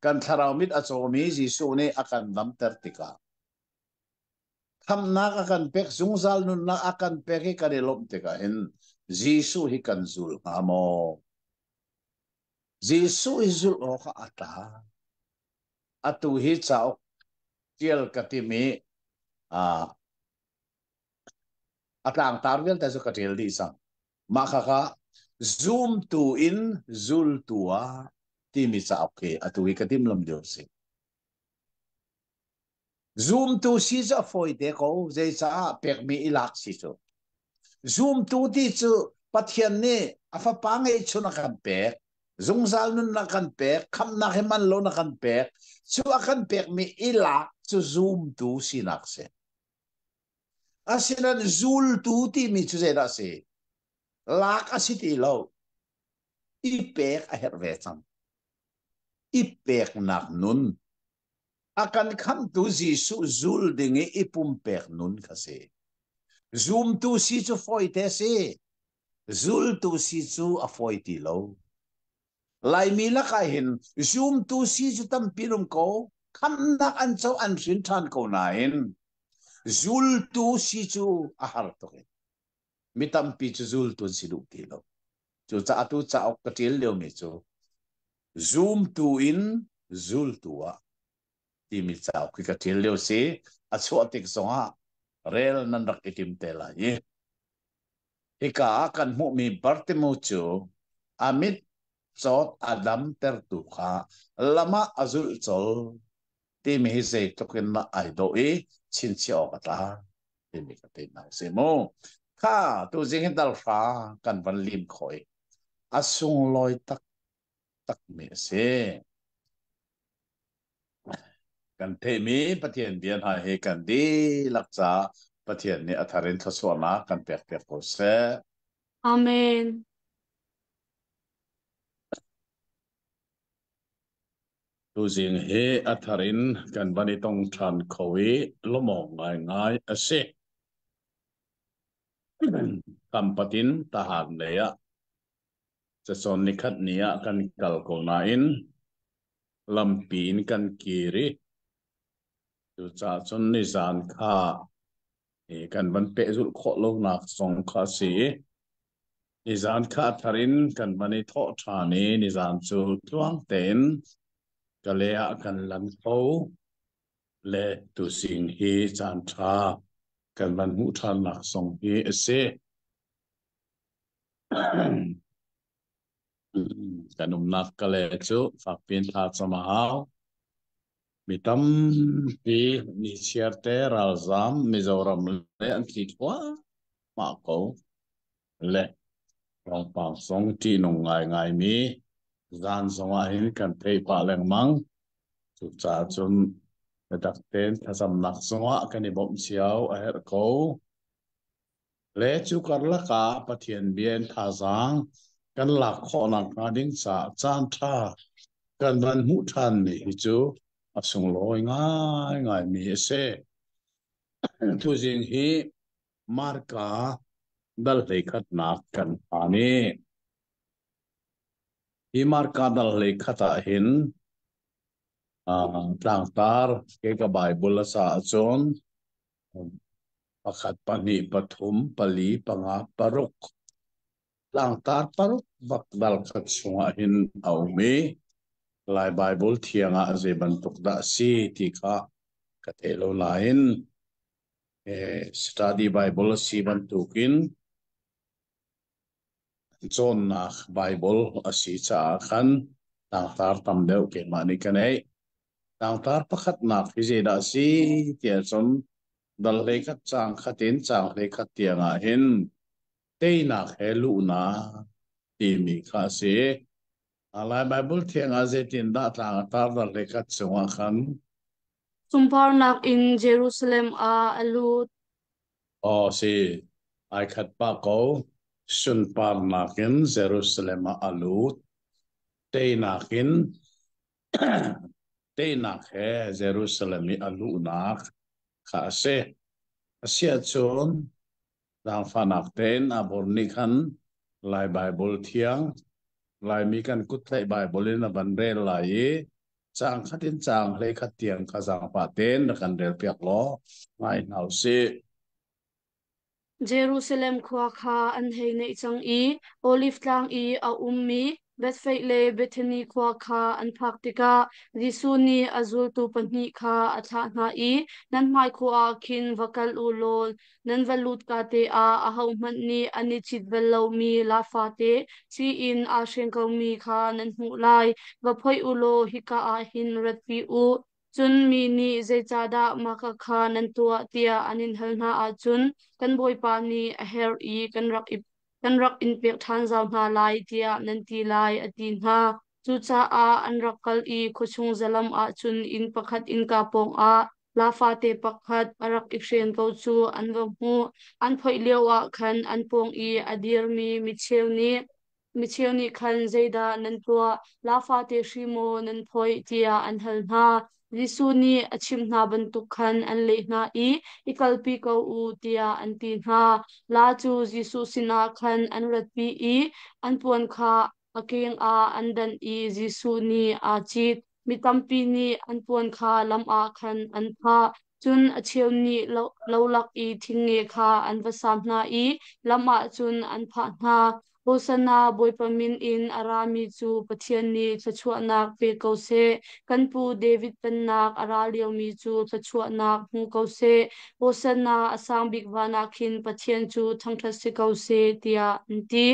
kan thlarau mit a cawmi Jesuh nih a kan damter tikah khamhnak a kan pek zungzal nunnak a kan pek i kan i lawmh tikah hin Jesuh hi kan zul hnga maw? Jesuh hi zulh awk ah a tla. Atu hi cauk tial ka timi a tlangtar vialte cu ka tial dih cang. Mah khakha zumtu in zultu ah timi cauk hi atu hi ka timlam lio si. Zumtu si cu a fawi te ko, zeicaah pekmi i lak si cu. Zumtu ti cu Pathian nih a fapa ngeihchun a kan pek, zungzal nunnak kan pek, khamhnak hi man lo na kan pek. Cu a kan pekmi i lak cu zumtu sinak si. Asinain zultu timi cu zeidah a si? Lak a si ti lo. I pek a herh ve cang. I peknak nun. A kan khamhtu Jesuh zul ding i i pumpek nun kha si. Zumtu si cu fawite si. Zultu si cu a fawi ti lo. Laimi lakah hin zumtu si cu tampi um ko. Khamhnak an co an hrin ṭhan ko nain zultu si cu a har tuk i mi tampi cu zultu an si duh ti lo. Cucaah atu cauk ka ṭial liomi cu zumtu in zultu ah timi cauk hi ka ṭial lio si. A chuah tik zongah rel nan rak i tim te lai i hika ah kan hmuhmi Bartimu cu a mit cawt a damtertu kha lam ah a zulh colh timi hi zeitluk in mah ai dawh i chinchiah awk a tla timi ka te hna si mu. Kha tu zing hi dal hra kan van lim khawh i a sunglawi tak takmi a si. Kan theihmi Pathian bia hna hi kan dihlak caah Pathian nih a thar in thluachuahnak kan pekpiak ko seh. Amen. Tuzing hi a thar in kan van i tong ṭhan kho i lawmawk ngaingai a si. Kampat in tahan lei ah cacawn nikhat ni ah kan kal ko nain lampi in kan kir i cucaah cun nizan kha kan van pehzulh khawh lonak zong kha a si i nizan kha a thar in kan van i thawh ṭhan i nizan cu tluang tein Kale ah kan lan kho le tuzing hi caan ṭha kan van hmuh ṭhannak zong hi a si. Kan umnak Kale cu fakpiin thla cam a hau. Mi tampi nichiar te ralzaam Mizoram le an tli thluahmah ko le thawngpang zong ṭihnung ngaingaimi zan zongah hin kan theih pah lengmang. Cucaah cun biatak tein thlacamnak zongah kan i bawmh cio a herh ko. Le cu karlak ah Pathian bia in thazaang kan lak khawhnak hnga ding caah caan ṭha kan van hmuh ṭhanmi hi cu a sunglawi ngaingaimi a si. Tuzing hi Marka dal hleikhatnak kan phan i hi Marka dal hleikhat ah hin tlangtar ke ka Bible a sa ahcun Pakhat, pahnih, pathum, pali, panga, paruk. Tlangtar paruk bak dal khat chungah hin a um i Lai Baibal thiang ah zei bantuk dah si ti kha ka thei lo nain study Bible a si bantukin cawnnak Baibal a si caah khan tlangtar tam deuh keimah nih ka neih. Tlangtar pakhatnak hi zeidah a si tiah cun dal hleikhat caang khat in caang hleikhat tiang ah hin teinak he luhnak timi kha a si. Lai Baibal thiang ah zeitindah tlang a tar dal hleikhat cungah khan? Sunparnak in Jerusalem ah a lut. Aw si. Ai khat pa ko. Sunparnak in Jerusalem ah a lut. Teinak in teinak he Jerusalem i a luhnak kha a si. Asiahcun zaangfahnak tein Abor nih khan Lai Baibal thiang Laimi kan kuttlaih Baibal in a van rel lai i caang khat in caang 11 tiang kha zaangfah tein rak kan relpiak law ngai hna usih. Jerusalem khua kha an hei naih cang i Oliv Tlang i a ummi Bethphage le Bethani khua kha an phak tikah Jesuh nih a zultu pahnih kha a thlah hna i, Nan hmai khua ah khin va kal u law nan va lutka te ah ahohmanh nih an i cit bal lomi laa fate ci in aa hreng komi kha nan hmuh lai. Va phoih u law hika ah hin ratpi u. Cun mi nih zeicahdah mah kha nan tuah tiah an in hal hna ahcun kan Bawipa nih a herh i kan rak in pek ṭhan zau hna lai tiah nan ti lai, a ti hna. Cucaah an rak kal i khuachung zalam ah cun inn pakhat innka pawngah laa fate pakhat a rak i hren ko cu an va hmuh. An phoih lioah khan an pawng i a dirmi micheu nih khan zeidah nan tuah, laa fate hri maw nan phoih tiah an hal hna. Jesuh nih a chimh hna bantuk khan an leh hna i, i kalpi ko u tiah an ti hna. Laa cu Jesuh sinah khan an ratpi i an puan kha a keng ah an danh i Jesuh nih aa cit. Mi tampi nih an puan kha lam ah khan an phah. Cun a cheu nih lolak i thingnge kha an va sam hna i lam ah cun an phah hna. Hosanna, Bawipa min in a rami cu Pathian nih thluachuahnak pe ko seh. Kan pu David pennak a ra liomi cu thluachuahnak hmu ko seh. Hosanna, a sang bik van ah khin Pathian cu thangṭhat si ko seh, tiah an ti.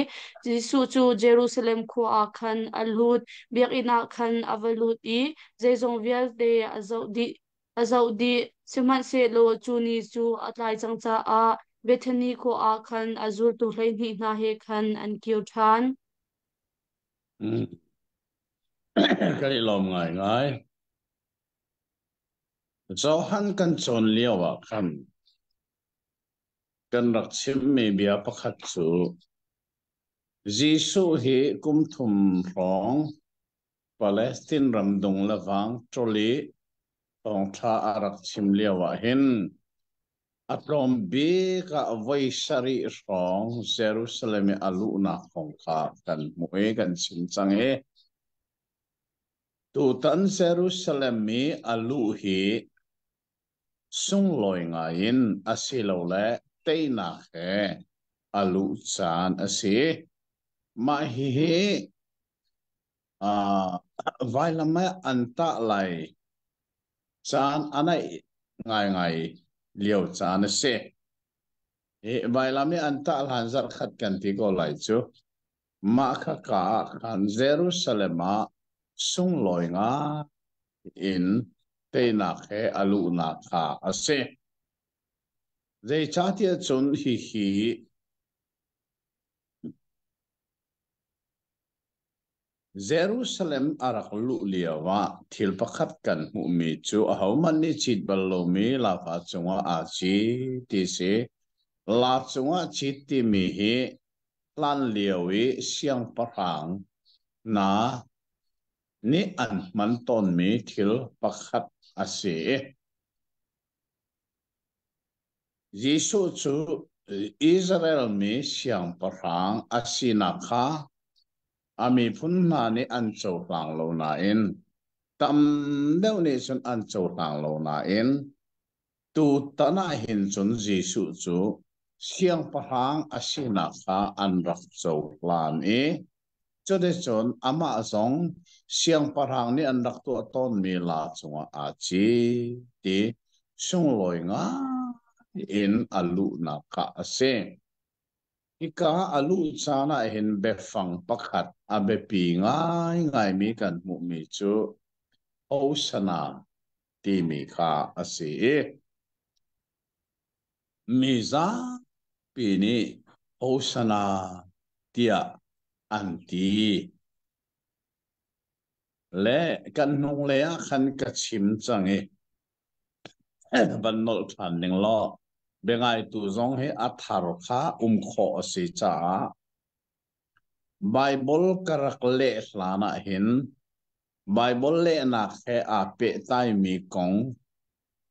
Jesuh cu Jerusalem khua ah khan a lut. Biakinn ah khan a va lut i zeizong vialte a zoh dih. A zoh dih. Sihmanhsehlaw cu ni cu a tlai cang caah Bethani khua ah khan a zultu 12 hna he khan an kir ṭhan. Kan i lawm ngaingai. Johan kan cawn lio ah khan kan rak chimmi bia pakhat cu Jesuh hi kum thum hrawng Palestine ram dung le vang ṭol i thawngṭha a rak chim lio ah hin a tlawm bik ah voi sarih hrawng Jerusalem i a luhnak kong kha kan hmuh i kan chim cang i tutan Jerusalem i a luh hi sunglawi ngai in asilole teinak he a luh caan a si. Mah hihi vailam ah an tah lai caan a naih ngaingai lio caan a si. Hi vailam i an tah hlan zarh khat kan ti ko lai cu. Mah khaka ah khan Jerusalem ah sunglawi ngai in teinak he a luhnak kha a si. Zeicahtiah cun hihi Jerusalem a rak luh lioah thil pakhat kan hmuhmi cu ahohmanh nih cit bal lomi laafa cungah aa cit ti si. Laa cungah cit timi hi hlan lio i siangpahrang hna nih an hman tawnmi thil pakhat a si. Jesuh cu Israel mi siangpahrang a sinak kha a miphun hna nih an cohlang lo nain tam deuh nih cun an cohlang lo nain tutan ah hin cun Jesuh cu siangpahrang a sinak kha an rak cohlan i cuticun amah zong siangpahrang nih an rak tuah tawnmi laa cungah aa cit ti sunglawi ngai in a luhnak kha a si. Hika a luh caan ah hin biafang pakhat a biapi ngaingaimi kan hmuhmi cu Hosanna timi kha a si i mi zapi nih Hosanna tiah an ti. Le kan hnunglei ah khan ka chim cang i van nolh ṭhan ning law. Biangaitu zong hi a thar kha um khawh a si caah Baibal ka rak leh hlan ah hin Baibal lehnak he aa pehtlaimi kong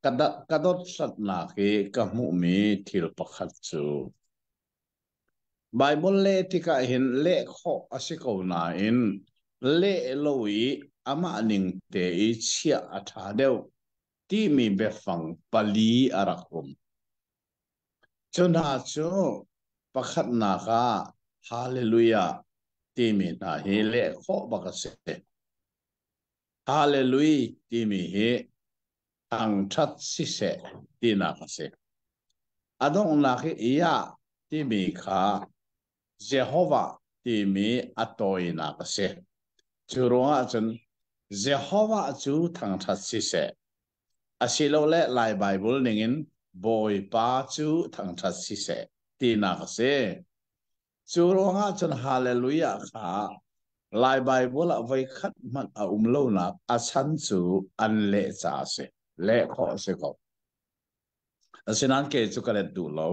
ka dothlatnak i ka hmuhmi thil pakhat cu Baibal leh tikah hin leh khawh a si ko nain leh lo i amah ning te i chiah a ṭha deuh timi biafang pali a rak um. Cu hna cu pakhatnak ah Hallelujah timi hna hi leh khawh bak a si. Hallelujah timi hi thangṭhat siseh tinak a si. A donghnak i Yah timi kha Jehovah timi a tawinak a si. Cu ruangah cun Jehovah cu thangṭhat siseh asilole Lai Baibal ningin Bawipa cu thangṭhat siseh tinak a si. Cu ruangah cun Hallelujah kha Lai Baibal ah voikhat hmanh a um lonak a chan cu an leh caah a si. Leh khawh a si ko. Asinain kei cu ka let duh lo.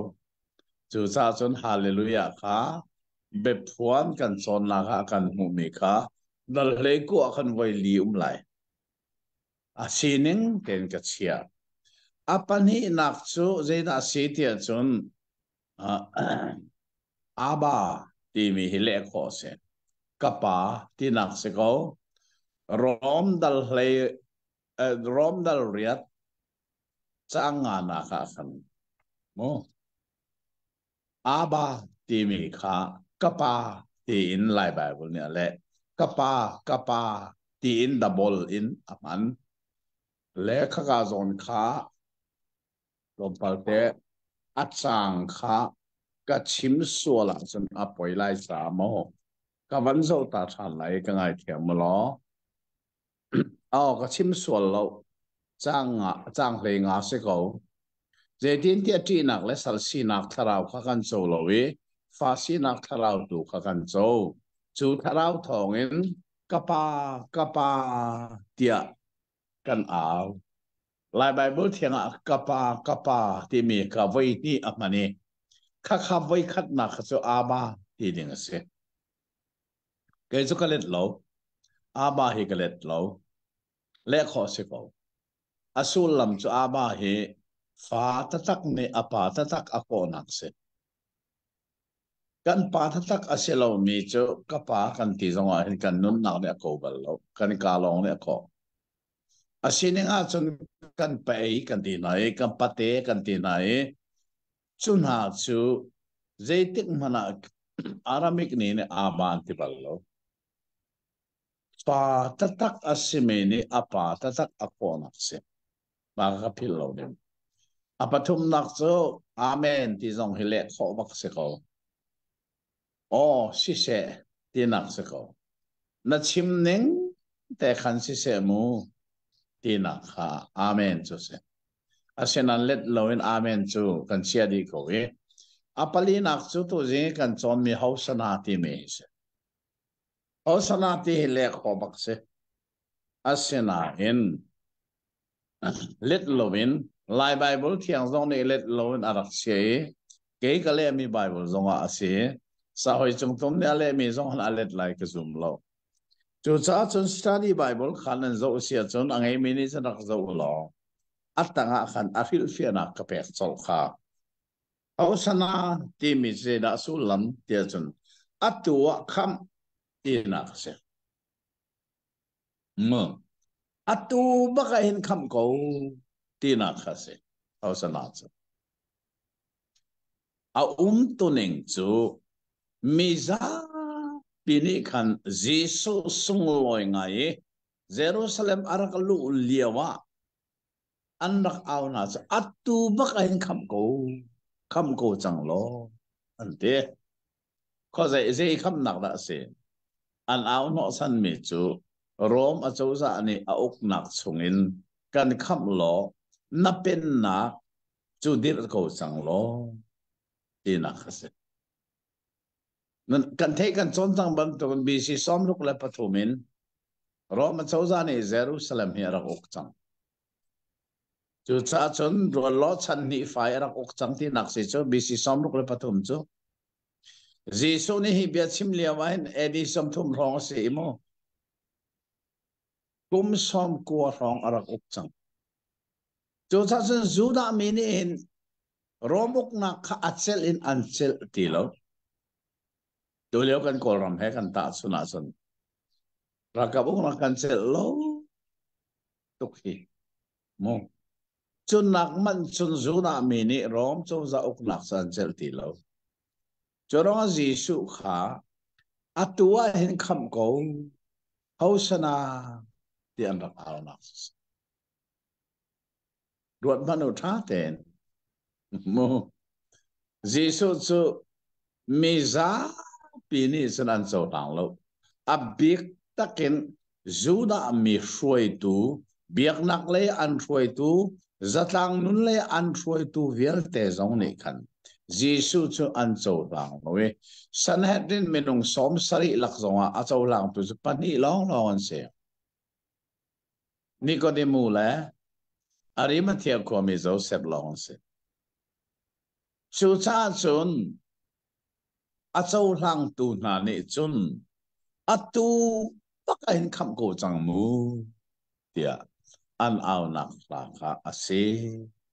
Cucaah cun Hallelujah kha biaphuan kan cawnnak ah kan hmuhmi kha dal hlei ku ah khan voi li um lai. A sining tein ka chiah. A pahnihnak cu zeidah a si tiah cun Abba timi hi leh khawh a si. Ka pa tinak si ko. Rom dal hlei Rom dal riat caang nganak ah khan mu Abba timi kha ka pa tiin Lai Baibal nih a leh. Ka pa, ka pa tiin double in a hman. Le khaka zawn kha tlawmpal te a caang kha ka chim sual ahcun a poi lai ca maw ka van zoh ta ṭhan lai ka ngaithiam mu law. Aw ka chim sual lo. Caang nga caang hlei nga si ko. Zeitintiah ṭihnak le sal sinak thlarau kha kan co lo i fa sinak thlarau tu kha kan co. Cu thlarau thawngin ka pa, ka pa tiah kan au. Lai Baibal thiang ah ka pa, ka pa timi kha voi hnih a hman i khakha voi khatnak kha cu Abba ti ding a si. Kei cu ka let lo. Abba hi ka let lo. Leh khawh si ko. A sullam cu Abba hi fa taktak nih a pa taktak a kawhnak si. Kan pa taktak a si lomi cu ka pa kan ti zongah hin kan nunnak nih a ko bal lo. Kan ka lawng nih a kawh. A sining ahcun kan pa ei kan ti hna i kan pate kan ti hna i cu hna cu zeitik hmanh ah Aramik nih nih Abba an ti bal lo. Pa taktak a simi nih a pa taktak a kawhnak si. Mah ka philh lo ding. A pathumnak cu Amen ti zong hi leh khawh bak si ko. Aw siseh tinak si ko. Na chim ning te khan siseh mu tinak kha amen cu si. Asinain let loin amen cu kan chia dih ko i a palinak cu tuzing kan cawnmi Hosana timi hi si. Hosana ti hi leh khawh bak si. Asinain let loin Lai Baibal thiang zong nih let loin a rak chia i kei ka lehmi Baibal zongah a si. Sahoi cungtum nih a lehmi zong han a let lai ka zum lo. Cucaah cun study Bible kha nan zoh si ahcun a ngeimi nih cun rak zoh u law a tangah khan a hrilhfiahnak ka pek colh kha. Hosana timi zeidah sullam tiah cun atu ah khamh tinak a si. Mu. Atu bak ah hin khamh ko tinak kha si. Hosana cu. A umtuning cu mi zapi nih khan Jesuh sunglawi ngai i Jerusalem a rak luh lio ah an rak au hna cu atu bak ah hin khamh ko, khamh ko cang law an ti. Khuazei zei khamnak dah a si? An au hnawhchanmi cu Rom acozah nih a uknak chungin kan khamh law na pennak cu dirh ko cang law tinak a si. Kan theih kan cawn cang bantukin BC 63 in Rom acozah nih Jerusalem hi a rak uk cang. Cucaah cun ruallo chan hnih fai a rak uk cang tinak si cu BC 63 cu. Jesuh nih hi bia chim lio ah hin AD 30 hrawng a si i mu. Kum 90 hrawng a rak uk cang. Cucaah cun Judah mi nih hin Rom uknak kha a celh in an celh ti lo. Tulio kan Kawlram he kan tahchun ahcun ralkap uknak kan celh lo tuk hi. Mu. Cun nak man cun Judah mi nih Rom cozah uknak cu an celh ti lo. Cu ruangah Jesuh kha atu ah hin khamh ko, Hosana ti an rak aunak si. Ruat hmanh u ṭha tein. Mu. Jesuh cu mi zapi nih cun an cohlang lo. A bik takin Judah mi hruaitu, biaknak lei an hruaitu, zatlang nun lei an hruaitu vialte zong nih khan Jesuh cu an cohlang lo i Sanhedrin minung 70 lak zongah a cohlangtu cu pahnih lawnglawng an si. Nikodemu le Arimathea khuami Josef lawng an si. Cucaah cun a cohlangtu hna nih cun atu bak ah hin khamh ko cang mu tiah an aunak hla kha a si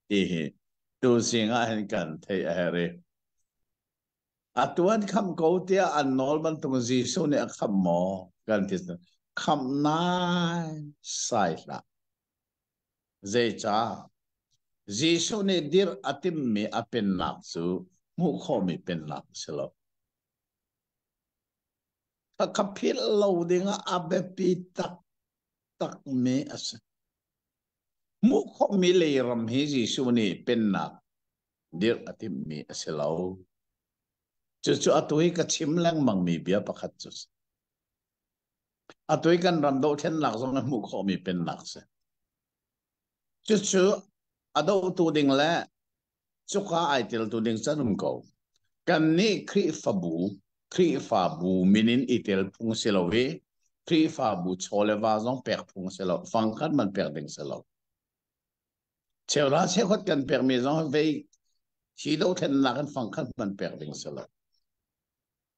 ti hi tuzing ah hin kan theih a herh i Atu an khamh ko tiah an nawl bantuk Jesuh nih a khamh maw? Kan ti khamh nai sai hlah. Zeicah? Jesuh nih dirh a timmi a pennak cu hmuh khawhmi pennak a si lo. Kha philh lo dingah a biapi taktakmi a si. Hmuh khawhmi leiram hi Jesuh nih pennak dirh a timhmi a si lo. Cucu atu hi ka chim lengmangmi bia pakhat cu si. Atu hi kan ram dohthlennak zong a hmuh khawhmi pennak si. Cucu a dohtu ding le cuka ai teltu ding can um ko. Kannih Khrihfabu, Khrihfabu min in i tel phung si lo i Khrihfabu chaw le va zong pek phung si lo, fangkhat man pek ding si lo. Cheuhra cheukhat kan pekmi zong vei hi dothlennak in fangkhat man pek ding si lo.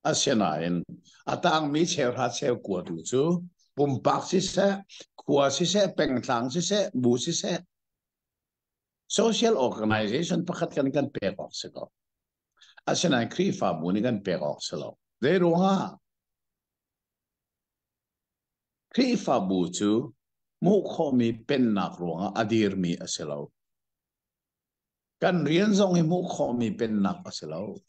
Asinain a tangmi cheuhra cheukua tu cu pumpak siseh, khua siseh, pengtlang siseh, bu siseh, social organization pakhat kan kan pek awk si ko. Asinain Khrihfabu nih kan pek awk si lo. Zei ruangah? Khrihfabu cu hmuh khawhmi pennak ruangah a dirmi a si lo. Kan rian zong hi hmuh khawhmi pennak a si lo.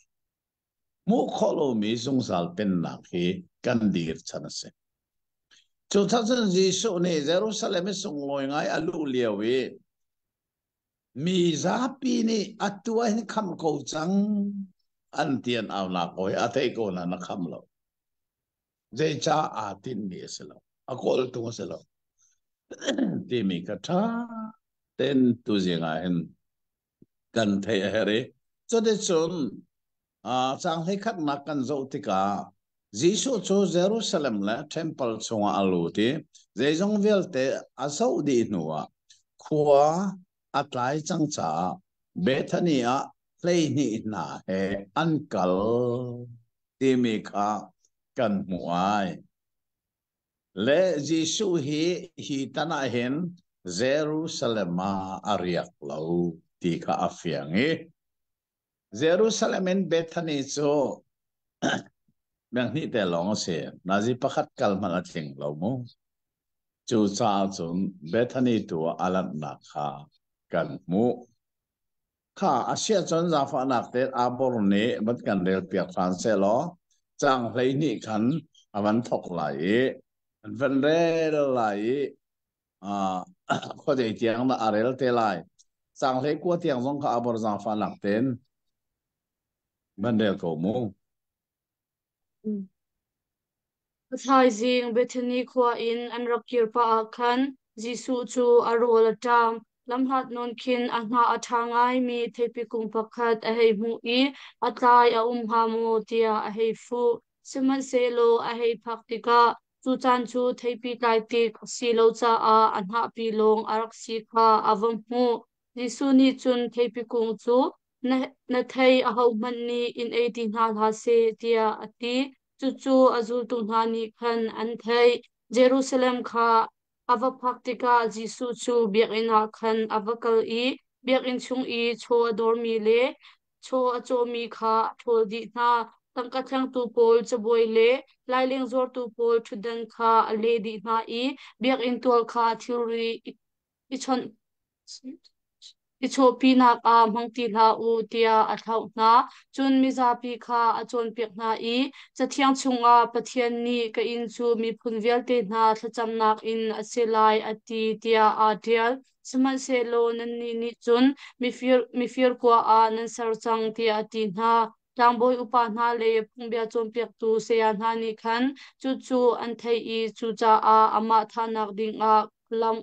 Hmuh khawh lomi zungzal pennak hi kan dir chan a si. Cucaah Jesuh nih Jerusalem i sunglawi ngai a luh lio i mi zapi nih atu ah hin khamh ko cang an ti an aunak ko hi a thei ko na na kham lo. Zeicah aa tinhmi a si lo, a kawltung a si lo timi kha ṭha tein tuzing ah hin kan theih a herh i cuticun caang hleikhatnak kan zoh tikah Jesuh cu Jerusalem le temple chungah a lut i zeizong vialte a zoh dih hnuah khua a tlai cang caah Bethany ah 12 hna he an kal timi kha kan hmuh ai. Le Jesuh hi hi tan ah hin Jerusalem ah a riak lo ti kha a fiang i Jerusalem in Bethany cu menghnih te lawng a si. Nazi pakhat kal hmanh a tling lo mu. Cu caah cun Bethany tu ah a lanhnak kha kan hmuh. Kha a si ahcun zaangfahnak tein Abor nih van kan relpiak hlan sehlaw caang 12 khan a van thawk lai i an van rel lai i khuadei tiang dah a rel te lai. Caang 19 tiang zong kha Abor zaangfahnak tein van rel ko mu. A thaizing Bethany khua in an rak kir pah ah khan Jesuh cu a rawl a ṭam. Lamhlat nawn khin a hnah a ṭha ngaimi theipi kung pakhat a hei hmuh i a tlai a um hnga maw tiah a hei fuh. Sihmanhsehlaw a hei phak tikah cu caan cu theipi tlai tik a si lo caah a hnahpi lawng a rak si kha a va hmuh. Jesuh nih cun theipi kung cu, Na, na thei ahohmanh nih in ei ti hna hlah seh, tiah a ti. Cucu a zultu hna nih khan an theih. Jerusalem kha a va phak tikah Jesuh cu biakinn ah khan a va kal i biakinn chung i chaw a dawrmi le chaw a cawmi kha a ṭhawl dih hna. Tangka thlengtu pawl cabuai le laileng zuartu pawl ṭhutdan kha a leh dih hna i biakinn tual kha thilri i chawnh i chawhpinak ah hmang ti hlah u tiah a thlauh hna. Cun mizapi kha a cawnpiak hna i Cathiang chungah Pathian nih ka inn cu miphun vialte hna thlacamnak inn a si lai a ti tiah aa ṭial. Sihmanhsehlaw nannih nih cun mifir, mifir kua ah nan ser cang tiah a ti hna. Tlangbawi upa hna le phungbia cawnpiaktu saya hna nih khan cucu an theih i cucaah amah thahnak dingah lam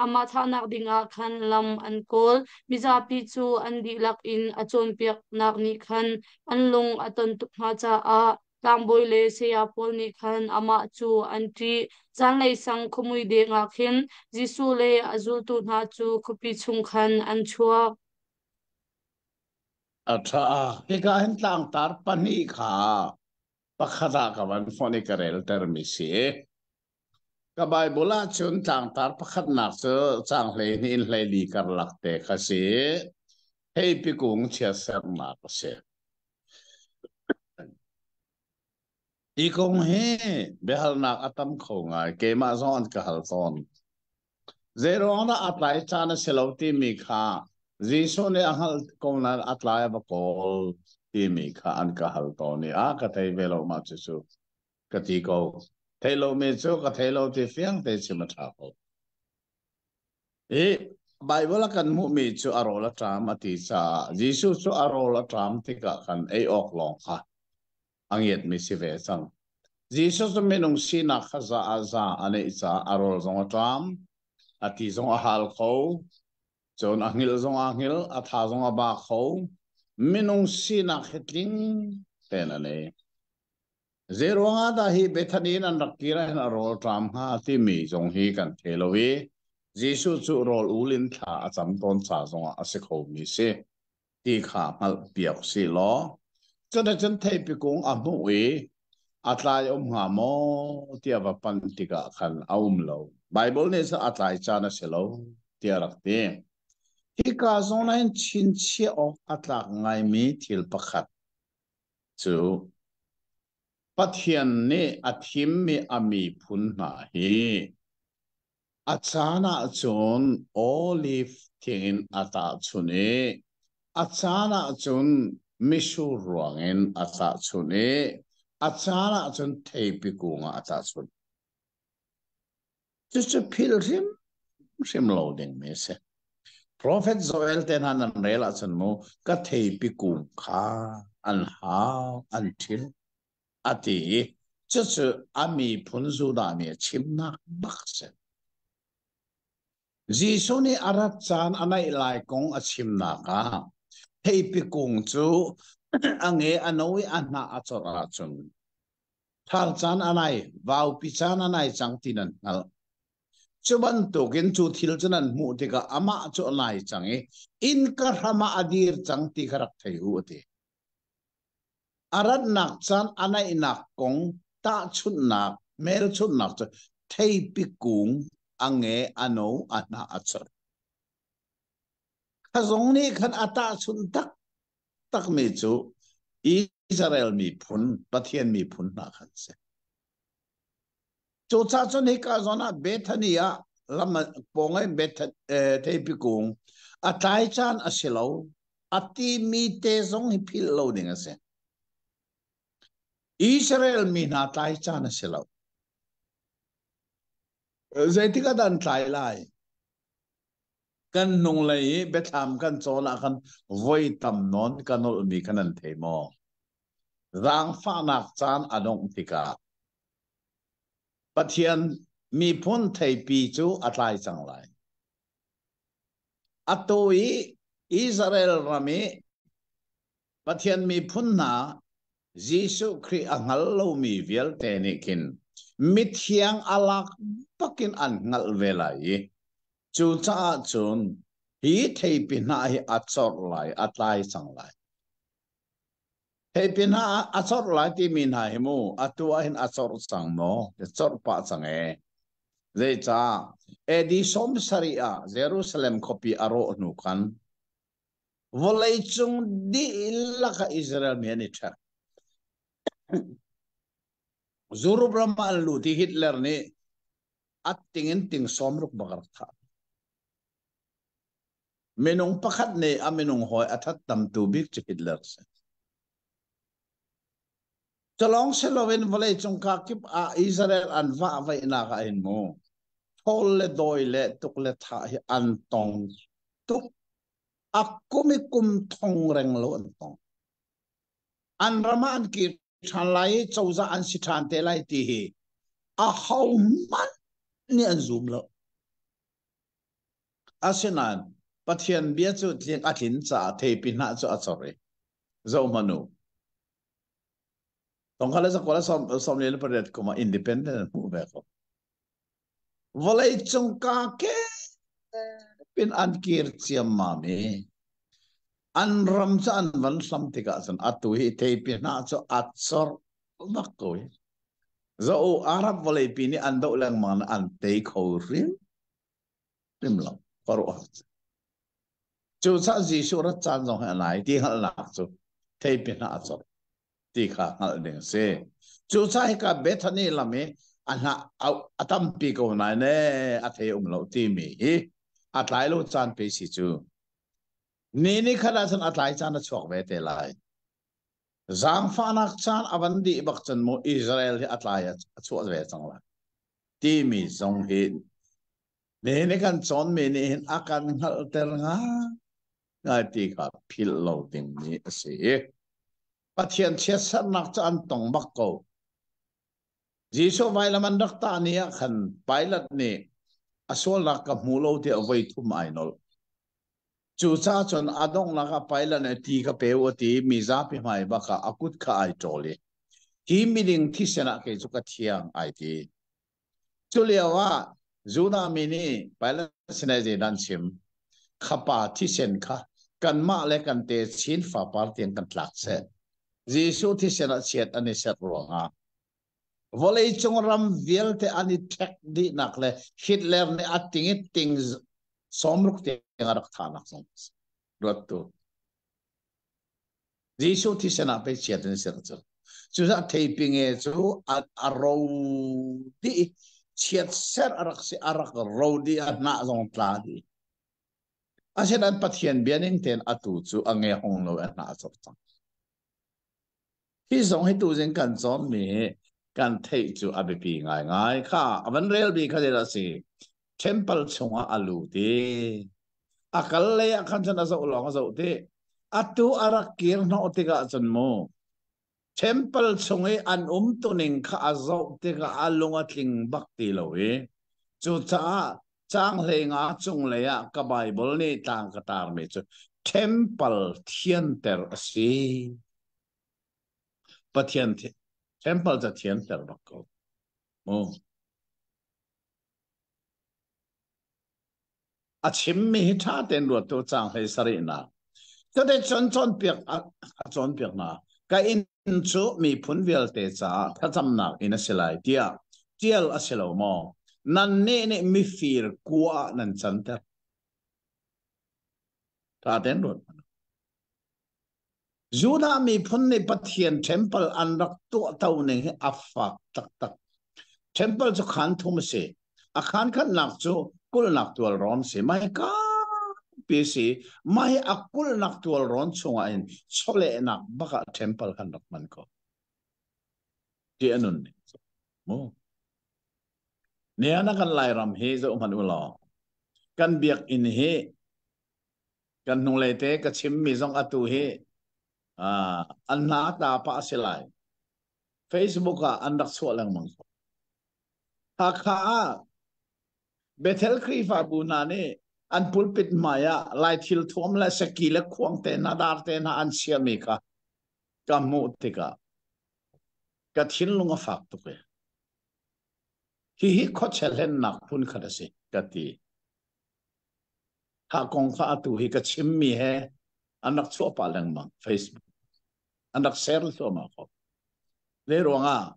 amah thahnak dingah khan lam an kawl. Mizapi cu an dihlak in a cawnpiaknak nih khan an lung a ton tuk hna caah tlangbawi le saya pawl nih khan amah cu an ṭih. Zanlei sang khuamui deng ah khin Jesuh le a zultu hna cu khuapi chung khan an chuak. A ṭha. Hika hin tlangtar pahnih kha pakhat ah ka van fonh i ka reltermi si. Ka Baibal ahcun tlangtar pakhatnak cu caang 12 in 14 karlak te kha si. Theipi kung chiatsernak a si. Hi kong hi biahalnak a tam kho ngai. Keimah zong an ka hal tawn. Zeiruang dah a tlai caan a si lo timi kha Jesuh nih a hngalh ko nain a tlai a va kawl timi kha an ka hal tawn i a ka thei ve lo mah cucu ka ti ko. Thei lomi cu ka thei lo ti fiang te chim a ṭha ko. I Baibal a kan hmuhmi cu a rawl a ṭam a ti caah Jesuh cu a rawl a ṭam tikah khan ei awk lawng kha a ngiatmi si ve cang. Jesuh cu minung sinak kha za ah za a neih caah a rawl zong a ṭam, a ti zong a hal kho, cun a hngilh zong aa hngilh, a tha zong a ba kho. Minung sinak hi tling tein a nei. Zeiruang ah dah hi Bethany in an rak kir ahhin a rawl ṭam hnga timi zong hi kan thei lo i Jesuh cu rawl ul in thla a cam tawn ca zongah a si khomi si ti kha hngalh piak si law cuticun theipi kung a hmuh i a tlai um hnga maw tiah va panh tikah khan a um lo. Baibal nih cun a tlai caan a si lo tiah a rak ti. Hika zawn ah hin chinchiah awk a tlak ngaimi thil pakhat cu Pathian nih a thimmi a miphun hna hi a caan ahcun olive thing in a tahchunh i a caan ahcun mitsur ruang in a tahchunh i a caan ahcun theipi kung ah a tahchunh. Cucu philh hrimhrim lo dingmi a si. Profet Joel te hna nan rel ahcun mu ka theipi kung kha an hau an ṭhil a ti i cucu a miphun Judah nih a chimnak bak si. Jesuh nih a rat caan a naih lai kong a chimnak ah theipi kung cu a nge a no i a hnah a corh ahcun Ṭhal caan a nai, vaupi caan a nai cang ti nan hngalh. Cu bantukin cu thil cu nan hmuh tikah amah cu a nai cang i innka hram ah a dir cang ti kha rak thei u, a ti. A ratnak caan a naihnak kong tahchunhnak, hmelchunhnak cu theipi kung a nge, a no, a hnah a chor. Kha zong nih khan a tahchunh tak takmi cu Israel miphun, Pathian miphun hna khan si. Cucaah cun hika zawn ah Bethany ah lam pawng i theipi kung a tlai caan a si lo a timi te zong hi philh lo ding a si. Israel mi hna tlai caan a si lo. Zeitik ah dah an tlai lai? Kan hnunglei i biathlam kan cawn ah khan voi tam nawn ka nolhmi kha nan thei maw? Zaangfahnak caan a dongh tikah Pathian miphun theipi cu a tlai cang lai. Atu i Israel ram i Pathian miphun hna Jesuh Khrih a hngal lomi vialte nih khin mithiang a lak bakin an hngalh ve lai i cucaah cun. Hi theipi hnah hi a corh lai, a tlai cang lai. Theipi hnah a corh lai timi hna hi mu, atu ah hin a corh cang maw? Corh pah cang ee. Zeicah? AD 70 ah Jerusalem khuapi a rawh hnu khan vawleicung dihlak ah Israel mi an i ṭhek. Europe ram ah an lut i Hitler nih a ting in ting 60 bak a rak thah. Minung pakhat nih a minung hawi a that tamtu bik cu Hitler si. Culawng si loin vawleicung kakip ah Israel an vahvaihnak ah hin mu thawl le dawi le tuk le thah hi an tong tuk. A kum i kum thong reng lo an tong. An ram ah an kir ṭhan lai i cozah an si ṭhan te lai ti hi ahohmanh nih an zum lo. Asinain Pathian bia cu tling a tlin caah theipi hnah cu a cor i zohhmanh u. Tongkha le zakua le 48 kum ah independent an hmuh ve ko. Vawlei cung ka ke pin an kir ciammam i an ram cu an van hlam tikah cun atu hi theipi hnah cu a cor bak ko hi. Zo Arab vawleipi nih an doh lengmang an tei kho hrim hrim lo. Karuah. Cucaah Jesuh rat caan zong hi a nai ti hngalhnak cu theipi hnah a cor ti kha hngalh ding a si. Cucaah hika Bethany lam i a hnah a tampi ko nain ee a thei um lo timi hi a tlai lo caan pe si cu. Ni ni khat ahcun a tlai caan a chuak ve te lai. Zaangfahnak caan a van dih bak cun mu Israel hi a tlai a chuah ve cang lai timi zong hi nihin i kan cawnmi nih hin a kan hngalhter ngai ti kha philh lo dingmi a si. Pathian chiatsernak cu an tong bak ko. Jesuh vailam an rak tah ni ah khan Pilate nih a sualnak ka hmu lo tiah voi thum ai nolh. Cucaah cun a donghnak ah Pilate nih ti ka pe u a ti mi zapi hmai bak ah a kut kha ai ṭawl i hi miding thisen ah kei cu ka thiang ai ti. Cu lio ah Judah mi nih Pilate sinah zeidah an chim? Khapa thisen kha kanmah le kan techin fapar tiang kan tlak seh. Jesuh thisen ah chiat an i serh ruangah vawleicung ram vialte an i ṭhek dihnak le Hitler nih a ting i ting 60 tiang a rak thahnak zong ruat tu. Jesuh thisen ah pei chiat an ser cu. Cucaah theipi nge cu a ro dih i chiat ser a rak si a rak ro dih a hnah zong tla dih. Asinain Pathian bia ning tein atu cu a nge hong lo a hnah a cor cang. Hi zong hi tuzing kan cawnmi hi kan theih cu a biapi ngaingai. Kha a van relmi kha zeidah a si? Temple chungah a lut i a kal lei ah khan cun a zoh lawng a zoh ti. Atu a rak kir hnawh tikah cun mu temple chung i an umtuning kha a zoh tikah a lung a tling bak ti lo i cucaah caang 15 cunglei ah ka Baibal nih tlang ka tarmi cu temple thianter a si. Pathian temple ca thianter bak ko. Mu. A chimmi hi ṭha tein ruat tu caang 17nak. Cute cun cawnpiak a cawnpiak hna. Ka inn cu miphun vialte caah thlacamnak inn a si lai tiah ṭial a si lo maw? Nannih nih mifir kua ah nan canter. Ṭha tein ruat hmanh. Judah miphun nih Pathian temple an rak tuahto ning hi a fak taktak. Temple cu khaan thum a si. A khaan khatnak cu kulhnak tualrawn si. Mah hi pi si. Mah hi a kulhnak tualrawn chungah hin chawlehnak bak ah temple kan rak hman ko. Ti a nun ning cu. Mu. Nian kan Lairam hi zoh hmanh u law kan biakinn hi kan hnunglei te ka chimmi zong atu hi an hna ta pah a si lai. Facebook ah an rak chuah lengmang ko. Hakha ah Bethel Khrihfabu hna nih an pulpit hmai ah Lai thil thuam le saki le khuang te hna dar te hna an chiahmi kha ka hmuh tikah ka thinlung a fak tuk i hihi khuachia hlennak phun khat a si ka ti. Kha kong kha atu hi ka chimmi he an rak chuah pah lengmang Facebook an rak share thluahmah ko. Zei ruangah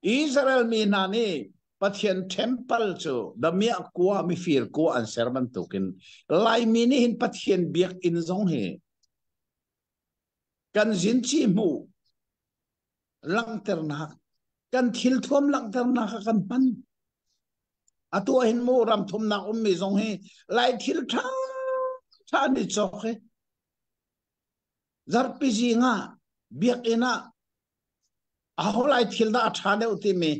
Israel mi hna nih Pathian temple cu damiah kua mifir kua an ser bantukin Laimi nih hin Pathian biakinn zong hi kan zinci hmuh langhternak kan thil thuam langhternak ah kan hman. Atu ah hin mu ram thumnak ummi zong hi Lai thil ṭha ṭha an i cawk hi. Zarhpi zing ah biakinn ah aho lai thil dah a ṭha deuh timi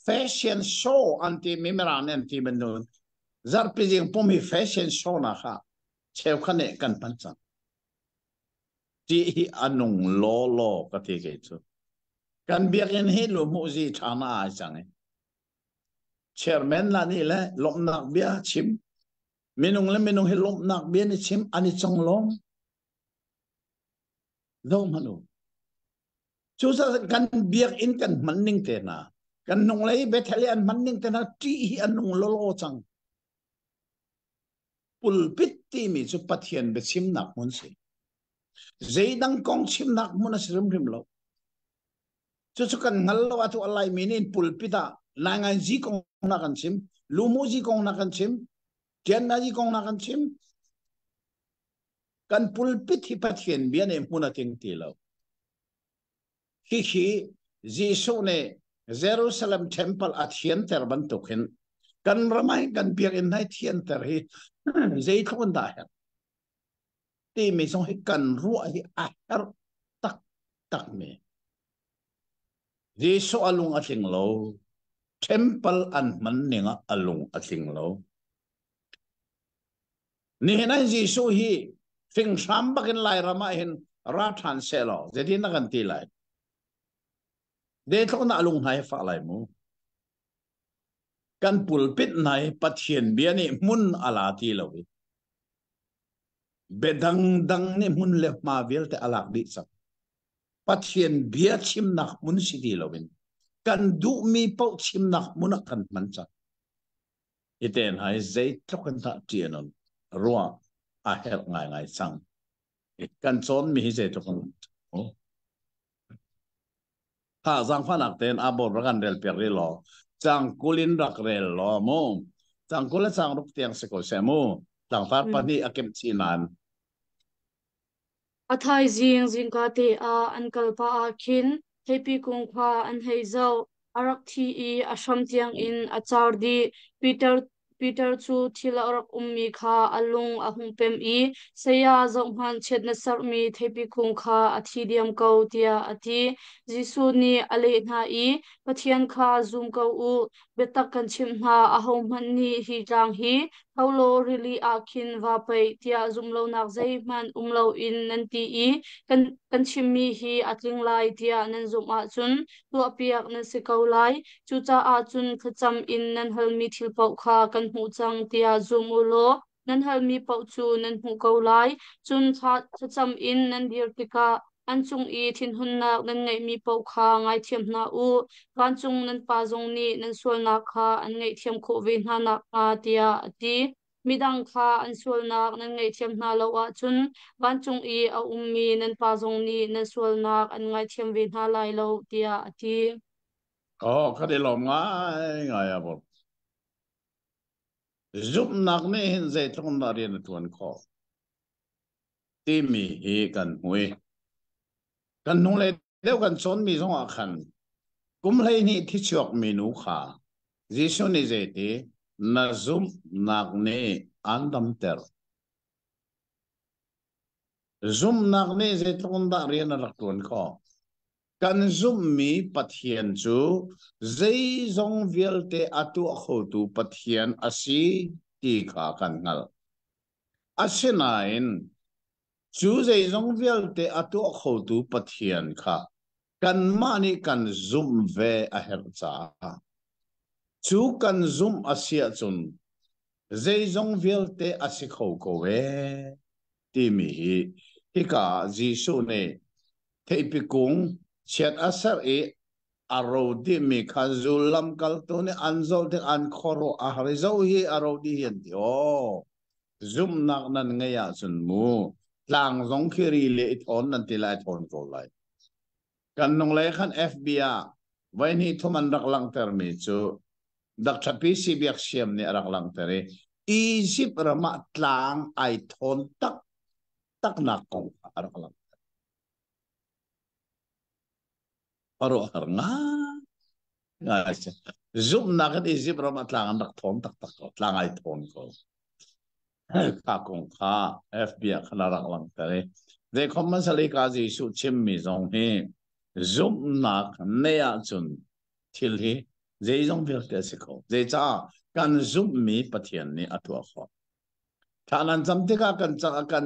fashion show an timi mirang nih an ti bantuk zarhpi zing pum hi fashion show nak ah cheukhat nih kan hman cang. Ti hi a nung lawlaw ka ti kei cu. Kan biakinn hi luhmuhzi ṭha na ai cang i chairman la nih le lawmhnak bia chim minung le minung hi lawmhnak bia ni chim an i conglawm zoh hmanh u cucaah kan biakinn kan hman ning te hna kan hnunglei Bethel i an hman ning te hna ṭih hi an nung lawlaw cang pulpit timi cu Pathian biachimnak hmun si zeidang kong chimnak hmun a si hrimhrim lo Cucu kan hngal lo atu a Laimi nih pulpit ah nainganzi kong na kan chim, lumuzi kong na kan chim, tiannazi kong na kan chim. Kan pulpit hi Pathian bia nih hmun a ting ti lo. Hihi Jesuh nih Jerusalem temple a thianter bantuk hin kan ramai kan biakinn hai thianter hi zeitluk in dah herh timi zong hi kan ruah hi a herh taktak mi. Jesuh a lung a tling lo. Temple an hman ning ah a lung a tling lo. Nihin ah Jesuh hi fing-hram bakin Lairam ah hin ra ṭhan seh law zeitin na kan ti lai? Zeitluk na lung hna hi fah lai mu. Kan pulpit hna hi Pathian bia nih hmun a la ti lo i bia dangdang nih hmun le hma vialte a lak dih cang. Pathian bia chimnak hmun si ti loin kan duhmi paoh chimnak hmun ah kan hman cang. Hi te hna hi zeitluk in dah ṭianon ruah a herh ngaingai cang. Kan cawnmi hi zeitluk in Tha zaangfahnak tein abor rak kan rel piak rih law cang kul in rak rel law mu cang 20 le cang 6 tiang si ko seh mu tlangtar pahnih a kemh chih nain. A thaizing zingkate ah an kal pah ah khin theipi kung kha an hei zoh. A rak thi i a hram tiangin a car dih. Peter Peter cu thil a rak ummi kha a lung a hung pem i, Saya, zohhmanh, chiat na serhmi theipi kung kha a thi diam ko, tiah a ti. Jesuh nih a leh hna i, Pathian kha zum ko u. Biatak kan chimh hna, ahohmanh nih hi tlang hi, Tho law rili ah khin vaa paih, tiah zumhlonak zeihmanh um loin nan ti i kan, kan chimmi hi a tling lai tiah nan zumh ahcun tuahpiak nan si ko lai. Cucaah cun thlacam in nan halmi thil paoh kha kan hmuh cang tiah zum u law nan halmi paoh cu nan hmuh ko lai. Cun thlacam in nan dir tikah an cung i thinhunnak nan ngeihmi paoh kha ngaithiam hna u. Vancung nan Pa zong nih nan sualnak kha an ngaihthiam khawh ve hna nakhnga tiah a ti. Midang kha an sualnak nan ngaihthiam hna lo ahcun vancung i a ummi nan Pa zong nih nan sualnak an ngaithiam ve hna lai lo tiah a ti. Oh, kan i lawm ngaingai a bawm. Zumhnak nih hin zeitluk in dah rian a ṭuan khawh timi hi kan hmui. Kan hnulei deuh kan cawnmi zongah khan kum 12 thichuak mi nu kha Jesuh nih zeiti na zumhnak nih aan damter. Zumhnak nih zeitluk in dah rian a rak ṭuan khawh. Kan zumhmi Pathian cu zeizong vialte a tuah khotu Pathian a si ti kha kan hngalh. Asinain cu zeizong vialte a tuah khotu Pathian kha kanmah nih kan zumh ve a herh caah cu kan zumh a si ahcun zeizong vialte a si kho ko ee timi hi hika ah Jesuh nih theipi kung chiat a serh i a ro dihmi kha zul lamkaltu nih an zoh tik an khuaruah a har i zoh hi a ro dih hi an ti. Aw. Zumhnak nan ngeih ahcun mu tlang zong khi ri le i thawn nan ti lai thawn ko lai. Kan nung lei khan FB ah voihnih thum an rak langhtermi cu Dr. PC Biak Siam nih a rak langhter i Egypt ram ah tlang ai thawn tak taknak kong kha a rak langhter. Khuaruahhar ngai si. Zumhnak in Egypt ram ah tlang an rak thawn taktak ko. Tlang ai thawn ko. Kha kong kha FB ah khan a rak langhter i zeikhom hmasali ka Jesuh chimmi zong hi zumhnak nei ahcun thil hi zeizong vialte a si kho. Zeicah kan zumhmi Pathian nih a tuah khawh. Thla nan cam tikah kan kan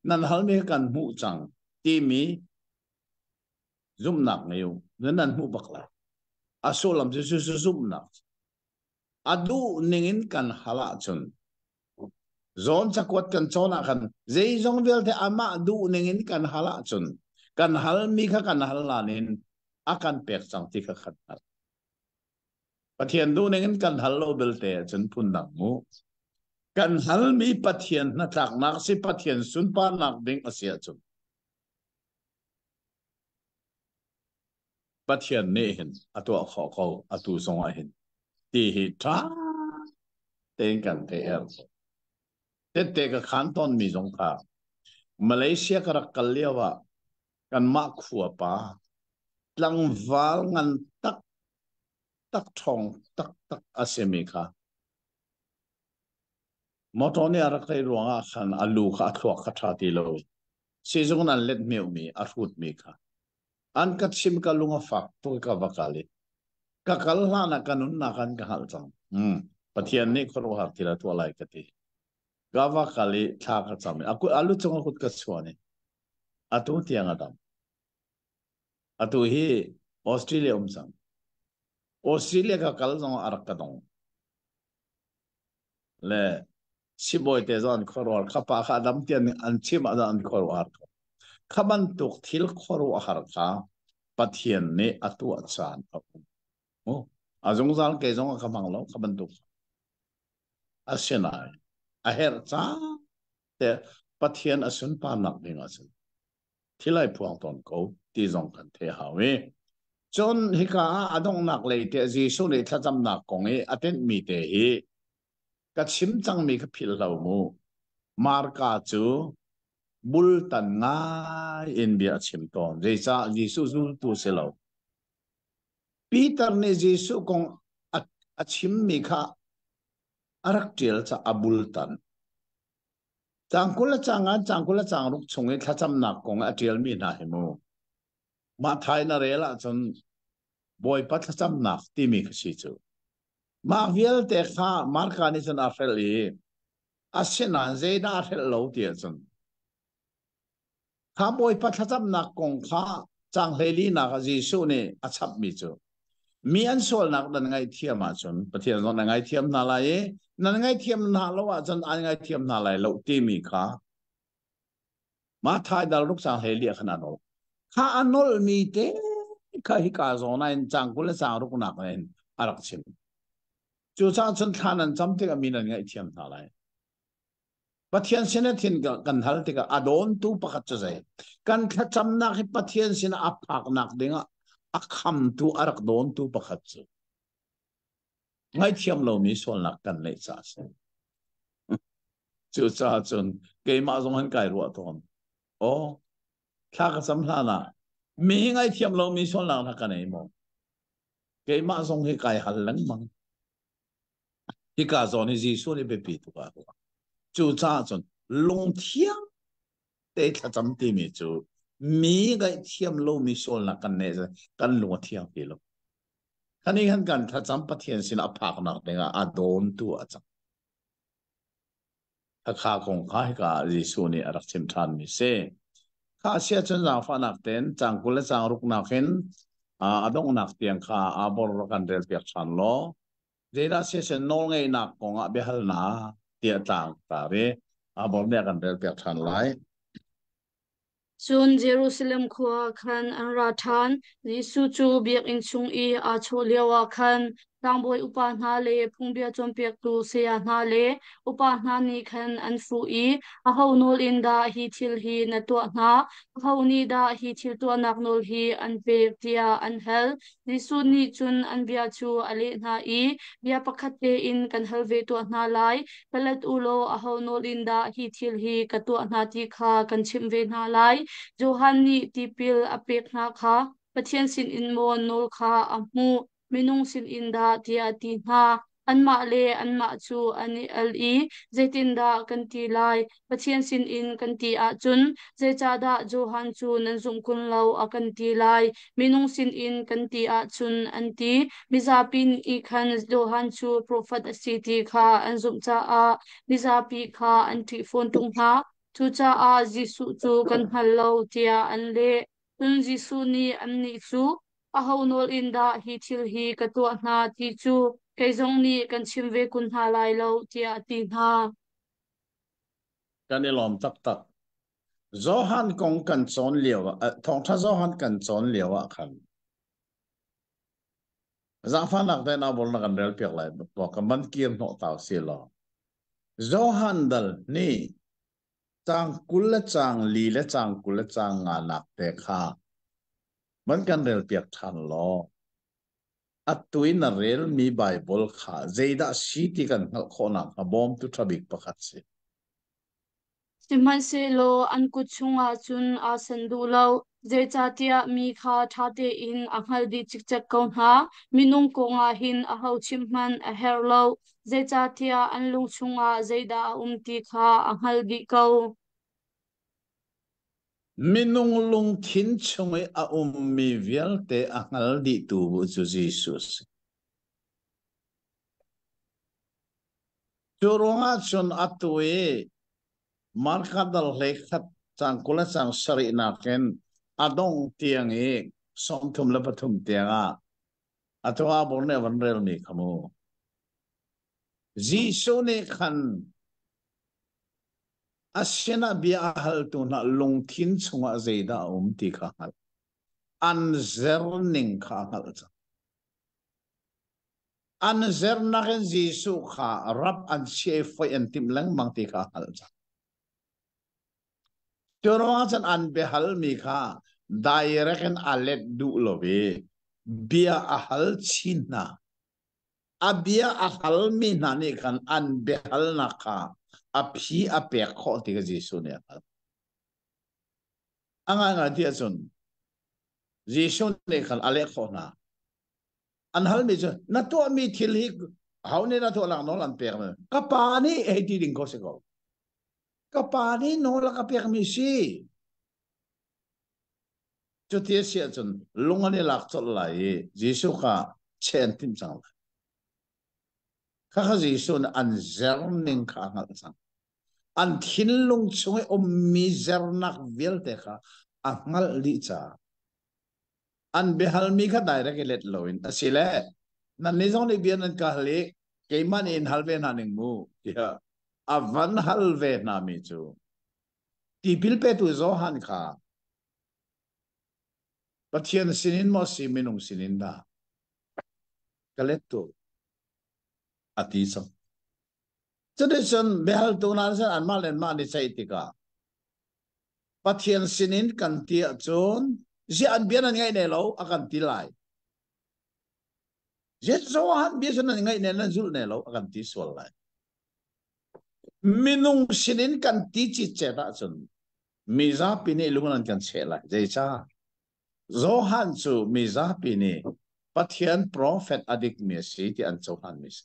nan halmi kan hmuh cang timi zumhnak ngei u nan nan hmuh bak lai a sullam cu cu zumhnak a duh ning in kan hal ahcun zawn cakuat kan cawn ah khan zeizong vialte amah duh ning in kan hal ahcun kan halmi kha kan hal nain a kan pek cang ti kha kan hngalh Pathian duh ning in kan hal lo belte ahcun phundang mu kan halmi Pathian hnatlaknak si Pathian sunparnak ding a si ahcun Pathian nih hin a tuah khawh ko atu zong ah hin ti hi ṭha tein kan theih herh. Tette ka khan tawnmi zong kha Malaysia ka rak kal lio ah kanmah khua pa tlangval ngan tak tak ṭhawng taktak a simi kha motor nih a rak rei ruangah khan a lu kha a thluak kha ṭha ti lo Sizung in an let meuhmi a hrutmi kha an ka chim ka lung a fak tuk ka va kal i ka kal hlan ah ka nunnak an ka hngalh cang. Pathian nih khuaruahhar thil a tuah lai ka ti. Ka va kal i thla ka cam i a lu cung a kut ka chuan i atu tiang a dam. Atu hi Australia um cang. Australia ka kal zong a rak ka dong. Le sibawi te zong an khuaruahhar kha pa kha dam tian an chim ah an khuaruahhar ko kha bantuk thil khuaruahhar kha Pathian nih a tuah caan a um mu a zungzal ke zong a ka hmang lo kha bantuk asinain a herh caan te Pathian a sunparnak ding ah cun thil ai phuang tawn ko ti zong kan the hau i cun hika ah a donghnak lei te Jesuh nih thlacamnak kong i a tenhmi te hi Ka chim cangmi kha philh lo mu. Marka cu bultan ngai in bia a chim tawn. Zeicah Jesuh zultu si lo. Peter nih Jesuh kong a chimmi kha a rak ṭial caah a bultan. Caang 20 le caang ngan, caang 20 le caang ruk chung i thlacamnak kong a ṭialmi hna hi mu. Mah thai na rel ahcun Bawipa thlacamnak timi kha si cu. Mah vialte kha Marka nih cun a hrelh i asinain zeidah a hrelh lo ti ahcun kha Bawipa thlacamnak kong kha caang hleilinak ah Jesuh nih a chapmi cu mi an sualnak nan ngaihthiam ahcun Pathian zong nan ngaithiam hna lai i nan ngaihthiam hna lo ahcun an ngaithiam hna lai lo timi kha Mathai dal ruk caang 14 ah khan a nolh. Kha a nolhmi te kha hika zawn ah in caang 20 le caang ruk nak in a rak chim. Cucaah cun thla nan cam tikah mi nan ngaihthiam hna lai. Pathian sin ah thin kan hal tikah a dawntu pakhat cu zei? Kan thlacamnak hi Pathian sin ah a phaknak dingah a khamtu a rak dawntu pakhat cu ngaihthiam lomi sualnak kan neih caah a si. Cucaah cun keimah zong han kai ruah tawn. Aw, thla ka cam hlan ah mi hi ngaihthiam lomi sualnak hna ka nei maw? Keimah zong hi kai hal lengmang. Hika zawn hi Jesuh nih biapi tuk ah ruah. Cucaah cun lungthiang te thlacam timi cu mi ngaihthiam lomi sualnak kan neih kan lung a thiang ti lo. Khani khan kan thlacam Pathian sin a phaknak dingah a dawntu a cang. Khakha kong kha hika ah Jesuh nih a rak chim ṭhanmi si. Kha sia cun zaangfahnak tein caang 20 le caang ruknak in a donghnak tiang kha aa bor rak kan relpiak ṭhan law zeidah siasen nawlngeihnak kong ah biahalnak tiah tlang tar i aa bor nih a kan relpiak ṭhan lai. Cun Jerusalem khua ah khan an ra ṭhan. Jesuh cu biakinn chung i aa chawh lioah khan. Tlangbawi upa hna le phungbia cawnpiaktu saya hna le upa hna nih khan an fuh i, Aho nawl in dah hi thil hi na tuah hna? Aho nih dah hi thil tuahnak nawl hi an pek? tiah an hal. Jesuh nih cun an bia cu a leh hna i, Bia pakhat tein kan hal ve tuah hna lai. Ka let u law aho nawl in dah hi thil hi ka tuah hna ti kha kan chimh ve hna lai. Johan nih tipil a pek hna kha Pathian sinin maw nawl kha a hmuh, minung sinin dah tiah a ti hna. Anmah le anmah cu an i al i, Zeitindah kan ti lai? Pathian sinin kan ti ahcun, zeicahdah Johan cu nan zumh kun lo a kan ti lai? Minung sinin kan ti ahcun an ti. Mizapi nih khan Johan cu profet a si ti kha an zumh caah mizapi kha an ṭih fawn ṭung hna. Cucaah Jesuh cu kan hngal lo tiah an leh. Cun Jesuh nih annih cu, Aho nawl in dah hi thil hi ka tuah hna ti cu kei zong nih kan chim ve kun hna lai lo, tiah a ti hna. Kan i lawm taktak. Johan kong kan cawn lio ah, thawngṭha Johan kan cawn lio ah khan zaangfahnak tein abol na kan rel piak lai ka man kir hnawh tau si law Johan dal nih Caang 20 le caang li le caang 20 le caang nganak te kha van kan relpiak ṭhan law atu i na relmi Baibal kha zeidah si ti kan hngalh khawh nakhnga bawmtu ṭha bik pakhat si. Sihmanhsehlaw an kut chungah cun aa san duh lo, zeicahtiah mi kha ṭha tein a hngalh dih cikcek ko hna. Minung kongah hin aho chimh hmanh a herh lo, zeicahtiah an lung chungah zeidah a um ti kha a hngalh dih ko. Minung lungthin chung i a ummi vialte a hngal dihtu cu Jesuh a si. Cu ruangah cun atu i Marka dal hleikhat caang 20 le caang sarihnak in a dongh tiang i 33 tiangah atu ah bor nih a van relmi kha mu. Jesuh nih khan a sinah bia a haltu hna lungthin chungah zeidah a um ti kha a hngalh. An zer ning kha a hngalh cang. An zernak in Jesuh kha rap an chiah i foih an timh lengmang ti kha a hngalh cang. Cu ruangah cun an biahalmi kha direct in a let duh lo i bia a hal chin hna. A bia a halmi hna nih khan an biahalnak kha a phi a pek khawh ti kha Jesuh nih a hngalh. A ngaingai ti ahcun Jesuh nih khan a leh khawh hna. An halmi cu na tuahmi thil hi ho nih na tuah nak nawl an pek? Ka pa nih hei ti ding ko si ko. Ka pa nih nawl a ka pekmi si. Cuti a si ahcun lung an i lak colh lai i Jesuh kha cheh an timh cang lai. Khakha Jesuh nih an zer ning kha a hngalh cang. An thinlung chung i ummi zernak vialte kha a hngalh dih caah an biahalmi kha direct i let loin asile nannih zong nih bia nan ka hal i keimah nih in hal ve hna ning mu tiah a van hal ve hna mi cu tipil petu Johan kha Pathian sinin maw si minung sinin dah ka let tu a ti cang. Cuticun biahaltu hna nih anmah le anmah an i ceih tikah Pathian sinin kan ti ahcun ziah an bia nan ngaih ne lo a kan ti lai. Johan bia cu nan ngaih ne nan zulh ne lo a kan ti sual lai. Minung sinin kan ti citcet ahcun mizapi nih lung an kan cheh lai. Zeicah? Johan cu mizapi nih Pathian profet a dikmi a si ti an cohlanmi a si.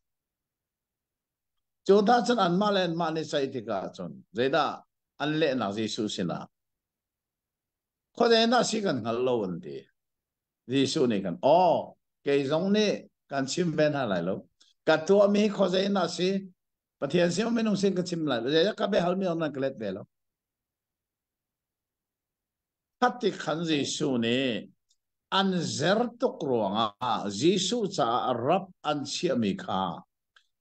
Cu dah cun anmah le anmah nih ceih tikah cun zeidah an lehnak Jesuh sinah khuadei dah si kan hngal lo an ti. Jesuh nih kan aw kei zong nih kan chim ve hna lai lo. Ka tuahmi khuazei dah si Pathian sin minung sin ka chim lai lo. Zeidah ka biahalmi nan ka let ve lo. Khati khan Jesuh nih an zer tuk ruangah Jesuh caah rap an chiahmi kha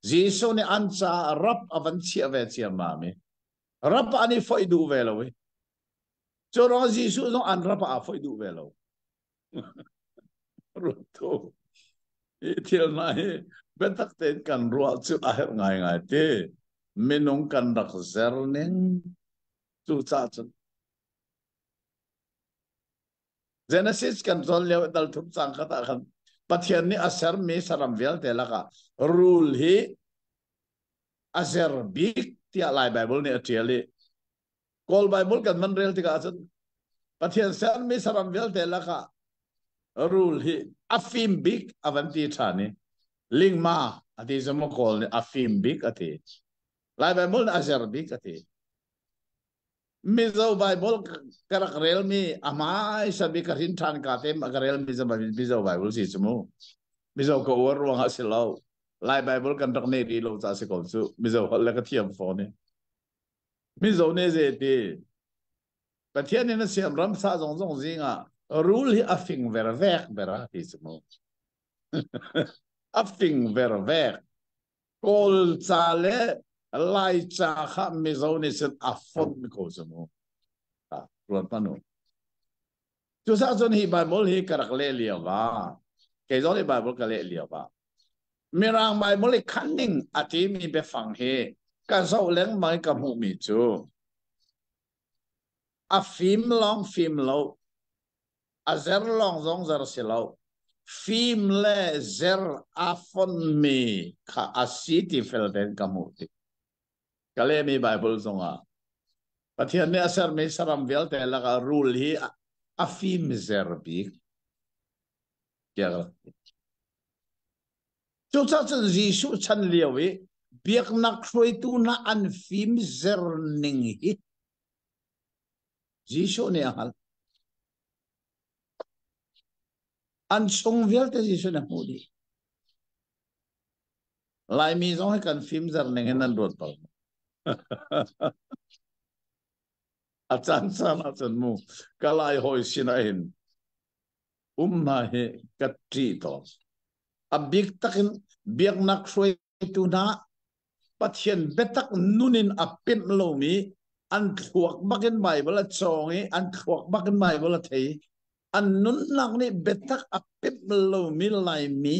Jesuh nih an caah rap a van chiah ve ciammam i rap an i foih duh ve lo i cu ruangah Jesuh zong an rap ah aa foih duh ve lo. Ruat tu. Hi thil hna hi biatak tein kan ruah cu a herh ngaingai ti. Minung kan rak zer ning cucaah cun Genesis kan cawn lio dal thum cang khat ah khan Pathian nih a sermi saram vialte lakah rul hi a zer bik tiah Lai Bible nih a ṭial i Kawl Bible kan van rel tikah cun Pathian sermi saram vialte lakah rul hi a fim bik a van ti ṭhan i lingma a ti zamu Kawl nih a fim bik a ti. Lai Bible nih a zer bik a ti. Mizo Bible ka rak relmi a hmaisa bik ka hrin ṭhan ka te ka relmi Mizo Bible si cu mu. Mizo ka uar ruangah si lo. Lai Bible kan rak nei rih lo ca si ko cu. Mizo holh le ka thiam fawn i. Mizo nih zei ti Pathian in a siam ramsa zong zong zingah rul hi a fing vervek bera ti cu mu. A fing vervek. Kawl ca le Lai ca kha Mizo nih cun a fonh ko cu mu. Ruat hmanh u. Cucaah cun hi Bible hi ka rak leh lio ah, kei zong nih Bible ka leh lio ah, Mirang Bible i cunning a timi biafang hi ka zoh lengmang i ka hmuhmi cu a fim lawng fim lo, a zer lawng zong zer si lo, fim le zer a fonhmi kha a si ti fel tein ka hmuh tik. Ka lehmi Bible zongah Pathian nih a sermi saram vialte lakah rul hi a fim zer bik tiah ka rak ti. Cucaah cun Jesuh chan lio i biaknak hruaitu hna an fim zer ning hi Jesuh nih a hngalh. An chung vialte Jesuh nih a hmuh dih. Laimi zong hi kan fimzer ning hin nan ruat bal. A caan caan ahcun mu ka lai hawi sinah hin um hna hi ka ṭih tawn. A bik takin biaknak hruaitu hna Pathian biatak nun in a pemh lomi an thluak bakin Bible a cawng i an thluak bakin Bible a thei. An nunnak nih biatak a pemh lomi Laimi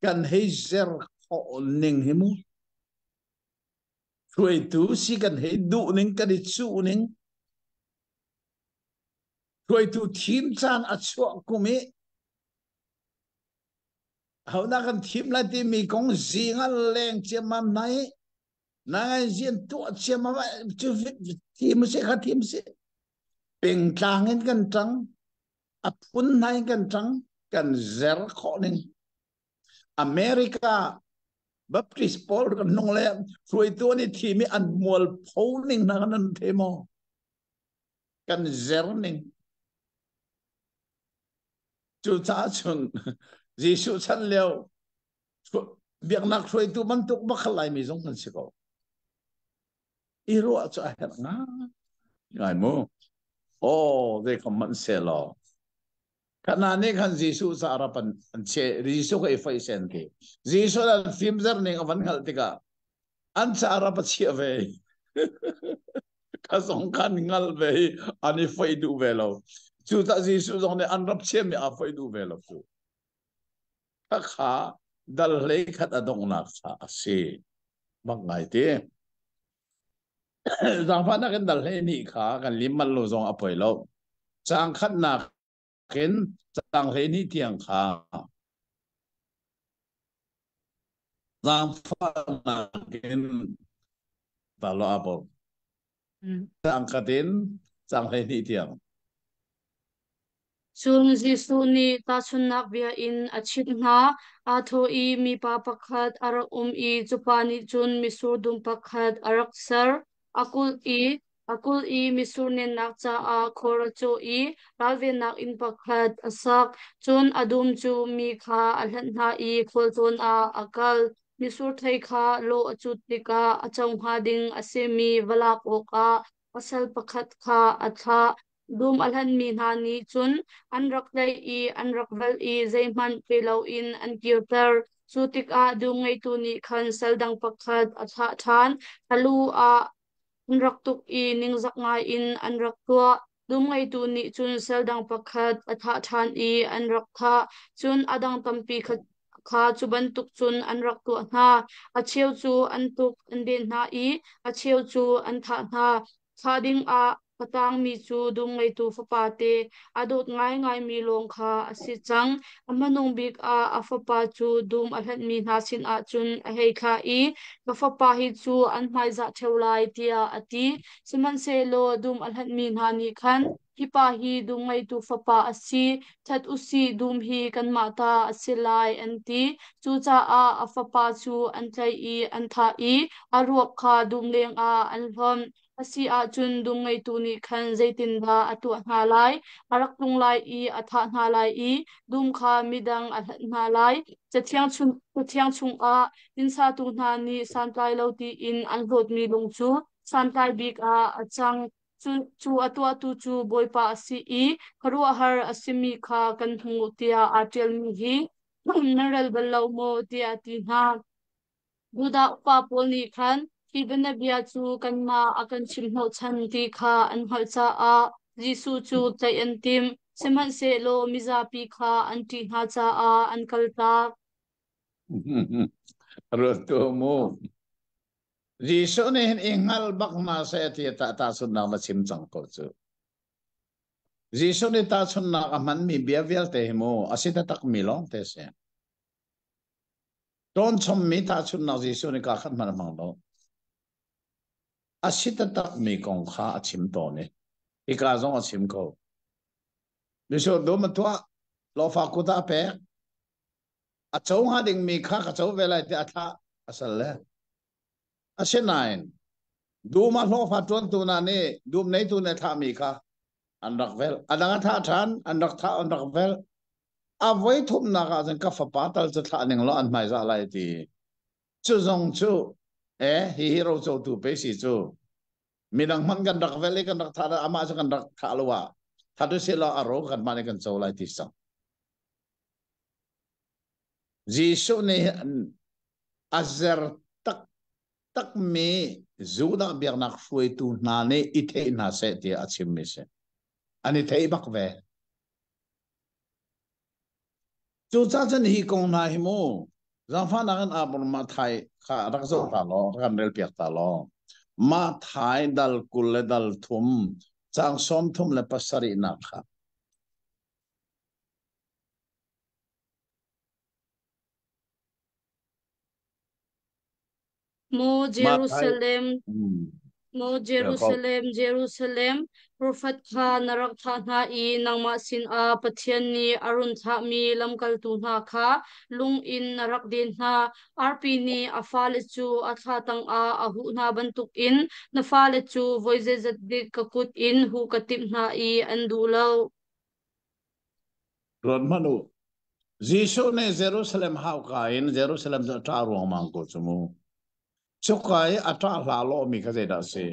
kan hei zer khawh ning hi mu. Hruaitu si kan hei duh ning kan i cuh ning. Hruaitu thim caan a chuah kum i hodah kan thim lai timi kong zing ah leng ciammam hna i nangai zian tuah ciammam cu thim si kha thim si pengtlang in kan ṭang a phun hna in kan ṭang kan zer khawh ning America Baptist pawl kan nung le hruaitu an i thim i an mual pho ning hna kan an the maw kan zer ning Cucaah cun Jesuh chan lio biaknak hruaitu bantuk bakal Laimi zong kan si ko. I ruah cu a herh ngai ngai mu. Aw, zei khom hmanh se law. Kana nih khan Jesuh ca rap an an che Jesuh ka i fai sen ti. Jesuh an fimzer ning a van hngalh tikah an ca rap a chiah ve. Ka zong khan ngal ve i an i foih duh ve lo. Cu tah Jesuh zong nih an rap chiami aa foih duh ve lo cu. Khakha dal hlei khat a donghnak kha a si. Bak ngai ti. Zaangfahnak in dal hlei nih kha kan lim manh lo zong a poi lo. Caang khatnak in caang hlei nih tiang kha Zaangfahnak in ta lo a bawm. Cangkhat in cang 12 tiang. Cun Jesuh nih tahchunhnak bia in a chimh hna. Aa thawh i mipa pakhat a rak um i cu pa nih cun mitsur dum pakhat a rak ser. A kulh i a kulh i mitsur nennak caah khor a cawh i ralvennak inn pakhat a sak. Cun a dum cu mi kha a hlanh hna i khualtlawn ah a kal. Mitsur thei kha lawh a cut tikah a co hnga ding a simi va lak awkah a sal pakhat kha a thlah. Dum a hlanhmi hna nih cun an rak tlaih i an rak velh i zeihmanh pe loin an kirter. Cu tikah dum ngeitu nih khan sal dang pakhat a thlah ṭhan. A lu ah an rak tuk i ningzak ngaiin an rak tuah. Dum ngeitu nih cun sal dang pakhat a thlah ṭhan i an rak thah. Cun a dang tampi kha kha cu bantuk cun an rak tuah hna. A cheu cu an tuk an den hna i a cheu cu an thah hna. Thah dingah a tangmi cu dum ngeitu fapate a dawt ngaingaimi lawng kha a si cang. A hmanung bik ah a fapa cu dum a hlanhmi hna sinah cun a hei thlah i, Ka fapa hi cu an hmaizah ṭheo lai, tiah a ti. Sihmanhsehlaw dum a hlanhmi hna nih khan, Hi pa hi dum ngeitu fapa a si, that u sih, dum hi kanmah ta a si lai, an ti. Cucaah a fapa cu an tlaih i an thah i a ruak kha dum lengah an hlonh. A si ahcun dum ngeitu nih khan zeitindah a tuah hna lai? A rak tlung lai i a thah hna lai i dum kha midang a hlanh hna lai. Cathiang, chung, Cathiang chungah innsatu hna nih santlai lo tiin an hlawtmi lung cu santlai bik ah a cang. Cu, cu a tuahtu cu Bawipa a si i khuaruahhar a simi kha kan hmuh tiah aa ṭialmi hi nan rel bal lo maw tiah a ti hna. Judah upa pawl nih khan hi bianabia cu kanmah a kan chim hnawhchan ti kha an hngalh caah Jesuh cu tlaih an timh. Sihmanhsehlaw mizapi kha an ṭih hna caah an kaltak. Ruat tu mu. Jesuh nih hin i hngal bak hna seh ti ta tahchunhnak na chim cang ko cu. Jesuh nih tahchunhnak a hmanmi bia vialte hi mu a si taktak mi lawng te si. Ṭawnchommi tahchunhnak Jesuh nih kaa khat hmanh a hmang lo. A si taktakmi kong kha a chim tawn i hika zong a chim ko. Mitsur dum a tuah, lawfa kut ah a pek. A co hnga dingmi kha ka co ve lai tiah a thlah a sal le. Asinain dum ah hlawhfa ṭuantu hna nih dum neitu nih a thlahmi kha an rak velh. A dang a thah ṭhan, an rak thah, an rak velh. A voi thumnak ah cun ka fapa tal cu thlah ning law an hmaizah lai ti. Cu zong cu eh hihi rocotu pe si cu midang hmanh kan rak vel i kan rak thah amah cu kan rak thah lo ah that u sih law a ro kan mah nih kan co lai ti sang. Jesuh nih a zer taktakmi Judah biaknak hruaitu hna nih i theih hna seh tiah a chimmi si. An i thei bak ve. Cucaah cun hi kong hna hi mu zaangfahnak in Abur Mathai kha rak zoh ta law rak kan relpiak ta law Mathai dal 20 le dal thum caang 37 nak kha. Maw Mathai Jerusalem, Maw Jerusalem, Jerusalem, profet kha na rak thah hna i nangmah sinah Pathian nih a run thlahmi lamkaltu hna kha lung in na rak den hna. Arpi nih a fale cu a thla tangah a huh hna bantukin na fale cu voi zeizat dik ka kut in huh ka timh hna i an duh lo. Ruat hmanh u. Jesuh nih Jerusalem hauka in Jerusalem cu a ṭah ruangmang ko cu mu. Cuka i a ṭah hla lawhmi kha zeidah a si?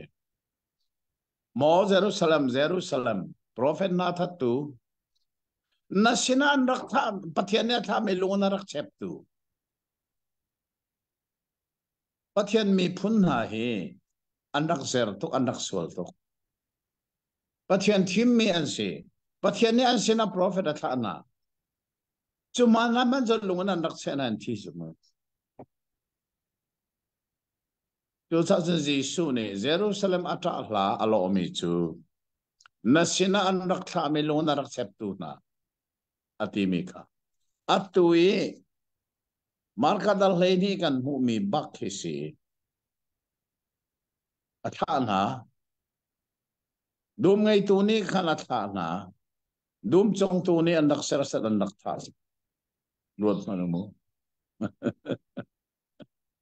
Maw Jerusalem, Jerusalem, profet hna thattu, na sinah an rak thah, Pathian nih a thlahmi lung na rak cheptu. Pathian miphun hna hi an rak zer tuk, an rak sual tuk. Pathian thimmi an si. Pathian nih an sinah profet a thlah hna. Cu man ah man lung in an rak cheh hna an thi cu mu. Cucaah cun Jesuh nih Jerusalem a ṭah hla a lawhmi cu na sinah an rak thlahmi lung na rak cheptu hna a timi kha. Atu i Marka dal 12 kan hmuhmi bak hi si. A thlah hna. Dum ngeitu nih khan a thlah hna. Dum congtu nih an rak serset an rak thah. Ruat hmanh mu.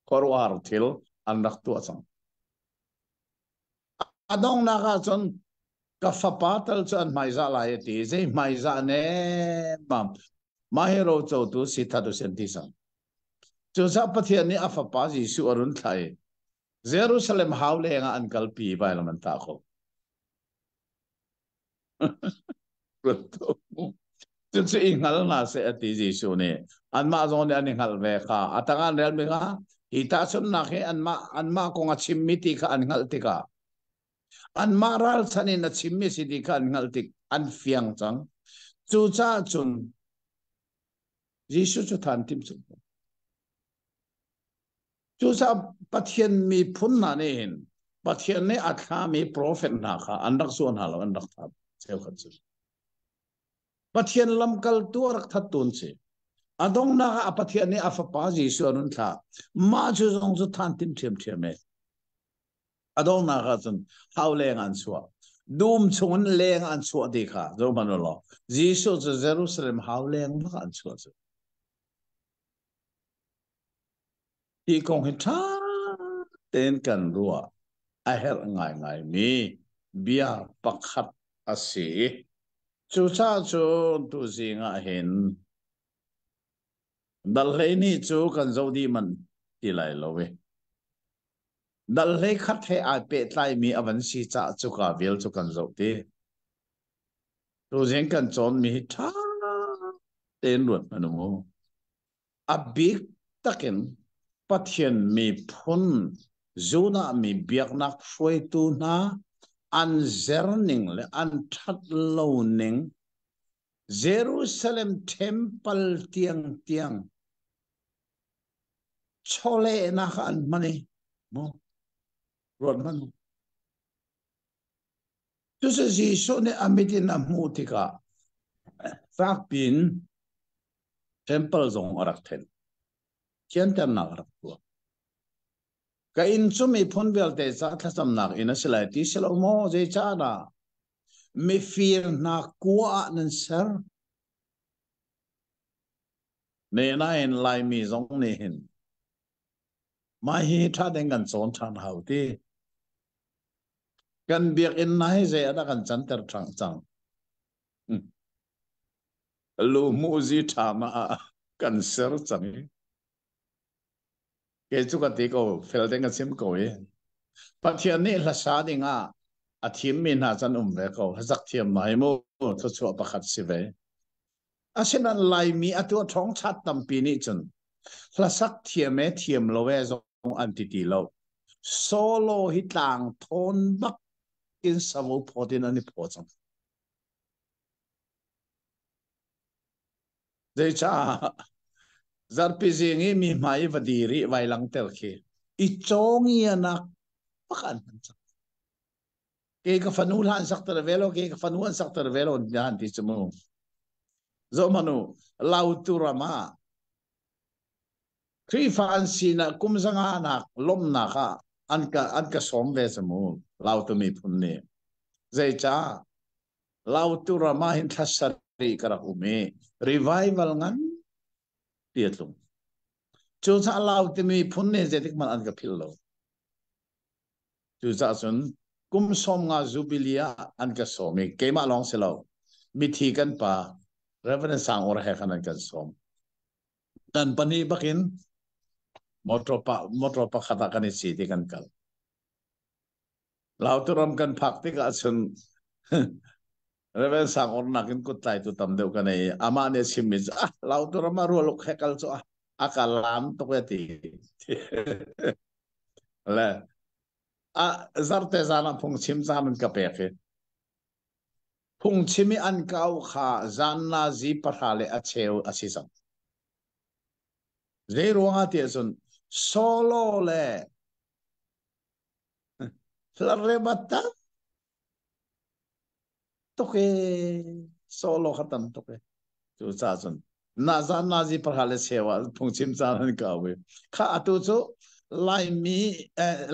Khuaruahhar thil an rak tuah cang. A donghnak ah cun ka fapa tal cu an hmaizah lai a ti. Zei hmaizah ne mam. Mah hi rocotu si that u sen ti cang. Cucaah Pathian nih a fapa Jesuh a run thlah i Jerusalem hau leng ah an kalpi vailam an tah ko. Cucu i hngal hna seh a ti Jesuh nih. Anmah zong nih an i hngalh ve kha. A tang an relmi kha hi tahchunhnak hi anmah anmah kong a chimmi ti kha an hngalh tikah anmah ralchan in a chimmi si ti kha an hngalh tik an fiang cang. Cucaah cun. Jesuh cu than tim cu. Cucaah Pathian miphun hna nih hin Pathian nih a thlami profet hna kha an rak zuah hna lo, an rak that cheukhat cu. Pathian lamkaltu a rak that tu an si. A donghnak ah a Pathian nih a fapa Jesuh an hun thlah. Mah cu zong cu than tim ṭhiamṭhiam e. A donghnak ah cun hau leng an chuah. Dum chungin leng an chuah ti kha zoh hmanh u law Jesuh cu Jerusalem hau leng bak an chuah cu. Hi kong hi ṭha tein kan ruah a herh ngaingaimi bia pakhat a si. Cucaah cun tuzing ah hin dal 12 cu kan zoh dih manh ti lai lo i dal 11 he ai pehtlaimi a van si caah cuka vial cu kan zoh ti. Tuzing kan cawnmi hi ṭha tein ruat hmanh u mu. A bik takin Pathian miphun Judah mi biaknak hruaitu hna an zerning le an ṭhat lo ning Jerusalem temple tiangtiang chawlehnak ah an hman i mu ruat hmanh u. Cucu Jesuh nih a mit in a hmuh tikah fakpiin temple zong a rak then. Thianternak a rak tuah. Ka inn cu miphun vialte ca thlacamnak inn a si lai ti si lo maw? Zeicahdah mifir hna kua ah nan ser? Nenain Laimi zong nih hin mah hi ṭha ding kan cawn ṭhan hau ti. Kan biakinn na hi zei ah dah kan canter ṭhang cang? Luhmuhzi ṭha ma ah kan ser cang i kei cu ka ti ko fel ding ka chim ko i Pathian nih hlasa ding ah a thimmi hna can um ve ko hlasak thiam ma hi mu thluachuah pakhat si ve asinain Laimi atu a ṭhawng chat tampi nih cun hlasak thiam e thiam lo e zong an ti ti lo solo hi tlang thawn bak in savo phawt in an i phaw cang Zeicah zarhpi zing i mi hmai i va dir i vai langter khi i cawngianak bak an hman cang. Ke ka fanu hla an sakter ve lo, ke ka fanu an sakter ve lo an ti cu mu. Zoh hmanh u, Lautu ram ah Khrihfa an sinak kum zanga nak lawmhnak ah an ka sawm ve cu mu, Lautu miphun nih. Zeicah? Lautu ram ah hin thla sarih ka rak um i revival ngan ti a tlung. Cucaah Lautu miphun nih zeitik hmanh an ka philh lo. Cucaah cun kum 50 jubilee ah an ka sawm i keimah lawng si lo mithi kan pa Reverend Sang Ur he khan an kan sawm. Kan pahnih bakin motor pa motor pakhat ah kan i si ti kan kal. Lautu ram kan phak tikah cun Reverend Sang Ur nakin kut tlaitu tam deuh kan ei. Amah nih a chimmi cu ah Lautu ram ah rualuk he kal cu ah a ka lam tuk e ti. Le a zarte zan ah phungchim caan an ka pek i phungchim i an kau kha zan na zi pahra le a cheu a si cang. Zei ruangah tiah cun solo le Hlarema tam tuk e solo kha tam tuk e cucaah cun na zan na zi pahra le cheu ah phungchim caan an kau i kha atu cu Laimi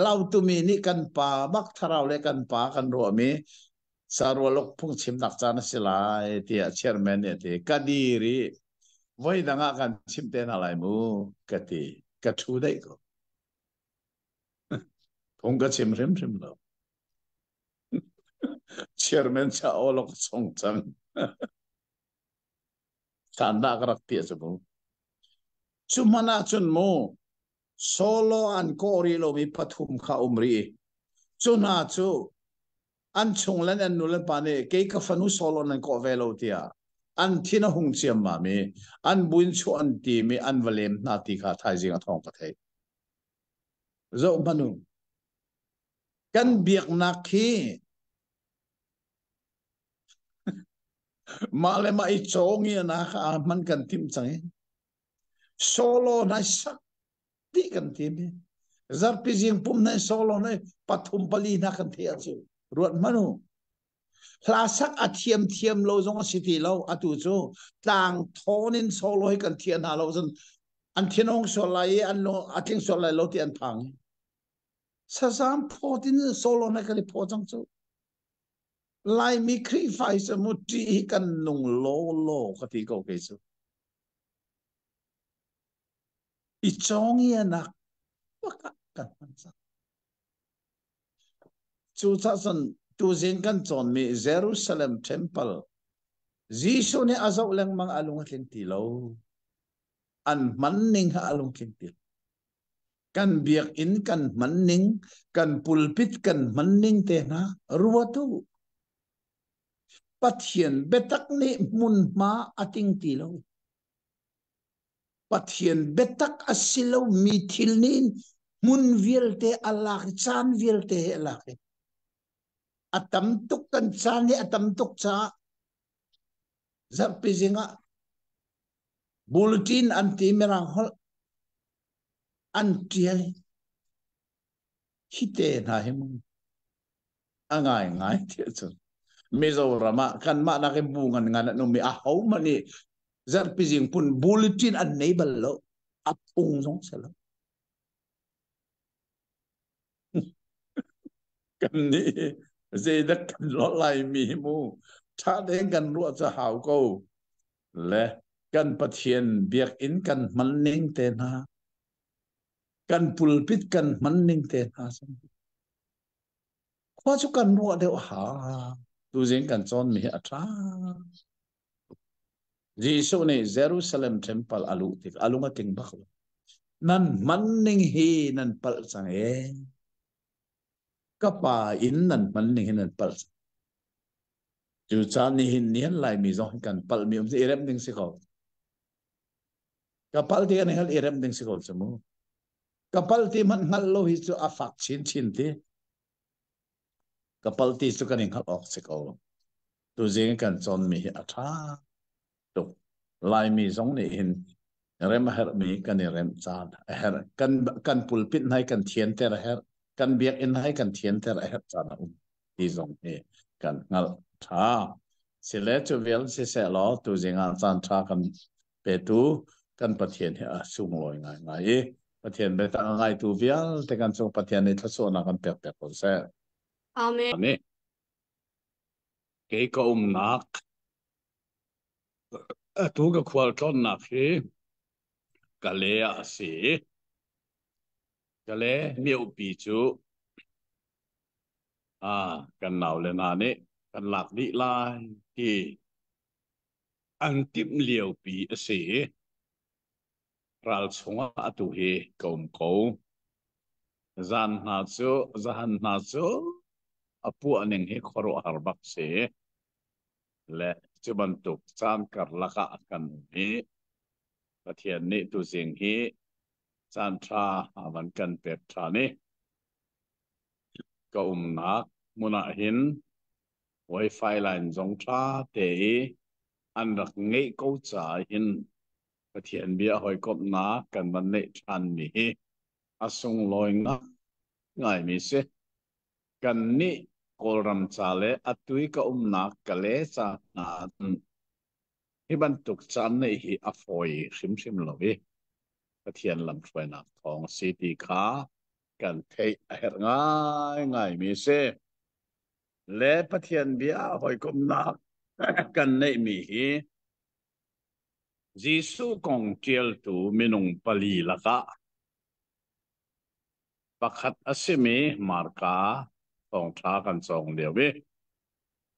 Lautumi nih kan pa bak thlarau le kan pa kan ruahmi sarualuk phungchimnak caan a si lai tiah chairman nih a ti ka dir i voi dang ah kan chim te hna lai mu ka ti ka ṭhu daih ko Phung ka chim hrimhrim lo. Chairman cha awlok song cang. Sandah ka rak ti cu mu. Cu hmanh ah cun mu solo an kawh rih lomi pathum kha um rih. Cu hna cu an chung le an nu le pa nih kei ka fanu solo nan kawh ve lo tiah an thin a hung ciammam i an buin chuah an tim i an va lem hna ti kha thaizing a thawng ka theih. Zoh hmanh u. Kan biaknak hi mah le mah i cawngianak ah hman kan timh cang i. Solo nai sak ti kan ti mi. Zarpi zing pum nai solo nai pathum pali na kan the acu. Ruat manu. Hla sak a thiam thiam lo zong a si ti lo. Atu cu tlang thawn in solo hi kan thian hna lo zan an thin hong sual lai i an lo a tling sual lai lo ti an phang. Sazam phawt in solo na kan i phaw cang cu. Laimi Khrihfa hi cu mu ṭih hi kan nung law law ka ti ko kei cu. I cawngianak pakhat kan hman cang. Cucaah cun tuzing kan cawnmi Jerusalem Temple Jesuh nih a zoh lengmang a lung a tling ti lo. An hman ning kha a lungtling ti lo. Kan biakinn kan hman ning, kan pulpit kan hman ning te hna ruat u. Pathian biatak nih hmunhma a ting ti lo. Pathian biatak a si lomi thil nih hmun vialte a lak i caan vialte he a lak i a tam tuk kan caan hi a tam tuk caah zarhpi zing ah bulletin an ti mirang holh an ṭial hi te hna hi mu a ngai ngai ti cun Mizoram ah kanmah nak in bu ngan ngan an um i aho hmanh nih zarhpi zing pun bulletin an nei bal lo a phung zong si lo kan nih zeidah kan lawh lai mi hi mu ṭha tein kan ruah cu hau ko le kan Pathian biakinn kan hman ning te hna kan pulpit kan hman ning te hna khua cu kan ruah deuh ha tuzing kan cawn mi hi a ṭha Jesuh nih Jerusalem temple a luh tik a lung a tling bak lo nan hman ning hi nan palh cang e ka pa in nan hman ning hi nan palh cang cu caan nihin ni han laimi zong hi kan palh mi um i rem ding si ko ka palh ti kan hal i rem ding si ko cu mu ka palh ti hmanh hngalh lo hi cu a fak chin chin ti ka palh ti cu kan i hngalh awk si ko tuzing kan cawn mi hi a ṭha tuk laimi zong nih hin rem a herhmi kan i rem caan a herh kan kan pulpit nai kan thianter a herh kan biakinn nai kan thianter a herh caan a um ti zong hi kan hngalh ṭha sile cu vial siseh law tuzing ah caan ṭha kan petu kan Pathian hi a sunglawi ngaingai i Pathian biatak a ngaitu vialte kan cung Pathian nih thluachuahnak kan pek piak ko seh. Amen. Amen. Kei ka umnak atu ka khual tlawnnak hi Kale ah a si. Kale miopi cu kan naule hna nih kan lak dih lai ti an timh liopi a si. Ral chungah atu hi ka um ko. Zan hna cu zahan hna cu a puah ning hi khuaruahhar bak si. Le cu bantuk caan karlak ah kan um i Pathian nih tuzing hi caan ṭha a van kan pek ṭhan i ka umnak hmun ah hin Wi-Fi line zong ṭha te i an rak ngeih ko caah hin Pathian bia hawikomhnak kan van neih ṭhanmi hi a sunglawi ngaimi si. Kannih Kawlram ca le atu i ka umnak Kale ca hna ahcun hi bantuk caan neih hi a fawi hrimhrim lo i Pathian lamhruainak thawng a si ti kha kan theih a herh ngaingaimi a si. Le Pathian bia hawikomhnak kan neihmi hi Jesuh kong ṭialtu minung pali lakah pakhat a simi Marka thawngṭha kan cawng lio i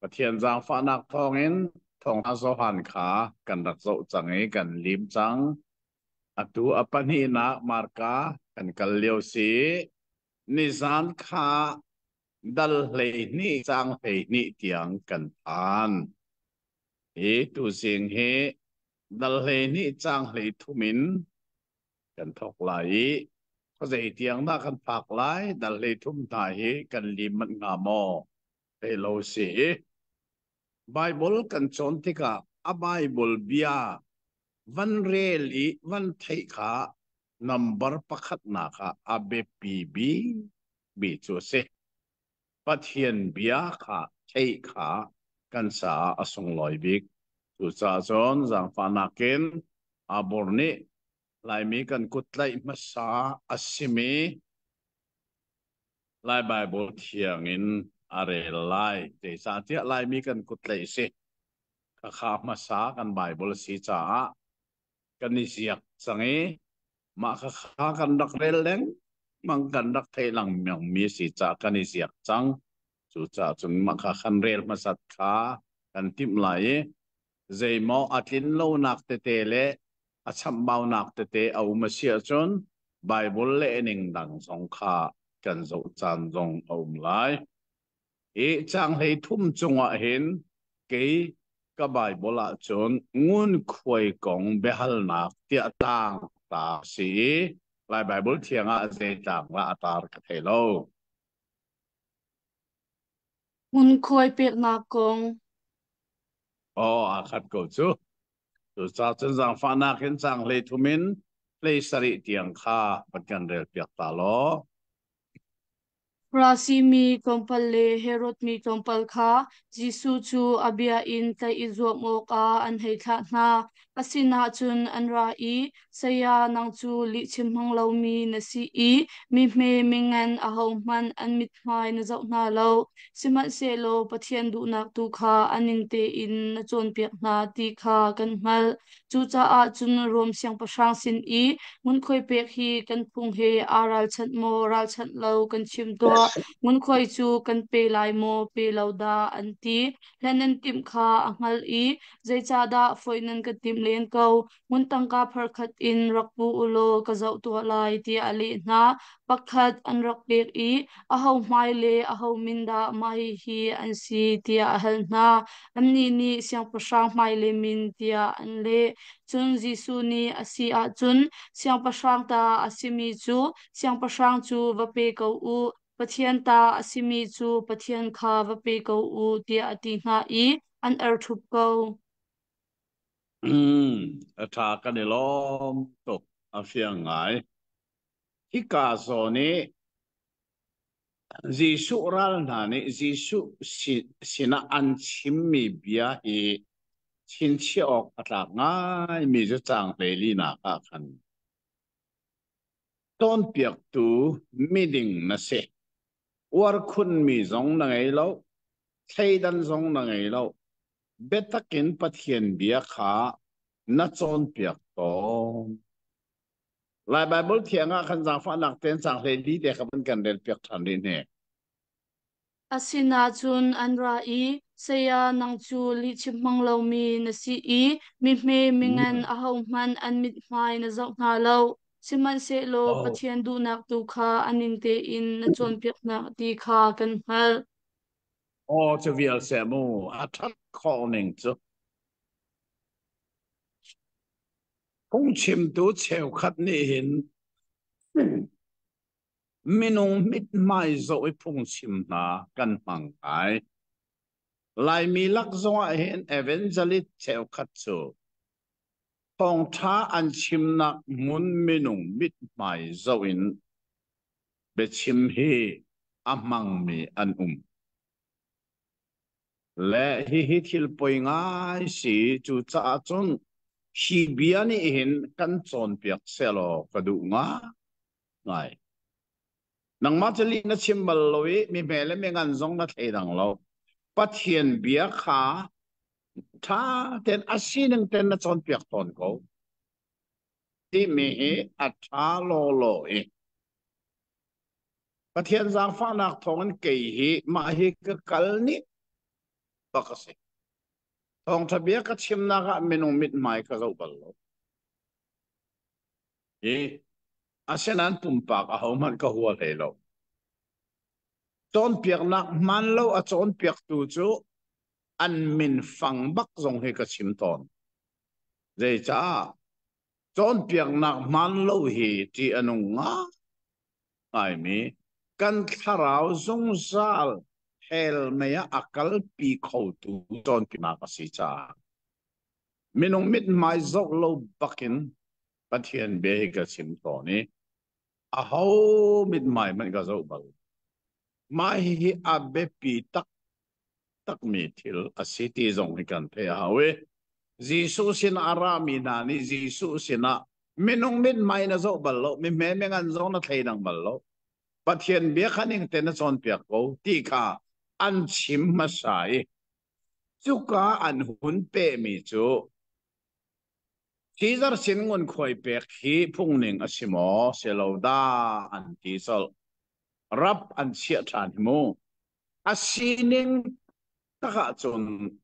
Pathian zaangfahnak thawngin thawngṭha Johan kha kan rak zoh cang i kan lim cang. Atu a pahnihnak Marka kan kal lio si. Nizan kha dal 12 caang 12 tiang kan phan. Hi tuzing hi dal 12 caang 13 in kan thawk lai i khuazei tiang dah kan phak lai dal 13 hna hi kan lim manh hnga maw thei lo si i Bible kan cawn tikah a Bible bia van rel i van theih kha nambar pakhatnak ah a biapi bikmi cu a si. Pathian bia kha theih kha kan caah a sunglawi bik. Cucaah cun zaangfahnak in Abor nih Laimi kan kut tlaih hmasa a simi Lai Baibal thiang in a rel lai. Zeicahtiah Laimi kan kut tlaih si. Khakha hmasa kan Baibal a si caah kan i ziak cang i mah khakha kan rak rel lengmang kan rak theih lengmang mi si caah kan i ziak cang. Cucaah cun mah kha kan rel hmasat kha kan timh lai i zeimaw a tlin lonak tete le a chamhbaunak tete a um a si ahcun Baibal lehning dang zong kha kan zoh caan zong a um lai. Hi caang 13 cungah hin kei ka Baibal ahcun ngunkhuai kong biahalnak tiah tlang ta a si i Lai Baibal thiang ah zei tlang lah a tar ka thei lo. Ngunkhuai peknak kong. Aw, aa khat ko cu. Cucaah cun zaangfahnak in caang 33 in 17 tiang kha van kan relpiak ta law. Farasi mi tlawmpal le Herod mi tlawmpal kha Jesuh cu a bia in tlaih i zuam awkah an hei thlah hna. A sinah cun an ra i, Saya, nang cu lihchim hmang lomi na si i mi hme mingan ahohmanh an mithmai na zoh hna lo. Sihmanhsehlaw Pathian duhnak tu kha a ning tein na cawnpiak hna ti kha kan hngalh. Cucaah cun Rom siangpahrang sin i ngunkhuai pek hi kan phung he aa ralchanh maw ralchanh lo kan chim tuah. Ngunkhuai cu kan pe lai maw pe lo dah an ti. Hlen nan timh kha a hngalh i zeicahdah foih nan ka timh len ko? Ngun tangka phar khat in rak pu u law ka zoh tuah lai tiah a leh hna. Pakhat an rak pek i aho hmai le aho min dah mah hihi an si tiah a hal hna. Annih nih siangpahrang hmai le min tiah an leh. Cun Jesuh nih a si ahcun siangpahrang ta a simi cu siangpahrang cu va pe ko u, Pathian ta a simi cu Pathian kha va pe ko u tiah a ti hna i an er ṭhup ko. A ṭha kan i lawm tuk. A fiang ngai. Hika zawn i Jesuh ral hna nih Jesuh sinah an chimmi bia hi chinchiah awk a tlak ngaimi cu caang 14nak ah khan cawnpiaktu miding na si. Uar khunmi zong na ngei lo, thleidan zong na ngei lo. Biatak in Pathian bia kha na cawnpiak tawn. Lai Baibal thiang ah khan zaangfahnak tein caang 14 te kha van kan relpiak ṭhan rih hne. Asinain cun an ra i, Saya, nang cu lihchim hmang lomi na si i mi hme mingan ahohmanh an mithmai na zoh hna lo. Sihmanhsehlaw Oh. Pathian duhnak tu kha a ning tein na cawnpiak hna ti kha kan hngalh. Aw cu vial seh mu a ṭhat khawh ning cu. Phungchimtu cheukhat nih hin minung mithmai zoh i phungchim hna kan hmang ngai. Laimi lak zongah hin evangelist cheukhat cu thawngṭha an chimnak hmun minung mithmai zoh in biachim hi a hmangmi an um. Le hihi thil poi ngai si cucaah cun hi bia nih hin kan cawnpiak sehlaw ka duh ngai. Nangmah cu lih na chim bal lo i mi hme le mi ngan zong na thleidang lo. Pathian bia kha ṭha tein a sining tein na cawnpiak tawn ko. Timi hi a ṭha lawlaw i Pathian zaangfahnak thawngin kei hi mah hi ka kal nih bak a si. Thawngṭha bia ka chimnak ah minung mithmai ka zoh bal lo. Hi asinain pumpak ahohmanh ka hua hlei lo. Cawnpiaknak hmaan lo a cawnpiaktu cu an min fang bak zong hi ka chim tawn. Zeicah cawnpiaknak hmaan lo hi ṭih a nung ngaimi kan thlarau zungzal hell mei ah a kalpi khotu cawnpiaknak a si caah. Minung mithmai zoh lo bakin Pathian bia hi ka chim tawn i aho mithmai hmanh ka zoh bal. Mah hihi a biapi taktakmi thil a si ti zong hi kan theih a hau i Jesuh sinah a rami hna nih Jesuh sinah minung mithmai na zoh bal lo, mi hme mingan zong na thleidang bal lo. Pathian bia kha ning te na cawnpiak ko ti kha an chim hmasa i cuka an hun pehmi cu Caesar sin ngunkhuai pek hi phungning a si maw si lo dah an ti colh. Rap an chiah ṭhan hi mu. A sining tak ahcun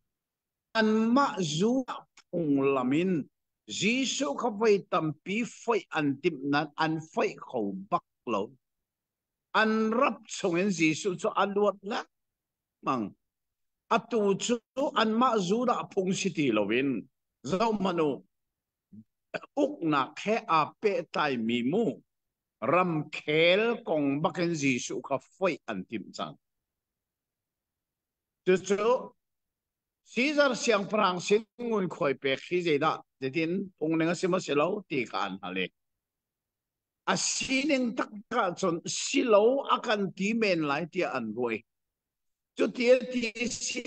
anmah zu phunglam in Jesuh kha voi tampi foih an timh nain an foih kho bak lo. An rap chungin Jesuh cu a luat lengmang. Atu cu anmah Judah phung si ti loin zohhmanh u, uknak he aa pehtlaimi mu ramkhel kong bakin Jesuh kha foih an timh cang. Cucu Caesar siangpahrang sin ngunkhuai pek hi zeidah zeitin phungning a si maw si lo ti kha an hal i a sining taktak ahcun si lo a kan ti men lai tiah an ruai. Cuti a ti si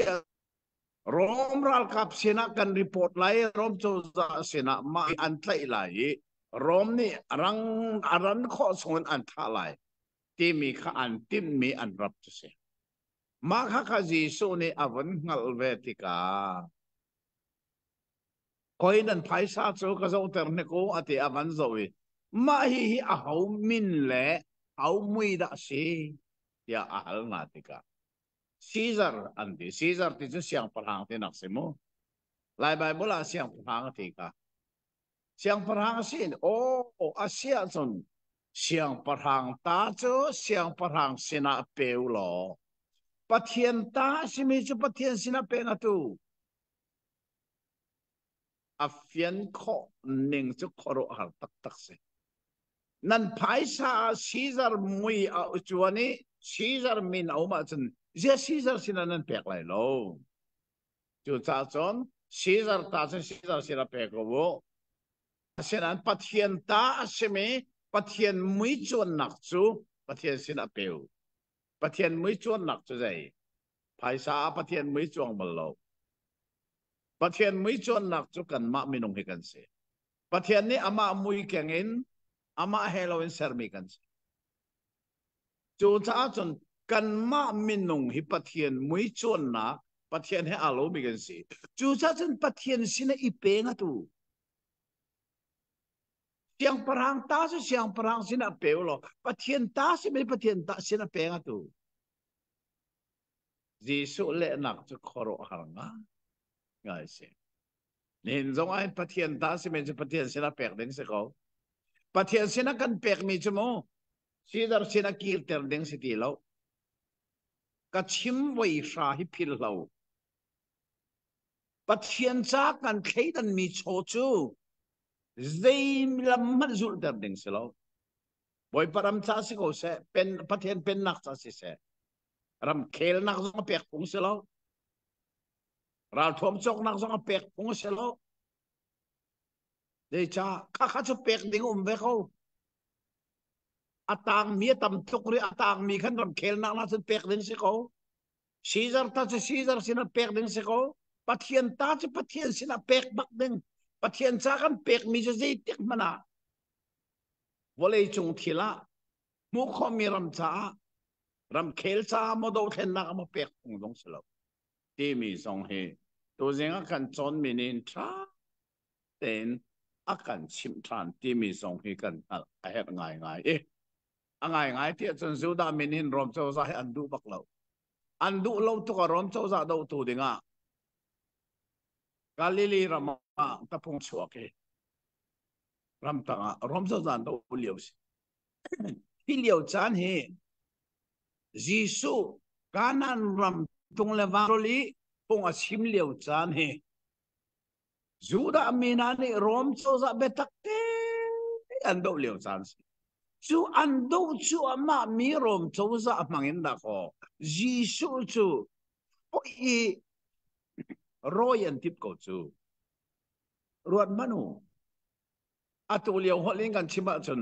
Rom ralkap sinah kan report lai, Rom cozah sinah mah an tlaih lai i Rom nih rang a ran khawh chungin an thah lai timi kha an timhmi an rap cu si. Mah kha kha Jesuh nih a vun hngalh ve tikah koi nan phaisa cu ka zohter hnik u a ti a van zoh i mah hi hi a ho min le ho mui dah si tiah a hal hna tikah Caesar an ti. Caesar ti cu siangpahrang tinak si mu. Lai Bible ah siangpahrang a ti kha. Siangpahrang a si aw a si ahcun siangpahrang ta cu siangpahrang sinah pe u law Pathian ta a simi cu Pathian sinah pe ngatu. A fian khawh ning cu khuaruahhar taktak si. Nan phaisa ah Caesar mui a cuan i Caesar min a um ahcun zia Caesar sinah nan pek lai lo. Cucaah cun Caesar ta cu Caesar sinah pe ko u. Asinain Pathian ta a simi Pathian mui cuannak cu Pathian sinah pe u. Pathian mui cuannak cu zei? Phaisa ah Pathian mui cuang bal lo. Pathian mui cuannak cu kanmah minung hi kan si. Pathian nih amah mui keng in amah he loin sermi kan si. Cucaah cun kanmah minung hi Pathian mui cuannak Pathian he aa lomi kan si. Cucaah cun Pathian sinah i pe ngatu. Siangpahrang ta cu siangpahrang sinah pe u law Pathian ta simi Pathian ta sinah pe ngatu. Jesuh lehnak cu khuaruahhar ngai si. Nihin zong ah Pathian ta si men cu Pathian sinah pek ding si ko. Pathian sinah kan pekmi cu mu Caesar sinah kirter ding si ti lo. Ka chim voi hra hi phil lo. Pathian ca kan thleidan mi chaw cu zei lam hmanh zulhter ding si lo. Bawipa ram ca si ko seh, pen, Pathian pennak ca si seh. Ramkhelnak zong a pek phung si lo. Ralthuam cawknak zong a pek phung a si lo. Zeicah khakha cu pek ding um ve ko. A tangmi a tam tuk rih a tangmi khan ramkhelnak na cun pek ding si ko. Caesar ta cu Caesar sinah pek ding si ko. Pathian ta cu Pathian sinah pek bak ding. Pathian ca kan pekmi cu zeitik hmanh ah vawlei cung thil ah hmuh khawhmi ram caah ramkhel caah maw dothlennak ah maw pek phung zong si lo. Timi zong hi tuzing ah kan cawnmi nih ṭha tein a kan chimh ṭhan timi zong hi kan hngalh a herh ngaingai i a ngaingai tiah cun Judah min hin Rom cozah hi an duh bak lo. An duh lo tuk ah Rom cozah dohtu dingah Galilee ram ah tapung chuak i ramtang ah Rom cozah an doh lio si. Hi lio caan hi Jesuh Kanaan ram tung le vang i phung a chim lio caan hi Judah mi hna nih Rom cozah biatak te an doh lio caan si. Cu an doh cuahmah mi Rom cozah hmang in dakaw Jesuh cu i rawi an timh ko cu. Ruat hmanh u. Atu lio holh in kan chim ahcun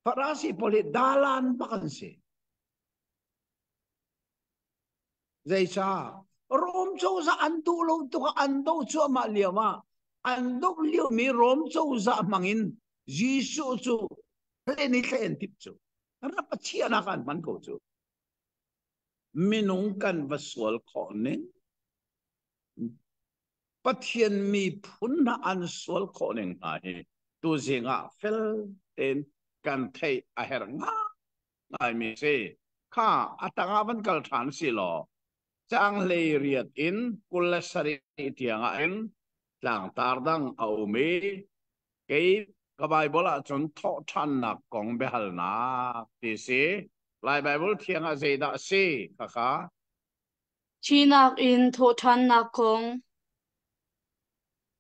Farasi pawl hi dalan bak an si. Zeicah? Rom cozah an duh lo tuk ah an doh cuahmah lio ah an doh liomi Rom cozah hmangin Jesuh cu hlen i thlen tip cu rak Pathian ah an hman ko cu. Minung kan va sual khawh ning Pathian miphun hna an sual khawh ning hna hi tuzing ah fel tein kan theih a herh ngaimi si. Kha a tangah van kal ṭhan si law caang 18 in 27 tiang ah hin tlangtar dang a um i kei ka Baibal ahcun thawhṭhannak kong biahalnak ti si. Lai Baibal thiang ah zeidah a si khakha? Thihnak in thawhṭhannak kong.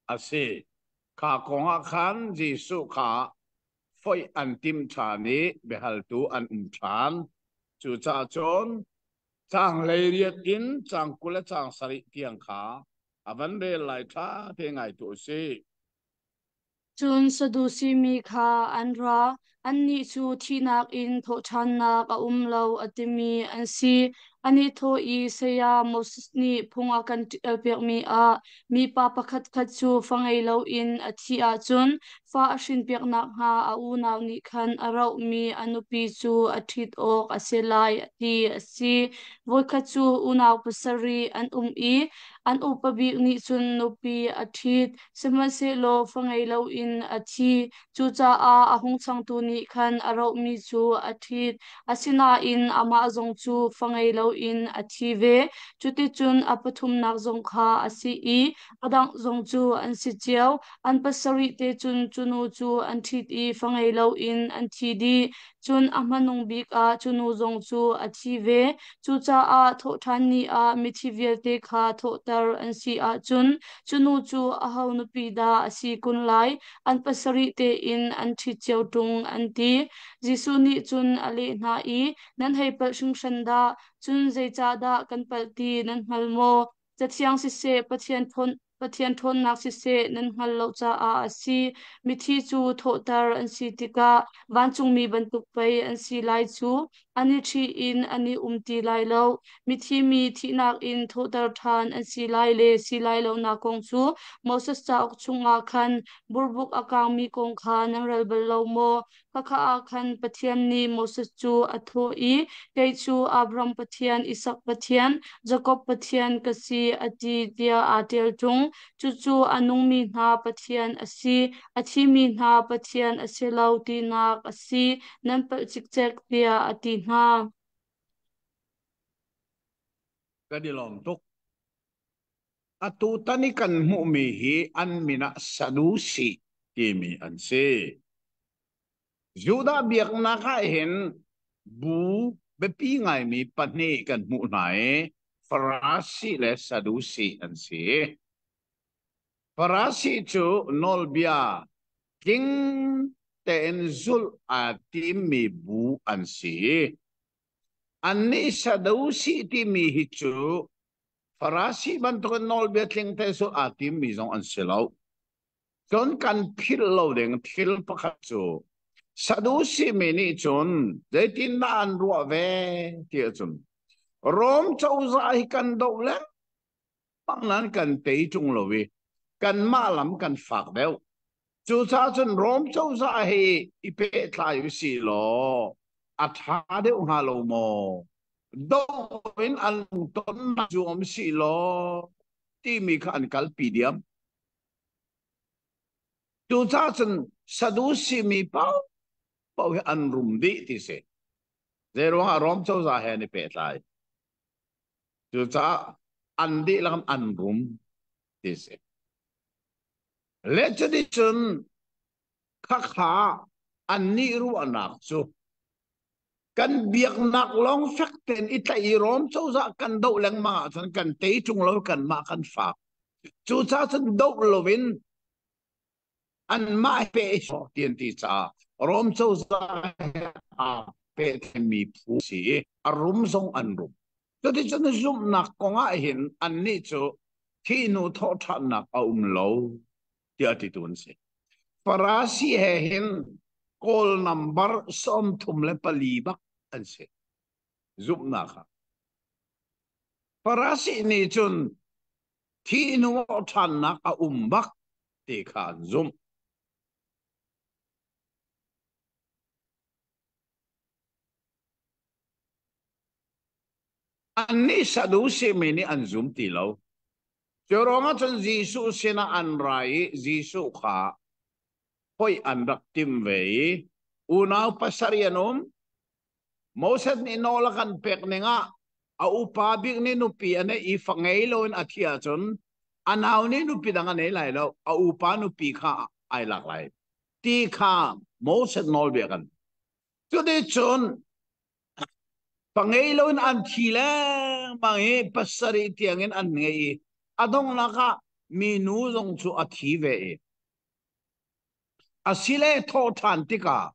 A si. Kha kong ah khan Jesuh kha foih an timh ṭhan i biahaltu an um ṭhan. Cucaah cun caang 18 in caang 20 le caang 7 tiang kha a van rel lai ṭha te ngai tuah u sih. Cun Sadusi mi kha an ra, annih cu thihnak in thawhṭhannak a um lo a timi an si. An i thawh i Saya Moses nih phung a kan ṭialpiakmi ah mipa pakhatkhat cu fa ngei loin a thih ahcun fa a hrinpiak nakhnga a unau nih khan a rohmi a nupi cu a ṭhit awk a si lai ti a si. Voikhat cu unau pasarih an um i an upa bik nih cun nupi a ṭhit. Sihmanhsehlaw fa ngei loin a thi. Cucaah a hung changtu nih khan a rohmi cu a ṭhit. Asinain amah zong cu fa ngei loin a thi ve. Cuticun a pathumnak zong kha a si i a dang zong cu an si cio. An pasarih te cun cu nu cu an ṭhit i fa ngei loin an thi dih. Cun a hmanung bik ah cu nu zong cu a thi ve. Cucaah thawhṭhan ni ah mithi vialte kha thawhter an si ahcun cu nu cu aho nupi dah a si kun lai? An pasarih tein an ṭhit cio ṭung, an ti. Jesuh nih cun a leh hna i, Nan hei palh hringhran dah! Cun zeicahdah kan palh ti nan hngal maw? Cathiang siseh, Pathian Pathian ṭhawnnak siseh nan hngalh lo caah a si. Mithi cu thawhter an si tikah vancungmi bantuk pei an si lai cu. An i ṭhi in an i um ti lai lo. Mithi mi thihnak in thawhter ṭhan an si lai le si lai lonak kong cu Moses cauk chungah khan burbuk a kaangmi kong kha nan rel bal lo maw? Khakha ah khan Pathian nih Moses cu a thawh i, Kei cu Abraham Pathian, Isak Pathian, Jakob Pathian ka si, a ti, tiah aa ṭial ṭung. Cucu a nungmi hna Pathian a si, a thimi hna Pathian a si lo tinak a si. Nan palh cikcek, tiah a ti hna. Kan i lawm tuk. Atu tan i kan hmuhmi hi an min ah Sadusi timi an si. Judah biaknak ah hin bu biapi ngaimi pahnih kan hmuh hna i Farasi le Sadusi an si. Farasi cu nawlbia tling tein zulh aa timmi bu an si. Annih Sadusi timi hi cu Farasi bantukin nawlbia tling te zulh aa timmi zong an si lo. Cun kan philh lo ding thil pakhat cu Sadusi mi nih cun zeitindah an ruah ve ti ahcun Rom cozah hi kan doh lengmang nain kan tei ṭung lo i kanmah lam kan fak deuh. Cucaah cun Rom cozah hi i pehtlai u sih law a ṭha deuh hnga lo maw? Doh in an lungtonnak zuam sih law timi kha an kalpi diam. Cucaah cun Sadusi mi paohpaoh hi an rum dih ti si. Zeiruangah Rom cozah he an i pehtlai. Cucaah an dihlak an rum ti si. Le cuticun khakha annih ruahnak cu kan biaknak lawng fek tein i tlaih i Rom cozah kan doh lengmang ahcun kan tei ṭung lo kanmah kan fak. Cucaah cun doh loin anmah pe ti an ti caah Rom cozah he aa pehtlaimi phu si i a rum zong an rum. Cuticun zumhnak kong ah hin annih cu thih hnu thawhṭhannak a um lo. Tiah titu an si. Farasi he hin Kawl nambar 34 bak an si. Zumhnak ah. Farasi nih cun thi hnu ṭhannak a um bak ti kha an zumh. Annih Sadusi mi nih an zum ti lo. Cu ruangah cun Jesuh sinah an ra i Jesuh kha phoih an rak tim ve i unau pasarih an um. Moses nih nawl a kan pek ning ah a upa bik nih nupi a neih i fa ngei loin a thih ahcun a nau nih nupi dang a nei lai lo, a upa nupi kha ai lak lai ti kha Moses nawlbia kan. Cuticun fa ngei loin an thi lengmang i pasarih tiangin an ngei i a donghnak ah minu zong cu a thi ve i asile thawh ṭhan tikah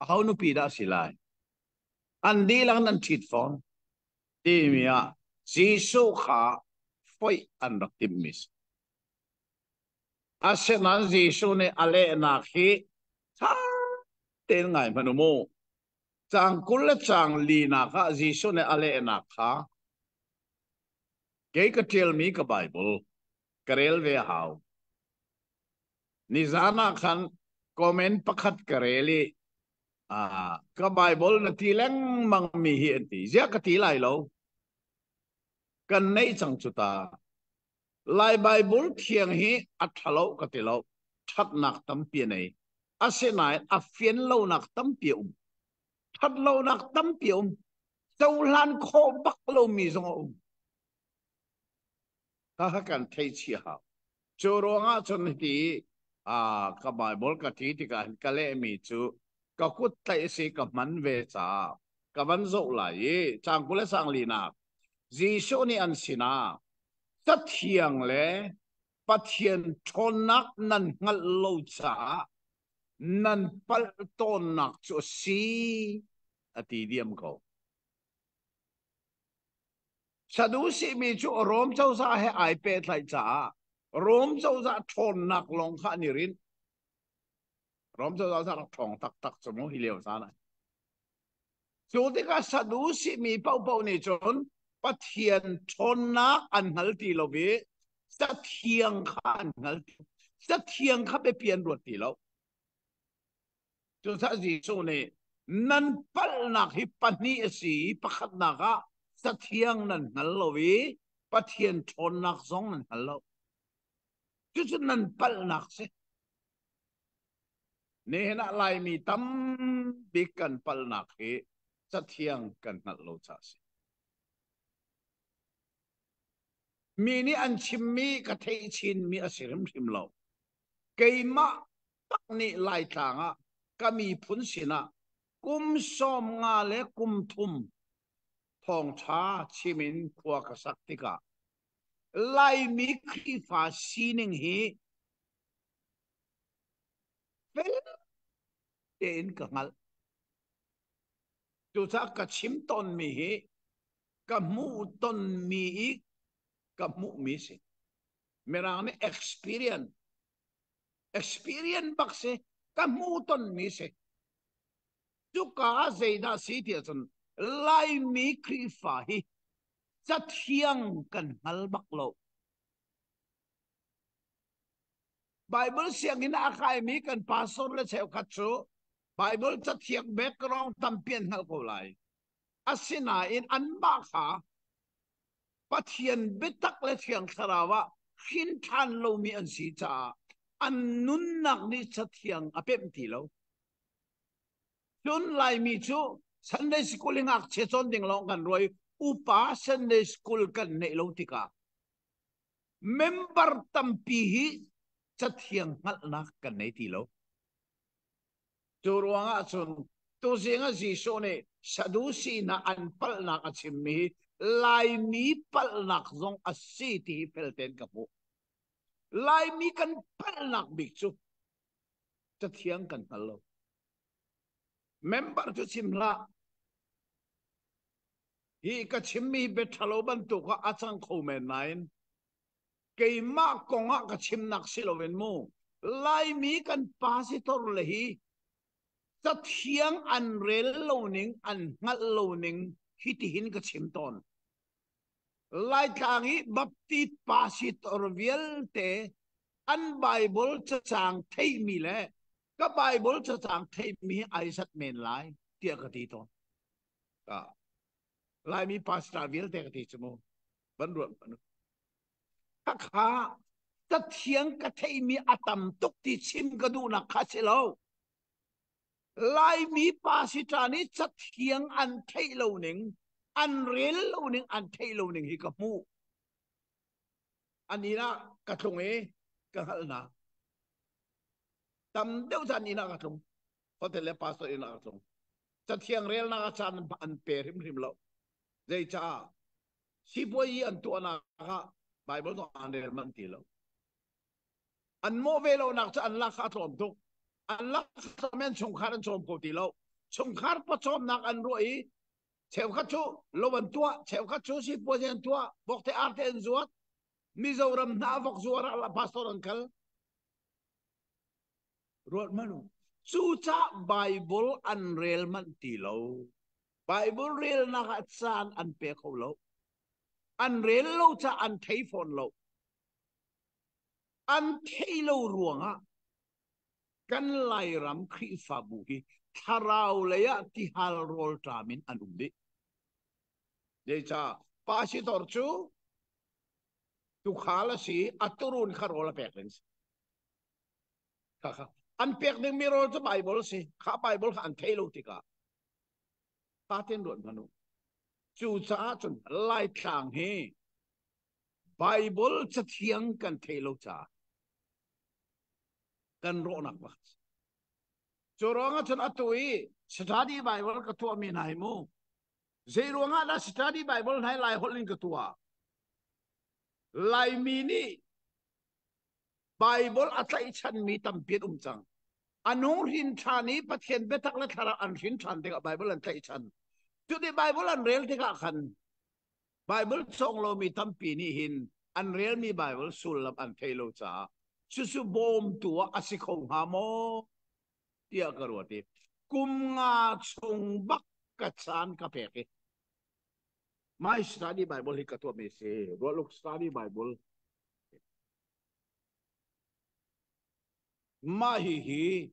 aho nupi dah a si lai? An dihlak nan ṭhit fawn timi ah Jesuh kha foih an rak timhmi si. Asinain Jesuh nih a lehnak hi ṭha tein ngai hmanh u mu. Caang 20 le caang linak ah Jesuh nih a lehnak kha kei ka ṭialmi ka Baibal ka rel ve a hau. Nizan ah khan comment pakhat ka rel i ka Baibal na ti lengmang mi hi an ti. Ziah ka ti lai lo. Kan neih cang cu ta. Lai Baibal thiang hi a ṭhalo ka ti lo. Ṭhatnak tampi a nei. Asinain a fian lonak tampi a um. Ṭhat lonak tampi a um. Cohlan khawh bak lomi zong a um. Kha kan thei chih hau. Cu ruangah cun hiti ka Bible ka ṭi tikah hin ka lehmi cu ka kut tlaih si ka hman ve caah ka van zoh lai i caang 20 le sang linak Jesuh nih an sinah Cathiang le Pathian ṭhawnnak nan hngalh lo caah nan palh tawnnak cu a si a ti diam ko. Sadusi mi cu Rom cozah he ai pehtlaih caah Rom cozah ṭhawnnak lawng kha an i rinh. Rom cozah cu rak ṭhawng taktak cu mu hi lio caan ah. Cu tikah Sadusi mi paohpaoh nih cun Pathian ṭhawnnak an hngal ti lo i Cathiang kha an hngal ti. Cathiang kha biapi an ruat ti lo. Cucaah Jesuh nih nan palhnak hi pahnih a si i pakhatnak ah Cathiang nan hngal lo i Pathian ṭhawnnak zong nan hngal lo. Cucu nan palhnak si. Nihin ah Laimi tambik kan palhnak hi Cathiang kan hngalh lo caah a si. Mi nih an chimmi ka theih chinmi a si hrimhrim lo. Keimah tak nih Laitlang ah ka miphun sinah kum 53 thawngṭha chim in khua ka sak tikah Laimi Khrihfa sining hi fel tein ka hngalh. Cucaah ka chim tawnmi hi ka hmuh tonmi i ka hmuhmi si. Mirang nih experience experience bak si ka hmuh tonmi si. Cuka ah zeidah si ti ahcun Laimi Khrihfa hi cathiang kan hngal bak lo. Bible sianginn a kaimi kan pastor le cheukhat cu Bible cathiang background tampi an hngalh ko lai. Asinain anmah kha Pathian biatak le Thiang Thlarau ah hrin ṭhan lomi an si caah an nunnak nih cathiang a pemh ti lo. Cun Laimi cu Sunday School i ngakchia cawn ding lawng kan ruai upa Sunday School kan neih lo tikah member tampi hi cathiang hngalhnak kan nei ti lo. Cu ruangah cun tuzing ah Jesuh nih Sadusi hna an palhnak a chimmi hi Laimi palhnak zong a si ti hi fel tein ka hmuh. Laimi kan palhnak bik cu cathiang kan hngal lo. Member cu chim hlah. Hi ka chimmi bia ṭhalo bantuk ah a cang kho men nain keimah kong ah ka chimnak si loin mu. Laimi kan pasitor le hi cathiang an rel lo ning an hngalh lo ning hi tihin ka chim tawn. Laitlang i Baptist pasitor vialte an Bible cacang theihmi le ka Bible cacang theihmi hi ai zat men lai tiah ka ti tawn. Laimi pastor vialte ka ti cu mu. Van ruat hmanh. Khakha cathiang ka theihmi a tam tuk ti chim ka duhnak kha si lo. Laimi pastor nih cathiang an theih lo ning, an rel lo ning, an theih lo ning hi ka hmuh. An inn ah ka tlung i ka hngalh hna. Tam deuh cu an inn ah ka tlung. Hotel le pastor inn ah ka tlung. Cathiang relnak ah caan an pe hrimhrim lo. Zeicah? Sipuazi an tuahnak ah Bible zong an rel manh ti lo. An mawh ve lonak cu an lak kha a tlawm tuk. An lak men chungkhar an cawm ko ti lo. Chungkhar pawcawmnak an ruah i cheukhat cu lo an tuah, cheukhat cu sipuazi an tuah, vokte arte an zuat. Mizoram hna vok zuar ah pastor an kal. Ruat hmanh u. Cucah Bible an rel manh ti lo. Bible relnak ah caan an pe kho lo. An rel lo caah an thei fawn lo. An thei lo ruangah kan Lairam Khrihfabu hi thlarau lei ah tihal rawlṭam in an um dih. Zeicah pasitor cu tukhal a si, a turun kha rawl a pek ding si. Kha kha an pek dingmi rawl cu Bible si. Kha Bible kha an thei lo tikah fatin ruat hmanh u. Cucaah cun Laitlang hi Bible cathiang kan thei lo caah kan rawhnak pakhat. Cu ruangah cun atu i study Bible ka tuahmi hna hi mu zei ruangah dah study Bible hna hi Lai holh in ka tuah? Laimi nih Bible a tlaihchanmi tampi an um cang. A nung hrin ṭhan i Pathian biatak le thlarau an hrin ṭhan tikah Bible an tlaihchan. Cuti Bible an rel tikah khan Bible cawng lomi tampi nih hin an relmi Bible sullam an thei lo caah cucu bawmtu ah a si kho hnga maw tiah ka ruat i kum nga chung bak ka caan ka pek i my study Bible hi ka tuahmi si Ruahluk study Bible Mah hihi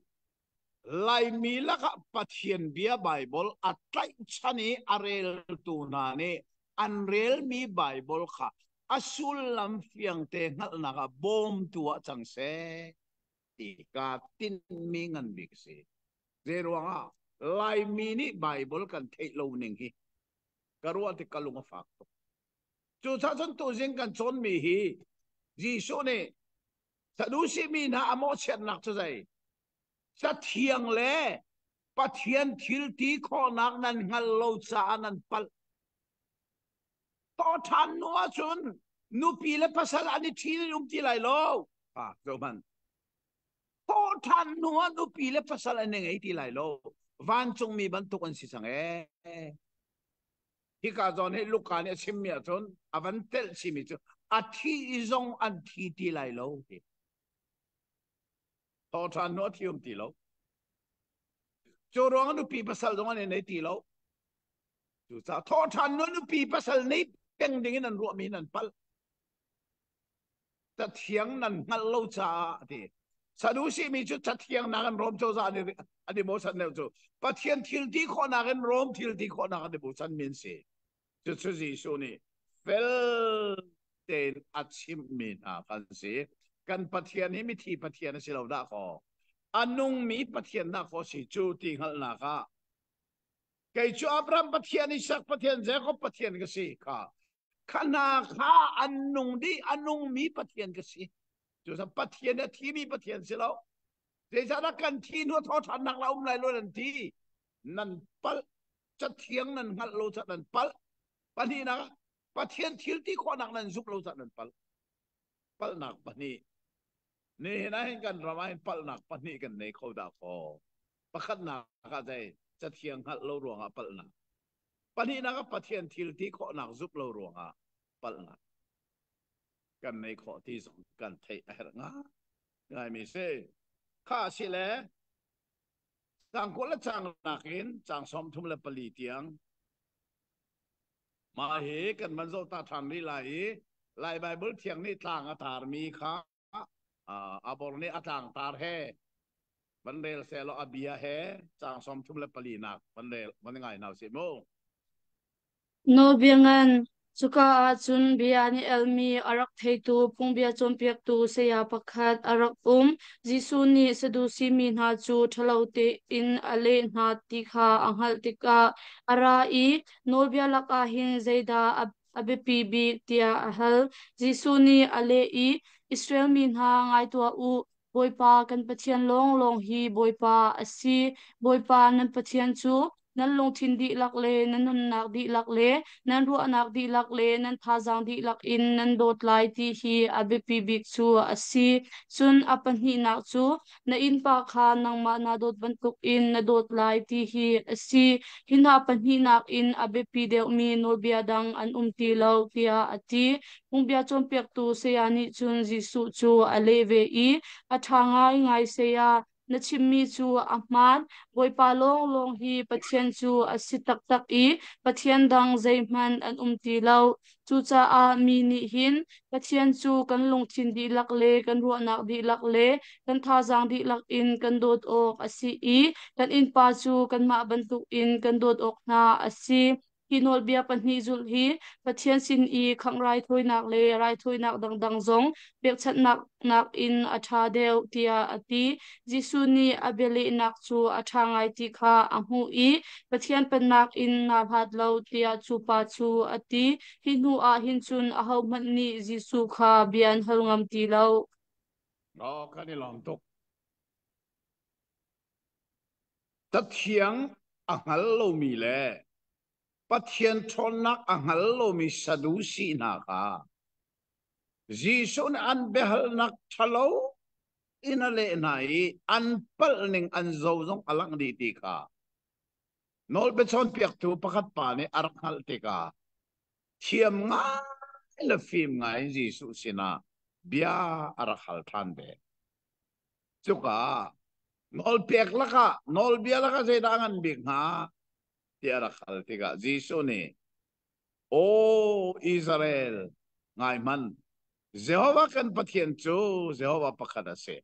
Laimi lakah Pathian bia Baibal a tlaihchan i a reltu hna nih an relmi Baibal kha a sullam fiangte hngalhnak ah bawmtu ah cang seh ti kaa tinhmi ngan bik a si. Zeiruangah Laimi nih Baibal kan theih lo ning hi ka ruah tik ka lung a fak tuk. Cucaah cun tuzing kan cawnmi hi Jesuh nih Sadusi mi hna a mawhchiatnak cu zei? Cathiang le Pathian thil ti khawhnak nan hngalh lo caah nan palh. Thawh ṭhan hnu ahcun nupi le pasal an i ṭhi in um ti lai lo. Ah, zohhmanh. Thawh ṭhan hnu ah nupi le pasal an i ngei ti lai lo. Vancungmi bantuk an si cang ee. Hika zawn hi Luka nih a chimmi ahcun a van telh chimi cu a thi zong an thi ti lai lo ti. Thawṭhan hnu a thi um ti lo. Cu ruang nupi pasal zong an i nei ti lo. Cucaah thawṭhan hnu nupi pasal nei peng ding in an ruahmi in an palh. Cathiang nan hngalh lo caah a ti. Sadusi mi cu cathiang nakin Rom cozah an i bochan deuh cu Pathian thil ti khawhnak in Rom thil ti khawhnak an i bochan mi an si. Cucu Jesuh nih fel tein a chimhmi hna kan si. Kan Pathian hi mithi Pathian a si lo dah kaw a nungmi Pathian dah kaw si cu ti hngalhnak ah kei cu Abraham Pathian, Isak Pathian, Jacob Pathian ka si kha kha hna kha an nung dih a nungmi Pathian ka si cu Pathian a thimi Pathian si lo zeicahdah kan thi hnu thaw ṭhannak la um lai lo nan ti nan palh cathiang nan hngalh lo ca nan palh pahnihnak Pathian thil ti khawhnak nan zumh lo ca nan palh palhnak pahnih nihin ah hin kan ram ah hin palhnak pahnih kan nei kho dah kaw pakhatnak ah zei cathiang hngalh lo ruangah palhnak Pahnihnak ah Pathian thil ti khawhnak zumh lo ruangah palhnak kan nei khawh ti zong kan theih a herh ngai. Ngaimi si. Kha si le cang 20 le cang nakin cang 34 tiang mah hi kan van zoh ta ṭhan rih lai i Lai Baibal thiang nih tlang a tarmi kha abor nih a tlang tar he van rel seh law a bia he cang 34 nak van rel van ngai hna usih mu. Nawlbia ngan, cuka ah cun bia nih elmi a rak theitu phungbia cawnpiaktu saya pakhat a rak um. Jesuh nih Sadusi mi hna cu ṭhalo tein a leh hna ti kha a hngalh tikah a ra i nawlbia lakah hin zeidah a biapi bik tiah a hal. Jesuh nih a leh i, Israel mi hna ngai tuah u, Bawipa kan Pathian lawnglawng hi Bawipa a si. Bawipa nan Pathian cu nan lungthin dihlak le nan nunnak dihlak le nan ruahnak dihlak le nan thazaang dihlak in nan dawt lai ti hi a biapi bik cu a si. Cun a pahnihnak cu na innpa kha nangmah naa dawt bantukin na dawt lai ti hi a si. Hi hna pahnihnak in a biapi deuhmi nawlbia dang an um ti lo, tiah a ti. Phungbia cawnpiaktu saya nih cun Jesuh cu a leh ve i, A ṭha ngaingai, saya, na chimmi cu a hmaan. Bawipa lawnglawng hi Pathian cu a si taktak i Pathian dang zeihmanh an um ti lo. Cucaah mi nih hin Pathian cu kan lungthin dihlak le kan ruahnak dihlak le kan thazaang dihlak in kan dawt awk a si i kan innpa cu kanmah bantukin kan dawt awk hna a si. Hi nawlbia pahnih zulh hi Pathian sin i khangh raithawinak le raithawinak dangdang zong pekchanhnak nakin a ṭha deuh tiah a ti. Jesuh nih a bialehnak cu a ṭha ngai ti kha a hmuh i Pathian Pennak in naa hlat lo tiah cu pa cu a ti. Hi hnuah hin cun ahohmanh nih Jesuh kha bia an hal ngam ti lo. Oh, kan i lawm tuk. Cathiang a hngal lomi le Pathian ṭhawnnak a hngal lomi Sadusi hna kha Jesuh nih an biahalnak ṭhalo in a leh hna i an palh ning an zo zong a langh dih ti kha nawlbia cawnpiaktu pakhat pa nih a rak hngalh tikah thiam ngai le fim ngai in Jesuh sinah bia a rak hal ṭhan ve. Cuka nawlpek lakah nawlbia lakah zeidah a ngan bik hnga tiah a rak hal tikah Jesuh nih Aw Israel, ngai hmanh, Jehovah kan Pathian cu Jehovah pakhat a si.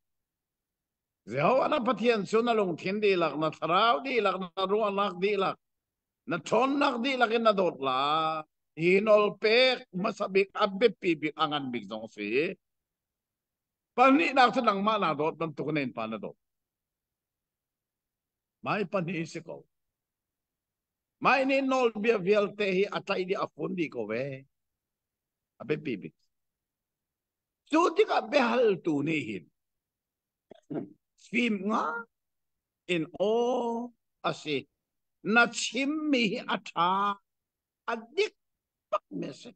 Jehovah na Pathian cu na lungthin dihlak, na thlarau dihlak, na ruahnak dihlak, na ṭhawnnak dihlak in na dawt lai. Hi nawlpek hmasa bik, a biapi bik, a ngan bik zong a si. Pahnihnak cu nangmah naa dawt bantuk in pa na dawt. Mai pahnih si ko. Mai nih nawlbia vialte hi a tlaih dih a fun dih ko ve. A biapi bik. Cu tikah biahaltu nih hin fim nga in aw a si. Na chimmi hi a ṭha, a dik bak mi a si.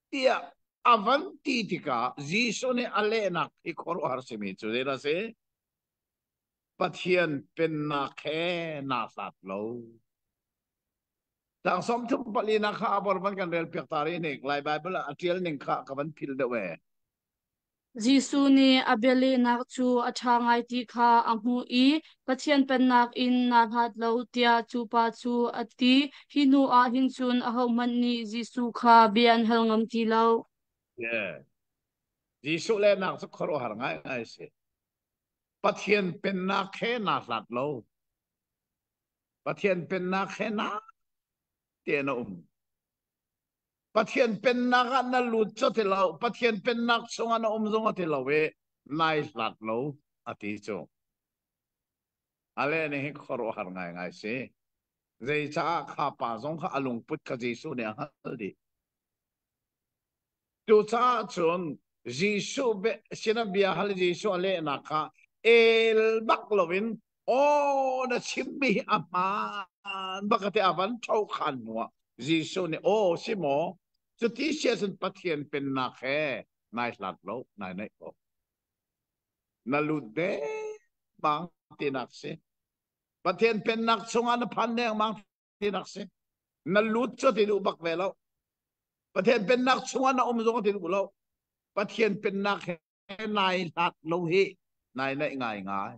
Tiah a van ti tikah Jesuh nih a lehnak hi khuaruahhar simi cu zeidah a si? Pathian pennak he naa hlat lo. Tang 34 nak kha abor van kan rel piak ta rih nik Lai Bible ah a tial ning kha ka van phil deuh e. Jesuh nih a bialehnak cu a ṭha ngai ti kha a hmuh i Pathian Pennak in naa hlat lo tiah cu pa cu a ti. Hi hnuah hin cun ahohmanh nih Jesuh kha bia an hal ngam ti lo. Yeah. Jesuh lehnak cu khuaruahhar ngaingai a si. Pathian Pennak he naa hlat lo. Pathian Pennak he naa tein a um. Pathian pennak ah na lut cu ti lo, Pathian pennak chungah na um zong a ti lo i nai hlat lo a ti cu. A le nih hi khuaruahhar ngaingai si. Zeicaah kha pa zong kha a lungput kha Jesuh nih a hngalh dih. Cucaah cun Jesuh sinah bia hal Jesuh a lehnak kha el bak loin aw na chimmi hi a hmaan bak a ti a van ṭho khan hnuah Jesuh nih aw si maw cuti si ahcun Pathian pennak he nai hlat lo nai naih ko na lut dengmang tinak si Pathian pennak chungah na phan dengmang tinak si na lut cu ti duh bak ve lo Pathian pennak chungah na um zong ti duh lo Pathian pennak he. nai hlat lo hi nai naih ngai ngai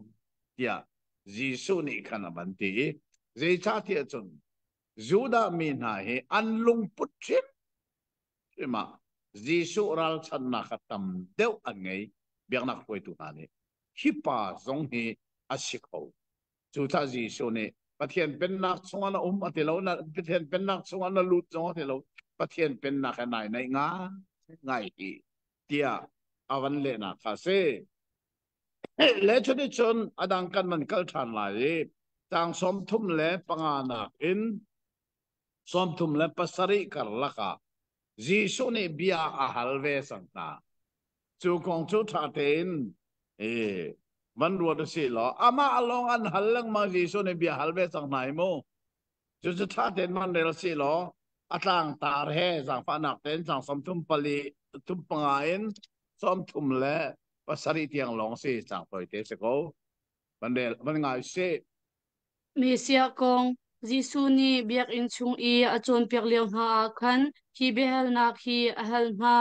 tiah Jesuh nih khan a van ti i zeicahtiah cun Judah mi hna hi an lungput hrimhrim ah Jesuh ralchanhnak kha tam deuh an ngei. Biaknak hruaitu hna nih hi pa zong hi a si kho. Cucaah Jesuh nih Pathian pennak chungah na um a ti lo, na Pathian pennak chungah na lut zong a ti lo, Pathian pennak he nai naih ngai ngai hi tiah a van lehnak kha a si. Le cuticun a dang kan van kal ṭhan lai i caang 35 nak in 37 karlak ah Jesuh nih bia a hal ve cang hna. Cu kong cu ṭha tein i van ruat u sih law amah lawng an hal lengmang Jesuh nih bia hal ve cang hna hi mu. Cucu ṭha tein van rel sih law a tlangtar he zaangfahnak tein caang 34 35 in 37 tiang lawng si caang tawite si ko. Van rel van ngai sih. Messiah kong Jesuh nih biakinn chung i a cawnpiak lio hna ah khan hi biahalnak hi a hal hna.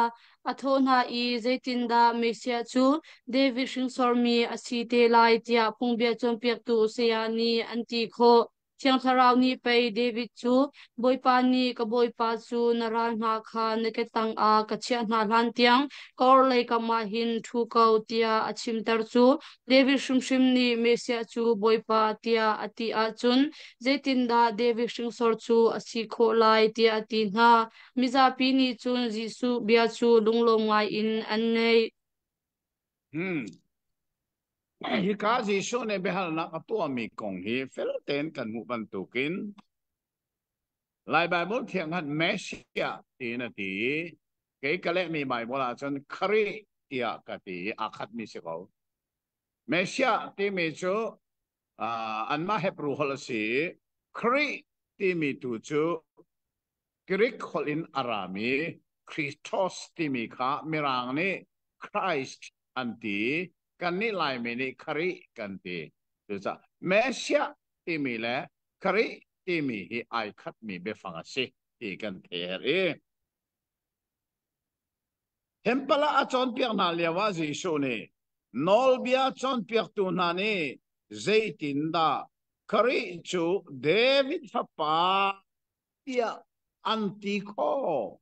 A thawh hna i, Zeitindah Messiah cu David hringsormi a si te lai tiah phungbia cawnpiaktu saya nih an ti khawh? Thiang Thlarau nih pei David cu, Bawipa nih ka Bawipa cu na ral hna kha na ke tangah ka chiah hna hlantiang ka orhlei kam ah hin ṭhu ko, tiah a chimter cu. David hrimhrim nih Messiah cu Bawipa tiah a ti ahcun zeitindah David hringsor cu a si khawh lai tiah a ti hna. Mizapi nih cun Jesuh bia cu lunglawm ngaiin an ngaih. Hmm. Hika Jesuh nih biahalnak a tuahmi kong hi fel tein kan hmuh bantukin Lai Baibal thiang khan Messiah tiin a ti i kei ka lehmi Baibal ahcun Khrih tiah ka ti i aa khatmi si ko. Messiah timi cu uh, anmah Hebrew holh a si i Khrih timi tu cu Greek holh in a rami Christos timi kha Mirang nih Christ an ti i kannih Laimi nih Khrih kan ti. Cucaah Messiah timi le Khrih timi hi ai khatmi biafang a si ti kan theih i Temple ah a cawnpiak hna lioah Jesuh nih nawlbia cawnpiaktu hna nih zeitindah Khrih cu David fapa tiah an ti khawh?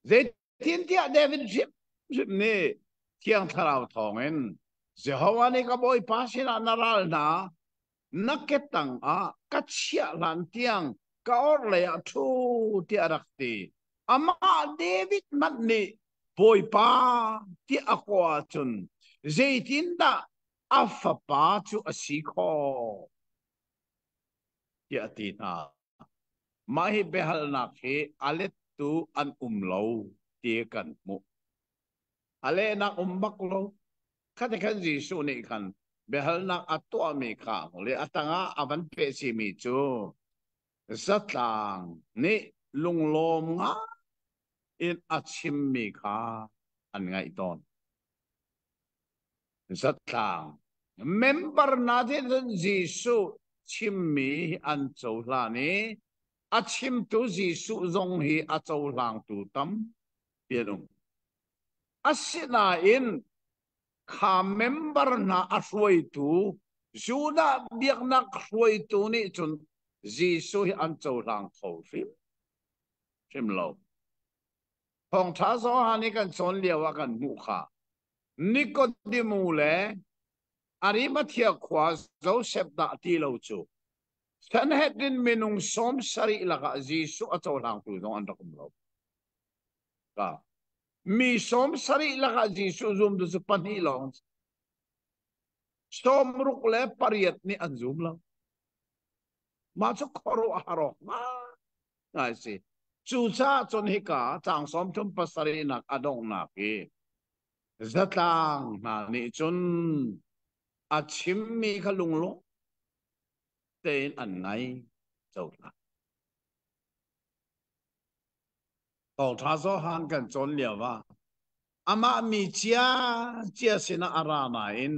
Zeitintiah David hrimhrim nih Thiang Thlarau thawngin Jehovah nih ka Bawipa sinah na ral hna na ke tangah ka chiah hlan tiang ka orhlei ah ṭhu tiah a rak ti. Amah David hmanh nih Bawipa tiah a kawh ahcun zeitindah a fapa cu a si khawh? tiah a ti hna. Mah hi biahalnak hi a lettu an um lo ti kan hmuh. A lehnak um bak lo. Khati khan Jesuh nih khan biahalnak a tuahmi kha le a tangah a van peh chihmi cu zatlang nih lunglawm ngai in a chimmi kha an ngaih tawn. Zatlang member na cun Jesuh chimmi an cohlan i a chimtu Jesuh zong hi a cohlangtu tampi an um. Asinain kha member hna a hruaitu Judah biaknak hruaitu nih cun Jesuh hi an cohlang kho hrim hrim lo. Thawngṭha Johan i kan cawn lio ah kan hmuh kha Nikodemu le Arimathea khua Josef dah ti lo cu Sanhedrin minung 70 lakah Jesuh a cohlangtu zong an rak um lo. Ka Mi 70 lakah Jesuh zumtu cu pahnih lawng 68 nih an zum lo. Mah cu khuaruahhar awk ngai si. Cucaah cun hika caang 37 nak a donghnak i zatlang hna nih cun a chimmi kha lunglawm tein an ngai cohlan. Thawngṭha Johan kan cawn lio ah amah mi cia cia sinah a ra nain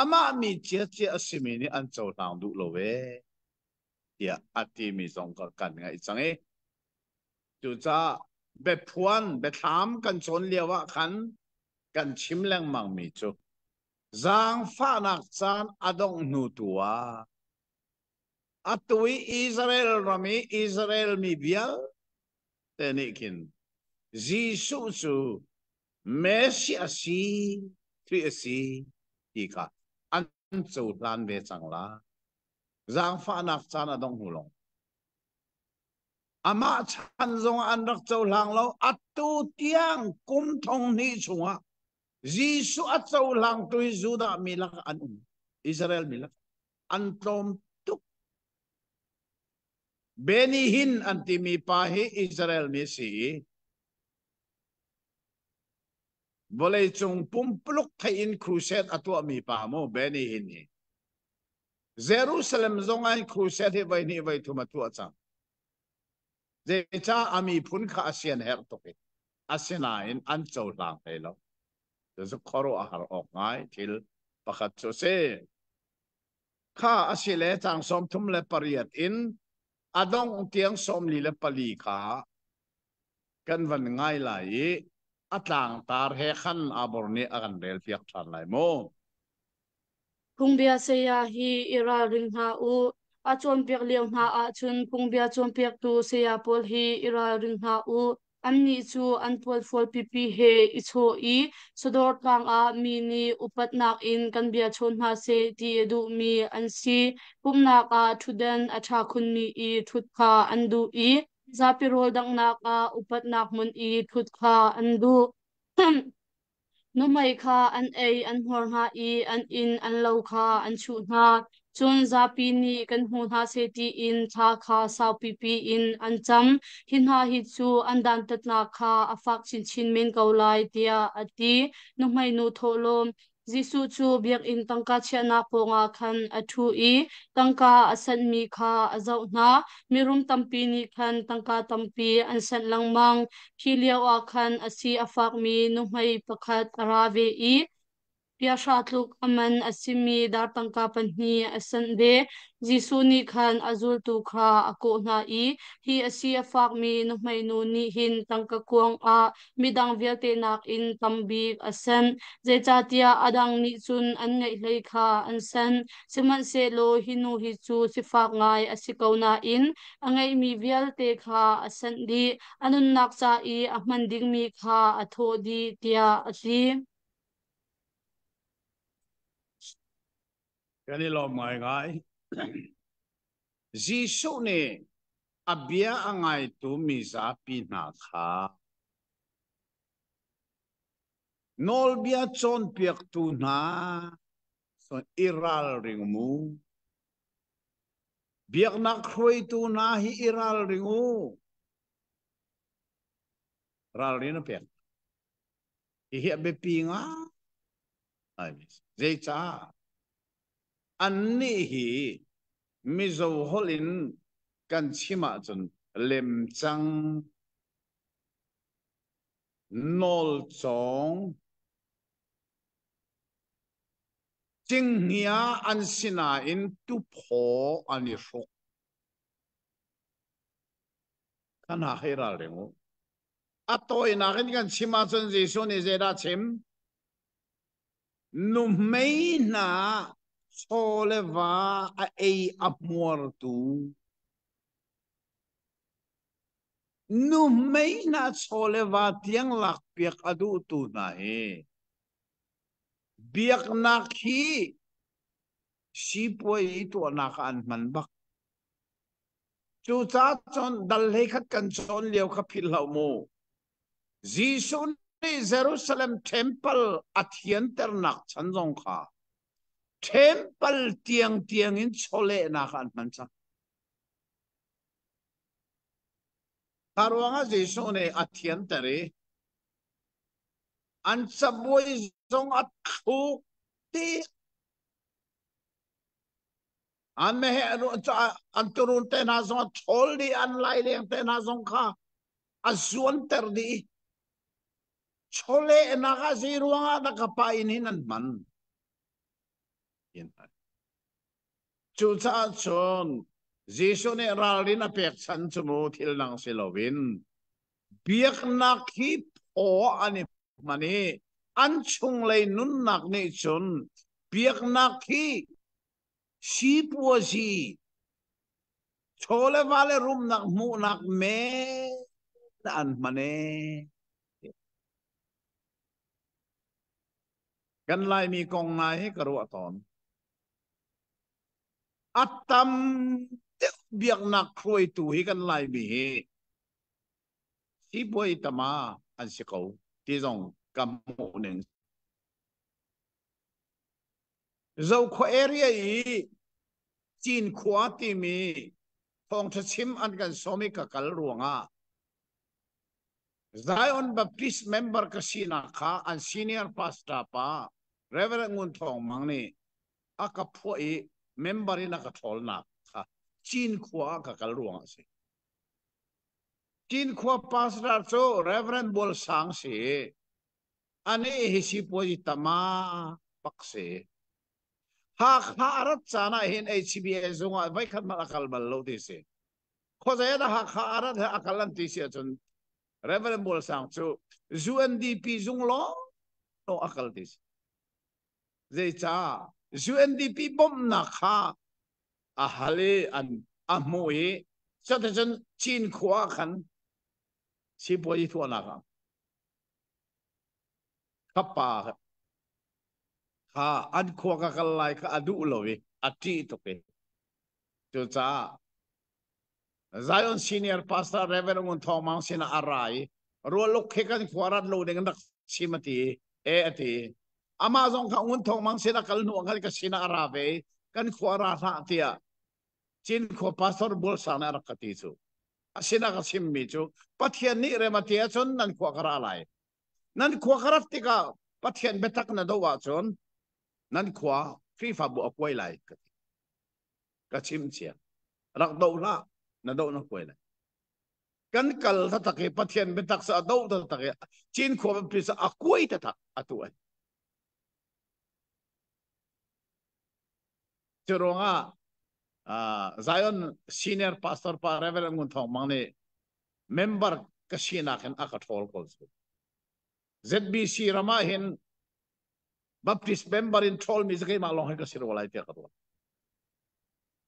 amah mi cia cia a simi nih an cohlang duh lo ve tiah a timi zong ka kan ngaih cang i cucaah biaphuan biathlam kan cawn lio ah khan. Kan chim lengmang mi cu zaangfahnak caan a dongh hnu tu ah atu i Israel ram i Israel mi vialte nih khin Jesuh cu Messiah a si, Khrih a si ti kha an cohlan ve cang lai. Zaangfahnak caan a dongh hnu lawng. Amah chan zongah an rak cohlang lo. Atu tiang kum thong hnih chungah Jesuh a cohlangtu hi Judah mi lakah an um. Israel mi lakah an tlawm tuk. Benny Hinn an timi pa hi Israel mi a si i vawleicung pumpuluk theih in crusade a tuahmi pa mu Benny Hinn hi. Jerusalem zong ah crusade hi voi hnih voi thum a tuah cang. Zeicah a miphun kha a sian herh tuk i asinain an cohlang hlei lo. Cucu khuaruah a har awk ngai thil pakhat cu a si. Kha a si le caang 38 in a dongh tiang 44 kha kan van ngai lai i a tlangtar he khan Abor nih a kan relpiak ṭhan lai mu. Phungbia saya hi i ralring hna u. A cawnpiak lio hna ahcun phungbia cawnpiaktu saya pawl hi i ralring hna u. Annih cu an pualfual pipi he i chawh i sadawr tlang ah mi nih upatnak in kan bia chawn hna seh ti a duhmi an si. Pumhnak ah ṭhutdan a ṭha khunmi i ṭhut kha an duh i zapi rawl danghnak ah upatnak hmun i ṭhut kha an duh. Nuhmei kha an ei an hmuar hna i an inn an lo kha an chuh hna. Cun zapi nih kan hmu hna seh tiin thla kha saupipi in an cam. Hi hna hi cu an dantatnak kha a fak chinchin men ko lai, tiah a ti. Nuhmeinu thawhlawm Jesuh cu biakinn tangka chiahnak pawngah khan a ṭhu i tangka a sanhmi kha a zoh hna. Mirum tampi nih khan tangka tampi an sanh lengmang. Khi lioah khan a si a fakmi nuhmei pakhat a ra ve i piahra tluk a man a simi dar tangka pahnih a sanh ve. Jesuh nih khan a zultu kha a kawh hna i, Hi a si a fakmi nuhmeinu nih hin tangka kuang ah midang vialte nakin tam bik a sanh. Zeicahtiah a dang nih cun an ngeih hlei kha an sanh. Sihmanhsehlaw hi nu hi cu sifak ngai a si ko nain a ngeihmi vialte kha a sanh dih. A nunnak ca i a hman dingmi kha a thawh dih, tiah a ti. Kan i lawm ngaingai. Jesuh nih a bia a ngaitu mizapi hna kha nawlbia cawnpiaktu hna i ralring mu. Biaknak hruaitu hna hi i ralring u. Ralrin a pek. Hihi a biapi ngai. Zeicah? Annih hi Mizo holh in kan chim ahcun lemcang, nawlcawng, Cinghngia an si nain tuphaw an i hruk. Kha hna hei ralring u. A tawinak in kan chim ahcun Jesuh nih zeidah chim? Nuhmei hna chaw le va a ei a hmuartu. Nuhmei hna chaw le va tiang lakpiak a duhtu hna hi Biaknak hi sipuai i tuahnak ah an hman bak. Cucaah cun dal hleikhat kan cawn lio kha philh hlah mu. Jesuh nih Jerusalem temple a thianternak chan zong kha temple tiangtiang in chawlehnak ah an hman cang. Kha ruangah Jesuh nih a thianter i An cabuai zong a thluk dih. An meheh an turun te hna zong a ṭhawl dih, an laileng te hna zong kha a zuanter dih. Chawlehnak ah zei ruangah dah ka pa inn hin an hman? Cucaah cun Jesuh nih ralrin a pek chan cu mu thil dang si loin biaknak hi phaw an i hman i. An chunglei nunnak nih cun biaknak hi sipuazi chaw le va le rumnak hmuhnak men an hman ee. Kan Laimi kong ngai hi ka ruah tawn. A tam deuh biaknak hruaitu hi kan Laimi hi sipuai tama an si ko ti zong ka hmuh ning. Zokhua area i Cinkhua timi thawngṭha chim an kan sawm i ka kal ruangah Zion Baptist member ka sinak kha an senior pastor pa Reverend Ngun Thawng Mang nih a ka phuah i member in a ka ṭhawlnak kha Cinkhua ah ka kal ruangah a si. Cinkhua pastor cu Reverend Bual Sang si i anih hi sipuazi tama pak si. Hakha a rat caan ah hin HBA zung ah voikhat hmanh a kal bal lo ti si. Khuazei dah Hakha a rat he a kal an ti si ahcun Reverend Bual Sang cu UNDP zung lawng a kal ti si. Zeicah UNDP bawmhnak kha a hal i an a hmuh i cuticun Cinkhua ah khan sipuazi tuahnak ah ka pa kha an khua ka kal lai kha a duh lo i a ṭih tuk i cucaah Zion Senior Pastor Reverend Ngun Thawng Mang sinah a ra i rualuk khi kan khua rat lo ding rak chim a ti e a ti amah zong kha Ngun Thawng Mang sinah kal hnu ah khan ka sinah a ra ve i kan khua ra hlah tiah Cinkhua Pastor Bual Sang nih a rak ka ti cu a sinah ka chimmi cu Pathian nih rem a ti ahcun nan khua ka ra lai nan khua ka rat tikah Pathian biatak na doh ahcun nan khua Khrihfabu a kuai lai ka ti ka chim cia rak doh hlah na doh na kuai lai kan kal taktak i Pathian biatak sa a doh taktak i Cinkhua biapi sa a kuai taktak atu ai cu ruangah Zion senior pastor pa Reverend Ngun Thawng Mang nih member ka sinak hin a ka ṭhawl ko cu. ZBC ram ah hin Baptist member in ṭhawlmi cu keimah lawng hin ka si rua lai tiah ka ruah.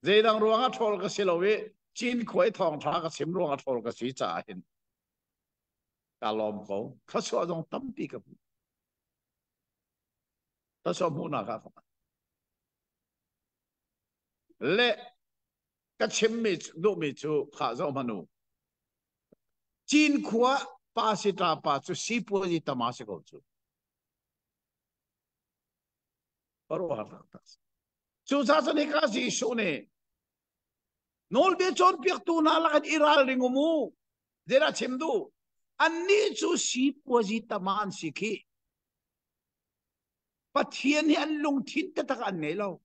Zeidang ruangah ṭhawl ka si lo i Cinkhua i thawngṭha ka chim ruangah ṭhawl ka si caah hin ka lawm ko. Thluachuah zong tampi ka hmu. Thluachuah hmuhnak ah ka hman. Le ka chimmi duhmi cu khah zoh hmanh u. Cinkhua pa sita pa cu sipuazi tama si ko cu. Ruah taktak. Cucaah cun hika Jesuh nih nawlbia cawnpiaktu hna lakin i ralring um u. Zeidah chim duh? Annih cu sipuazi tama an si khih. Pathian hi an lungthin taktak an ngei lo.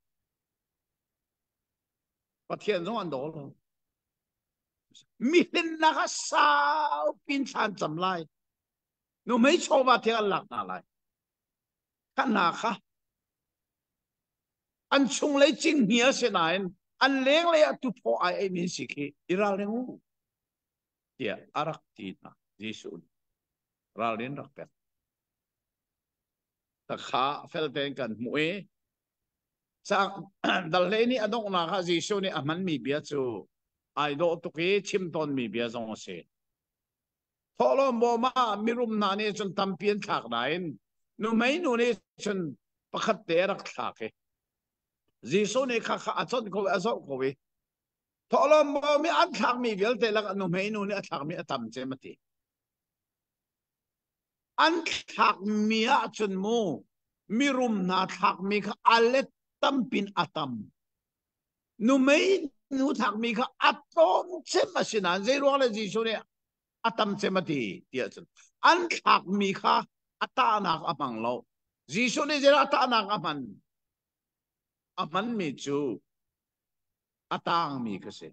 Pathian zong an daw lo. Mihlennak ah sau pin thlan cam lai. Nuhmei chawva thiang an lak hna lai. Kha hna kha an chunglei cinghngia si nain an lenglei ah tuphaw ai ei min si khi i ralring u tiah a rak ti hna Jesuh nih ralrin rak pek. Takha fel tein kan hmuh i Dal hlei nih a donghnak ah Jesuh nih a hmanmi bia cu ai dawh tuk i chim tawnmi bia zong a si. Thawhlawm bawm ah mirum hna nih cun tampi an thlak nain nuhmei nu nih cun pakhat te a rak thlak i Jesuh nih kha kha a chawnh ko i a zoh ko i thawhlawm bawm i an thlakmi vialte lakah nuhmei nu nih a thlakmi a tam cem a ti. An thlakmi ahcun mu mirum hna thlakmi kha a let tampin a tam. Numei nu thlakmi kha a tlawm cem a si nain zei ruang le Jesuh nih a tam cem a ti tiah cun an thlakmi kha a tahnak a hmang lo. Jesuh nih zeidah a tahnak a hman? A hmanmi cu a tangmi ka si.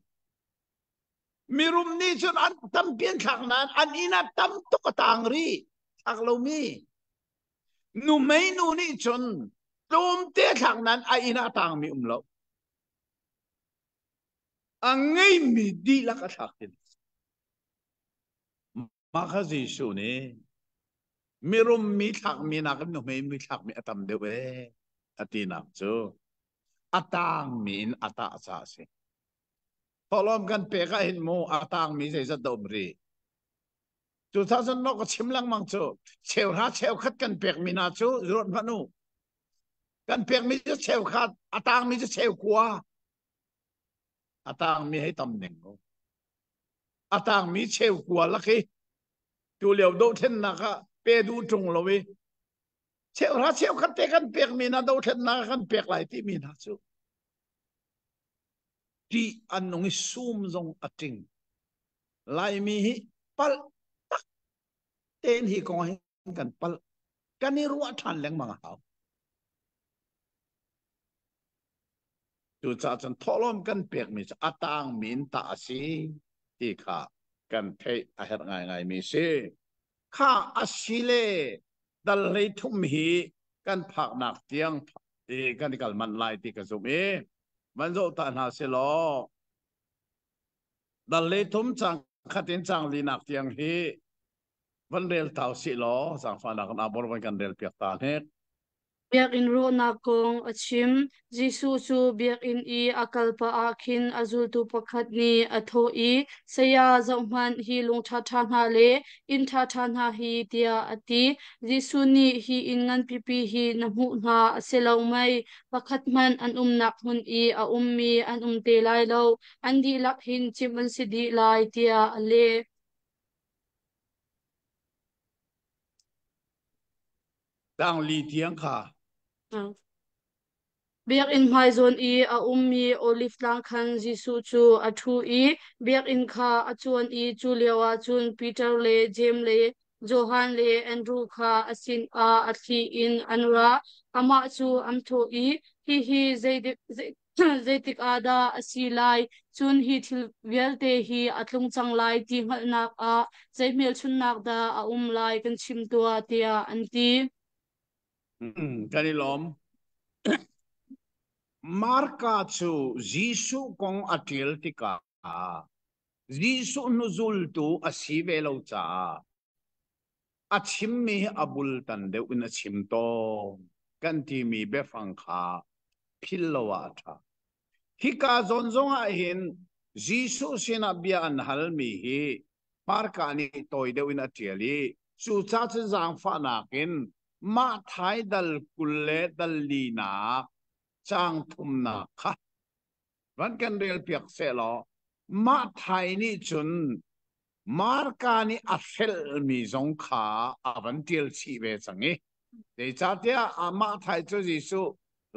Mirum nih cun an tampi an thlak nain an inn ah tam tuk a tang rih thlak lomi. Nuhmei nu nih cun tlawmte thlak nain a inn ah a tangmi um lo. A ngeimi dihlak a thlak tin. Mah kha Jesuh nih. Mirum mi thlakmi nakin nuhmei mi thlakmi a tam deuh ee a tinak cu a tangmi in a tah caah a si. Thawhlawm kan pek ah hin mu a tangmi zeizat dah um rih. Cucaah cun maw ka chim lengmang cu cheuhra cheukhat kan pekmi hna cu ruat hmanh u. Kan pekmi cu cheukhat, a tangmi cu cheukua. A tangmi hei tam ning ko. A tangmi cheukua lak hi tu lio dohthlennak ah pe duh ṭung lo i cheuhra cheukhat te kan pekmi hna dohthlennak ah kan pek lai timi hna cu ṭih an nung i sum zong a ṭing. Laimi hi palh tak tein hi kong hin kan palh. Kan i ruah ṭhan lengmang a hau. Cucaah cun thawhlawm kan pekmi cu a tangmi in tah a si ti kha kan theih a herh ngaingaimi si. Kha a si le dal hlei thum hi kan phaknak tiang kan i kal manh lai ti ka zumh i van zoh ta hna si law dal le thum cang khat in cang linak tiang hi van rel tau si law zaangfahnak in abor van kan rel piak ta hnek. Biakinn rawhnak kong a chim. Jesuh cu biakinn i a kal pah ah khin a zultu pakhat nih a thawh i, Saya, zohhmanh, hi lung ṭhaṭha hna le inn ṭhaṭha hna hi, tiah a ti. Jesuh nih, Hi inn nganpipi hi na hmuh hna a si lo mei? Pakhat hmanh an umnak hmun i a ummi an um te lai lo. An dihlak hin cimh an si dih lai, tiah a leh. Tangli tiang kha. Biakinn hmai zawn i a ummi Oliv tlang khan Jesuh cu a ṭhu i biakinn kha a cuan i cu lioah cun Peter le Jeim le Johan le Andru kha a sinah a thli in an ra. Amah cu an thawh i, Hihi zeitik ah dah a si lai? Cun hi thil vialte hi a tlung cang lai ti hngalhnak ah zei hmelchunhnak dah a um lai kan chim tuah, tiah an ti. Kan i lawm. Marka cu Jesuh kong a ṭial tikah Jesuh hnuzultu a si ve lo caah a chimmi hi a bultan deuh in a chim tawn kan timi biafang kha philh lo ah a ṭha. Hika zawn zong ah hin Jesuh sinah bia an halmi hi Marka nih tawi deuh in a ṭial i cucaah cun zaangfahnak in mah thai dal 20 le dal linak caang thumnak kha van kan relpiak sehlaw mah thai nih cun Marka nih a hrelhmi zong kha a van ṭial chih ve cang i zeicahtiah amah thai cu Jesuh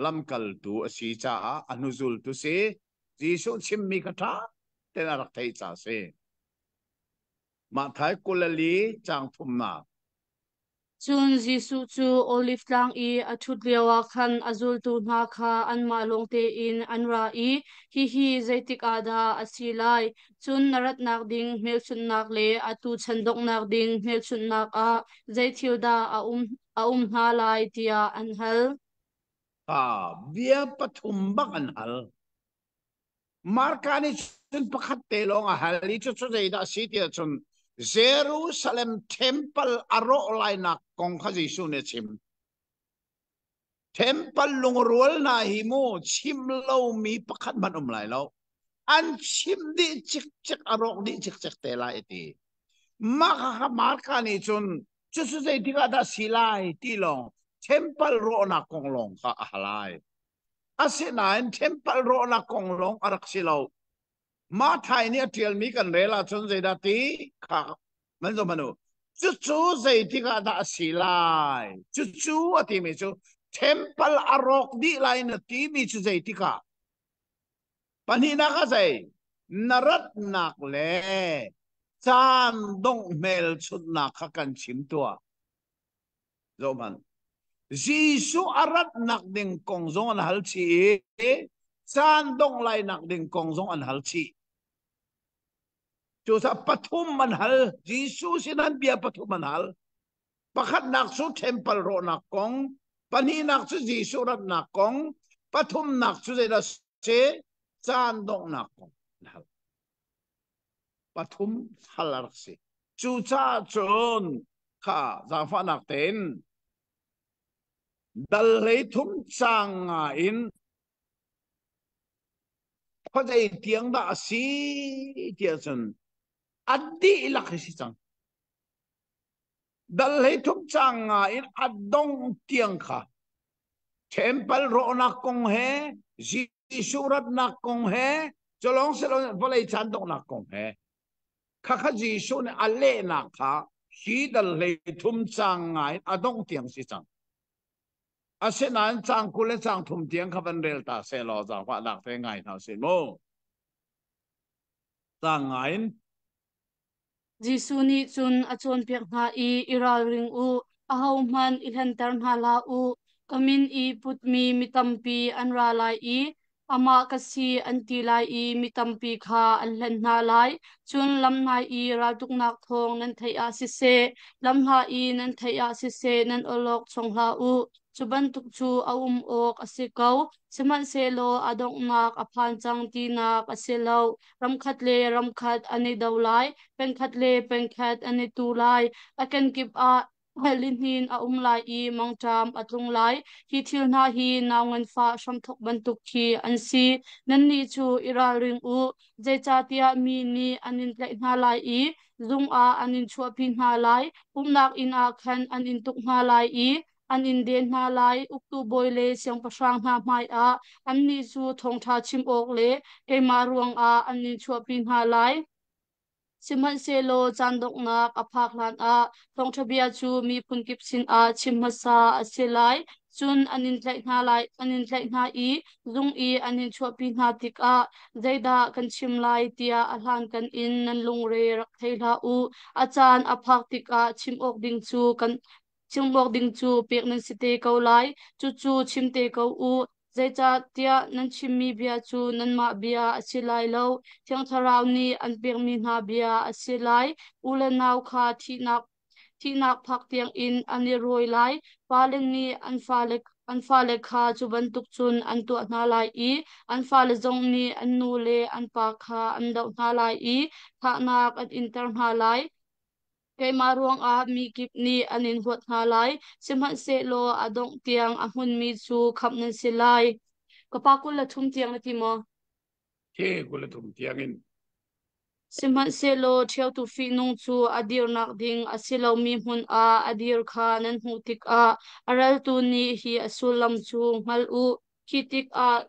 lamkaltu a si caah a hnuzultu si Jesuh chimmi kha ṭha tein a rak theih caah a si. Mah thai 24 caang thumnak. Cun Jesuh cu Oliv Tlang i a ṭhut lioah khan a zultu hna kha anmah lawng tein an ra i, Hihi zeitik ah dah a si lai? Cun na ratnak ding hmelchunhnak le atu chan donghnak ding hmelchunhnak ah zei thil dah a um, a um hna lai, tiah an hal. Ah, bia pathum bak an hal. Marka nih cun pakhat te lawng a hal i cucu zeidah a si tiah cun Jerusalem temple a rawh lainak kong kha Jesuh nih a chim. Temple lungrual hna hi mu chim lomi pakhat hmanh um lai lo. An chim dih cikcek a rawk dih cikcek te lai a ti. Mah kha Marka nih cun cucu zeitik ah dah si lai ti lawng temple rawhnak kong lawng kha a hal ai. Asinain temple rawhnak kong lawng a rak si lo. Mathai nih a ṭialmi kan rel ahcun zeidah ti kha nan zoh hmanh u. Cucu zeitik ah dah a si lai? Cucu a timi cu temple a rawk dih lai na timi cu zeitik ah? Pahnihnak ah zei? Na ratnak le caan dongh hmelchunhnak kha kan chim tuah. Zohhmanh. Jesuh a ratnak ding kong zong an hal chih i caan dongh lainak ding kong zong an hal chih. Cucaah pathum an hal. Jesuh sin an bia pathum an hal. Pakhatnak cu temple rawhnak kong, pahnihnak cu Jesuh ratnak kong, pathumnak cu zeidah si? Caan donghnak kong an hal. Pathum hal a rak si. Cucaah cun. Kha zaangfahnak tein dal 13 caang nga in khuazei tiang dah a si tiah cun a dihlak hi si cang. Dal 13 caang nga in a dong tiang kha temple rawhnak kong he Jesuh ratnak kong he culong silo vawlei caan donghnak kong he khakha Jesuh nih a lehnak kha hi dal 13 caang nga in a dongh tiang si cang. Asinain caang 20 le caang 30 tiang kha van rel ta seh law zaangfahnak te ngai hna sih mu. Caang nga in. Jesuh nih cun a cawnpiak hna i, I ralring u, ahohmanh i hlenter hna hlah u. Ka min i putmi mi tampi an ra lai i amah ka si an ti lai i mi tampi kha an hlen hna lai. Cun lamhnai i raltuknak thawng nan theih ah siseh, lamhla i nan theih ah siseh, nan awlok chong hlah u. Cu bantuk cu a um awk a si ko, sihmanhsehlaw a donghnak a phan cang tinak a si lo. Ramkhat le ramkhat an i do lai, pengkhat le pengkhat an i tu lai. A kenkip ah lihnin a um lai i mangṭam a tlung lai. Hi thil hna hi nau nganfah hramthawk bantuk khi an si. Nannih cu i ralring u, zeicahtiah mi nih an in tlaih hna lai i zung ah an in chuahpi hna lai, pumhnak inn ah khan an in tuk hna lai i an in den hna lai. Uktu bawi le siangpahrang hna hmaiah annih cu thawngṭha chim awk le keimah ruangah an in chuahpi hna lai. Sihmanhsehlaw caan donghnak a phak hlanah thawngṭha bia cu miphun kip sinah chim hmasa a si lai. Cun an in tlaih hna lai, an in tlaih hna i zung i an in chuahpi hna tikah zeidah kan chim lai tiah a hlankan in nan lungre rak thei hlah u. A caan a phak tikah chim awk ding cu kan chim awk ding cu pek nan si te ko lai. Cucu chim te ko u. Zeicahtiah nan chimmi bia cu nanmah bia a si lai lo, Thiang Thlarau nih an pekmi hna bia a si lai. U le nau kha thihnak thihnak phak tiangin an i rawi lai. Pale nih an fale an fale kha cu bantuk cun an tuah hna lai i an fale zong nih an nu le an pa kha an doh hna lai i thahnak an inter hna lai. Keimah ruangah mi kip nih an in huat hna lai, sihmanhsehlaw a dongh tiang a hmunmi cu khamh nan si lai. Ka pa 23 tiang na ti maw? He 23 tiang in. Sihmanhsehlaw ṭhiotu fihnung cu a dirnak ding a si lomi hmun ah a dir kha nan hmuh tikah a raltu nih hi a sullam cu hngal u. Khi tikah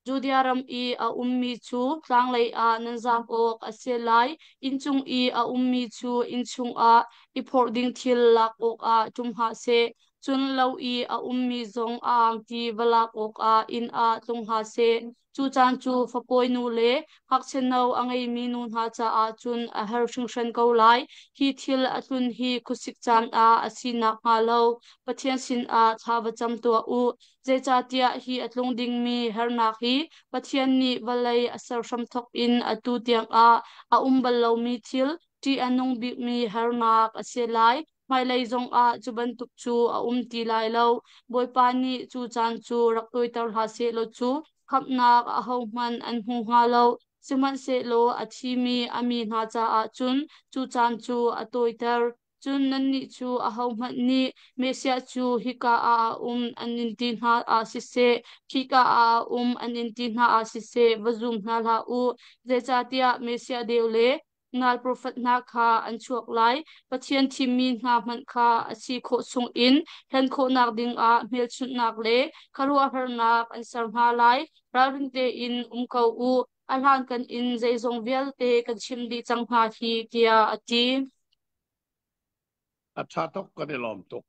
Judea ram i a ummi cu tlanglei ah nan zaam awk a si lai. Inncung i a ummi cu inn chungah i phorh ding thil lak awkah ṭum hlah seh. Cun lo i a ummi zong a angki va lak awkah inn ah tlung hlah seh. Cu caan cu fapawi nu le ngakchia no a ngeimi nu hna caah cun a har hringhran ko lai. Hi thil a tlun hi khuasik caan ah a si nakhnga lo Pathian sinah thla va cam tuah u. Zeicahtiah hi a tlung dingmi harnak hi Pathian nih vawlei a ser hramthawk in atu tiangah a um bal lomi thil, ṭih a nung bikmi harnak a si lai. Hmailei zongah cu bantuk cu a um ti lai lo. Bawipa nih cu caan cu rak tawiter hlah sehlaw cu khamhnak ahohmanh an hmu hnga lo. Sihmanhsehlaw a thimi a mi hna caah cun cu caan cu a tawiter. Cun nannih cu ahohmanh nih Messiah cu hika ah a um an in ti hna ah siseh, khika ah a um an in ti hna ah siseh, va zum hna hlah u. Zeicahtiah Messiah deu le ngal profet hna kha an chuak lai. Pathian thimmi hna hmanh kha a si khawh chungin hlen khawhnak dingah hmelchunhnak le khuaruahharnak an ser hna lai. Ralring tein um ko u. A hlankan in zeizong vialte kan chim dih cang hna hi, tiah a ti. A ṭha tuk, kan i lawm tuk.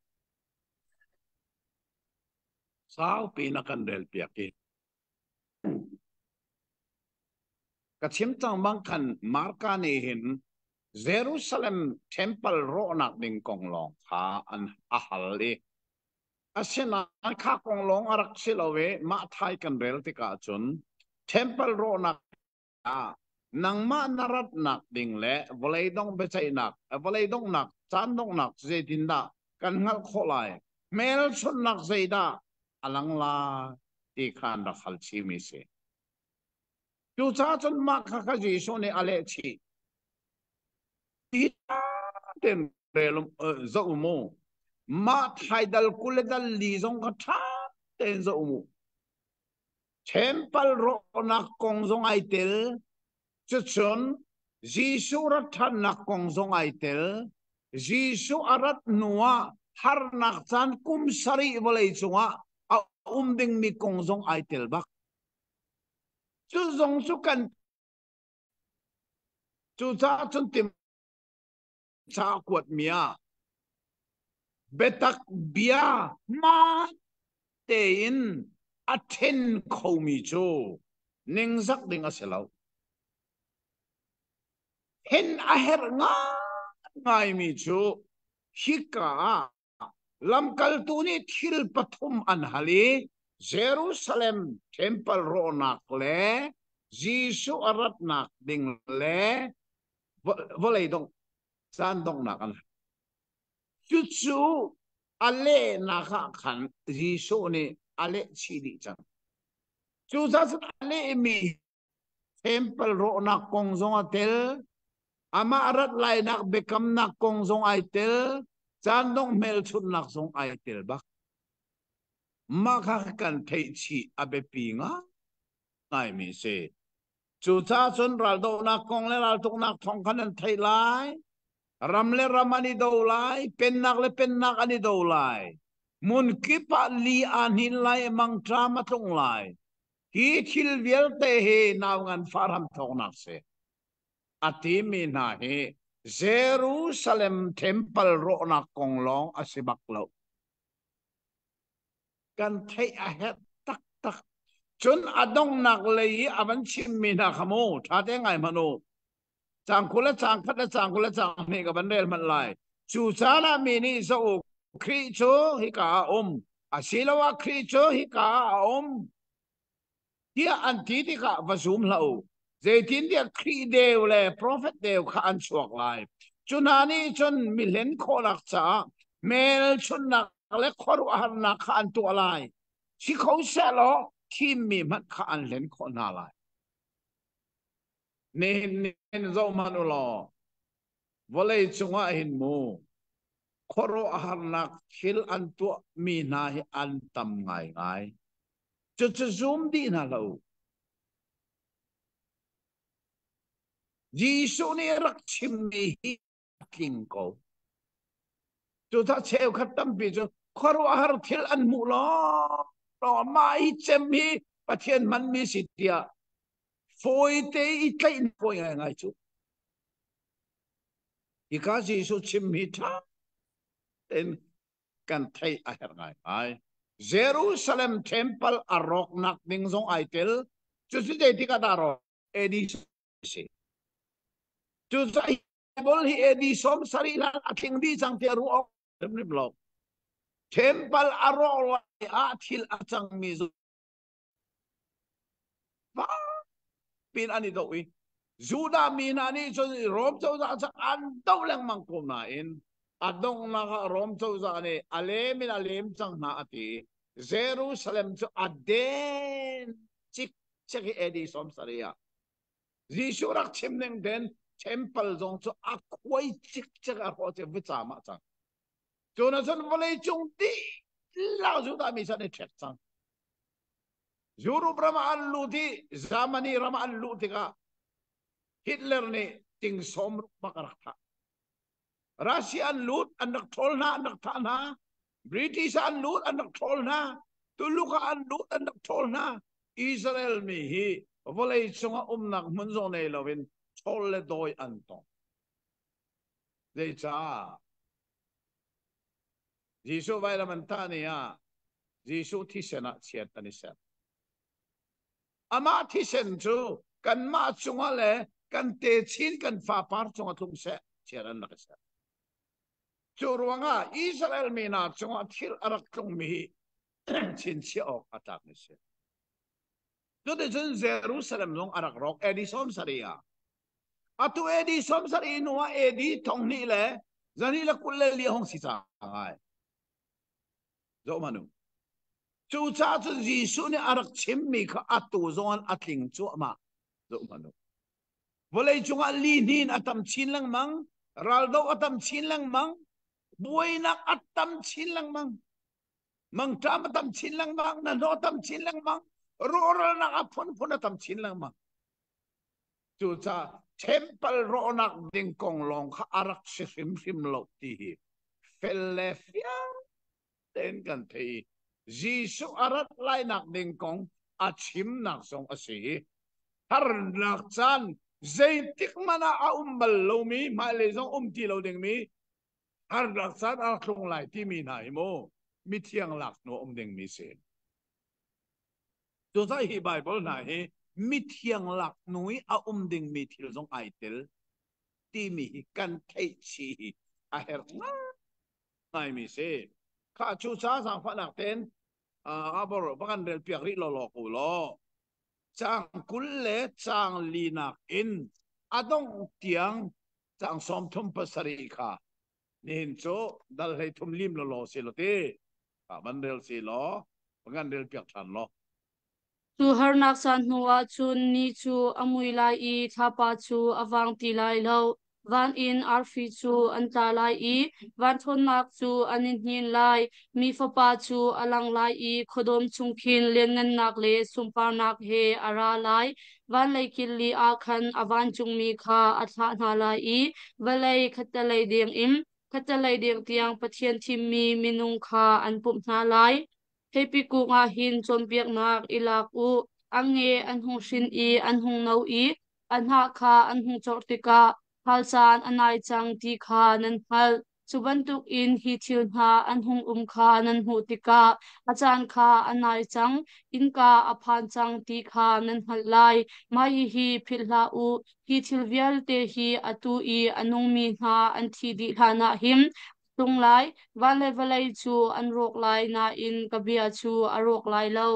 Saupi na kan relpiak i ka chim cang bang khan Marka nih hin Jerusalem temple rawhnak ding kong lawng kha an a hal i asinain kha kong lawng a rak si lo i mah thai kan rel tikah cun temple rawhnak ah nangmah na ratnak ding le vawlei dong biaceihnak vawlei donghnak caan donghnak zeitindah kan hngalh khawh lai hmelchunhnak zeidah a lang lai ti kha an rak hal chihmi si. Cucaah cun mah kha kha Jesuh nih a leh chih. Ti ten. Rel zoh u mu. Mah thaidal 20 le dal li zong kha ṭha tein zoh u mu. Temple rawhnak kong zong ai tel. Cucun Jesuh rat ṭhannak kong zong ai tel. Jesuh a rat hnuah harnak caan kum sarih vawlei cungah a um dingmi kong zong ai tel bak. Cu zong cu kan cucaah cun tim ca kuatmi ah biatak bia hmaan tein a ṭhen khomi cu ningzak ding a si lo. Hen a herh ngaingaimi cu hika ah lamkaltu nih thil pathum an hal i Jerusalem temple rawhnak le Jesuh a ratnak ding le vawlei dongh caan donghnak an hal. Cucu a lehnak ah khan Jesuh nih a leh chih dih cang. Cucaah cun a lehmi temple rawhnak kong zong a tel, amah rat lainak biakamnak kong zong ai tel, caan dongh hmelchunhnak zong ai tel bak. Mah kha kan theih chih a biapi ngaimi si. Cucaah cun raldohnak kong le raltuknak thawng khan an theih lai. Ram le ram an i do lai, pennak le pennak an i do lai. Hmun kip ah li aa hnin lai i mangṭam a tlung lai. Hi thil vialte hi nau nganfah hramthawknak si. A timi hna hi Jerusalem temple rawhnak kong lawng a si bak lo. Kan theih a herh taktak. Cun a donghnak lei i a van chimmi hna kha mu ṭha te ngai hmanh u. Caang 20 le caang khat le caang 20 le caang hnih ka van rel hmanh lai. Cu caan ah mi nih zoh u, Khrih cu hika ah a um, asiloah Khrih cu hika ah a um, tiah an ti tikah va zum hlah u. Zeitintiah Khrih deu le profet deu kha an chuak lai. Cu hna nih cun mi hlen khawhnak caah hmelchunhnak le khuaruahharnak kha an tuah lai. Si kho sehlaw thimmi hmanh kha an hlen khawh hna lai. Nihin ni zoh hmanh u law vawlei cungah hin mu khuaruahharnak thil an tuahmi hna hi an tam ngaingai. Cucu zum dih hna hlah u. Jesuh nih rak chimmi hi a tling ko. Cucaah cheukhat tampi cu khuaruahhar thil an hmuh law mah hi cem hi Pathian hmanmi si tiah fawite i tlaih fawi ngaingai cu. Hika Jesuh chim hi ṭha tein kan theih a herh ngaingai. Jerusalem temple a rawknak ding zong ai tel. Cucu zeitik ah dah rawk? AD si. Cucaah Bible hi AD 70 hlan a tling dih cang tiah ruah awk hrimhrim lo. Temple a rawh lai ah thil a cangmi zong pin an i doh i Judah mi hna nih cun Rom cozah cu an doh lengmang ko nain a donghnak ah Rom cozah nih a lem in a lem cang hna a ti. Jerusalem cu a den cikcek i AD 70 ah Jesuh rak chim ning ten temple zong cu a khuai cikcek a hrawh ci vicaam ah cang. Cu na cun vawlei cung dihlak Judah mi cu an i ṭhek cang. Europe ram ah an lut i Germany ram ah an luh tikah Hitler nih ting sawm ruk bak a rak thah. Russia an lut, an rak ṭhawl hna, an rak thah hna. British an lut, an rak ṭhawl hna. Tuluk ah an lut, an rak ṭhawl hna. Israel mi hi vawlei cungah umnak hmun zong nei loin ṭhawl le dawi an tong. Zeicah? Jesuh vailam an tah ni ah Jesuh thisen ah chiat an i ser. Amah thisen cu kanmah cungah le kan techin kan fapar cungah tlung seh chiat an rak i ser. Cu ruangah Israel mi hna cungah thil a rak tlungmi hi chinchiah awk a tlakmi si. Cuticun Jerusalem zong a rak rawk AD 70 ah. Atu AD 70 hnu ah AD 1224 hong si cang ai. Zoh hmanh u. Cucaah cun Jesuh nih a rak chimmi kha atu zong in a tling cuahmah. Zoh hmanh u. Vawlei cungah lihnin a tam chin lengmang, raldoh a tam chin lengmang. Buainak a tam chin lengmang. Mangṭam a tam chin lengmang, hnahnawh a tam chin lengmang, rawhralnak a phunphun a tam chin lengmang. Cucaah temple rawhnak ding kong lawng kha a rak si hrimhrim lo ti hi fel le fiang tein kan thei i Jesuh a rat lainak ding kong a chimnak zong a si i harnak caan zeitik hmanh ah a um bal lomi hmailei zong um ti lo dingmi harnak caan a rak tlung lai timi hna hi mu mithiang lak hnu um dingmi si. Cucaah hi Baibal hna hi mithiang lak hnu i a um dingmi thil zong ai tel timi hi kan theih chih hi a herh ngaimi si. Kha cucaah zaangfahnak tein abor va kan rel piak rih law law ko law caang 20 le caang linak in a dongh tiang caang 37 kha nihin cu dal 33 lim law law si law ti van rel si law van rel piak ṭhan law. Cu harnak caan hnuah cun ni cu a mui lai i thlapa cu a vang ti lai lo. Van in arfi cu an tla lai i van ṭhawnnak cu an i hnin lai. Mi Fapa cu a lang lai i khuadawm chung khin lianngannak le sunparnak he a ra lai. Van lei kil li ah khan a vancungmi kha a thlah hna lai i vawlei khattelei deng in khattelei deng tiang Pathian thimmi minung kha an pumh hna lai. Theipi kung ah hin cawnpiaknak i lak u. A nge an hung hrin i an hung no i a hnah kha an hung corh tikah ṭhal caan a nai cang ti kha nan hngalh. Cu bantukin hi thil hna an hung um kha nan hmuh tikah a caan kha a nai cang, innka a phan cang ti kha nan hngalh lai. Mah hihi philh hlah u, hi thil vialte hi atu i a nungmi hna an thih dih hlanah hin tlung lai, van le vawlei cu an rawk lai nain ka bia cu a rawk lai lo.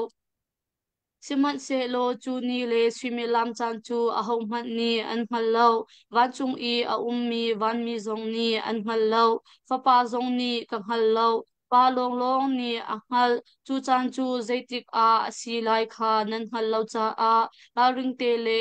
Sihmanhsehlaw cu ni le suimilam caan cu ahohmanh nih an hngal lo, vancung i a ummi vanmi zong nih an hngal lo, Fapa zong nih ka hngal lo, Pa lawnglawng nih a hngalh. Cu caan cu zeitik ah a si lai kha nan hngalh lo caah ralring te le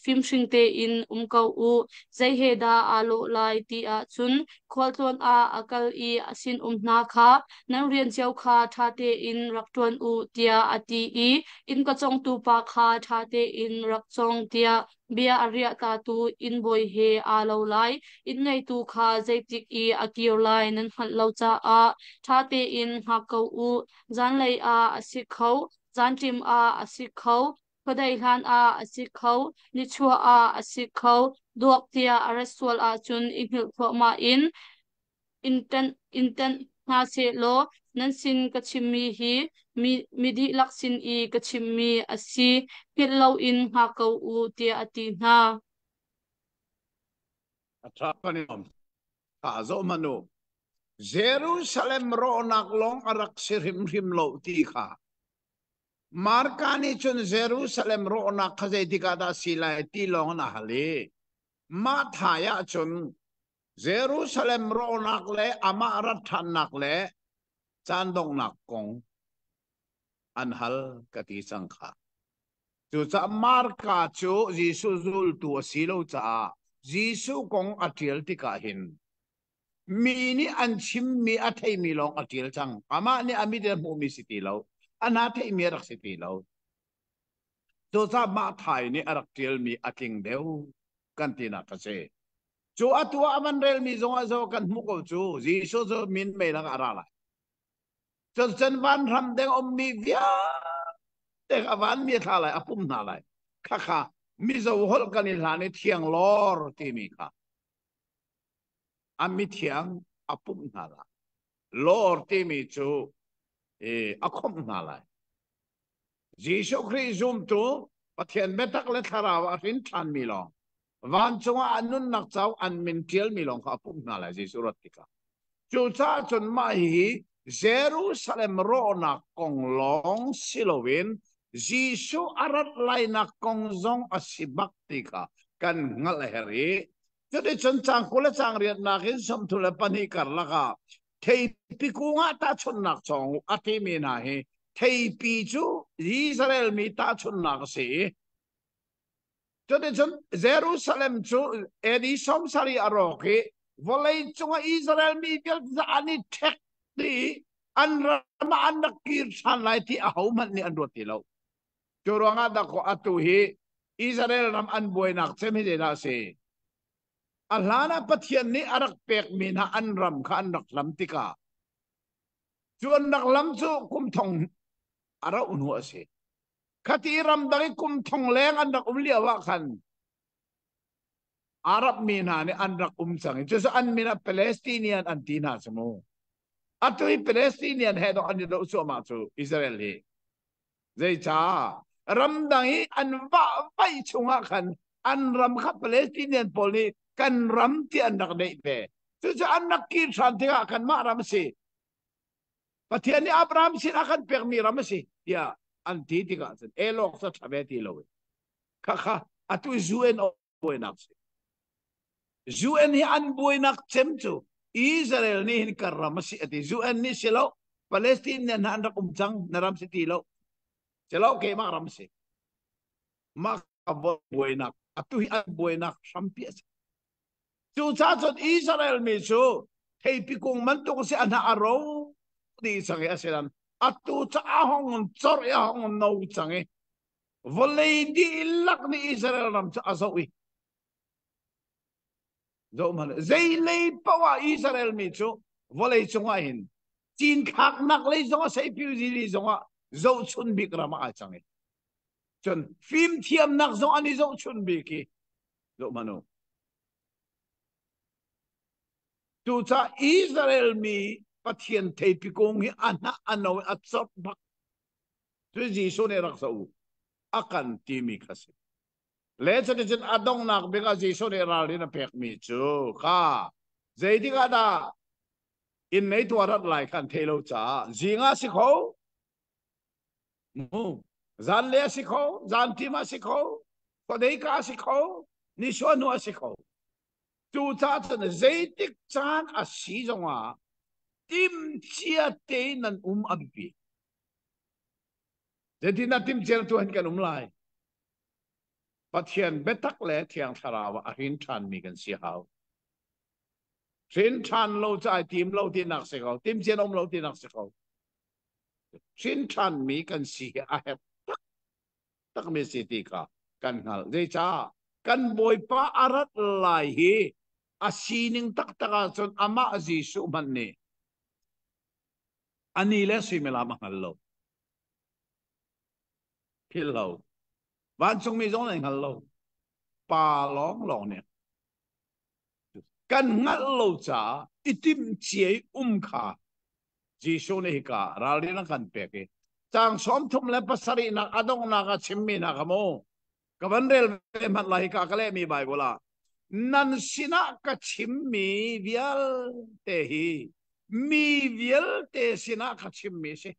fimhring tein um ko u. Zei he dah aa lawh lai ti ahcun khualtlawn ah a kal i a sinum hna kha nan rian cio kha ṭha tein rak ṭuan u tiah a ti i inn ka cawngtu pa kha ṭha tein rak cawng tiah bia a riahtatu innbawi he aa lo lai. Inn ngeitu kha zeitik i a kir lai nan hngalh lo caah ṭha tein hngak ko u. Zanlei ah a si kho, zanṭim ah a si kho, khuadei hlan ah a si kho, nichuah ah a si kho, duak tiah a rat sual ahcun i hngilh thluahmah in in tenh hna sehlaw nan sin ka chimmi hi mi, mi dihlak sin i ka chimmi a si, hngilh loin hngak ko u tiah a ti hna. A ṭha kan i nuam. Kha zoh hmanh u. Jerusalem rawhnak lawng a rak si hrimhrim lo ti kha Marka nih cun Jerusalem rawhnak kha zeitik ah dah si lai ti lawng in a hal i mah thai ah cun Jerusalem rawhnak le amah rat ṭhannak le caan donghnak kong an hal ka ti cang kha. Cucaah Marka cu Jesuh zultu a si lo caah Jesuh kong a ṭial tikah hin Mi nih an chimmi a theimi lawng a ṭial cang. Amah nih a mit in a hmuhmi si ti lo. A hna theihmi a rak si ti lo. Cucaah mah thai nih a rak ṭialmi a tling deuh kan tinak a si. Cu atu ah a van relmi zongah zo kan hmuh ko cu Jesuh cu min mei lakah a ra lai. Cun cun vanram deng ummi vialte a vanmi a thla lai, a pum hna lai. Khakha Mizo holh kan i hlan i thianglawr timi kha a mithiang a pumh hna lai. Lawr timi cu a khawmh hna lai. Jesuh Khrih zumtu Pathian biatak le thlarau a hrin ṭhanmi lawng vancung ah an nunnak cauk an min ṭialmi lawng kha a pumh hna lai Jesuh rat tikah. Cucaah cun mah hihi Jerusalem rawhnak kong lawng si loin Jesuh a rat lainak kong zong a si bak ti kha kan hngalh a herh i Cuticun caang 20 le caang riatnak in 32 karlak ah theipi kung ah tahchunhnak cawng u a timi hna hi theipi cu Israel mi tahchunhnak a si i cuticun Jerusalem cu AD 70 a rawk i. Vawlei cungah Israel mi vialte an i ṭhek dih an ram ah an rak kir ṭhan lai ti ahohmanh nih an ruat ti lo. Cu ruangah dakaw atu hi Israel ram an buainak cem hi zeidah a si? A hlan ah Pathian nih a rak pekmi hna an ram kha an rak hlam tikah cu an rak lam cu kum thong a rauh hnu a si. Khati ramdang i kum thong leng an rak um lio ah khan Arab mi hna nih an rak um cang i cucu an min ah Palestinian an ti hna cu mu. Atu hi Palestinian he dawh an i doh cuahmah cu Israel hi. Zeicah? Ramdang i an vahvaih chungah khan an ram kha Palestinian pawl nih kan ram ti an rak neih ve. Cucu an rak kir ṭhan tikah kanmah ram a si. Pathian nih Abraham sin a kan pekmi ram a si tiah an ti tikah cun elawk cu ṭha ve ti lo. Khakha atu UN buainak si. UN hi an buainak cem cu Israel nih hin kan ram a si a ti. UN nih si lo Palestine nih an rak um cang na ram si ti lo. Si lo keimah ram si. Mah ka buainak atu hi an buainak hrampi a si. Cucaah cun Israel mi cu theipi kung bantuk si a hnah a ro dih cang i a si lan atu ca a hong cor i a hong no cang i vawlei dihlak nih Israel ram cu a zoh i zoh hmanh zeilei paoh ah Israel mi cu vawlei cungah hin cinthlaknak lei zongah seipilzi lei zongah zohchun bik ram ah ai cang i cun fimthiamnak zong an i zohchun bik i zoh hmanh u Cucaah Israel mi Pathian theipi kung hi a hnah a no a cawt bak. Cu Jesuh nih rak zoh u a kan timi kha si. Le cuticun a donghnak bik ah Jesuh nih ralrin a pekmi cu kha zeitik ah dah inn nei tu a rat lai kha an theih lo caah zing ah si kho mu zanlei a si kho zanṭim a si kho khuadei ka a si kho nisuah hnu a si kho Cucaah cun zeitik caan a si zongah timhcia tein nan um a biapi. Zeitindah timhcia tu hin kan um lai? Pathian biatak le Thiang Thlarau ah a hrin ṭhanmi kan si hau. Hrin ṭhan lo cu ai tim lo tinak si ko. Timhcia um lo tinak si ko. Hrin ṭhanmi kan si hi a herh takmi si ti kha kan hngalh. Zeicah? Kan Bawipa a rat lai hi a sining taktak ahcun amah Jesuh hmanh nih a ni le suimilam a hngal lo. Philh lo. Vancungmi zong nih hngal lo. Pa lawnglawng nih kan hngalh lo caah i timhcia i um kha Jesuh nih hika ralrin a kan pek i caang 37 nak a donghnak a chimmi hna kha mu ka van rel ve hmanh lai hika ka lehmi Bible ah nan sinah ka chimmi vialte hi mi vialte sinah ka chimmi si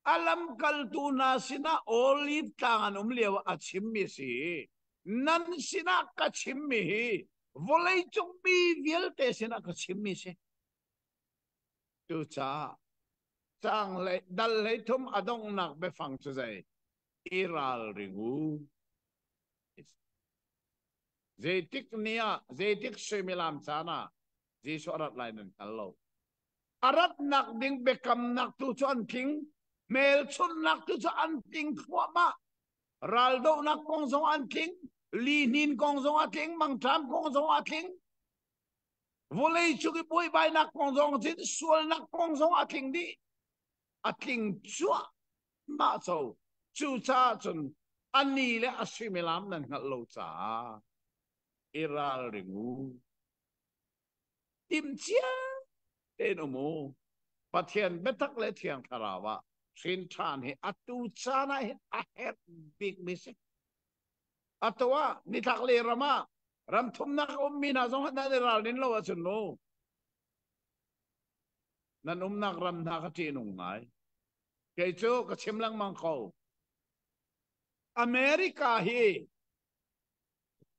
A lamkaltu hna sinah Oliv tlang an um lio a chimmi si. Nan sinah ka chimmi hi vawleicung mi vialte sinah ka chimmi si. Cucaah caang hlei dal hlei thum a donghnak biafang cu zei? I ralring u. Zeitik ni ah, zeitik suimilam caan ah Jesuh a rat lai nan hngal lo. A ratnak ding biakamnak tu cu an tling, hmelchunhnak tu cu an tling thluahmah. Raldohnak kong zong an tling, lihnin kong zong a tling, mangṭam kong zong a tling. Vawlei cung i buaibainak kong zong cun sualnak kong zong a tling dih. A tling cuahmah co. Cucaah cun a ni le a suimilam nan hngalh lo caah i ralring u. Timhcia tein um u. Pathian biatak le Thiang Thlarau ah hrin ṭhan hi atu caan ah hin a herh bikmi si. Atu ah nitlaklei ram ah ram thumnak a ummi hna zong nan i ralrin lo ahcun mu nan umnak ram hna kha ṭihnung ngai. Kei cu ka chim lengmang ko. America hi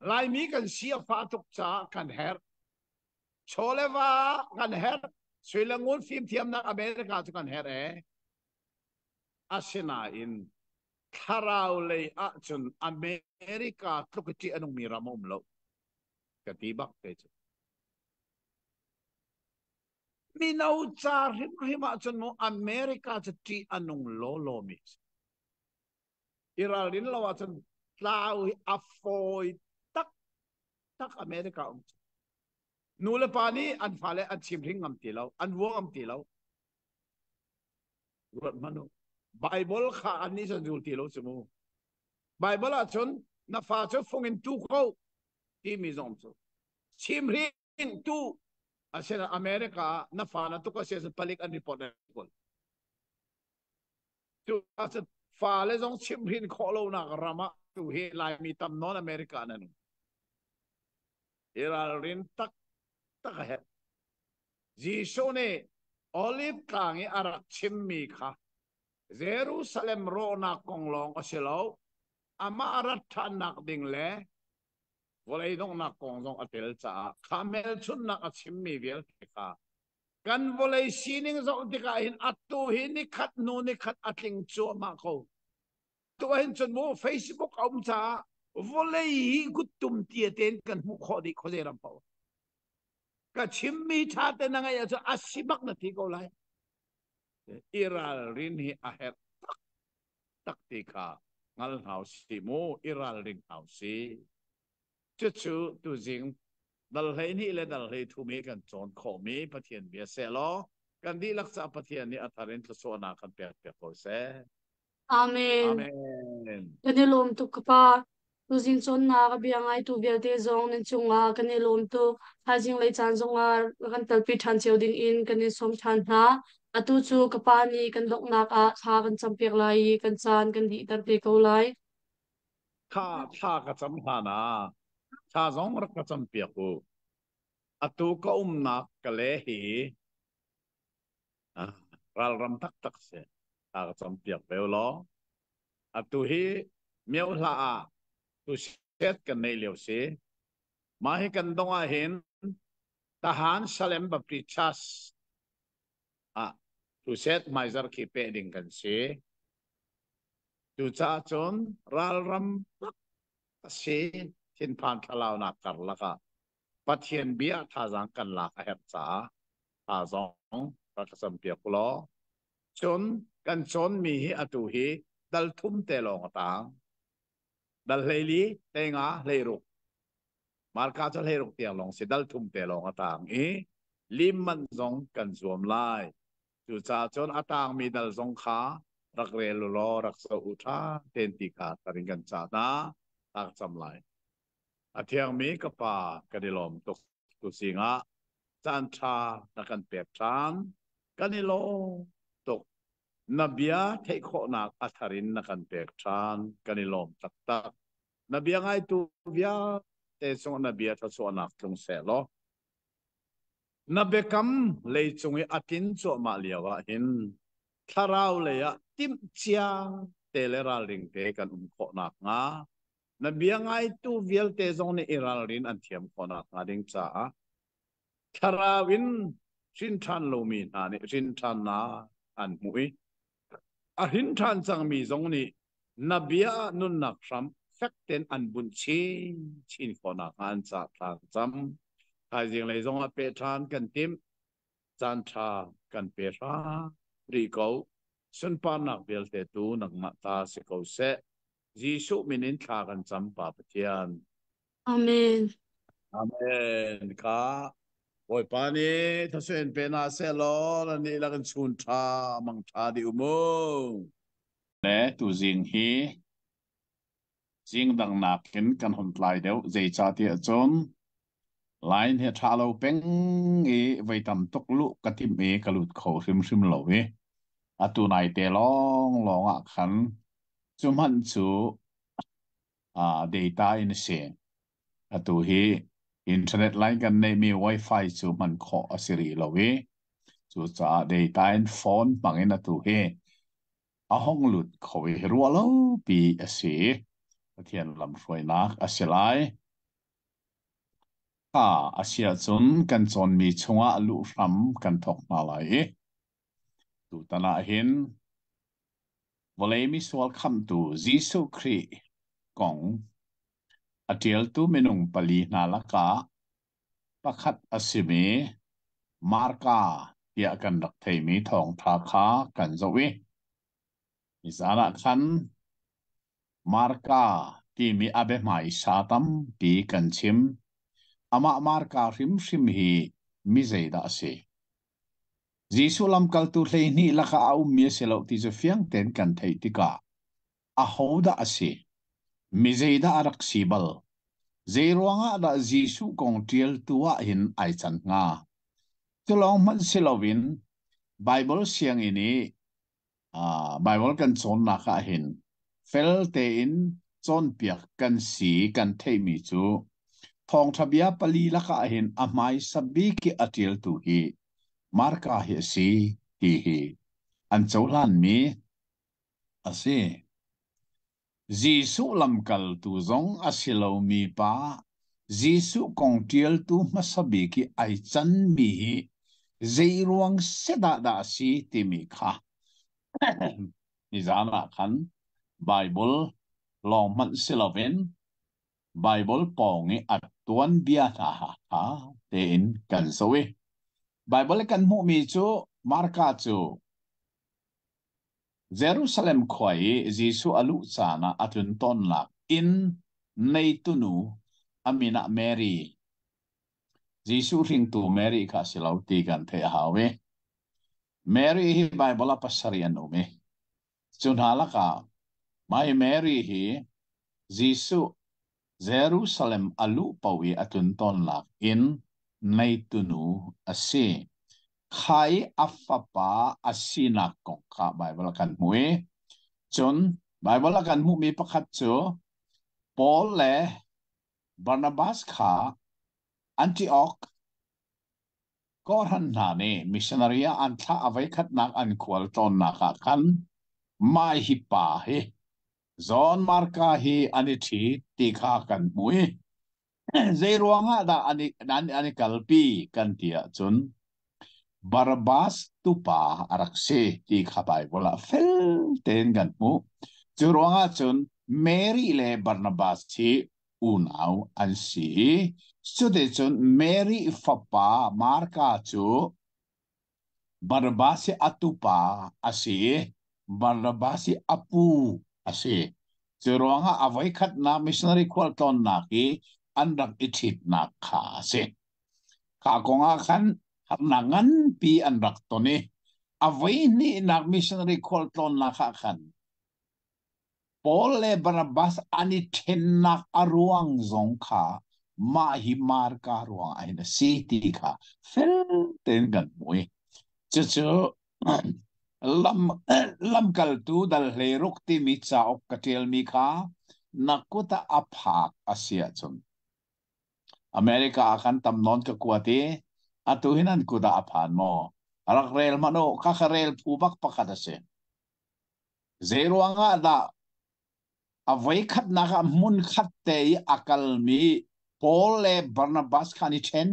Laimi kan si a fah tuk caah kan herh. Chaw le va kan herh. Sui le ngun fimthiamnak America cu kan herh ee. Asinain thlarau lei ahcun America tluk i ṭih a nungmi ram a um lo. Ka ti bak te cu. Mino ca hrimhrim ahcun mu America cu ṭih a nung lawlaw mi si. I ralrin lo ahcun tlau hi a fawi tak tak America um cu. Nu le pa nih an fale an chimhring ngam ti lo, an vua ngam ti lo. Ruat hmanh u. Bible kha an nih cun zul ti lo cu mu. Bible ahcun na fa cu fung in tu ko timi zong cu chimhring tu asina America ah na fa na tuk a si ahcun palik an report an kawl. Cu ahcun fale zong chimhrin khawh lonak ram ah tu hi Laimi tam nawn America nan um. I ralrin tak tak a herh. Jesuh nih Olive tlang i a rak chimmi kha Jerusalem rawhnak kong lawng a si lo, amah a rat ṭhannak ding le vawlei donghnak kong zong a tel caah kha hmelchunhnak a chimmi vialte kha kan vawlei sining zoh tikah hin atu hi nikhat hnu nikhat a tling cuahmah ko. Tu hin cun mu Facebook a um caah vawlei hi kuttum tia tein kan hmuh khawh dih khuazei ram paoh. Ka chimmi ṭha te na ngaih ahcun a si bak na ti ko lai. I ralrin hi a herh tak tak ti kha hngal hna usih mu, i ralring hna usih. Cucu tuzing dal 12 le dal 13 hi kan cawn khawhmi Pathian bia seh law kan dihlak caah Pathian nih a thar in thluachuahnak kan pek piak ko seh. Amen. Amen. Kan i lawm tuk ka pa. Tuzing cawnnak a bia ngaitu vialte zong nan cungah kan i lawm tuk. Thaizing lei caan zongah kan telpi ṭhan cio ding in kan in sawm ṭhan hna. Atu cu ka pa nih kan donghnak ah thla kan campiak lai i kan caan kan dihter te ko lai. Thla thla ka cam hlan ah thla zong rak ka cam piak u. Atu ka umnak ka le hi ah, ralram taktak si. Thla ka cam piak ve u law. Atu hi mio hla ah tu set kan nei lio si. Mah hi kan dong ah hin Tahan Salem Baptist Church ah tu set hmaizar khi peh ding kan si. Cucaah cun ralram tak a si thinphan thlalaunak karlak ah Pathian bia thazaang kan lak a herh caah tha zong rak ka campiak u law cun kan cawnmi hi atu hi dal thum te lawng a tang. Dal 14, 15, 16. Marka cu 16 tiang lawng si dal thum te lawng a tang i lim man zong kan zuam lai. Cucaah cun a tangmi dal zong kha rak rel u law rak zoh u ṭha tein ti kha tarin kan cah hna. Tak cam lai. A thiangmi ka pa kan i lawm tuk tu zingah caan ṭha na kan pek ṭhan. Kan i lawm tuk. Na bia theih khawhnak a thar in na kan pek ṭhan. Kan i lawm taktak. Na bia ngaitu vialte cungah na bia thluachuahnak tlung seh law Na biakam leicung i a tlin cuahmah lio ah hin thlarau lei ah timhcia te le ralring te kan um khawh nakhnga na bia ngaitu vialte zong nih i ralrin an thiam khawh nakhnga ding caah thlarau in hrin ṭhan lomi hna nih hrin ṭhannak an hmuh i A hrin ṭhan cangmi zong nih na bia ah nunnak hram fek tein an bunh chinchin khawh nakhnga an cah thla cam. Thaizing lei zong ah peh ṭhan kan timh. Caan ṭha kan pe hram rih ko. Sunparnak vialte tu nangmah ta si ko seh. Jesuh min in thla kan cam, Pa Pathian. Amen. Amen. Ka Bawipa nih thluachuah pe hna seh law nan nih lak in chun ṭha mang ṭha dih u mu. Le tuzing hi zing dang nakin kan hon tlai deuh zeicahtiah cun line hi ṭha lo peng i voi tam tuk luh ka timh i ka lut kho hrimhrim lo i atu nai te lawng lawng ah khan cu hmanh cu data in a si. Atu hi internet line kan neihmi Wi-Fi cu hman khawh a si rih lo i cucaah data in phone hmang in atu hi a hong lut kho i ruah lo pi a si. Pathian lamhruainak a si lai. Kha a si ahcun kan cawnmi chungah luh hram kan thawk hna lai i tutan ah hin Vawlei misual khamhtu Jesuh Khrih kong a ṭialtu minung pali hna lakah. Pakhat a simi Marka tiah kan rak theimi thawngṭha kha kan zoh i nizan ah khan Marka timi a biahmaisa tampi kan chim. Amah Marka hrimhrim hi mi zeidah a si? Jesuh lamkaltu 12 lakah a ummi a si lo ti cu fiang tein kan theih tikah ahodah a si? Mi zeidah a rak si bal? Zeiruangah dah Jesuh kong ṭialtu ah hin ai can hnga? Cu lawng hmanh si loin Baibal sianginn i Baibal kan cawnnak ah hin fel tein cawnpiak kan si kan theihmi cu thawngṭha bia pali lakah hin a hmaisa bik i a ṭialtu hi Marka hi a si ti hi an cohlanmi a si. Jesuh lamkaltu zong a si lomi pa Jesuh kong ṭialtu hmasa bik i ai canmi hi zeiruang sedah dah a si timi kha nizan ah khan Baibal lawng hmanh si loin Baibal pawng i a tuanbia hna ha tein kan zoh i Baibal i kan hmuhmi cu Marka cu Jerusalem khua i Jesuh a luh caan ah a tlun tawnnak inn neitunu a min ah Mary, Jesuh hringtu Mary kha a si lo ti kan theih a hau i Mary hi Baibal ah pasarih an um i cu hna lakah mah hi Mary hi Jesuh Jerusalem a luh paoh i a tlun tawnnak inn neitunu a si. Kha i a fapa a sinak kong kha Baibal ah kan hmuh i cun Baibal ah kan hmuhmi pakhat cu Paul le Barnabas kha Antioch kawhhran hna nih missionary ah an thlah a voikhatnak an khual tlawnnak ah khan mah hi pa hi John Marka hi an i ṭhi ti kha kan hmu i zei ruangah dah an i kalpi kan ti ahcun Barabbas tupa a rak si ti kha Baibal ah fel tein kan hmuh. Cu ruangah cun Mary le Barnabas hi unau an si i cuticun Mary fapa Marka cu Barnabas hi a tupa a si i Barnabas hi a pu a si. Cu ruangah a voikhatnak missionary khualtlawnnak i an rak i ṭhitnak kha a si. Kha kong ah khan harnak nganpi an rak ton i a voihnihnak missionary khualtlawnnak ah khan Paul le Barnabas an i ṭhennak a ruang zong kha mah hi Marka ruang ah hin a si ti kha fel tein kan hmu i cucu lam lamkaltu dal 16 timi cauk ka ṭialmi kha na kut ah a phak a si ahcun America ah khan tam nawn ka kuat i atu hin an kut ah a phan maw? Rak rel hmanh u, khakha rel phu bak pakhat a si. Zeiruang ah dah a voikhatnak ah hmunkhat te i a kalmi Paul le Barnabas kha an i ṭhen?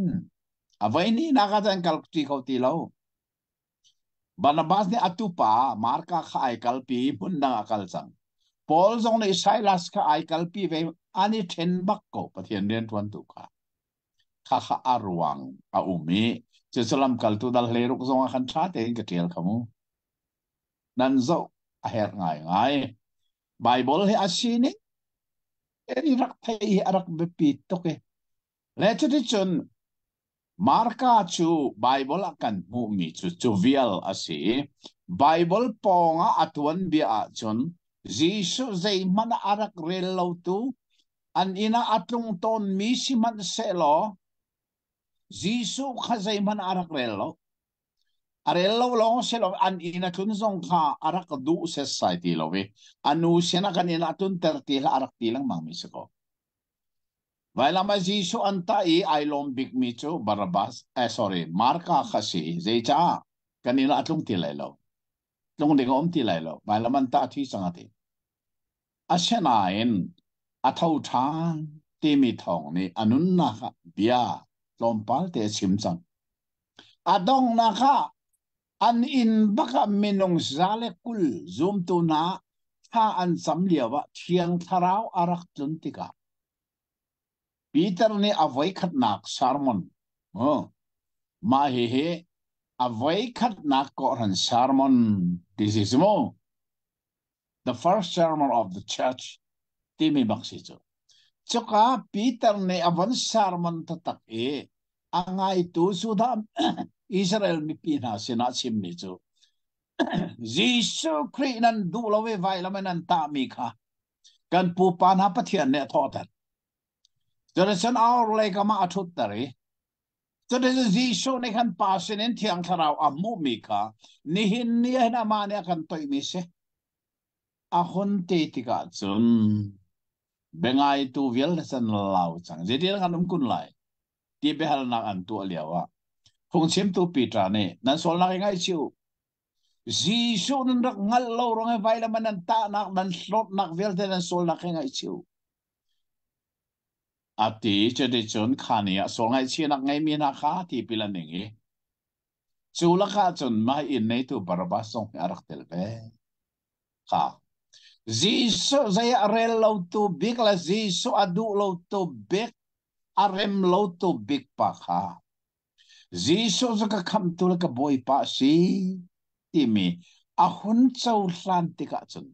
A voihnihnak ah cun an kal ṭi kho ti lo. Barnabas nih a tupa Marka kha ai kalpi i hmun dang ah a kal cang. Paul zong nih Silas kha ai kalpi ve an i ṭhen bak ko Pathian rianṭuantu kha. Khakha a ruang a um i cucu lamkaltu dal 16 zong ah khan ṭha tein ka ṭial kha mu. Nan zoh a herh ngaingai. Baibal hi a sining i rak theih hi a rak biapi tuk i le cuticun Marka cu Baibal ah kan hmuhmi cu cu vial a si i Baibal pawngah a tuanbia ahcun Jesuh zeihmanh ah a rak rel lotu an inn ah a tlung tawnmi sihmanhsehlaw Jesuh kha zeihmanh ah a rak rel lo. A rel lo lawng si lo an inn a tlun zong kha a rak duh setsai ti lo i a nu sinah kan inn ah tlunter ti hlah a rak ti lengmang mi si ko. Vailam ah Jesuh an tah i ai lawm bikmi cu Barabbas, eh, sorry, Marka kha si. Zeicah? Kan inn ah a tlung ti lai lo. Tlung ding a um ti lai lo. Vailam an tah thi cang a ti. Asinain a tho ṭhan timi thawng nih a nunnak ah bia tlawmpal te a chim cang. A donghnak ah an inn bak ah minung 120 zumtu hna thla an cam lioah Thiang Thlarau a rak tlun tikah Peter nih a voikhatnak sermon. Oh, mah hihi a voikhatnak kawhhran sermon ti si si mu. The first sermon of the church timi bak si cu. Cuka Peter nih a von sermon taktak i a ngaitu Judah Israel mipi hna sinah chimmi cu Jesuh Khrih nan duh lo i vailam in nan tahmi kha kan pupa hna Pathian nih a thawhter. Cuticun a orhlei kam ah a ṭhutter i cuticun Jesuh nih khan Pa sinin Thiang Thlarau a hmuhmi kha nihin ni ah hin amah nih a kan toihmi si. A hun ti tikah cun biangaitu vialte can lau cang. Zeitin kan um kun lai? Ti biahalnak an tuah lioah phungchimtu Peter nih nan sualnak i ngaihchih u. Jesuh nan rak hngalh lo ruang i vailam ah nan tahnak, nan hlawtnak vialte nan sualnak hi ngaihchih u. A ti cuticun kha ni ah sual ngaihchihnak ngeimi hna kha tipil an ing i cu lakah cun mah inn neitu Barabbas zong hi a rak tel ve. Kha Jesuh zei a rel lotu bik le Jesuh a duh lotu bik a rem lotu bik pa kha Jesuh cu ka khamhtu le ka Bawipa a si timi a hun cohlan tikah cun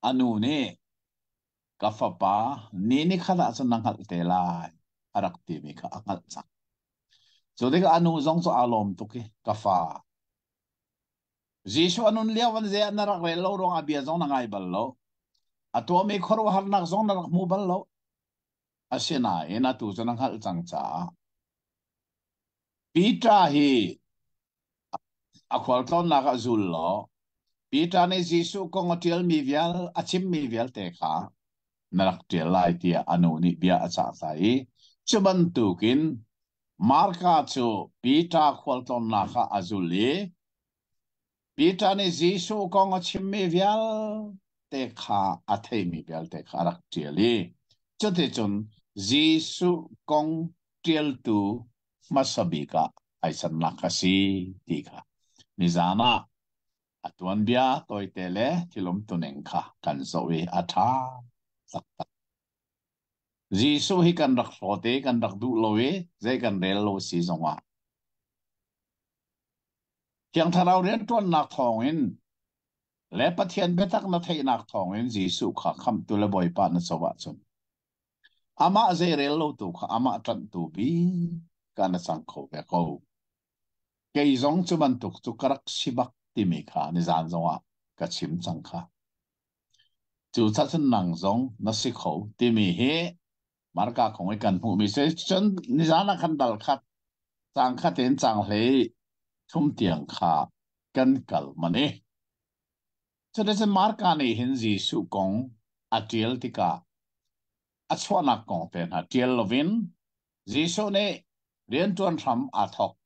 A nu nih, Ka fapa, ni nikhat ah cun na hngalh te lai, a rak timi kha a hngalh cang. Cu tikah a nu zong cu aa lawm tuk i, Ka fa, Jesuh a nun lio an zei ah na rak rel lo ruangah bia zong na ngai bal lo. A tuahmi khuaruahharnak zong na rak hmu bal lo. Asinain atu cu na hngalh cang caah Peter hi A khualtlawnnak ah zul law Peter nih Jesuh kong a ṭialmi vial a chimmi vialte kha na rak ṭial lai tiah a nu nih bia a cah ta i cu bantukin Marka cu Peter khualtlawnnak ah a zul i Peter nih Jesuh kong a chimmi vialte kha a theimi vialte kha a rak ṭial i cuticun Jesuh kong ṭialtu hmasa bik ah ai cannak a si ti kha nizan ah a tuanbia tawite le thil umtuning kha kan zoh i a ṭha taktak. Jesuh hi kan rak hlawt i kan rak duh lo i zei kan rel lo si zongah Thiang Thlarau rianṭuannak thawngin le Pathian biatak na theihnak thawngin Jesuh kha khamhtu le Bawipa na co ahcun Amah zeirel lotu kha amah ṭanhtu bik ah na cang kho ve ko. Kei zong cu bantuk cu ka rak si bak timi kha nizan zongah ka chim cang kha. Cucaah cun nang zong na si kho timi hi Marka kong i kan hmuhmi si. Cun nizan ah khan dal khat, caang khat in caang hlei thum tiang kha kan kal man i. Cuticun Marka nih hin Jesuh kong a ṭial tikah a chuahnak kong te hna ṭial loin Jesuh nih rianṭuan hram aa thawk.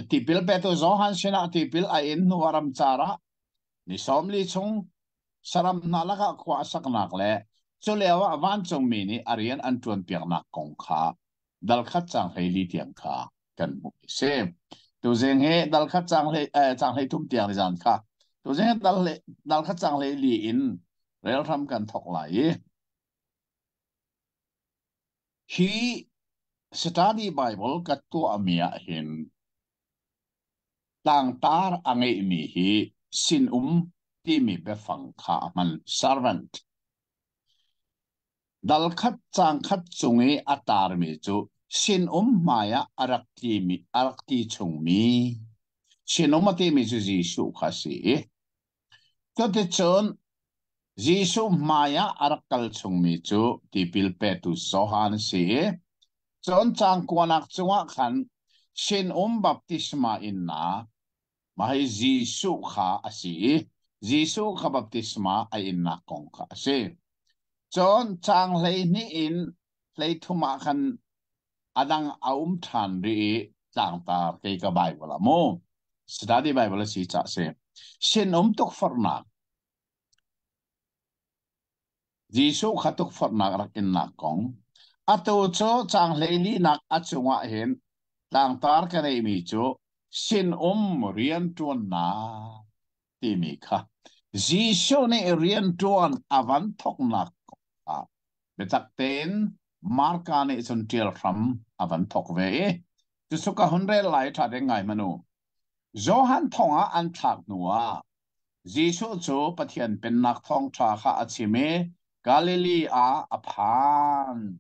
Tipil petu Johan sinah tipil a in hnu ah ramcar ah ni 40 chung saram hna lakah khua a saknak le cu lio ah vancungmi nih a rian an ṭuanpiaknak kong kha dal khat caang 14 tiang kha kan hmuh a si. Tuzing hi dal khat caang hlei caang hlei thum tiang zan kha tuzing hi dal dal khat caang 14 in rel hram kan thawk lai i hi study Bible ka tuahmi ah hin tlangtar a ngeihmi hi sinum timi biafang kha a hman servant Dal khat caang khat cung i a taarmi cu sinum hmaiah a rak timi a rak ti chungmi sinum a timi cu Jesuh kha a si i cuticun Jesuh hmaiah a rak kal chungmi cu tipil petu Johan a si i cun caang kuanak cungah khan sinum baptisma innak Mah hi Jesuh kha a si i Jesuh kha baptisma a innak kong kha a si. Cun caang 12 in 33 ah khan a dang a um ṭhan rih i tlangtar kei ka Bible ah mu. Study Bible a si cah si. Sinum tukforhnak Jesuh kha tukforhnak rak innak kong. Atu cu caang 14nak a cungah hin tlangtar ka neihmi cu sinum rianṭuannak timi kha Jesuh nih rianṭuan a van thawknak kong kha biatak tein Marka nih cun ṭial hram a van thawk ve i cucu ka hun rel lai ṭha ding ngai hmanh u. Johan thong ah an thlak hnuah Jesuh cu Pathian Pennak thawngṭha kha a chim i Galilee ah a phan.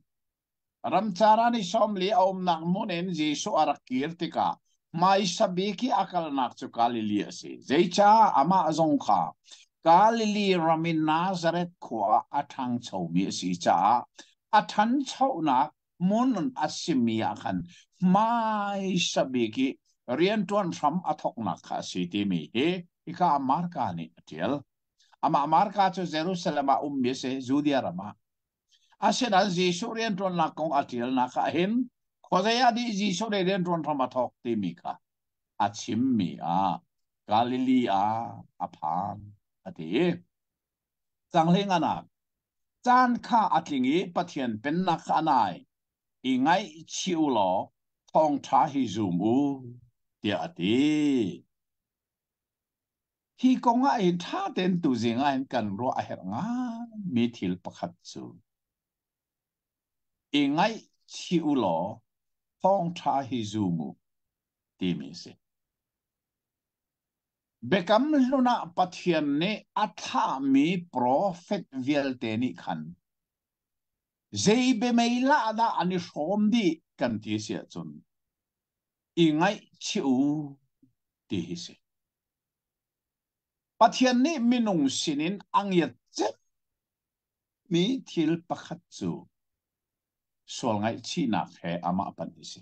Ramcar ah ni 40 a umnak hmun in Jesuh a rak kir tikah hmaisa bik i a kalnak cu Galilee a si. Zeicah amah zong kha Galilee ram i Nazareth khua ah a ṭhangchomi a si caah a ṭhanchonak hmun a simi ah khan hmaisa bik i rianṭuan hram a thawknak kha a si timi hi hika ah Marka nih a ṭial. Amah Marka cu Jerusalem ah ummi a si, Judea ram ah. Asinain Jesuh rianṭuannak kong a ṭialnak ah hin khuazei ah dih Jesuh nih rianṭuan hram a thawk timi kha a chimmi ah Galilee ah a phan a ti. Canghlei nganak caan kha a tling i Pathian pennak kha a nai. I ngaihchih u law thawngṭha hi zum u tiah a ti. Hi kong ah hin ṭha tein tuzing ah hin kan ruah a herh ngaimi thil pakhat cu i ngaihchih u law thawngṭha hi zum u timi a si. Biakam hlun ah Pathian nih a thlahmi profet vialte nih khan zei biameilah dah an i hrawm dih kan ti si ahcun i ngaihchih u ti hi si. Pathian nih minung sinin a ngiat cemmi thil pakhat cu sual ngaihchihnak he amah panh hi si.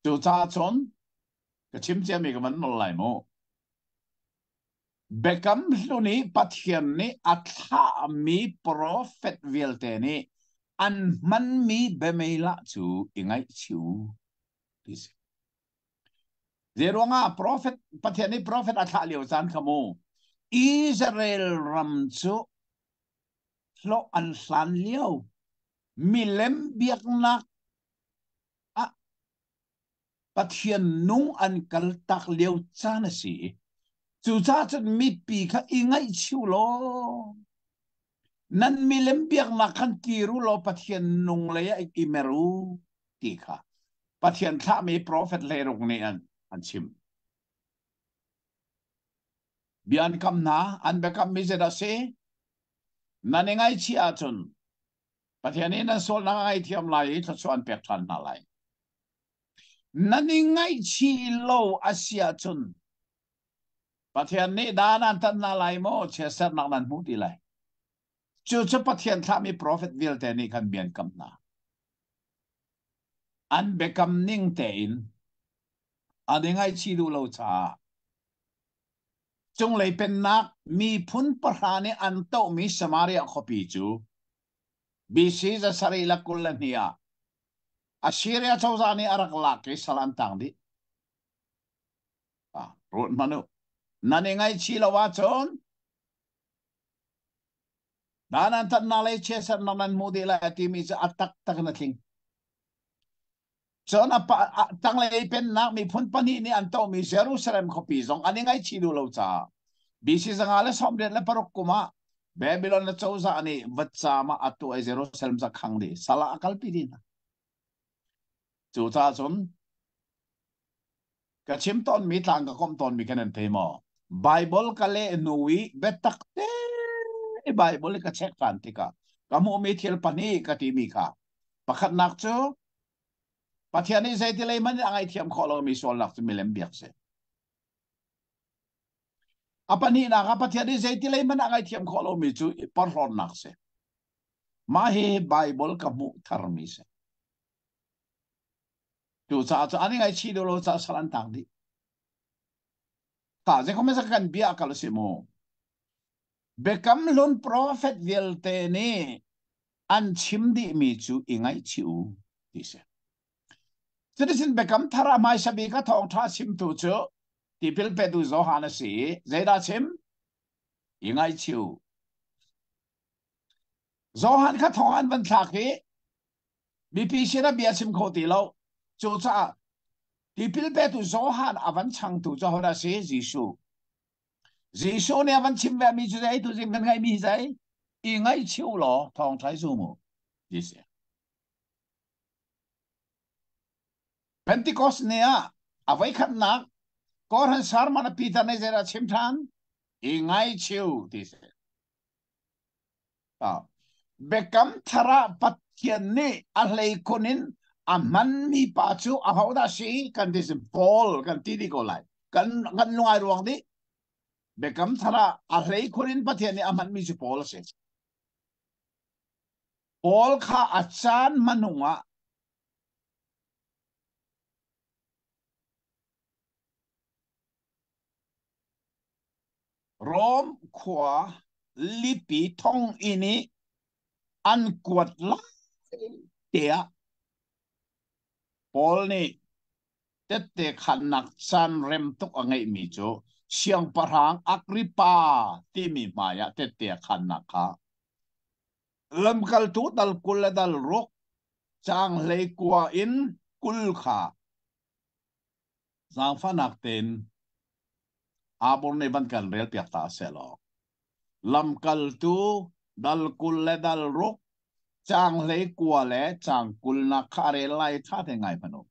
Cucaah cun ka chim ciami ka van nawl lai mu. Biakam hlun i Pathian nih a thlahmi profet vialte nih an hmanmi biameilah cu i ngaihchih u ti si. Zeiruangah profet Pathian nih profet a thlah lio caan kha mu Israel ram cu hlawh an hlan lio milem biaknak ah Pathian nung an kal tak lio caan a si i cucaah cun mipi kha i ngaihchih law nan milem biaknak khan kir u law Pathian nung lei ah i mer u ti kha Pathian thlahmi profet hleiruk nih an an chim. Bia an kam hna, an biakammi zeidah a si? Nan i ngaihchih ahcun Pathian nih nan sualnak a ngaihthiam lai i thluachuah an pek ṭhan hna lai. Nan i ngaihchih lo a si ahcun Pathian nih dan an tat hna lai maw chiatsernak nan hmu ti lai. Cucu Pathian thlahmi profet vialte nih khan bia an kam hna. An biakam ning tein an i ngaihchih duh lo caah cunglei pennak miphun pahra nih an tohmi Samaria khuapi cu BC 722 ah Assyria cozah nih a rak lak i sal an tang dih. Ah, ruat hmanh u. Nan i ngaihchih lo ahcun dan an tatnak le chiatsernak nan hmuh dih lai timi cu a taktak in a tling. Cun a tanglei pennak miphun pahnih nih an tohmi Jerusalem khuapi zong an i ngaihchih duh lo caah BC 586 kum ah Babylon le cozah nih vacam ah a tuah i Jerusalem cu a khang dih, sal ah a kalpi dih hna. Cucaah cun ka chim tawnmi tlang ka komh tawnmi kan nan thei maw? Bible ka leh hnu i biatak te Bible i ka check ṭhan tikah ka hmuhmi thil pahnih ka timi kha pakhatnak cu Pathian nih zeiti lei hmanh in a ngaihthiam khawh lomi sualnak cu milem biak si. A pahnihnak ah Pathian nih zeiti lei hmanh a ngaihthiam khawh lomi cu porhlawtnak si. Mah hi Bible ka hmuh tharmi si. Cucaah cu an i ngaihchih duh lo caah sal an tang dih. Ta zeikhom kan bia kal si mu. Biakam hlun profet vialte nih an chim dihmi cu i ngaihchih u ti si. Cuticun biakam thar ah hmaisa bik a thawngṭha chimtu cu tipil petu Johan a si i zeidah chim? I ngaihchih u. Johan kha thong an van thlak i mipi sin ah bia chim kho ti lo. Cucaah tipil petu Johan a van changtu cu hodah si? Jesuh. Jesuh nih a van chim ve mi cu zei tuzing kan ngaihmi hi zei? I ngaihchih u law thawngṭha i zum u. Ti si. Pentecost ni ah a voikhatnak Kawhhran sermon a Peter nih zeidah chim ṭhan? I ngaichiu ti si. Biakam thar ah Pathian nih a hleikhun in a hmanmi pa cu ahodah si kan ti si Paul kan ti dih ko lai. Kan kan lungai ruang dih. Biakam thar ah a hleikhun in Pathian nih a hmanmi cu Paul a si. Paul kha a caan hmanung ah Rom khua lipi thonginn i an kuat lai tiah Paul nih tette khannak caan rem tuk a ngeihmi cu siangpahrang Agrippa timi hmaiah tette a khannak kha lamkaltu dal 20 le dal ruk caang 19 in 20 kha zaangfahnak tein Abur nih van kan rel piak ta seh law lamkaltu dal 20 le dal ruk caang 19 le caang 20 nak kha a rel lai tha te ngai hmanh u.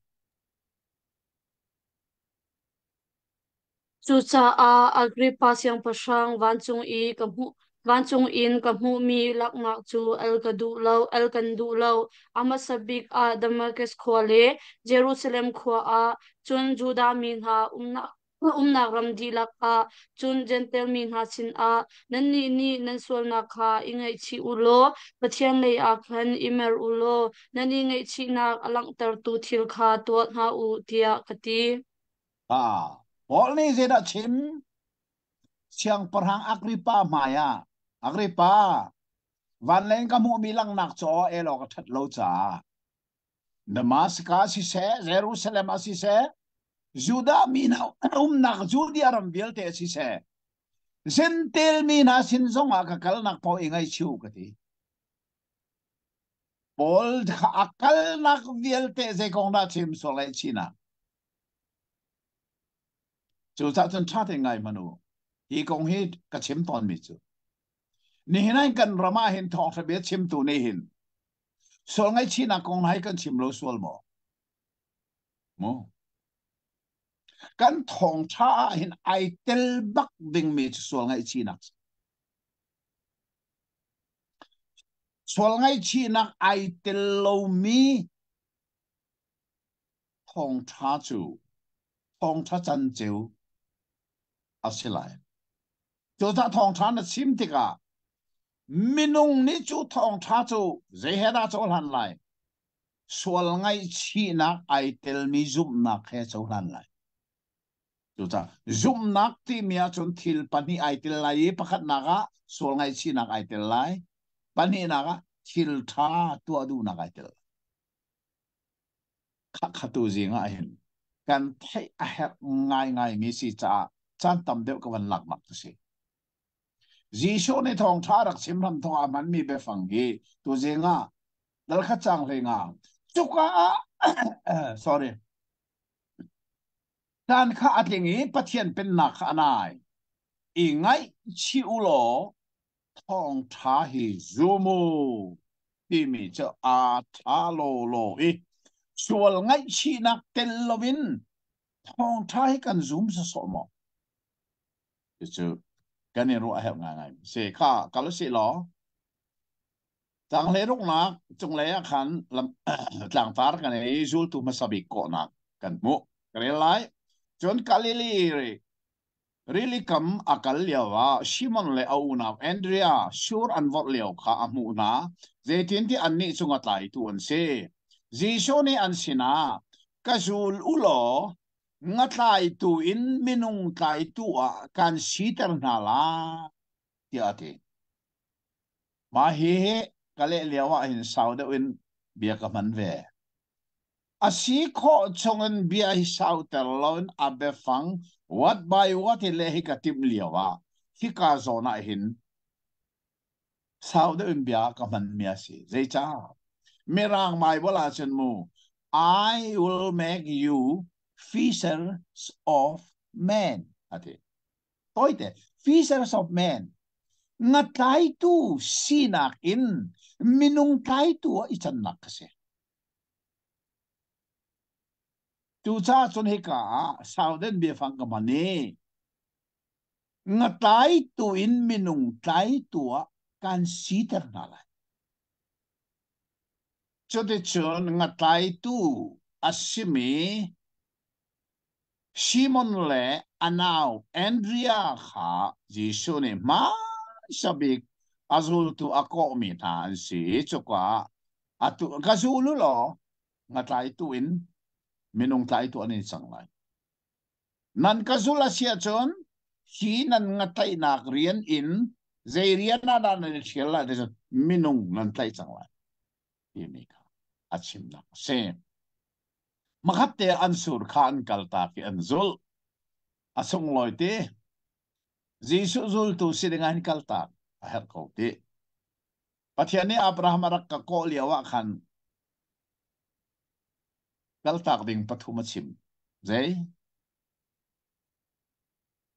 Cucaah Agrippa siangpahrang vancung i ka hmuh vancung in ka hmuhmi laknak cu al ka duh lo, al kan duh lo. A hmasa bik ah Damaskas khua le Jerusalem khua ah, cun Judah mi hna umnak umnak ram dihlak ah, cun Jentail mi hna sinah nannih nih nan sualnak kha i ngaihchih u law Pathian lei ah khan i mer u law nan i ngaihchihnak a langhtertu thil kha tuah hna u, tiah ka ti. Ah, Paul nih zeidah chim? Siangpahrang Agrippa hmaiah, Agrippa, van leng ka hmuhmi langhnak cu aw elaw ka ṭhat lo caah Damascus siseh, Jerusalem ah siseh, Judah mi hna umnak Judea ram vialte siseh, Gentel mi hna sin zongah ka kalnak paoh i ngaihchih u ka ti. Paul kha a kalnak vialte zei kong dah chim sual ngaihchihnak? Cucaah cun ṭha tein ngai hmanh u. Hi kong hi ka chim tawnmi cu. Nihin ah kan ram ah hin thawngṭha bia chimtu nih hin sual ngaihchihnak kong hna hi kan chim lo sual maw? Mu. Kan thawngṭha ah hin ai tel bak dingmi cu sual ngaihchihnak. Sual ngaihchihnak ai tel lomi thawngṭha cu thawngṭha canceu a si lai. Cucaah thawngṭha na chim tikah minung nih cu thawngṭha cu zei he dah cohlan lai? Sual ngaihchihnak ai telmi zumhnak he cohlan lai. Cucaah zumhnak timi ahcun thil pahnih ai tel lai i pakhatnak ah sual ngaihchihnak ai tel lai, pahnihnak ah thil ṭha tuah duhnak ai tel lai. Khakha zing ah hin kan theih a herh ngaingaimi si caah caan tam deuh ka van laknak ka si. Jesuh nih thawngṭha rak chim hram thawng ah hmanmi biafang hi tuzing ah dalkhat cang hlei nga cuka ah sorry caan kha a tling i Pathian pennak kha a nai i ngaihchih u law thawngṭha hi zum u timi cu aa ṭha lawlaw i sual ngaihchihnak tel loin thawngṭha hi kan zum sawsawh maw? Cucu kan i ruah a herh ngaingai. Si kha kal usih law Tlanglei ruknak cunglei ah khan tlangtar kan i zultu hmasa bik kawhnak kan hmuh. Ka rel lai. Cun Galilee Rili kam a kal lioah Simon le a unau Andrea sur an vorh lio kha a hmuh hna, zeitintiah annih cu ngatlaitu an si. Jesuh nih an sinah, Ka zul u law ngatlaitu in minung tlaitu ah kaan siter hna lai, tiah a ti. Mah hi ka leh lio ah hin sau deuh in bia ka hman ve. A si khawh chungin bia hi sauter loin a biafang word by word in leh hi ka timh lio ah hika zawn ah hin sau deuh in bia ka hmanmi a si. Zeicah? Mirang Bible ahcun mu I will make you fishers of men a ti. Tawite, fishers of men. Ngatlaitu sinak in minung tlaitu ah i cannak ka si. Cucaah cun hika ah Southern biafang ka hman i ngatlaitu in minung tlaitu ah kan siter hna lai. Cuticun ngatlaitu a simi Simon le a nau Andria kha Jesuh nih hmaisa bik a zultu a kawhmi hna an si i cuka ah atu ka zul u law ngatlaitu in minung tlaitu an in cang lai. Nan ka zul a si ahcun hi nan ngatlaihnak rian in zei rian ah dah nan i ṭhial lai ti cun minung nan tlaih cang lai timi kha a chimnak a si. Makhat te an sur kha an kaltak i an zulh. A sunglawi ti. Jesuh zultu si ding ah hin kaltak a herh ko ti. Pathian nih Abraham a rak ka kawh lio ah khan kaltak ding pathum a chim. Zei?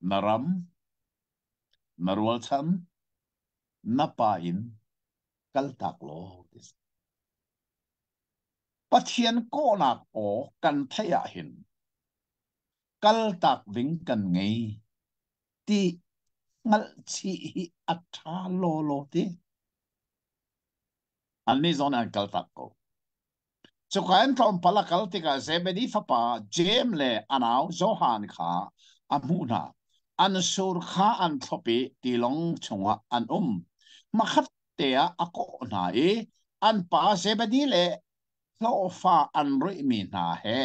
Na ram, na rualchan, na pa in kaltak law. Pathian kawhnak aw kan theih ah hin kaltak ding kan ngei ti hngalh chih hi a ṭha lawlaw ti. Annih zong nih an kaltak ko. Cuka in tlawmpal a kal tikah Zebedi fapa Jeim le a nau Johan kha a hmuh hna. An sur kha an thlop i tilawng chungah an um. Hmakhat te ah a kawh hna i an pa Zebedi le hlawhfa an roihmi hna he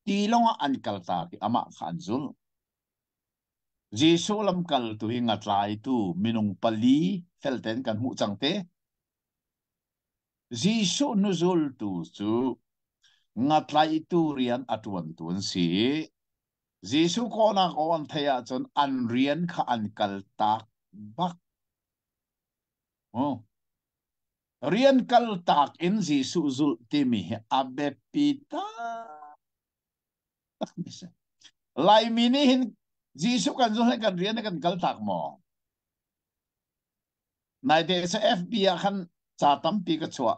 tilawng ah an kaltak i amah kha an zulh. Jesuh lamkaltu hi ngatlaitu minung pali felten kan hmuh cang te. Jesuh hnuzultu cu ngatlaitu rian a ṭuantu an si i Jesuh kawhnak aw an theih ahcun an rian kha an kaltak bak. Oh. Rian kaltak in Jesuh zulh timi hi a biapi takmi si. Laimi nih hin Jesuh kan zulh kan rian kan kaltak maw? Naite sa FB ah khan ca tampi ka chuah.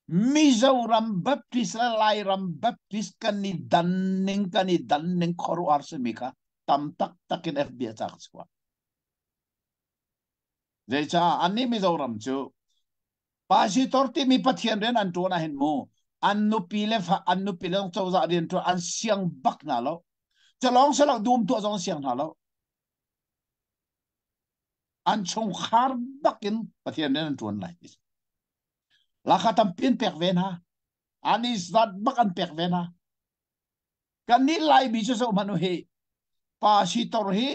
Mizoram Baptist le Lairam Baptist kan i dan ning kan i dan ning khuaruahhar simi kha tam taktak in FB ah ca ka chuah. Zeicah annih Mizoram cu pastor timi Pathian rian an ṭuan ahhin mu an nupi le fa an nupi le cozah rian ṭuan an siang bak hna lo. Calawng silo dum tuah zong siang hna lo. An chungkhar bak in Pathian rian an ṭuan lai. Lakha tampi an pek ve hna. An i zat bak an pek ve hna. Kannih Laimi cu zoh hmanh u hi pastor hi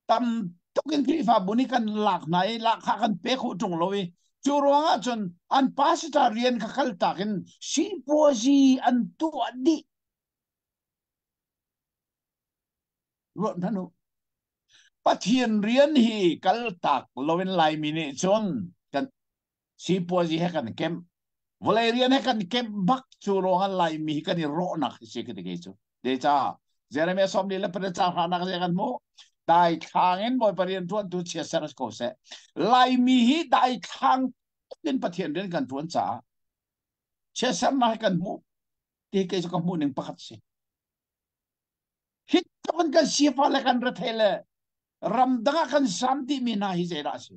tam tuk in Khrihfabu nih kan lak hna i lahkhah kan pe kho ṭung lo i cu ruangah cun an pastor rian kha kaltak in sipuazi an tuah dih. Ruat hmanh u. Pathian rian hi kaltak loin Laimi nih cun kan sipuazi he kan kemh vawlei rian he kan kemh bak cu ruangah Laimi hi kan i rawhnak hi si ka ti kei cu deca Jeremiah sawmli le pariat caang hranak zei kan hmuh daithlang in Bawipa rian ṭuantu chia ser ko seh Laimi hi daithlang in Pathian rian kan ṭuan caah chiatsernak hi kan hmuh ti kei cu ka hmuh ning pakhat si hi tluk in kan sifa le kan rethei le ramdang ah kan sam dihmi hna hi zeidah a si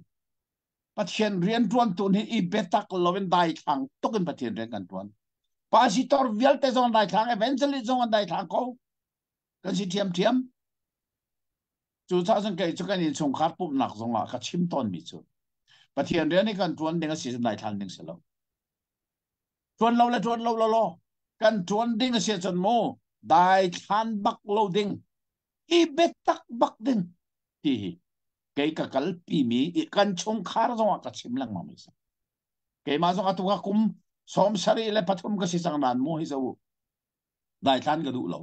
Pathian rian ṭuantu nih i biatak loin daithlang tuk in Pathian rian kan ṭuan. Pastor vialte zong an daithlang, evangelist zong an daithlang ko. Kan si ṭhiamṭhiam. Cucaah cun kei cu kan innchungkhar pumhnak zongah ka chim tawnmi cu Pathian rian hi kan ṭuan ding a si cun daithlan ding si lo. Ṭuan lo le ṭuan lo law kan ṭuan ding a si ahcun mu daithlan bak lo ding i biatak bak ding ti hi kei ka kalpi mi kan chungkhar zongah ka chim lengmang mi si keimah zong atu ka kum 73 ka si cang nan mu hi zo daithlan ka duh lo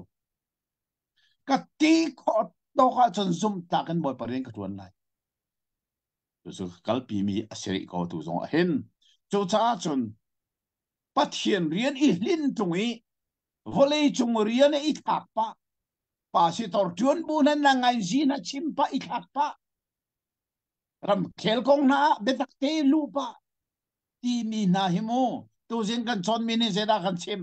ka ti khawh tawk ahcun zumhtlak in Bawipa rian ka tuan lai cu kalpi mi a si rih ko tu zong ah hin cucaah cun Pathian rian i hlin tung i vawlei cung rian i thlak pah pastor ṭuan bu na na ngai zi na chim pah i thlak pah. Ramkhel kong hna ah biatak te lu pah timi hna hi mu tuzing kan chawnmi nih zeidah kan chim?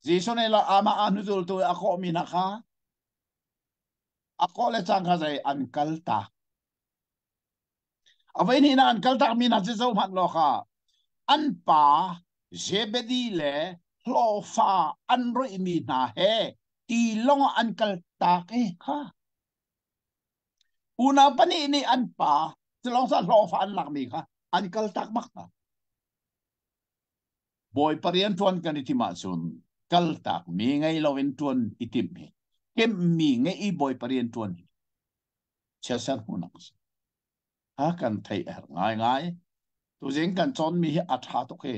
Jesuh nih amah a hnuzultu a kawhmi hna kha a kawh le cangka zei an kal tak. A voi hnihnak an kal takmi hna cu zohhmanh law kha an pa Zebedi le hlawhfa an roihmi hna he tilawng ah an kal tak i kha unau pahnih nih an pa culawng sa hlawhfa an lakmi kha an kal tak bak hna. Bawipa rian ṭuan kan i timh ahcun kaltakmi ngei loin ṭuan i timh hi kemhmi ngeih i Bawipa rian ṭuan hi chiatser hmuhnak a si. Ha kan theih a herh ngaingai. Tuzing kan cawnmi hi a ṭha tuk hi.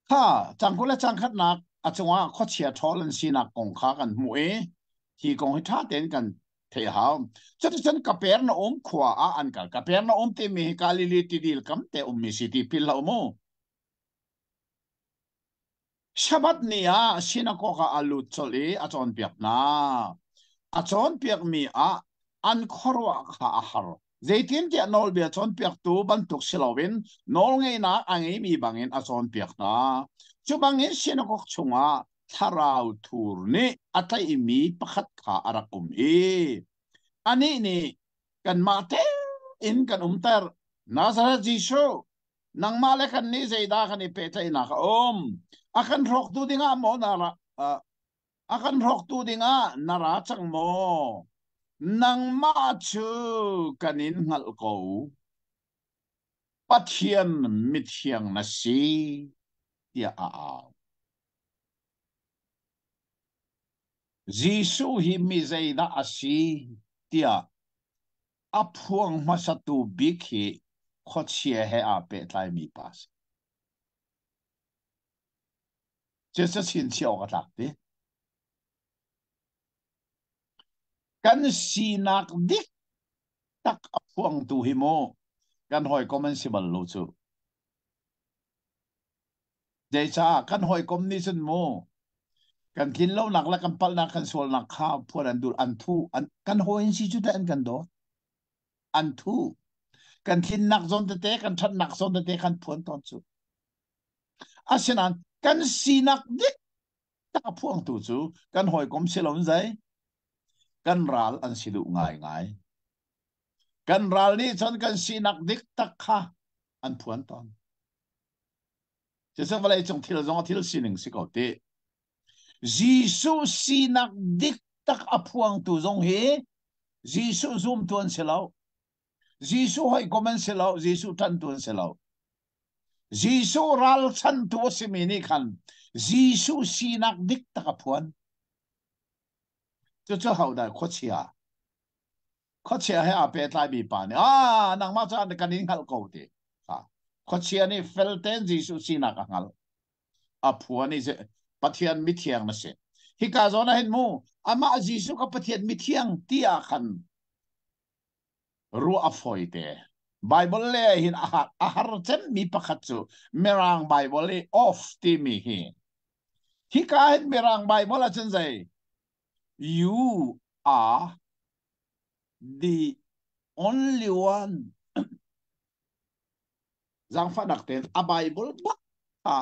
Kha cangkul le cangkhatnak a cungah khuachia ṭhawl an sinak kong kha kan hmuh i hi kong hi ṭha tein kan theih a hau. Cuticun Kapernaum khua ah an kal. Kapernaum timi hi Galilee tidil kam te ummi si ti philh hlah u mu. Shabbat ni ah sinakok ah a lut colh i a cawnpiak hna. A cawnpiakmi ah an khuaruah kha a har. Zeitintiah nawlbia cawnpiaktu bantuk si loin nawlngeihnak a ngeimi bangin a cawnpiak hna. Cu bangin sinakok chungah thlarau thur nih a tlaihmi pakhat kha a rak um i anih nih kanmah tein kan umter. Nazareth Jesuh, nangmah le kannih zeidah kan i pehtlaihnak a um? A kan hrawktu dingah maw na ra, a kan hrawktu dingah na ra cang maw? Nangmah cu kan in hngalh ko. Pathian mithiang na si, tiah a au. Jesuh hi mi zeidah a si tiah a phuang hmasatu bik hi khuachia he aa pehtlaimi pa a si. Cucu chinchiah awk a tlak ti. Kan sinak dik tak a phuangtu hi mu kan hawikom an si bal lo cu. Zeicah kan hawikom nih cun mu kan tlin lonak le kan palhnak kan sualnak kha phuan an dul an thu an kan hawi in si cu teh an kan dawt an thu kan tlinnak zawn tete kan ṭhatnak zawn tete kan phuan tawn cu asinain kan sinak dik tak a phuangtu cu kan hawikom si lo zei kan ral an si duh ngaingai kan ral nih cun kan sinak dik tak kha an phuan tawn Cucu vawlei cung thil zong a thil sining si ko ti. Jesuh sinak dik tak a phuangtu zong hi Jesuh zumtu an si lo. Jesuh hawikom an si lo. Jesuh ṭantu an si lo. Jesuh ralchantu a simi nih khan Jesuh sinak dik tak a phuan. Cucu hodah khuachia. Khuachia he aa pehtlaimi pa nih ah nangmah cu kan in hngalh ko ti. Khuachia nih fel tein Jesuh sinak a hngalh. A phuan i Pathian mithiang na si. Hika zawn ah hin mu amah Jesuh ka Pathian mithiang ti ah khan ruah a fawi te. Bible le hin a har cemmi pakhat cu Mirang Bible i off timi hi. Hika hin Mirang Bible ahcun zei You are the only one. Zaangfahnak tein a Bible bak kha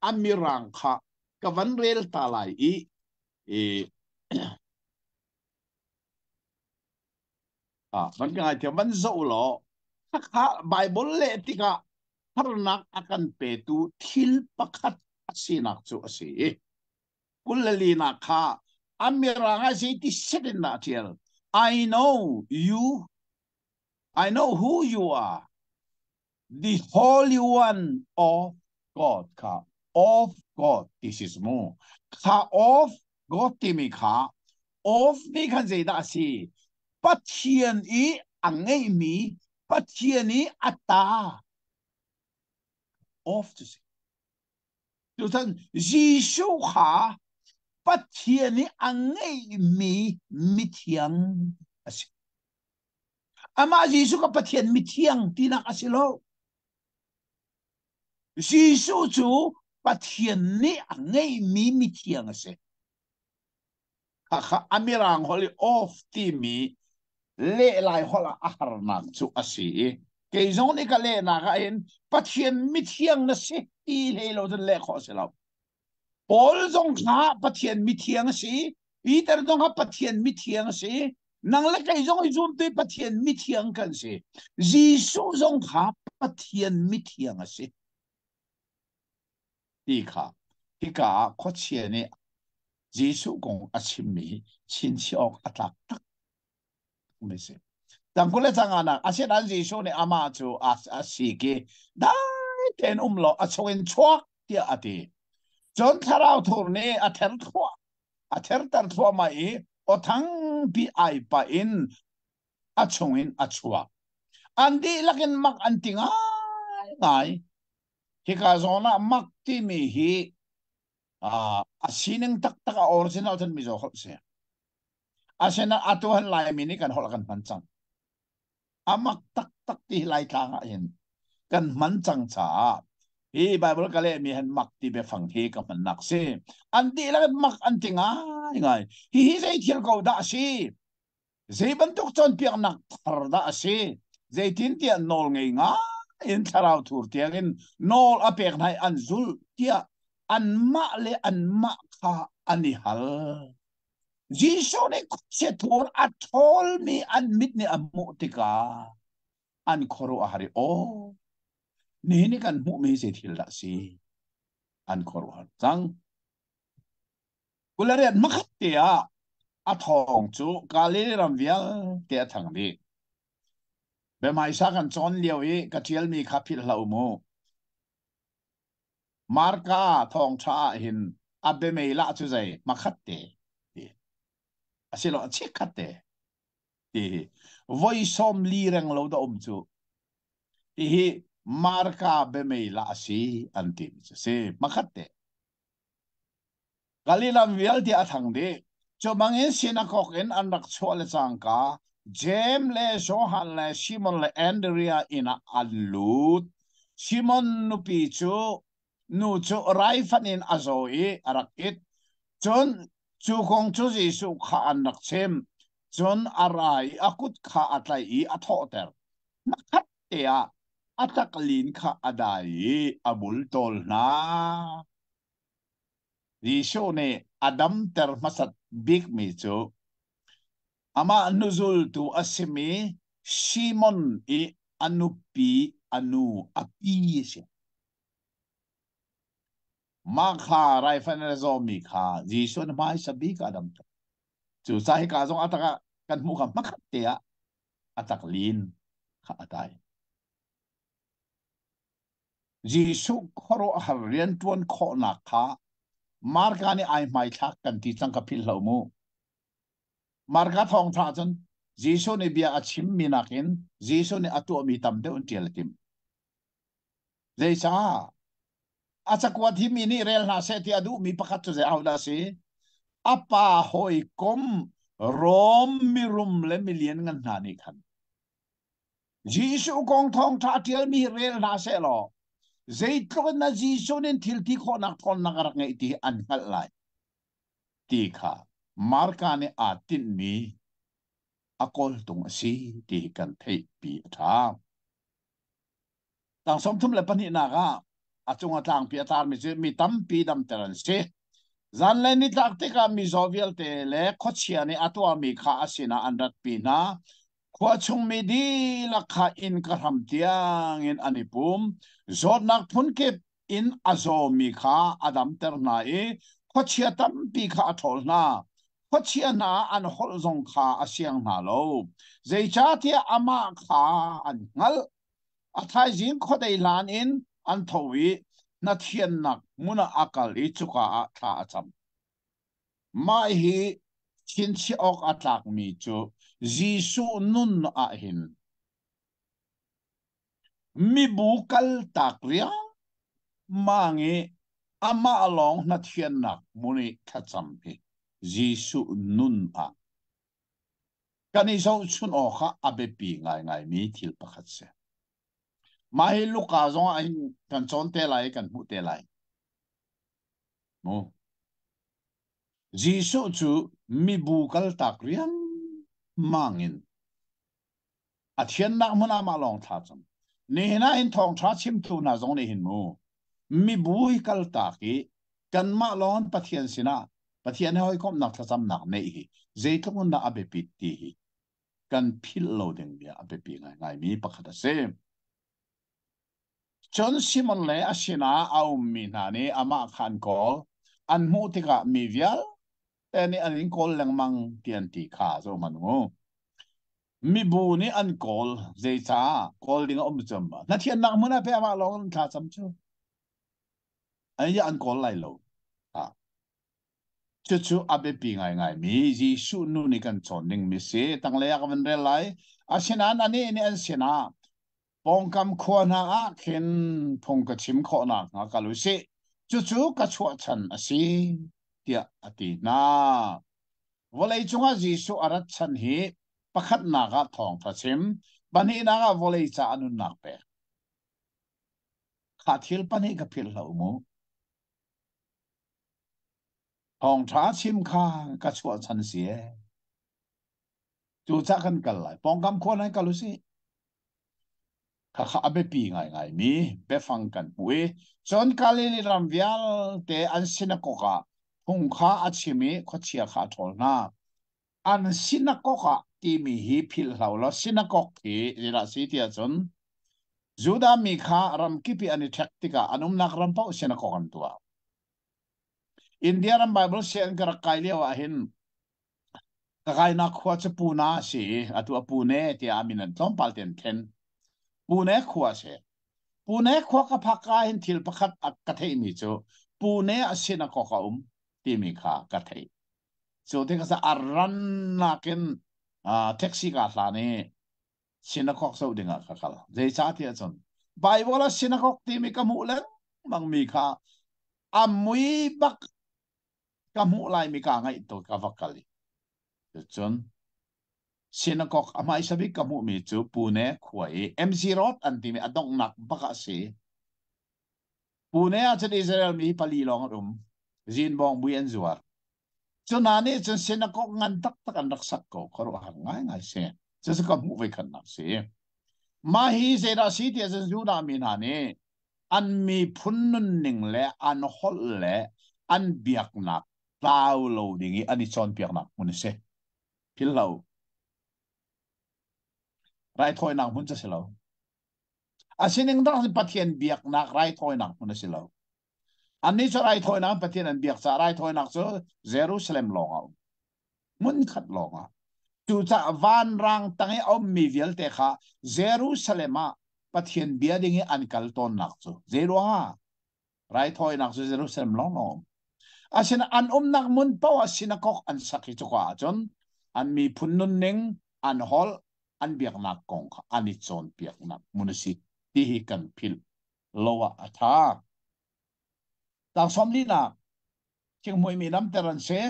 a mirang kha ka van rel ta lai i i ah van ka ngaithiam van zoh law khakha Bible leh tikah harnak a kan petu thil pakhat a sinak cu a si i 24 nak kha a mirang ah zeiti set in dah ṭial I know you I know who you are the Holy One of God kha of God ti si mu kha of God timi kha of nih khan zeidah a si Pathian i a ngeihmi Pathian i a ta of cu si Tuchan Jesuh kha Pathian i a ngeihmi mithiang a si. Amah Jesuh kha Pathian mithiang tinak a si lo. Jesuh cu Pathian nih a ngeihmi mithiang a si. Khakha a mirang holh i off timi Leh lai holh ah a harnak cu a si i kei zong nih ka lehnak ah hin Pathian mithiang na si ti hlei lo cun leh khawh a si lo. Paul zong kha Pathian mithiang a si, Peter zong kha Pathian mithiang a si, nang le kei zong hi zumtu i Pathian mithiang kan si. Jesuh zong kha Pathian mithiang a si. Ti kha hika ah khuachia nih Jesuh kong a chimmi hi chinchiah awk a tlak tak mi si. Tangkul le canganak asinain Jesuh nih amah cu a sik i dai tein um law a chungin chuak tiah a ti. Cun thlarau thur nih a ther thluah a therter thluahmah i aw thangpi ai pah in a chungin a chuak. An dihlak in mak an ti ngaingai. Hika zawn ah mak timi hi a sining taktak a original cun Mizo holh si. Asinain atu han Laimi nih kan holh kan hman cang. A mak taktak ti hi Laitlang ah hin kan hman cang caah hi Bible ka lehmi han mak ti biafang hi ka hmannak si. An dihlak in mak an ti ngaingai. Hihi zei thil ko dah a si? Zei bantuk cawnpiaknak thar dah a si? Zeitintiah nawl ngei ngai in thlarau thur tiangin nawl a pek hna i an zulh tiah anmah le anmah kha an i hal. Jesuh nih khuachia thur a ṭhawlmi an mit nih a hmuh tikah an khuaruah a har i aw nihin i kan hmuhmi hi zei thil dah a si? An khuaruahhar cang. 28 hmakhat te ah a thawng cu Galilee ram vialte a thang dih. Biahmaisa kan cawn lio i ka ṭialmi kha philh hlah u mu. Marka thawngṭha ah hin a biamei lah cu zei hmakhat te ti asilo a chikkhat te ti hi voi 40 reng lo da um cu ti hi Marka biamei lah a si an ti mi cu si hmakhat te. Galilam vialte a thang dih. Cu bangin sinakok in an rak chuah le cangka Jeim le Johan le Simon le Andrea inn ah an lut. Simon nupi cu nu cu raifanh in a zaw i a rak it. Cun cu kong cu Jesuh kha an rak chimh. Cun a ra i a kut kha a tlaih i a thawhter. Hmakhat te ah a taklin kha a dai i a bultawl hna. Jesuh nih a damter hmasat bikmi cu amah hnuzultu a simi Simon i a nupi a nu a pi a si. Mah kha raifanh a zawmi kha Jesuh nih hmaisa bik ah a damter. Cucaah hika zong a tak ah kan hmuh kha hmakhat te ah a taklin kha a tai. Jesuh khuaruahhar rianṭuan khawhnak kha Marka nih ai hmaithlak kan ti cang ka philh hlah mu. Marka thawngṭha cun Jesuh nih bia a chimmi nakin Jesuh nih a tuahmi tam deuh in ṭial a timh. Zeicah? A cakuat hi mi nih rel hna seh ti a duhmi pakhat cu zei ahodah a si? A pa hawikom Rom mirum le milian ngan hna nih khan Jesuh kong thawngṭha a ṭialmi hi rel hna sehlaw zeitluk in dah Jesuh nih thil ti khawhnak ṭhawnnak a rak ngeih ti hi an hngalh lai ti kha Marka nih aa tinhmi a kawltung a si ti hi kan theihpi a ṭha. Tang 32nak ah a cung a tlangpi a tarmi cu mi tampi damter an si. Zanlei nitlak tikah mizaw vialte le khuachia nih a tuahmi kha a sinah an ratpi hna. Khua chungmi dihlak kha inn ka hram tiangin an i pum. Zawtnak phunkip in a zawmi kha a damter hna i khuachia tampi kha a ṭhawl hna. Khuachia hna an holh zong kha a siang hna lo. Zeicahtiah amah kha an hngalh. A thaizing khuadei hlan in an tho i hnathiannak hmun ah a kal i cuka ah thla a cam. Mah hi thinchia awk a tlakmi cu Jesuh nun ah hin mibu kaltak riangmang i amah lawng hnathiannak hmun i thlacam hi Jesuh nun ah kan i zohchun awk ah a biapi ngaingaimi thil pakhat si. Mah hi Luka zong ah hin kan cawn te lai i kan hmuh te lai. Mu. Jesuh cu mibu kaltak riangmang in. A thiannak hmun ah mah lawng thla cam. Nihin ah hin thawngṭha chimtu hna zong nih hin mu mibu hi kaltak i kanmah lawng Pathian sinah Pathian he hawikomhnak thlacamnak neih hi zeitluk in dah a biapit ti hi kan philh lo ding bia a biapi ngaingaimi pakhat a si. Cun Simon le a sinah a ummi hna nih amah kha an kawl. An hmuh tikah mi vialte nih an in kawl lengmang ti an ti kha zohhmanh u. Mibu nih an kawl, zeicah kawl ding a um cem? Na thiannak hmun ah pe amah lawng in thla cam cu. Ai an kawl lai lo. Cucu a biapi ngaingaimi Jesuh nu nih kan cawn dingmi si. Tanglei ah ka van rel lai. Asinain anih nih an sinah pawngkam khua hna ah khin phung ka chim khawh nakhnga kal u sih. Cucu ka chuahchan a si, tiah a ti hna. Vawlei cungah Jesuh a rat chan hi pakhatnak ah thawngṭha chim, pahnihnak ah vawlei ca a nunnak pek. Kha thil pahnih ka philh hlah u mu. Thawngṭha chim kha ka chuahchan si ee. Cucah kan kal lai. Pawngkam khua nan kal u sih. Khakha a biapi ngaingaimi biafang kan hmuh i cun Galilee ram vialte an sinakok ah phung kha a chim i khuachia kha a ṭhawl hna. An sinakok ah timi hi philhlo law sinakok hi zeidah a si tiah cun Judah mi kha ram kip i an i ṭhek tikah an umnak ram paoh sinakok an tuah. India ram Bible sianginn ka rak kai lio ah hin Ka kainak khua cu Puna a si i atu a Pune tiah a min an tlawmpal te an thlen. Pune khua a si. Pune khua ka phak ka hin thil pakhat a ka theihmi cu Pune a sinakok a um timi kha ka theih. Cu tikah a rannak in uh, taxi ka hlan i sinakok zoh dingah ka kal. Zeicah tiah cun Bible ah sinakok timi ka hmuh lengmang mi kha a mui bak ka hmuh laimi kaa ngaih to ka va kal i cun sinakok a hmaisa bik ka hmuhmi cu Pune khua i MC Road an timi a donghnak bak ah si. Pune ah cun Israel mi pali lawng an um. Zinbawng bui an zuar. Cu hna nih cun sinakok ngan taktak an rak sak ko khuaruahhar ngaingai si. Cucu ka hmuh voi khatnak si. Mah hi zeidah si tiah cun Judah mi hna nih an miphun nunning le an holh le an biaknak tlau lo ding i an i cawnpiaknak hmun a si. Philh lo. Raithawinak hmun cu a si lo. A sining dang Pathian biaknak raithawinak hmun a si lo. Annih cu raithawinak Pathian an biak caah raithawinak cu Jerusalem lawng ah um. Hmun khat lawng ah. Cucaah vanrang tang i a ummi vialte kha Jerusalem ah Pathian bia ding i an kal tawnnak cu zeiruangah raithawinak cu Jerusalem lawnglawng um. Asinain an umnak hmun paoh ah sinakok an sak i cuka ahcun an miphun nunning, an holh, an biaknak kong kha an i cawnpiaknak hmun a si ti hi kan philh lo ah a ṭha. Tang sawmlinak thinghmuimi damter an si.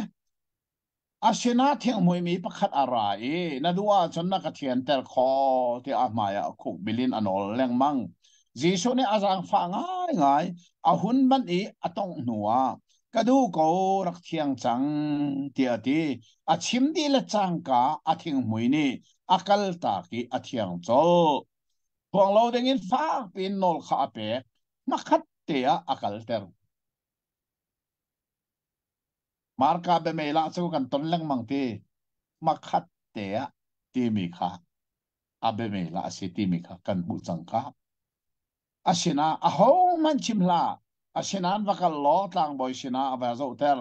A sinah thinghmuimi pakhat a ra i na duh ahcun na ka thianter kho tiah a hmaiah a khuk bil in a nawl lengmang. Jesuh nih a zaangfah ngaingai, a hun banh i a tongh hnuah ka duh ko rak thiang cang tiah a ti. A chim dih le cangka a thinghmui nih a kaltak i a thiang colh. Phuang lo dingin fak piin nawl kha a pek. Hmakhat te ah a kalter. Marka biameilah cu kan ton lengmang ti hmakhat te ah timi kha a biameilah a si timi kha kan hmuh cang kha. A sinah ahohmanh chim hlah. A sinah va kal law tlangbawi sinah a va zohter.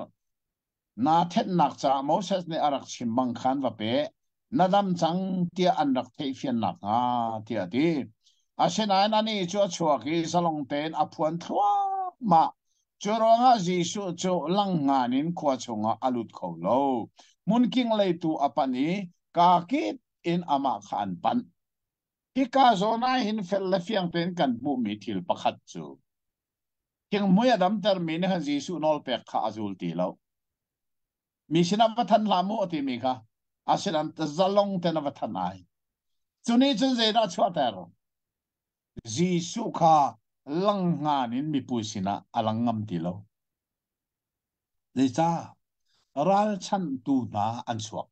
Naa thenhnak caah Moses nih a rak chim bang khan va pe, na dam cang tiah an rak theihfian nakhnga, tiah a ti. Asinain anih cu a chuak i zalong tein a phuan thluahmah. Cu ruangah Jesuh cu langhngan in khua chungah a lut kho lo. Hmunking lei tu a panh i kaa kip in amah kha an panh. Hika zawn ah hin fel le fiang tein kan hmuhmi thil pakhat cu Thinghmui a damtermi nih khan Jesuh nawlpek kha a zul ti lo. Mi sinah va than hlah mu a timi kha asinain zalong ten a va than ai. Cu nih cun zeidah a chuahter? Jesuh kha langhngan in mipu sinah a lang ngam ti lo. Zeicah? Ralchanhtu hna an chuak.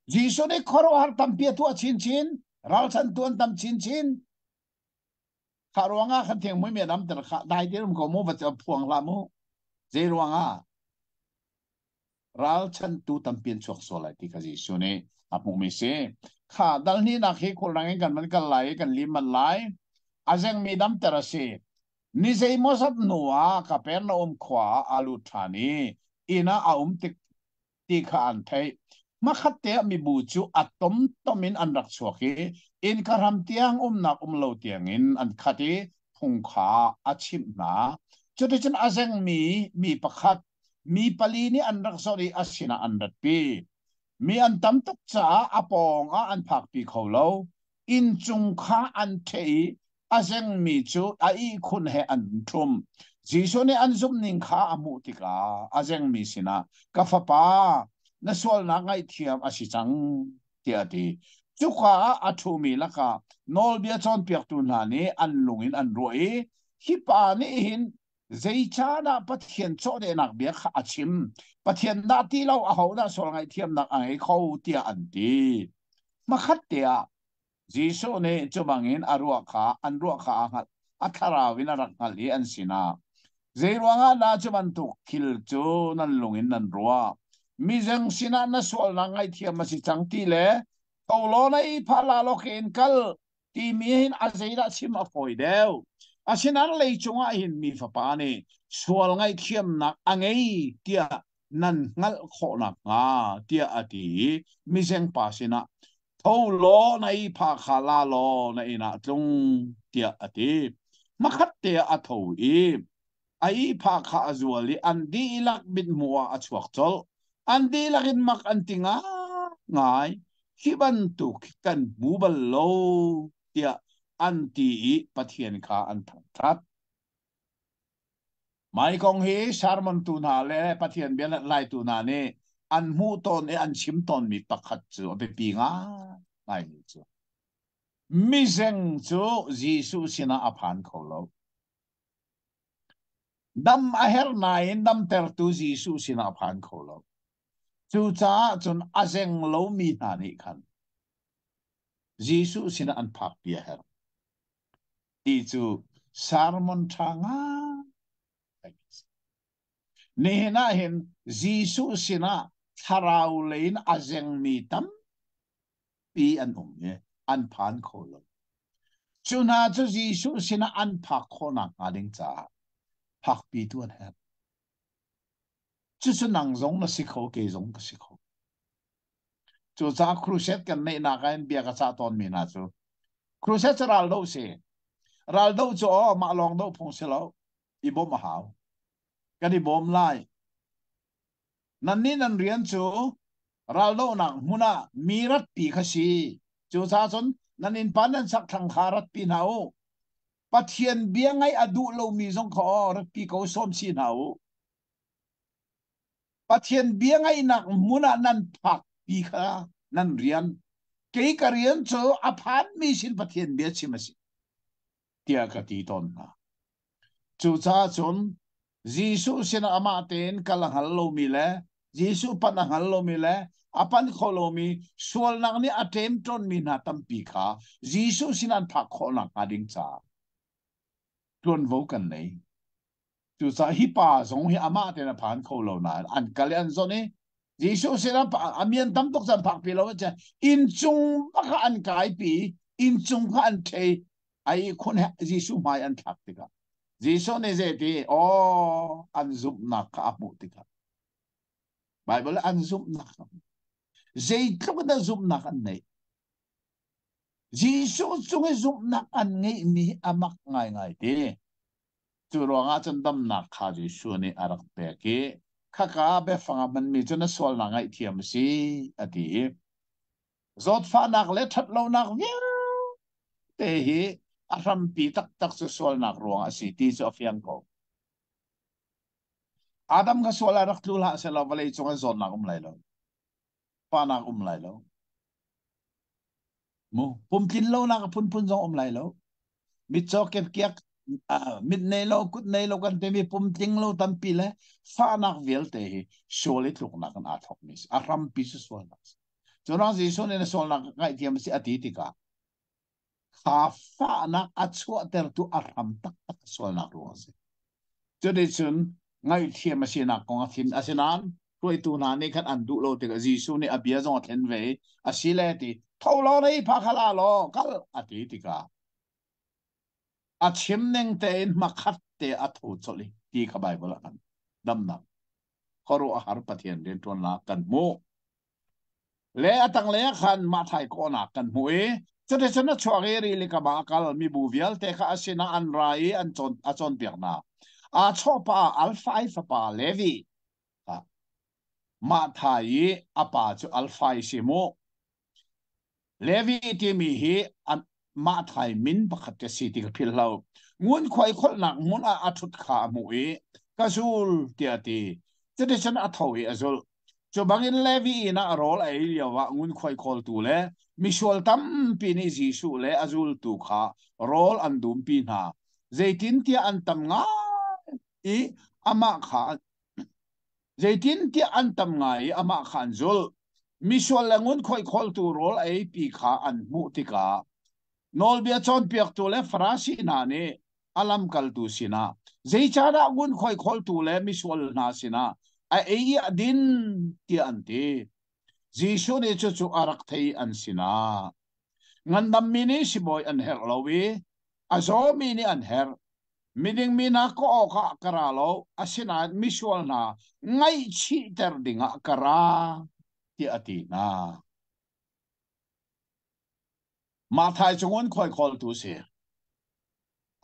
Jesuh nih khuaruahhar tampi a tuah chinchin, ralchantu an tam chinchin. Kha ruangah khan thingmui mi a damter kha dai te um ko mu va phuang hlah mu. Zei ruangah ralchantu tampi an chuak sual lai ti kha Jesuh nih a hmuhmi si. Kha dal hnihnak hi khulrang in kan van kal lai i kan lim manh lai. A zengmi damter a si. Ni zeimawzat hnu ah Kapernaum khua ah a lut ṭhan i inn ah a um tik ti kha an theih. Hmakhatte ah mibu cu a tomtom in an rak chuak i innka hram tiang umnak um lo tiangin an khat i phung kha a chimh hna. Cuticun a zengmi mi pakhat, mi pali nih an rak zawt i a sinah an ratpi. Mi an tam tuk caah a pawng ah an phakpi kho lo. Inncung kha an ṭheh i a zengmi cu a ihkhun he an ṭhum. Jesuh nih an zumhning kha a hmuh tikah a zengmi sinah, Ka fapa, na sualnak ngaihthiam a si cang, tiah a ti. Cuka ah a ṭhumi lakah nawlbia cawnpiaktu hna nih an lung in an ruah i, Hi pa nih hin zeicahdah Pathian cawhdehnak bia kha a chim? Pathian dah ti lo ahodah sual ngaihthiamnak a ngei kho tiah an ti. Hmakhat te ah Jesuh nih cu bangin a ruah kha an ruah kha a hngalh, a thlarau in a rak hngalh i an sinah, Zeiruangah dah cu bantuk thil cu nan lung in nan ruah? Mizeng sinah na sualnak ngaihthiam a si cang ti le tho law na i phah la law ke in kal timi hin a zeidah chim a fawi deuh. Asinain leicung ah hin mi fapa nih sual ngaihthiamnak a ngei tiah nan hngalh khawh nakhnga tiah a ti i mizeng pa sinah tho law na ihphah kha la law na inn ah tlung tiah a ti. Hmakhat te ah a tho i a ihphah kha a zual i an dihlak mithmuh ah a chuak colh. An dihlak in mak an ti ngaingai. Hi bantuk kan hmu bal lo tiah an ti i Pathian kha an thangṭhat. Mai kong hi sermon tu hna le Pathian bia laitu hna nih an hmuh tawn i an chim tawnmi pakhat cu a biapi ngaingaimi cu mizeng cu Jesuh sinah a phan kho lo. Dam a herh nain damtertu Jesuh sinah a phan kho lo. Cucaah cun a zeng lomi hna nih khan Jesuh sinah an phakpi a herh. Ti cu sermon ṭha ngai. Nihin ah hin Jesuh sinah thlarau lei in a zengmi tampi an um i an phan kho lo. Cu hna cu Jesuh sinah an phak khawh nakhnga ding caah phakpitu an herh. Cucu nang zong na si kho, kei zong ka si kho. Cucaah crusade kan neihnak ah hin bia ka cah tawnmi hna cu crusade cu ral doh si. Ral doh cu aw mah lawng doh phung si lo. I bawmh a hau. Kan i bawm lai. Nannih nan rian cu raldohnak hmun ah mi ratpi kha si. Cucaah cun nan innpa nan sak thlang kha ratpi hna u. Pathian bia ngaih a duh lomi zong kha aw ratpi ko sawm si hna u. Pathian bia ngaihnak hmun ah nan phakpi kha nan rian. Kei ka rian cu a phanmi sin Pathian bia chim a si tiah ka ti tawn hna. Cucaah cun Jesuh sinah amah tein kal a hngal lomi le Jesuh panh a hngal lomi le a panh kho lomi sualnak nih a ṭemṭawnmi hna tampi kha Jesuh sinah an phak khawh nakhnga ding caah ṭuanvo kan nei. Cucaah hi pa zong hi amah tein a phan kho lo nain an kal i an zawnh i Jesuh sinah a mian tam tuk caan phakpi lo an inncung bak ah an kaipi inncung kha an ṭhei ai khun he Jesuh hmai an thlak tikah Jesuh nih zeiti aw an zumhnak kha a hmuh tikah Bible an zumhnak zeitluk in dah zumhnak an neih Jesuh cung i zumhnak an ngeihmi a mak ngaingai ti Cu ruangah cun damnak kha Jesuh nih a rak pek i khaka biafang a hmanmi cu na sualnak ngaihthiam a si a ti i zawtfahnak le ṭhatlonak vialte hi a hrampi taktak cu sualnak ruangah a si ti cu a fiang ko. Adam kha sual ah rak tlu hlah sehlaw vawlei cung an zawtnak um lai lo. Fahnak um lai lo. Mu pumtlin lonak a phunphun zong um lai lo. Mitcaw kepkiak mit nei lo kut nei lo kan timi pumtling lo tampi le fahnak vialte hi sual i tluknak in aa thawkmi a hrampi cu sualnak. Cun Jesuh nih na sualnak ngaihthiam a si a ti tikah kha fahnak a chuahtertu a hram taktak sualnak ruang a si. Cuticun ngaihthiam a sinak kong a thin. Asinain hruaitu hna nih khan an duh lo tikah Jesuh nih a bia zong a thlen ve i a si le ti tho law na ih pha kha la law kal a ti tikah a chim ning tein hmakhat te a tho colh i ti kha Baibal ah kan damnak khuaruahhar Pathian rianṭuannak kan hmuh. Le a tanglei ah khan mahthai kawhnak kan hmuh i cuticun a chuak i rili kam ah a kal. Mibu vialte kha a sinah an ra i an cawn, a cawnpiak hna. Aa chawhpah ah Alfai fapa Levi kha Mahthai i a pa cu Alfai si mu. Levi timi hi Mahthai min pakhat ka si ti ka philh lo. Ngunkhuai kholhnak hmun ah a ṭhut kha a hmuh i ka zul tiah a ti. Cuticun a tho i a zulh. Cu bangin Levi inn ah rawl a ei lioah ngunkhuai khawltu le misual tampi nih Jesuh le a zultu kha rawl an dumpi hna. Zeitintiah an tam ngai i amah kha Zeitintiah an tam ngai i amah kha an zulh. Misual le ngunkhuai khawltu rawl a eipi kha an hmuh tikah nawlbia cawnpiaktu le Farasi hna nih a lamkaltu sinah zeicahdah ngunkhuai khawltu le misual hna sinah a ei i a din tiah an ti. Jesuh nih cucu a rak thei an sinah ngandammi nih sibawi an herh lo i a zawmi nih an herh. Miding mi hna kawh awkah ka ra lo, asinain misual hna ngaihchihter dingah ka ra, tiah a ti hna. Mathai cu ngunkhuai khawltu a si.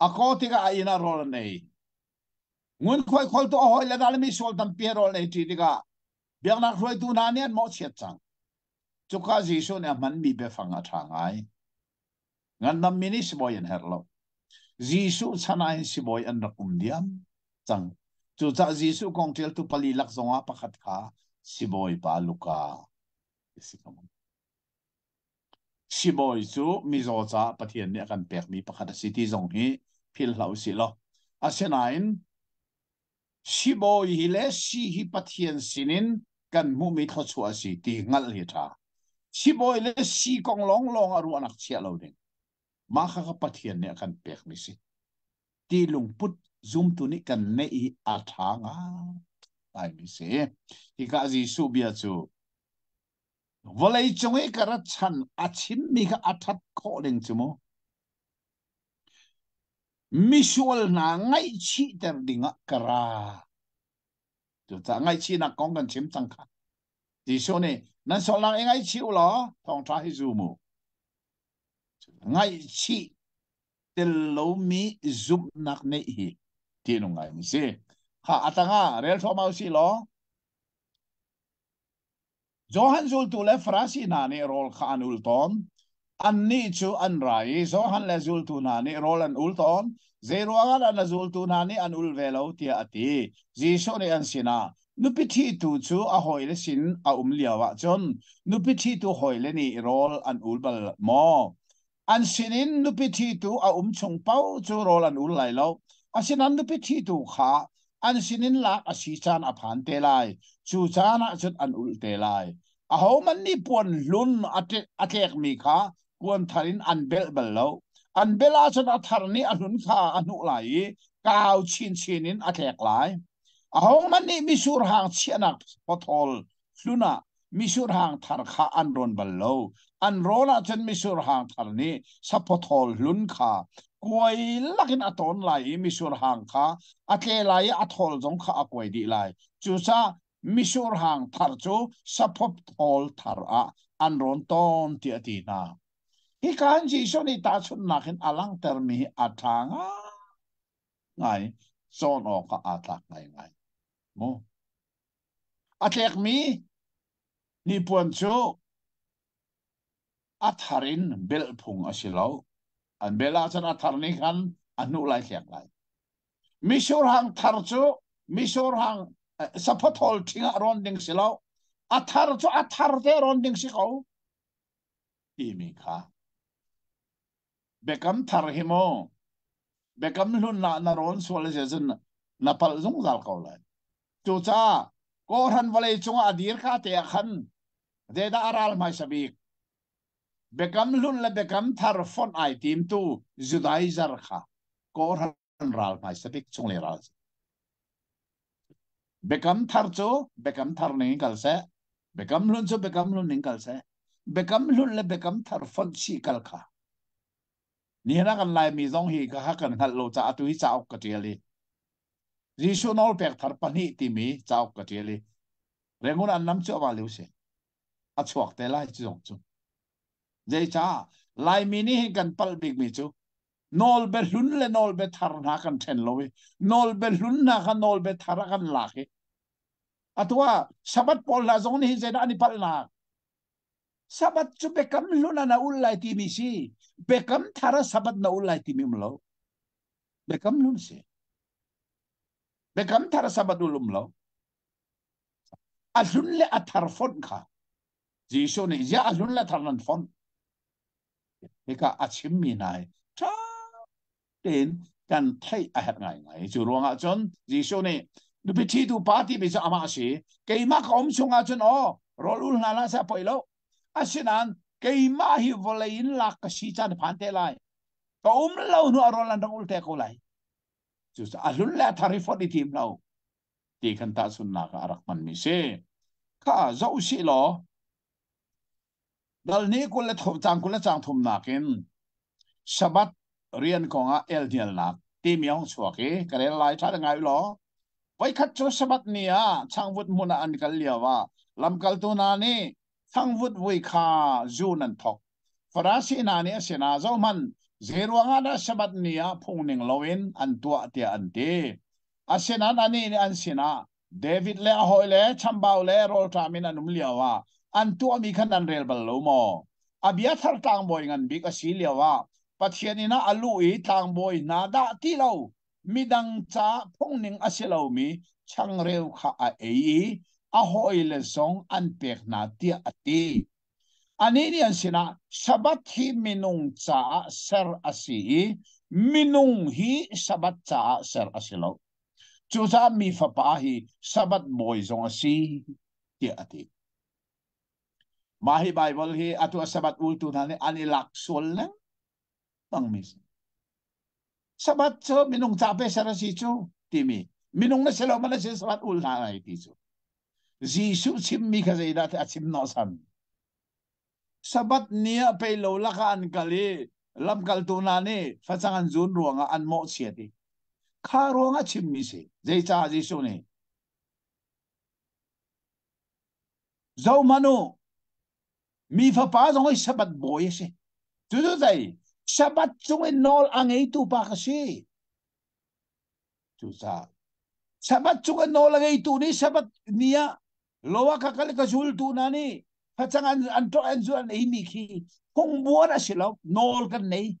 A kaw tikah a inn ah rawl an ei. Ngunkhuai khawltu a hawile hna le misual tampi he rawl an ei ṭi tikah biaknak hruaitu hna nih an mawhchiat cang. Cuka Jesuh nih a hmanmi biafang a ṭha ngai. Ngandammi nih sibawi an herh lo. Jesuh chan ah hin sibawi an rak um diam cang. Cucaah Jesuh kong ṭialtu pali lak zongah pakhat kha sibawipa Luka a si ko. Sibawi cu mizaw caah Pathian nih a kan pekmi pakhat a si ti zong hi philh hlah usih law. Asinain sibawi hi le si hi Pathian sinin kan hmuhmi thluachuah a si ti hngalh hi ṭha. Sibawi le si kong lawnglawng a ruahnak chiah lo ding. Mah kha Pathian nih a kan pekmi si. Ti lungput zumtu nih kan neih i a ṭha ngaimi si. Hika Jesuh bia cu vawlei cung i ka rat chan a chimmi kha a ṭhat khawh ding cu mu. Misual hna ngaihchihter dingah ka ra. Cucaah ngaihchihnak kong kan chim cang kha. Jesuh nih nan sualnak i ngaihchih u law thawngṭha hi zum u. Ngaihchih tel lomi zumhnak neih hi ṭihnung ngaimi si. Kha a tangah rel thluahmah u sih law Johan zultu le Farasi hna nih rawl kha an ul tawn. Annih cu an ra i Johan le zultu hna nih rawl an ul tawn. Zeiruangah dah na zultu hna nih an ul ve lo tiah a ti. Jesuh nih an sinah, Nupi ṭhitu cu a hawile sin a um lioah cun nupi ṭhitu hawile nih rawl an ul bal maw? An sinin nupi ṭhitu a um chung paoh cu rawl an ul lai lo. Asinain nupi ṭhitu kha an sinin lak a si caan a phan te lai. Cu caan ah cun an ulh te lai. Ahohmanh nih puan hlun a tlekmi kha puan thar in an belh bal lo. An belh ahcun a thar nih a hlun kha a hnuh lai i kau chinchin in a tlek lai. Ahohmanh nih mitsur hang chiahnak pawthawl hlun ah mitsur hang thar kha an rawn bal lo. An rawn ahcun mitsur hang thar nih saphawthawl hlun kha kuai lakin a tawn lai i mitsur hang kha a tle lai i a thawl zong kha a kuai dih lai. Cucaah mitsur hang thar cu saphawthawl thar ah an rawn tawn tiah a ti hna. Hika hin Jesuh nih tahchunhnak in a langhtermi hi a ṭha ngai cawn awkah aa tlak ngaingai. Mu. A tlekmi hnipuan cu a thar in belh phung a si lo. An belh ahcun a thar nih khan a hnuh lai hlek lai. Mitsur hang thar cu mitsur hang saphathawl ṭhing ah rawn ding si lo. A thar cu a thar te rawn ding si ko timi kha Biakam thar hi mu biakam hlun ah na rawn sual a si ahcun na palh zungzal ko lai. Cucaah kawhhran vawlei cungah a dir ka te ah khan. Zeidah a ral hmaisa bik? Biakam hlun le biakam thar fonh ai timtu Judaizer kha kawhhran ral hmaisa bik chunglei ral. Biakam thar cu biakam thar ning in kal seh. Biakam hlun cu biakam hlun ning kal seh. Biakam hlun le biakam thar fonh chih kal kha. Nihin ah kan Laimi zong hi ka kan hngalh lo caah atu hi cauk ka ṭial i Jesuh nawlpek thar pahnih timi cauk ka ṭial i Rangoon an nam cu a lio si. A chuak te lai cu zong cu. Zeicah Laimi nih hin kan palh bikmi cu nawlbia hlun le nawlbia thar hna kan ṭhen lo i nawlbia hlun hna kha nawlbia thar ah kan lak i atu ah Sabbath pawl hna zong nih hin zeidah an i palhnak Sabbath cu biakam hlun ah na ul lai timi si biakam thar ah Sabbath na ul lai timi um lo biakam hlun si biakam thar ah Sabbath ul um lo a hlun le a thar fonh kha Jesuh nih ziah a hlun le thar nan fonh hika a chimmi hna hi ṭha tein kan theih a herh ngaingai. Cu ruangah cun Jesuh nih nupi ṭhitu pa timi cu amah a si. Keimah ka um chungah cun aw rawl ul hna hlah seh a poi lo. Asinain keimah hi vawlei in lak ka si caan phan te lai. Ka um lo hnu ah rawl an rak ul te ko lai. Cucaah a hlun le a thar hi fonh i tim lo ti kan tahchunhnak ah a rak hmanmi si. Kha zoh sih law Dal ni 20 le thum cang 20 le cang thumnak in Sabbath rian kongah elhnialnak timi a hung chuak i ka rel lai ṭha ngai law voikhat cu Sabbath ni ah changvut hmun ah an kal lio ah lamkaltu hna nih changvut vui kha zun an thawk. Farasi hna nih a sinah zohhmanh zeiruangah dah Sabbath ni ah phung ning loin an tuah tiah an ti. Asinain anih nih an sinah David le a hawile chambau le rawlṭam in an um lioah an tuahmi khan nan rel bal lo maw? Abiathar tlangbawi ngan bik a si lioah Pathian inn ah a luh i tlangbawi hna dah ti lo midang caah phungning a si lomi changreu kha a ei i a hawile zong an pek hna tiah a ti. Anih nih an sinah Sabbath hi minung caah ser a si i minung hi Sabbath caah ser a si lo. Cucaah mi fapa hi Sabbath bawi zong a si tiah a ti. Mah hi Baibal hi atu a Sabbath ultu hna nih an i lak sual lengmang mi si. Sabbath cu minung ca pe ser a si cu timi minung na si lo man na si Sabbath ul hna lai ti cu. Jesuh chimmi kha zeidah a chim hnawhsan? Sabbath ni ah pei lo lakah an kal i lamkaltu hna nih facang an zun ruangah an mawhchiat i kha ruangah chimmi si. Zeicah Jesuh nih Zohhmanh u, mi fapa zong hi Sabbath bawi a si. Cucu zei? Sabbath cung in nawl a ngeitu pa ka si. Cucaah Sabbath cung in nawl a ngeitu nih Sabbath ni ah lo ah ka kal i ka zultu hna nih facang an an ṭawh an zu an eimi khi phungbuar a si lo nawl kan nei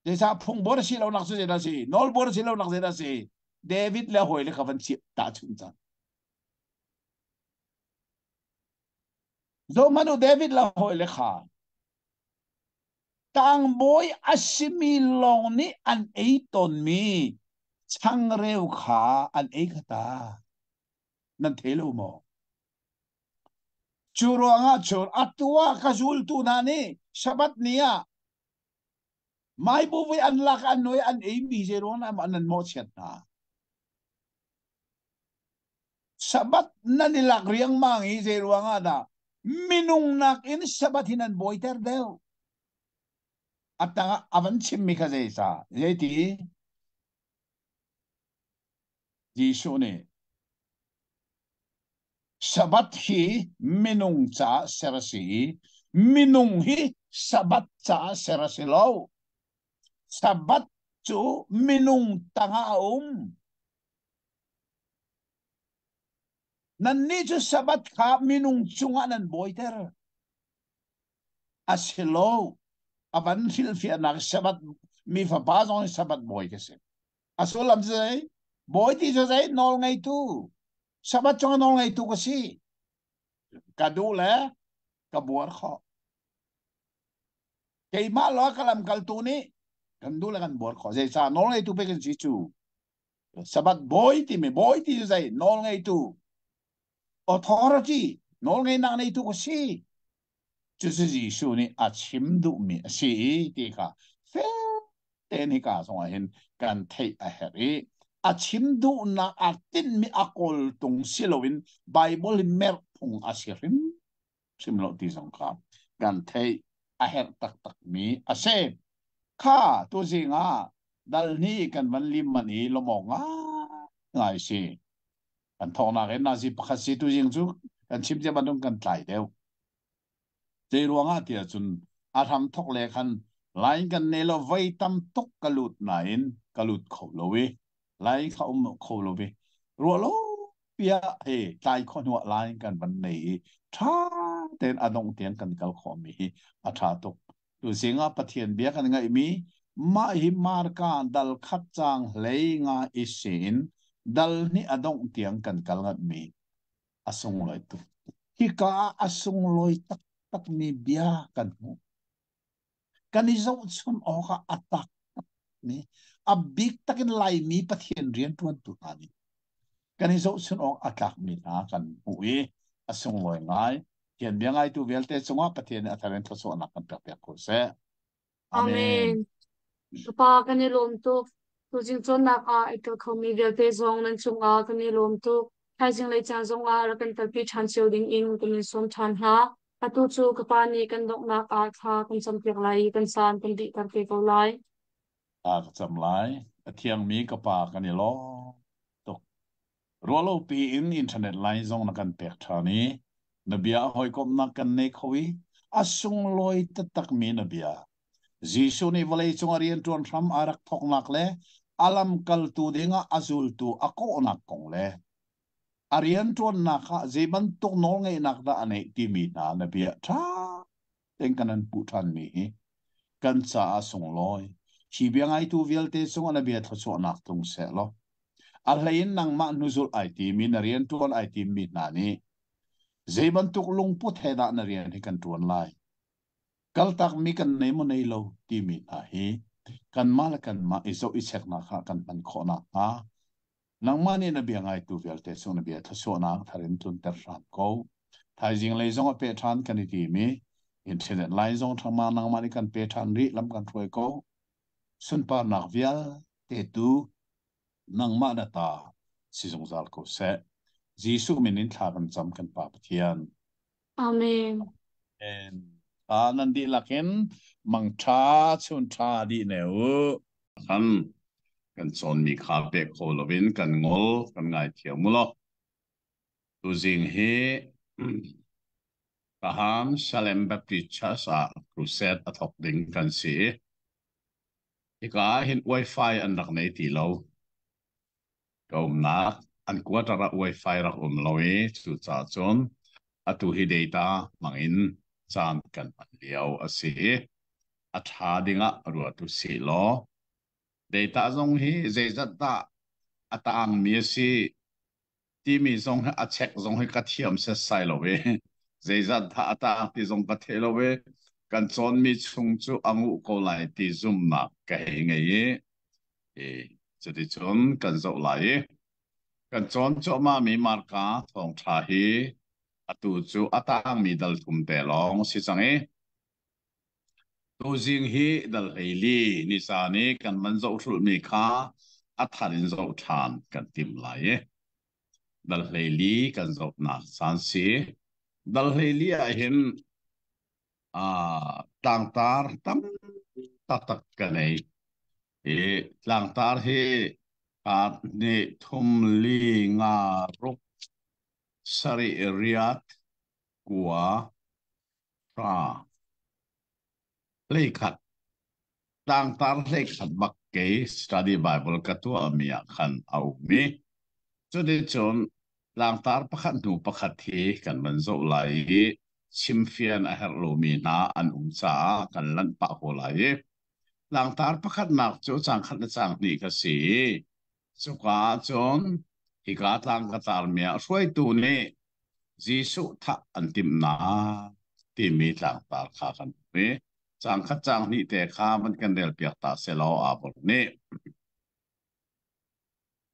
zeicah phungbuar a si lo nak cu zeidah a si nawlbuar a si lo nak zeidah a si David le hawi le kha van chim tahchunh cang zohhmanh u David le hawi le kha Tlangbawi a simi lawng nih an ei tawnmi changreu kha an ei kha ta. Nan thei lo maw? Cu ruangah cun atu ah ka zultu hna nih Sabbath ni ah maibuvui an lak an noi an eimi zei ruangah nan mawhchiat hna? Sabbath nan i lak riangmang i zei ruangah dah minung nakin Sabbath hi nan bawiter deuh? A tangah a van chimmi kha zeica? Zeiti? Jesuh nih Sabbath hi minung caah ser a si i minung hi Sabbath caah ser a si lo. Sabbath cu minung tangah a um. Nannih cu Sabbath kha minung cungah nan bawiter. A si lo. A van hrilhfiahnak Sabbath mi fapa zong hi Sabbath bawi ka si. A sullam cu zei? Bawi ti cu zei? Nawl ngeitu. Sabbath cungah nawl ngeitu ka si. Ka duh le ka buar khawh. Keimah lo ka lamkaltu nih kan duh le kan buar khawh. Zeicah nawl ngeitu pek kan si cu? Sabbath bawi timi bawi ti cu zei nawl ngeitu authority. Nawlngeihnak neitu ka si. Cucu Jesuh nih a chim duhmi a si i ti kha fel tein hika zongah hin kan theih a herh i a chim duhnak aa tinhmi a kawltung si loin Baibal hi merh phung a si hrim hrim lo ti zong kha kan theih a herh taktakmi a si. Kha tuzing ah dal hnih kan van lim man i lawmawk ngai si. Kan thawknak in nazi pakhat si tuzing cu kan chim cia bantuk kan tlai deuh. Zei ruangah tiah cun a hram thok le khan line kan nei lo voi tam tuk ka lut nain ka lut kho lo i line kha um kho lo i ruah lo piah he tlai kho hnuah line kan van nei i ṭha tein a dongh tiang kan kal khawh mi hi a ṭha tuk. Tuzing ah Pathian bia kan ngaihmi mah hi Marka dal khat caang hlei nga i siin dal hnih a dongh tiang kan kal ngatmi a sunglawi tuk. Hika ah a sunglawi taktakmi bia kan hmuh. Kan i zohchun awkah a taktakmi, a bik takin Laimi Pathian rianṭuantu hna nih kan i zohchun awk a tlakmi hna kan hmuh i a sunglawi ngai. Pathian bia ngaitu vialte cungah Pathian nih a thar in thluachuahnak kan pekpiak ko seh. Amen. Amen. Ka Pa kan i lawm tuk. Tuzing cawnnak ah i tel khomi vialte zong nan cungah kan i lawm tuk. Thaizing lei caan zongah rak kan kalpi ṭhan cio dingin kan in sawm ṭhan hna. Atu cu ka Pa nih kan donghnak ah thla kan campiak lai i kan caan kan dihter te ko lai. A ka cam lai. A thiangmi ka Pa kan i lawm tuk. Ruahlopi in internet line zong na kan pek ṭhan i na bia a hawikomhnak kan nei kho i a sunglawi taktakmi na bia. Jesuh nih vawleicung a rianṭuan hram a rak thawknak le a lamkaltu dingah a zultu a kawhnak kong le a rianṭuannak ah zei bantuk nawlngeihnak dah a neih timi hna na bia ṭha tein kan an puh ṭhanmi hi kan caah sunglawi. Hi bia ngaitu vialte cungah na bia thluachuahnak tlung seh law a hlei in nangmah hnuzulh ai timi na rianṭuan ai timmi hna nih zei bantuk lungput he dah na rian hi kan ṭuan lai kaltakmi kan nei maw nei lo timi hna hi kanmah le kanmah i zoh i cheknak ah kan hman khawh nakhnga Nangmah nih na bia ngaitu vialte cu na bia thluachuahnak thar in tlunter hram ko. Thaizing lei zong a peh ṭhan kan i tim i internet line zong ṭhangma nangmah nih kan pe ṭhan rih lam kan hruai ko. Sunparnak vialte tu nangmah na ta si zungzal ko seh. Jesuh min in thla kan cam kan Pa Pathian. Amen. Amen. Ah, nan dihlak in mangṭha chunṭha dih ne u. Khan kan cawnmi kha pek kho loin kan ngol kan ngaithiam u law. Tuzing hi Kaham Salem Baptist Church ah crusade a thawk ding kan si. Hika ah hin Wi-Fi an rak nei ti lo. Ka umnak an quarter ah Wi-Fi rak um lo i cucaah cun atu hi data hmang in caan kan hman lio a si i a ṭha dingah ruat u sih law data zong hi zeizat dah a taangmi a si timi zong hi a check zong hi ka thiam setsai lo i zeizat dah a taang ti zong ka thei lo i kan cawnmi chung cu a nguh ko lai ti zumhnak ka hei ngei i i cuticun kan zoh lai i kan cawn cuahmahmi Marka thawngṭha hi atu cu a taangmi dal thum te lawng si cang i tuzing hi dal 14 ni caan i kan man zoh hrulhmi kha a thar in zoh ṭhan kan tim lai i dal 14 kan zohnak caan si. Dal 14 ah hin tlangtar tam taktak ka nei. Hi tlangtar hi kaat hnih thum li nga ruk sarih riat kua hra 11 tlangtar 11 bak kei study Bible ka tuahmi ah khan a um i cuticun tlangtar pakhat hnu pakhat hi kan van zoh lai i chimfian a herh lomi hna an um caah kan lanh pah ko lai i tlangtar pakhatnak cu caang khat le caang hnih ka si i cuka ah cun hika tlang ka tarmi ah hruaitu nih Jesuh thah an timhnak timi tlangtar kha kan hmu i caang khat caang hnih te kha van kan relpiak ta selaw aa bor nih.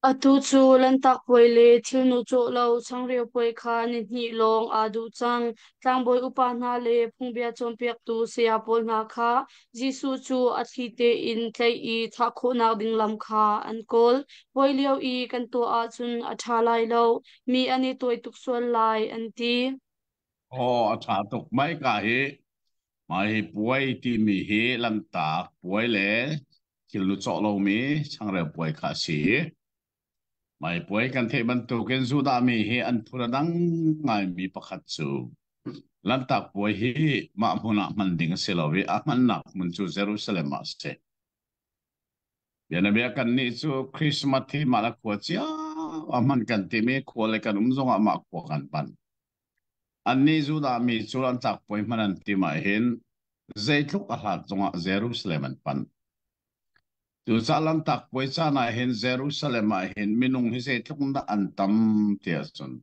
Atu cu Lanhtak Puai le thilnu cawh lo changreu puai kha nihnih lawng aa duh cang. Tlangbawi upa hna le phungbia cawnpiaktu saya pawl hna kha Jesuh cu a thli tein tlaih i thah khawhnak ding lam kha an kawl. Puai lio i kan tuah ahcun a ṭha lai lo, mi an i tuai tuk sual lai, an ti. Aw, a ṭha tuk. Maika hi mah hi puai timi hi Lanhtak puai le thilnu cawh lomi changreu puai kha a si. Mah puai kan theih bantukin Judah mi hi an phun a dang ngaimi pakhat cu Lanhtak puai hi mah hmun ah hman ding a si lo i a hmannak hmun cu Jerusalem ah a si. Bianabia kannih cu Christmas hi mah le khua cio ah hman kan tim i khua le kan um zongah mah khua kan panh. Annih Judah mi cu an tlakpuai hman an tim ahhin zeitluk a hlat zongah Jerusalem an panh. Cucaah Lanhtak Puai caan ahhin Jerusalem ahhin minung hi zeitluk dah an tam ti ahcun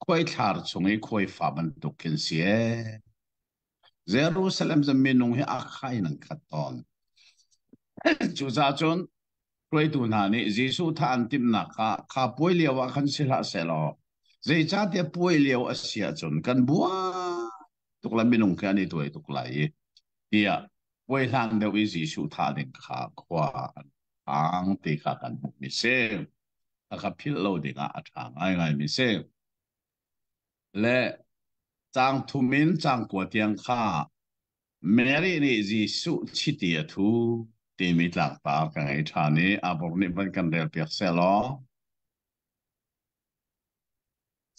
khuaithlar chung i khuaifa bantuk khin si ee. Jerusalem cu minung hi a kha in an khat tawn. Cucaah cun hruaitu hna nih Jesuh thah an timhnak kha kha puai lio ah khan si hlah sehlaw zeicahtiah puai lio a si ahcun kan bua tuk le minung khi an i tuai tuk lai i tiah puai hlan deuh i Jesuh thah ding kha khua an phang ti kha kan hmuhmi si. A ka philh lo dingah a ṭha ngaingaimi si. Le caang thum in caang kua tiang kha Mary nih Jesuh chiti a thu timi tlangtar ka ngei ṭhan i Abor nih van kan relpiak sehlaw.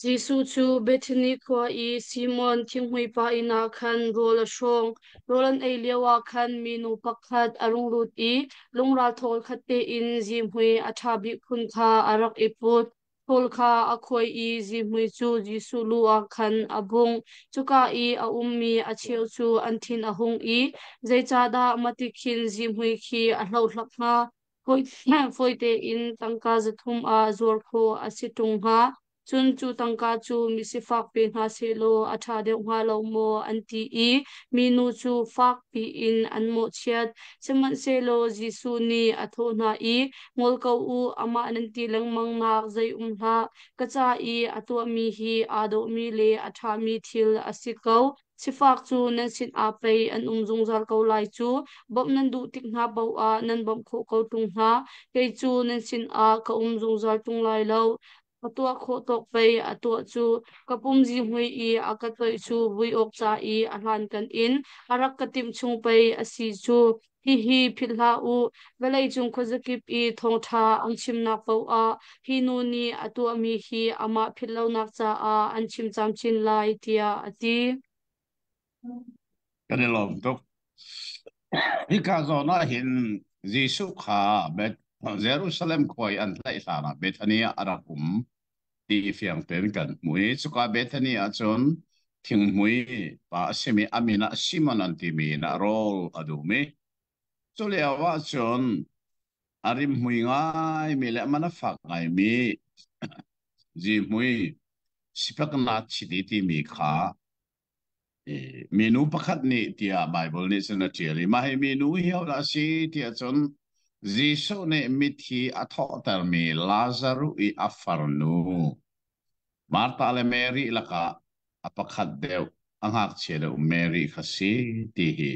Jesuh cu Bethany khua i Simon thinghmuipa inn ah khan rawl a hrawng. Rawl an ei lioah khan minu pakhat a rung lut i lungral thawl khat tein zihmui a ṭha bik phun kha a rak i put. Thawl kha a khuai i zihmui cu Jesuh lu ah khan a bungh. Cuka i a ummi a cheu cu an thin a hung i, Zeicahdah mati khin zihmui khi a hlohhlak hnga? Fawi tein tangka 300 ah zuar khawh a si ṭung hnga. Cun cu tangka cu misifak pe hna sehlaw a ṭha deuh hnga lo maw? an ti i minu cu fak piin an mawhchiat. Sihmanhsehlaw Jesuh nih a thawh hna i, Ngol ko u, amah nan ti lengmangnak zei um hlah. Ka ca i a tuahmi hi aa dawhmi le a ṭhami thil a si ko. Sifak cu nan sinah pei an um zungzal ko lai cu. Bawmh nan duh tik hna paoh ah nan bawmh khawh ko ṭung hna. Kei cu nan sinah ka um zungzal ṭung lai lo. A tuah khawh tawk pei a tuah cu. Ka pum zihmui i a ka toih cu vui awk ca i a hlankan in a rak ka timh chung pei a si cu. Hihi philh hlah u, vawleicung khuazakip i thawngṭha an chimnak paoh ah hi nu nih a tuahmi hi amah philh lonak caah an chim camcin lai, tiah a ti. Kan i lawm tuk. Hika zawn ah hin Jesuh kha Jerusalem khua i an tlaih hlan ah Bethany ah a rak um ti fiang tein kan hmu i cuka Bethany ah cun thinghmui pa a simi a min ah Simon an timi in ah rawl a dum i cu lio ah cun a rimhmui ngaimi le man a fak ngaimi zihmui sifaknak chiti timi kha Minu pakhat nih tiah Baibal nih cun a ṭial i mah hi minu hi hodah a si tiah cun Jesuh nih mithi a thawhtermi Lazaruh i a farnu Martha le Mary lakah a pakhat deuh a ngakchia deuh Mary kha si ti hi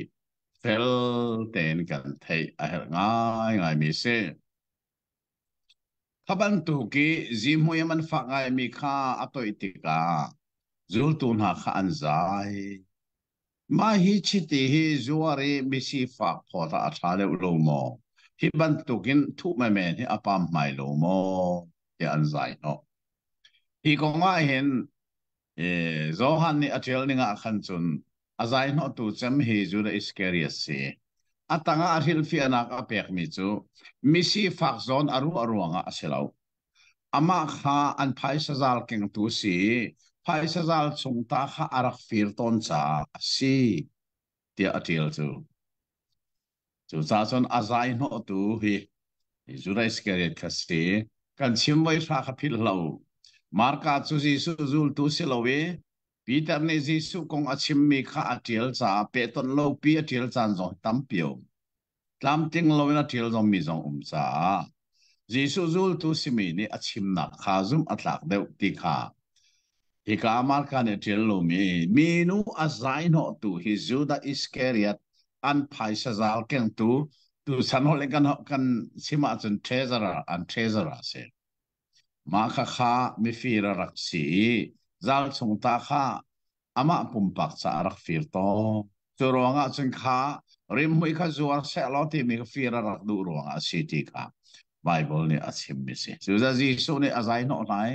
fel tein kan theih a herh ngaingaimi a si. Kha bantuk i zihmui a man fak ngaimi kha a toih tikah zultu hna kha an zai. Mah hi chiti hi zuar i misifak phawt ah a ṭha deuh lo maw? Hi bantukin thuh menmen hi a pamhmai lo maw? tiah an zai hnawh. Hi kong ah hin Johan nih a ṭial ning ah khan cun a zai hnawhtu cem hi Judah Iskariot si. A tangah a hrilhfiahnak a pekmi cu misifak zawn a ruah ruangah a si lo. Amah kha an phaisa zal kengtu si i phaisa zal chung ta kha a rak fir tawn caah a si tiah a ṭial cu. Cucaah cun a zai hnawhtu hi Judah Iskariot kha si. Kan chim voi hra kha philh hlah u. Marka cu Jesuh zultu si lo i Peter nih Jesuh kong a chimmi kha a ṭial caah pehtonh lopi a ṭial caan zong tampi a um. Tlamtling loin a ṭial zongmi zong um caah. Jesuh zultu simi nih a chimnak kha zumh a tlak deuh ti kha hika Marka nih a ṭial lomi minu a zaihnawhtu hi Judah Iskariot an phaisa zal kengtu tuchan holh in kan kan chim ahcun treasurer an treasurer a si. Mah khakha mifir a rak si i zal chung ta kha amah pumpak caah a rak fir tawn. Cu ruangah cun kha rimhmui kha zuar sehlaw timi kha fir a rak duh ruangah a si ti kha Baibal nih a chimmi si. Cucaah Jesuh nih a zai hnawh hna i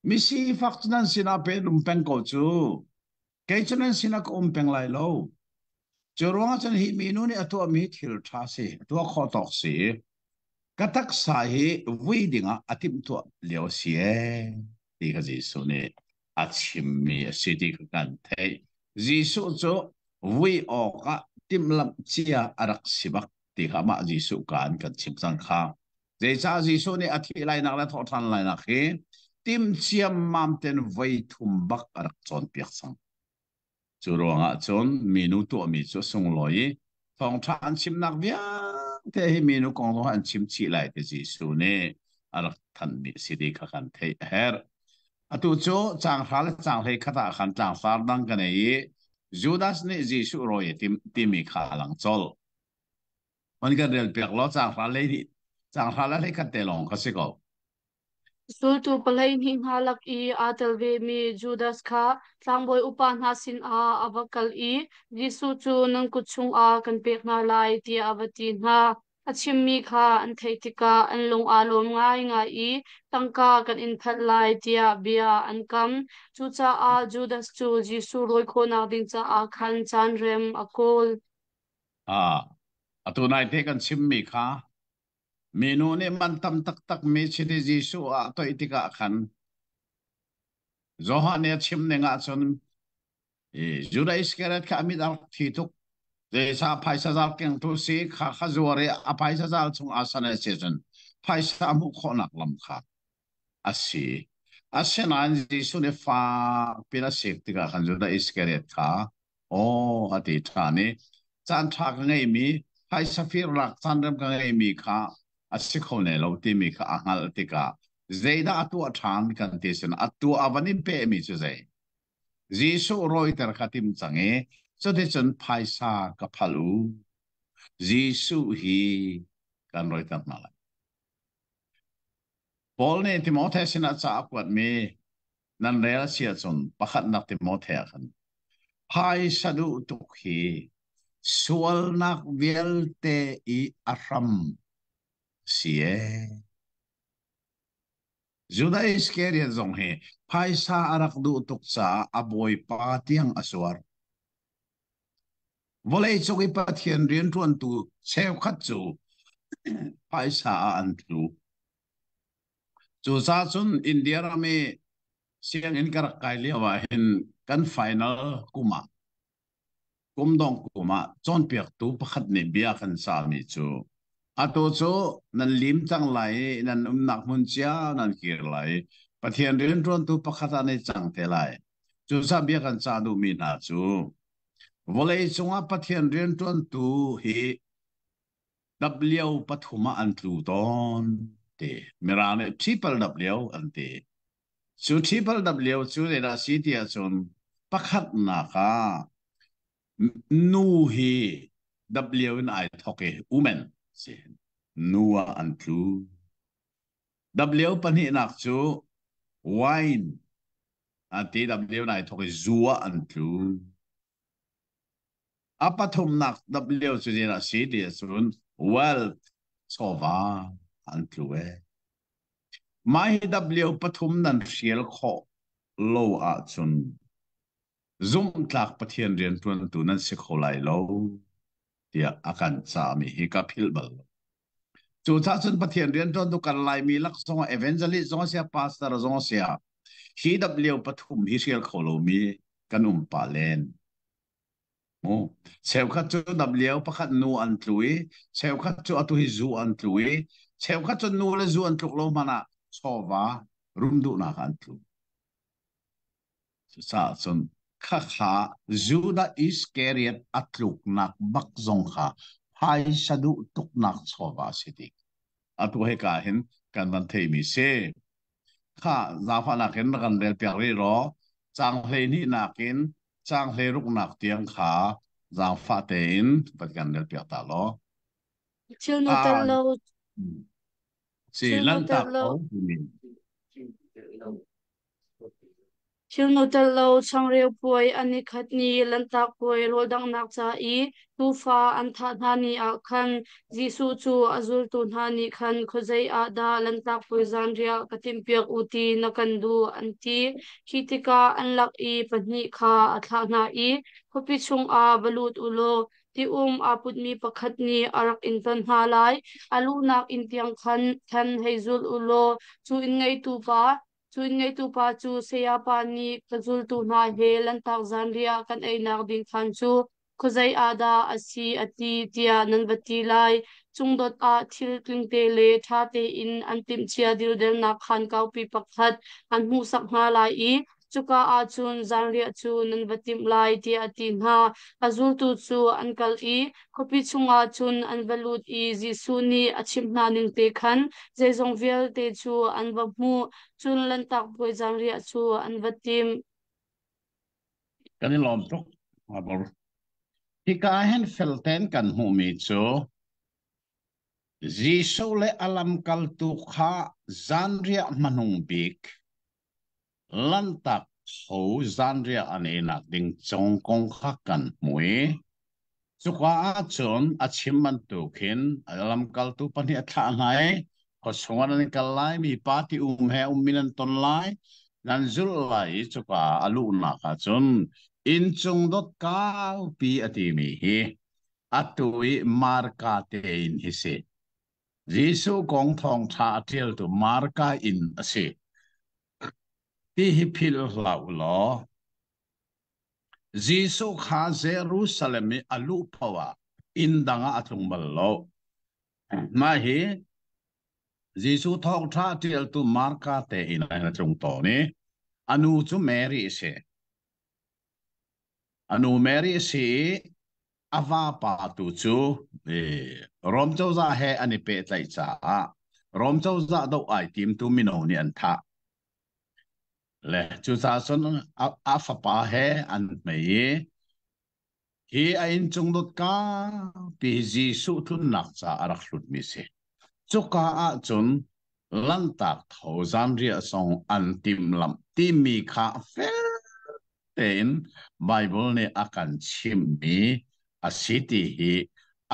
misifak cu nan sinah pe um peng ko cu. Kei cu nan sinah ka um peng lai lo. Cu ruangah cun hi minu nih a tuahmi thil ṭha si, a tuah khawh tawk si. Ka taksa hi vui dingah a timhtuah lio si ee ti kha Jesuh nih a chimmi a si ti kha kan theih. Jesuh cu vui awkah timhlamh cia a rak si bak ti kha mah Jesuh ka in kan chim cang kha. Zeicah Jesuh nih a thih lainak le thawhṭhan lainak hi tim ciammam ten voi thum bak a rak cawnpiak cang. Cu ruangah cun minu tuahmi cu a sunglawi i thawngṭha an chimnak vialte hi minu kong zong an chim chih lai ti Jesuh nih a rak thanhmi a si ti kha kan theih a herh. Atu cu caang hra le caang hlei khat ah khan tlangfar dang ka nei i Judas nih Jesuh rawi a timh timi kha a lang colh. On kan rel piak law caang hra le hnih caang hra le hlei khat te lawng kha si ko. Zultu 12 hna lak i aa tel vemi Judas kha tlangbawi upa hna sinah a va kal i Jesuh cu nan kut chungah kan pek hna lai tiah a va ti hna. A chimmi kha an theih tikah an lung aa lawm ngaingai i tangka kan in phalh lai tiah bia an kam. Cucaah Judas cu Jesuh rawi khawhnak ding caah khan caan rem a kawl. Ah, atu naite kan chimmi kha Minu nih man tam taktakmi chiti Jesuh ah toih tikah khan Johan nih a chim ning ahcun Judah Iskariot kha a mit a rak thi tuk. Zeicah phaisa zal kengtu si kha kha zuar i a phaisa zal chung aa san a si cun phaisa a hmuh khawhnak lam kha a si. Asinain Jesuh nih fak pin a sik tikah khan Judah Iskariot kha aw a ti ṭhan i caan ṭha ka ngeimi phaisa firnak caan rem ka ngeimi kha a si kho ne lo timi kha a hngalh tikah zeidah a tuah ṭhan kan ti sin a tuah a van in pehmi cu zei Jesuh rawiter kha tim cang i cuticun phaisa ka phal u Jesuh hi kan rawiter hna lai Paul nih Timote sinah ca a kuatmi nan rel a si ahcun pakhatnak Timote ah khan phaisa duh tuk hi sualnak vialte i a hram si ee. Judah Iskariot zong hi phaisa a rak duh tuk caah a bawipa tiang a suar. Vawleicung i Pathian rianṭuantu cheukhat cu phaisa ah an tlu. Cucaah cun India ram i sianginn ka rak kai lio ah hin kan final kum ah kum dongh kum ah cawnpiaktu pakhat nih bia kan cahmi cu atu cu nan lim cang lai i nan umnak hmun cia nan kir lai i Pathian rianṭuantu pakhat ah nan i cang te lai. Cucaah bia kan cah duhmi hna cu vawlei cungah Pathian rianṭuantu hi W pathum ah an tlu tawn ti. Mirang nih triple W an ti. Cu triple W cu zeidah si ti ahcun pakhatnak ah nu hi W in ai thawk i women si. Nu ah an tlu. W pahnihnak cu wine an ti W in ai thawk i zu ah an tlu. A pathumnak W cu zeidah a si ti ahcun wealth chawva an tlu ee. Mah hi W pathum nan hrial khawh lo ahcun zumhtlak Pathian rianṭuantu nan si kho lai lo tiah a kan cahmi hi ka philh bal lo. Cucaah cun Pathian rianṭuantu kan Laimi lak zongah evangelist zong a si ah pastor zong a si ah hi W pathum hi hrial kho lomi kan um pah len. Mu. Cheukhat cu W pakhat nu an tlu i cheukhat cu atu hi zu an tlu i cheukhat cu nu le zu an tluk lo hmanh ah chawva rum duhnak ah an tlu. Cucaah cun khakha Judah Iskariot a tluknak bak zong kha phaisa duh tuknak chawva a si dih. Atu hika hin kan van theimi si. Kha zaangfahnak in rak kan rel piak rih law caang 12 nak in caang 16 nak tiang kha zaangfah tein van kan rel piak ta law. Thilnu tel Ah, lo si thilnu tel lanhtak lo tho timi. Thilnu tello changreu puai an i khat ni Lanhtak puai rawldanghnak ca i tuufa an thah hna ni ah khan Jesuh cu a zultu hna nih khan khuazei ah dah Lanhtak puai zanriah ka timhpiak u ti na kan duh an ti. Khi tikah an lak i pahnih kha a thlah hna i khuapi chungah va lut u law ti-um aa putmi pakhat nih a rak in ton hna lai. A luhnak inn tiang khan khan hei zul u law cu inn ngeitu pa Cu inn-ngeitu pa cu sayapa nih ka zultu hna he Lanhtak zanriah kan einak ding khaan cu khuazei ah dah a si a ti tiah nan va ti lai. Cungdot ah thil tlingte le ṭha tein an timhcia dildelnak khaan kaupi pakhat an hmuhsak hna lai i cuka ah cun zanriah cu nan va timh lai tiah a ti hna. A zultu cu an kal i khuapi chungah cun an va lut i Jesuh nih a chimh hna ning te khan zeizong vialte cu an va hmuh. Cun Lanhtak Puai zanriah cu an va tim. Kan i lawm tuk. Abor. Hika ah hin felten kan hmuhmi cu Jesuh le a lamkaltu kha zanriah hmanung bik Lanhtak tho zanriah an einak ding cung kong kha kan hmu i cuka ahcun a chim bantukin a lamkaltu pahnih a thlah hna i khuachung ah nan kal lai, mipa ti um he ummi nan ton lai, nan zulh lai i cuka a luhnak ahcun inncung dot kaupi a timi hi atu i Marka tein hi si. Jesuh kong thawngṭha a ṭialtu Marka inn a si. Ti hi philh hlah u law Jesuh kha Jerusalem i a luh paoh ah inn dang ah a tlung bal lo. Mah hi Jesuh thawngṭha a ṭialtu Marka te inn ah hin a tlung tawn i a nu cu Mary a si. A nu Mary a si i a vapa tu cu Rom cozah he an i pehtlaih caah Rom cozah doh ai timtu mino nih an thah. Le cucaah cun a fapa he an hmei i hi a inncung dot pi Jesuh tlunnak ca a rak hlutmi si. Cuka ahcun Lanhtak tho zanriah zong an timhlamh timi kha fel tein Baibal nih a kan chimhmi a si ti hi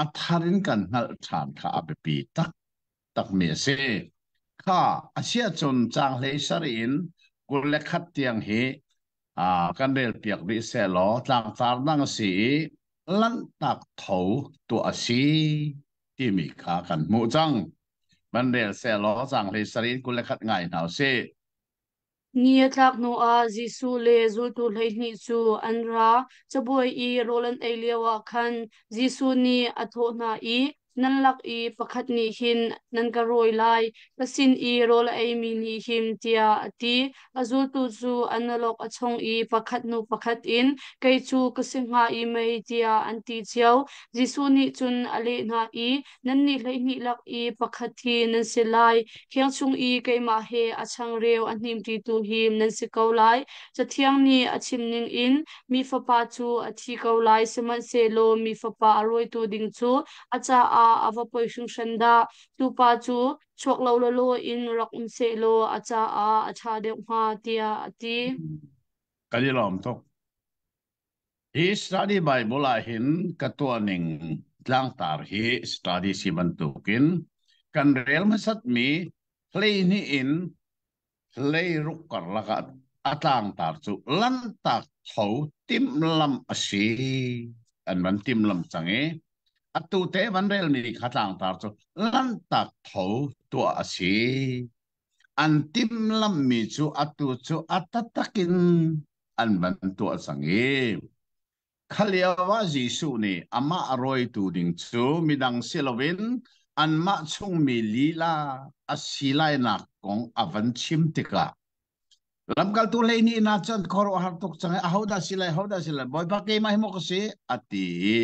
a thar in kan hngalh ṭhan kha a biapi taktakmi a si. Kha a si ahcun caang 17 in 21 tiang hi kan relpiak rih sehlaw tlangtar dang a si i Lanhtak tho tuah a si timi kha kan hmuh cang. Van rel sehlaw caang 17 in 21 ngai hna u sih. Ni a tlak hnuah Jesuh le zultu 12 cu an ra. Cabuai i rawl an ei lioah khan Jesuh nih a thawh hna i, Nan lak i pakhat nih hin nan ka rawi lai, ka sin i rawl a eimi nih hin, tiah a ti. A zultu cu an awlok a chong i pakhat hnu pakhat in, Kei cu ka si hnga i mei, tiah an ti cio. Jesuh nih cun a leh hna i, Nannih 12 lak i pakhat hi nan si lai. Khiang chung i keimah he a changreu a hnimṭitu hi nan si ko lai. Cathiang nih a chim ningin mi Fapa cu a thi ko lai, sihmanhsehlaw mi Fapa a rawitu ding cu a caah a va poi hringhran dah! Tupa cu chuak lo lawlaw in rak um sehlaw a caah a ṭha deuh hnga, tiah a ti. Kan i lawm tuk. Hi study Bible ah hin ka tuahning tlangtar hi study si bantukin kan rel hmasatmi 12 in 16 karlak ah a tlangtar cu lantak tho timhlamh a si. An van timhlamh cang i atu te van relmi kha tlangtar cu lantak tho tuah a si. An timhlamhmi cu atu cu a taktak in an van tuah cang i kha lio ah Jesuh nih amah a rawitu ding cu midang si loin anmah chungmi lila a si lainak kong a van chim tikah lamkaltu 12 hna cun khuaruahhar tuk cang i ahodah si lai ahodah si lai Bawipa keimah hi maw ka si a ti i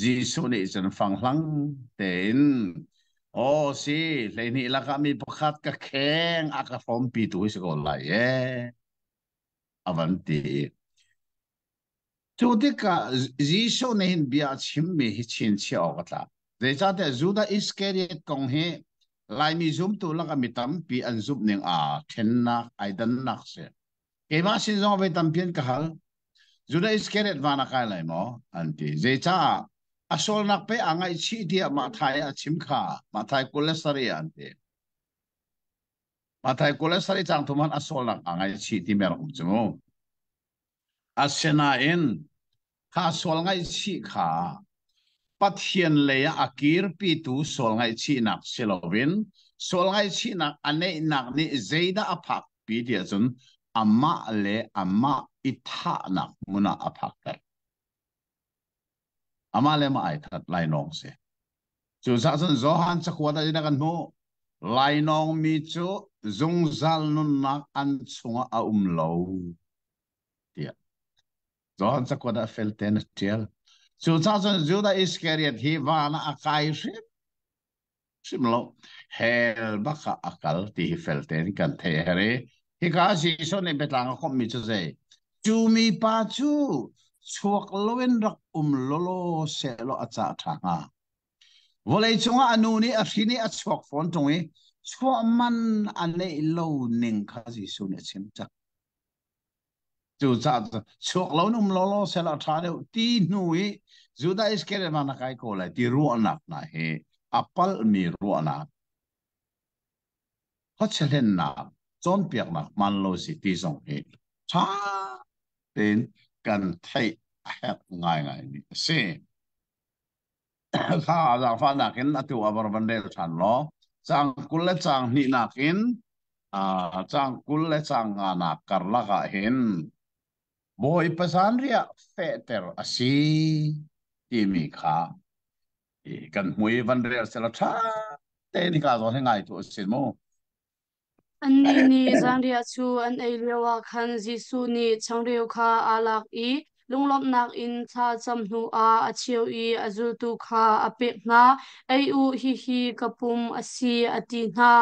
Jesuh nih cun fanghlang tein Aw si, 12 lakah mi pakhat ka kheng a ka hrawmpi tu hi si ko lai e. A van ti. Cu tikah Jesuh nih hin bia a chimmi hi chinchiah awk a tlak. Zeicahtiah Judah Iskariot kong hi Laimi zumtu lakah mi tampi an zumh ning aa ṭhennak, ai dannak si. Keimah sin zong voi tampi an ka hal. Judah Iskariot van a kai lai maw? An ti. Zeicah a sualnak pe aa ngaihchih tiah Matthai ah a chim kha. Matthai 27 ah an ti. Matthai 27 caang thum han a sualnak aa ngaihchih ti mer um cu. Asinain kha sual ngaihchih kha Pathian lei ah a kirpitu sual ngaihchihnak si loin sual ngaihchihnak a neihnak nih zeidah a phakpi ti ahcun amah le amah i thahnak hmun ah a phakter. Amah le amah ai that lainawng si. Cucaah cun Johan cakuat ah in a kan hmuh. Lainawng mi cu zungzal nunnak an chungah a um lo tiah. Johan cakuat ah fel tein a ṭial. Cucaah cun Judah Iskariot hi van ah a kai hrim hrim lo. Hell bak ah a kal ti hi fel tein kan theih a herh i hika Jesuh nih biatlang a komhmi cu zei? Cu mipa cu chuak loin rak um lawlaw sehlaw a cah ṭha hnga. Vawlei cungah a nu nih a hrin i a chuak fawn ṭung i chuah man a neih lo ning kha Jesuh nih a chim cang. Cucaah chuak lo in um lawlaw sehla a ṭha deuh ti hnu i Judah Iskariot van a kai ko lai ti ruahnak hna hi a palhmi ruahnak, khuachia-hlennak, cawnpiaknak hmaan lo si ti zong hi ṭha tein kan theih a herh ngaingaimi a si. Kha zaangfahnak in atu a var van rel ṭhan law caang 20 le caang hnihnak in caang 20 le caang nganak karlak ah hin Bawipa zanriah fehter a si timi kha kan hmui van rel sela ṭha tein hika zawn hi ngai tu a si mu. Annih nih zanriah cu an ei lioah khan Jesuh nih changreu kha aa lak i lunglawmhnak in thla cam hnuah a cheu i a zultu kha a pek hna. Ei u, hihi ka pum a si, a ti hna.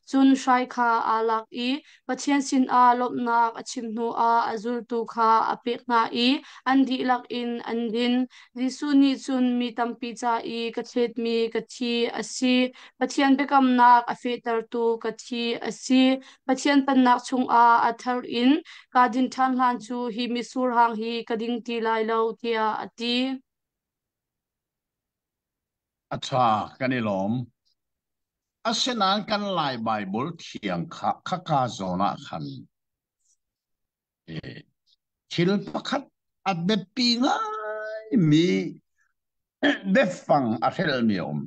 Cun hrai kha aa lak i Pathian sinah lawmhnak a chim hnuah a zultu kha a pek hna i an dihlak in an din. Jesuh nih cun mi tampi ca i ka thletmi ka thi a si. Pathian biakamnak a fehtertu ka thi a si. Pathian pennak chungah a thar in kaa din ṭhan hlan cu hi mitsur hang hi ka ding ti lai lo, tiah a ti. A ṭha, kan i lawm. Asinain kan Lai Baibal thiang kha khaka zawn ah khan thil pakhat a biapi ngaimi biafang a hrelmi a um.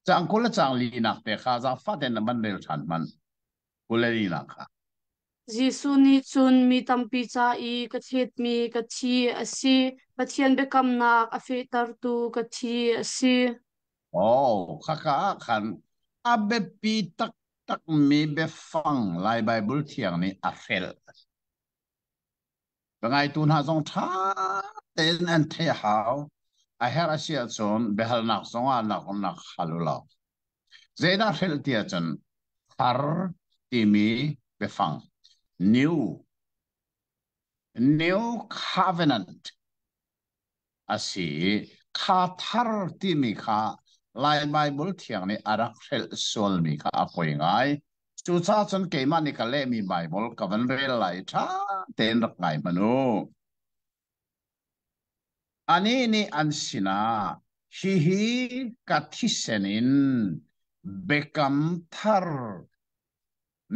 Caang 20 le caang linak te kha zaangfah tein na van rel ṭhan hmanh. 20 le linak kha. Jesuh nih cun mi tampi ca i ka thletmi ka thi a si. Pathian biakamnak a fehtertu ka thi a si. Oh, khaka ah khan a biapi taktakmi biafang Lai Baibal Thiang nih a hrelh. Biangaitu hna zong ṭha tein an theih hau. A herh a si ahcun biahalnak zongah nak nak hal u law. Zeidah hrelh ti ahcun thar timi biafang new new covenant a si i kha thar timi kha Lai Baibal Thiang nih a rak hrelh sualmi kha a poi ngai. Cucaah cun keimah nih ka lehmi Baibal ka van rel lai i ṭha tein rak ngai hmanh u. Anih nih an sinah, Hihi ka thisen in biakam thar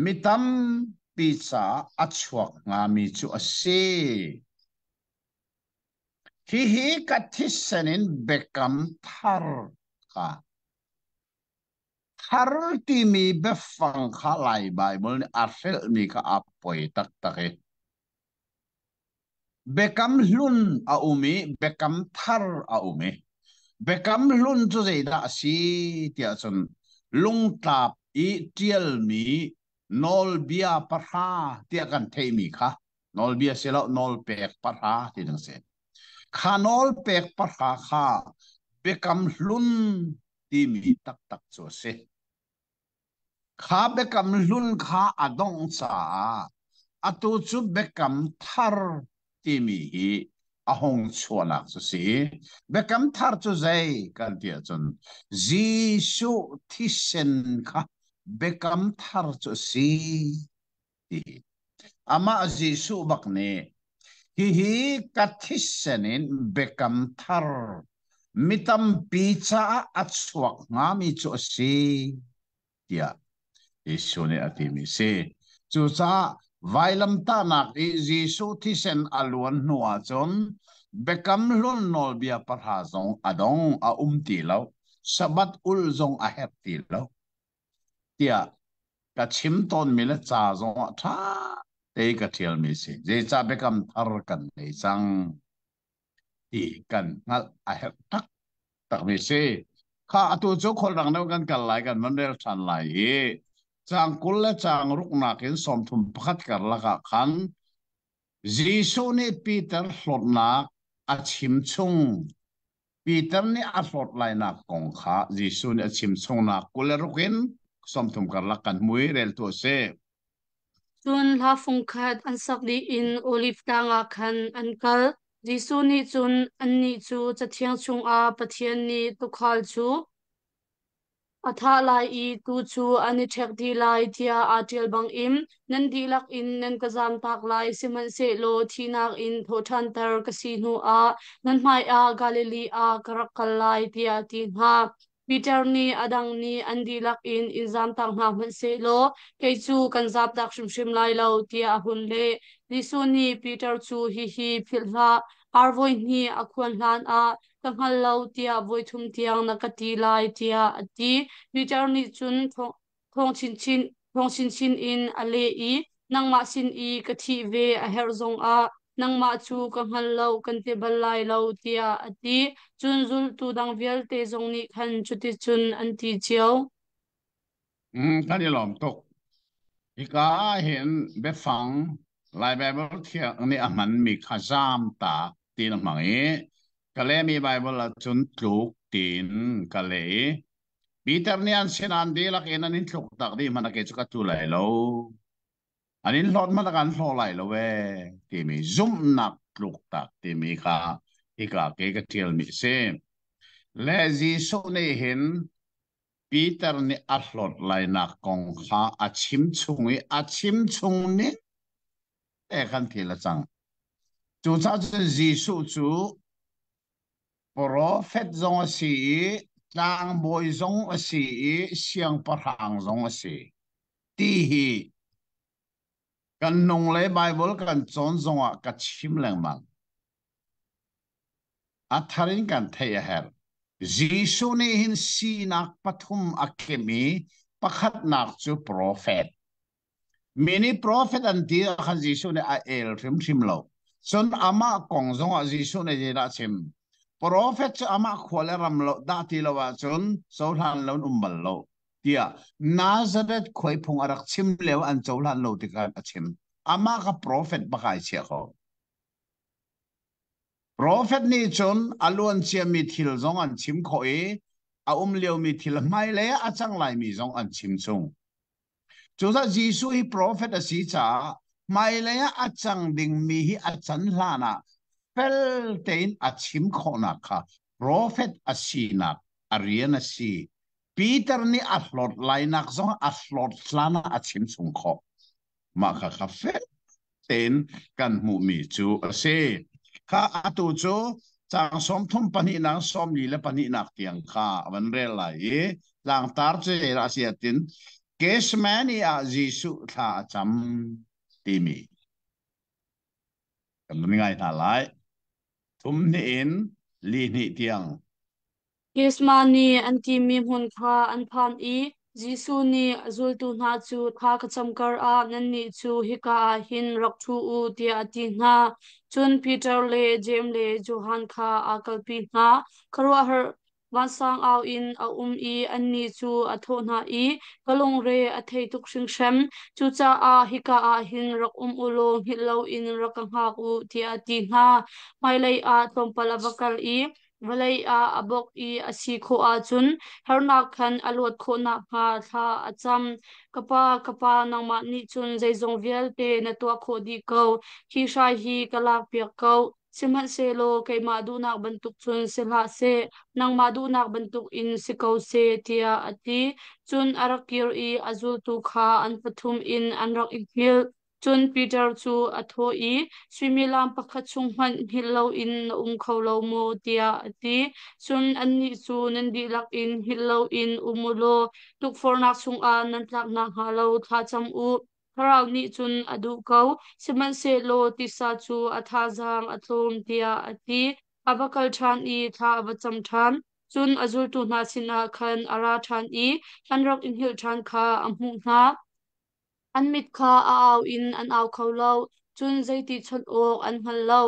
mi tampi caah a chuak hngami cu a si. Hihi ka thisen in biakam thar kha thar timi biafang kha Lai Baibal nih a hrelhmi kha a poi taktak i biakam hlun a um i biakam thar a um i biakam hlun cu zeidah a si tiah cun lungtlap i ṭialmi nawlbia pahra tiah kan theihmi kha nawlbia si lo nawlpek pahra ti ding si kha nawlpek pahra kha biakam hlun ti. timi taktak cu a si. Kha biakam hlun kha a dongh caah atu cu biakam thar timi hi a hung chuahnak cu si. Biakam thar cu zei kan ti ahcun Jesuh thisen kha biakam thar cu a si ti. Amah Jesuh bak nih hihi ka thisen in biakam thar mi tampi caah a chuak hngami cu a si tiah Jesuh nih a timi si. Cucaah vailamtahnak i Jesuh thisen a luan hnu ahcun Biakam Hlun nawlbia pahra zong a dong a um ti lo. Sabbath ul zong a herh ti lo. Tiah ka chim tawnmi le ca zong ah ṭha te ka ṭialmi si. Zeicah biakam thar kan ngei cang ti kan hngalh a herh taktakmi si. Kha atu cu khualrang deuh kan kal lai kan van rel ṭhan lai i caang 20 le caang ruknak in 31 karlak ah khan Jesuh nih Peter hlawtnak a chim chung Peter nih a hlawt lainak kong kha Jesuh nih a chim chungnak 26 in 30 karlak kan hmu i rel tuah sih. Cun hla fungkhat an sak dih in Oliv tlang ah khan an kal. Jesuh nih cun annih cu Cathiang chungah Pathian nih tuukhal cu a thah lai i tuu cu an i ṭhek dih lai tiah aa ṭial bangin nan dihlak in nan ka zamtak lai. Sihmanhsehlaw thihnak in thawhṭhanter ka si hnuah nan hmaiah Galilee ah ka rak kal lai, tiah a ti hna. Peter nih a dang nih an dihlak in in zamtak hna hmanh sehlaw kei cu kan zamtak hrimhrim lai lo, tiah a hun leh. Jesuh nih Peter cu, Hihi philh hlah, ar voi hnih a khuan hlanah ka hngal lo tiah voi thum tiang na ka ti lai tiah a ti. Peter nih cun thawng chinchin in a leh i nangmah sin i ka thih ve a herh zongah nangmah cu ka hngal lo kan ti bal lai lo tiah a ti. Cun zultu dang vialte zong nih khan cuticun an ti cio. Kan i lawm tuk. Hika ah hin biafang Lai Baibal Thiang nih a hmanmi kha zaamtak tiin a hmang i ka lehmi Baibal ahcun tluk tiin ka leh i Peter nih an sinah an dihlak in an in tluk tak dih hmanh ah kei cu ka tlu lai lo. An in hlawt hmanh ah kan hlaw lai lo ee timi zumhnak tluktak timi kha hika ke ka ṭialmi a si. Le Jesuh nih hin Peter nih a hlawt lainak kong kha a chim chung i a chim chung ning te khan thil a cang. Cucaah cun Jesuh cu profet zong a si i tlangbawi zong a si i siangpahrang zong a si ti hi kan nung le Baibal kan cawn zongah ka chim lengmang. A thar in kan theih a herh. Jesuh nih hin sinak pathum a kemh i pakhatnak cu profet. Mi nih profet an ti ah khan Jesuh nih a el hrimhrim lo. Cun amah kong zongah Jesuh nih zeidah a chim? Profet cu amah khua le ram lo dah ti lo ahcun cohlan lo in um bal lo tiah Nazareth khuai phung a rak chim lio an cohlan lo tikah a chim. Amah kha profet bak ai chia ko. Profet nih cun a luan ciami thil zong an chim khawh i a um liomi thil hmailei ah a cang laimi zong an chim chung. Cucaah Jesuh hi profet a si caah hmailei ah a cang dingmi hi a can hlan ah fel tein a chim khawhnak kha profet a sinak a rian a si. Peter nih a hlawt lainak zong a hlawt hlan ah a chim chung khawh. Mah kha kha fel tein kan hmuhmi cu a si. Kha atu cu caang 32nak 42nak tiang kha a van rel lai i tlangtar cu zeidah a si atin Gethsemane ah Jesuh thla a cam timi kan van ngai hna lai. Thum hnih in li hnih tiang. Gethsemane an timi hmun kha an phan i Jesuh nih a zultu hna cu thla ka cam karah nannih cu hika ah hin rak ṭhu u tiah a ti hna. Cun Peter le Jeim le Johan kha aa kalpi hna. Khuaruahhar vansang au in a um i annih cu a thawh hna i, Ka lungre a thei tuk hringhran. Cucaah hika ah hin rak um u law hngilh loin rak ka hngak u, tiah a ti hna. Hmailei ah tlawmpal a va kal i. Vawlei ah a bawk i a si khawh ahcun harnak khan a luat khawh nakhnga thla a cam. Ka Pa, ka Pa, nangmah nih cun zeizong vialte na tuah khawh dih ko. Hi hrai hi ka lakpiak ko. Sihmanhsehlaw keimah duhnak bantuk cun si hlah seh, nangmah duhnak bantukin si ko seh, tiah a ti. Cun a rak kir i a zultu kha an pathum in an rak i hngilh. Cun Peter cu a thawh i, Suimilam pakhat chung hmanh hngilh loin na um kho lo maw? tiah a ti. Cun annih cu nan dihlak in hngilh loin um u law tukforhnak chungah nan tlak nakhnga lo thla cam u. Thlarau nih cun a duh ko, sihmanhsehlaw tisa cu a thazaang a tlawm, tiah a ti. A va kal ṭhan i thla a va cam ṭhan. Cun a zultu hna sinah khan a ra ṭhan i an rak i hngilh ṭhan kha a hmuh hna. An mit kha a au in an au kho lo, cun zeiti chawnh awk an hngal lo.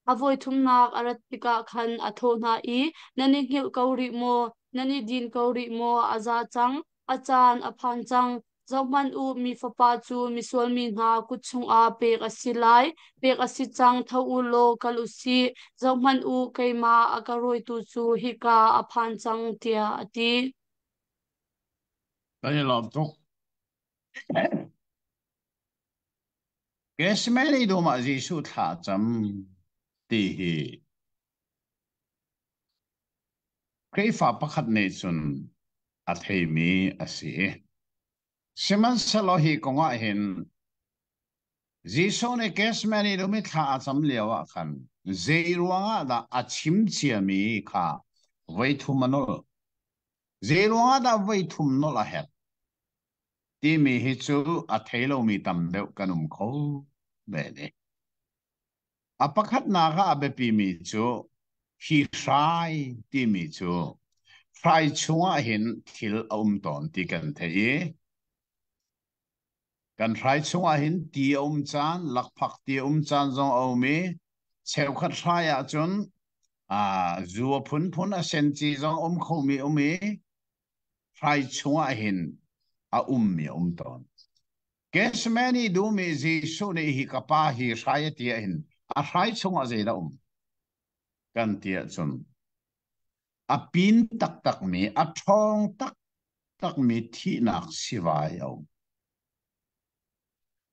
A voi thumnak a rat tikah khan a thawh hna i, Nan i hngilh ko rih maw? Nan i din ko rih maw? A za cang, a caan a phan cang. Zohhmanh u, mi Fapa cu misual mi hna kut chungah pek a si lai. Pek a si cang, tho u law kal u sih. Zohhmanh u, keimah a ka rawitu cu hika a phan cang, tiah a ti. Kan i lawm tuk. Gethsemane dum ah Jesuh thla a cam ti hi Khrihfa pakhat nih cun a theimi a si. Sihmanhsehlaw hi kong ah hin Jesuh nih Gethsemane dum i thla a cam lio ah khan zei ruangah dah a chim ciami kha voi thum a nolh. Zei ruangah dah voi thum nolh a herh? Timi hi cu a thei lomi tam deuh kan um kho ve ne. A pakhatnak ah a biapimi cu hi hrai timi cu hrai chungah hin thil a um tawn ti kan theih i kan hrai chungah hin ti a um caan, lakphak ti a um caan zong a um i cheukhat hrai ahcun zu a phunphun a senci zong um khomi um i hrai chungah hin a ummi a um tawn. Gethsemane dum i Jesuh nih hi ka pa hi hrai a ti ahhin a hrai chungah zeidah um? Kan ti ahcun a pin taktakmi, a ṭhawng taktakmi thihnak sivai a um.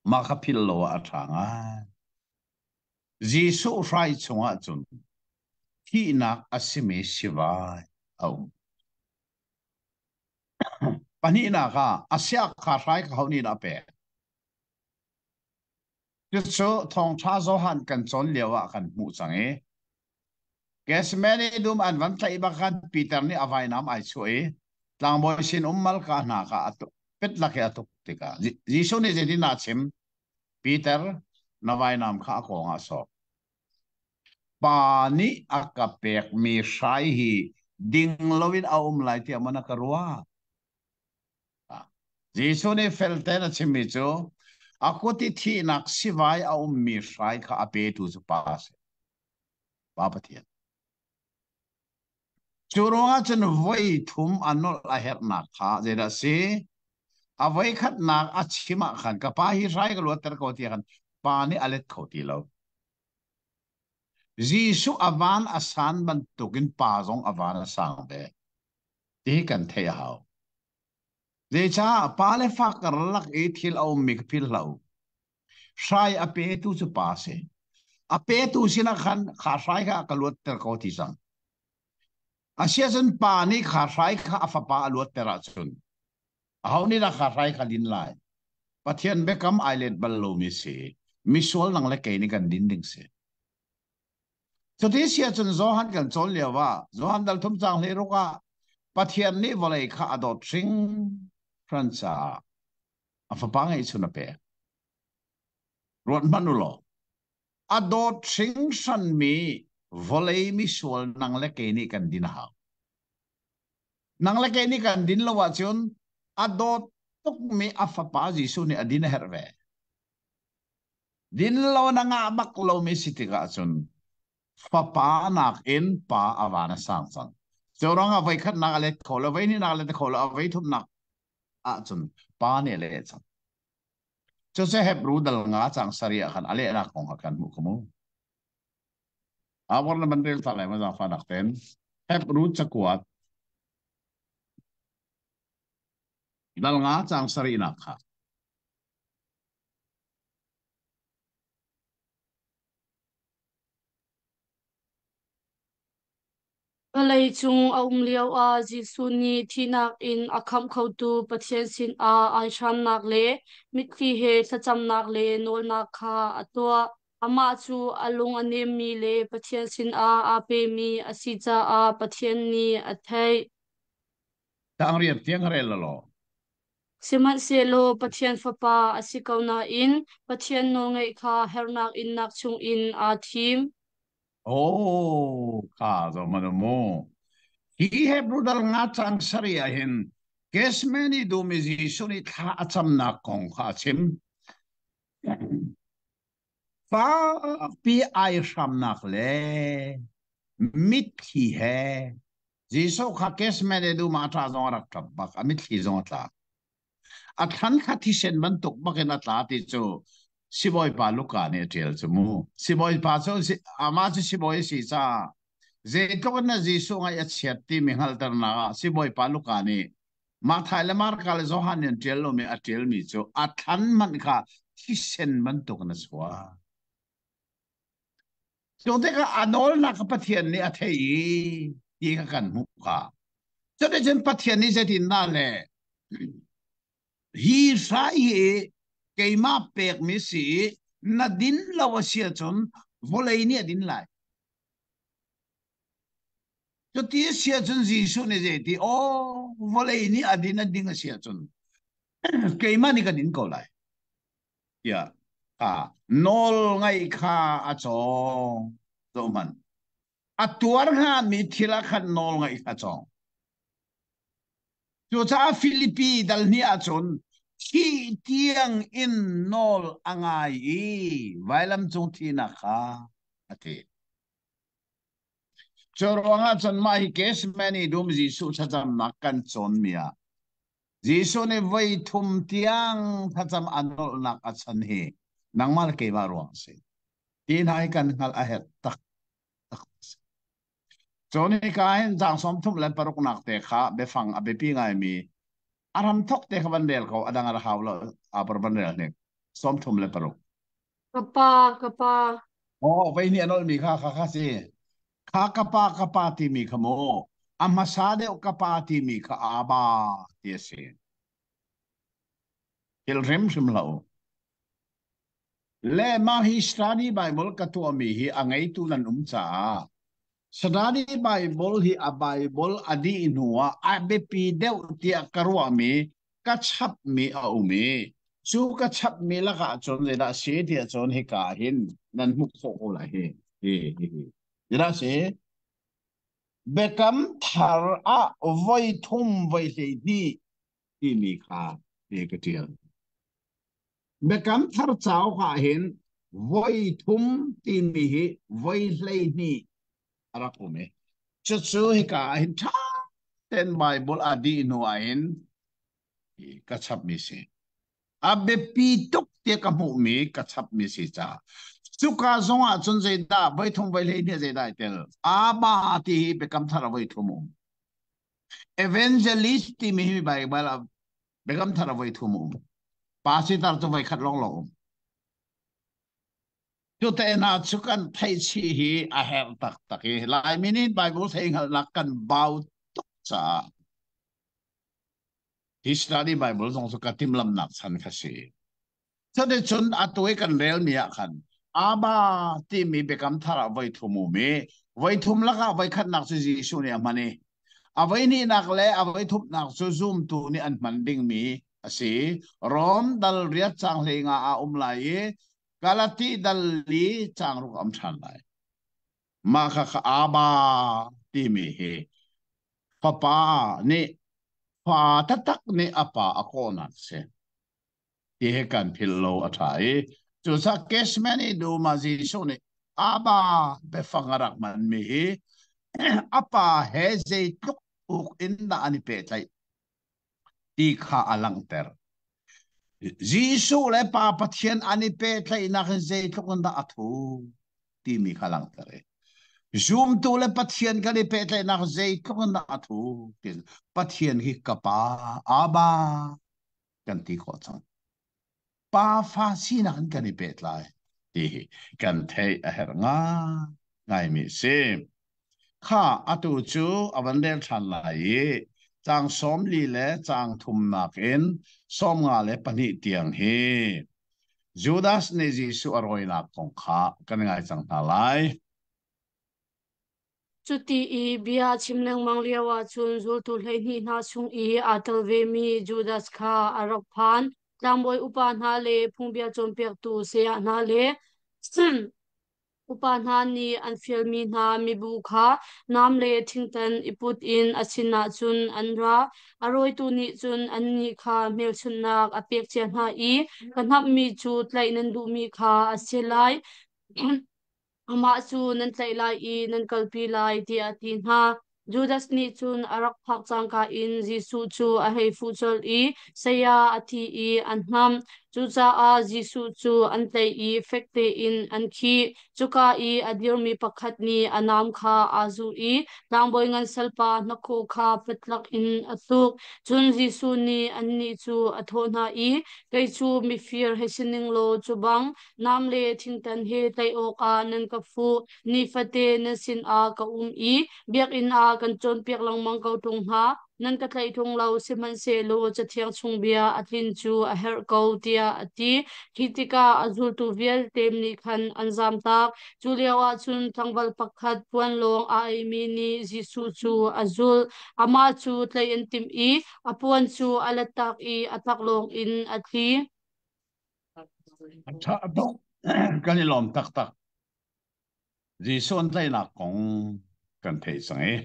Mah kha philh lo ah a ṭha ngai. Jesuh hrai chungah cun thihnak a simi sivai a um. Pahnihnak ah a siak kha hrai kha ho nih dah a pek? Cucu thawngṭha Johan kan cawn lio ah kan hmuh cang i Gethsemane dum an van tlaih bak khan Peter nih a vainam ai chuah i tlangbawi sin um malka hna kha a tuk pet lak i a tuk tikah Jesuh nih zeitin dah a chim? Peter, na vainam kha a kawng ah sawk. Pa nih a ka pekmi hrai hi ding loin a um lai tiah maw na ka ruah? Jesuh nih feltein a chimmi cu a kut i thihnak sivai a ummi hrai kha a petu cu Pa a si. Pa Pathian. Cu ruangah cun voi thum a nolh a herhnak kha zeidah a si? A voi khatnak a chim ah khan ka pa hi hrai ka luatter ko tiah khan pa nih a let kho ti lo. Jesuh a van a san bantukin pa zong a van a sang ve. Ti kan theih a hau. Zeicah pa le fa karlak i thil a ummi ka philh hlah u. Hrai a petu cu pa a si. A petu sinah khan kha hrai kha ka luatter ko ti cang. Asiahcun pa nih kha hrai kha a fapa a luatter ahcun aho nih dah kha hrai kha din lai? Pathian biakam ai let bal lomi si. Misual nang le kei nih kan din ding si. Cuti si ahcun Johan kan cawn lio ah Johan dal thum cang hlei ruk ah Pathian nih vawlei kha a dawt hringhran caah a fapa ngeihchun a pek. Ruat hmanh u law, a dawt hringhranmi vawlei misual nang le kei nih kan din a hau. Nang le kei nih kan din lo ahcun a dawt tukmi a fapa Jesuh nih a din a herh ve. Din lo na ngah bak lomi si tikah cun fapa nakin pa a van a sang cang. Cu ruangah voikhatnak a let kho lo, voihnihnak a let kho lo, a voithumnak ahcun pa nih a leh cang. Cucu Hebru dal nga cang sarih ah khan a lehnak kong kha kan hmuh kha mu. Awar na ban rel ta lai ma zafa nak ten. Hebru cakuat dal nga cang sarih nak kha. Vawleicung a um lioah Jesuh nih thihnak in a khamh khotu Pathian sinah aihramnak le mitthli he thlacamnak le nawlnak kha a tuah. Amah cu a lung a nemmi le Pathian sinah aa pemi a si caah Pathian nih a theih. Tangriat tiang rel law. Sihmanhsehlaw Pathian Fapa a si ko nain Pathian nawlngaih kha hernak innak chungin aa thim. Oh, ka zo man mu. Hi Hebrew dal nga cang sari ah hin Gethsemane dum i Jesuh nih thla a camnak kong kha a chim. Fakpi ai hramnak le mitthli he Jesuh kha Gethsemane dum ah a ṭah zong a rak ṭap bak, a mitthli zong a tla. A thlan kha thisen bantuk bakin a tla ti cu sibawipa Luka nih a ṭial cu mu. Sibawipa cu amah cu sibawi a si caah zeitluk in na Jesuh ngaih a chiat timi hngalhternak ah sibawipa Luka nih Matthai le Marka le Johan nih an ṭial lomi a ṭialmi cu a thlan hmanh kha thisen bantuk in a chuak. Cu tikah a nawlnak kha Pathian nih a theih i ti kha kan hmuh kha. Cuticun Pathian nih zeitindah le hi hrai hi keimah pekmi si i na din lo a si ahcun vawlei nih a din lai. Cuti a si ahcun Jesuh nih zeiti aw vawlei nih a din a ding a si ahcun keimah nih ka din ko lai. Tiah kha nawl ngaih kha a cawng. Zohhmanh. A tuar hngami thil ah khan nawl ngaih kha cawng. Cucaah Filipi dal hnih ahcun thih tiang in nawl a ngai i vailam cung thihnak kha a thi. Cu ruangah cun mah hi Gethsemane dum Jesuh thlacamnak kan cawnmi ah Jesuh nih voi thum tiang thlacam a nolhnak a chan hi nangmah le keimah ruang a si. Ti hna hi kan hngalh a herh tak tak. Cun hika hin caang 36 nak te kha biafang a biapi ngaimi a ram thok te kha van rel ko a dang a hau lo a par van rel hnik 36. Ka pa, ka pa. Oh, vei nih a nolhmi kha kha kha si. Kha ka pa ka pa timi kha mu a hmasa deuh ka pa timi kha Abba ti a si. Thil hrimhrim hlah u. Le mah hi study Bible ka tuahmi hi a ngeitu nan um caah study Bible hi a Bible a dih hnu ah a biapi deuh tiah ka ruahmi ka chapmi a um i cu ka chapmi lakah cun zeidah si tiah cun hika hin nan hmuh khawh ko lai hi hi hi hi zeidah si Biakam thar ah voi thum voi 12 timi kha ti ka ṭial. Biakam thar cauk ah hin voi thum timi hi voi 12 a rak um i cucu hika ah hin ṭha tein Bible a dih hnu ah hin ka chapmi si. A biapi tuk tiah ka hmuhmi ka chapmi si caah cuka zong ah cun zeidah voi thum voi 12 zeidah ai tel Abba ti hi Biakam thar ah voi thum um. Evangelist timi hi Bible ah Biakam thar ah voi thum um. Pastor cu voi khat lawng lawng um. Cu te hna cu kan theih chih hi a herh taktak i Laimi nih Bible theihhngalhnak kan bau tuk caah hi study Bible zong cu ka timhlamhnak chan kha si. Cuticun atu i kan relmi ah khan Abba timi biakam thar ah voi thum um i voi thum lakah voi khatnak cu Jesuh nih a hman i a voi hnihnak le a voi thumnak cu zumtu nih an hman dingmi a si. Rom dal riat caang 15 ah um lai i Galati dal li caang ruk a um ṭhan lai. Mah kha kha Abba timi hi fapa nih fa taktak nih a pa a kawhnak a si. Ti hi kan philh lo a ṭha i cucaah Gethsemane dum ah Jesuh nih Abba biafang a rak hmanmi hi a pa he zeitluk uk in dah an i pehtlaih ti kha a langhter. Jesuh le Pa Pathian an i pehtlaihnak in zeitluk in dah a thu timi kha langhter i. Zumtu le Pathian kan i pehtlaihnak zeitluk in dah a thu ti Pathian hi ka pa Abba kan ti khawh cang. Pa fa sinak in kan i pehtlai ti hi kan theih a herh ngaingaimi a si. Kha atu cu a van rel ṭhan lai i caang 40 le caang thumnak in 52 tiang hi Judas nih Jesuh a rawinak kong kha kan ngai cang hna lai. Cuti i bia a chim lengmang lioah cun zultu 12 hna chung i aa tel vemi Judas kha a rak phan. Tlangbawi upa hna le phungbia cawnpiaktu saya hna le upa hna nih an fialmi hna mibu kha nam le thingtan i put in a sinah cun an ra. A rawitu nih cun annih kha hmelchunhnak a pek cia hna i, Ka hnamhmi cu tlaih nan duhmi kha a si lai. Amah cu nan tlaih lai i nan kalpi lai, tiah a ti hna. Judas nih cun a rak phak cangka in Jesuh cu a hei fuh colh i saya a ti i an hnamh. Cucaah Jesuh cu an tlaih i fek tein an khih. Cuka i a dirmi pakhat nih a nam kha aa zuh i tlangbawi ngan salpa hnakhaw kha patlak in a tuk. Cun Jesuh nih annih cu a thawh hna i, Kei cu mifir hei si ning law cu bang nam le thingtan he tlaih awkah nan ka fuh. Nifate nan sinah ka um i biakinn ah kan cawnpiak lengmang ko ṭung hna. Nan ka tlaih ṭung lo, sihmanhsehlaw Cathiang chung bia a tlin cu a herh ko, tiah a ti. Khi tikah a zultu vialte nih khan an zamtak. Cu lioah cun tlangval pakhat puan lawng aa eimi nih Jesuh cu a zulh. Amah cu tlaih an timh i a puan cu a lattak i a taklawng in a tli. A ṭha tuk. Kan i lawm taktak. Jesuh an tlaihnak kong kan theih cang i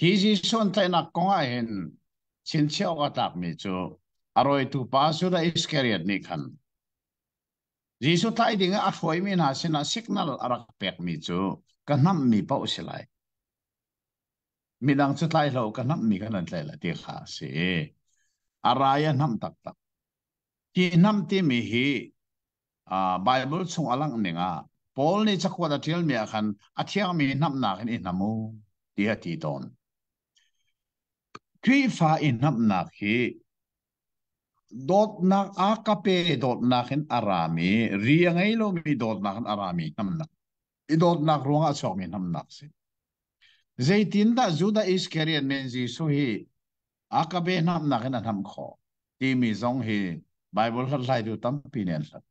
hi Jesuh an tlaihnak kong ah hin chinchiah awk a tlakmi cu a rawitu pa Judas Iskariot nih khan Jesuh tlaih ding ah a hruaimi hna sinah signal a rak pekmi cu ka hnamhmi paoh si lai. Midang cu tlai hlah u, ka hnamhmi kha nan tlaih lai ti kha a si. A rai a hnamh taktak. Hi hnamh timi hi Bible chung a langh ning ah Paul nih cakuat a ṭialmi ah khan a thiangmi hnamhnak in i hnam u ti a ti tawn. Khrihfa i hnamhnak hi dawtnak a ka pe dawtnak in a rami, ri a ngei lomi dawtnak in a rami hnamnak, i dawtnak ruangah a chuakmi hnamnak a si. Zeitindah Judah Iskariot men Jesuh hi a ka be hnamnak in a hnamh khawh timi zong hi Bible hlathlaitu tampi nih an hlat.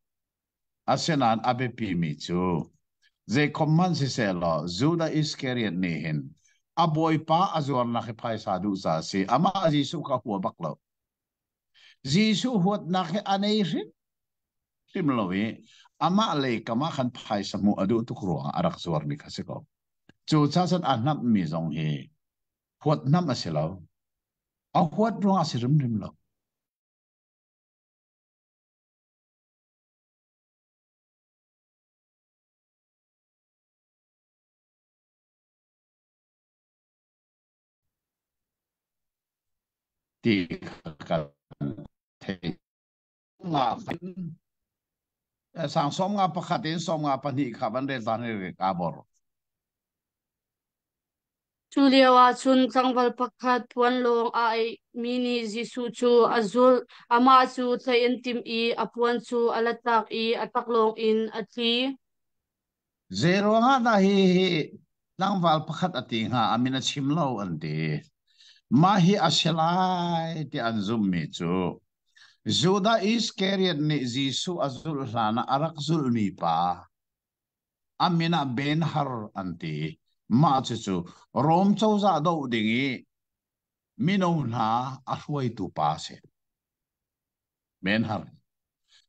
Asinain a biapimi cu zeikhom hmanh siseh law Judah Iskariot nih hin a bawipa a zuarnak hi phaisa duh ca a si. Amah Jesuh kha hua bak lo. Jesuh huatnak hi a nei hrim hrim lo i amah lei kam ah khan phaisa hmuh a duh tuk ruangah a rak zuarmi kha si ko. Cu cun a hnamhmi zong hi huat hnamh a si lo. A huat ruangah a si hrimhrim lo. Ti kan theih. Nga sang 51 in 52 kha van rel tan re ka bor. Cu lioah cun tlangval pakhat puanlawng aa aihmi nih Jesuh cu a zulh. Amah cu tlaih an timh i a puan cu a lattak i a taklawng in a tli. Zei ruangah dah hi hi tlangval pakhat a ti hnga a min a chim lo an ti. Mah hi a si lai ti an zumhmi cu Judah Iskariot nih Jesuh a zulh hlanah a rak zulhmi pa a min ah Ben-Hur an ti. Mah cucu Rom cozah doh ding i mino hna a hruaitu pa a si. Ben-Hur.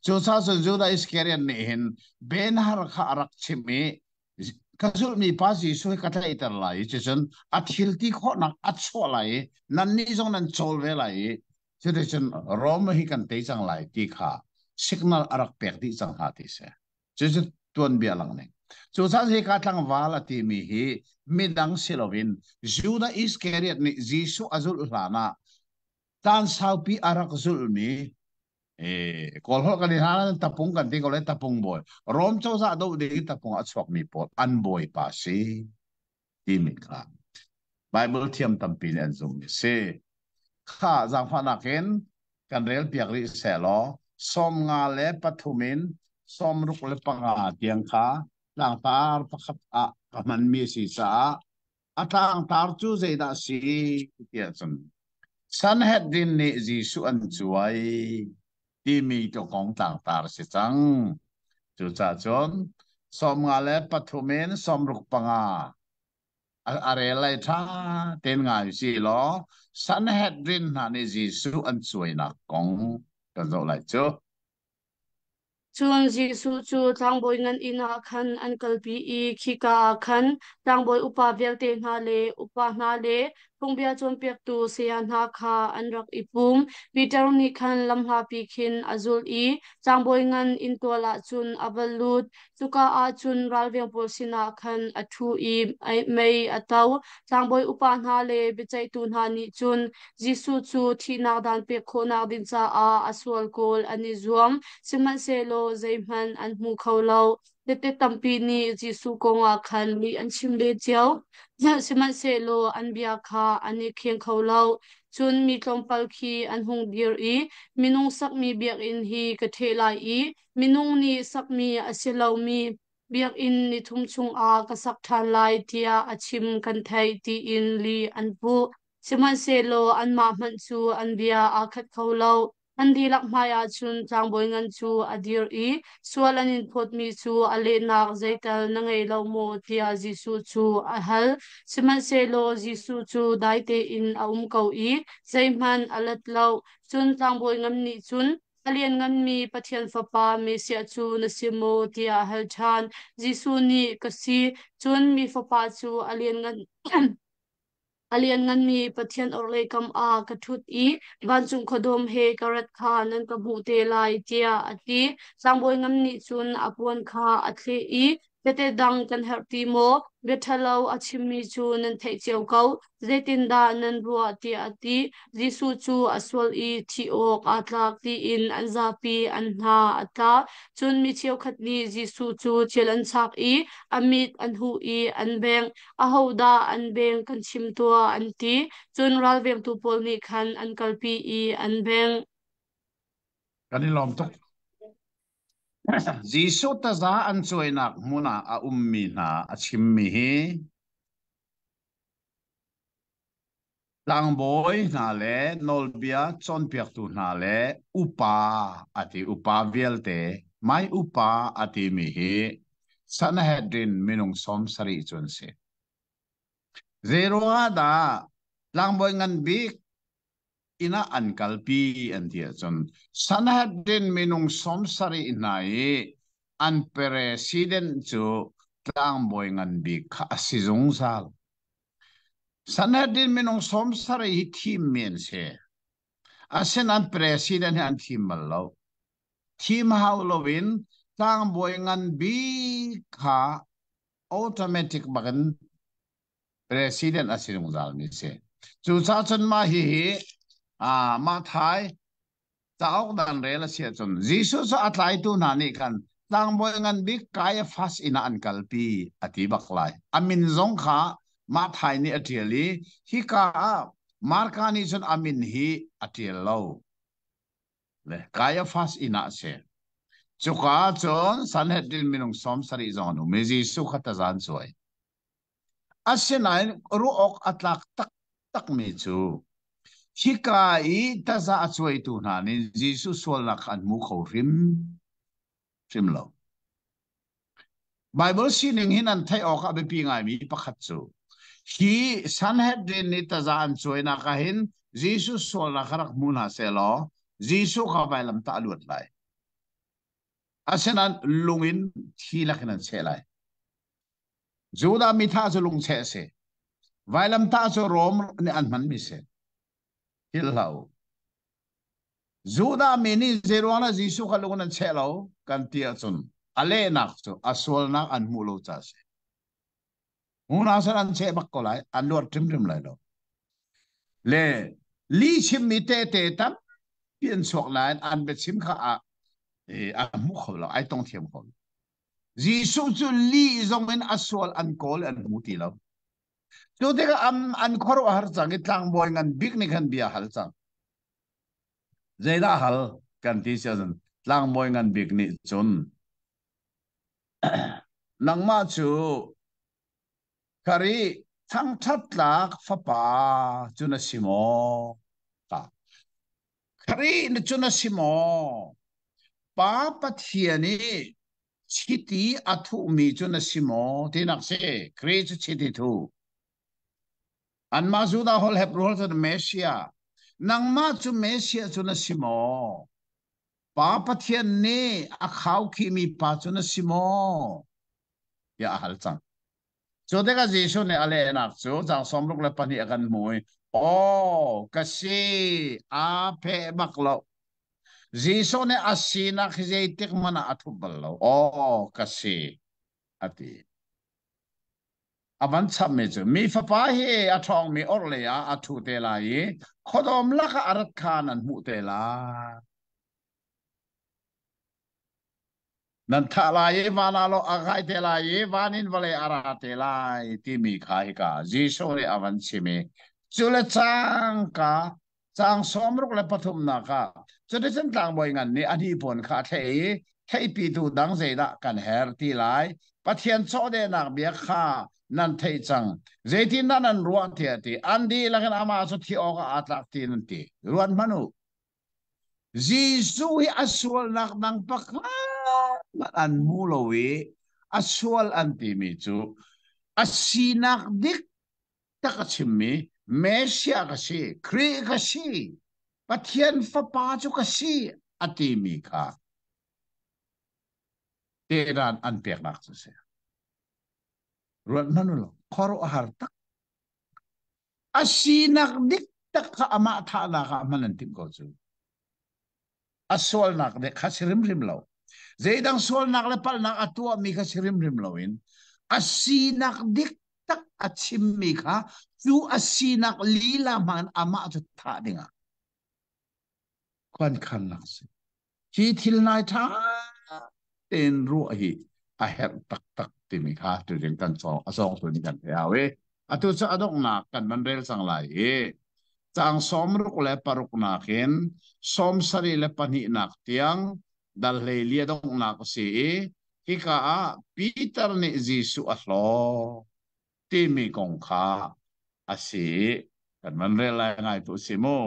Cucaah cun Judah Iskariot nih hin Ben-Hur kha a rak chimh i ka zulhmi pa Jesuh hi ka tlaihter lai i cucun a thil ti khawhnak a chuah lai i nannih zong nan cawl ve lai i cuticun Rom hi kan tei cang lai ti kha signal a rak pek dih cang hna ti si. Cucu tuanbia lang ning. Cucaah hika tlangval a timi hi midang si loin Judah Iskariot nih Jesuh a zulh hlanah caan saupi a rak zulhmi. E kawl holh kan i hlan tapung kan ti ko le tapung bawi Rom cozah do ding tapung a chuakmi pawl an bawipa si timi kha Bible thiam tampi nih an zummi si. Kha zaangfahnak in kan rel piak rih seh law 53 in 65 tiang kha tlangtar pakhat ah ka hmanmi si caah a tlangtar cu zeidah si tiah cun Sanhedrin nih Jesuh an cuai timi tu kong tlangtar si cang. Cucaah cun 53 in 65 a rel lai ṭha tein ngai si law Sanhedrin hna nih Jesuh an cuainak kong kan zoh lai cu. Cun Jesuh cu tlangbawi ngan inn ah khan an kalpi i khika ah khan tlangbawi upa vialte hna le upa hna le phungbia cawnpiaktu saya hna kha an rak i pum. Peter nih khan lamhlapi khin a zulh i tlangbawi ngan inntual ah cun a va lut. Cuka ah cun ralveng pawl sinah khan a ṭhu i mei a to. Tlangbawi upa hna le biaceihtu hna nih cun Jesuh cu thihnak dan pek khawhnak ding caah a sual kawl an i zuam, sihmanhsehlaw zeihmanh an hmu kho lo. Tehte tampi nih Jesuh kong ah khan lih an chim ve cio, sihmanhsehlaw an bia kha an i kheng kho lo. Cun mi tlawmpal khi an hung dir i, Minung sakmi biakinn hi ka ṭheh lai i minung nih sakmi a si lomi biakinn nithum chungah ka sak ṭhan lai, tiah a chim kan theih, tiin lih an puh. Sihmanhsehlaw anmah hmanh cu an bia aa khat kho lo. An dihlak hmaiah cun tlangbawi ngan cu a dir i sual an in phawtmi cu a lehnak zeital na ngei lo maw tiah Jesuh cu a hal. Sihmanhsehlaw Jesuh cu dai tein a um ko i zeihmanh a let lo. Cun tlangbawi ngan nih cun, A liannganmi Pathian Fapa Messiah cu na si maw? tiah a hal ṭhan. Jesuh nih, Ka si. Cun mi Fapa cu a lianngan A liannganmi Pathian orhlei kam ah ka ṭhut i vancung khuadawm he ka rat kha nan ka hmuh te lai, tiah a ti. Tlangbawi ngan nih cun a puan kha a thleh i, Tehte dang kan herh ti maw? Bia ṭhalo a chimmi cu nan theih cio ko. Zeitindah nan ruah? tiah a ti. Jesuh cu a sual i thih awk aa tlak tiin an zapi an hna a tla. Cun mi cheukhat nih Jesuh cu thil an chak i a mit an huh i an bengh. Ahodah an beng kan chim tuah, an ti. Cun ralvengtu pawl nih khan an kalpi i an bengh. Kan i lawm tuk. Jesuh taza an cuainak hmun ah a ummi hna a chimmi hi Tlangbawi hna le nawlbia cawnpiaktu hna le upa a ti upa vialte mai upa a timi hi Sanhedrin minung 70 cu an si. Zeiruangah dah tlangbawi ngan bik inn ah an kalpi an ti ahcun Sanhedrin minung 70 hna i an president cu tlangbawi ngan bik kha a si zungzal. Sanhedrin minung 70 hi thimmi an si. Asinain president hi an thim bal lo. Thim hau loin tlangbawi ngan bik kha automatic bakin president a si zungzal mi si. Cucaah cun mah hihi mah thai cauk dan rel a si ahcun Jesuh cu a tlaitu hna nih khan tlangbawi ngan bik Kaiafas inn ah an kalpi a ti bak lai. A min zong kha Matthai nih a ṭial i hika ah Marka nih cun a min hi a ṭial lo. Le Kaiafas inn ah a si. Cuka ah cun Sanhedrin minung 70 zong an um i Jesuh kha taza an cuai. Asinain ruah awk a tlak taktakmi cu hika i taza a cuaitu hna nih Jesuh sualnak kha an hmu kho hrimhrim lo. Baibal sining hin an theih awk a biapi ngaimi pakhat cu hi Sanhedrin nih taza an cuainak ah hin Jesuh sualnak kha rak hmu hna sehlaw Jesuh kha vailamtah a luat lai. Asinain lung in thi lakin an cheh lai. Judah mi thah cu lungcheh a si. Vailamtah cu Rom nih an hmanmi si. Philh hlah u. Judah mi nih zeiruang dah Jesuh kha lung in an cheh lo kan ti ahcun a lehnak cu a sualnak an hmuh lo caah a si. Hmun ahcun an cheh bak ko lai, an luat hrimhrim lai lo. Le lihchimmi tehte tampi Pi an chuak nain an biachim kha a a hmu kho lo, ai tong thiam kho lo. Jesuh cu lih zong in a sual an kawl an hmu ti lo. Cu tikah an an khuaruahhar cang i tlangbawi ngan bik nih khan bia hal cang. Zeidah hal kan ti si ahcun tlangbawi ngan bik nih cun nangmah cu Kharih thangṭhat tlak fapa cu na si maw? Ta. Kharih na cu na si maw? Pa Pathian i chiti a thuhmi cu na si maw? Tinak si. Khrih cu chiti thu. Anmah Judah holh Hebrew holh cun Messiah. Nangmah cu Messiah cu na si maw? Pa Pathian nih a khaukhihmi pa cu na si maw? Tiah a hal cang. Cu tikah Jesuh nih a lehnak cu caang 62 a kan hmu i aw ka si aa pheh bak lo. Jesuh nih a sinak hi zeitik hmanh ah a thup bal lo. Aw ka si a ti. A van chapmi cu mi fapa hi a ṭhawngmi orhlei ah a ṭhu te lai i khuadawm lakah a rat kha nan hmuh te lai. Nan thah lai i van ah a kai te lai i van in vawlei a ra te lai timi kha hika Jesuh nih a van chim i cu le cangka caang 63 ah cuticun tlangbawi ngan nih a hnipuan kha a thleh i theihpitu dang zeidah kan herh ti lai Pathian chawdehnak bia kha nan theih cang zeitindah nan ruah tiah ti an dihlak in amah cu thi awkah aa tlak ti nan ti ruat hmanh u Jesuh hi a sualnak dang pakhat hmanh an hmu lo i a sual an timi cu a sinak dik tak a chimmi Messiah ka si, Khrih ka si, Pathian fapa cu ka si a timi kha tedan an peknak cu si. Ruat hmanh u law khuaruahhar tak A sinak dik tak kha amah thahnak ah hman an timh ko cu. A sualnak dek kha si hrimhrim lo. Zeidang sualnak le palhnak a tuahmi kha si hrimhrim loin a sinak dik tak a chimmi kha cu a sinak lila hmang amah cu thah dingah khuankhannak si. Hi thil nai ṭha tein ruah hi a herh taktak timi kha tuzing kan cawng a cawngtu nih kan theih hau i atu cu a donghnak kan van rel cang lai i caang 66 nakin 72 tiang dal 14 a donghnak a si i hika ah Peter nih Jesuh a hlaw timi kong kha a si i kan van rel lai ngai tu si mu.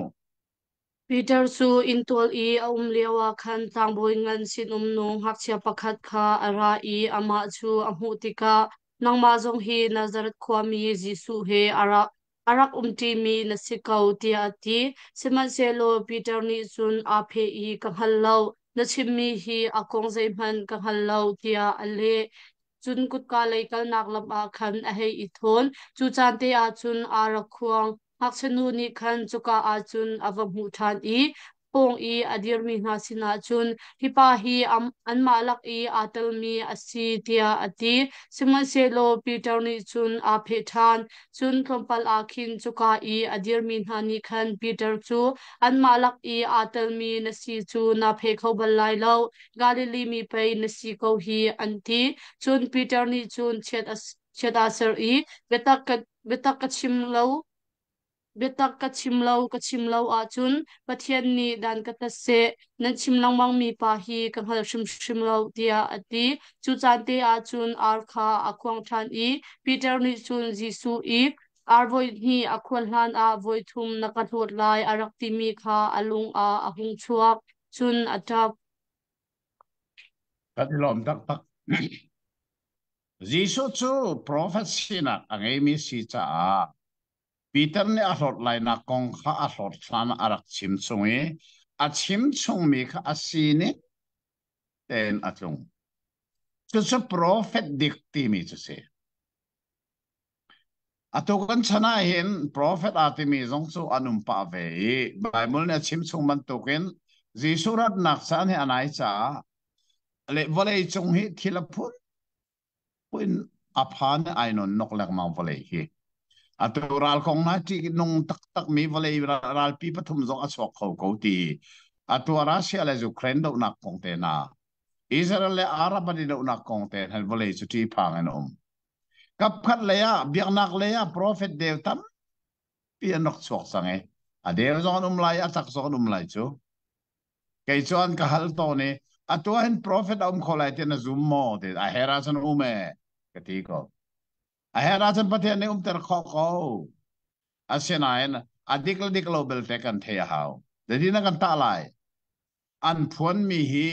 Peter cu inntual i a um lioah khan tlangbawi ngan sinum nu ngakchia pakhat kha a ra i amah cu a hmuh tikah, Nangmah zong hi Nazareth khuami Jesuh he a rak a rak umṭimi na si ko, tiah a ti. Sihmanhsehlaw Peter nih cun aa pheh i, Ka hngal lo, na chimmi hi a kong zeihmanh ka hngal lo, tiah a leh. Cun kutka lei kalnak lam ah khan a hei i thawn. Cu caan te ah cun aa rak khuang. Ngakchia nu nih khan cuka ah cun a va hmuh ṭhan i pawng i a dirmi hna sinah cun, Hi pa hi anmah lak i aa telmi a si, tiah a ti. Sihmanhsehlaw Peter nih cun aa pheh ṭhan. Cun tlawmpal ah khin cuka i a dirmi hna nih khan Peter cu, Anmah lak i aa telmi na si cu naa pheh kho bal lai lo. Galilee mi pei na si ko hi, an ti. Cun Peter nih cun chiat a chiat aa ser i, Biatak ka biatak ka chim lo biatak ka chim lo ka chim lo ahcun Pathian nih dan ka tat seh nan chim lengmangmi pa hi ka hngal hrimhrim lo tiah a ti. Cu caan te ah cun ar kha a khuang ṭhan i Peter nih cun Jesuh i ar voi hnih a khuan hlan ah voi thum na ka hlawt lai a rak timi kha a lung ah a hung chuak. Cun a ṭap. Kan i lawm taktak. Jesuh cu profet sinak a ngeimi si caah Peter nih a hlawt lainak kong kha a hlawt hlan a rak chim chung i a chim chungmi kha a sining tein a tlung. Cucu profet dik timi cu si. Atu kan chan ah hin profet aa timi zong cu an um pah ve i Baibal nih a chim chung bantukin Jesuh ratnak caan hi a nai caah le vawlei cung hi thil a phun in a phan i ai non nok lengmang vawlei hi. Atu ral kong hna ṭih nung taktak mi vawlei ralpi pathum zong a chuak kho ko ti. Atu Russia le Ukraine dohnak kong te hna, Israel le Arab an i dohnak kong te hna vawlei cu ṭihphang in a um. Kapkhat lei ah biaknak lei ah profet deu tampi an rak chuak cang i a deu zong an um lai, a tak zong an um lai cu. Kei cu an ka hal tawn i atu ah hin profet a um kho lai ti na zum maw? Ti a her ahcun um e ka ti ko. A her ahcun Pathian nih umter khawh ko. Asinain a dik le dik lo belte kan theih a hau. Zeitin na kan tah lai? An phuanmi hi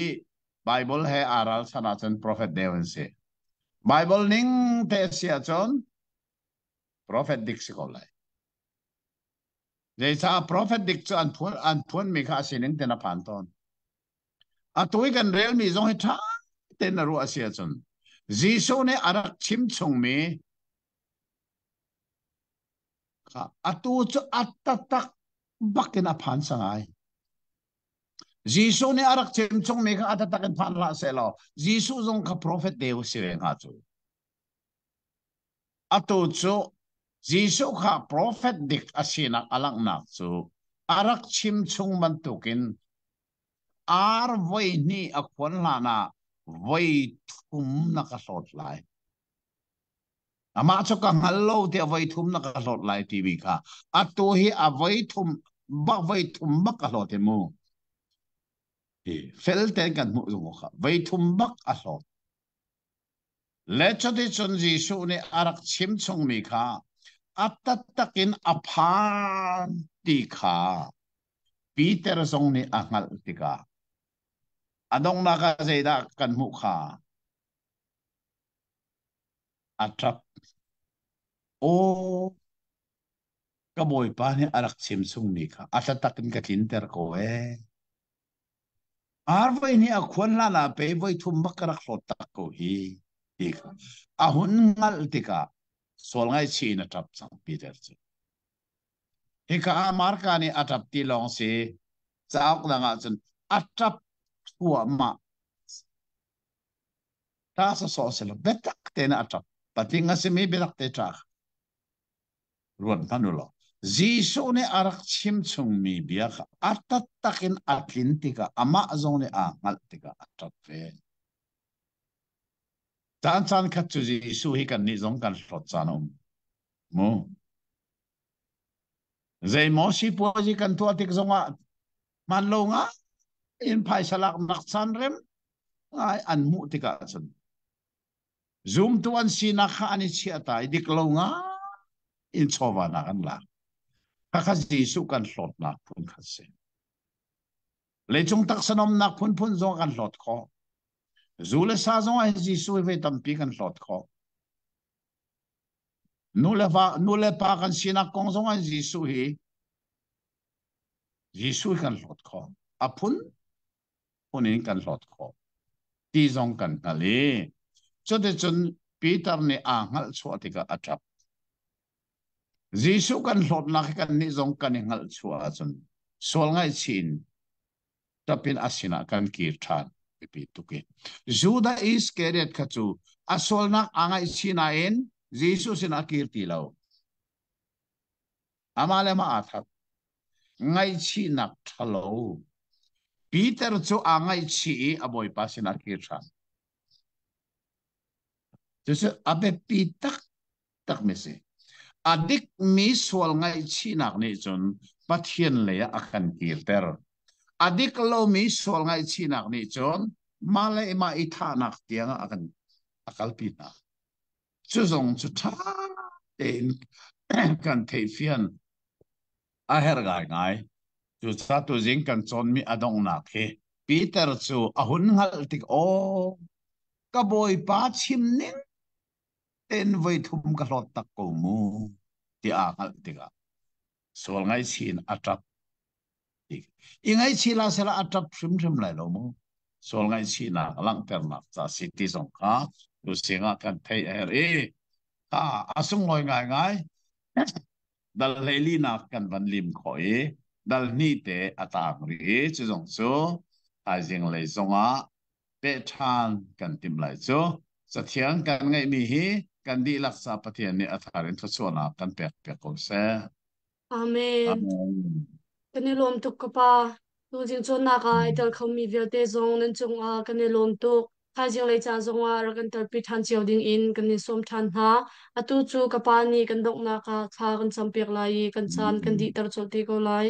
Bible he aa ralchan ahcun profet deu an si. Bible ning te a si ahcun profet dik si ko lai. Zeicah profet dik cu an phuan an phuanmi kha a sining ten a phan tawn. Atu i kan relmi zong hi ṭha tein na ruah a si ahcun Jesuh nih a rak chim chungmi kha atu cu a taktak bakin a phan sangai. Jesuh nih a rak chim chungmi kha a taktak in phan hlah sehlaw Jesuh zong kha profet deu si ve hnga cu. Atu cu Jesuh kha profet dik a sinak a langhnak cu a rak chim chung bantukin ar voi hnih a khuan hlan ah voi thum na ka hlawt lai. Amah cu ka hngal lo tiah voi thum na ka hlawt lai timi kha atu hi a voi thum bak voi thum bak ka hlawt hi mu. Fel tein kan hmuh zung kha voi thum bak a hlawt. Le cuticun Jesuh nih a rak chim chungmi kha a taktak in a phan ti kha Peter zong nih a hngalh tikah a donghnak ah zeidah kan hmuh kha a ṭap. Aw, ka Bawipa nih a rak chim chungmi kha a taktak in ka tlinter ko ee. Arvei nih a khuan hlan ah pei voi thum bak ka rak hlawt tak ko hi ti kha a hun hngalh tikah sual ngaihchih in a ṭap cang Peter cu. Hika ah Marka nih a ṭap ti lawng si cauk dang ah cun a ṭap thluahmah. Ta sawsawh si lo biatak tein a ṭap. Patling a simi biatak te ṭah. Ruat hmanh u law Jesuh nih a rak chim chungmi bia kha a taktak in a tlin tikah amah zong nih aa hngalh tikah a ṭap ve. Caan caan khat cu Jesuh hi kannih zong kan hlawt caan a um. Mu. Zeimaw sipuazi kan tuah tik zongah hman lo ngai in phaisa laknak caan rem ngai an hmuh tikah cun Zumtu an sinak kha an i chiah ta i dik lo ngai in chawva nak an lak. Khakha Jesuh kan hlawtnak phun kha si. Leicung taksa nomnak phunphun zong kan hlawt khawh. Zu le sa zong ah Jesuh hi voi tampi kan hlawt khawh. Nu le va nu le pa kan sinak kong zong ah Jesuh hi Jesuh hi kan hlawt khawh. A phun phun in kan hlawt khawh ti zong kan hngal i cuticun Peter nih aa hngalh chuah tikah a ṭap. Jesuh kan hlawtnak hi kannih zong kan i hngalh chuah ahcun sual ngaihchih in ṭap in a sinah kan kir ṭhan biapi tuk i Judah Iskariot kha cu a sualnak aa ngaihchih nain Jesuh sinah a kir ti lo. Amah le amah aa that. Ngaihchihnak ṭhalo. Peter cu aa ngaihchih i a bawipa sinah a kir ṭhan. Cucu a biapi taktakmi si. A dikmi sual ngaihchihnak nih cun Pathian lei ah a kan kirter. A dik lomi sual ngaihchihnak nih cun mah le mah i thahnak tiang ah a kan a kalpi hna. Cu zong cu ṭha tein kan theihfian a herh ngaingai. Cucaah tuzing kan cawnmi a donghnak hi Peter cu a hun hngalh tik aw ka bawipa chim ning tein voi thum ka hlawt tak ko mu ti aa hngalh tikah sual ngaihchih in a ṭap. I ngaihchih la sela a ṭap hrimhrim lai lo mu. Sual ngaihchihnak langhternak ca si ti zong kha tusing ah kan theih a herh i kha a sunglawi ngaingai. Dal hleilinak kan van lim khawh i dal hnih te a taang rih i cu zong cu thaizing lei zongah peh ṭhan kan timh lai cu. Cathiang kan ngeihmi hi kan dihlak ca Pathian nih a thar in thluachuahnak kan pek piak ko seh. Amen. Amen. Kan i lawm tuk ka pa. Tuzing cawnnak ah i tel khomi vialte zong nan cungah kan i lawm tuk. Thaizing lei caan zongah rak kan telpi ṭhan cio dingin kan in sawm ṭhan hna. Atu cu ka pa nih kan donghnak ah thla kan campiak lai i kan caan kan dihter colh te ko lai.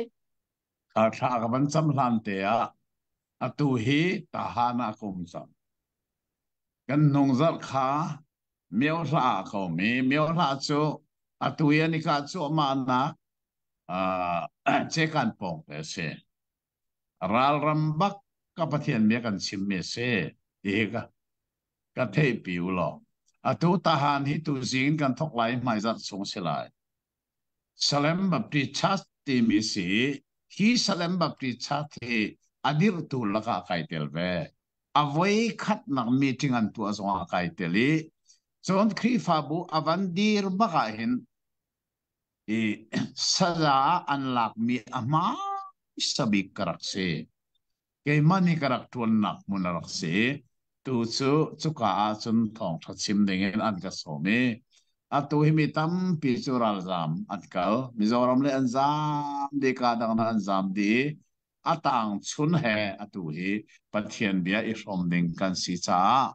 Thla ka van cam hlan te ah atu hi tahan ah ka um cang. Kan hnungzarh kha mio hla ah ka um i mio hla cu atu i an i kah cuahmahnak cekan pawng te a si. Ralram bak ka Pathian bia kan chimmi a si ti hi ka theihpi u law. Atu tahan hi tuzing in kan thok lai i hmaizarh chung si lai. Salem Baptist Church timi si i hi Salem Baptist Church hi a dirhtu lakah kai tel ve. A voi khatnak meeting an tuah zongah kai tel i cun Khrihfabu a van dir bak ah hin i saza an lakmi a hmaisa bik ka rak si. Keimah nih ka rak ṭuannak hmun a rak si. Tu cu cuka ah cun thawngṭha chim dingin an ka sawm i atu hi mi tampi cu ralzaam an kal. Mizoram le an zaam dih, kaa dang an zaam dih i a tang chun he atu hi Pathian bia i hrawm ding kan si caah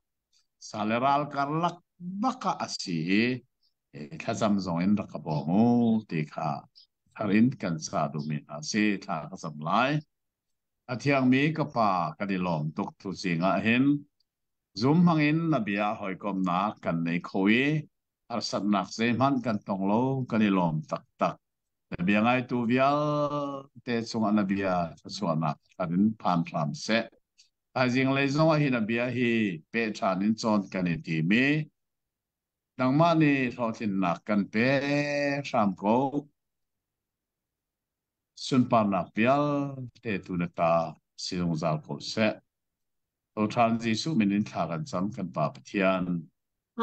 sale ral karlak bak ah a si i thlacam zong in rak ka bawm u ti kha thar in kan sa duhmi hna si. Thla ka cam lai. A thiangmi ka Pa, kan i lawm tuk tuzing ah hin zum hmangin na bia hawikomhnak kan nei kho i harsatnak zeihmanh kan tong lo, kan i lawm taktak. Na bia ngaitu vialte cungah na bia thluachuahnak thar in phan hram seh. Thaizing lei zongah hi na bia hi peh ṭhan in cawn kan i tim i nangmah nih hlawhtlinnak kan pe hram ko. Sunparnak vialte tu na ta si zungzal ko seh. Thoṭhan Jesuh min in thla kan cam kan Pa Pathian.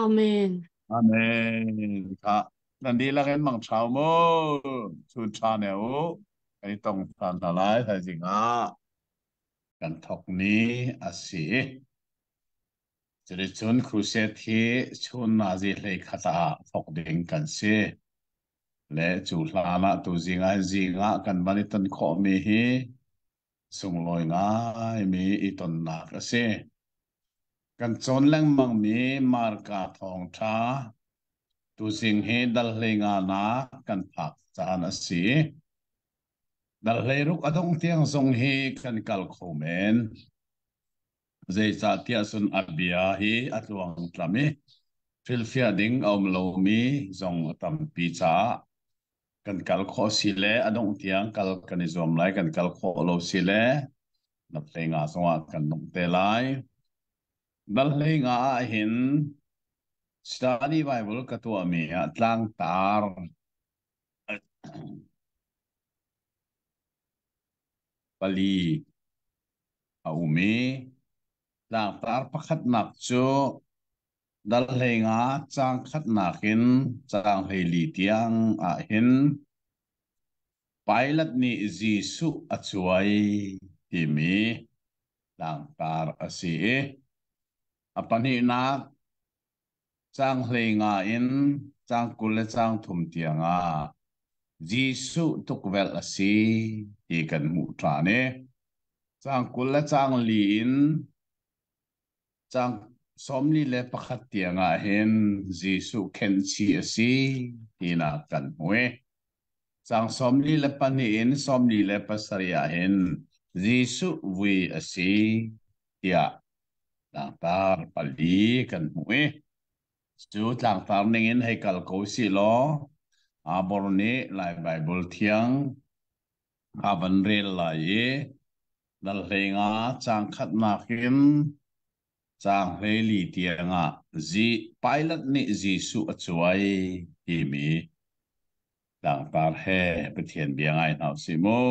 Amen. Amen. Kha nan dihlak in mang ṭhau mu. Chun ṭha ne u. Kan i tong ṭhan hna lai thaizing ah. Kan thok ni a si. Cuticun crusade hi chun nazi hlei khat ah thok ding kan si. Le cu hlan ah tuzing ah zing ah kan van i ton khawhmi hi sunglawi ngaimi i tonnak a si. Kan cawn lengmangmi Marka thawngṭha tuzing hi dal hlei nga nak kan phak caan a si. Dal hlei ruk a dongh tiang zong hi kan kal kho men. Zeicahtiah cun a bia hi a tluangtlam i hrilhfiah ding a um lomi zong a tampi caah kan kal khawh si le a dongh tiang kal kan i zuam lai, kan kal khawh lo si le dal hlei nga zongah kan dongh te lai. Dal hlei nga ah hin study Bible ka tuahmi ah tlangtar pali a um i tlangtar pakhatnak cu dal hlei nga caang khatnak in caang 14 tiang ah hin Pilat nih Jesuh a cuai timi tlangtar a si i a pahnihnak caang 15 in caang 20 le caang 30 tiangah Jesuh tukvelh a si ti kan hmuh ṭhan i caang 20 le caang 4 in caang 41 tiangah hin Jesuh khenhchih a si tinak kan hmu i caang 42 in 47 ah hin Jesuh vui a si tiah tlangtar pali kan hmuh i cu tlangtar ningin hei kal ko si law Abor nih Lai Baibal thiang a van rel lai i dal hlei nga caang khatnak in caang 14 tiangah Pilate nih Jesuh a cuai timi tlangtar he Pathian bia ngai hna usih mu.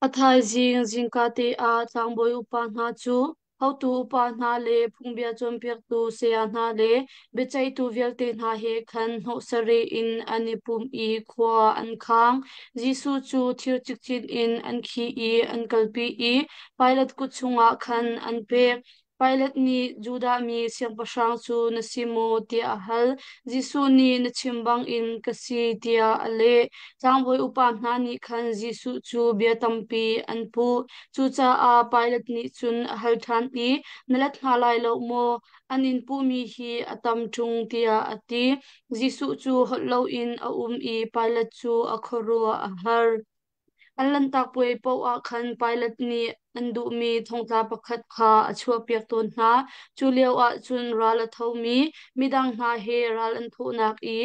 A thaizing zingkate ah tlangbawi upa hna cu hotu upa hna le phungbia cawnpiaktu saya hna le biaceihtu vialte hna he khan hnawhsare in an i pum i khua an khang. Jesuh cu thir cikcin in an khih i an kalpi i Pilat kut chungah khan an pek. Pilat nih Judah mi siangpahrang cu na si maw tiah a hal. Jesuh nih na chim bangin ka si tiah a leh. Tlangbawi upa hna nih khan Jesuh cu bia tampi an puh. Cucaah Pilat nih cun a hal ṭhan i, Na let hna lai lo maw? An in puhmi hi a tam ṭung tiah a ti. Jesuh cu holh loin a um i Pilat cu a khuaruah a har. An Lanhtak Puai paoh ah khan Pilat nih an duhmi thongtla pakhat kha a chuahpiak tawn hna. Cu lioah cun ral a thomi midang hna he ral an thawhnak i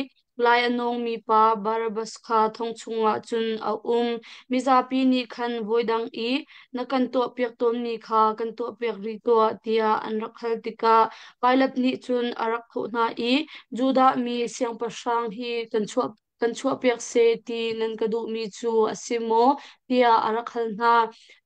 lai a nawngmi pa Barabbas kha thong chungah cun a um. Mizapi nih khan voidang i na kan tuahpiak tawnmi kha kan tuahpiak rih tuah tiah an rak hal tikah Pilat nih cun a rak thawh hna i Judah mi siangpahrang hi kan chuah kan chuahpiak seh ti nan ka duhmi cu a si maw? tiah a rak hal hna.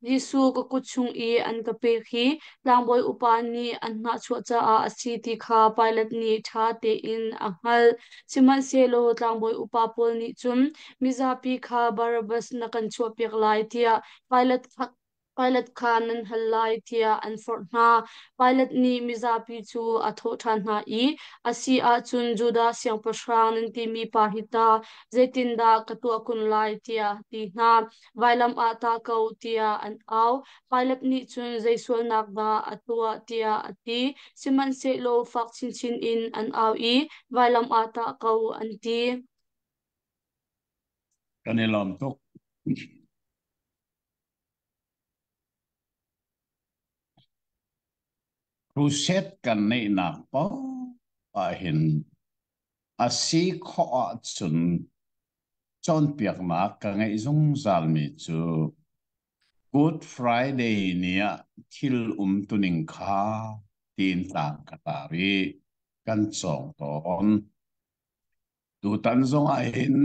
Jesuh ka kut chung i an ka pek hi tlangbawi upa nih an hnahchuah caah a si ti kha Pilat nih ṭha tein a hngalh. Sihmanhsehlaw tlangbawi upa pawl nih cun mizapi kha Barabbas na kan chuahpiak lai tiah Pilat kha Pilat kha nan hal lai tiah an forh hna. Pilat nih mizapi cu a thawh ṭhan hna i, A si ahcun Judah siangpahrang nan timi pa hi tah zeitindah ka tuah kun lai tiah a ti hna. Vailam ah tah ko tiah an au. Pilat nih cun zei sualnak dah a tuah tiah a ti. Sihmanhsehlaw fak chinchin in an au i vailam ah tah ko an ti. Kan i lawm tuk. Crusade kan neihnak paoh ahhin a si khawh ahcun cawnpiaknak ka ngeih zungzalmi cu Good Friday ni ah thil umtuning kha tiin tlang ka tar i kan cawng tawn. Tutan zongah hin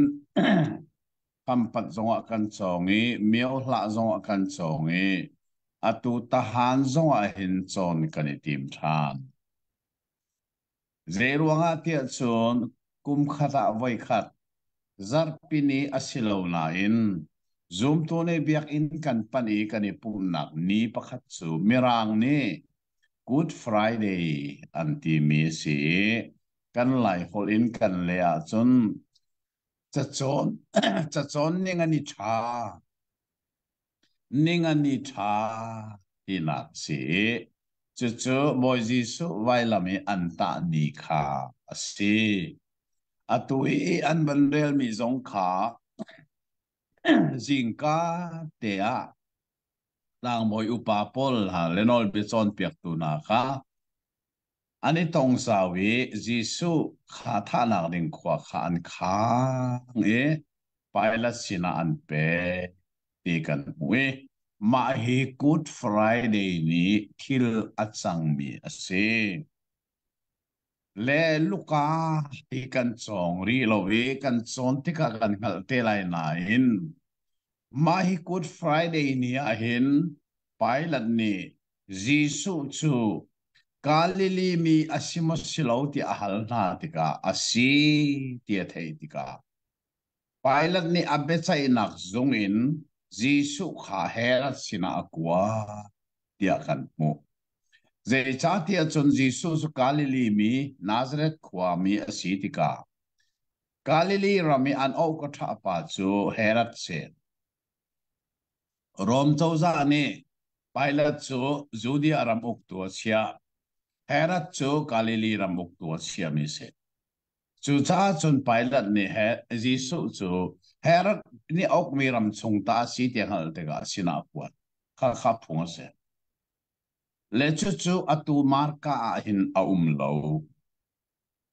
Khampat zongah kan cawng i Myohlah zongah kan cawng i atu Tahan zongah hin cawn kan i tim ṭhan. Zei ruangah tiah cun kum khat ah voikhat zarhpi ni a si lo nain zumtu nih biakinn kan panh i kan i pumhnak ni pakhat cu Mirang nih Good Friday an timi a si i kan Laiholh in kan leh ahcun cacawn cacawn ning an i ṭha ning an i ṭha tinak si i cucu Bawi Jesuh vailam i an tah ni kha a si. Atu i an van relmi zong kha zingka te ah tlangbawi upa pawl hna le nawlbia cawnpiaktu hna kha An i tong zau i Jesuh kha thahnak ding khua kha an khang i Pilat sinah an pek ti kan hmuh i mah hi Good Friday ni thil a cangmi a si. Le Luka hi kan cawng rih lo i kan cawn tikah kan hngalh te lai nain mah hi Good Friday ni ah hin Pilat nih Jesuh cu Galilee mi a si maw si lo ti a hal hna tikah a si ti a theih tikah Pilat nih a biaceihnak zung in Jesuh kha Herod sinah a kua tiah kan hmuh. Zeicahtiah cun Jesuh cu Galilee mi Nazareth khua mi a si tikah Galilee ram i an ohkaṭha pa cu Herod si. Rom cozah nih Pilat cu Judea ram uktu a chiah. Herod cu Galilee ram uktu a chiahmi a si. Cucaah cun Pilat nih Jesuh cu Herod nih a ukmi ram chung ta a si ti a hngalh tikah a sinah a kuat. Khakha phung a si. Le cucu atu Marka ah hin a um lo.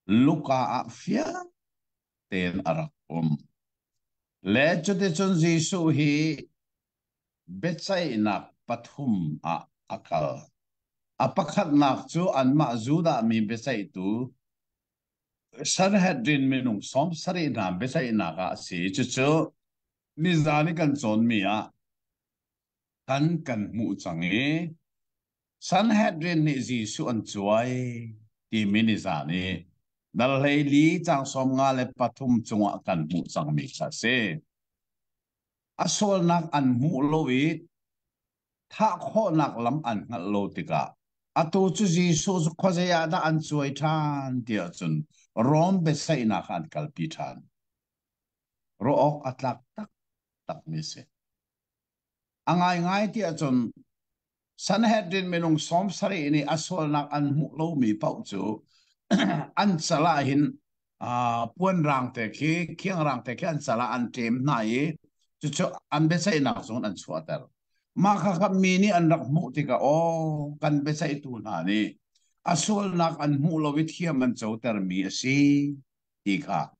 Luka ah fiang tein a rak um. Le cuticun Jesuh hi biaceihnak pathum ah a kal. A pakhatnak cu anmah Judah mi biaceihtu Sanhedrin minung 70 hna biaceihnak ah a si. Cucu nizan i kan cawnmi ah kan kan hmuh cang i Sanhedrin nih Jesuh an cuai timi nizan i dal 14 caang 53 cungah kan hmuh cangmi kha a si. A sualnak an hmuh lo i thah khawhnak lam an hngalh lo tikah. Atu cu Jesuh cu khuazei ah dah an cuai ṭhan ti ahcun Rom biaceihnak ah an kalpi ṭhan. Ruah awk a tlak taktakmi a si. A ngaingai ti ahcun Sanhedrin minung 70 nih a sualnak an hmuh lomi paoh cu an cal ah hin puan rang te khi khiang rang te khi an cal ah an ṭem hna i cucu an biaceihnak zong an chuahter. Mah kha mi nih an rak hmuh tikah aw kan biaceihtu hna nih a sualnak an hmuh lo i thiam an cotermi a si ti kha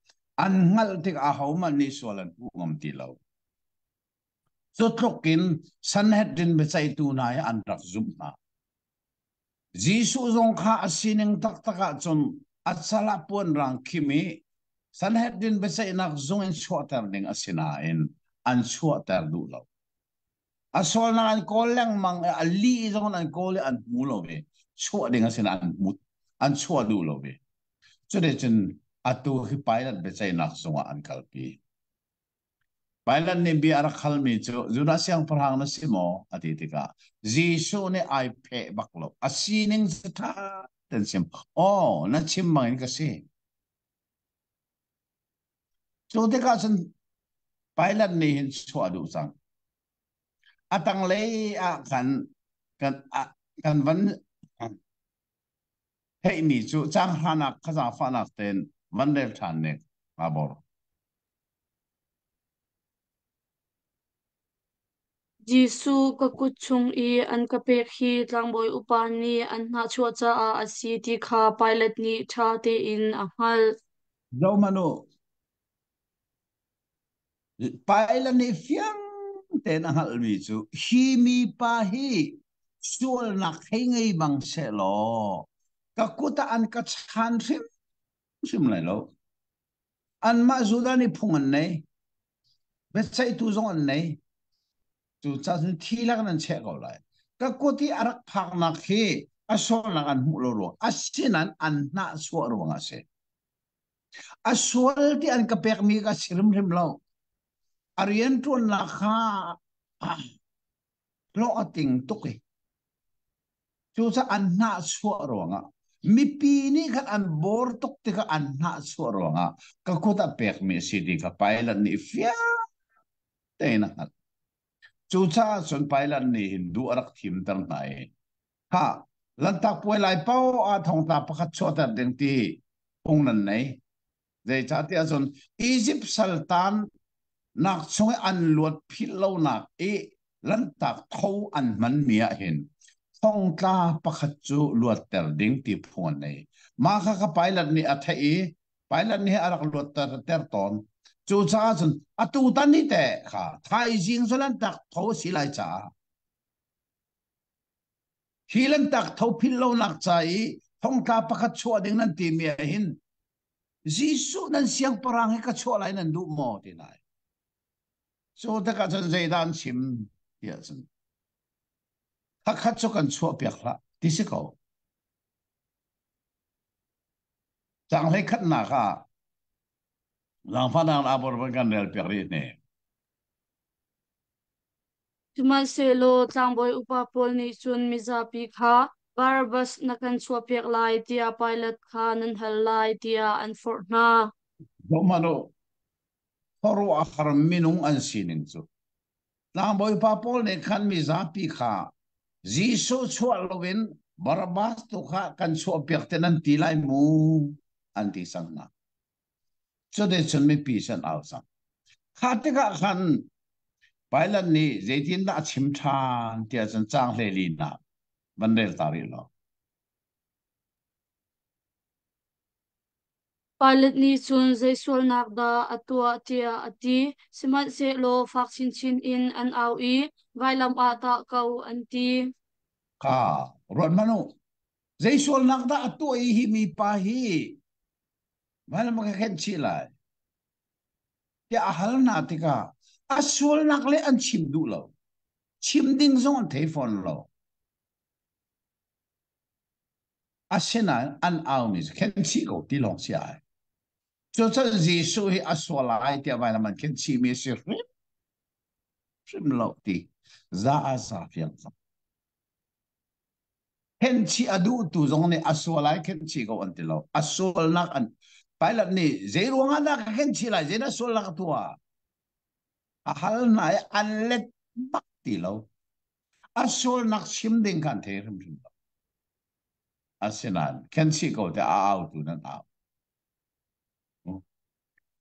an hngalh tikah ahohmanh nih sual an puh ngam ti lo. Cu tluk in Sanhedrin biaceihtu hna hi an rak zumh hna. Jesuh zong kha a sining taktak ahcun a cal ah puanrang khim i Sanhedrin biaceihnak zung in chuahter ding a si nain an chuahter duh lo. A sualnak an kawl lengmang i a lih zong an kawl i an hmu lo i chuah ding a si nain an hmu an chuah duh lo i cuticun atu hi Pilate biaceihnak zungah an kalpi. Pilate nih bia a rak halmi cu Judah siangpahrang na si maw? a ti tikah Jesuh nih ai pheh bak lo. A sining cu ṭha tein chim. Aw, na chim bangin ka si. Cu tikah cun Pilate nih hin chuah duh cang. A tanglei ah khan kan kan van theihmi cu caang hranak kha zaangfahnak tein van rel ṭhan nek ngabor. Jesuh ka kut chung i an ka pek hi tlangbawi upa nih an hnahchuah caah a si ti kha Pilat nih ṭha tein a hngalh. Zohhmanh u, Pilat nih fiang tein a hngalhmi cu hi mipa hi sualnak hei ngei bang sehlaw ka kut ah an ka chan hrimhrim lai lo. Anmah Judah nih phung an nei. Biaceihtu zong an nei. Cucaah cun thi lak in an cheh ko lai. Ka kut i a rak phaknak hi a sualnak an hmuh lo ruang asinain an hnahchuah ruangah a si. A sual ti an ka pekmi ka si hrimhrim lo. A rianṭuannak kha hlawh a ting tuk i Cucaah an hnahchuah ruangah mipi nih khan an bor tuk tikah an hnahchuah ruangah ka kut ah pekmi a si ti kha Pilate nih fiang tein a hngalh. Cucaah cun Pilate nih hin duh a rak thimter hna i kha Lanhtak Puai lai paoh ah thongtla pakhat chuahter ding ti phung nan nei. Zeicahtiah cun Izipt saltan nak chung i an luat philh lonak i lanhtak tho an hmanmi ah hin thongtla pakhat cu luatter ding ti phung an nei. Mah kha kha Pilate nih a theih i Pilate nih a rak luatter ter tawn. Cucaah cun atu tan hi teh kha thaizing cu lanhtak tho a si lai caah hi lanhtak tho philh lonak ca i thongtla pakhat chuah ding nan timi ah hin Jesuh nan siangpahrang hi ka chuah lai nan duh maw ti lai. Cu tikah cun zeidah an chim tiah cun khakhat cu kan chuah piak hlah ti si ko. Cang hlei khatnak ah zaangfahnak abor van kan rel piak rih ne. Sihmanhsehlaw tlangbawi upa pawl nih cun mizapi kha Barabbas na kan chuahpiak lai tiah Pilat kha nan hal lai tiah an forh hna. Zohhmanh u, khuaruahhar minung an sining cu. Tlangbawi upa pawl nih khan mizapi kha Jesuh chuah loin Barabbas tu kha kan chuahpiak te nan ti lai mu an ti cang hna. Cuticun mipi cu an au cang. Kha tikah khan Pilate nih zeitindah a chim ṭhan tiah cun caang hlei nak van rel ta rih law. Pilate nih cun zei sualnak dah a tuah tiah a ti. Sihmanhsehlaw fak chinchin in an au i vailam ah tah ko an ti. Kha ruat hmanh u. Zei sualnak dah a tuah i hi mipa hi Vailam ka khenh chih lai tiah a hal hna tikah a sualnak le an chim duh lo. Chim ding zong an thei fawn lo. Asinain an aumi cu khenh chih ko ti lawng si ai. Cucun Jesuh hi a sual lai tiah vailam an khenh chihmi a si hrim hrim lo ti za a za fiang cang. Khenchih a duhtu zong nih a sual ai khenchih ko an ti lo. A sualnak an Pilate nih zei ruangah dah ka khenchih lai, zeidah sualnak a tuah? A hal hna i an let bak ti lo. A sualnak chim ding kha an thei hrimhrim lo. Asinain khenchih ko tiah a autu nan au.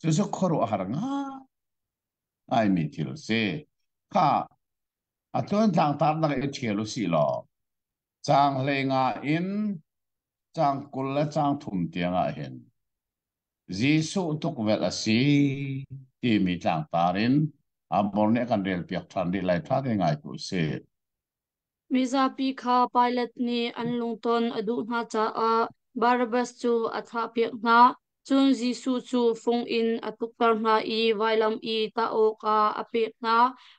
Cucu khuaruahhar ngaimi thil a si. Kha a tuan tlangtar i ṭhial u sih law caang 15 in caang 20 le caang 30 tiang ah hin Jesuh tukvelh a si timi tlangtar in Amor nih a kan relpiak ṭhan rih lai ṭha te ngai ko sih. Mizapi kha Pilat nih an lungton a duh hna caah Barabbas cu a thlahpiak hna. Cun Jesuh cu fung in a tukter hna i vailam i tah awkah a pek hna.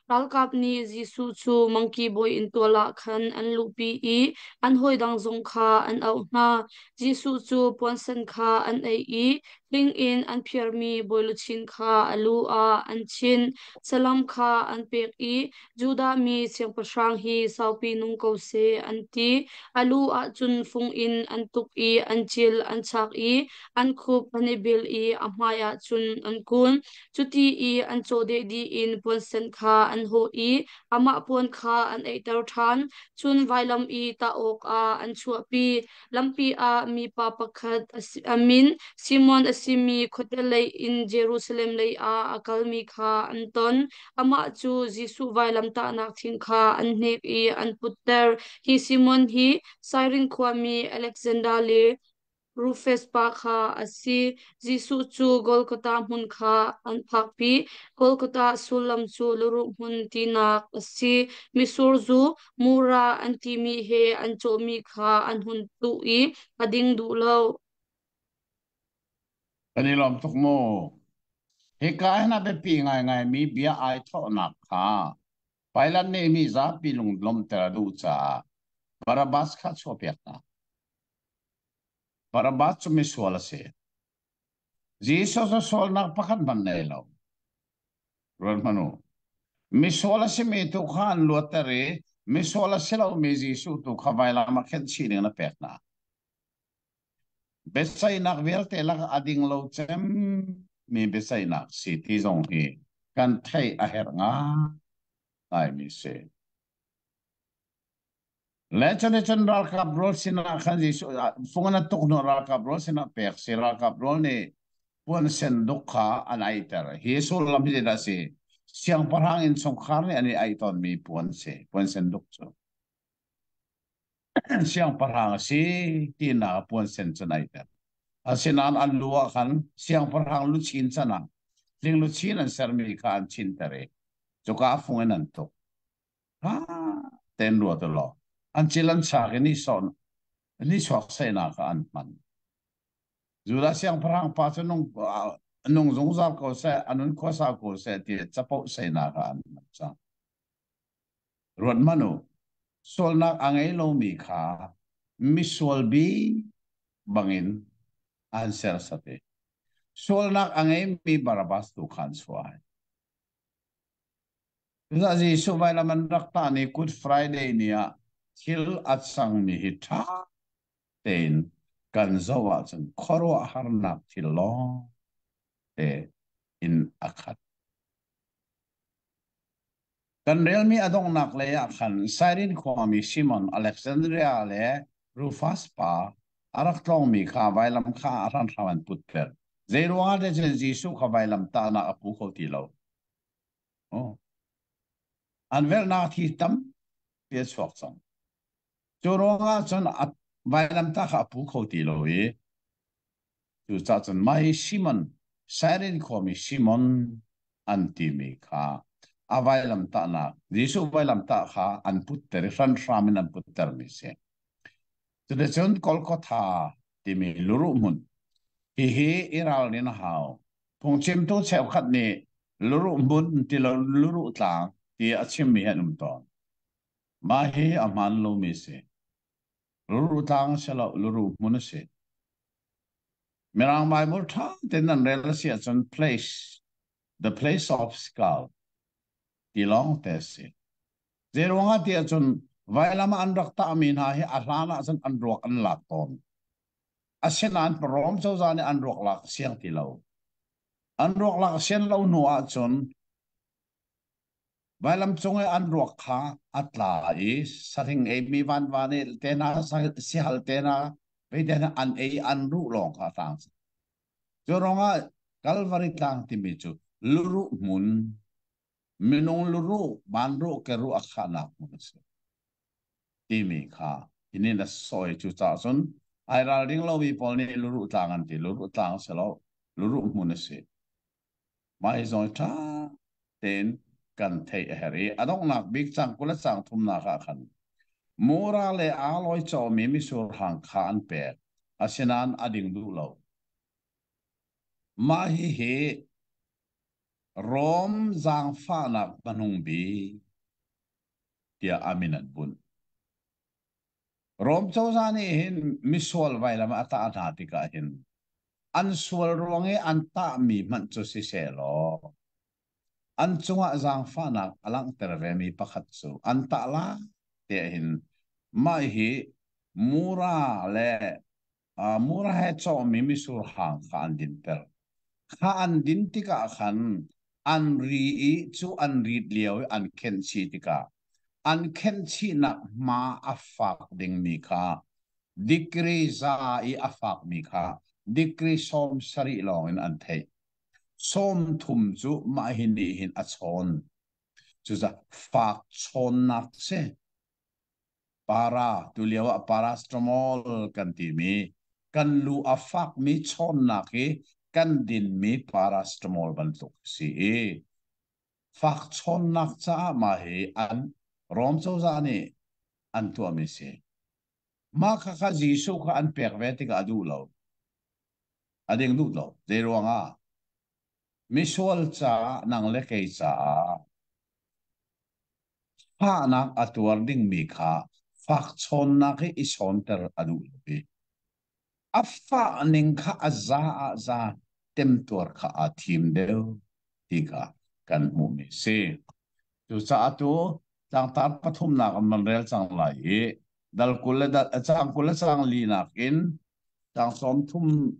Ralkap nih Jesuh cu mangki bawi inntual ah khan an luhpi i an hawidang zong kha an auh hna. Jesuh cu puansen kha an aih i hling in an phiarmi bawiluchin kha a lu ah an chinh. Salam kha an pek i Judah mi siangpahrang hi saupi nung ko seh, an ti. A lu ah cun fung in an tuk i an cil an chak i an khup an i bil i a hmaiah cun an kun. Cuti i an cawhdeh dih in puansen kha an hawh i amah puan kha an eiter ṭhan. Cun vailam i tah awkah an chuahpi. Lampi ah mipa pakhat a min Simon a simi khuate lei in Jerusalem lei ah a kalmi kha an ton. Amah cu Jesuh vailamtahnak thing kha an hnek i an putter. Hi Simon hi Sairin khuami Alexander le Rufus pa kha a si. Jesuh cu Golgotha hmun kha an phakpi. Golgotha sullam cu luruh hmun tinak a si. Mitsur zu mura an timi he an cawhmi kha an hun tuh i a ding duh lo. Kan i lawm tuk mu. Hika hin a biapi ngaingaimi bia ai thawhnak kha Pilat nih mi zapi lunglawmhter a duh caah Barabbas kha a chuahpiak hna. Barabbas cu misual a si. Jesuh cu sualnak pakhat hmanh nei lo. Ruat hmanh u. Misual a simi tu kha an luatter i misual a si lomi Jesuh tu kha vailam ah khenh chih ding in a pek hna. Biaceihnak vialte lakah a ding lo cemmi biaceihnak si ti zong hi kan theih a herh ngaimi si. Le cuticun ralkap rual sinah khan Jesuh fung an tuk hnu ralkap rual sinah pek si ralkap rual nih puan sen duk kha an aihter. Hi sullam hi zeidah a si? Siangpahrang innchungkhar nih an i aih tawnmi puan si, puan sen duk cu. Siangpahrang a si tinak puan sen cu naihter. Asinain an lu ah khan siangpahrang luchin can ah tling luchin an sermi kha an chinter i cuka a fung in an tuk. Ha ten ruat law an cil an chak i nihsawh nihchuak sehnak ah an hman. Judah siangpahrang pa cu nung nung zungzal ko seh, a nun khua sau ko seh ti capo sehnak ah an hman cang. Ruat hmanh u, sualnak a ngei lomi kha misual bik bangin an sersat i sualnak a ngeimi Barabbas tu kha an chuah. Cucaah Jesuh vailam an rak tah ni Good Friday ni ah thil a cangmi hi ṭha tein kan zoh ahcun khuaruahharnak thil lawng te in a khat. Kan relmi a donghnak lei ah khan Sairin khuami Simon, Alexandria le Rufus pa a rak tlawngmi kha vailam kha a hranhram an putter. Zeiruangah dah cun Jesuh kha vailam tahnak a pu kho ti lo? Oh. An velhnak thi tampi a chuak cang. Cu ruangah cun a vailamtah kha a pu kho ti lo i Cucaah cun mah hi Simon, Sairin khuami Simon an timi kha a vailamtahnak, Jesuh vailamtah kha an putter i hranhram in an puttermi a si. Cuticun Golgotha timi luruh hmun, hihi i ralrin a hau. Phungchimtu cheukhat nih luruh hmun ti lo luruh tlang ti a chimmi hi an um tawn. Mah hi a hmaan lomi a si. Luruh tlang a si lo, luruh hmun a si. Mirang Bible ṭha tein nan rel a si ahcun place, the place of skull ti lawng te a si. Zeiruangah ti ahcun Vailam ah an rak tahmi hna hi a hlan ah cun an ruak an lak tawn. Asinain Rom cozah nih an ruak lak siang ti lo. An ruak lak sian lo hnu ahcun vailam cung i an ruak kha a tla i sahring eimi vanva nih te hna sihal te hna vei te hna an ei an ruh lawng kha a tang. Cu ruangah Kalvari tlang timi cu luruh hmun minung luruh vanruh keruh a khahnak hmun a si timi kha hinin a sawi. Cu caah cun ai ralring lomi pawl nih luruh tlang an ti. Luruh tlang a si lo, luruh hmun a si. Mah hi zong ṭha tein kan theih a herh i a donghnak bik cang 20 le cang thumnak ah khan mura le alawi cawmi misur hang kha an pek, asinain a ding duh lo. Mah hihi Rom zaangfahnak hmanung bik tiah a min an bunh. Rom cozah nih hin misual vailam a tah hna tikah hin an sual ruang i an tahmi hmanh cu sisehlaw an cungah zaangfahnak a langhter vemi pakhat cu an tah lai tiah hin mah hi mura le mura he cawhmi misur hang kha an dinter. Kha an din tikah khan an ri i cu an rit lio i an khenh chih tikah an khenh chihnak hma a fak dingmi kha degree 100 i a fakmi kha degree 70 lawng in an theih. 30 cu mah hi nih hin a chawn. Cucaah fak chawnnak si. Para, tulio ah paracetamol kan timi kan lu a fakmi chawnnak hi kan dinmi paracetamol bantuk si i fak chawnnak caah mah hi an Rom cozah nih an tuahmi si. Mah kha kha Jesuh kha an pek ve tikah a duh lo. A ding duh lo. Zei ruangah? Misual caah nang le kei caah fahnak a tuar dingmi kha fak chawnnak hi i chawnter a duh lo i a fah ning kha a za ah za temtuar kha aa thim deuh ti kha kan hmuhmi si. Cucaah tu tlangtar pathumnak an van rel cang lai i dal 20 le dal cang 20 le cang linak in cang 30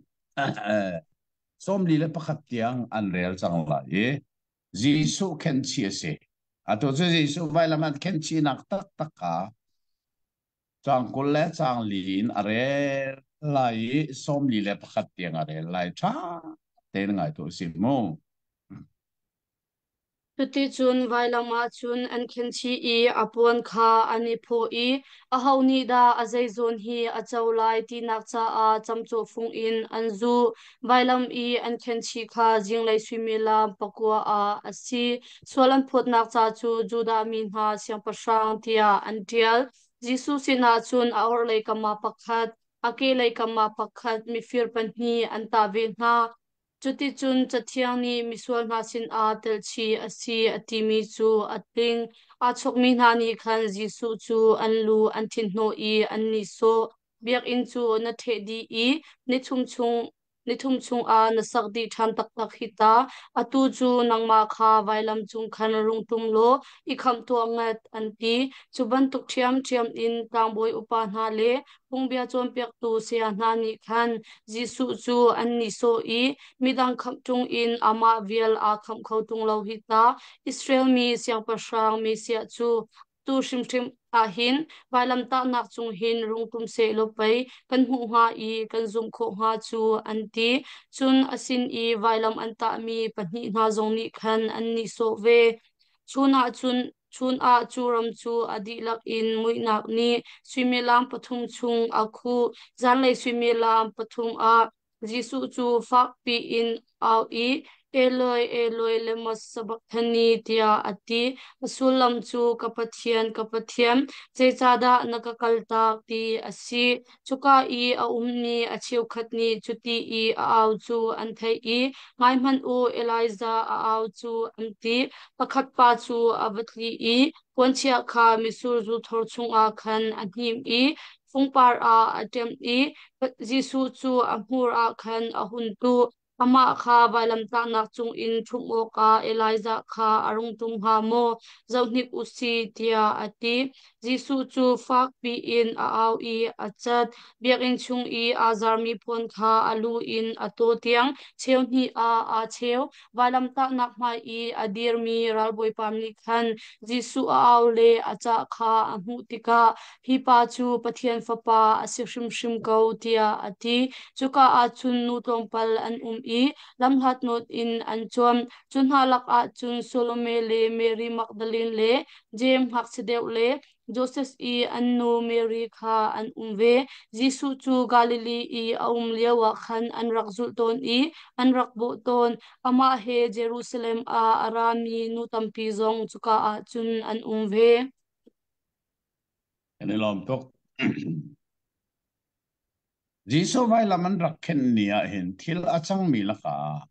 41 tiang an rel cang lai i Jesuh khenhchih a si. Atu cu Jesuh vailam an khenhchihnak taktak kha cang 20 le cang li in a rel lai i 41 tiang a rel lai. Ṭha tein ngai tu si mu. Cuticun vailam ah cun an khenchih i a puan kha an i phaw i aho nih dah a zeizawn hi a co lai tinak caah camcawhfung in an zuh. Vailam i an khenchih kha zinglei suimilam 9 ah a si. Sual an phawtnak ca cu Judah mi hna siangpahrang tiah an ṭial. Jesuh sinah cun a orhlei kam ah pakhat, a kehlei kam ah pakhat mifir pahnih an tah ve hna. Cuticun Cathiang nih misual hna sinah telhchih a si a timi cu a tling. Aa chawkmi hna nih khan Jesuh cu an lu an thinhnawh i an nihsawh. Biakinn cu na ṭheh dih i nithum chungah na sak dih ṭhan taktak hi ta. Atu cu nangmah kha vailam cung khan rung ṭum law i khamh tuah ngat, an ti. Cu bantuk ṭhiamṭhiam in tlangbawi upa hna le phungbia cawnpiaktu saya hna nih khan Jesuh cu an nihsawh i midang khamh ṭung in amah vial aa khamh kho ṭung lo hi ta. Israel mi siangpahrang Messiah cu tu hrimhrim ah hin vailamtahnak cung hin rung ṭum sehlaw pei kan hmuh hnga i kan zumh khawh hnga cu, an ti. Cun a sin i vailam an tahmi pahnih hna zong nih khan an nihsawh ve. Chun ah cun Chun ah cu ram cu a dihlak in muihnak nih suimilam 3 chung a khuh. Zanlei suimilam 3 ah Jesuh cu fakpi in au i, Eloi, Eloi, lema sabachthani, tiah a ti. A sullam cu, Ka Pathian, ka Pathian, zeicahdah na ka kaltak, ti a si. Cuka i a ummi a cheukhat nih cuti i a au cu an theih i, Ngaihmanh u, Elijah a au cu, an ti. Pakhat pa cu a va tli i puanchia kha mitsur zu thor chungah khan a hnim i fungpar ah a ṭem i Jesuh cu a hmur ah khan a hun tuh. Amah kha vailamtahnak cungin ṭhumh awkah Elijah kha a rung ṭum hnga maw? Zohhnik u sih, tiah a ti. Jesuh cu fakpi in a au i a cat. Biakinn chung i aa zarmi puan kha a lu in a taw tiang cheu hnih ah aa cheu. Vailamtahnak hmai i a dirmi ralbawipa nih khan Jesuh a au le a cah kha a hmuh tikah, “Hi pa cu Pathian Fapa a si hrimhrim ko,” tiah a ti. Cuka ah cun nu tlawmpal an um i lamhlat nawn in an cuan. Cu hna lakah cun Salome le Mary Magdalene le Jeim ngakchia deuh le Josef i an nu Mary kha an um ve. Jesuh cu Galilee i a um lioah khan an rak zulh tawn i an rak bawh tawn. Amah he Jerusalem ah a rami nu tampi zong cuka ah cun an um ve. Kan i lawm tuk. Jesuh vailam an rak khenh ni ah hin thil a cangmi lakah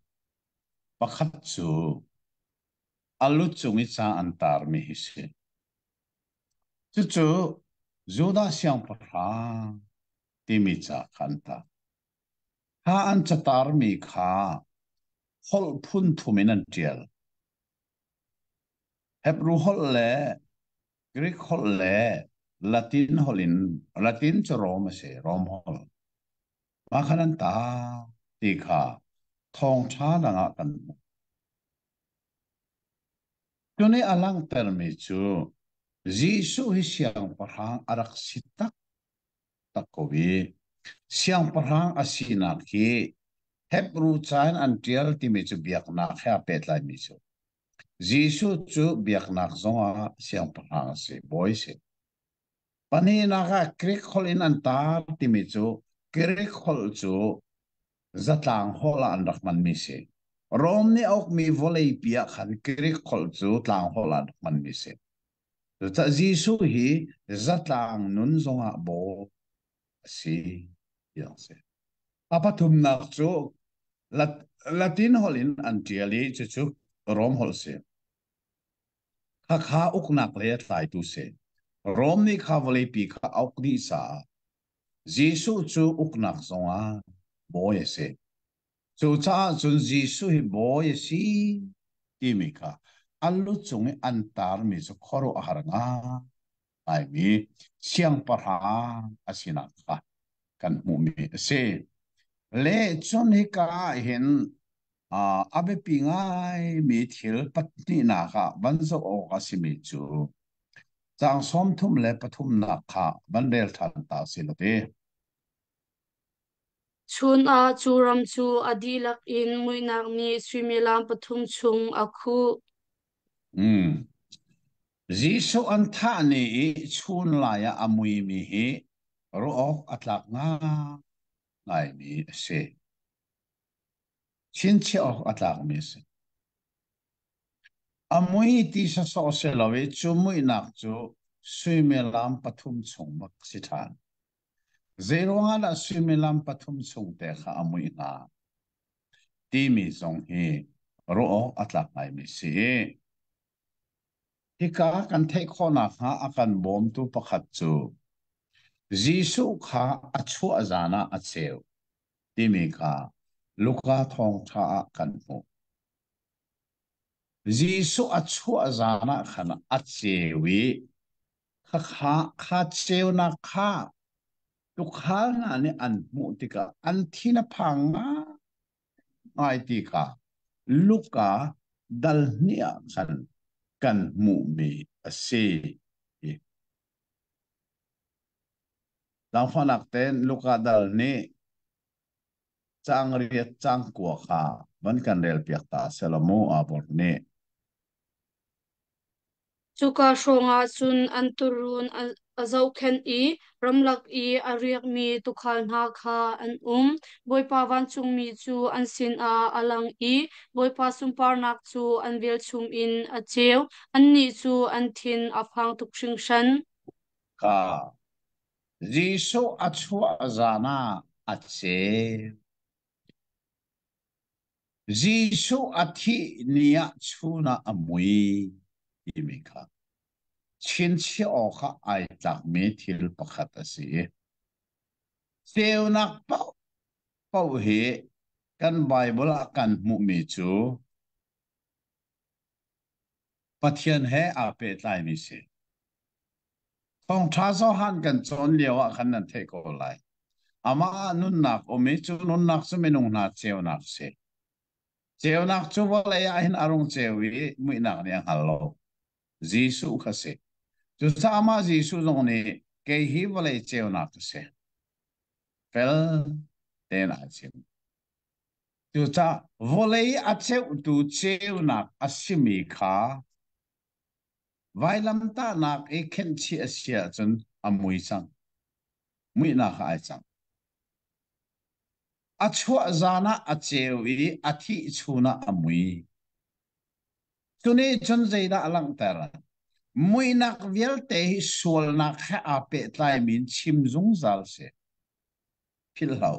pakhat cu a lu cung i ca an tarmi hi si. Cucu Judah siangpahrang timi ca kha an tar. Kha an catarmi kha holh phun thum in an ṭial. Hebru holh le Greek holh le Latin holh in Latin cu Rom a si, Rom holh. Mah khan an tar ti kha thawngṭha dang ah kan hmuh. Tuni a langhtermi cu Jesuh hi siangpahrang a rak si taktak ko i siangpahrang a sinak hi Hebru ca in an ṭial timi cu biaknak he aa pehtlaimi cu. Jesuh cu biaknak zongah siangpahrang a si, bawi a si. Pahnihnak ah Greek holh in an tar timi cu Greek holh cu zatlang holh ah an rak hmanmi si. Rom nih a ukmi vawleipi ah khan Greek holh cu tlang holh ah an rak hmanmi si. Cucaah Jesuh hi zatlang nun zongah baw a si tiang si. A pathumnak cu Latin holh in an ṭial i cucu Rom holh si. Khakha uknak lei a tlaitu si. Rom nih kha vawleipi kha a uk dih caah Jesuh cu uknak zongah bawi a si. Cucaah cun Jesuh hi bawi a si timi kha a lu cung i an tarmi cu khuaruahhar ngaimi siangpahrang a sinak kha kan hmuhmi a si. Le cun hika ah hin a biapi ngaimi thil pahnihnak ah van zoh awk a simi cu caang 33nak kha van rel ṭhan ta si lo ti. Chun ah cu ram cu a dihlak in muihnak nih suimilam pathum chung a khuh. Mm. Jesuh an thah ni i chun lai ah a muimi hi ruah awk a tlak ngaimi a si. Chinchiah awk a tlakmi a si. A mui ti sawsawh si lo i cu muihnak cu suimilam pathum chung bak si ṭhan. Zeiruangah dah suimilam pathum chung te kha a muih hnga? Timi zong hi ruah awk a tlak ngaimi si i hika kan theih khawhnak hnga a kan bawmtu pakhat cu Jesuh kha a chuah zan ah a ceu timi kha Luka thawngṭha ah kan hmuh. Jesuh a chuah zan ah khan a ceu i khakha kha ceunak kha tuukhal hna nih an hmuh tikah an thin a phang ngai ti kha Luka dal hnih ah khan kan hmuhmi a si. Zaangfahnak tein Luka dal nih caang riat caang kua kha van kan relpiak ta selaw mu Abor nih. Cuka hrawngah cun an tuurun a zohkhenh i ramlak i a riakmi tuukhal hna kha an um. Bawipa vancungmi cu an sinah a lang i Bawipa sunparnak cu an velchum in a ceu. Annih cu an thin a phang tuk hringhran. Kha Jesuh a chuah zan ah a ceu. Jesuh a thih ni ah chun ah a mui timi kha chinchiah awkah ai tlakmi thil pakhat a si. Ceunak paohpaoh hi Kan Bible ah kan hmuhmi cu Pathian he aa pehtlaimi si. Thawngṭha Johan kan cawn lio ah khan nan theih ko lai. Amah ah nunnak um i cu nunnak cu minung hna ceunak a si. Ceunak cu vawlei ah hin a rung ceu i muihnak nih a hngal lo. Jesuh kha si. Cucaah amah Jesuh zong nih kei hi vawlei ceunak ka si. Fel tein aa chim. Cucaah vawlei a ceuhtu ceunak a simi kha vailamtahnak i khenhchih a si ahcun a mui cang. Muihnak ah ai cang. A chuah zan ah a ceu i a thih chun ah a mui. Cu nih cun zeidah a langhter? Muihnak vialte hi sualnak he aa pehtlaimi in chim zungzal si. Philhlo.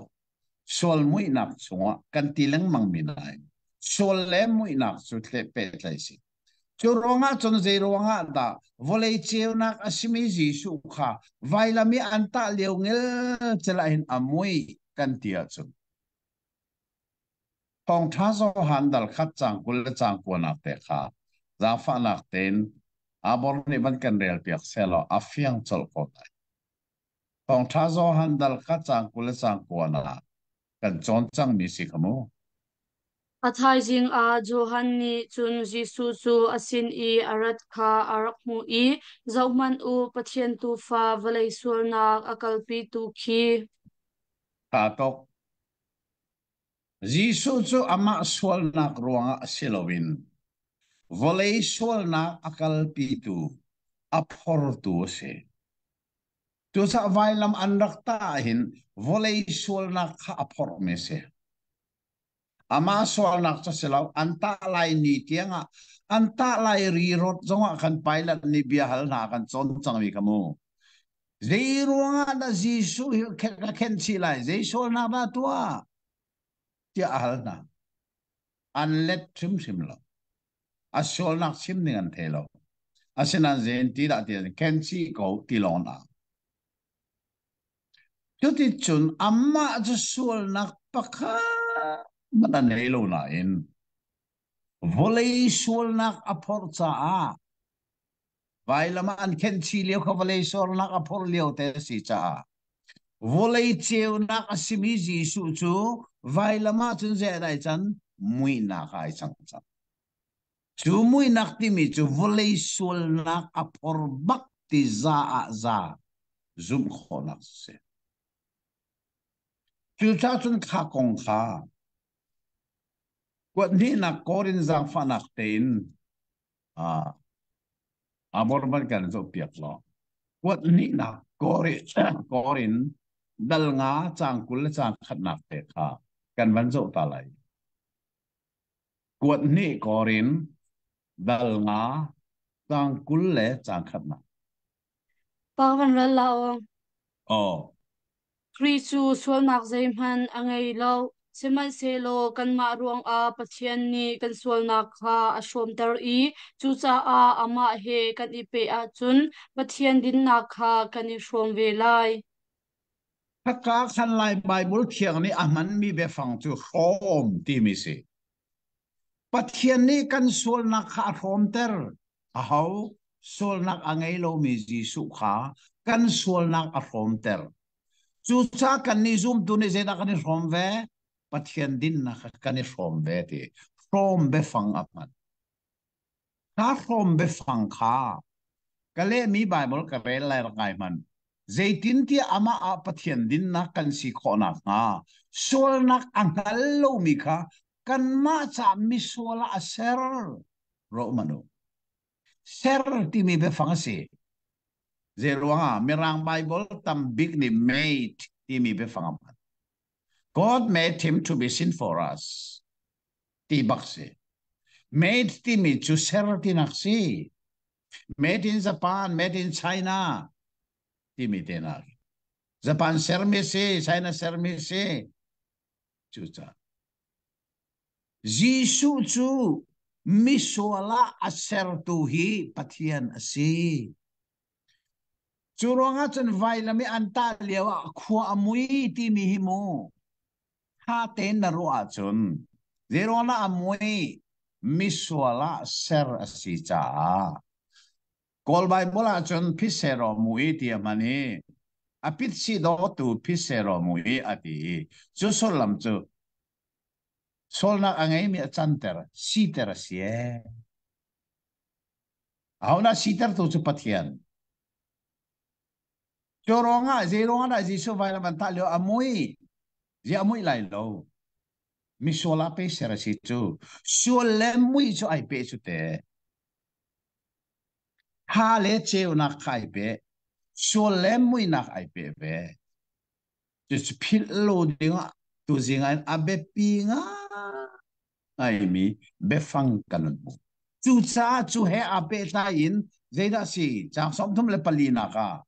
Sual muihnak chungah kan ti lengmangmi nain sual le muihnak cu pehtlaih si. Cu ruangah cun zei ruangah dah vawlei ceunak a simi Jesuh kha vailam i an tah lio ngelcel ah hin a mui kan ti ahcun Thawngṭha Johan dal khat caang 20 le caang kuanak te kha zaangfahnak tein Abor nih van kan relpiak sehlaw a fiang colh ko lai. Thawngṭha Johan dal khat caang 20 le caang kuanak kan cawn cangmi si kha mu. A thaizing ah Johan nih cun Jesuh cu a sin i a rat kha a rak hmuh i, Zohhmanh u, Pathian Tuufa vawlei sualnak a kalpitu khi. Ṭha tuk. Jesuh cu amah sualnak ruangah si loin vawlei sualnak a kalpitu, a phortu a si. Cucaah vailam an rak tah ahhin vawlei sualnak kha a phorhmi a si. Amah sualnak cu si lo, an tah lai ni tiangah an tah lai rirawt zongah khan Pilate nih bia hal hna kan cawn cangmi kha mu. Zei ruangah dah Jesuh hi ka khenh chih lai? Zei sualnak dah tuah? tiah a hal hna. An let hrimhrim lo. A sualnak chim ning an thei lo. Asinain zein ti dah ti khenh chih ko ti lawng an Cuticun amah cu sualnak pakhat hmanh a nei lo nain vawlei sualnak a phorh caah Vailam ah an khenh chih lio kha vawlei sualnak a phorh lio te a si caah vawlei ceunak a simi Jesuh cu vailam ah cun zei ai can muihnak ah ai cang cang. Cu muihnak timi cu vawlei sualnak a phor bak ti za ah za zumh khawhnak a si. Cucaah cun kha kong kha kuat hnihnak Korin zaangfahnak tein Abor van kan zohpiak law kuat hnihnak Korin dal nga caang 20 le caang khatnak te kha kan van zoh ta lai. Kuat hnih Korin dal nga caang 20 le caang khatnak. Pa van ral la aw. Aw. Khrih cu sualnak zeihmanh a ngei lo, sihmanhsehlaw kanmah ruangah Pathian nih kan sualnak kha a hrawmter i cucaah amah he kan i peh ahcun Pathian dinnak kha kan i hrawm ve lai. Khaka khan Lai Baibal Thiang nih a hmanmi biafang cu hrawm timi si. Pathian nih kan sualnak kha a hrawmter. Aho? Sualnak a ngei lomi Jesuh kha kan sualnak a hrawmter. Cucaah kannih zumtu nih zeidah kan i hrawm ve? Pathian dinnak kha kan i hrawm ve ti. Hrawm biafang a hman. Kha hrawm biafang kha ka lehmi Baibal ka rel lai rak ngai hmanh. Zeitintiah amah ah Pathian dinnak kan si khawh nakhnga sualnak a hngal lomi kha kanmah caah misual ah a ser. Roman u. Ser timi biafang a si. Zei ruangah Mirang Baibal tam bik nih made timi biafang a hman. God made him to be sin for us. Ti bak si. Made timi cu ser tinak si. Made in Japan, made in China timi te na. Japan sermi si, China sermi si. Cucaah Jesuh cu misual ah a sertu hi Pathian a si. Cu ruangah cun vailam i an tah lio ah khua a mui timi hi mu. Tha tein na ruah ahcun zeiruangah a mui misual ah ser a si caah Kawl Baibal ahcun phiseraw mui ti a hman i a pitsi dawtu phiseraw mui a ti i cu sullam cu sualnak a ngeimi a canter siter a si ee. Ahodah sitertu cu Pathian. Cu ruangah zei ruangah dah Jesuh vailam an tah lio a mui? Ziah a muih lai lo? Misual ah pe ser a si cu. Sual le mui cu ai pe cu te. Tha le ceunak kha ai pe. Sual le muihnak ai pe ve. Cucu philh lo dingah tuzing ah a biapi ngaimi biafang kan hun hmuh. Cucaah cu he aa pehtlai in zeidah si caang 34 nak ah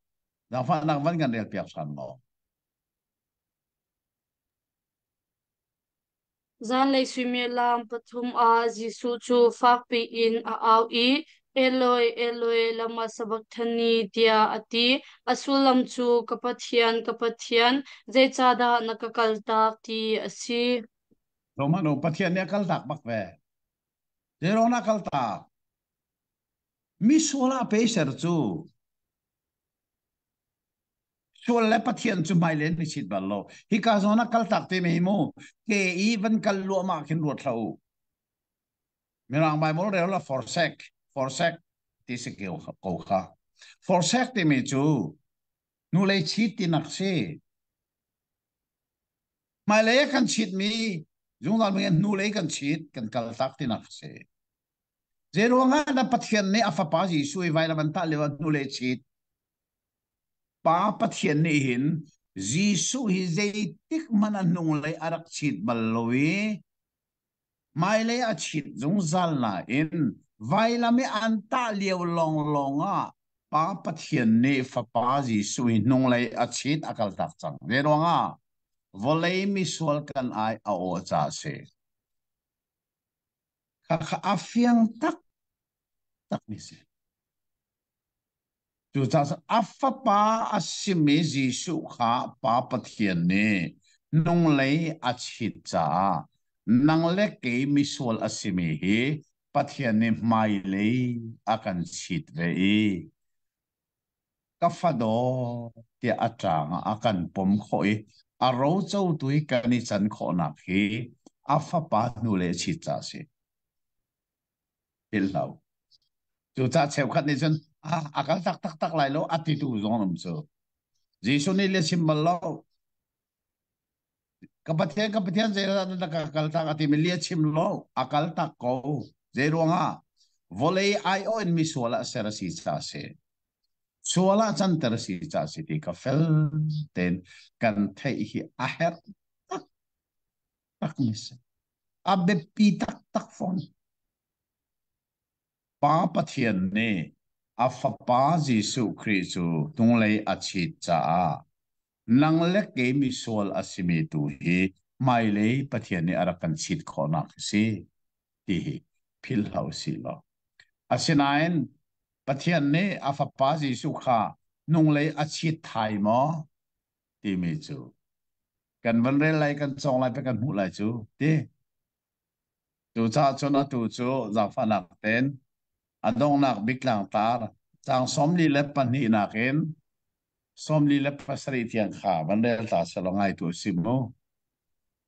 zaangfahnak van kan rel piak hram law. Zanlei suimilam 3 ah Jesuh cu fakpi in a au i, Eloi, Eloi, lama sabachthani, tiah a ti. A sullam cu, Ka Pathian, ka Pathian, zeicahdah na ka kaltak, ti a si. Romano Pathian nih a kaltak bak ve. Zeiruang na kaltak? Misual ah peiser cu Sual le Pathian cu hmailei an i chit bal lo. Hika zawn ah kaltak te mi hi mu ke i van kal luahmah khin ruat hlah u. Mirang Bible rel la forsake, forsake ti si ko kha. Forsake timi cu hnulei chit tinak si. Hmailei ah kan chitmi zungzal mi hnulei kan chit kan kaltak tinak si. Zeiruangah dah Pathian nih a fapa Jesuh i vailam an tah lio ah hnulei chit? Pa Pathian nih hin Jesuh hi zeitik hmanh a hnunglei a rak chit bal lo i hmailei a chit zungzal nain vailam i an tah lio lawnglawng ah Pa Pathian nih Fapa Jesuh hi hnunglei a chit a kaltak cang. Zeiruangah? Vawlei misual kan ai a awh caah a si. Khakha a fiang taktakmi si. Cucaah a fapa a simi Jesuh kha Pa Pathian nih hnunglei a chit caah nang le kei misual a simi hi Pathian nih hmailei a kan chit ve i ka fadaw tiah a ṭang ah a kan pom khawh i a rocotu i kan i can khawhnak hi a fapa hnulei a chit caah a si. Philh lo. Cucaah cheukhat nih cun a kal tak taktak lai lo a titu zong an um cu. Jesuh nih le chim bal lo. Ka Pathian, ka Pathian zeidah na ka kal tak a timi lia chim lo. A kal tak ko. Zei ruangah? Vawlei aiawh in misual ah ser a si caah a si. Sual ah canter a si caah a si ti ka fel tein kan theih hi a herh tak takmi si. A biapi taktak fawn. Pa Pathian nih a Fapa Jesuh Khrih cu hnulei a chit caah nang le kei misual a simi tu hi hmailei Pathian nih a rak kan chit khawhnak a si ti hi philh hlah usih law. Asinain Pathian nih a Fapa Jesuh kha hnunglei a chit thai maw timi cu kan van rel lai kan cawng lai pe kan hmuh lai cu ti. Cucaah cun atu cu zaangfahnak tein a donghnak bik tlangtar caang 42 in 47 tiang kha van rel ta selaw ngaitu a si mu.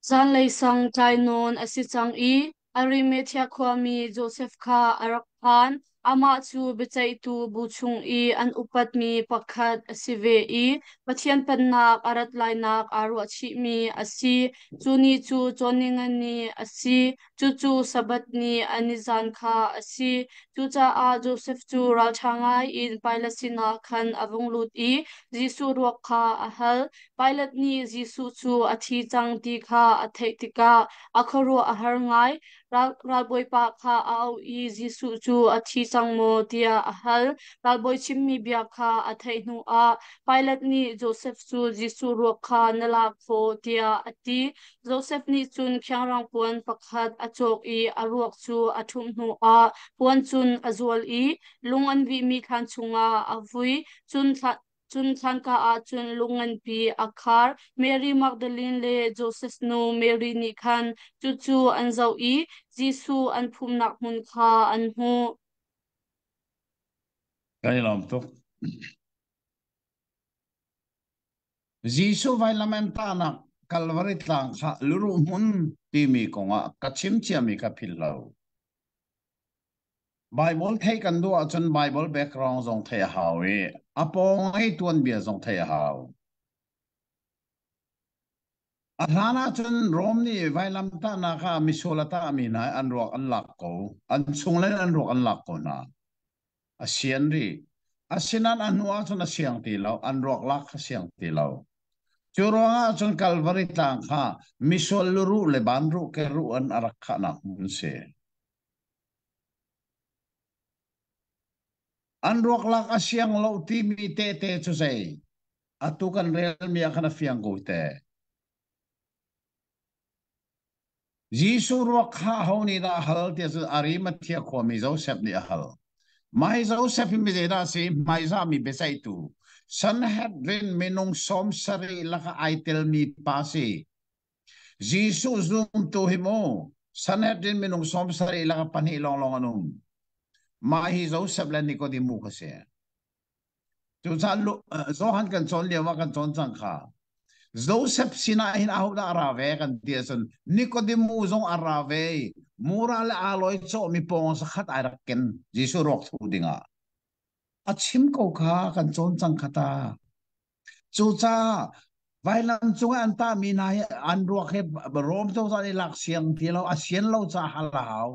Zanlei sang tlai nawn a si cang i Arimathea khuami Josef kha a rak phan. Amah cu biaceihtu bu chung i an upatmi pakhat a si ve i Pathian Pennak a rat lainak aa ruahchihmi a si. Cu ni cu Cawnningan ni a si, cucu Sabbath ni a nizan kha a si. Cucaah Josef cu ralṭha ngaiin Pilat sinah khan a vung lut i Jesuh ruak kha a hal. Pilat nih Jesuh cu a thi cang ti kha a theih tikah a khuaruah a har ngai. Ralbawipa kha a auh i Jesuh cu a thi cang maw tiah a hal. Ralbawi chimmi bia kha a theih hnuah Pilat nih Josef cu Jesuh ruak kha na lak khawh tiah a ti. Josef nih cun khiangrang puan pakhat a cawk i a ruak cu a ṭhumh hnuah puan cun a zual i lung an vihmi thlan chungah a vui. Cun thlan. Cun thlanka ah cun lung nganpi a khar. Mary Magdalene le Josef nu Mary nih khan cucu an zoh i Jesuh an phumnak hmun kha an hmuh. Kan i lawm tuk. Jesuh vailam an tahnak Kalvari tlang kha luruh hmun timi kongah ka chim ciami kha philh lo. Bible theih kan duh ahcun Bible background zong theih a hau i a pawng i tuanbia zong theih a hau. A hlan ahcun Rom nih vailamtahnak ah misual a tahmi hna an ruak an lak ko. An chung le an ruak an lak ko hna. A sian rih. Asinain a hnu ahcun a siang ti lo. An ruak lak kha siang ti lo. Cu ruangah cun Kalvari tlang kha misual luruh le banruh ke ruh an a rak khahnak hmun si. An ruak lak a siang lo timi tehte cu zei? Atu kan relmi ah khan a fiang ko te. Jesuh ruak kha aho nih dah a hal tiah cun Arimathea khuami Josef nih a hal. Mah hi Josef hi mi zeidah a si? Hmaizahmi biaceihtu Sanhedrin minung 70 lakah ai telmi pa a si. Jesuh zumtu hi mu Sanhedrin minung 70 lakah pahnih lawnglawng an um. Mah hi Josef le Nikodemu kha si. Cucaah Johan kan cawn lio ah kan cawn cang kha. Joseph sinah hin ahodah a ra ve kan ti ahcun Nikodemu zong a ra ve i mura le aloi cawhmi pawng zakhat ai rak ken Jesuh ruak thuh dingah. A chim ko kha kan cawn cang kha ta. Cucaah vailam cungah an tahmi hna hi an ruak hi Rom cozah nih lak siang ti lo a sian lo caah hal a hau.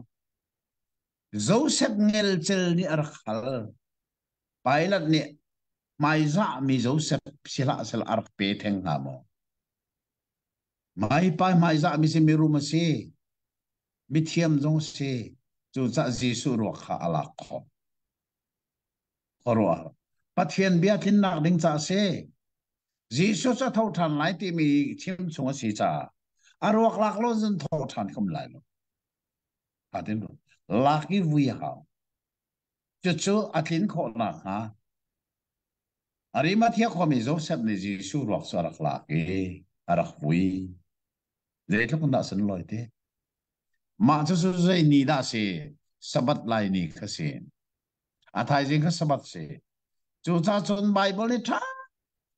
Joseph ngelcel nih a rak hal. Pilate nih hmaizahmi Joseph si hlah sehla a rak pe theng hnga maw? Mah pa hmaizahmi si mirum a si, mithiam zong a si. Cucaah Jesuh ruak kha a lak khawh. Khuaruahhar. Pathian bia tlinnak ding caah a si. Jesuh cu a tho ṭhan lai timi chim chung a si caah a ruak lak lo cun tho ṭhan khom lai lo. Lak i vui a hau. Cucu a tlin khawh nakhnga Arimathea khuami Josef nih Jesuh ruak cu a rak lak i a rak vui. Zeitluk in dah sunlawi ti? Mah cucu zei ni dah si? Sabbath lai ni kha si. A thaizing kha Sabbath si. Cucaah cun Baibal nih ṭha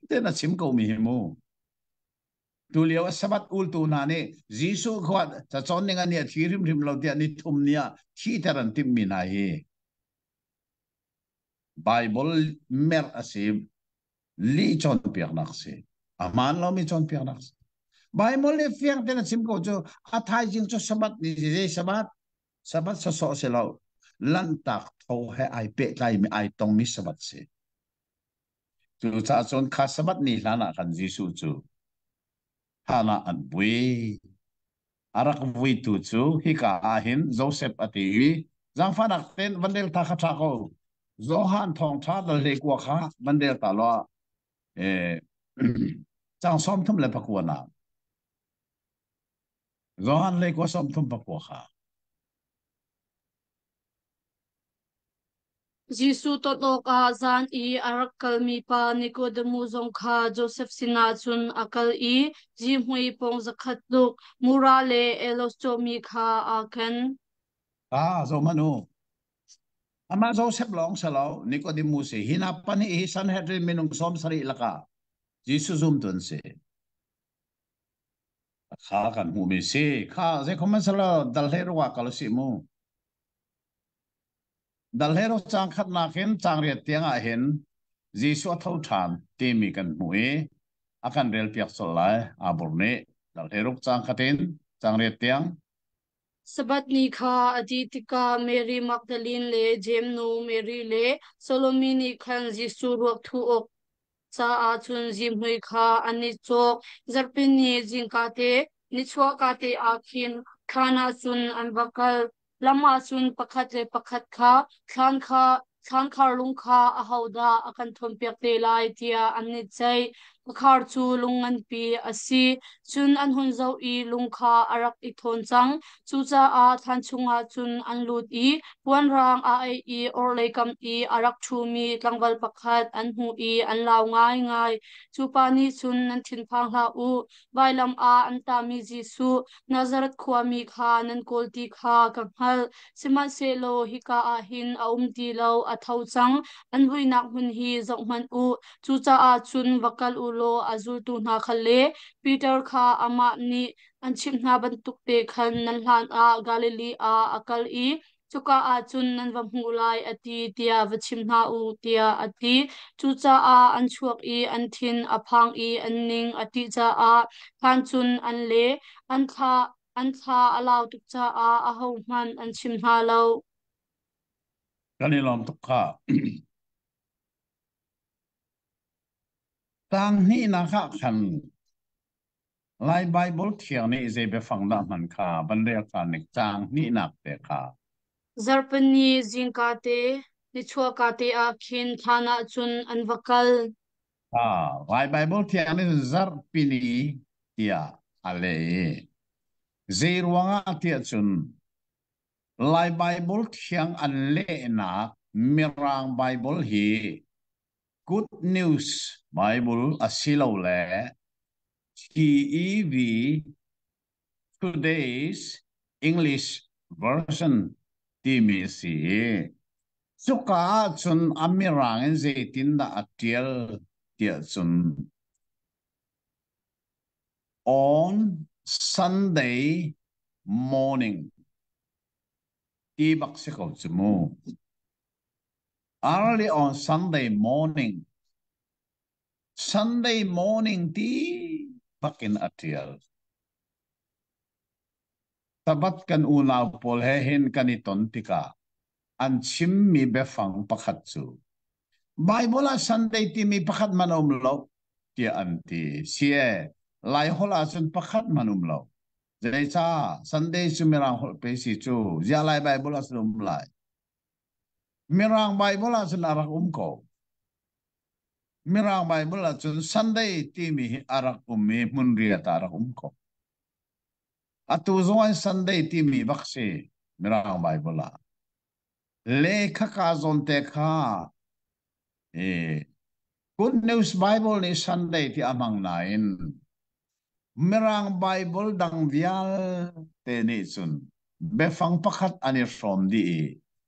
tein a chim komi hi mu. Tulio a Sabbath ultu hna nih Jesuh khua cacawn ning an i a thi hrimhrim lo tiah ni thum ni ah thiter an timhmi hna hi Baibal merh a si, lih cawnpiaknak a si, a hmaan lomi cawnpiaknak a si. Baibal nih fiang tein a chim ko cu a thaizing cu Sabbath ni zei Sabbath? Sabbath sawsawh si lo. Lanhtak tho he ai pehtlaimi ai tongmi Sabbath si. Cucaah cun kha Sabbath ni hlan ah khan Jesuh cu thlan ah an vui. A rak vuitu cu hika ah hin Josef a ti i zaangfahnak tein van rel ta kha ṭha ko. Johan thawngṭha dal hlei kua kha van rel ta law eh, cang 39 nak. Johan hlei kua 39 kha. Jesuh ton awkah zan i a rak kalmi pa Nikodemu zong kha Josef sinah cun a kal i zihmui pawng zakhat tluk mura le aloes cawhmi kha aa ken. Ah, zohhmanh u. Amah Josef lawng si lo, Nikodemu si. Hi hna pahnih hi Sanhedrin minung 70 lakah Jesuh zumtu an si. Kha kan hmuhmi si. Kha zeikhom hmanh dal hlei ruangah kal u sih mu. Dal hleiruk caang khatnak in caang riat tiang ah hin Jesuh a tho ṭhan timi kan hmuh i a kan relpiak colh lai. Abur nih dal hleiruk caang khat in caang riat tiang. Sabbath ni kha a dih tikah Mary Magdalene le Jeim nu Mary le Salome nih khan Jesuh ruak thuh awk caah cun zihmui kha an i cawk. Zarhpini zingkate nichuahkate ah khin thlan ah cun an va kal. Lam ah cun pakhat le pakhat kha thlan kha thlankhar lung kha ahodah a kan thawnpiak te lai tiah an i ceih. A khar cu lung nganpi a si. Cun an hun zoh i lung kha a rak i thawn cang. Cucaah thlan chungah cun an lut i puan raang aa aih i orhlei kam i a rak ṭhumi tlangval pakhat an hmuh i an lau ngaingai. Cu pa nih cun, Nan thinphang hlah u. Vailam ah an tahmi Jesuh, Nazareth khuami kha nan kawl ti kha ka hngalh. Sihmanhsehlaw hika ah hin a um ti lo, a tho cang. An vuinak hmun hi zohhmanh u. Cucaah cun va kal u law a zultu hna kha le Peter kha amah nih an chimh hna bantuk te khan nan hlanah Galilee ah a kal i cuka ah cun nan va hmuh lai, a ti, tiah va chim hna u, tiah a ti. Cucaah an chuak i an thin a phang i an ning a ṭih caah thlan cun an le. An thla an thla a lau tuk caah ahohmanh an chim hna lo. Kan i lawm tuk kha. Tang hnihnak ah khan Lai Baibal Thiang nih zei biafang dah hman kha van rel ta ning caang hnihnak te kha. Zarhpini zingka te, nichuahka te ah khin thlan ah cun an va kal. Ah, Lai Baibal Thiang nih zarhpini tiah a leh i zei ruangah tiah cun Lai Baibal Thiang an lehnak Mirang Baibal hi Good News Bible asilole TEV Today's English Version timi a si i cuka ahcun a mirang in zeitindah a ṭial tiah cun On Sunday morning ti bak si ko cu mu. Early on Sunday morning. Sunday morning ti bakin a tial. Sabat kan unau pawl he hin kan i ton tikah an chimmi biafang pakhat cu Bible ah Sunday timi pakhat man um lo tiah an ti. Sie, Lai holh ahcun pakhat man um lo. Zeicah Sunday cu Mirang holh pe si cu ziah Lai Bible ah cun um lai. Mirang Bible ahcun a rak um ko. Mirang Bible ahcun Sunday timi hi a rak um i hmun riat ah a rak um ko. Atu zong an Sunday timi bak si Mirang Bible ah. Le khaka zawn te kha e, Good News Bible nih Sunday ti a hmang nain Mirang Bible dang vialte nih cun biafang pakhat an i hrawm dih i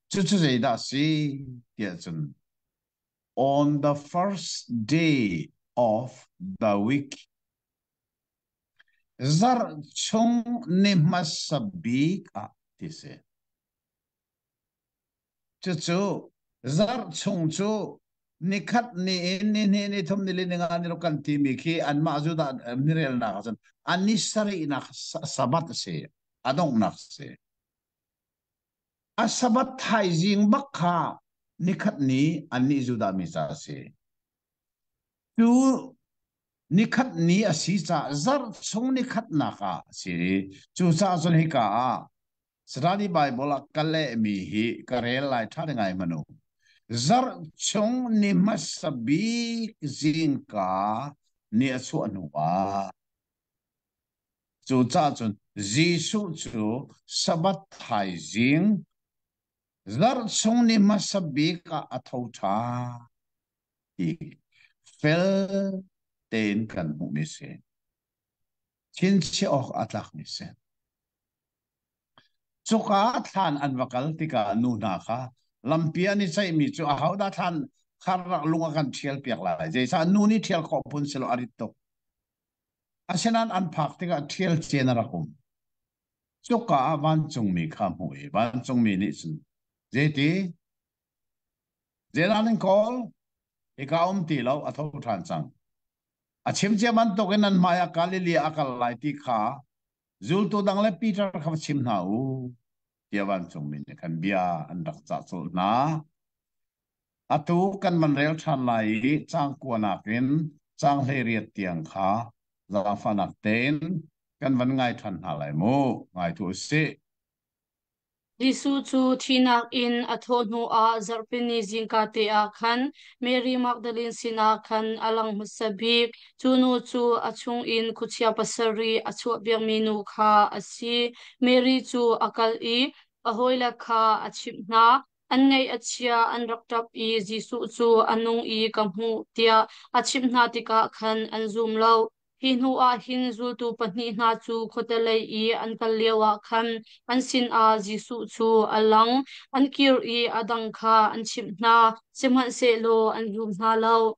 cucu zeidah a si tiah cun on the first day of the week zarh chung ni hmasa bik ah ti si. Cucu zarh chung cu nikhat ni in ni hnih ni thum ni li ni nga ni ruk kan timi khi anmah Judah nirelnak ahcun an ni sarihnak Sabbath a si a donghnak a si. A Sabbath thaizing bak kha nikhat ni annih Judah mi ca a si. Cu nikhat ni a si caah zarh chung nikhatnak ah a si. Cucaah cun hika ah Srani Bible ah ka lehmi hi ka rel lai ṭha ngai hmanh u. Zarh chung ni hmasa bik zingka ni a chuah hnu ah cucaah cun Jesuh cu Sabbath thaizing zarh chung ni hmasa bik ah a tho ṭhan ti fel tein kan hmuhmi si. Thinchiah awk a tlakmi si. Cuka ah thlan an va kal tikah nu hna kha lampi an i ceihmi cu ahodah thlan khar rak lung a kan ṭhial piak lai. Zeicah nu nih ṭhial khawh phun si lo a rit tuk. Asinain an phak tikah ṭhial cian a rak um. Cuka ah vancungmi kha hmuh i vancungmi nih cun zeiti zeidah nan kawl? Hika um ti lo a tho ṭhan cang. A chim cia bantukin nan hmaiah Galilee ah a kal lai ti kha Zultu dang le Peter kha va chim hna u tiah vancungmi nih khan bia an rak cah colh hna. Atu kan van rel ṭhan lai i caang kuanak in caang 18 tiang kha zaangfahnak tein kan van ngai ṭhan hna lai mu. Ngai tu usih. Jesuh cu thihnak in a thawh hnuah Zarhpini zingka te ah khan Mary Magdalene sinah khan a lang hmasa bik. Cu nu cu a chungin khuachia pasarih a chuahpiakmi nu kha a si. Mary cu a kal i a hawile kha a chimh hna. An ngaih a chia, an rak ṭap i Jesuh cu a nung i ka hmuh tiah a chimh hna tikah khan an zum lo. Hi hnuah hin zultu pahnih hna cu khuatelei i an kal lioah khan an sinah Jesuh cu a lang. An kir i a dang kha an chimh hna, sihmanhsehlaw an zum hna lo.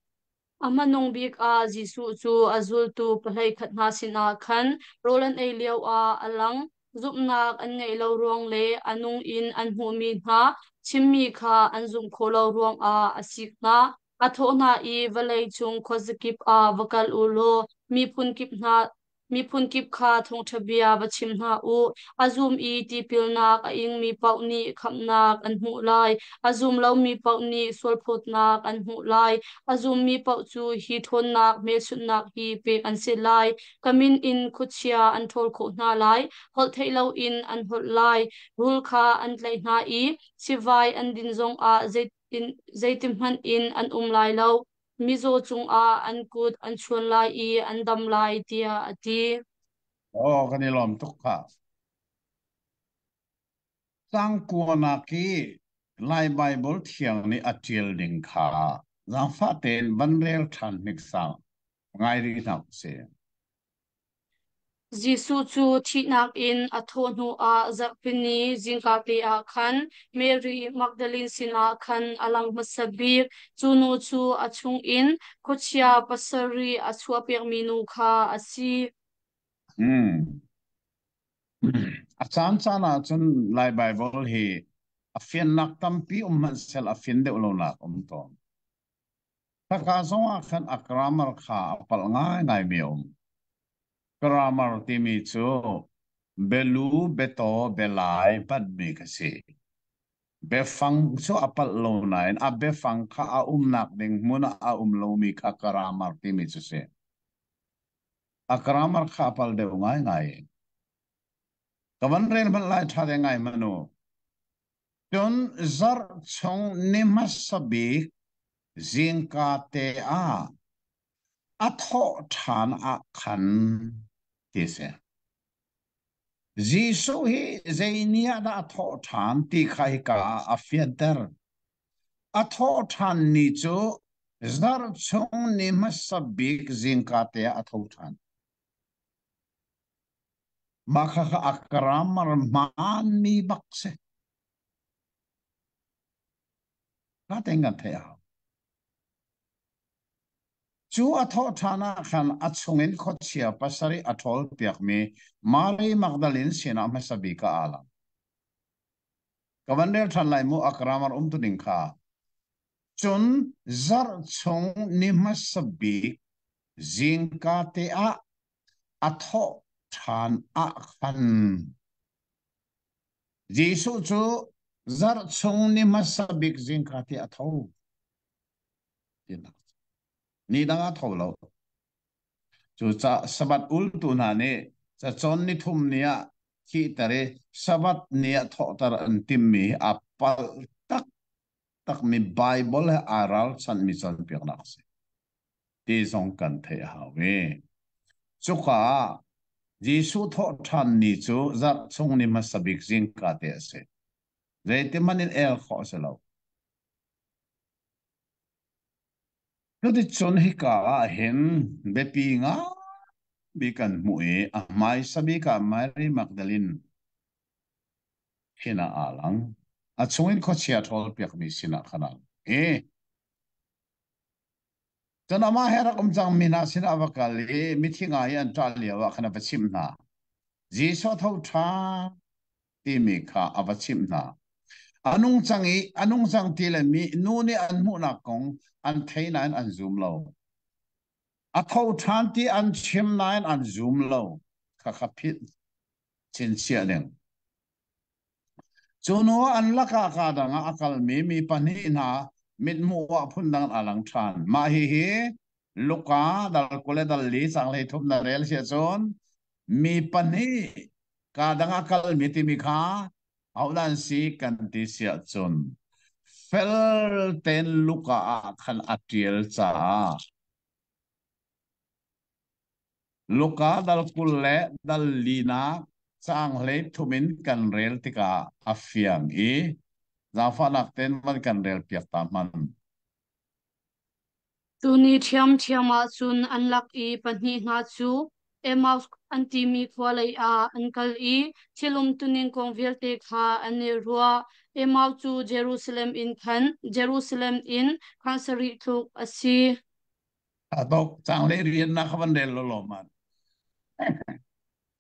A hmanung bik ah Jesuh cu a zultu pahleikhat hna sinah khan rawl an ei lioah a lang. Zumhnak an ngeih lo ruang le a nung in an hmuhmi hna chimmi kha an zumh khawh lo ruangah a sik hna. A thawh hna i vawlei cung khuazakip ah va kal u law miphun kip hna miphun kip kha thawngṭha bia va chim hna u. A zum i tipilnak a ingmi paoh nih khamhnak an hmuh lai. A zum lomi paoh nih sualphawtnak an hmuh lai. A zummi paoh cu hi ṭhawnnak hmelchunhnak hi pek an si lai. Ka min in khuachia an ṭhawl khawh hna lai. Holh theih loin an holh lai. Rul kha an tlaih hna i sivai an din zongah zei zeitihmanh in an um lai lo. Mizaw cungah an kut an chuan lai i an dam lai, tiah a ti. Aw, kan i lawm tuk kha. Cangkuanak i Lai Baibal Thiang nih a ṭial ding kha zaangfah tein van rel ṭhan hnik sang ngai rih hna usih. Jesuh cu thihnak in a thawh hnuah Zarhpini zingkate ah khan Mary Magdalene sinah khan a lang hmasa bik. Cu nu cu a chungin khuachia pasarih a chuahpiakmi nu kha a si. Hmm. A caancaan ahcun Lai Baibal hi a fiannak tampi um hmanhsel a fian deuh lonak um tawn. Khaka zong ah khan a grammar kha a palh ngaingaimi a um. Grammar timi cu belu, biataw, bialai hmanmi kha si. Biafang cu a palh lo nain a biafang kha a umnak ding hmun ah a um lomi kha grammar timi cu si. A grammar kha a palh deuh ngaingai. Ka van rel hmanh lai ṭha te ngai hmanh u. Cun zarh chung ni hmasa bik zingka te ah a thawh ṭhan ah khan ti a si. Jesuh hi zei ni ah dah a thawh ṭhan ti kha hika ah a fianter. A thawh ṭhan ni cu zarh chung ni hmasa bik zingka te ah a tho ṭhan. Mah kha a grammar hmaanmi bak si. Natein kan theih a hau. Cu a thawh ṭhan ah khan a chungin khuachia pasarih a ṭhawl piakmi Mary Magdalene sinah hmasa bik ah aa lang. Ka van rel ṭhan lai mu a grammar umtu ning kha. Cun zarh chung ni hmasa bik zingka te ah a thawh ṭhan ah khan Jesuh cu zarh chung ni hmasa bik zingka te a tho. Ni dang ah tho lo. Cucaah Sabbath ultu hna nih cacawn ni thum ni ah thihter i Sabbath ni ah thawhter an timmi hi a palh taktakmi Baibal he aa ralchanhmi cawnpiaknak a si. Ti zong kan theih a hau i cuka ah Jesuh thawhṭhan ni cu zarh chung ni hmasa bik zingka te a si. Zeitihmanh in el khawh a si lo. Cuticun hika ah hin biapi ngai kan hmuh i a hmaisa bik ah Mary Magdalene sinah aa lang. A chungin khuachia ṭhawlpiakmi sinah khan aa lang i cun amah he rak um cangmi hna sinah a va kal i mithi nga i an ṭah lio ah khan a va chimh hna. Jesuh a tho ṭhan timi kha a va chimh hna. A nungcang i a nungcang ti le mi nu nih an hmuhnak kong an thei nain an zum lo. A tho ṭhan ti an chim nain an zum lo. Khakha phit chinchiah ding. Cu hnu ah an lakah kaa dang ah a kalmi mi pahnih hna mithmuh ah phundang a lang ṭhan. Mah hihi Luka dal 20 le dal li caang 13 na rel si ahcun mi pahnih kaa dang ah kalmi timi kha Ahodah an si kan ti si ahcun fel tein Luka ah khan a ṭial caah Luka dal 20 le dal linak caang hlei thum in kan rel tikah a fiang i zaangfahnak tein van kan rel piak ta hmanh. Tuni ṭhiamṭhiam ahcun an lak i pahnih hna cu Emmaus an timi khua lei ah an kal i thil umtuning kong vialte kha an i ruah. Emmaus cu Jerusalem in khan Jerusalem in khan sarih tluk a si. A tok cang le rian na kha van rel lo lo man.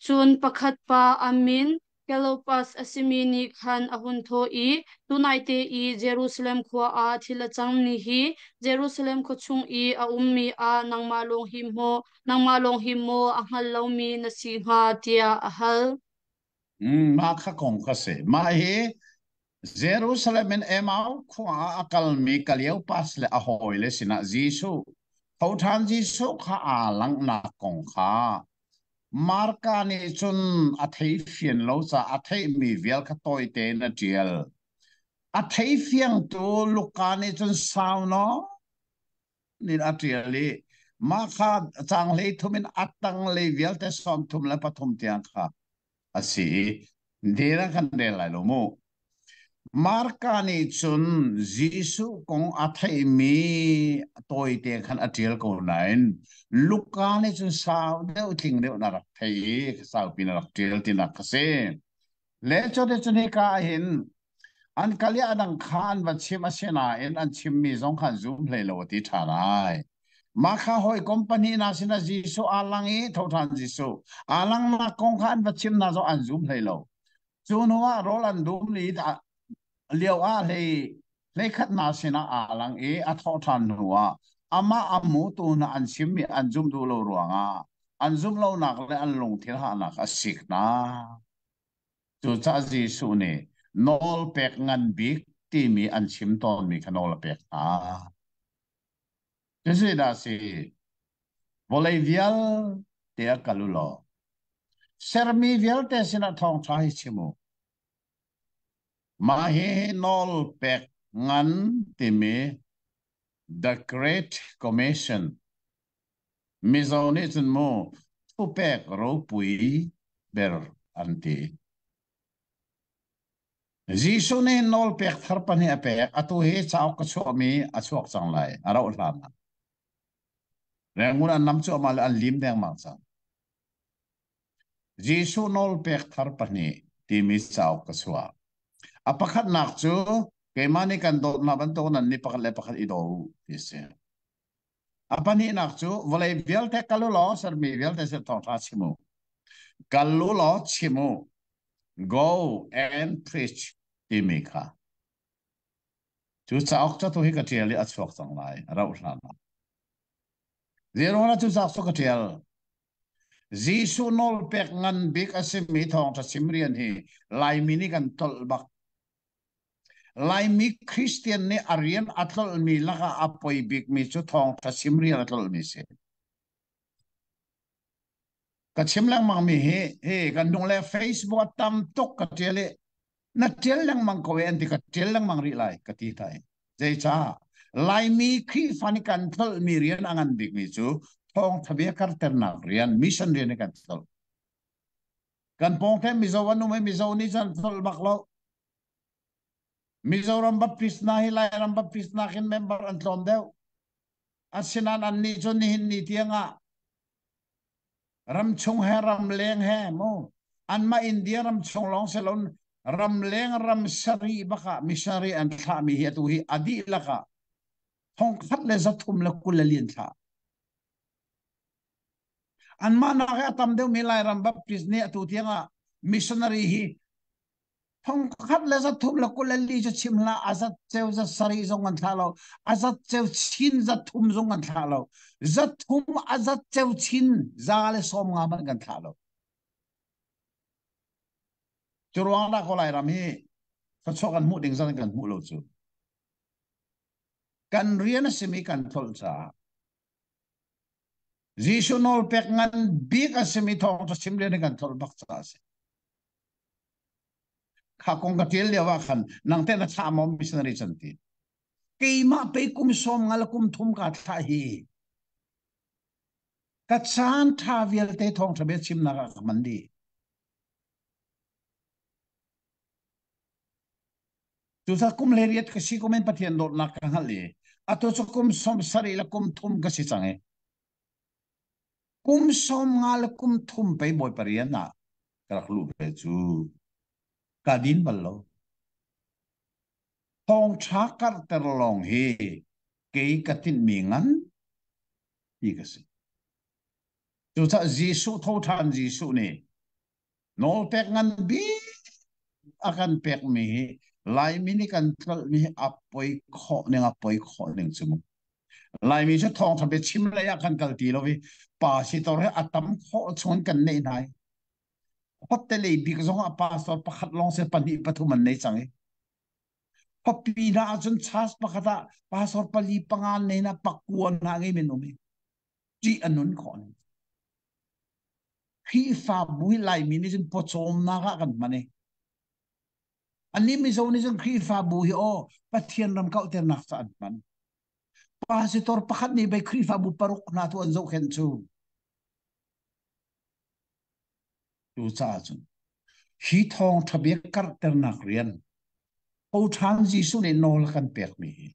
Cun pakhat pa a min Kleopas a simi nih khan a hun thawh i, Tunaite i Jerusalem khua ah thil a cangmi hi Jerusalem khua chung i a ummi ah nangmah lawng hi maw nangmah lawng hi maw a hngal lomi na si hnga, tiah a hal. Mah kha kong kha si. Mah hi Jerusalem in Emau khua ah a kalmi Kleopas le a hawile sinah Jesuh, thoṭhan Jesuh kha aa langhnak kong kha Marka nih cun a theifian lo caah a theihmi vial kha tawi tein a ṭial. A theifiangtu Luka nih cun sau nawn in a ṭial i mah kha caang 33 in a tanglei vialte 33 tiang kha a si i deel ah kan rel lai lo mu. Marka nih cun Jesuh kong a theihmi tawite khan a ṭial ko nain Luka nih cun sau deuh tling deuh na rak thei i saupi na rak ṭial tinak a si. Le cuticun hika ah hin an kal i a dang kha an va chim asinain an chimmi zong kha an zum hlei lo a ti ṭhan ai. Mah kha hawikom pahnih hna sinah Jesuh aa lang i thoṭhan Jesuh aa langhnak kong kha an va chim hna zong an zum hlei lo. Cu hnu ah rawl an dum li lio ah hlei hleikhat hna sinah aa lang i a thawh ṭhan hnu ah amah a hmutu hna an chimmi an zumh duh lo ruangah an zumh lonak le an lungthin hahnak a sik hna. Cucaah Jesuh nih nawl pek ngan bik timi an chim tawnmi kha nawl a pek hna. Cu zeidah a si? Vawlei vialte ah kal u law sermi vialte sinah thawngṭha hi chim u. Mah hi nawl pek ngan timi The Great Commission Mizo nih cun mu thupek ropui ber an ti. Jesuh nih nawl pek thar pahnih a pek. Atu hi cauk ka chuahmi a chuak cang lai. A rauh hlan ah. Rengun an nam cuahmah le an lim dengmang cang. Jesuh nawl pek thar pahnih timi cauk ka chuah. A pakhatnak cu keimah nih kan dawtnak bantuk nan nih pakhat le pakhat i daw u ti a si. A pahnihnak cu vawlei vialte kal u law sermi vialte sin thawngṭha chim u. Kal u law chim u. Go and preach timi kha. Cu cauk cu tu hi ka ṭial i a chuak cang lai a rauh hlan ah. Zeiruangah cu cauk cu ka ṭial? Jesuh nawlpek ngan bik a simi thawngṭha chim rian hi Laimi nih kan tlolh bak. Laimi Christian nih a rian a tlolhmi lakah a poi bikmi cu thawngṭha chim rian a tlolhmi si. Ka chim lengmangmi hi hi kan hnung le Facebook a tam tuk ka ṭial i na ṭial lengmang ko e an ti ka ṭial lengmang rih lai ka ti tai. Zeicah? Laimi Khrihfa nih kan tlolhmi rian a ngan bikmi cu thawngṭha bia karternak rian, mission rian hi kan tlolh. Kan pawngte Mizo an um i Mizo nih cun tlolh bak lo. Mizoram Baptist hna hi Lairam Baptist nakin member an tlawm deuh. Asinain annih cu nihin ni tiangah ramchung he ramleng he mu anmah India ram chung lawng si loin ramleng ram sarih bak ah missionary an thlahmi hi atu hi a dihlak ah 1324 an thlah. Anmah nak hi a tam deuhmi Lairam Baptist nih atu tiangah missionary hi 1324 cu chim hlah a zat ceu zat sarih zong an thlah lo a zat ceu chin zat thum zong an thlah lo zat thum a zat ceu chin 150 hmanh kan thlah lo cu ruang dah ko Lairam hi thluachuah kan hmuh ding zan kan hmuh lo cu kan rian a simi kan tholh caah Jesuh nawlpek ngan bik a simi thawng cu chim rian kan tholh bak caah a si. Kha kong ka ṭial lio ah khan nang te na thlah maw missionary can ti. Keimah pei kum sawm nga le kum thum ka thlah hi. Ka caan ṭha vialte thawngṭha bia chimnak ah ka hman dih. Cucaah kum 18 ka si kum in Pathian dawtnak ka hngalh i atu cu kum 70 le kum thum ka si cang i kum 50 le kum thum pei Bawipa rian ah ka rak luh ve cu ka din bal lo. Thawngṭha karhter lawng hi kei ka tinhmi ngan ti ka si. Cucaah Jesuh tho ṭhan Jesuh nih nawlpek ngan bik a kan pekmi hi Laimi nih kan tlolhmi hi a poi khawh ning a poi khawh ning cu mu. Laimi cu thawngṭha biachim lei ah kan kal ti lo i pastor he a tam khawh chung kan neih hna i khuate lei bik zong ah pastor pakhat lawng se pahnih pathum an nei cang i khuapi hna ahcun church pakhat ah pastor pali panga nei na pakua hna ngei men um i ṭih a nun khawh ning. Khrihfabu hi Laimi nih cun pawcawmnak ah kan hman i annih Mizo nih cun Khrihfabu hi aw Pathian ram kauhternak ca an hman. Pastor pakhat nih bei Khrihfabu paruk hna tu an zohkhenh cu. Cucaah cun hi thawngṭha bia karhternak rian Hoṭhan Jesuh nih nawl a kan pekmi hi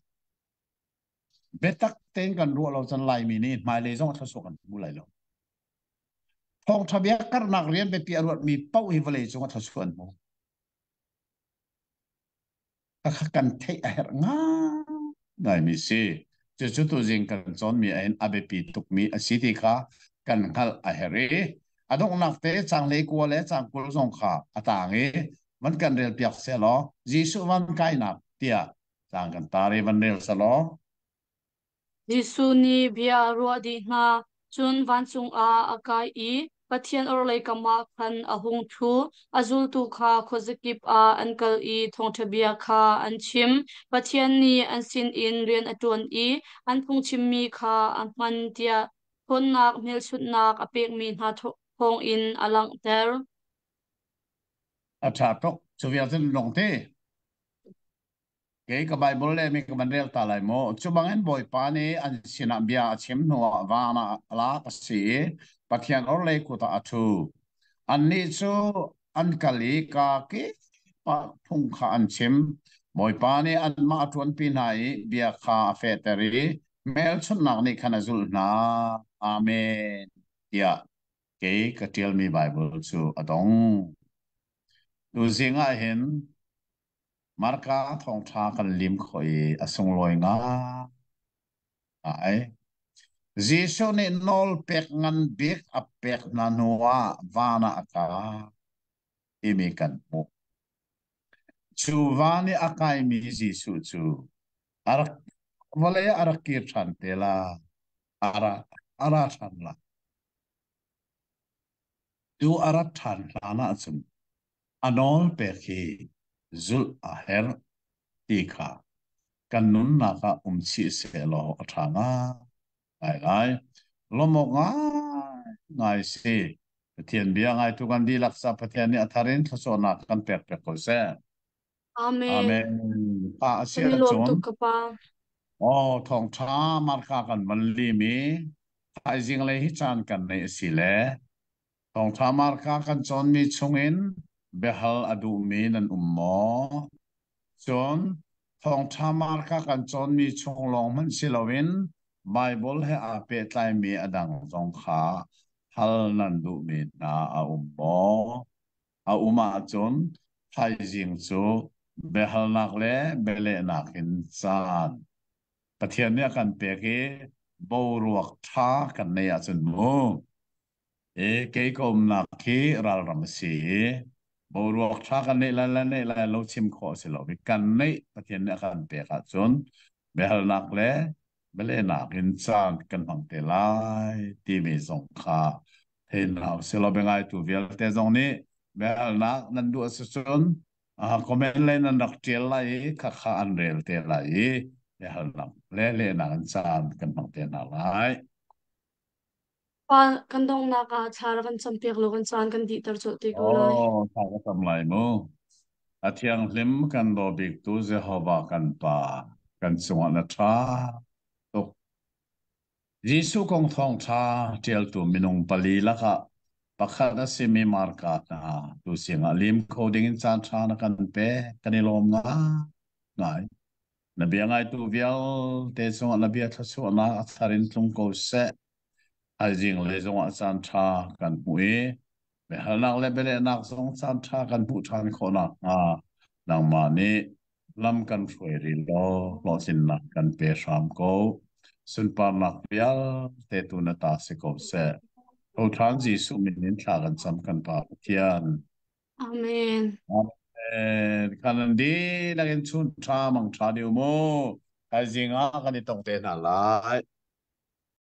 biatak tein kan ruah lo cun Laimi nih hmailei zong thluachuah kan hmu lai lo. Thawngṭha bia karhnak rian biapi a ruatmi paoh hi vawlei cung ah thluachuah an hmu. Khakha kan theih a herh ngaingaimi si. Cucu tuzing kan cawnmi ahhin a biapi tukmi a si ti kha kan hngalh a herh i a donghnak te caang 19 le caang 20 zong kha a taang i van kan rel piak sehlaw Jesuh van kainak tiah caang kan tar i van rel selaw. Jesuh nih bia a ruah dih hna, cun vancung ah a kai i Pathian orhlei kam ah khan a hung ṭhu. A zultu kha khuazakip ah an kal i thawngṭha bia kha an chim. Pathian nih an sinin rian a ṭuan i an phungchimmi kha a hman tiah ṭhawnnak hmelchunhnak a pekmi hna thawngin a langhter. A ṭha tuk. Cu vial cun lung te. Kei ka Baibal le mi ka van rel ta lai maw? Cu bangin Bawipa nih an sinah bia a chim hnuah van ah lak a si i Pathian orhlei kut ah a ṭhu. Annih cu an kal i ka kip ah phung kha an chim. Bawipa nih anmah a ṭuanpi hna i bia kha a fehter i hmelchunhnak nih khan a zulh hna. Amen tiah kei ka ṭialmi Baibal cu a dong. Tuzing ah hin Marka thawngṭha kan lim khawh i a sunglawi ngai. Jesuh nih nawl pek ngan bik a pek hna hnuah van ah a kai timi kan hmuh. Cu van i a kaimi Jesuh cu a rak vawlei ah a rak kir ṭhan te la, a ra, a ra ṭhan la. Tu a rat ṭhan hlan ahcun a nawl pek hi zulh a herh ti kha kan nunnak ah um chih sehlaw a ṭha ngai lai. Lawmh awk ngaingai si. Pathian bia ngaitu kan dihlak sa Pathian nih a thar in thluachuahnak kan pek piak ko seh. Amen. Amen. Pa a si Kan i lawm ahcun tuk ka pa. aw thawngṭha marka kan van lim i thaizing lei hi caan kan neih a si le Thawngṭha marka kan cawnmi chungin biahal a duhmi nan um maw? Cun thawngṭha marka kan cawnmi chung lawng hmanh si loin Baibal he aa pehtlaimi a dang zong kha hal nan duhmi hna a um maw? A um ahcun thaizing cu biahalnak le bialehnak in caan Pathian nih a kan pek i boruak ṭha kan neih ahcun mu E kei ka umnak khi ralram a si i boruak ṭha kan neih lai le neih lai lo chim khawh a si lo i kan neih Pathian nih a kan pek ahcun biahalnak le bialehnak in caan kan hmang te lai timi zong kha thei hna usih law biangaitu vialte zong nih biahalnak nan duh a si cun comment le nan rak ṭial lai i khakha an rel te lai i biahalnak le lehnak in caan kan hmang te hna lai. Pa, kan donghnak ah thla rak kan campiak law kan caan kan dihter colh te ko lai. Oh, thla ka cam lai mu. A thianghlim kan daw biktu Jehovah kan Pa, kan cungah na ṭha tuk. Jesuh kong thawngṭha ṭialtu minung pali lakah pakhat a simi Marka hna tu singah lim kho dingin caanṭha na kan pek, kan i lawm ngai. Na bia ngaitu vialte cungah na bia thluachuahnak a thar in tlung ko seh. Thaizing le zongah caanṭha kan hmuh i biahalnak le bialehnak zong caanṭha kan hmuh ṭhan khawh nakhnga nangmah nih lam kan hruai rih law hlawhtlinnak kan pe hram ko. Sunparnak vialte tu na ta si ko seh. Thoṭhan Jesuh min in thla kan cam kan Pa Pathian. Amen. Amen. Kan an dihlak in chun ṭha mang ṭha deuh mu. Thaizing ah kan i tong te hna lai.